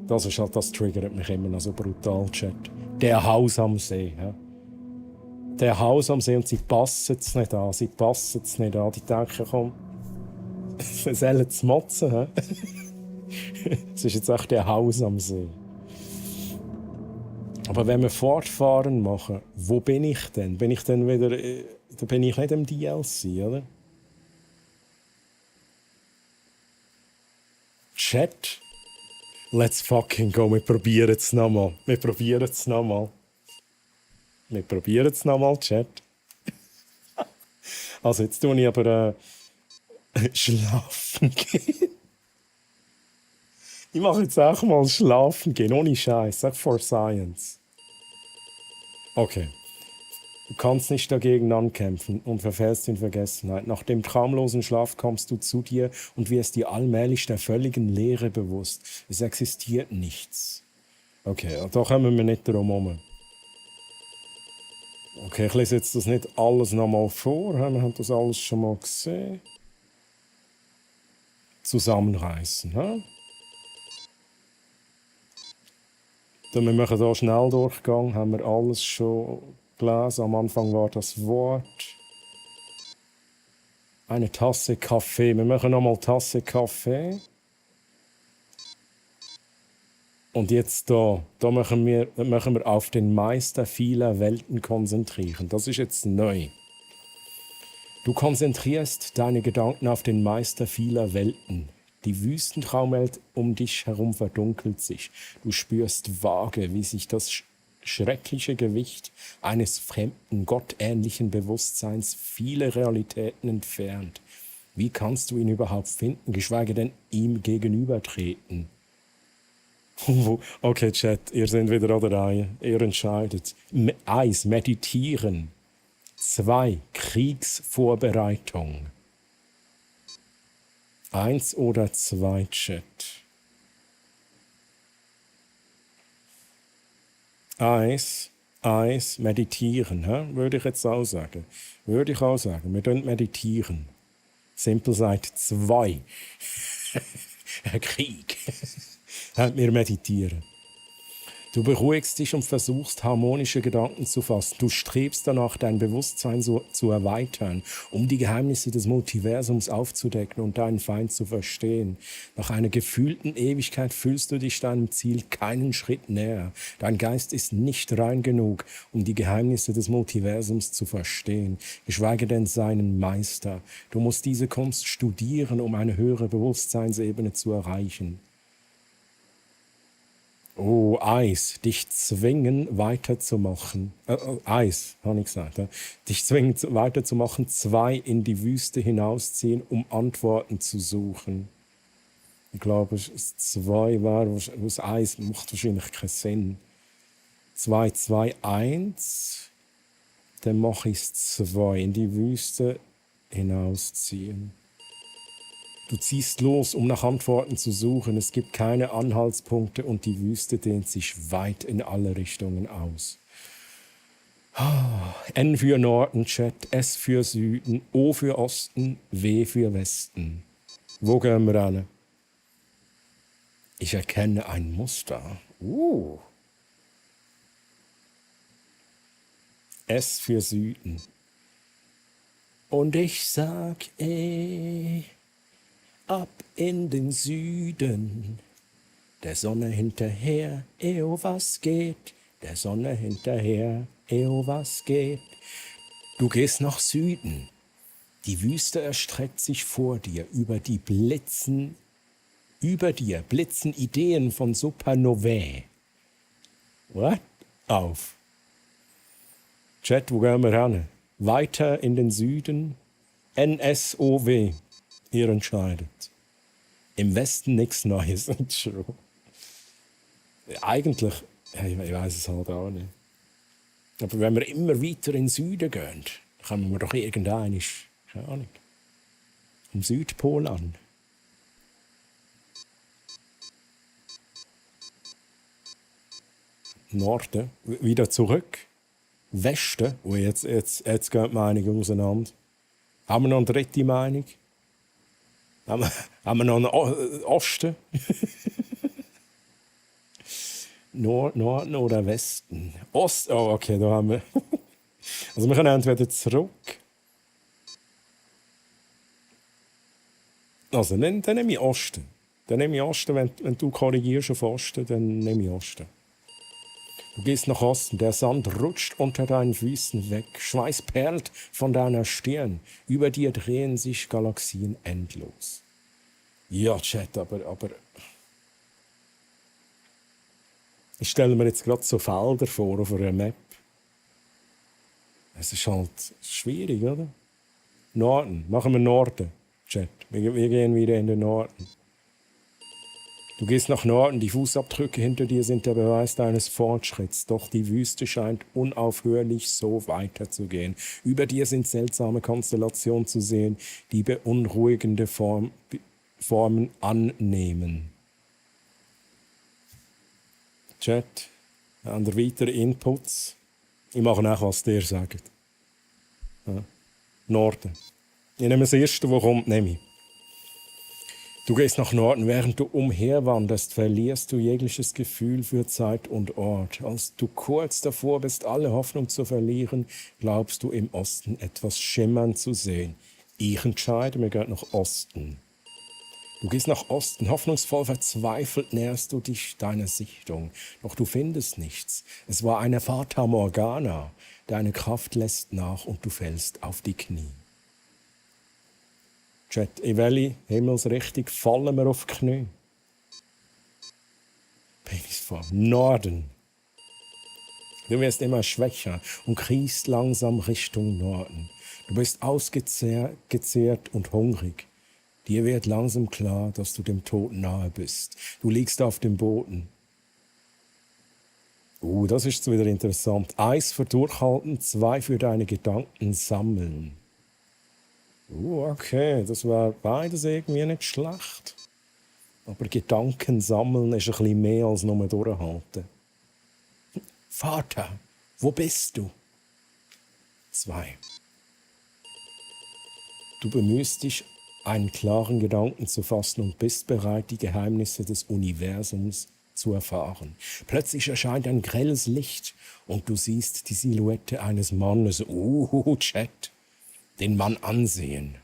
Das ist halt, das triggert mich immer noch so brutal, Chat. Der Haus am See. Ja? Der Haus am See und sie passen es nicht an. Die denken, komm, sie sollen es motzen. Ja? Es ist jetzt echt der Haus am See. Aber wenn wir Fortfahren machen, wo bin ich denn? Bin ich dann wieder... Da bin ich nicht im DLC, oder? Chat, let's fucking go. Wir probieren es nochmal. Wir probieren es nochmal, Chat. Also jetzt tue ich aber schlafen gehen. Ich mache jetzt auch mal schlafen gehen, ohne Scheiß. Sag for science. Okay. Du kannst nicht dagegen ankämpfen und verfällst in Vergessenheit. Nach dem traumlosen Schlaf kommst du zu dir und wirst dir allmählich der völligen Leere bewusst. Es existiert nichts. Okay, da kommen wir nicht drum herum. Okay, ich lese jetzt das nicht alles nochmal vor. Wir haben das alles schon mal gesehen. Zusammenreißen. He? Dann wir machen hier Schnelldurchgang. Haben wir alles schon gelesen. Am Anfang war das Wort. Eine Tasse Kaffee. Wir machen nochmal Tasse Kaffee. Und jetzt da machen wir auf den Meister vieler Welten konzentrieren. Das ist jetzt neu. Du konzentrierst deine Gedanken auf den Meister vieler Welten. Die Wüstentraumwelt um dich herum verdunkelt sich. Du spürst vage, wie sich das schreckliche Gewicht eines fremden, gottähnlichen Bewusstseins viele Realitäten entfernt. Wie kannst du ihn überhaupt finden, geschweige denn ihm gegenübertreten? Okay, Chat, ihr seid wieder an der Reihe. Ihr entscheidet. 1. Meditieren. 2. Kriegsvorbereitung. 1 oder 2, Chat. 1. Meditieren. Würde ich jetzt auch sagen. Wir können meditieren. Simple sagt 2. Krieg. Wir meditieren. Du beruhigst dich und versuchst, harmonische Gedanken zu fassen. Du strebst danach, dein Bewusstsein zu erweitern, um die Geheimnisse des Multiversums aufzudecken und deinen Feind zu verstehen. Nach einer gefühlten Ewigkeit fühlst du dich deinem Ziel keinen Schritt näher. Dein Geist ist nicht rein genug, um die Geheimnisse des Multiversums zu verstehen, geschweige denn seinen Meister. Du musst diese Kunst studieren, um eine höhere Bewusstseinsebene zu erreichen. Oh, Eis, dich zwingen weiterzumachen. Eis, habe ich gesagt. Dich zwingen weiterzumachen. 2 in die Wüste hinausziehen, um Antworten zu suchen. Ich glaube, es 2 war, das Eis macht wahrscheinlich keinen Sinn. 2, 2, 1. Dann mache ich es 2. In die Wüste hinausziehen. Du ziehst los, um nach Antworten zu suchen. Es gibt keine Anhaltspunkte und die Wüste dehnt sich weit in alle Richtungen aus. N für Norden, Chat, S für Süden, O für Osten, W für Westen. Wo gehen wir hin? Ich erkenne ein Muster. S für Süden. Und ich sag, ab in den Süden, der Sonne hinterher, was geht, der Sonne hinterher, was geht. Du gehst nach Süden, die Wüste erstreckt sich vor dir, über dir blitzen Ideen von Supernovae. What? Auf. Chat, wo gehen wir hin? Weiter in den Süden, NSOW. Ihr entscheidet. Im Westen nichts Neues. Eigentlich, ich weiß es halt auch nicht. Aber wenn wir immer weiter in den Süden gehen, kommen wir doch irgendein, keine Ahnung, am Südpol an. Norden, wieder zurück. Westen, jetzt geht die Meinung auseinander. Haben wir noch eine dritte Meinung? Haben wir noch einen Osten? Norden oder Westen? Ost, oh okay, da haben wir. Also wir können entweder zurück. Also dann nehme ich Osten. Wenn du korrigierst auf Osten, dann nehme ich Osten. Du gehst nach Osten, der Sand rutscht unter deinen Füßen weg, Schweiß perlt von deiner Stirn, über dir drehen sich Galaxien endlos. Ja, Chat, aber ich stelle mir jetzt gerade so Felder vor auf einer Map. Es ist halt schwierig, oder? Norden. Machen wir Norden, Chat. Wir gehen wieder in den Norden. Du gehst nach Norden, die Fußabdrücke hinter dir sind der Beweis deines Fortschritts. Doch die Wüste scheint unaufhörlich so weiterzugehen. Über dir sind seltsame Konstellationen zu sehen, die beunruhigende Formen annehmen. Chat, andere weitere Inputs. Ich mache nach, was der sagt. Ja. Norden. Ich nehme das erste, was kommt, nehme ich. Du gehst nach Norden, während du umherwanderst, verlierst du jegliches Gefühl für Zeit und Ort. Als du kurz davor bist, alle Hoffnung zu verlieren, glaubst du im Osten etwas schimmern zu sehen. Ich entscheide, mir gehört nach Osten. Du gehst nach Osten, hoffnungsvoll verzweifelt näherst du dich deiner Sichtung. Doch du findest nichts. Es war eine Fata Morgana. Deine Kraft lässt nach und du fällst auf die Knie. Chat, in welche Himmelsrichtung fallen wir auf die Knie? Penisform. Norden. Du wirst immer schwächer und kriechst langsam Richtung Norden. Du bist ausgezehrt und hungrig. Dir wird langsam klar, dass du dem Tod nahe bist. Du liegst auf dem Boden. Das ist wieder interessant. 1 für Durchhalten, 2 für deine Gedanken sammeln. Okay, das war beides irgendwie nicht schlecht. Aber Gedanken sammeln ist ein bisschen mehr als nur durchhalten. Vater, wo bist du? 2. Du bemühst dich, einen klaren Gedanken zu fassen und bist bereit, die Geheimnisse des Universums zu erfahren. Plötzlich erscheint ein grelles Licht und du siehst die Silhouette eines Mannes. Chat. Den Mann ansehen.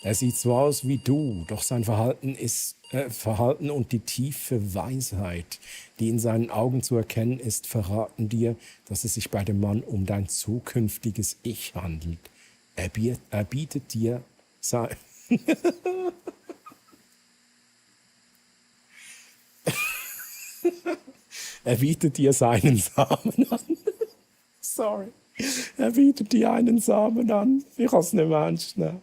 Er sieht so aus wie du, doch sein Verhalten und die tiefe Weisheit, die in seinen Augen zu erkennen ist, verraten dir, dass es sich bei dem Mann um dein zukünftiges Ich handelt. Er bietet dir sein... Er bietet dir seinen Samen an. Sorry. Er bietet dir einen Samen an. Ich kann es nicht mehr ernst nehmen.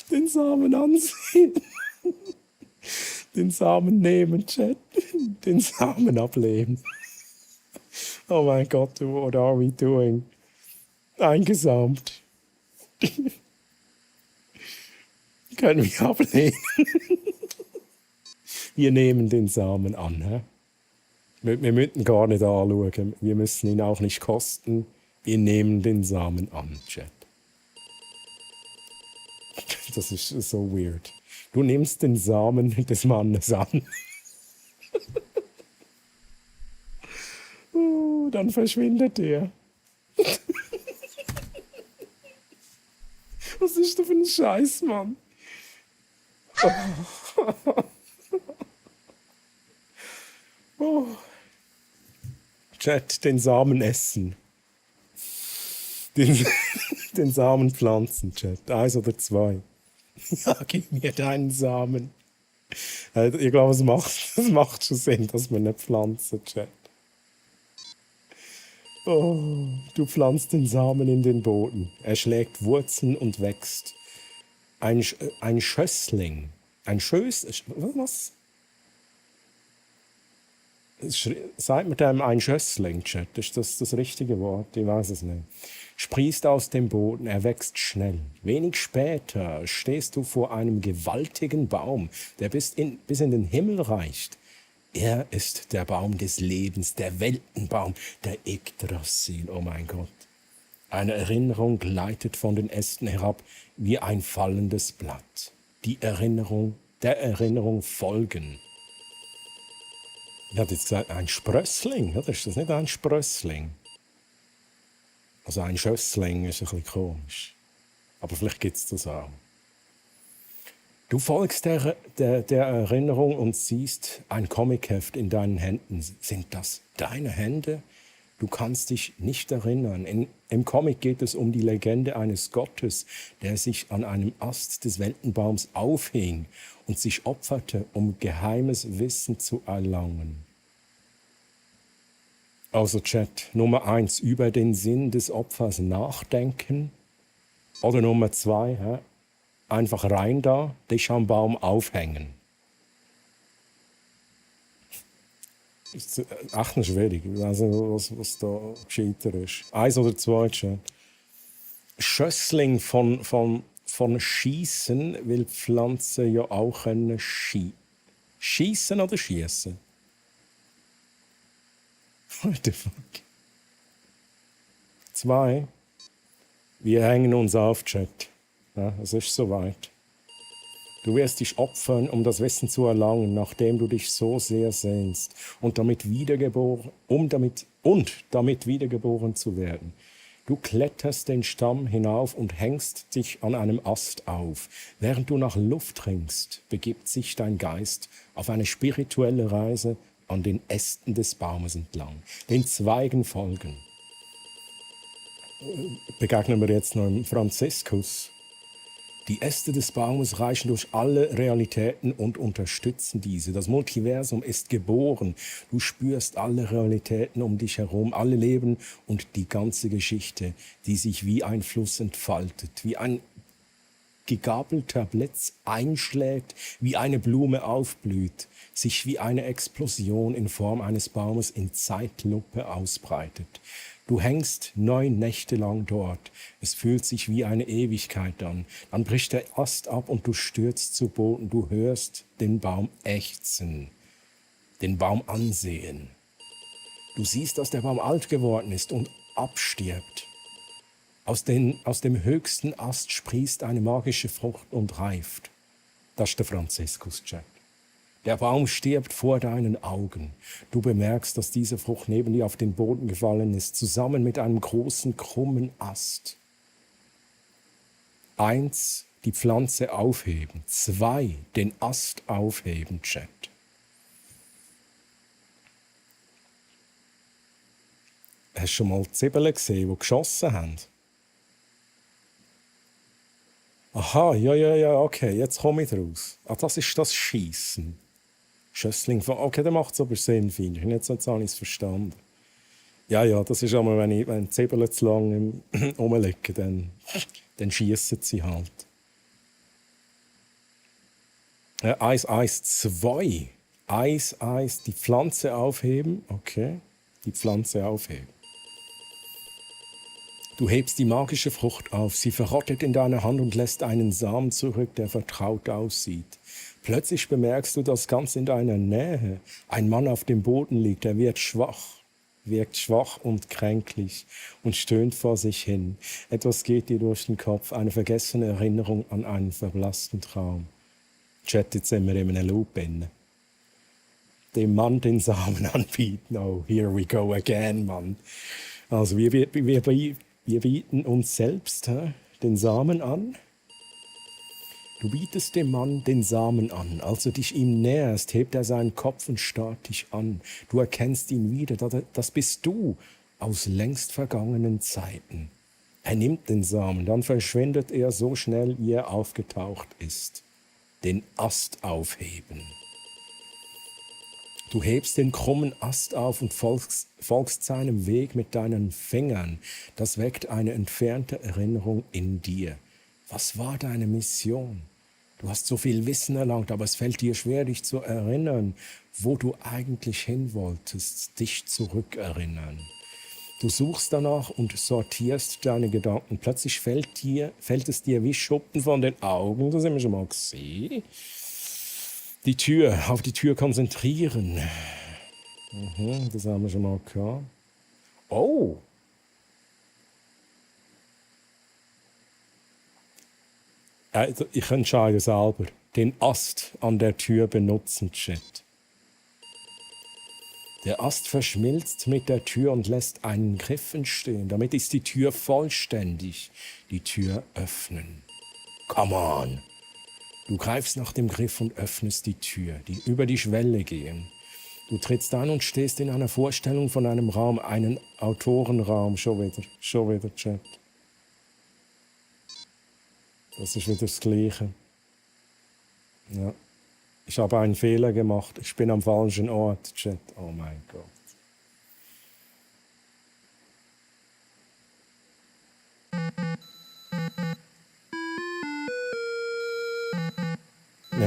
Den Samen ansehen. Den Samen nehmen, Chat. Den Samen ablehnen. Oh mein Gott, what are we doing? Eingesamt. Können wir ablehnen. Wir nehmen den Samen an. He? Wir müssen gar nicht anschauen. Wir müssen ihn auch nicht kosten. Wir nehmen den Samen an, Chat. Das ist so weird. Du nimmst den Samen des Mannes an. Dann verschwindet er. Was ist das für ein Scheiß, Mann? Oh. Chat, den Samen essen. Den Samen pflanzen, Chat. 1 oder 2. Ja, gib mir deinen Samen. Ich glaube, es macht schon Sinn, dass wir nicht pflanzen, Chat. Oh, du pflanzt den Samen in den Boden. Er schlägt Wurzeln und wächst. Ein Schössling. Was? Sagt mit einem ein Schössling, Chat. Ist das das richtige Wort? Ich weiß es nicht. Sprießt aus dem Boden, er wächst schnell. Wenig später stehst du vor einem gewaltigen Baum, der bis in den Himmel reicht. Er ist der Baum des Lebens, der Weltenbaum, der Yggdrasil, oh mein Gott. Eine Erinnerung gleitet von den Ästen herab wie ein fallendes Blatt. Der Erinnerung folgen. Ich hatte jetzt gesagt, ein Sprössling, oder? Ist das nicht ein Sprössling? Also ein Schössling ist ein bisschen komisch. Aber vielleicht gibt es das auch. Du folgst der Erinnerung und siehst ein Comicheft in deinen Händen. Sind das deine Hände? Du kannst dich nicht erinnern. Im Comic geht es um die Legende eines Gottes, der sich an einem Ast des Weltenbaums aufhing und sich opferte, um geheimes Wissen zu erlangen. Also Chat, Nummer 1, über den Sinn des Opfers nachdenken. Oder Nummer 2, einfach rein da, dich am Baum aufhängen. Ist echt noch schwierig. Ich weiß nicht, was da gescheiter ist. 1 oder 2, Chat. Schössling von Schießen will Pflanzen ja auch können schießen oder schießen? What the fuck? 2. Wir hängen uns auf, Chat. Ja, es ist soweit. Du wirst dich opfern, um das Wissen zu erlangen, nachdem du dich so sehr sehnst, und damit wiedergeboren zu werden. Du kletterst den Stamm hinauf und hängst dich an einem Ast auf. Während du nach Luft ringst, begibt sich dein Geist auf eine spirituelle Reise an den Ästen des Baumes entlang, den Zweigen folgen. Begegnen wir jetzt noch im Franziskus. Die Äste des Baumes reichen durch alle Realitäten und unterstützen diese. Das Multiversum ist geboren. Du spürst alle Realitäten um dich herum, alle Leben und die ganze Geschichte, die sich wie ein Fluss entfaltet, wie ein gegabelter Blitz einschlägt, wie eine Blume aufblüht, sich wie eine Explosion in Form eines Baumes in Zeitlupe ausbreitet. Du hängst 9 Nächte lang dort. Es fühlt sich wie eine Ewigkeit an. Dann bricht der Ast ab und du stürzt zu Boden. Du hörst den Baum ächzen, den Baum ansehen. Du siehst, dass der Baum alt geworden ist und abstirbt. Aus dem höchsten Ast sprießt eine magische Frucht und reift. Das ist der Franziskus-Chat. Der Baum stirbt vor deinen Augen. Du bemerkst, dass diese Frucht neben dir auf den Boden gefallen ist, zusammen mit einem großen, krummen Ast. 1, die Pflanze aufheben. 2, den Ast aufheben, Chat. Hast du schon mal die Zwiebeln gesehen, die geschossen haben? Aha, ja, okay, jetzt komme ich raus. Ah, das ist das Schießen. Schössling von, okay, dann macht es aber Sinn, finde ich. Jetzt habe ich es verstanden. Ja, das ist einmal, wenn die Zwiebeln zu lang rumliegen, dann schießen sie halt. 1, 2. 1, die Pflanze aufheben. Okay, die Pflanze aufheben. Du hebst die magische Frucht auf, sie verrottet in deiner Hand und lässt einen Samen zurück, der vertraut aussieht. Plötzlich bemerkst du, dass ganz in deiner Nähe ein Mann auf dem Boden liegt. Er wirkt schwach und kränklich und stöhnt vor sich hin. Etwas geht dir durch den Kopf, eine vergessene Erinnerung an einen verblassten Traum. Chat, jetzt sind wir in einem Loop inne. Dem Mann den Samen anbieten. Oh, here we go again, Mann. Also wir bieten uns selbst den Samen an. Du bietest dem Mann den Samen an. Als du dich ihm näherst, hebt er seinen Kopf und starrt dich an. Du erkennst ihn wieder. Das bist du aus längst vergangenen Zeiten. Er nimmt den Samen, dann verschwindet er so schnell, wie er aufgetaucht ist. Den Ast aufheben. Du hebst den krummen Ast auf und folgst seinem Weg mit deinen Fingern. Das weckt eine entfernte Erinnerung in dir. Was war deine Mission? Du hast so viel Wissen erlangt, aber es fällt dir schwer, dich zu erinnern, wo du eigentlich hin wolltest, dich zurückerinnern. Du suchst danach und sortierst deine Gedanken. Plötzlich fällt es dir wie Schuppen von den Augen. Das haben wir schon mal gesehen. Auf die Tür konzentrieren. Das haben wir schon mal gehabt. Oh! Ich entscheide selber. Den Ast an der Tür benutzen, Chat. Der Ast verschmilzt mit der Tür und lässt einen Griff entstehen. Damit ist die Tür vollständig. Die Tür öffnen. Come on! Du greifst nach dem Griff und öffnest die Tür, die über die Schwelle gehen. Du trittst ein und stehst in einer Vorstellung von einem Raum, einen Autorenraum. Schon wieder, Chat. Das ist wieder das Gleiche. Ja. Ich habe einen Fehler gemacht. Ich bin am falschen Ort, Chat. Oh mein Gott.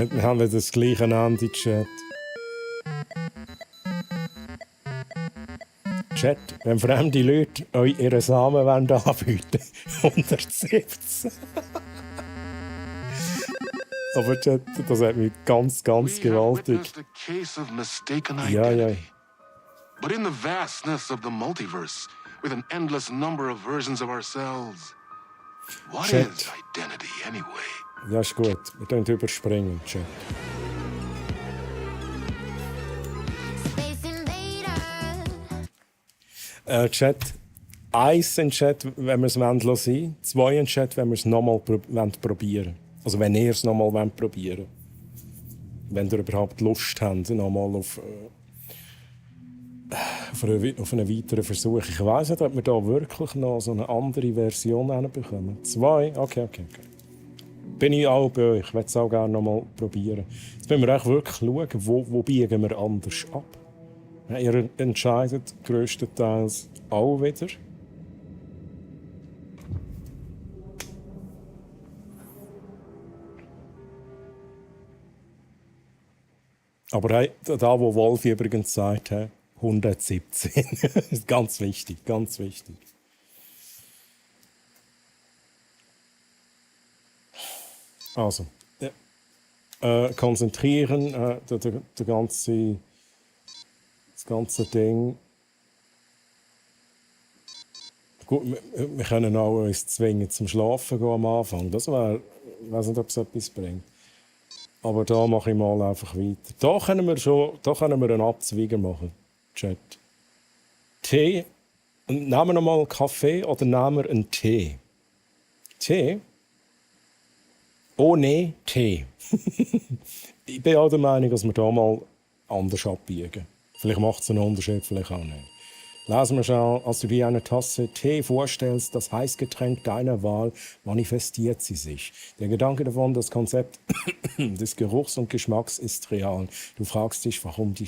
Wir haben wieder das gleiche Ende, Chat. Chat, wenn fremde Leute euch ihre Samen anbieten wollen, 117. Aber Chat, das hat mich ganz gewaltig. Witnessed a case of mistaken Ja, identity. ja. But in the vastness of the multiverse, with an endless number of versions of ourselves, what Chat. is identity anyway? Ja, ist gut. Wir können überspringen, Chat. Chat. 1 in Chat, wenn wir es sein wollen. 2 in Chat, wenn wir es nochmal probieren. Also wenn ihr es nochmal probieren wollt. Wenn ihr überhaupt Lust habt, nochmal auf einen weiteren Versuch. Ich weiss nicht, ob wir da wirklich noch so eine andere Version hinbekommen. 2? Okay. Bin ich auch bei euch. Ich will es auch gerne nochmal probieren. Jetzt müssen wir auch wirklich schauen, wo biegen wir anders ab. Ja, ihr entscheidet grösstenteils auch wieder. Aber hey, da, wo Wolfi übrigens sagt, 117. Ist ganz wichtig, ganz wichtig. Also, konzentrieren, das ganze Ding. Gut, wir können auch uns zwingen zum Schlafen gehen am Anfang. Das wäre, ich weiß nicht, ob es etwas bringt. Aber da mache ich mal einfach weiter. Da können wir einen Abzweiger machen. Chat. Tee. Nehmen wir nochmal einen Kaffee oder nehmen wir einen Tee? Tee? Oh nee, Tee. Ich bin auch der Meinung, dass wir da mal anders abbiegen. Vielleicht macht es einen Unterschied, vielleicht auch nicht. Lesen wir schon, als du dir eine Tasse Tee vorstellst, das Heißgetränk deiner Wahl, manifestiert sie sich. Der Gedanke davon, das Konzept des Geruchs und Geschmacks ist real. Du fragst dich, warum du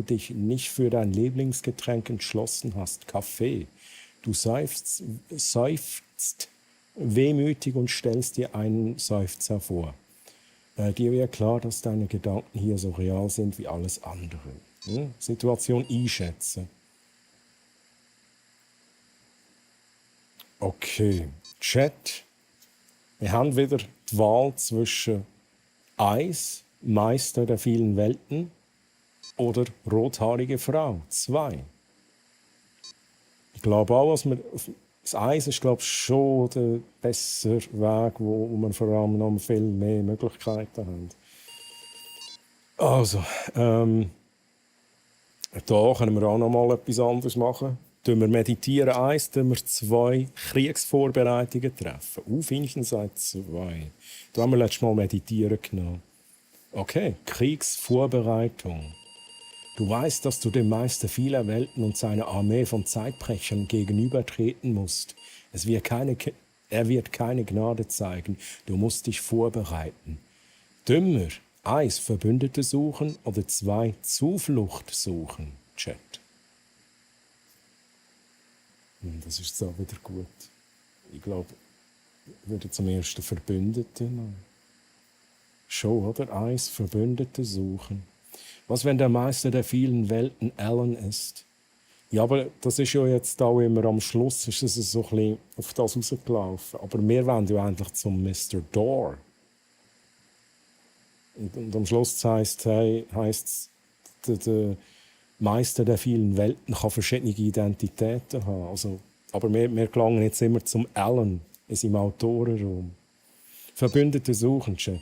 dich nicht für dein Lieblingsgetränk entschlossen hast. Kaffee. Du seufzt wehmütig und stellst dir einen Seufzer vor. Dir wird klar, dass deine Gedanken hier so real sind wie alles andere. Situation einschätzen. Okay, Chat. Wir haben wieder die Wahl zwischen Eis, Meister der vielen Welten, oder rothaarige Frau, 2. Ich glaube auch, das Eis ist, glaube ich, schon der bessere Weg, wo man vor allem noch viel mehr Möglichkeiten hat. Also, da können wir auch noch mal etwas anderes machen. Wir meditieren 1, wir 2 Kriegsvorbereitungen treffen. Finden seit 2. Da haben wir letztes Mal meditieren genommen. Okay, Kriegsvorbereitung. Du weißt, dass du dem Meister vieler Welten und seiner Armee von Zeitbrechern gegenübertreten musst. Er wird keine Gnade zeigen. Du musst dich vorbereiten. Dümmer. 1. Verbündete suchen oder 2. Zuflucht suchen. Chat. Das ist so wieder gut. Ich glaube, ich würde zum ersten Verbündete nehmen. Schon, oder? 1. Verbündete suchen. Was, wenn der Meister der vielen Welten Alan ist? Ja, aber das ist ja jetzt auch immer am Schluss, ist es so ein bisschen auf das rausgelaufen. Aber wir wollen ja eigentlich zum Mr. Door. Und am Schluss heisst es, der Meister der vielen Welten kann verschiedene Identitäten haben. Also, aber wir gelangen jetzt immer zum Alan in seinem Autorenraum. Verbündete suchen, Chat.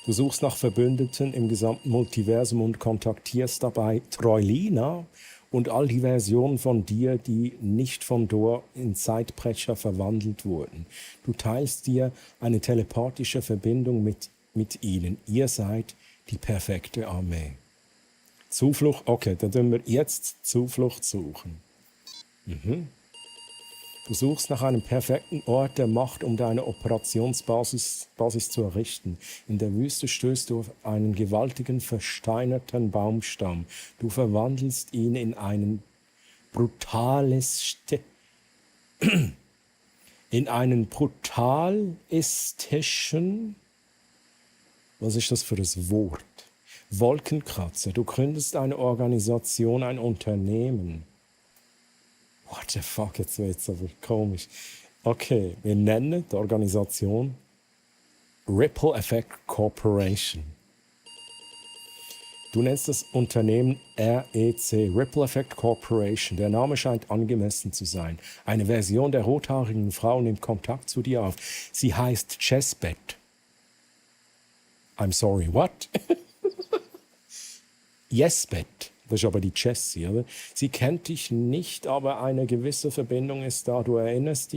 Du suchst nach Verbündeten im gesamten Multiversum und kontaktierst dabei Troilina und all die Versionen von dir, die nicht von Dor in Zeitbrecher verwandelt wurden. Du teilst dir eine telepathische Verbindung mit ihnen. Ihr seid die perfekte Armee. Zuflucht, okay, dann tun wir jetzt Zuflucht suchen. Du suchst nach einem perfekten Ort der Macht, um deine Operationsbasis zu errichten. In der Wüste stößt du auf einen gewaltigen, versteinerten Baumstamm. Du verwandelst ihn in einen brutalistischen Was ist das für ein Wort? Wolkenkratzer. Du gründest eine Organisation, ein Unternehmen. What the fuck, jetzt wird's aber komisch. Okay, wir nennen die Organisation Ripple Effect Corporation. Du nennst das Unternehmen REC, Ripple Effect Corporation. Der Name scheint angemessen zu sein. Eine Version der rothaarigen Frau nimmt Kontakt zu dir auf. Sie heißt Chessbet. I'm sorry, what? Yesbet. Das ist aber die Jessie, oder? Sie kennt dich nicht, aber eine gewisse Verbindung ist da. Du erinnerst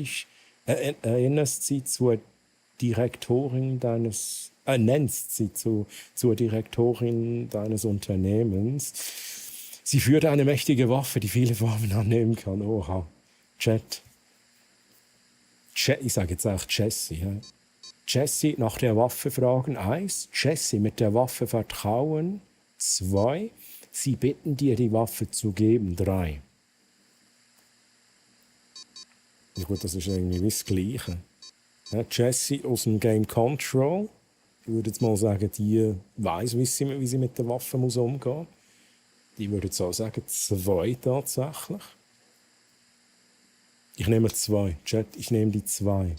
sie zur Direktorin deines, nennst sie zur Direktorin deines Unternehmens. Sie führt eine mächtige Waffe, die viele Formen annehmen kann. Oha. Ich sage jetzt auch Jessie. Ja? Jessie nach der Waffe fragen. 1. Jessie mit der Waffe vertrauen. 2. Sie bitten dir, die Waffe zu geben. 3. Ja gut, das ist irgendwie das Gleiche. Ja, Jessie aus dem Game Control. Ich würde jetzt mal sagen, die weiss, wie sie mit der Waffe muss umgehen muss. Die würde jetzt auch sagen, 2 tatsächlich. Ich nehme 2. Chat, ich nehme die 2.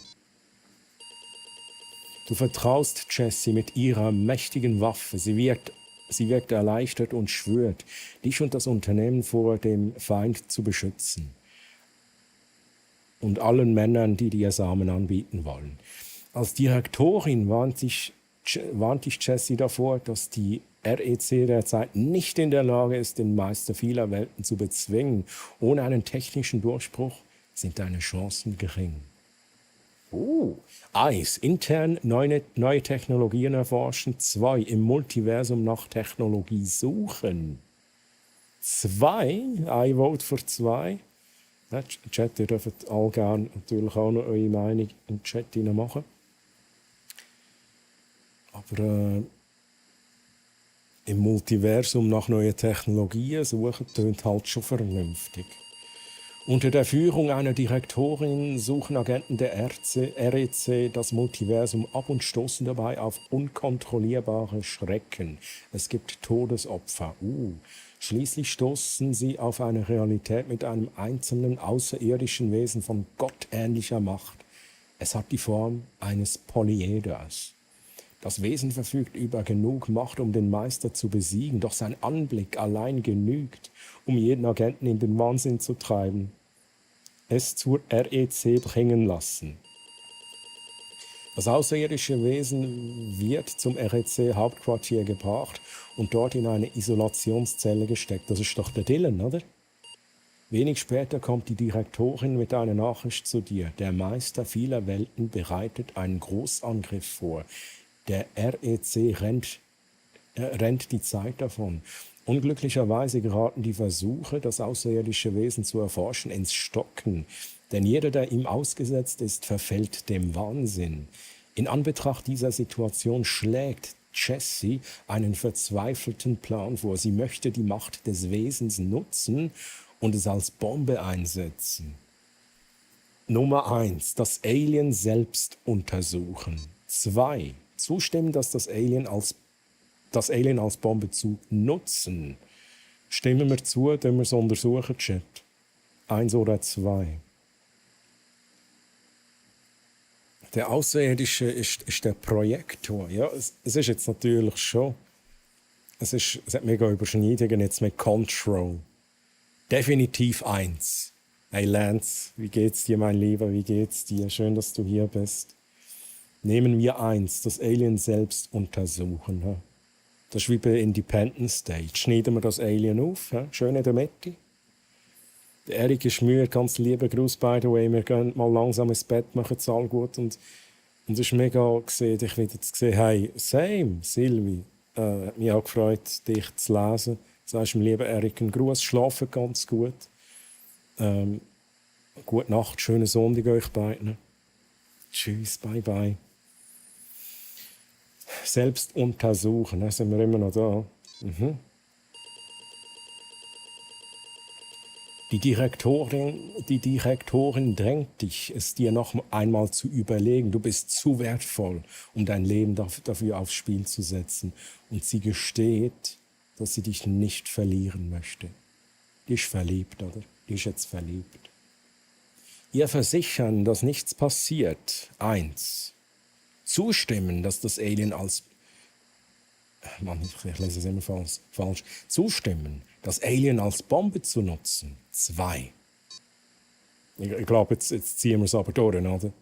Du vertraust Jessie mit ihrer mächtigen Waffe. Sie wirkt erleichtert und schwört, dich und das Unternehmen vor dem Feind zu beschützen. Und allen Männern, die dir Samen anbieten wollen. Als Direktorin warnt dich Jessie davor, dass die REC derzeit nicht in der Lage ist, den Meister vieler Welten zu bezwingen. Ohne einen technischen Durchbruch sind deine Chancen gering. 1. Intern neue Technologien erforschen. 2. Im Multiversum nach Technologie suchen. 2. I vote für 2. Ja, Chat, ihr dürft all gerne natürlich auch noch eure Meinung im Chat machen. Aber im Multiversum nach neuen Technologien suchen, tönt halt schon vernünftig. Unter der Führung einer Direktorin suchen Agenten der REC das Multiversum ab und stoßen dabei auf unkontrollierbare Schrecken. Es gibt Todesopfer. Schließlich stoßen sie auf eine Realität mit einem einzelnen außerirdischen Wesen von gottähnlicher Macht. Es hat die Form eines Polyeders. Das Wesen verfügt über genug Macht, um den Meister zu besiegen, doch sein Anblick allein genügt, um jeden Agenten in den Wahnsinn zu treiben. Es zur REC bringen lassen. Das außerirdische Wesen wird zum REC-Hauptquartier gebracht und dort in eine Isolationszelle gesteckt. Das ist doch der Dylan, oder? Wenig später kommt die Direktorin mit einer Nachricht zu dir. Der Meister vieler Welten bereitet einen Großangriff vor. Der REC rennt die Zeit davon. Unglücklicherweise geraten die Versuche, das außerirdische Wesen zu erforschen, ins Stocken. Denn jeder, der ihm ausgesetzt ist, verfällt dem Wahnsinn. In Anbetracht dieser Situation schlägt Jessie einen verzweifelten Plan vor. Sie möchte die Macht des Wesens nutzen und es als Bombe einsetzen. Nummer 1. Das Alien selbst untersuchen. 2. Zustimmen, dass das Alien als Bombe zu nutzen. Stimmen wir zu, dann wir es untersuchen, Chat. 1 oder 2. Der Außerirdische ist der Projektor. Ja, es ist jetzt natürlich schon. Es hat mega Überschneidungen jetzt mit Control. Definitiv 1. Hey Lance, wie geht's dir, mein Lieber? Wie geht's dir? Schön, dass du hier bist. Nehmen wir 1, das Alien selbst untersuchen. Ja? Das ist wie bei Independence Day. Jetzt schneiden wir das Alien auf, ja? Schön in der Mitte. Der Erik ist müde, ganz lieber Gruß, by the way. Wir gehen mal langsam ins Bett, machen es all gut. Und es ist mega gesehen, dich wieder zu sehen. Hey, same, Silvi. Hat mich auch gefreut, dich zu lesen. Sagst dem lieben Erik einen Gruß, schlafen ganz gut. Gute Nacht, schönen Sonntag euch beiden. Tschüss, bye bye. Selbst untersuchen, da sind wir immer noch da. Die Direktorin drängt dich, es dir noch einmal zu überlegen. Du bist zu wertvoll, um dein Leben dafür aufs Spiel zu setzen. Und sie gesteht, dass sie dich nicht verlieren möchte. Die ist verliebt, oder? Die ist jetzt verliebt. Ihr versichern, dass nichts passiert. 1. Zustimmen, dass das Alien als... Mann, ich lese es immer falsch. Zustimmen, das Alien als Bombe zu nutzen. 2. Ich glaube, jetzt ziehen wir es aber durch, oder?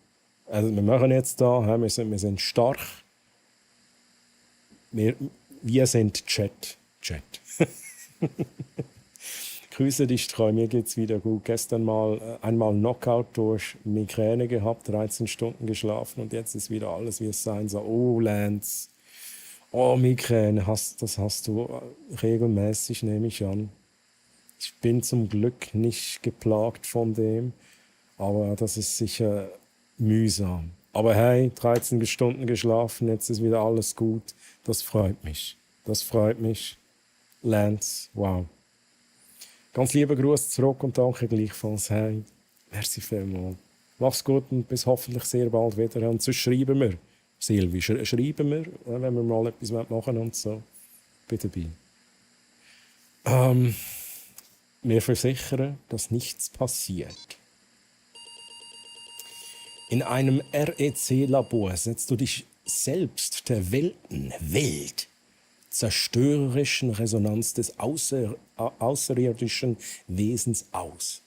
Also wir machen jetzt da, wir sind stark. Wir sind Chat. Grüße dich, Treu, mir geht's wieder gut. Gestern einmal Knockout durch Migräne gehabt, 13 Stunden geschlafen und jetzt ist wieder alles, wie es sein soll. Oh, Lance. Oh, Migräne, das hast du regelmäßig, nehme ich an. Ich bin zum Glück nicht geplagt von dem, aber das ist sicher mühsam. Aber hey, 13 Stunden geschlafen, jetzt ist wieder alles gut. Das freut mich. Lance, wow. Ganz lieber Gruß zurück und danke gleichfalls. Hey, merci vielmals. Mach's gut und bis hoffentlich sehr bald wieder. Und sonst schreiben wir. Silvi, schreiben wir, wenn wir mal etwas machen und so. Bitte dabei. Wir versichern, dass nichts passiert. In einem REC-Labor setzt du dich selbst der wild zerstörerischen Resonanz des außerirdischen Wesens aus.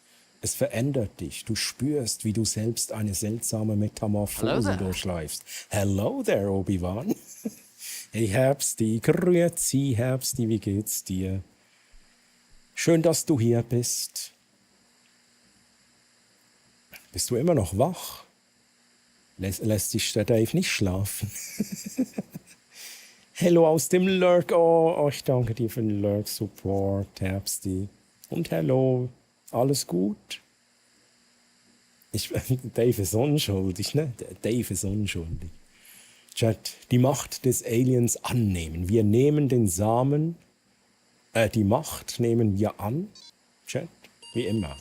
Es verändert dich. Du spürst, wie du selbst eine seltsame Metamorphose durchläufst. Hello there, Obi-Wan. Hey, Herbsti, grüezi, Herbsti, wie geht's dir? Schön, dass du hier bist. Bist du immer noch wach? Lässt dich der Dave nicht schlafen? Hello aus dem Lurk. Oh, ich danke dir für den Lurk-Support, Herbsti. Und hello. Alles gut? Dave ist unschuldig, ne? Dave ist unschuldig. Chat, die Macht des Aliens annehmen. Wir nehmen den Samen, die Macht nehmen wir an. Chat, wie immer.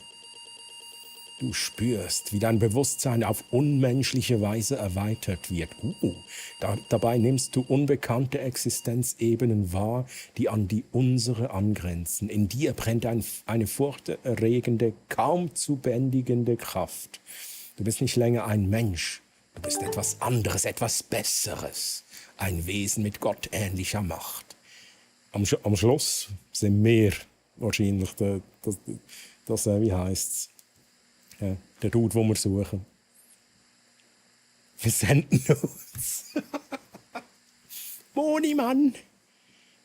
Du spürst, wie dein Bewusstsein auf unmenschliche Weise erweitert wird. Dabei nimmst du unbekannte Existenzebenen wahr, die an die unsere angrenzen. In dir brennt eine furchterregende, kaum zu bändigende Kraft. Du bist nicht länger ein Mensch. Du bist etwas anderes, etwas Besseres. Ein Wesen mit gottähnlicher Macht. Am Schluss sind wir wahrscheinlich das wie heisst's? Ja, der Dude, den wir suchen. Wir senden uns. Moni, Mann.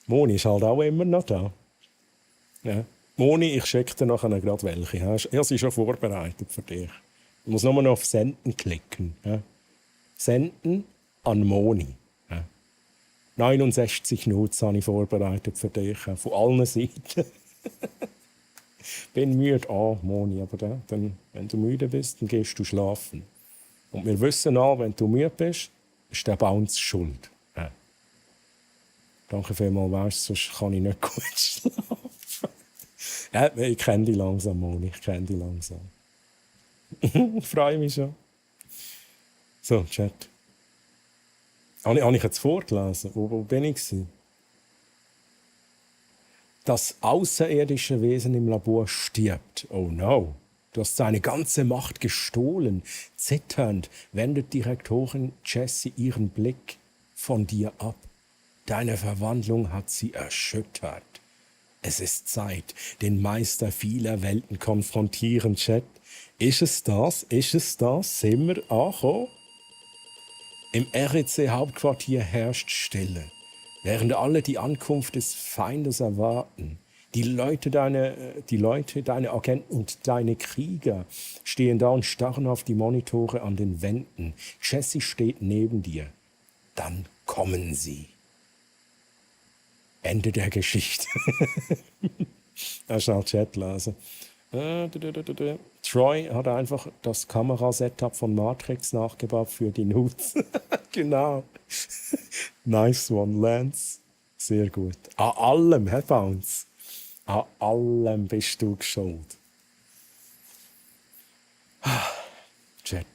Moni ist halt auch immer noch da. Ja. Moni, ich schicke dir nachher gerade welche. Ich habe sie schon vorbereitet für dich. Du musst nur noch auf Senden klicken. Ja. Senden an Moni. Ja. 69 Notes habe ich vorbereitet für dich. Von allen Seiten. Bin müde, Moni, aber dann, wenn du müde bist, dann gehst du schlafen. Und wir wissen auch, wenn du müde bist, ist der Bounce schuld. Ja. Danke vielmals, weißt du, sonst kann ich nicht gut schlafen. Ja, ich kenne dich langsam, Moni, ich kenne dich langsam. Ich freue mich schon. So, Chat. Habe ich jetzt vorgelesen? Wo bin ich gewesen? Das außerirdische Wesen im Labor stirbt. Oh no. Du hast seine ganze Macht gestohlen. Zitternd wendet Direktorin Jessie ihren Blick von dir ab. Deine Verwandlung hat sie erschüttert. Es ist Zeit, den Meister vieler Welten konfrontieren, Chat. Ist es das? Sind wir angekommen? Im REC-Hauptquartier herrscht Stille. Während alle die Ankunft des Feindes erwarten, die Leute, deine Agenten und deine Krieger stehen da und starren auf die Monitore an den Wänden. Jessie steht neben dir. Dann kommen sie. Ende der Geschichte. Schnell Chat lesen. Troy hat einfach das Kamerasetup von Matrix nachgebaut für die Nudes. Genau. Nice one, Lance. Sehr gut. An allem, Herr Bounce. An allem bist du schuld. Chat.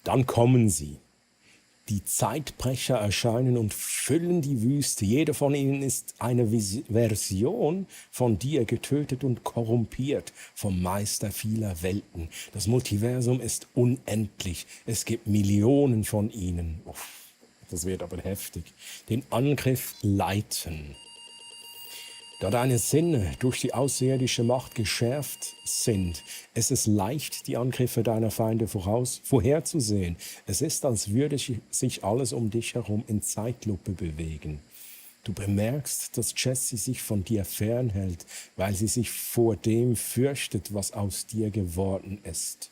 Dann kommen sie. Die Zeitbrecher erscheinen und füllen die Wüste. Jeder von ihnen ist eine Version von dir, getötet und korrumpiert vom Meister vieler Welten. Das Multiversum ist unendlich. Es gibt Millionen von ihnen. Uff, das wird aber heftig. Den Angriff leiten. Da deine Sinne durch die außerirdische Macht geschärft sind, ist es leicht, die Angriffe deiner Feinde vorherzusehen. Es ist, als würde sich alles um dich herum in Zeitlupe bewegen. Du bemerkst, dass Jessie sich von dir fernhält, weil sie sich vor dem fürchtet, was aus dir geworden ist.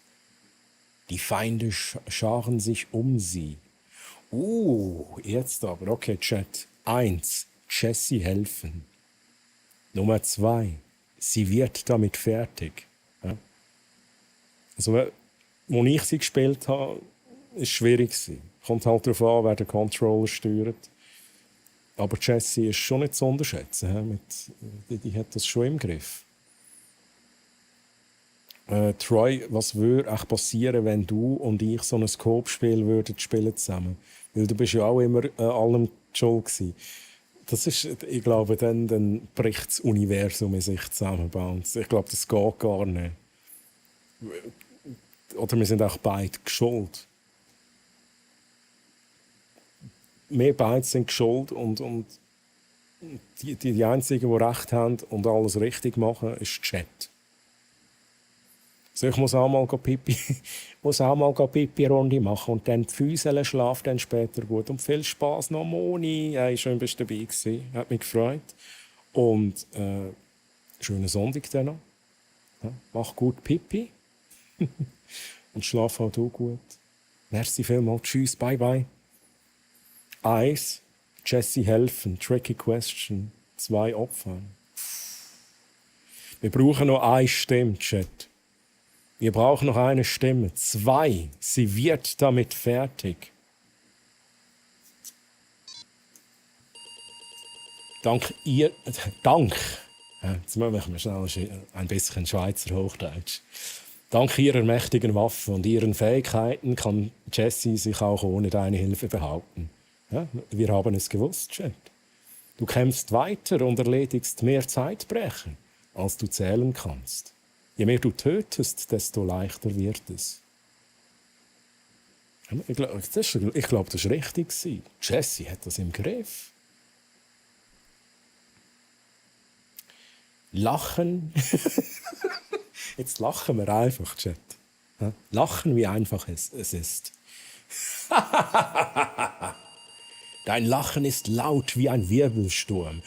Die Feinde scharen sich um sie. Jetzt aber. Okay, Chat. 1. Jessie helfen. Nummer 2, sie wird damit fertig. Ja? Also, als ich sie gespielt habe, war es schwierig. Kommt halt darauf an, wer den Controller steuert. Aber Jessie ist schon nicht zu unterschätzen. Die hat das schon im Griff. Troy, was würde echt passieren, wenn du und ich so ein Coop-Spiel würden spielen zusammen? Weil du bist ja auch immer allem schuld gewesen. Das ist, ich glaube, dann bricht das Universum in sich zusammen. Ich glaube, das geht gar nicht. Oder wir sind auch beide geschuld. Wir beide sind geschuld und die Einzigen, die Recht haben und alles richtig machen, ist Chat. Also ich muss auch mal Pipi-Runde machen und dann die Füße schlafen dann später gut. Und viel Spass noch, Moni. Ja, schön, bist du dabei gewesen. Hat mich gefreut. Und schönen Sonntag dann noch. Ja, mach gut Pipi. Und schlaf auch du gut. Merci vielmals. Tschüss. Bye, bye. 1. Jessie helfen. Tricky question. 2 Opfer. Wir brauchen noch eine Stimme, Chat. Wir brauchen noch eine Stimme. 2. Sie wird damit fertig. Dank. Jetzt machen wir schnell ein bisschen Schweizer Hochdeutsch. Dank ihrer mächtigen Waffen und ihren Fähigkeiten kann Jessie sich auch ohne deine Hilfe behaupten. Ja, wir haben es gewusst, Chat. Du kämpfst weiter und erledigst mehr Zeitbrecher, als du zählen kannst. Je mehr du tötest, desto leichter wird es. Ich glaube, das war richtig. Jessie hat das im Griff. Lachen. Jetzt lachen wir einfach, Chat. Lachen, wie einfach es ist. Dein Lachen ist laut wie ein Wirbelsturm.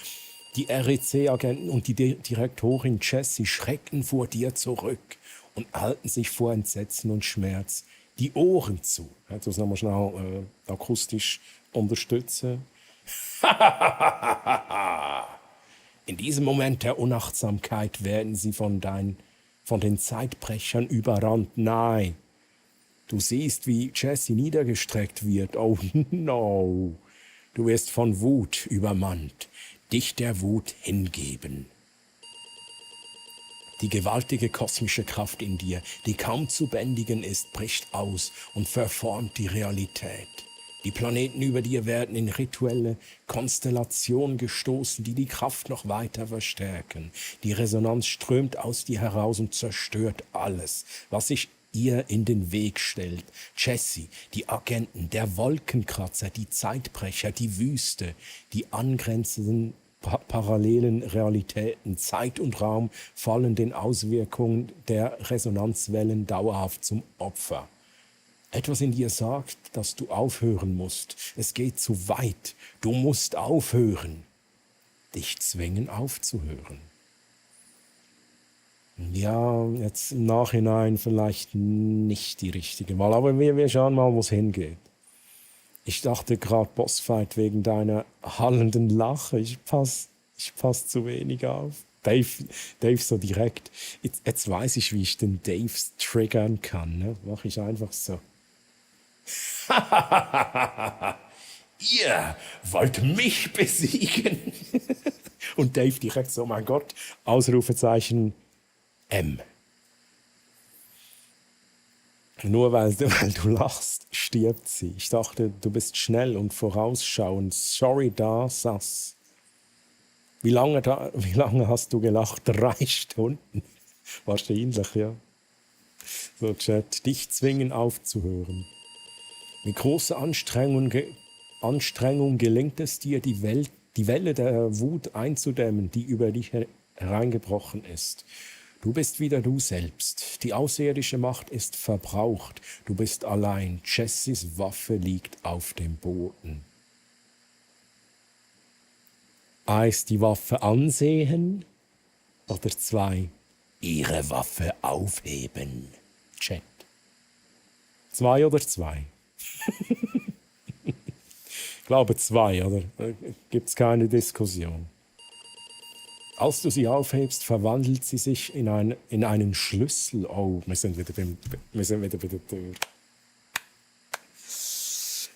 Die REC-Agenten und die Direktorin Jessie schrecken vor dir zurück und halten sich vor Entsetzen und Schmerz die Ohren zu. Das nochmal schnell akustisch unterstützen. In diesem Moment der Unachtsamkeit werden sie von den Zeitbrechern überrannt. Nein, du siehst, wie Jessie niedergestreckt wird. Oh no, du wirst von Wut übermannt. Dich der Wut hingeben. Die gewaltige kosmische Kraft in dir, die kaum zu bändigen ist, bricht aus und verformt die Realität. Die Planeten über dir werden in rituelle Konstellationen gestoßen, die die Kraft noch weiter verstärken. Die Resonanz strömt aus dir heraus und zerstört alles, was sich ihr in den Weg stellt. Jessie, die Agenten, der Wolkenkratzer, die Zeitbrecher, die Wüste, die angrenzenden parallelen Realitäten, Zeit und Raum fallen den Auswirkungen der Resonanzwellen dauerhaft zum Opfer. Etwas in dir sagt, dass du aufhören musst. Es geht zu weit. Du musst aufhören. Dich zwingen aufzuhören. Ja, jetzt im Nachhinein vielleicht nicht die richtige Wahl, aber wir schauen mal, wo es hingeht. Ich dachte gerade Bossfight wegen deiner hallenden Lache. Ich pass zu wenig auf. Dave so direkt. Jetzt weiß ich, wie ich den Dave triggern kann. Ne? Mache ich einfach so. Ihr wollt mich besiegen? Und Dave direkt so, oh mein Gott, Ausrufezeichen M. Nur weil du lachst, stirbt sie. Ich dachte, du bist schnell und vorausschauend. Sorry da, Sass. Wie lange hast du gelacht? 3 Stunden. Wahrscheinlich, ja. So, Chat. Dich zwingen aufzuhören. Mit großer Anstrengung gelingt es dir, die Welle der Wut einzudämmen, die über dich hereingebrochen ist. Du bist wieder du selbst. Die außerirdische Macht ist verbraucht. Du bist allein. Jessys Waffe liegt auf dem Boden. 1. Die Waffe ansehen. Oder 2. Ihre Waffe aufheben. Chat. 2 oder 2? Ich glaube 2, oder? Gibt es keine Diskussion. Als du sie aufhebst, verwandelt sie sich in einen Schlüssel. Oh, wir sind wieder bei der Tür.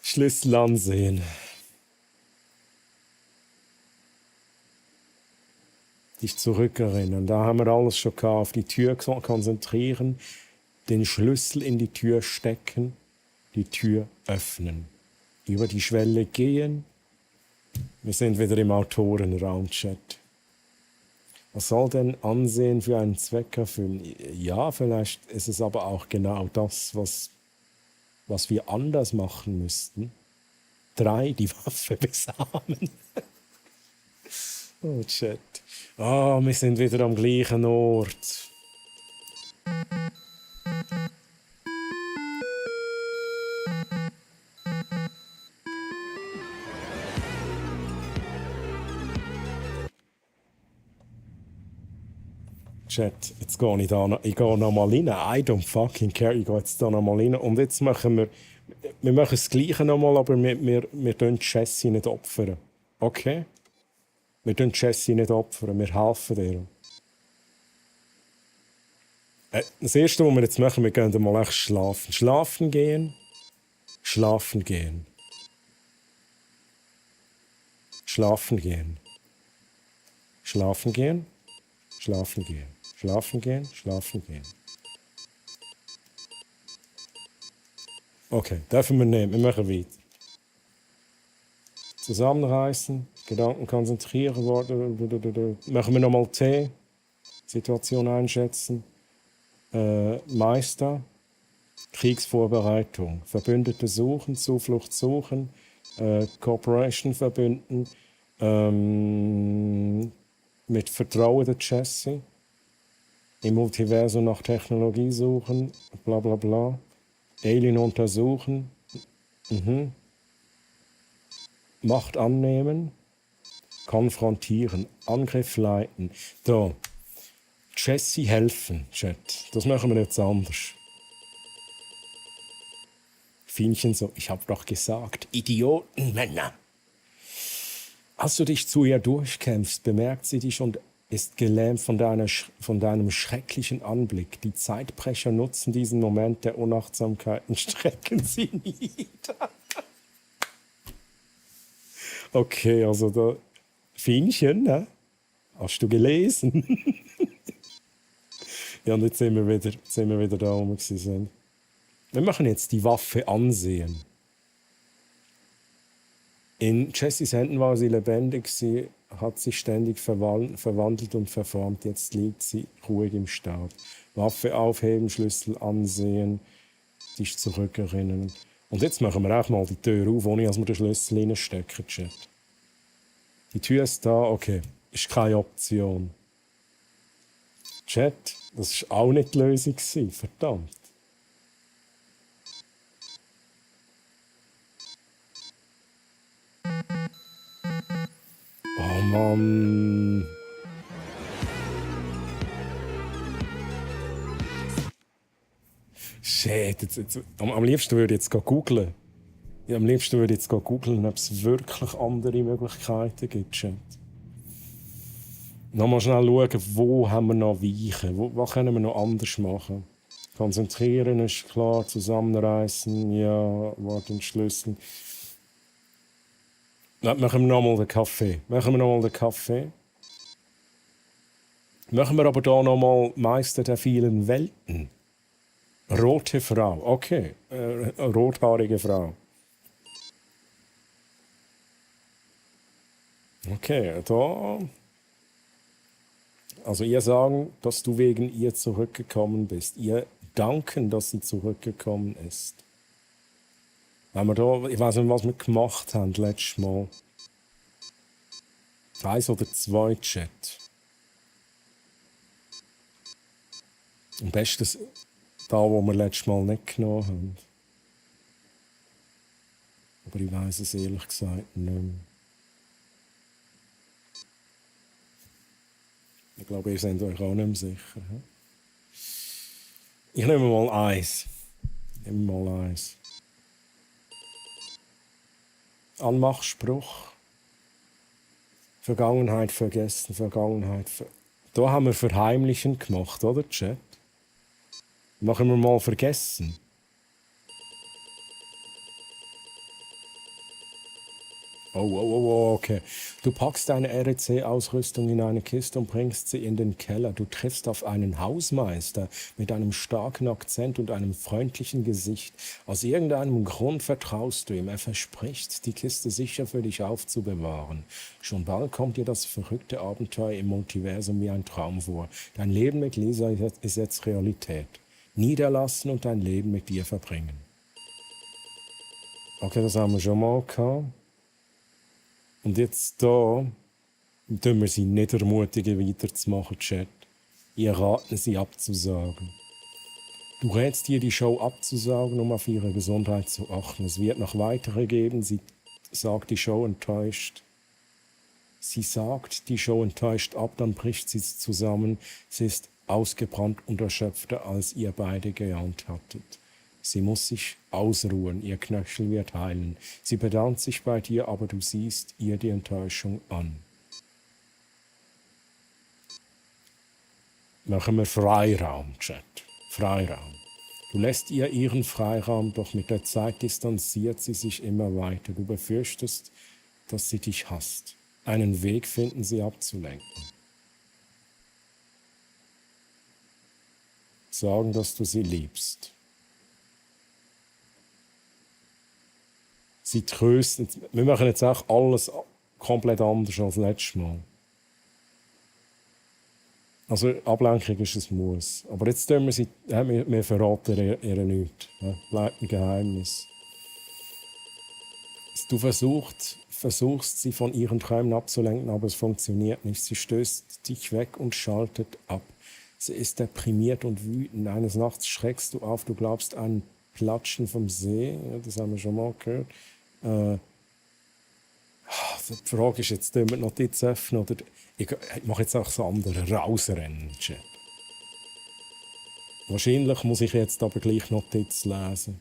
Schlüssel ansehen. Dich zurückerinnern. Da haben wir alles schon gehabt. Auf die Tür konzentrieren, den Schlüssel in die Tür stecken, die Tür öffnen. Über die Schwelle gehen. Wir sind wieder im Autorenraum-Chat. Was soll denn Ansehen für einen Zweck erfüllen? Ja, vielleicht ist es aber auch genau das, was wir anders machen müssten. 3, die Waffe besamen. Oh, Chat. Ah, wir sind wieder am gleichen Ort. Chat, jetzt gehe ich da noch mal rein. I don't fucking care. Ich gehe jetzt da noch mal rein. Und jetzt machen wir machen das Gleiche noch mal, aber wir tun Jessie nicht opfern. Okay? Wir tun Jessie nicht opfern. Wir helfen dir. Das Erste, was wir jetzt machen, wir gehen mal echt schlafen. Schlafen gehen. Schlafen gehen. Schlafen gehen. Schlafen gehen. Schlafen gehen. Schlafen gehen, schlafen gehen. Okay, dürfen wir nehmen. Wir machen weiter. Zusammenreißen, Gedanken konzentrieren. Machen wir nochmal T. Situation einschätzen. Meister. Kriegsvorbereitung. Verbündete suchen, Zuflucht suchen. Cooperation verbünden. Mit Vertrauen der Jessie. Im Multiversum nach Technologie suchen, bla bla bla. Alien untersuchen. Macht annehmen. Konfrontieren. Angriff leiten. Da. Jessie helfen, Chat. Das machen wir jetzt anders. Fienchen so, ich hab doch gesagt, Idiotenmänner. Als du dich zu ihr durchkämpfst, bemerkt sie dich und ist gelähmt von deinem schrecklichen Anblick. Die Zeitbrecher nutzen diesen Moment der Unachtsamkeit und strecken sie nieder. Okay, also da Fienchen, ne? Hast du gelesen? Ja, und jetzt sind wir wieder da, wo wir sind. Wir machen jetzt die Waffe ansehen. In Jessys Händen war sie lebendig, sie hat sich ständig verwandelt und verformt. Jetzt liegt sie ruhig im Staub. Waffe aufheben, Schlüssel ansehen, dich zurückerinnern. Und jetzt machen wir auch mal die Tür auf, ohne dass wir den Schlüssel reinstecken. Die Tür ist da, okay, ist keine Option. Chat, das war auch nicht die Lösung, verdammt. Oh Mann. Shit, am liebsten würde ich jetzt googlen. Ja, am liebsten würde ich jetzt googeln, ob es wirklich andere Möglichkeiten gibt. Chat. Nochmal schnell schauen, wo haben wir noch Weichen, was können wir noch anders machen. Konzentrieren ist klar, zusammenreißen, ja, warte, Schlüssel. Dann machen wir nochmal den Kaffee. Machen wir aber hier nochmal Meister der vielen Welten. Rote Frau, okay. Rothaarige Frau. Okay, da. Also ihr sagen, dass du wegen ihr zurückgekommen bist. Ihr danken, dass sie zurückgekommen ist. Wenn wir da, ich weiß nicht, was wir gemacht haben letztes Mal. 1 oder 2 Chat. Am besten da, wo wir letztes Mal nicht genommen haben. Aber ich weiß es ehrlich gesagt nicht mehr. Ich glaube, ihr seid euch auch nicht mehr sicher. He? Ich nehme mal 1. Anmachspruch. Vergangenheit vergessen, Da haben wir verheimlichen gemacht, oder, Chat? Machen wir mal vergessen. Oh, okay. Du packst deine REC-Ausrüstung in eine Kiste und bringst sie in den Keller. Du triffst auf einen Hausmeister mit einem starken Akzent und einem freundlichen Gesicht. Aus irgendeinem Grund vertraust du ihm. Er verspricht, die Kiste sicher für dich aufzubewahren. Schon bald kommt dir das verrückte Abenteuer im Multiversum wie ein Traum vor. Dein Leben mit Lisa ist jetzt Realität. Niederlassen und dein Leben mit dir verbringen. Okay, das haben wir schon mal gehabt. Und jetzt da tun wir sie nicht ermutigen, weiterzumachen, Chat. Ihr raten sie abzusagen. Du rätst ihr, die Show abzusagen, um auf ihre Gesundheit zu achten. Es wird noch weitere geben. Sie sagt, die Show enttäuscht ab, dann bricht sie zusammen. Sie ist ausgebrannt und erschöpfter, als ihr beide geahnt hattet. Sie muss sich ausruhen, ihr Knöchel wird heilen. Sie bedankt sich bei dir, aber du siehst ihr die Enttäuschung an. Machen wir Freiraum, Chat. Freiraum. Du lässt ihr ihren Freiraum, doch mit der Zeit distanziert sie sich immer weiter. Du befürchtest, dass sie dich hasst. Einen Weg finden, sie abzulenken. Sagen, dass du sie liebst. Sie trösten. Wir machen jetzt auch alles komplett anders als letztes Mal. Also Ablenkung ist ein Muss. Aber jetzt tun wir sie, wir verraten ihr nichts. Bleibt ein Geheimnis. Du versuchst sie von ihren Träumen abzulenken, aber es funktioniert nicht. Sie stößt dich weg und schaltet ab. Sie ist deprimiert und wütend. Eines Nachts schreckst du auf, du glaubst an Platschen vom See. Ja, das haben wir schon mal gehört. Die Frage ist jetzt, ob wir die Notiz öffnen oder ich mache jetzt auch das andere, rausrennen. Chat. Wahrscheinlich muss ich jetzt aber gleich Notiz lesen.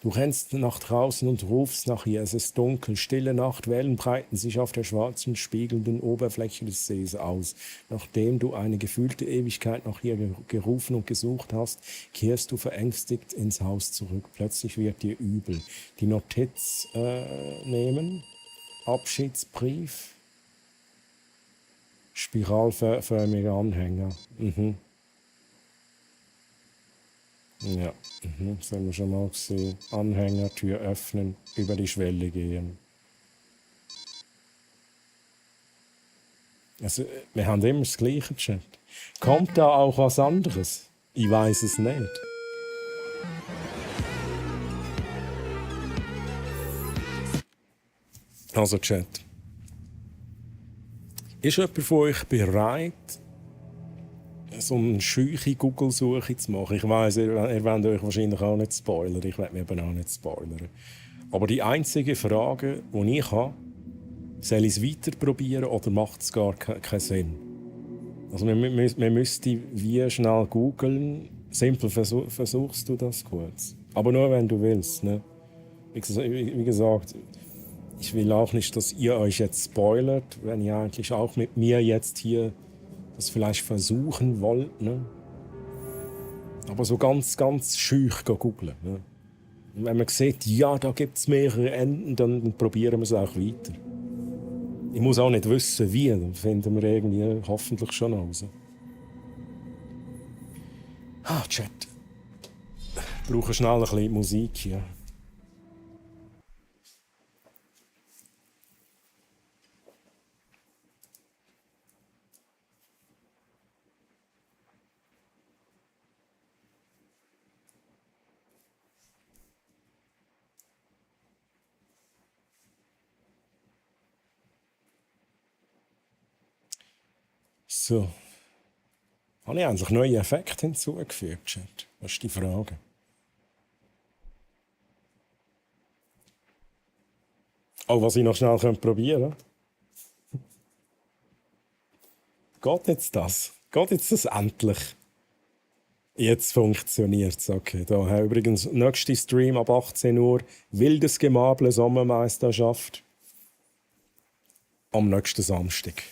Du rennst nach draußen und rufst nach ihr. Es ist dunkel, stille Nacht, Wellen breiten sich auf der schwarzen, spiegelnden Oberfläche des Sees aus. Nachdem du eine gefühlte Ewigkeit nach ihr gerufen und gesucht hast, kehrst du verängstigt ins Haus zurück. Plötzlich wird dir übel. Die Notiz nehmen. Abschiedsbrief. Spiralförmiger Anhänger. Ja, das haben wir schon mal gesehen. Anhänger, Tür öffnen, über die Schwelle gehen. Also, wir haben immer das Gleiche, Chat. Kommt da auch was anderes? Ich weiß es nicht. Also, Chat. Ist jemand von euch bereit, so eine scheuche Google-Suche zu machen? Ich weiss, ihr wollt euch wahrscheinlich auch nicht spoilern. Ich werde mich eben auch nicht spoilern. Aber die einzige Frage, die ich habe, soll ich es weiter probieren oder macht es gar keinen Sinn? Also wir müssten wie schnell googeln. Simpel versuchst du das kurz. Aber nur, wenn du willst. Ne? Wie gesagt, ich will auch nicht, dass ihr euch jetzt spoilert, wenn ihr eigentlich auch mit mir jetzt hier das vielleicht versuchen wollt. Ne? Aber so ganz, ganz schüch googeln. Ne? Und wenn man sieht, ja, da gibt es mehrere Enden, dann probieren wir es auch weiter. Ich muss auch nicht wissen, wie, dann finden wir irgendwie hoffentlich schon raus. Chat. brauche schnell ein bisschen Musik hier. So. Habe ich eigentlich neue Effekte hinzugefügt, Chat? Das ist die Frage. Oh, was ich noch schnell probieren könnte. Geht jetzt das? Geht jetzt das endlich? Jetzt funktioniert es. Okay, da haben übrigens nächster Stream ab 18 Uhr. Wildes Gemable Sommermeisterschaft. Am nächsten Samstag.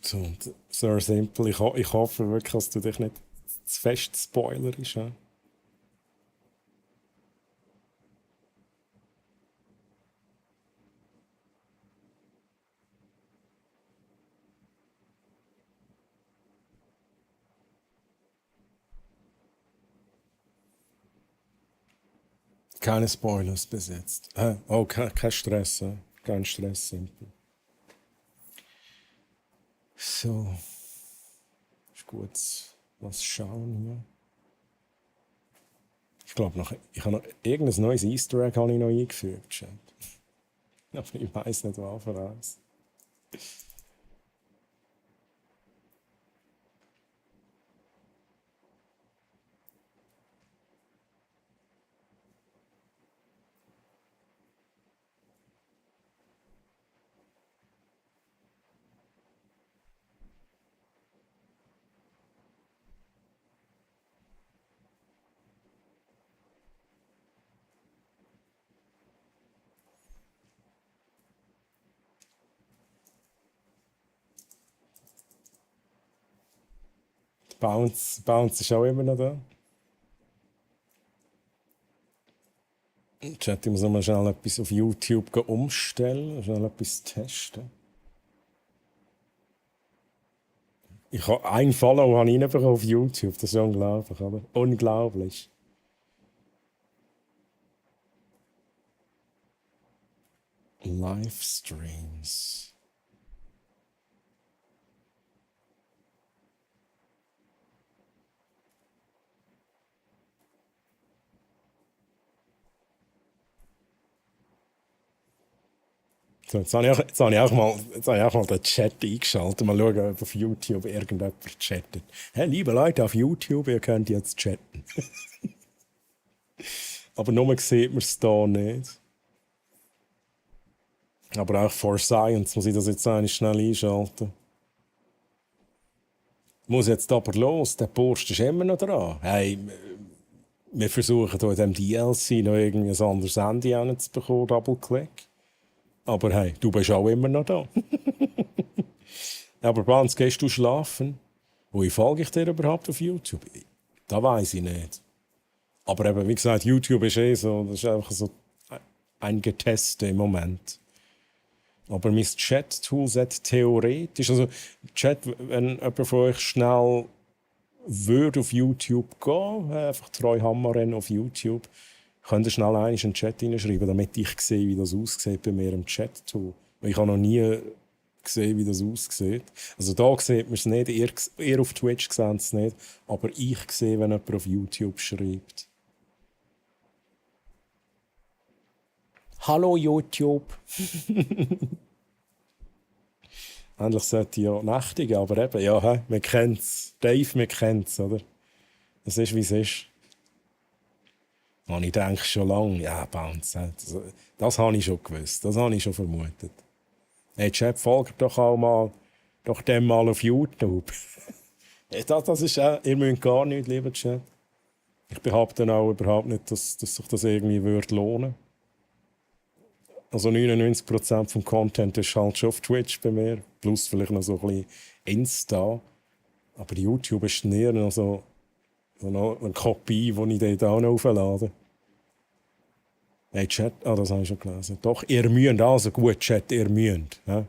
So, und sehr simpel. Ich hoffe wirklich, dass du dich nicht zu fest spoilerst. Ja? Keine Spoilers bis jetzt. Oh, kein Stress. Kein Stress, simpel. So. Ist gut. Was schauen hier? Ich glaube ich habe noch irgendein neues Easter Egg habe ich noch eingefügt. Chat. Aber ich weiß nicht, was für eins. Bounce ist auch immer noch da. Chat, ich muss noch mal schnell etwas auf YouTube umstellen, schnell etwas testen. Ich habe einen Follow reinbekommen auf YouTube, das ist unglaublich, oder? Unglaublich. Livestreams. So, jetzt habe ich auch mal den Chat eingeschaltet. Mal schauen, ob auf YouTube irgendjemand chattet. Hey, liebe Leute auf YouTube, ihr könnt jetzt chatten. Aber nur sieht man es hier nicht. Aber auch for Science muss ich das jetzt eigentlich schnell einschalten. Muss jetzt aber los, der Post ist immer noch dran. Hey, wir versuchen hier in diesem DLC noch irgendwie ein anderes Handy zu bekommen, Double-Click. Aber hey, du bist auch immer noch da. Aber Banz, gehst du schlafen? Wo folge ich dir überhaupt auf YouTube? Das weiss ich nicht. Aber eben, wie gesagt, YouTube ist so, das ist einfach so ein Geteste im Moment. Aber mein Chat-Tool sagt theoretisch, also Chat, wenn jemand von euch schnell würde auf YouTube gehen, einfach Treuhammer auf YouTube, könnt ihr schnell einen Chat hineinschreiben, damit ich sehe, wie das aussieht bei mir im Chat-Tool. Ich habe noch nie gesehen, wie das aussieht. Also da sieht man es nicht, ihr auf Twitch seht es nicht, aber ich sehe, wenn jemand auf YouTube schreibt. Hallo YouTube! Endlich sollte ich ja nächtigen, aber eben, ja, wir kennen es. Dave, wir kennen es, oder? Es ist, wie es ist. Und ich denke schon lange, ja, Bounce, das habe ich schon gewusst, das habe ich schon vermutet. Hey, Chat, folgt doch auch mal, doch dem mal auf YouTube. Das ist ihr müsst gar nicht, lieber Chat. Ich behaupte auch überhaupt nicht, dass sich das irgendwie würde lohnen. Also 99% vom Content ist halt schon auf Twitch bei mir, plus vielleicht noch so ein bisschen Insta. Aber YouTube ist näher noch so eine Kopie, die ich dort auch noch auflade. Hey, Chat, das habe ich schon gelesen. Doch, ihr müsst, also gut, Chat, ihr müsst. Ja?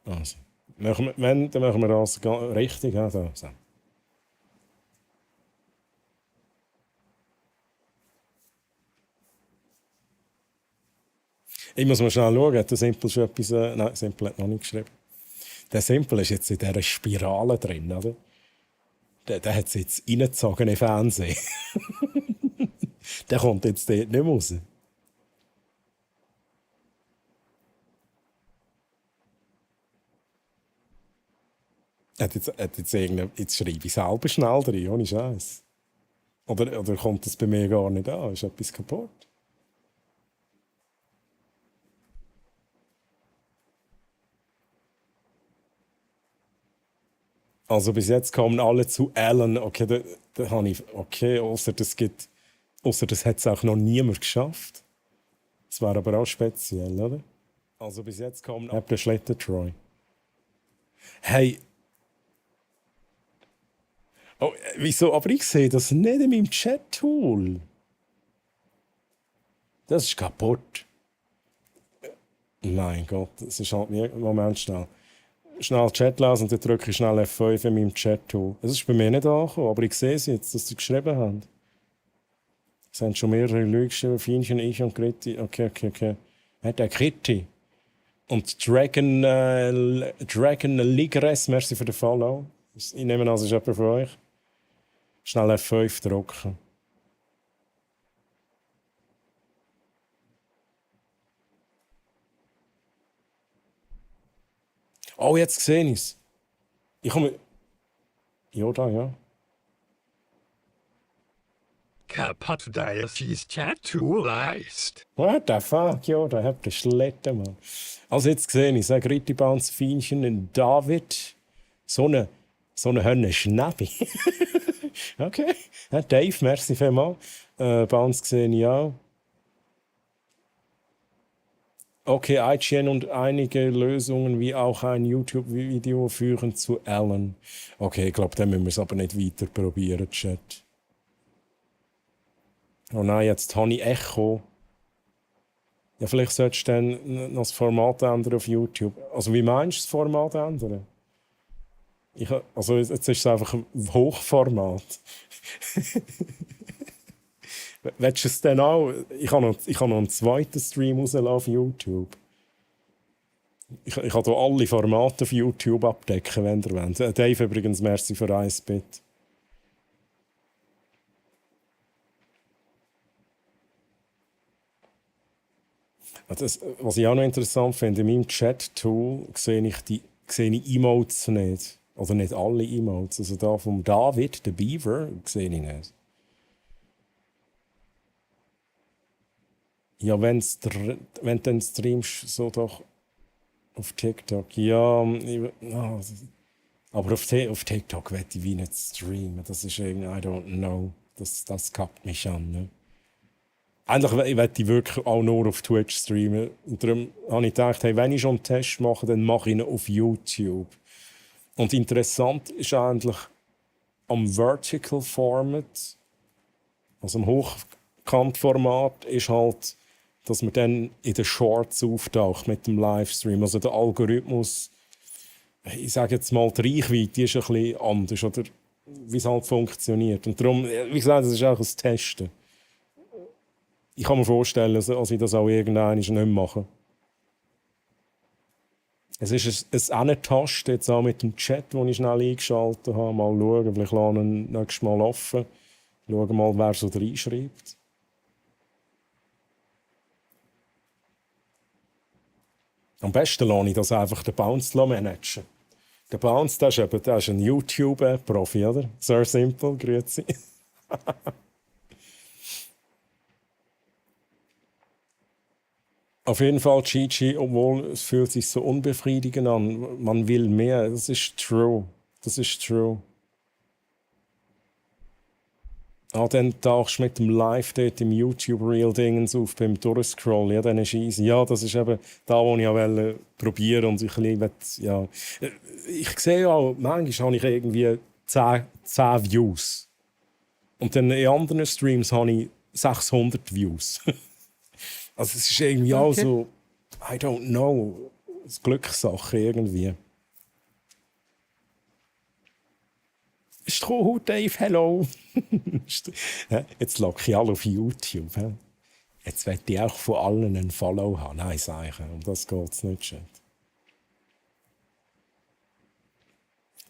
Also, dann machen wir das richtig. Ja, so. Ich muss mal schnell schauen, hat der Simple schon etwas... nein, Simple hat noch nicht geschrieben. Der Simple ist jetzt in dieser Spirale drin, oder? Der hat es jetzt reingezogen im Fernsehen. Der kommt jetzt dort nicht mehr raus. Jetzt schreibe ich selber schnell drin, ohne Scheiß. Oder kommt das bei mir gar nicht an? Ist etwas kaputt? Also bis jetzt kommen alle zu Alan. Okay, da habe ich... Okay, außer das hat es auch noch niemand geschafft. Das wäre aber auch speziell, oder? Also bis jetzt kommen... Habt ihr Schletter, Troy? Hey... Oh, wieso? Aber ich sehe das nicht in meinem Chat-Tool. Das ist kaputt. Mein Gott, das ist halt mir... Moment, schnell. Schnell Chat lesen und dann drücke ich schnell F5 in meinem Chat-Tool. Es ist bei mir nicht angekommen, aber ich sehe es jetzt, dass sie geschrieben haben. Es haben schon mehrere Leute geschrieben, Fienchen, ich und Gritti. Okay. Hat der Gritti. Und Dragon Ligres, merci für den Follow. Ich nehme an, das ist jemand für euch. Schnell F5 drücken. Oh, jetzt sehe ich es. Ich komme... Yoda, ja. Kaputt Diocese Chat-Tool leist. What the fuck, Yoda, habt ihr Schletten, Mann. Also jetzt sehe ich es. Gritti Bounce Fienchen und David. So eine Hönne Schnäppi. Okay. Ja, Dave, merci vielmals. Bounce sehe ich auch. Okay, IGN und einige Lösungen wie auch ein YouTube-Video führen zu Alan. Okay, ich glaube, dann müssen wir es aber nicht weiter probieren, Chat. Oh nein, jetzt habe ich Echo. Ja, vielleicht solltest du dann noch das Format ändern auf YouTube. Also wie meinst du das Format ändern? Also jetzt ist es einfach ein Hochformat. Willst du es dann auch? Ich habe noch einen zweiten Stream rauslassen auf YouTube. Ich kann hier alle Formate auf YouTube abdecken, wenn ihr wollt. Dave übrigens, merci für 1 Bit. Was ich auch noch interessant finde, in meinem Chat-Tool sehe ich Emotes nicht. Also nicht alle Emotes. Also da vom David, der Beaver, sehe ich nicht. Ja, wenn du dann streamst, so doch auf TikTok. Ja, aber auf TikTok werde ich wie nicht streamen. Das ist irgendwie, I don't know. Das kackt mich an. Ne? Eigentlich werde ich wirklich auch nur auf Twitch streamen. Und darum habe ich gedacht, hey, wenn ich schon einen Test mache, dann mache ich ihn auf YouTube. Und interessant ist eigentlich am Vertical Format, also am Hochkantformat, ist halt, dass man dann in den Shorts auftaucht mit dem Livestream. Also der Algorithmus, ich sage jetzt mal, die Reichweite ist ein bisschen anders, oder wie es halt funktioniert. Und darum, wie gesagt, das ist auch ein Testen. Ich kann mir vorstellen, dass ich das auch irgendwann nicht mehr mache. Es ist ein Antasten jetzt auch mit dem Chat, den ich schnell eingeschaltet habe. Mal schauen, vielleicht lasse ich ihn nächstes Mal offen. Schauen mal, wer so reinschreibt. Am besten lasse ich das einfach den Bounce managen. Der Bounce, der ist ein YouTube-Profi, oder? Sehr simpel, grüezi. Auf jeden Fall, Gigi, obwohl es fühlt sich so unbefriedigend an. Man will mehr. Das ist true. Das ist true. Dann tauchst du mit dem Live dort im YouTube-Reel-Dingens auf beim Durchscrollen. Ja, dann ist easy. Ja, das ist eben da, wo ich auch probieren und ich ja. Ich sehe auch, manchmal habe ich irgendwie 10 Views. Und dann in anderen Streams habe ich 600 Views. Also es ist irgendwie auch so, I don't know, eine Glückssache irgendwie. Ist doch Dave, hello. Jetzt locke ich alle auf YouTube. Jetzt will ich auch von allen einen Follow haben. Nein, sage ich, um das geht es nicht.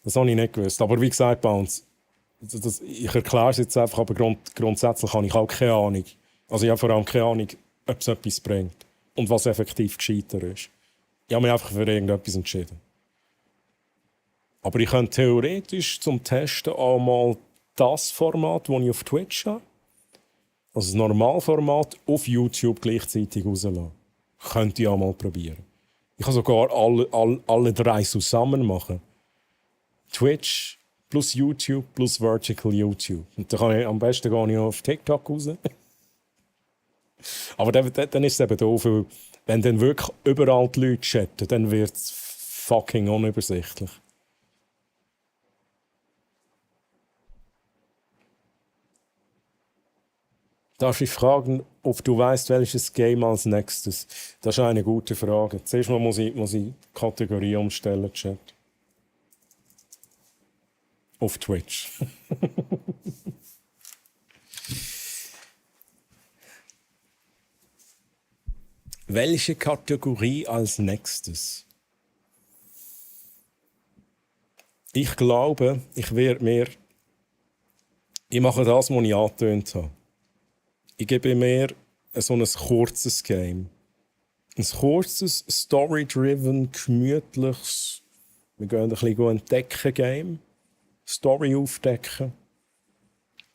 Das habe ich nicht gewusst. Aber wie gesagt, bei uns, ich erkläre es jetzt einfach, aber grundsätzlich habe ich auch keine Ahnung. Also ich habe vor allem keine Ahnung, ob es etwas bringt und was effektiv gescheiter ist. Ich habe mich einfach für irgendetwas entschieden. Aber ich könnte theoretisch zum Testen auch mal das Format, das ich auf Twitch habe, also das Normalformat, auf YouTube gleichzeitig rauslassen. Könnte ich auch mal probieren. Ich kann sogar alle drei zusammen machen. Twitch plus YouTube plus Vertical YouTube. Und dann kann ich am besten gar nicht auf TikTok raus. Aber dann ist es eben doof, weil wenn dann wirklich überall die Leute chatten, dann wird es fucking unübersichtlich. Darf ich fragen, ob du weißt, welches Game als nächstes? Das ist eine gute Frage. Zuerst mal muss ich die Kategorie umstellen, Chat. Auf Twitch. Welche Kategorie als nächstes? Ich glaube, ich mache das, was ich angetönt habe. Ich gebe mir so ein kurzes Game. Ein kurzes, story-driven, gemütliches, wir gehen ein bisschen entdecken Game. Story aufdecken.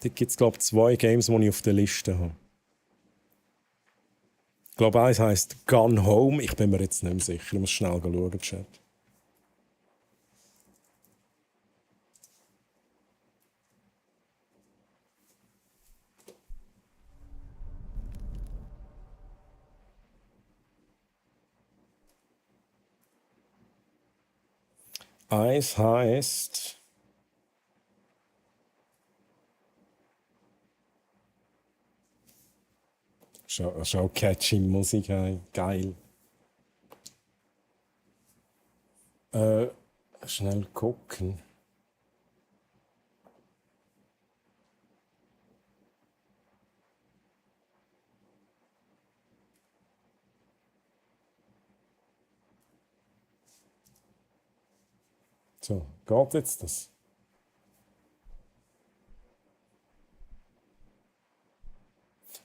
Da gibt es, glaube ich, 2 Games, die ich auf der Liste habe. Ich glaube, eins heisst Gone Home. Ich bin mir jetzt nicht mehr sicher. Ich muss schnell schauen, Chat. Eins heisst Schon catchy Musik, hey. Geil. Schnell gucken. So, geht jetzt das?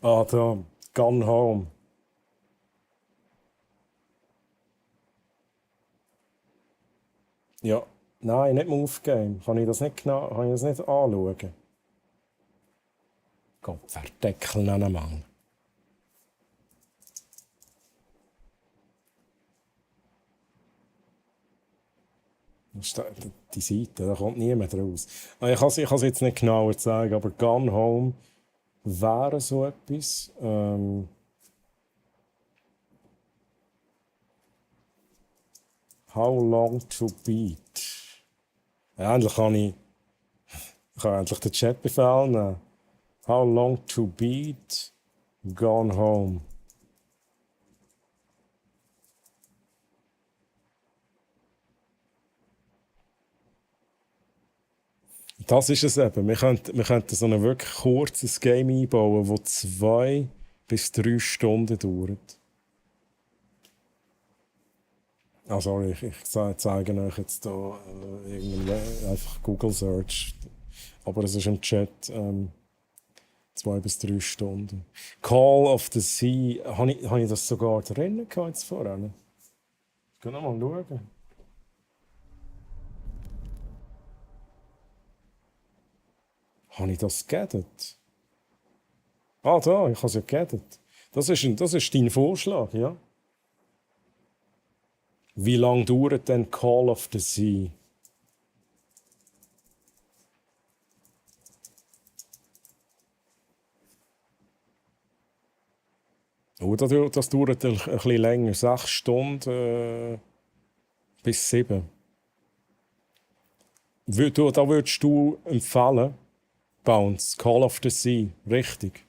Ah, da. Gone Home. Ja, nein, nicht Move Game. Kann ich das nicht anschauen? Gott, verdeckeln an Mann. Die Seite, da kommt niemand raus. Ich kann es jetzt nicht genauer zeigen, aber Gone Home wäre so etwas. How long to beat? Ja, endlich kann ich endlich den Chatbefehl nehmen. How long to beat? Gone Home. Das ist es eben. Wir könnten so ein wirklich kurzes Game einbauen, das 2 bis 3 Stunden dauert. Ah, sorry, ich zeige euch jetzt hier einfach Google Search. Aber es ist im Chat 2 bis 3 Stunden. Call of the Sea, habe ich das sogar drin gehabt jetzt vorhin? Ich kann noch mal schauen. Habe ich das geaddet? Ah, da, ich habe es ja geaddet. Das ist dein Vorschlag, ja? Wie lange dauert denn Call of the Sea? Oh, das dauert ein bisschen länger. 6 Stunden bis 7. Da würdest du empfehlen, Bounce, Call of the Sea, richtig.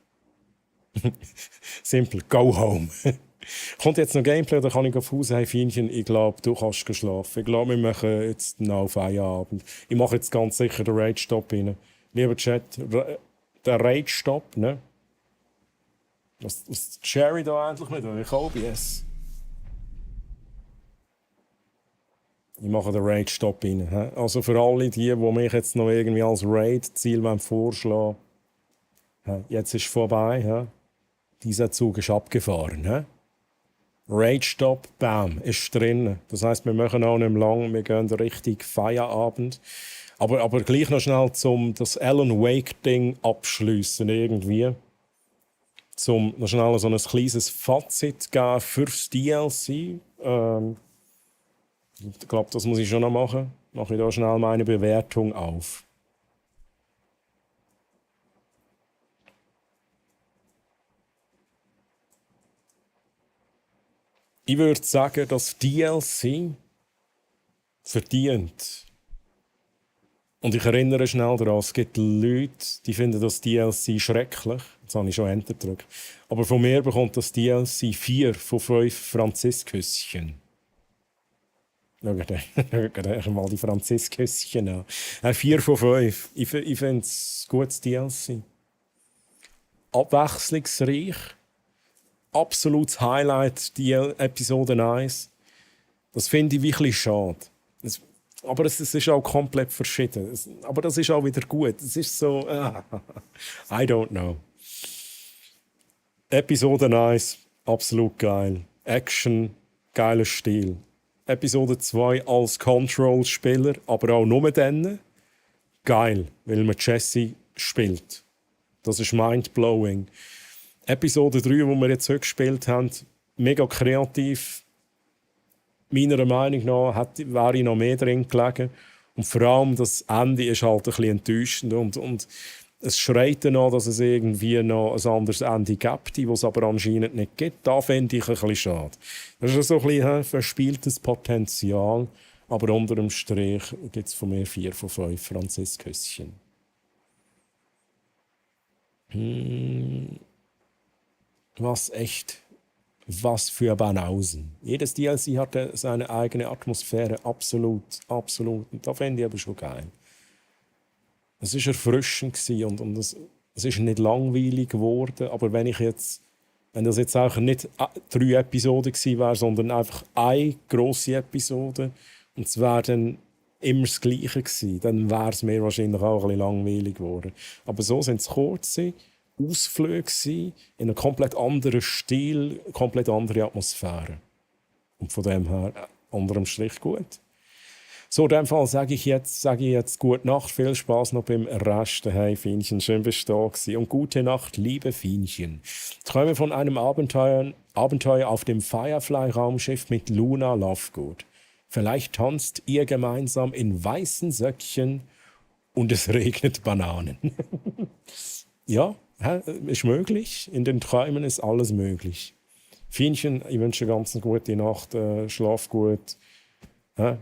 Simpel, go home. Kommt jetzt noch Gameplay oder kann ich auf Haus? Hey Fienchen, ich glaube, du kannst schlafen. Ich glaube, wir machen jetzt noch Feierabend. Ich mache jetzt ganz sicher den Rage-Stop rein. Lieber Chat, der Rage-Stop, ne? Was Jerry da endlich mit euch? OBS. Ich mache den Raid-Stop rein. He? Also für alle die mich jetzt noch irgendwie als Raid-Ziel vorschlagen wollen, jetzt ist es vorbei. He? Dieser Zug ist abgefahren. He? Raid-Stop, bam, ist drin. Das heisst, wir machen auch nicht mehr lang, wir gehen richtig Feierabend. Aber gleich noch schnell, um das Alan Wake-Ding abschliessen irgendwie. Zum noch schnell so ein kleines Fazit geben fürs DLC. Ich glaube, das muss ich schon noch machen. Mache ich da schnell meine Bewertung auf. Ich würde sagen, das DLC verdient. Und ich erinnere schnell daran, es gibt Leute, die finden das DLC schrecklich. Jetzt habe ich schon Enter gedrückt. Aber von mir bekommt das DLC 4 von 5 Franziskuschen. Schaut euch mal die Franziskuschen an. 4 von 5. Ich finde es gutes DLC. Abwechslungsreich. Absolutes Highlight, die Episode 1. Das finde ich wirklich schade. Aber es ist auch komplett verschieden. Aber das ist auch wieder gut. Es ist so... I don't know. Episode 1, absolut geil. Action, geiler Stil. Episode 2 als Control-Spieler, aber auch nur dann. Geil, weil man Jesse spielt. Das ist mind-blowing. Episode 3, die wir jetzt heute gespielt haben, mega kreativ. Meiner Meinung nach wäre ich noch mehr drin gelegen. Und vor allem das Ende ist halt ein bisschen enttäuschend. Und es schreit danach, dass es irgendwie noch ein anderes Ende gibt, das es aber anscheinend nicht gibt. Da fände ich ein bisschen schade. Das ist so ein bisschen verspieltes Potenzial. Aber unter dem Strich gibt es von mir 4 von 5 Franziskuschen. Was für Banausen. Jedes DLC hatte seine eigene Atmosphäre, absolut. Und das fände ich aber schon geil. Es war erfrischend und es ist nicht langweilig geworden, aber wenn das jetzt auch nicht 3 Episoden gewesen wäre, sondern einfach eine grosse Episode und es wäre dann immer das Gleiche gewesen, dann wäre es mir wahrscheinlich auch ein bisschen langweilig geworden. Aber so sind es kurze Ausflüge gewesen, in einem komplett anderen Stil, komplett andere Atmosphäre. Und von dem her, unterm Strich gut. So, in dem Fall sage ich jetzt gute Nacht, viel Spaß noch beim Rest. Hey Fienchen, schön bist du da gewesen. Und gute Nacht, liebe Fienchen. Träume von einem Abenteuer auf dem Firefly-Raumschiff mit Luna Lovegood. Vielleicht tanzt ihr gemeinsam in weißen Söckchen und es regnet Bananen. Ja, ist möglich. In den Träumen ist alles möglich. Fienchen, ich wünsche dir ganz eine gute Nacht, schlaf gut.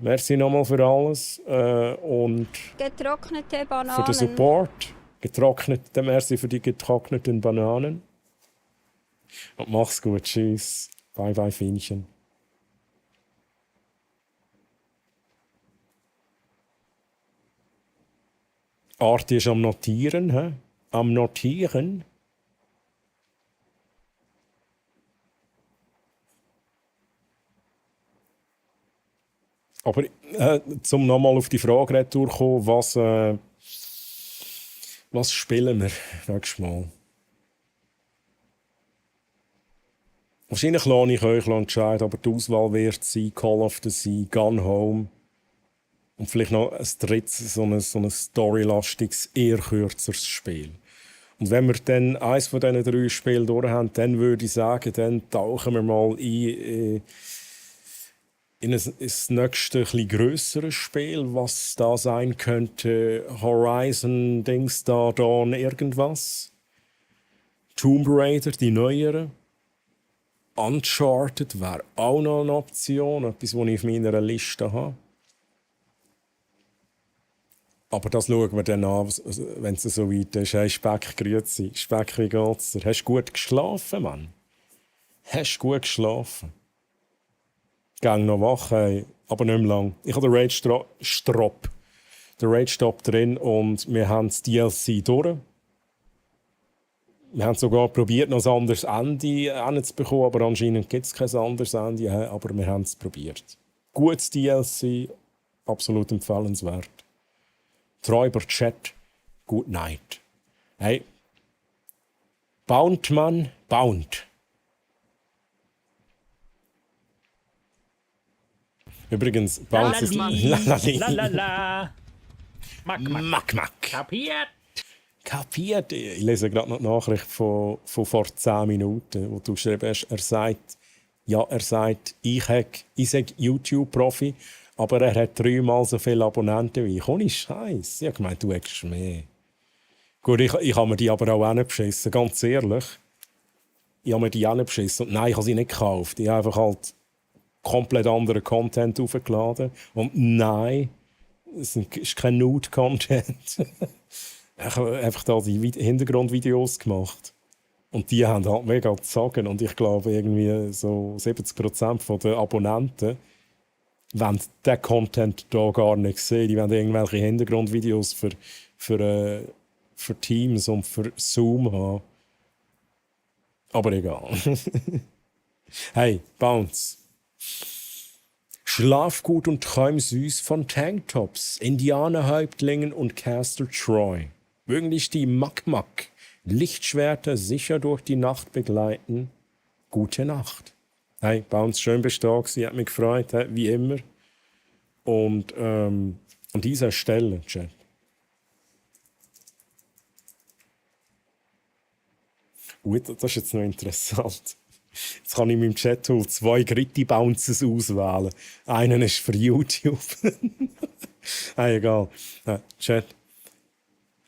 Merci nochmal für alles und Getrocknete Bananen. für den Support. Merci für die getrockneten Bananen. Und mach's gut. Tschüss. Bye bye, Fienchen. Arti ist am Notieren. Am Notieren. Aber zum nochmal auf die Frage retour kommen, was spielen wir nächstes Mal? Wahrscheinlich lasse ich euch entscheiden, aber die Auswahl wird sein Call of the Sea, Gun Home und vielleicht noch ein drittes, so ein storylastiges, eher kürzeres Spiel. Und wenn wir dann eines von diesen 3 Spielen durch haben, dann würde ich sagen, dann tauchen wir mal in ein nächste, etwas grösseres Spiel, was da sein könnte. Horizon, Dings da, Dawn, irgendwas. Tomb Raider, die neueren. Uncharted wäre auch noch eine Option, etwas, was ich auf meiner Liste habe. Aber das schauen wir dann an, wenn es so weit ist. Hey, Speck, grüezi. Speck, wie geht's dir? Hast du gut geschlafen, Mann? Hast du gut geschlafen? Gang noch wach, hey. Aber nicht mehr lang. Ich habe den Rage-Stop drin und wir haben das DLC durch. Wir haben sogar probiert, noch ein anderes Ende hinzubekommen, aber anscheinend gibt es kein anderes Ende. Aber wir haben es probiert. Gutes DLC, absolut empfehlenswert. Träuber Chat, good night. Hey, bound, Mann, bound. Übrigens, bound ist Lalali. Lalala. Mack. Kapiert? Kapiert? Ich lese gerade noch die Nachricht von vor 10 Minuten, wo du geschrieben hast, er sagt, ich sage YouTube-Profi, aber er hat 3-mal so viele Abonnenten wie ich. Ohne Scheiß. Ich habe gemeint, du hättest mehr. Gut, ich habe mir die aber auch nicht beschissen, ganz ehrlich. Ich habe mir die auch nicht beschissen. Und nein, ich habe sie nicht gekauft. Ich habe einfach halt komplett anderen Content aufgeladen. Und nein, es ist kein Nude-Content. Ich habe einfach da die Hintergrundvideos gemacht. Und die haben halt mega gezogen. Und ich glaube, irgendwie so 70% der Abonnenten wollen diesen Content hier gar nicht sehen. Die wollen irgendwelche Hintergrundvideos für Teams und für Zoom haben. Aber egal. Hey, Bounce. Schlaf gut und träum süß von Tanktops, Indianerhäuptlingen und Castle Troy. Mögen dich die Mack Lichtschwerter sicher durch die Nacht begleiten. Gute Nacht. Hey, Bounce, schön bist du da gewesen, hat mich gefreut, wie immer. Und an dieser Stelle, Chat. Gut, das ist jetzt noch interessant. Jetzt kann ich in meinem Chat-Tool 2 Gritti-Bounces auswählen. Einen ist für YouTube. Egal. Chat.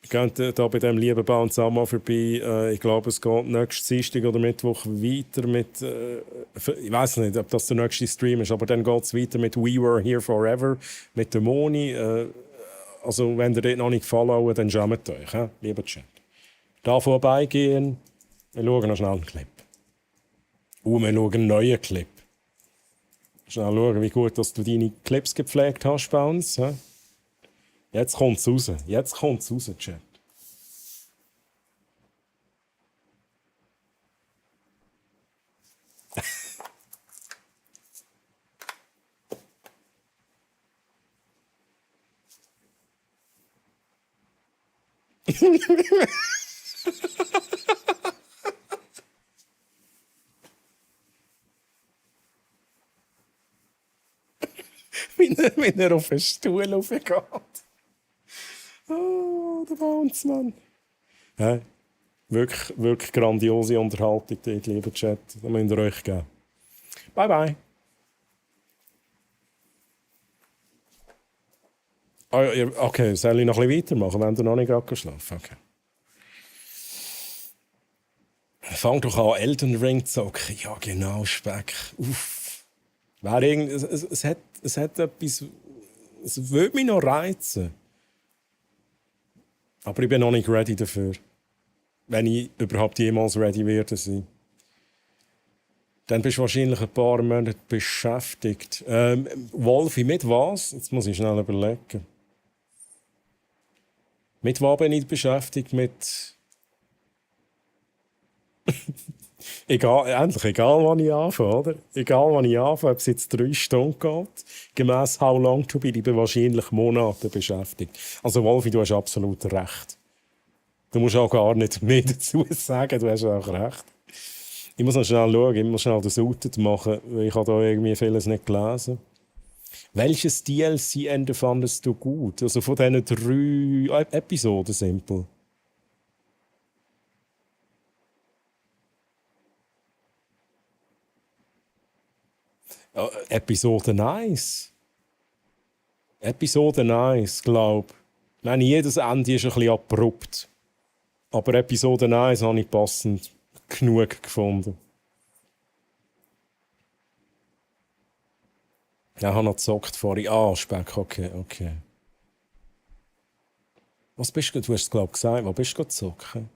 Geht hier bei diesem lieben Bounce auch mal vorbei. Ich glaube, es geht nächsten Dienstag oder Mittwoch weiter mit... ich weiß nicht, ob das der nächste Stream ist, aber dann geht es weiter mit We Were Here Forever, mit der Moni. Also, wenn ihr dort noch nicht followen, dann schämt euch, lieber Chat. Da vorbeigehen. Wir schauen noch schnell einen Clip. Wir schauen einen neuen Clip. Schnell schauen, wie gut dass du deine Clips gepflegt hast bei uns. Jetzt kommt es raus. Chat. Wenn er auf den Stuhl raufgeht. Oh, der Bounce, Mann. Ja, wirklich grandiose Unterhaltung, dort, lieber Chat. Das müsst ihr euch geben. Bye, bye. Okay, soll ich noch ein bisschen weitermachen, wenn du noch nicht gerade geschlafen hast? Okay. Fang doch an, Elden Ring zu zocken. Ja, genau, Speck. Uff. Es hat etwas... Es würde mich noch reizen. Aber ich bin noch nicht ready dafür. Wenn ich überhaupt jemals ready werde sein. Dann bist du wahrscheinlich ein paar Monate beschäftigt. Wolfi, mit was? Jetzt muss ich schnell überlegen. Mit was bin ich beschäftigt? Mit... egal wann ich anfange, oder? Egal wann ich anfange, ob es jetzt 3 Stunden geht. Gemäss How Long to Be, ich bin wahrscheinlich Monate beschäftigt. Also Wolfi, du hast absolut recht. Du musst auch gar nicht mehr dazu sagen, du hast auch recht. Ich muss noch schnell schauen, ich muss schnell das Outet machen, weil ich habe da irgendwie vieles nicht gelesen. Welches DLC-Ende fandest du gut? Also von diesen 3 Episoden simpel. Episode 1. Episode 1, glaube ich. Ich meine, jedes Ende ist ein bisschen abrupt. Aber Episode 1 habe ich passend genug gefunden. Ich habe noch gezockt vorhin. Ah, Speck, okay. Was bist du? Du hast es, glaube ich, gesagt. Wo bist du zocken?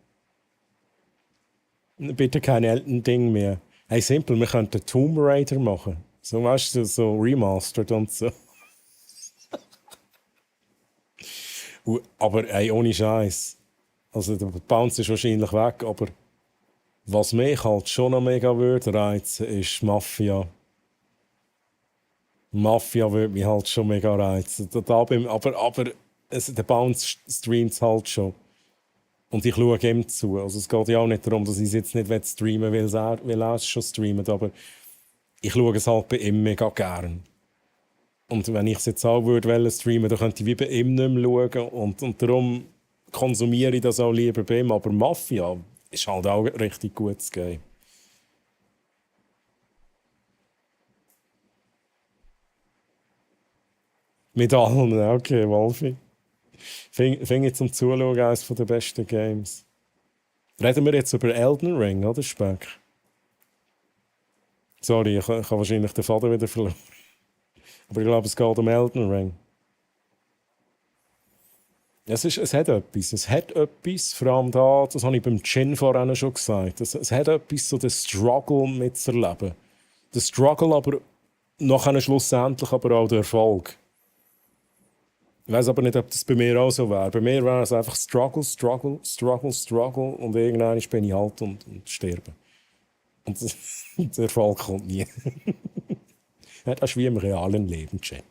Bitte kein alten Ding mehr. Hey, simpel, wir könnten Tomb Raider machen. So, weißt du, so remastered und so. Aber hey, ohne Scheiß. Also der Bounce ist wahrscheinlich weg, aber was mich halt schon noch mega würde reizen, ist Mafia. Mafia würde mich halt schon mega reizen. Aber der Bounce streamt halt schon. Und ich schaue ihm zu. Also es geht ja auch nicht darum, dass ich es jetzt nicht streamen will, weil er es schon streamt. Aber ich schaue es halt bei ihm mega gern. Und wenn ich es jetzt auch würde streamen, dann könnte ich wie bei ihm nicht mehr schauen. Und darum konsumiere ich das auch lieber bei ihm. Aber Mafia ist halt auch ein richtig gutes Game. Mit allen, okay, Wolfi. Finde ich zum Zuschauen eines der besten Games. Reden wir jetzt über Elden Ring, oder Speck? Sorry, ich habe wahrscheinlich den Faden wieder verloren. Aber ich glaube, es geht um Elden Ring. Es hat etwas. Es hat etwas, vor allem da, das habe ich beim Gin vorhin schon gesagt, es hat etwas, so den Struggle mitzuerleben. Der Struggle, aber nachher schlussendlich aber auch der Erfolg. Ich weiß aber nicht, ob das bei mir auch so wäre. Bei mir wäre es einfach Struggle und irgendwann bin ich halt und sterbe. Und der Erfolg kommt nie. Das ist wie im realen Leben, Chat.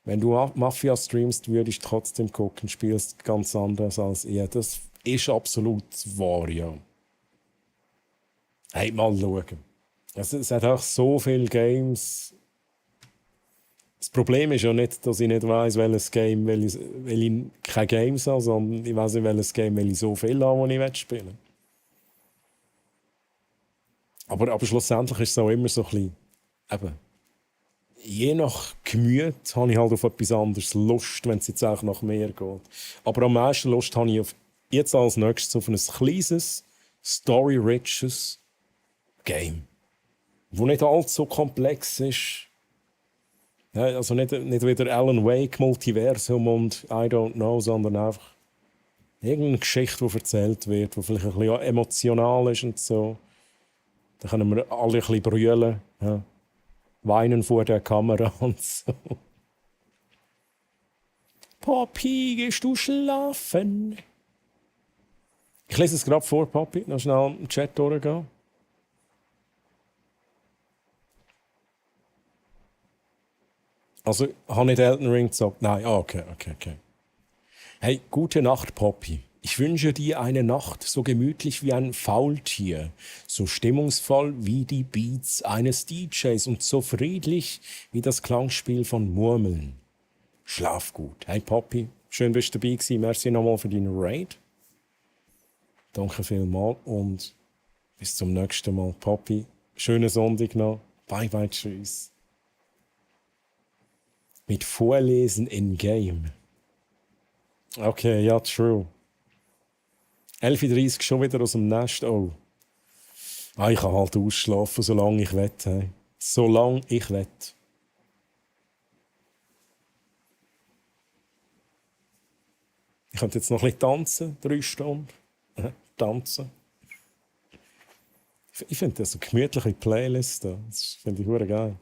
Wenn du Mafia streamst, würdest du trotzdem gucken, spielst ganz anders als ihr. Das ist absolut wahr, ja. Hey, mal schauen. Es hat auch so viele Games. Das Problem ist ja nicht, dass ich nicht weiss, welches Game, weil ich keine Games habe, sondern ich weiss nicht, welches Game, weil ich so viel habe, das ich spielen will. Aber schlussendlich ist es auch immer so ein bisschen, eben, je nach Gemüt habe ich halt auf etwas anderes Lust, wenn es jetzt auch nach mehr geht. Aber am meisten Lust habe ich jetzt als nächstes auf ein kleines, story-riches Game, das nicht allzu komplex ist. Ja, also nicht wieder Alan Wake, Multiversum und I don't know, sondern einfach irgendeine Geschichte, die erzählt wird, die vielleicht ein bisschen emotional ist und so. Da können wir alle ein bisschen brüllen, ja. Weinen vor der Kamera und so. Papi, gehst du schlafen? Ich lese es gerade vor, Papi. Noch schnell im Chat durchgehen. Also, habe ich Elden Ring gesagt? Nein, okay. Hey, gute Nacht, Poppy. Ich wünsche dir eine Nacht so gemütlich wie ein Faultier, so stimmungsvoll wie die Beats eines DJs und so friedlich wie das Klangspiel von Murmeln. Schlaf gut. Hey, Poppy, schön bist du dabei gewesen. Merci nochmal für deinen Raid. Danke vielmals und bis zum nächsten Mal, Poppy. Schönen Sonntag noch. Bye, bye, tschüss. Mit Vorlesen in Game. Okay, ja, true. 11:30 Uhr schon wieder aus dem Nest. Oh. Ich kann halt ausschlafen, solange ich will. Hey. Solange ich will. Ich könnte jetzt noch ein bisschen tanzen, 3 Stunden. Tanzen. Ich finde das so gemütliche Playlist. Das finde ich verdammt geil.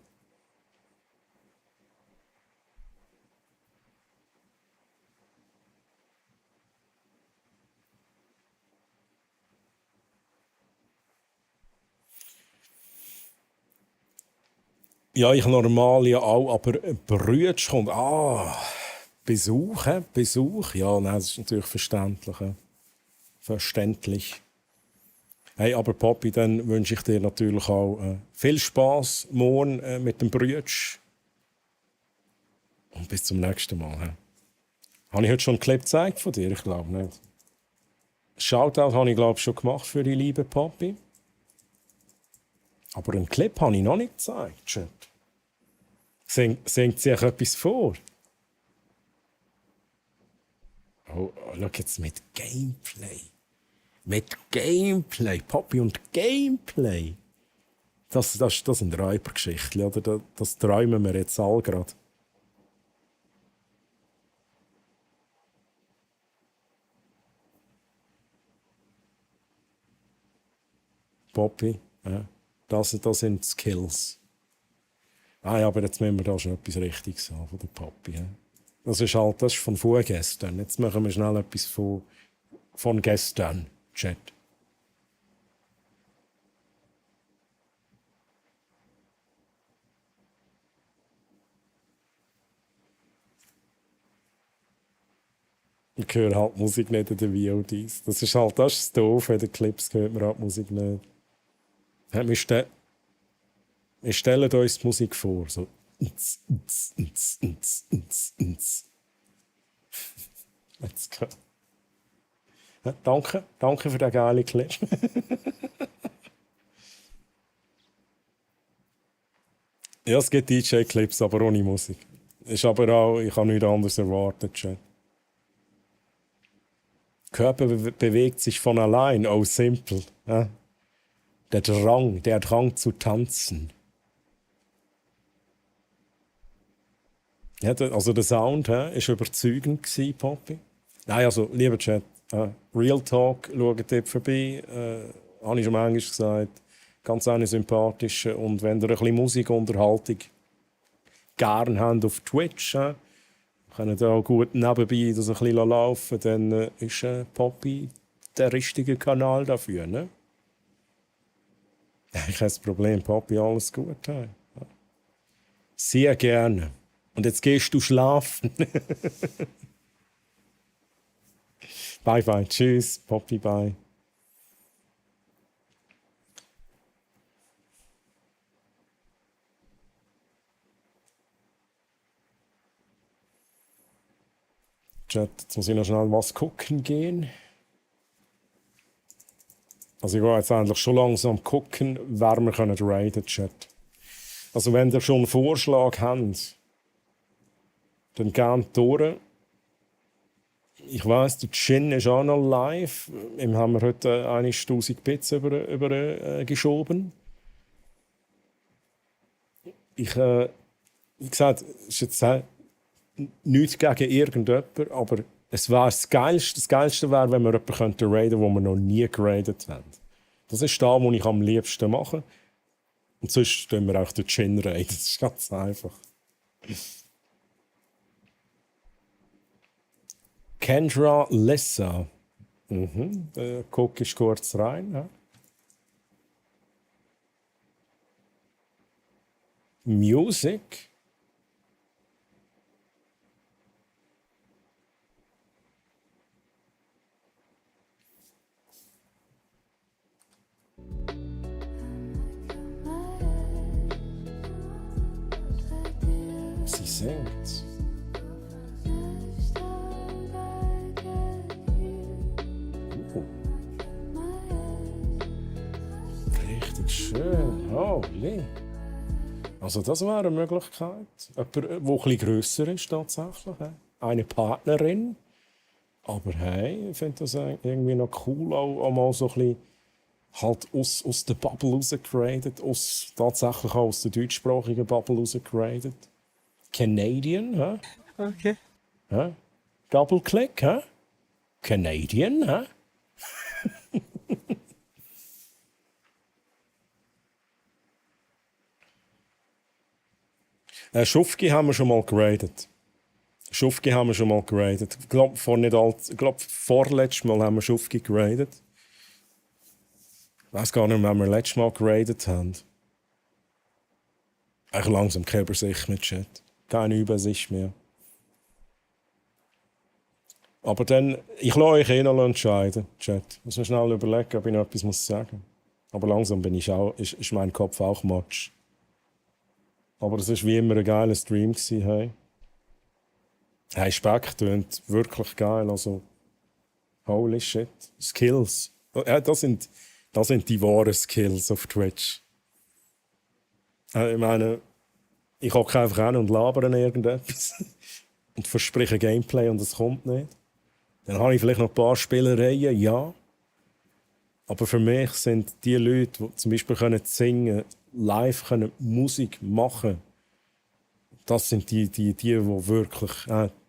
Ja, ich normal ja auch, aber Brütsch kommt. Besuch, he? Besuch. Ja, nein, das ist natürlich verständlich. He? Verständlich. Hey, aber Papi, dann wünsche ich dir natürlich auch viel Spass morgen mit dem Brütsch. Und bis zum nächsten Mal. He? Habe ich heute schon einen Clip gezeigt von dir? Ich glaube nicht. Shoutout habe ich, glaube ich, schon gemacht für die liebe Papi. Aber einen Clip habe ich noch nicht gezeigt. Chat. Singt sie euch etwas vor? Oh, schau jetzt mit Gameplay. Mit Gameplay. Papi und Gameplay. Das sind Räubergeschichten, oder? Das träumen wir jetzt alle gerade. Poppy. Ja. Das sind Skills. Ah ja, aber jetzt müssen wir da schon etwas Richtiges haben von der Poppy. Ja. Das ist von vorgestern. Jetzt machen wir schnell etwas von gestern, Chat. Ich höre halt Musik nicht in den VODs. Das ist doof, in den Clips hört man halt die Musik nicht. Ja, wir stellen uns die Musik vor. So. Let's go. Ja, danke für den geilen Clip. Ja, es gibt DJ-Clips, aber ohne Musik. Ist aber auch, ich habe nichts anderes erwartet. Chat. Körper bewegt sich von allein, oh simpel. Ja? Der Drang zu tanzen. Ja, also der Sound war überzeugend, Poppy. Nein, also, lieber Chat, Real Talk, schaut dort vorbei. Habe ich schon manchmal gesagt. Ganz eine sympathische. Und wenn ihr ein bisschen Musikunterhaltung gerne habt auf Twitch, können auch gut nebenbei das ein bisschen laufen, dann ist Poppy der richtige Kanal dafür. Ne? Ich habe das Problem, Poppy, alles gut. Ja. Sehr gerne. Und jetzt gehst du schlafen. Bye, bye. Tschüss, Poppy, bye. Chat, jetzt muss ich noch schnell was gucken gehen. Also ich gehe jetzt eigentlich schon langsam gucken, wer wir raiden können, Chat. Also wenn ihr schon einen Vorschlag habt, dann gerne durch. Ich weiss, der Gin ist auch noch live. Ihm haben wir heute 1000 Bits über geschoben. Wie gesagt, ist jetzt nichts gegen irgendjemanden, aber es wäre das Geilste wäre, wenn wir jemanden raiden könnten, den wir noch nie geradet haben. Das ist das, was ich am liebsten mache. Und sonst tun wir auch den Gin raiden. Das ist ganz einfach. Kendra Lissa. Guck ich kurz rein. Ja. Music. Sie singt. Richtig schön. Holy. Also das wäre eine Möglichkeit. Jemand, der etwas grösser ist tatsächlich. Eine Partnerin. Aber hey, ich finde das irgendwie noch cool, auch mal so ein bisschen halt aus der Bubble rausgeradet. Tatsächlich auch aus der deutschsprachigen Bubble rausgeradet. Canadian, hä? Okay. Hä? Double-click, hä? Canadian, hä? Schufki haben wir schon mal geradet. Ich glaube, vorletztes Mal haben wir Schufki geradet. Ich weiß gar nicht mehr, wenn wir letztes Mal geradet haben. Eigentlich langsam keine Übersicht mit Chat. Keine Übersicht mehr. Aber dann, ich lasse euch noch entscheiden, Chat. Ich muss mir schnell überlegen, ob ich noch etwas sagen muss. Aber langsam ist mein Kopf auch matsch. Aber es war wie immer ein geiler Stream. Hey, Speck tönt wirklich geil. Also, holy shit. Skills. Ja, das sind die wahren Skills auf Twitch. Ich meine, ich hocke einfach hin und labere irgendetwas und verspreche Gameplay und es kommt nicht. Dann habe ich vielleicht noch ein paar Spielereien, ja. Aber für mich sind die Leute, die zum Beispiel singen, live Musik machen, das sind die wirklich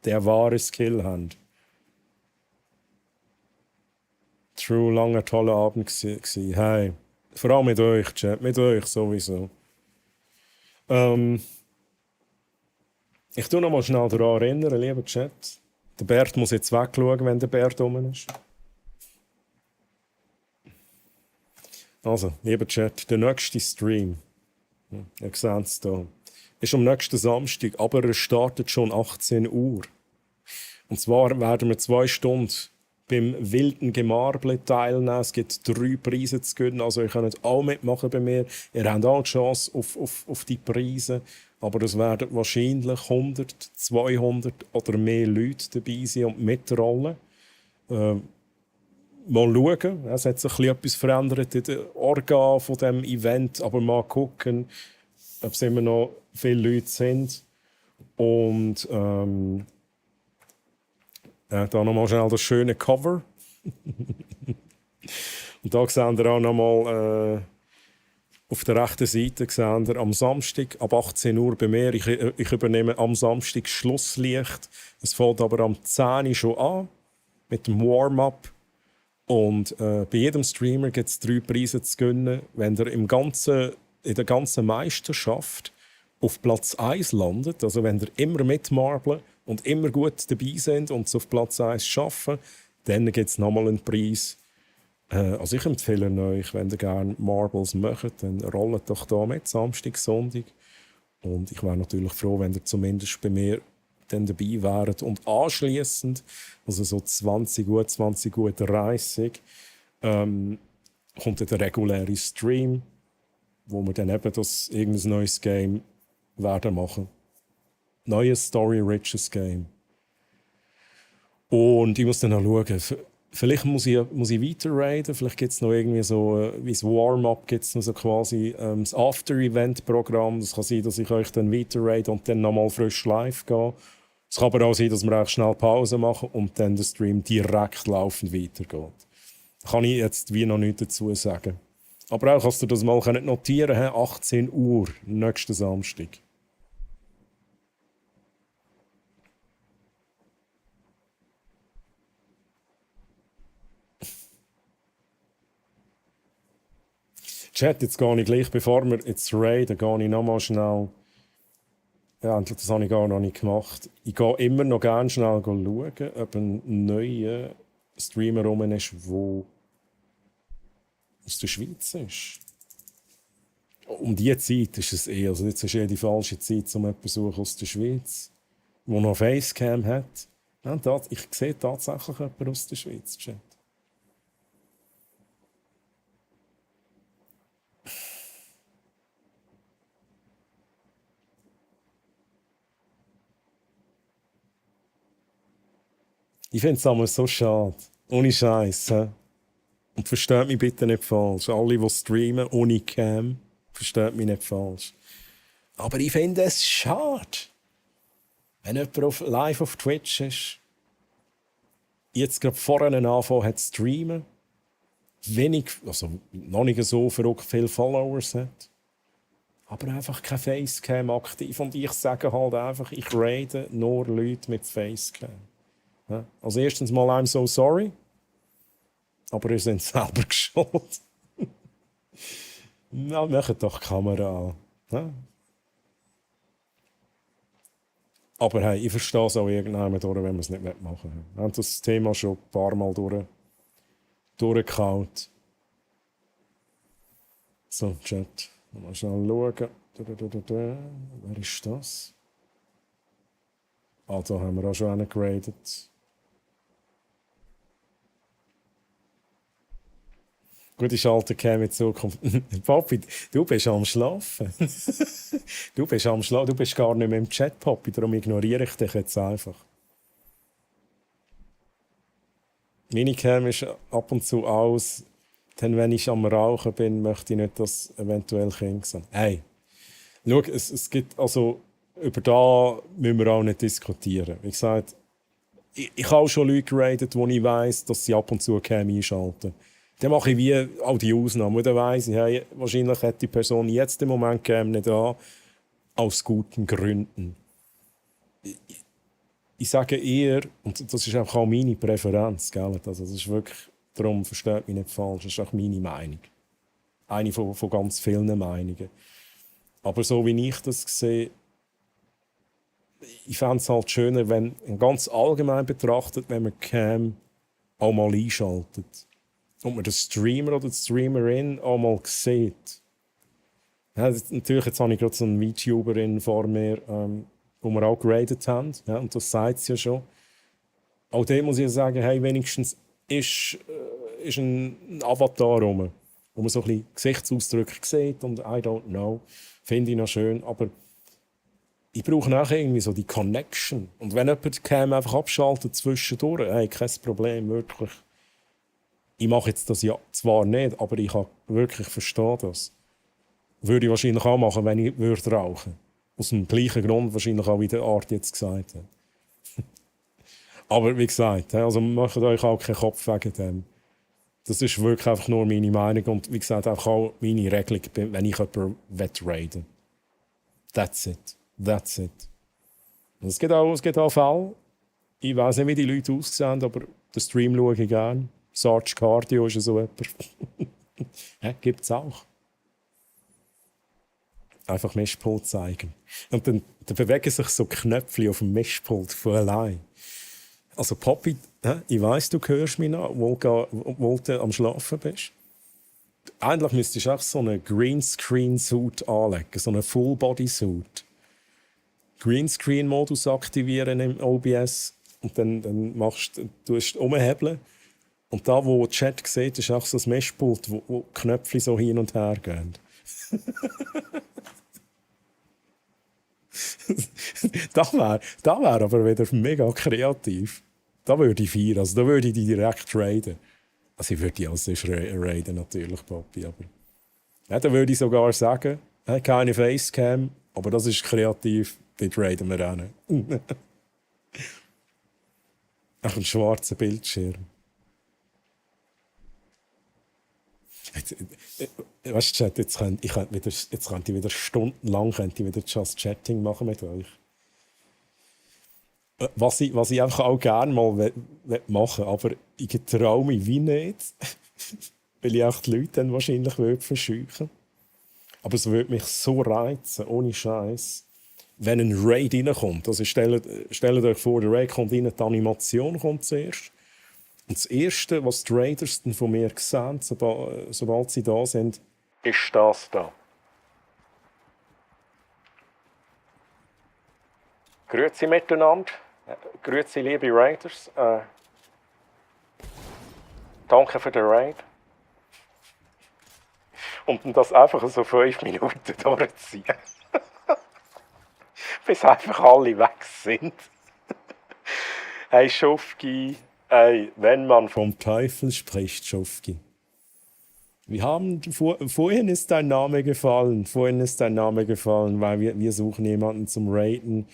den wahren Skill haben. True, langer, toller Abend gewesen. Hey, Vor allem mit euch, Chat. Mit euch sowieso. Ich tue noch mal schnell daran erinnern, lieber Chat. Der Bert muss jetzt wegschauen, wenn der Bert rum ist. Also, lieber Chat, der nächste Stream, ihr seht es hier, ist am nächsten Samstag, aber er startet schon 18 Uhr. Und zwar werden wir 2 Stunden beim wilden Gemarble teilnehmen. Es gibt 3 Preise zu gewinnen, also ihr könnt auch mitmachen bei mir. Ihr habt auch die Chance auf die Preise, aber es werden wahrscheinlich 100, 200 oder mehr Leute dabei sein und mitrollen. Mal schauen, es hat sich etwas verändert in der Orga von diesem Event, aber mal gucken, ob es immer noch viele Leute sind. Und da nochmal schnell das schöne Cover. Und da seht ihr auch nochmal auf der rechten Seite seht ihr, am Samstag ab 18 Uhr bei mir. Ich übernehme am Samstag Schlusslicht. Es fängt aber am 10 Uhr schon an mit dem Warm-up. Und bei jedem Streamer gibt es 3 Preise zu gewinnen. Wenn ihr in der ganzen Meisterschaft auf Platz 1 landet, also wenn ihr immer mitmarblen und immer gut dabei sind und es auf Platz 1 schaffen, dann gibt es nochmal einen Preis. Also ich empfehle euch, wenn ihr gerne Marbles macht, dann rollt doch da mit, Samstag, Sonntag. Und ich wäre natürlich froh, wenn ihr zumindest bei mir dann dabei wäret. Und anschliessend, also so 20 Uhr, 30 kommt dann der reguläre Stream, wo wir dann eben irgendein neues Game werden machen. Neues Story-riches Game. Und ich muss dann noch schauen, vielleicht muss ich weiter raiden, vielleicht gibt es noch irgendwie so, wie das Warm-up gibt es noch so quasi das After-Event-Programm. Das kann sein, dass ich euch dann weiter raide und dann nochmal frisch live gehe. Es kann aber auch sein, dass wir auch schnell Pause machen und dann der Stream direkt laufend weitergeht. Da kann ich jetzt wie noch nichts dazu sagen. Aber auch, kannst du das mal notieren können, 18 Uhr, nächsten Samstag. Chat, jetzt gehe ich gleich, bevor wir jetzt raiden, gehe ich nochmal schnell. Ja, das habe ich gar noch nicht gemacht. Ich gehe immer noch gerne schnell schauen, ob ein neuer Streamer rum ist, der aus der Schweiz ist. Um diese Zeit ist es also jetzt ist die falsche Zeit, um jemanden zu suchen aus der Schweiz, der noch Facecam hat. Ja, ich sehe tatsächlich jemanden aus der Schweiz, Chat. Ich finde es aber so schade. Ohne Scheiß. Und versteht mich bitte nicht falsch. Alle, die streamen ohne Cam, versteht mich nicht falsch. Aber ich finde es schade, wenn jemand live auf Twitch ist, jetzt gerade vorne anfangen hat zu streamen, also noch nicht so verrückt viele Followers hat, aber einfach kein Facecam aktiv. Und ich sage halt einfach, ich raide nur Leute mit Facecam. Ja. Also erstens mal, I'm so sorry. Aber ihr seid selber schuld. Na, macht doch die Kamera an. Ja. Aber hey, ich verstehe es auch irgendwann durch, wenn wir es nicht mitmachen. Wir haben das Thema schon ein paar Mal durchgekaut. So, Chat. Mal schnell schauen. Wer ist das? Ah, da haben wir auch schon einen geradet. Gute Schalter käme in Zukunft. Papi, du bist am Schlafen. Du bist gar nicht mehr im Chat, Papi. Darum ignoriere ich dich jetzt einfach. Meine Cam ist ab und zu aus. Denn wenn ich am Rauchen bin, möchte ich nicht, dass eventuell Kinder sind. Hey, schau, es gibt, also, über da müssen wir auch nicht diskutieren. Wie gesagt, ich habe auch schon Leute geradet, wo ich weiss, dass sie ab und zu Cam einschalten. Dann mache ich wie all die Ausnahmen. Und dann weiss ich, hey, wahrscheinlich hat die Person jetzt im Moment Cam nicht an, aus guten Gründen. Ich sage eher, und das ist einfach auch meine Präferenz, gell? Also das ist wirklich, darum versteht mich nicht falsch, das ist auch meine Meinung. eine von ganz vielen Meinungen. Aber so wie ich das sehe, ich fände es halt schöner, wenn ganz allgemein betrachtet, wenn man Cam auch mal einschaltet. Und man den Streamer oder die Streamerin auch mal sieht. Ja, natürlich, jetzt habe ich gerade so eine VTuberin vor mir, wo wir auch geradet haben. Ja, und das sagt es ja schon. Auch dem muss ich sagen, hey, wenigstens ist ein Avatar rum, wo man so ein bisschen Gesichtsausdrücke sieht und I don't know. Finde ich noch schön. Aber ich brauche nachher irgendwie so die Connection. Und wenn jemand die Cam einfach abschaltet zwischendurch, hey, kein Problem, wirklich. Ich mache jetzt das ja zwar nicht, aber ich kann wirklich verstehen das. Würde ich wahrscheinlich auch machen, wenn ich würde rauchen. Aus dem gleichen Grund wahrscheinlich auch, wie der Art jetzt gesagt hat. Aber wie gesagt, also macht euch auch keinen Kopf wegen dem. Das ist wirklich einfach nur meine Meinung und wie gesagt einfach auch meine Regelung, wenn ich jemanden wettraden. That's it. That's it. Und es gibt auch Fälle, ich weiß nicht, wie die Leute aussehen, aber den Stream schaue ich gerne. Sarge Cardio ist so jemand. Ja, gibt es auch. Einfach Mischpult zeigen. Und dann bewegen sich so Knöpfe auf dem Mischpult von allein. Also Poppy, ich weiss, du hörst mich noch, obwohl du am Schlafen bist. Eigentlich müsstest du auch so einen Greenscreen-Suit anlegen, so einen Full-Body-Suit. Greenscreen-Modus aktivieren im OBS und dann tust du umhebeln. Und da, wo der Chat sieht, ist auch so ein Mischpult, wo die Knöpfe so hin und her gehen. Das wär aber wieder mega kreativ. Da würde ich feiern, also da würde ich die direkt raiden. Also ich würde die als sonst raiden natürlich, Papi, aber... Ja, da würde ich sogar sagen, keine Facecam, aber das ist kreativ, dort raiden wir hin. Ach, ein schwarzer Bildschirm. Weißt du, Chat, jetzt könnte ich wieder stundenlang Just Chatting machen mit euch. Was ich einfach auch gerne mal machen will, aber ich traue mich wie nicht, weil ich auch die Leute dann wahrscheinlich verscheuchen. Aber es würde mich so reizen, ohne Scheiß, wenn ein Raid reinkommt. Also stellt euch vor, der Raid kommt rein, die Animation kommt zuerst. Und das Erste, was die Raiders dann von mir sehen, sobald sie da sind, ist das da. Grüezi miteinander. Grüezi, liebe Raiders. Danke für den Raid. Und das einfach so 5 Minuten durchziehen. Bis einfach alle weg sind. Hey, Schufki. Hey, wenn man vom Teufel spricht, Schufki. Vorhin ist dein Name gefallen. Weil wir suchen jemanden zum Raiden.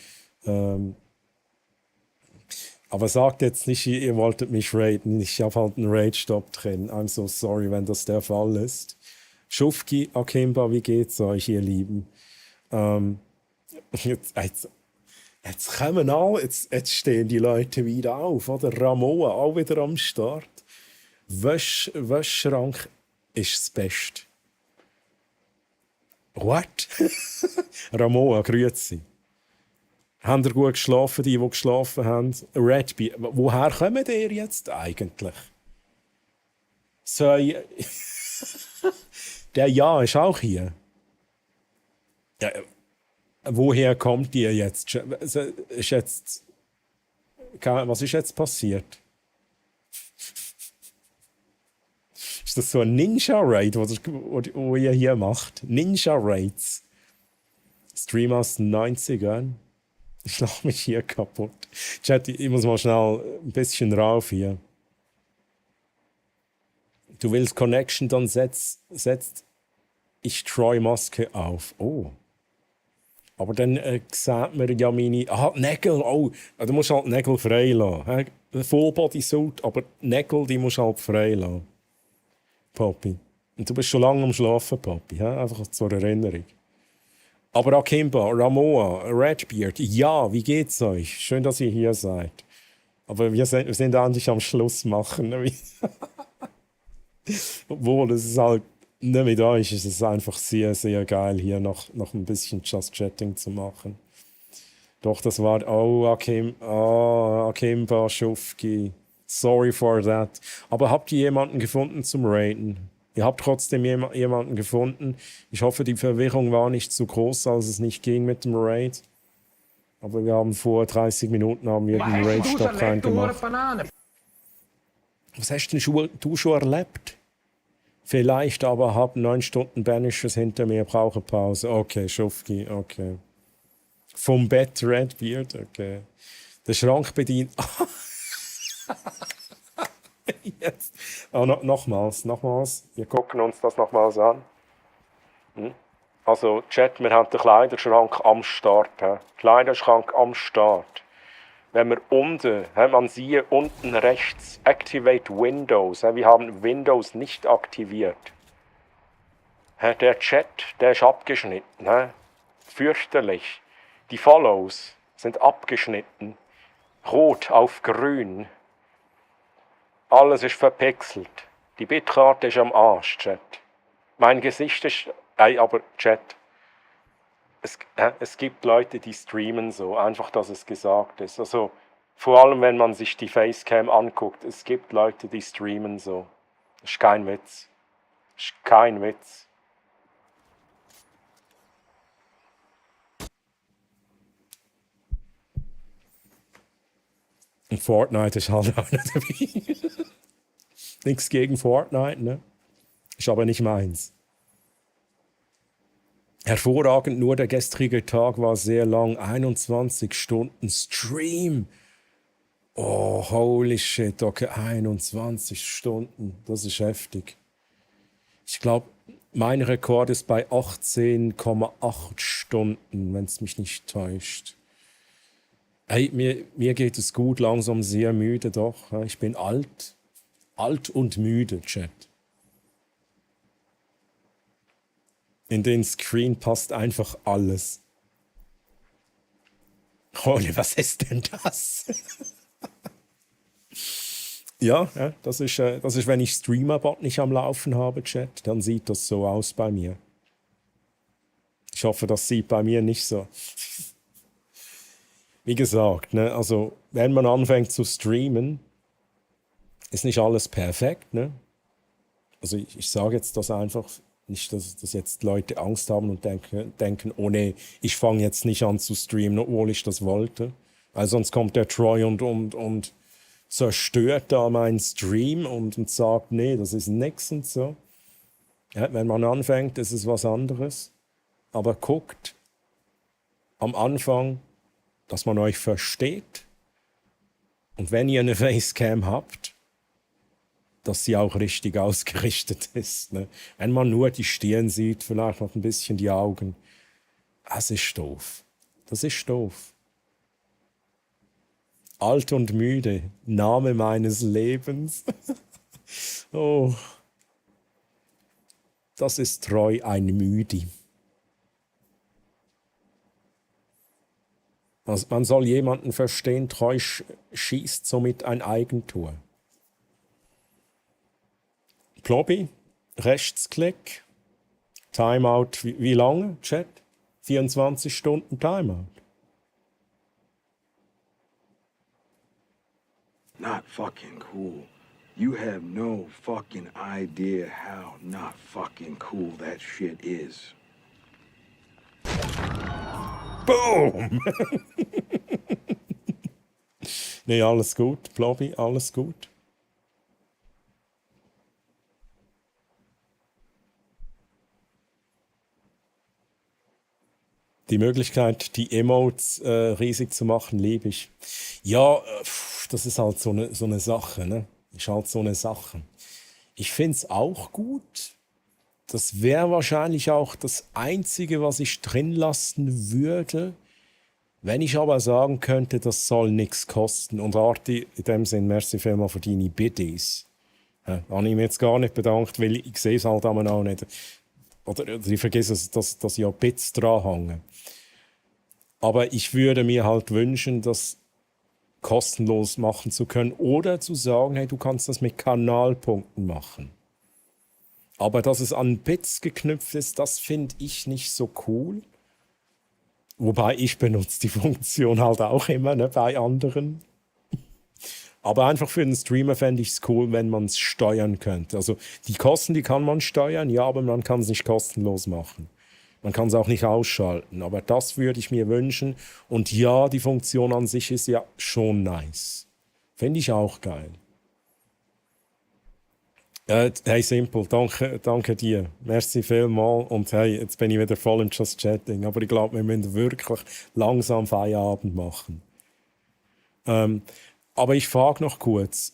Aber sagt jetzt nicht, ihr wolltet mich raiden. Ich habe halt einen Raid-Stop drin. I'm so sorry, wenn das der Fall ist. Schufki, Akimba, wie geht's euch, ihr Lieben? Jetzt kommen alle, jetzt stehen die Leute wieder auf, oder? Ramoa, auch wieder am Start. Wäschschrank ist das Beste. What? Ramoa, grüezi. Habt ihr gut geschlafen, die geschlafen haben? Redby, woher kommen ihr jetzt eigentlich? So, der Ja ist auch hier. Ja, woher kommt ihr jetzt? Was ist jetzt passiert? Ist das so ein Ninja-Raid, wo ihr hier macht? Ninja-Raids. Stream aus den 90ern. Ich lache mich hier kaputt. Chat, ich muss mal schnell ein bisschen rauf hier. Du willst Connection, dann setzt ich Troy-Maske auf. Oh. Aber dann sieht man ja meine... Nägel, oh. Du musst halt Nägel frei lassen. Full-Body-Suit, aber Nägel, die musst du halt frei lassen. Papi. Und du bist schon lange am Schlafen, Papi. Einfach zur Erinnerung. Aber Akimba, Ramoa, Redbeard, ja, wie geht's euch? Schön, dass ihr hier seid. Aber wir sind endlich am Schluss machen. Obwohl, es ist halt Ne, mit euch ist es einfach sehr, sehr geil, hier noch ein bisschen Just Chatting zu machen. Doch, das war... Oh, Akimba Schufki. Sorry for that. Aber habt ihr jemanden gefunden zum Raiden? Ihr habt trotzdem jemanden gefunden. Ich hoffe, die Verwirrung war nicht zu groß, als es nicht ging mit dem Raid. Aber wir haben vor 30 Minuten den Raid-Stopp reingemacht. Was hast denn du schon erlebt? Vielleicht aber hab 9 Stunden Banishers hinter mir, brauche Pause. Okay, Schufki, okay. Vom Bett Redbeard, okay. Der Schrank bedient... Jetzt. Oh, nochmals. Wir gucken uns das nochmals an. Also, Chat, wir haben den Kleiderschrank am Start. Kleiderschrank am Start. Wenn wir unten, man sieht unten rechts, Activate Windows. Wir haben Windows nicht aktiviert. Der Chat, der ist abgeschnitten. Fürchterlich. Die Follows sind abgeschnitten. Rot auf grün. Alles ist verpixelt. Die Bitkarte ist am Arsch, Chat. Mein Gesicht ist... aber Chat. Es gibt Leute, die streamen so. Einfach, dass es gesagt ist. Also, vor allem, wenn man sich die Facecam anguckt. Es gibt Leute, die streamen so. Das ist kein Witz. Das ist kein Witz. Und Fortnite ist halt auch nicht dabei. Nichts gegen Fortnite, ne? Ist aber nicht meins. Hervorragend, nur der gestrige Tag war sehr lang. 21 Stunden Stream. Oh, holy shit, okay, 21 Stunden. Das ist heftig. Ich glaube, mein Rekord ist bei 18,8 Stunden, wenn es mich nicht täuscht. Hey, mir geht es gut, langsam sehr müde doch. Ich bin alt und müde, Chat. In den Screen passt einfach alles. Holy, was ist denn das? ja, das ist, wenn ich Streamerbot nicht am Laufen habe, Chat, dann sieht das so aus bei mir. Ich hoffe, das sieht bei mir nicht so. Wie gesagt, ne, also wenn man anfängt zu streamen, ist nicht alles perfekt. Ne? Also ich sage jetzt das einfach, nicht, dass jetzt Leute Angst haben und denken, oh nee, ich fange jetzt nicht an zu streamen, obwohl ich das wollte. Weil sonst kommt der Troy und zerstört da meinen Stream und sagt, nee, das ist nix und so. Ja, wenn man anfängt, ist es was anderes. Aber guckt am Anfang, dass man euch versteht. Und wenn ihr eine Facecam habt, dass sie auch richtig ausgerichtet ist. Ne? Wenn man nur die Stirn sieht, vielleicht noch ein bisschen die Augen. Das ist doof. Das ist doof. Alt und müde. Name meines Lebens. Oh. Das ist Treu ein Müdi. Also man soll jemanden verstehen, Treu schießt somit ein Eigentor. Plobby, Rechtsklick, Timeout, wie lange, Chat? 24 Stunden Timeout. Not fucking cool. You have no fucking idea how not fucking cool that shit is. Boom! Nee, alles gut, Plobby, alles gut. Die Möglichkeit, die Emotes riesig zu machen, liebe ich. Ja, das ist halt so eine Sache, ne? Ist halt so eine Sache. Ich finde es auch gut. Das wäre wahrscheinlich auch das Einzige, was ich drin lassen würde. Wenn ich aber sagen könnte, das soll nichts kosten. Und Arti, in dem Sinn, merci vielmals für deine Biddies. Ja, habe ich mir jetzt gar nicht bedankt, weil ich sehe es halt auch nicht. Oder ich vergesse, dass ja Bits dranhängen. Aber ich würde mir halt wünschen, das kostenlos machen zu können oder zu sagen, hey, du kannst das mit Kanalpunkten machen. Aber dass es an Bits geknüpft ist, das finde ich nicht so cool. Wobei ich benutze die Funktion halt auch immer, ne, bei anderen. Aber einfach für den Streamer fände ich es cool, wenn man es steuern könnte. Also die Kosten, die kann man steuern, ja, aber man kann es nicht kostenlos machen. Man kann es auch nicht ausschalten, aber das würde ich mir wünschen. Und ja, die Funktion an sich ist ja schon nice. Finde ich auch geil. Hey Simple, danke dir. Merci vielmals. Und hey, jetzt bin ich wieder voll im Just Chatting. Aber ich glaube, wir müssen wirklich langsam Feierabend machen. Aber ich frage noch kurz.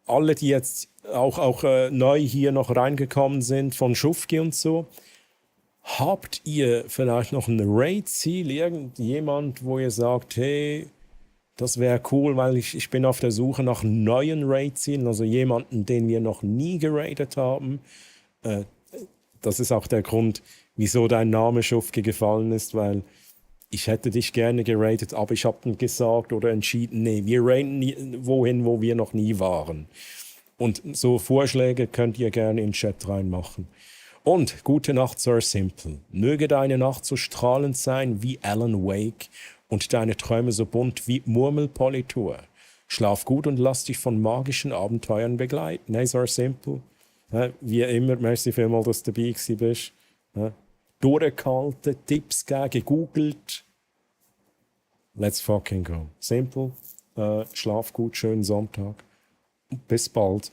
Alle, die jetzt auch neu hier noch reingekommen sind, von Schufki und so, habt ihr vielleicht noch ein Raid-Ziel? Irgendjemand, wo ihr sagt, hey, das wäre cool, weil ich bin auf der Suche nach neuen Raid-Zielen, also jemanden, den wir noch nie geradet haben. Das ist auch der Grund, wieso dein Name Schufki gefallen ist, weil ich hätte dich gerne geradet, aber ich habe dann gesagt oder entschieden, nee, wir raiden wohin, wo wir noch nie waren. Und so Vorschläge könnt ihr gerne in den Chat reinmachen. Und gute Nacht, Sir Simple. Möge deine Nacht so strahlend sein wie Alan Wake und deine Träume so bunt wie Murmelpolitur. Schlaf gut und lass dich von magischen Abenteuern begleiten. Hey, Sir Simple. Wie immer, merci vielmals, dass du dabei bist. Durchgehalten, Tipps gegeben, gegoogelt. Let's fucking go. Simple. Schlaf gut, schönen Sonntag. Bis bald.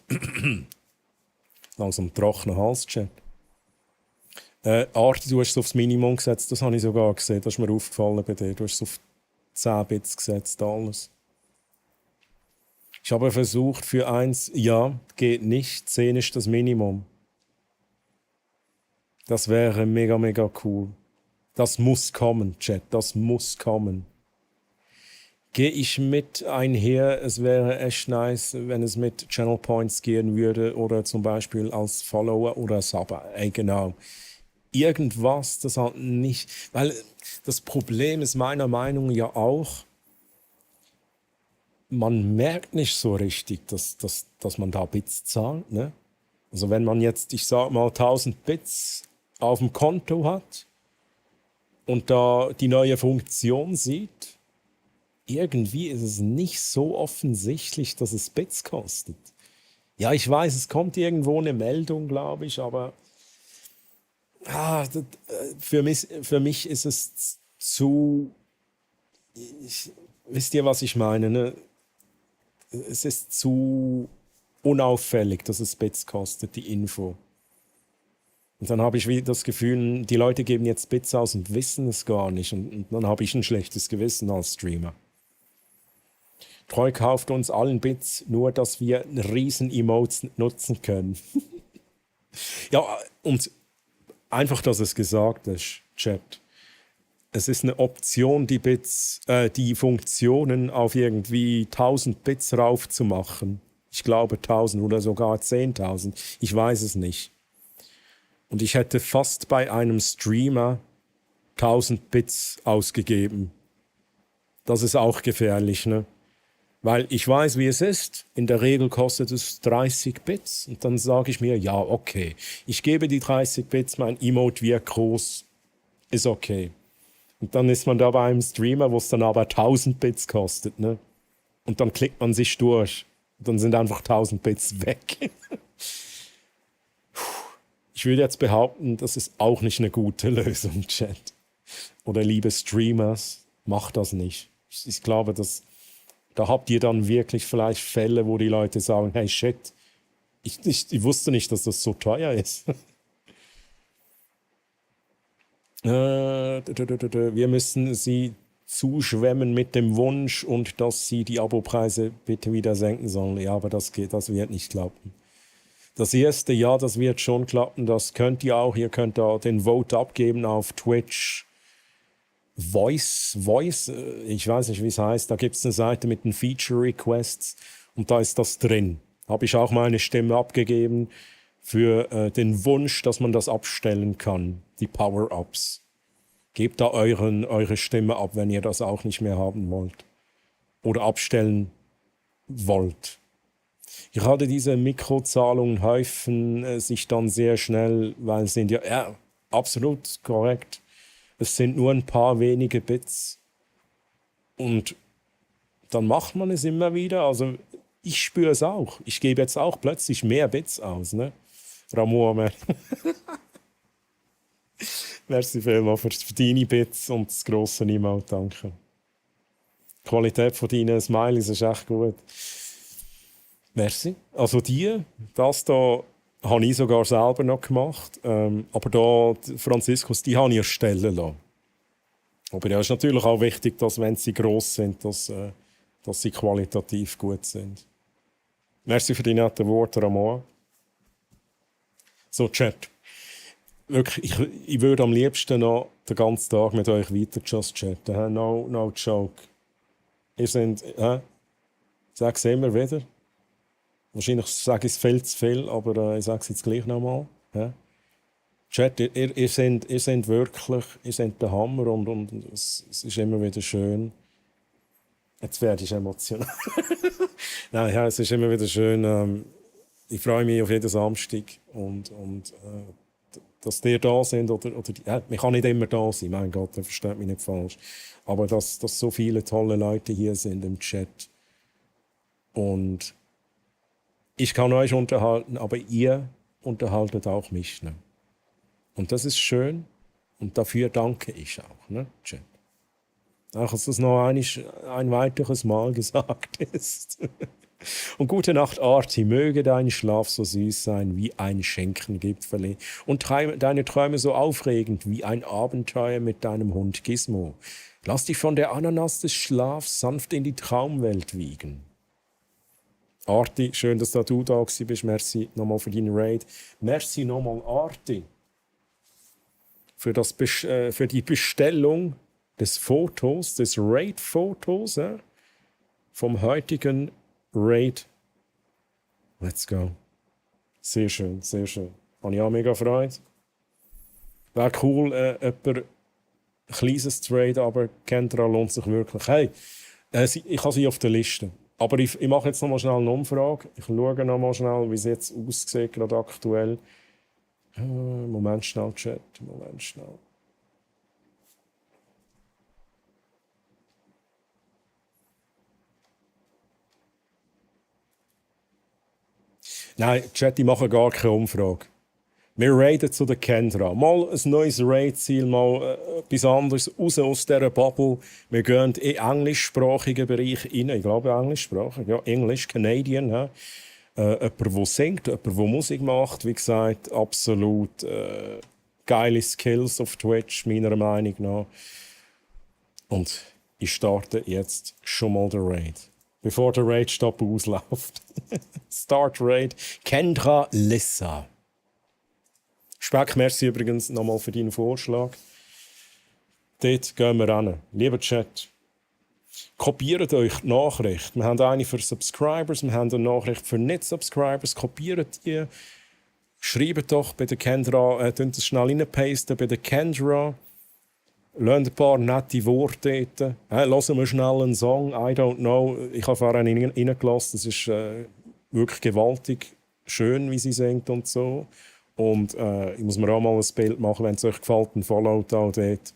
Langsam trockener Hals-Chat. Art, du hast es aufs Minimum gesetzt, das habe ich sogar gesehen, das ist mir aufgefallen bei dir. Du hast es auf 10 Bits gesetzt, alles. Ich habe versucht für 1, ja, geht nicht, 10 ist das Minimum. Das wäre mega, mega cool. Das muss kommen, Chat, das muss kommen. Gehe ich mit einher, es wäre echt nice, wenn es mit Channel Points gehen würde oder zum Beispiel als Follower oder Subber. Genau. Irgendwas, das halt nicht, weil das Problem ist meiner Meinung nach ja auch, man merkt nicht so richtig, dass man da Bits zahlt. Ne? Also wenn man jetzt, ich sag mal, 1000 Bits auf dem Konto hat und da die neue Funktion sieht, irgendwie ist es nicht so offensichtlich, dass es Bits kostet. Ja, ich weiß, es kommt irgendwo eine Meldung, glaube ich, aber für mich ist es zu... wisst ihr, was ich meine? Ne? Es ist zu unauffällig, dass es Bits kostet, die Info. Und dann habe ich wieder das Gefühl, die Leute geben jetzt Bits aus und wissen es gar nicht. Und dann habe ich ein schlechtes Gewissen als Streamer. Treu kauft uns allen Bits, nur dass wir riesen Emotes nutzen können. Ja, und einfach, dass es gesagt ist, Chat. Es ist eine Option, die Funktionen auf irgendwie 1000 Bits raufzumachen. Ich glaube 1000 oder sogar 10.000. Ich weiß es nicht. Und ich hätte fast bei einem Streamer 1000 Bits ausgegeben. Das ist auch gefährlich, ne? Weil ich weiß, wie es ist. In der Regel kostet es 30 Bits. Und dann sage ich mir, ja, okay. Ich gebe die 30 Bits, mein Emote wird groß. Ist okay. Und dann ist man da bei einem Streamer, wo es dann aber 1000 Bits kostet, ne? Und dann klickt man sich durch. Und dann sind einfach 1000 Bits weg. Ich würde jetzt behaupten, das ist auch nicht eine gute Lösung, Chat. Oder liebe Streamers, macht das nicht. Ich glaube, da habt ihr dann wirklich vielleicht Fälle, wo die Leute sagen, hey shit, ich wusste nicht, dass das so teuer ist. Wir müssen sie zuschwemmen mit dem Wunsch und dass sie die Abopreise bitte wieder senken sollen. Ja, aber das wird nicht klappen. Das erste, ja, das wird schon klappen. Das könnt ihr auch. Ihr könnt da den Vote abgeben auf Twitch. Voice, ich weiß nicht, wie es heißt. Da gibt es eine Seite mit den Feature Requests und da ist das drin. Habe ich auch meine Stimme abgegeben für den Wunsch, dass man das abstellen kann, die Power-Ups. Gebt da eure Stimme ab, wenn ihr das auch nicht mehr haben wollt. Oder abstellen wollt. Gerade diese Mikrozahlungen häufen sich dann sehr schnell, weil es sind ja, absolut korrekt. Es sind nur ein paar wenige Bits. Und dann macht man es immer wieder. Also ich spüre es auch. Ich gebe jetzt auch plötzlich mehr Bits aus. Ne? Ramon, merci vielmals für deine Bits und das grosse Emote, danke. Die Qualität von deinen Smileys ist echt gut. Merci. Also das hier habe ich sogar selber noch gemacht. Aber da, Franziskus, die habe ich erstellen lassen. Aber ja, es ist natürlich auch wichtig, dass, wenn sie gross sind, dass sie qualitativ gut sind. Merci für die netten Worte, Ramon. So, Chat. Wirklich, ich würde am liebsten noch den ganzen Tag mit euch weiter just chatten. No joke. Ihr seid, ich sage es immer wieder. Wahrscheinlich sage ich es viel zu viel, aber ich sage es jetzt gleich nochmal. Chat, ihr seid wirklich, ihr seid der Hammer und es ist immer wieder schön. Jetzt werde ich emotional. Nein, ja, es ist immer wieder schön. Ich freue mich auf jeden Samstag und dass ihr da sind man kann nicht immer da sein, mein Gott, versteht mich nicht falsch. Aber dass so viele tolle Leute hier sind im Chat. Und ich kann euch unterhalten, aber ihr unterhaltet auch mich. Ne? Und das ist schön und dafür danke ich auch, ne, Chat. Auch, dass das noch ein weiteres Mal gesagt ist. Und gute Nacht, Arti. Möge dein Schlaf so süß sein wie ein Schenkengipfeli und deine Träume so aufregend wie ein Abenteuer mit deinem Hund Gizmo. Lass dich von der Ananas des Schlafs sanft in die Traumwelt wiegen. Arti, schön, dass du da bist. Merci nochmal für deinen Raid. Merci nochmal, Arti, für die Bestellung des Fotos, des Raid-Fotos vom heutigen Raid. Let's go. Sehr schön, sehr schön. Habe ich auch mega Freude. Wäre cool, jemand kleines Trade, aber Kendra lohnt sich wirklich. Hey, ich habe sie auf der Liste. Aber ich mache jetzt noch mal schnell eine Umfrage. Ich schaue noch mal schnell, wie es jetzt aussieht, gerade aktuell. Moment schnell, Chat. Moment schnell. Nein, Chat, ich mache gar keine Umfrage. Wir raiden zu der Kendra. Mal ein neues Raid-Ziel, mal etwas anderes, raus aus dieser Bubble. Wir gehen in den englischsprachigen Bereich rein. Ich glaube, englischsprachig, ja, Englisch, Canadian. Ja. Jemand, der singt, jemand, der Musik macht. Wie gesagt, absolut geile Skills auf Twitch, meiner Meinung nach. Und ich starte jetzt schon mal den Raid. Bevor der Raid-Stop ausläuft. Start Raid. Kendra Lissa. Speck, merci übrigens nochmal für deinen Vorschlag. Dort gehen wir ran. Lieber Chat, kopiert euch die Nachricht. Wir haben eine für Subscribers, wir haben eine Nachricht für Nicht-Subscribers. Kopiert die. Schreibt doch bei der Kendra, tun das schnell reinpasten bei der Kendra. Lasst ein paar nette Worte dort. Hören wir schnell einen Song, I don't know. Ich habe vorhin reingelassen, das ist wirklich gewaltig schön, wie sie singt und so. Und ich muss mir auch mal ein Bild machen, wenn es euch gefällt, ein Follow da dort.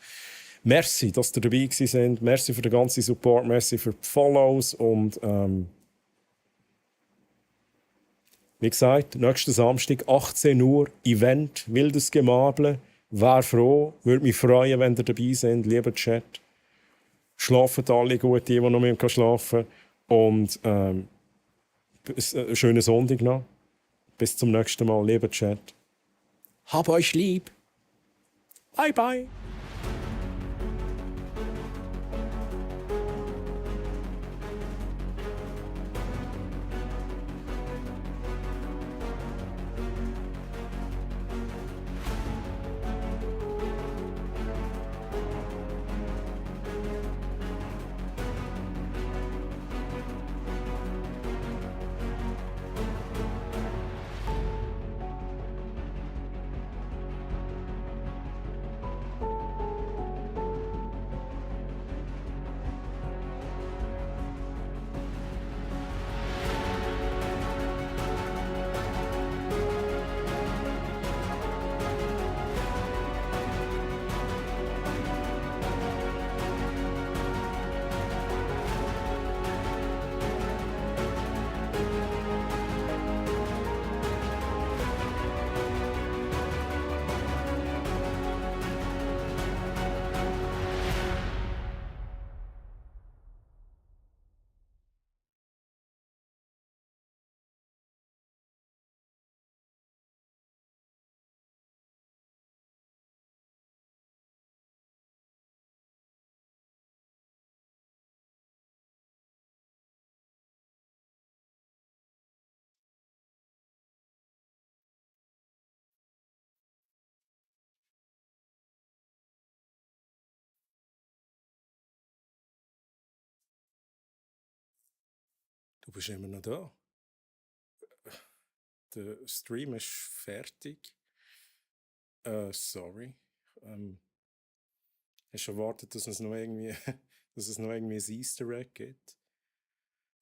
Merci, dass ihr dabei seid. Merci für den ganzen Support, merci für die Follows. Und wie gesagt, nächsten Samstag, 18 Uhr, Event, wildes Gemable. Wäre froh, würde mich freuen, wenn ihr dabei seid, lieber Chat. Schlafen alle gut, die noch mehr schlafen können. Und einen schönen Sonntag noch. Bis zum nächsten Mal, lieber Chat. Hab euch lieb. Bye, bye. bist immer noch da. Der Stream ist fertig. Sorry. Hast du erwartet, dass es noch irgendwie, dass es noch irgendwie ein Easter Egg gibt?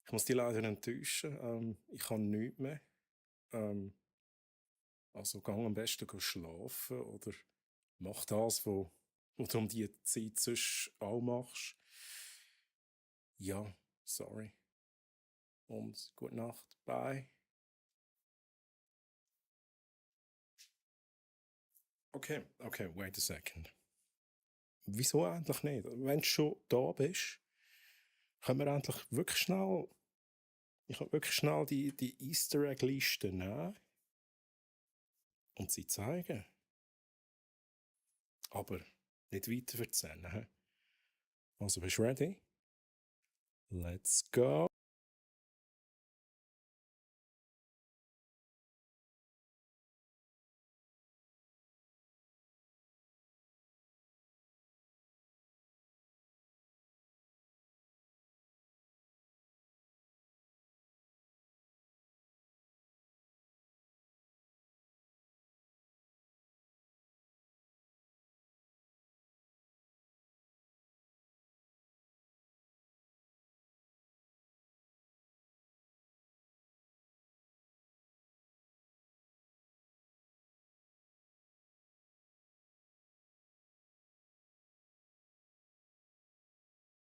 Ich muss dich leider enttäuschen. Ich kann nichts mehr. Also gang am besten schlafen oder mach das, was du um die Zeit sonst auch machst. Ja, sorry. Und gute Nacht. Bye. Okay, wait a second. Wieso eigentlich nicht? Wenn du schon da bist, können wir endlich wirklich schnell. Ich kann wirklich schnell die Easter Egg-Liste nehmen und sie zeigen. Aber nicht weiter erzählen. Also bist du ready? Let's go.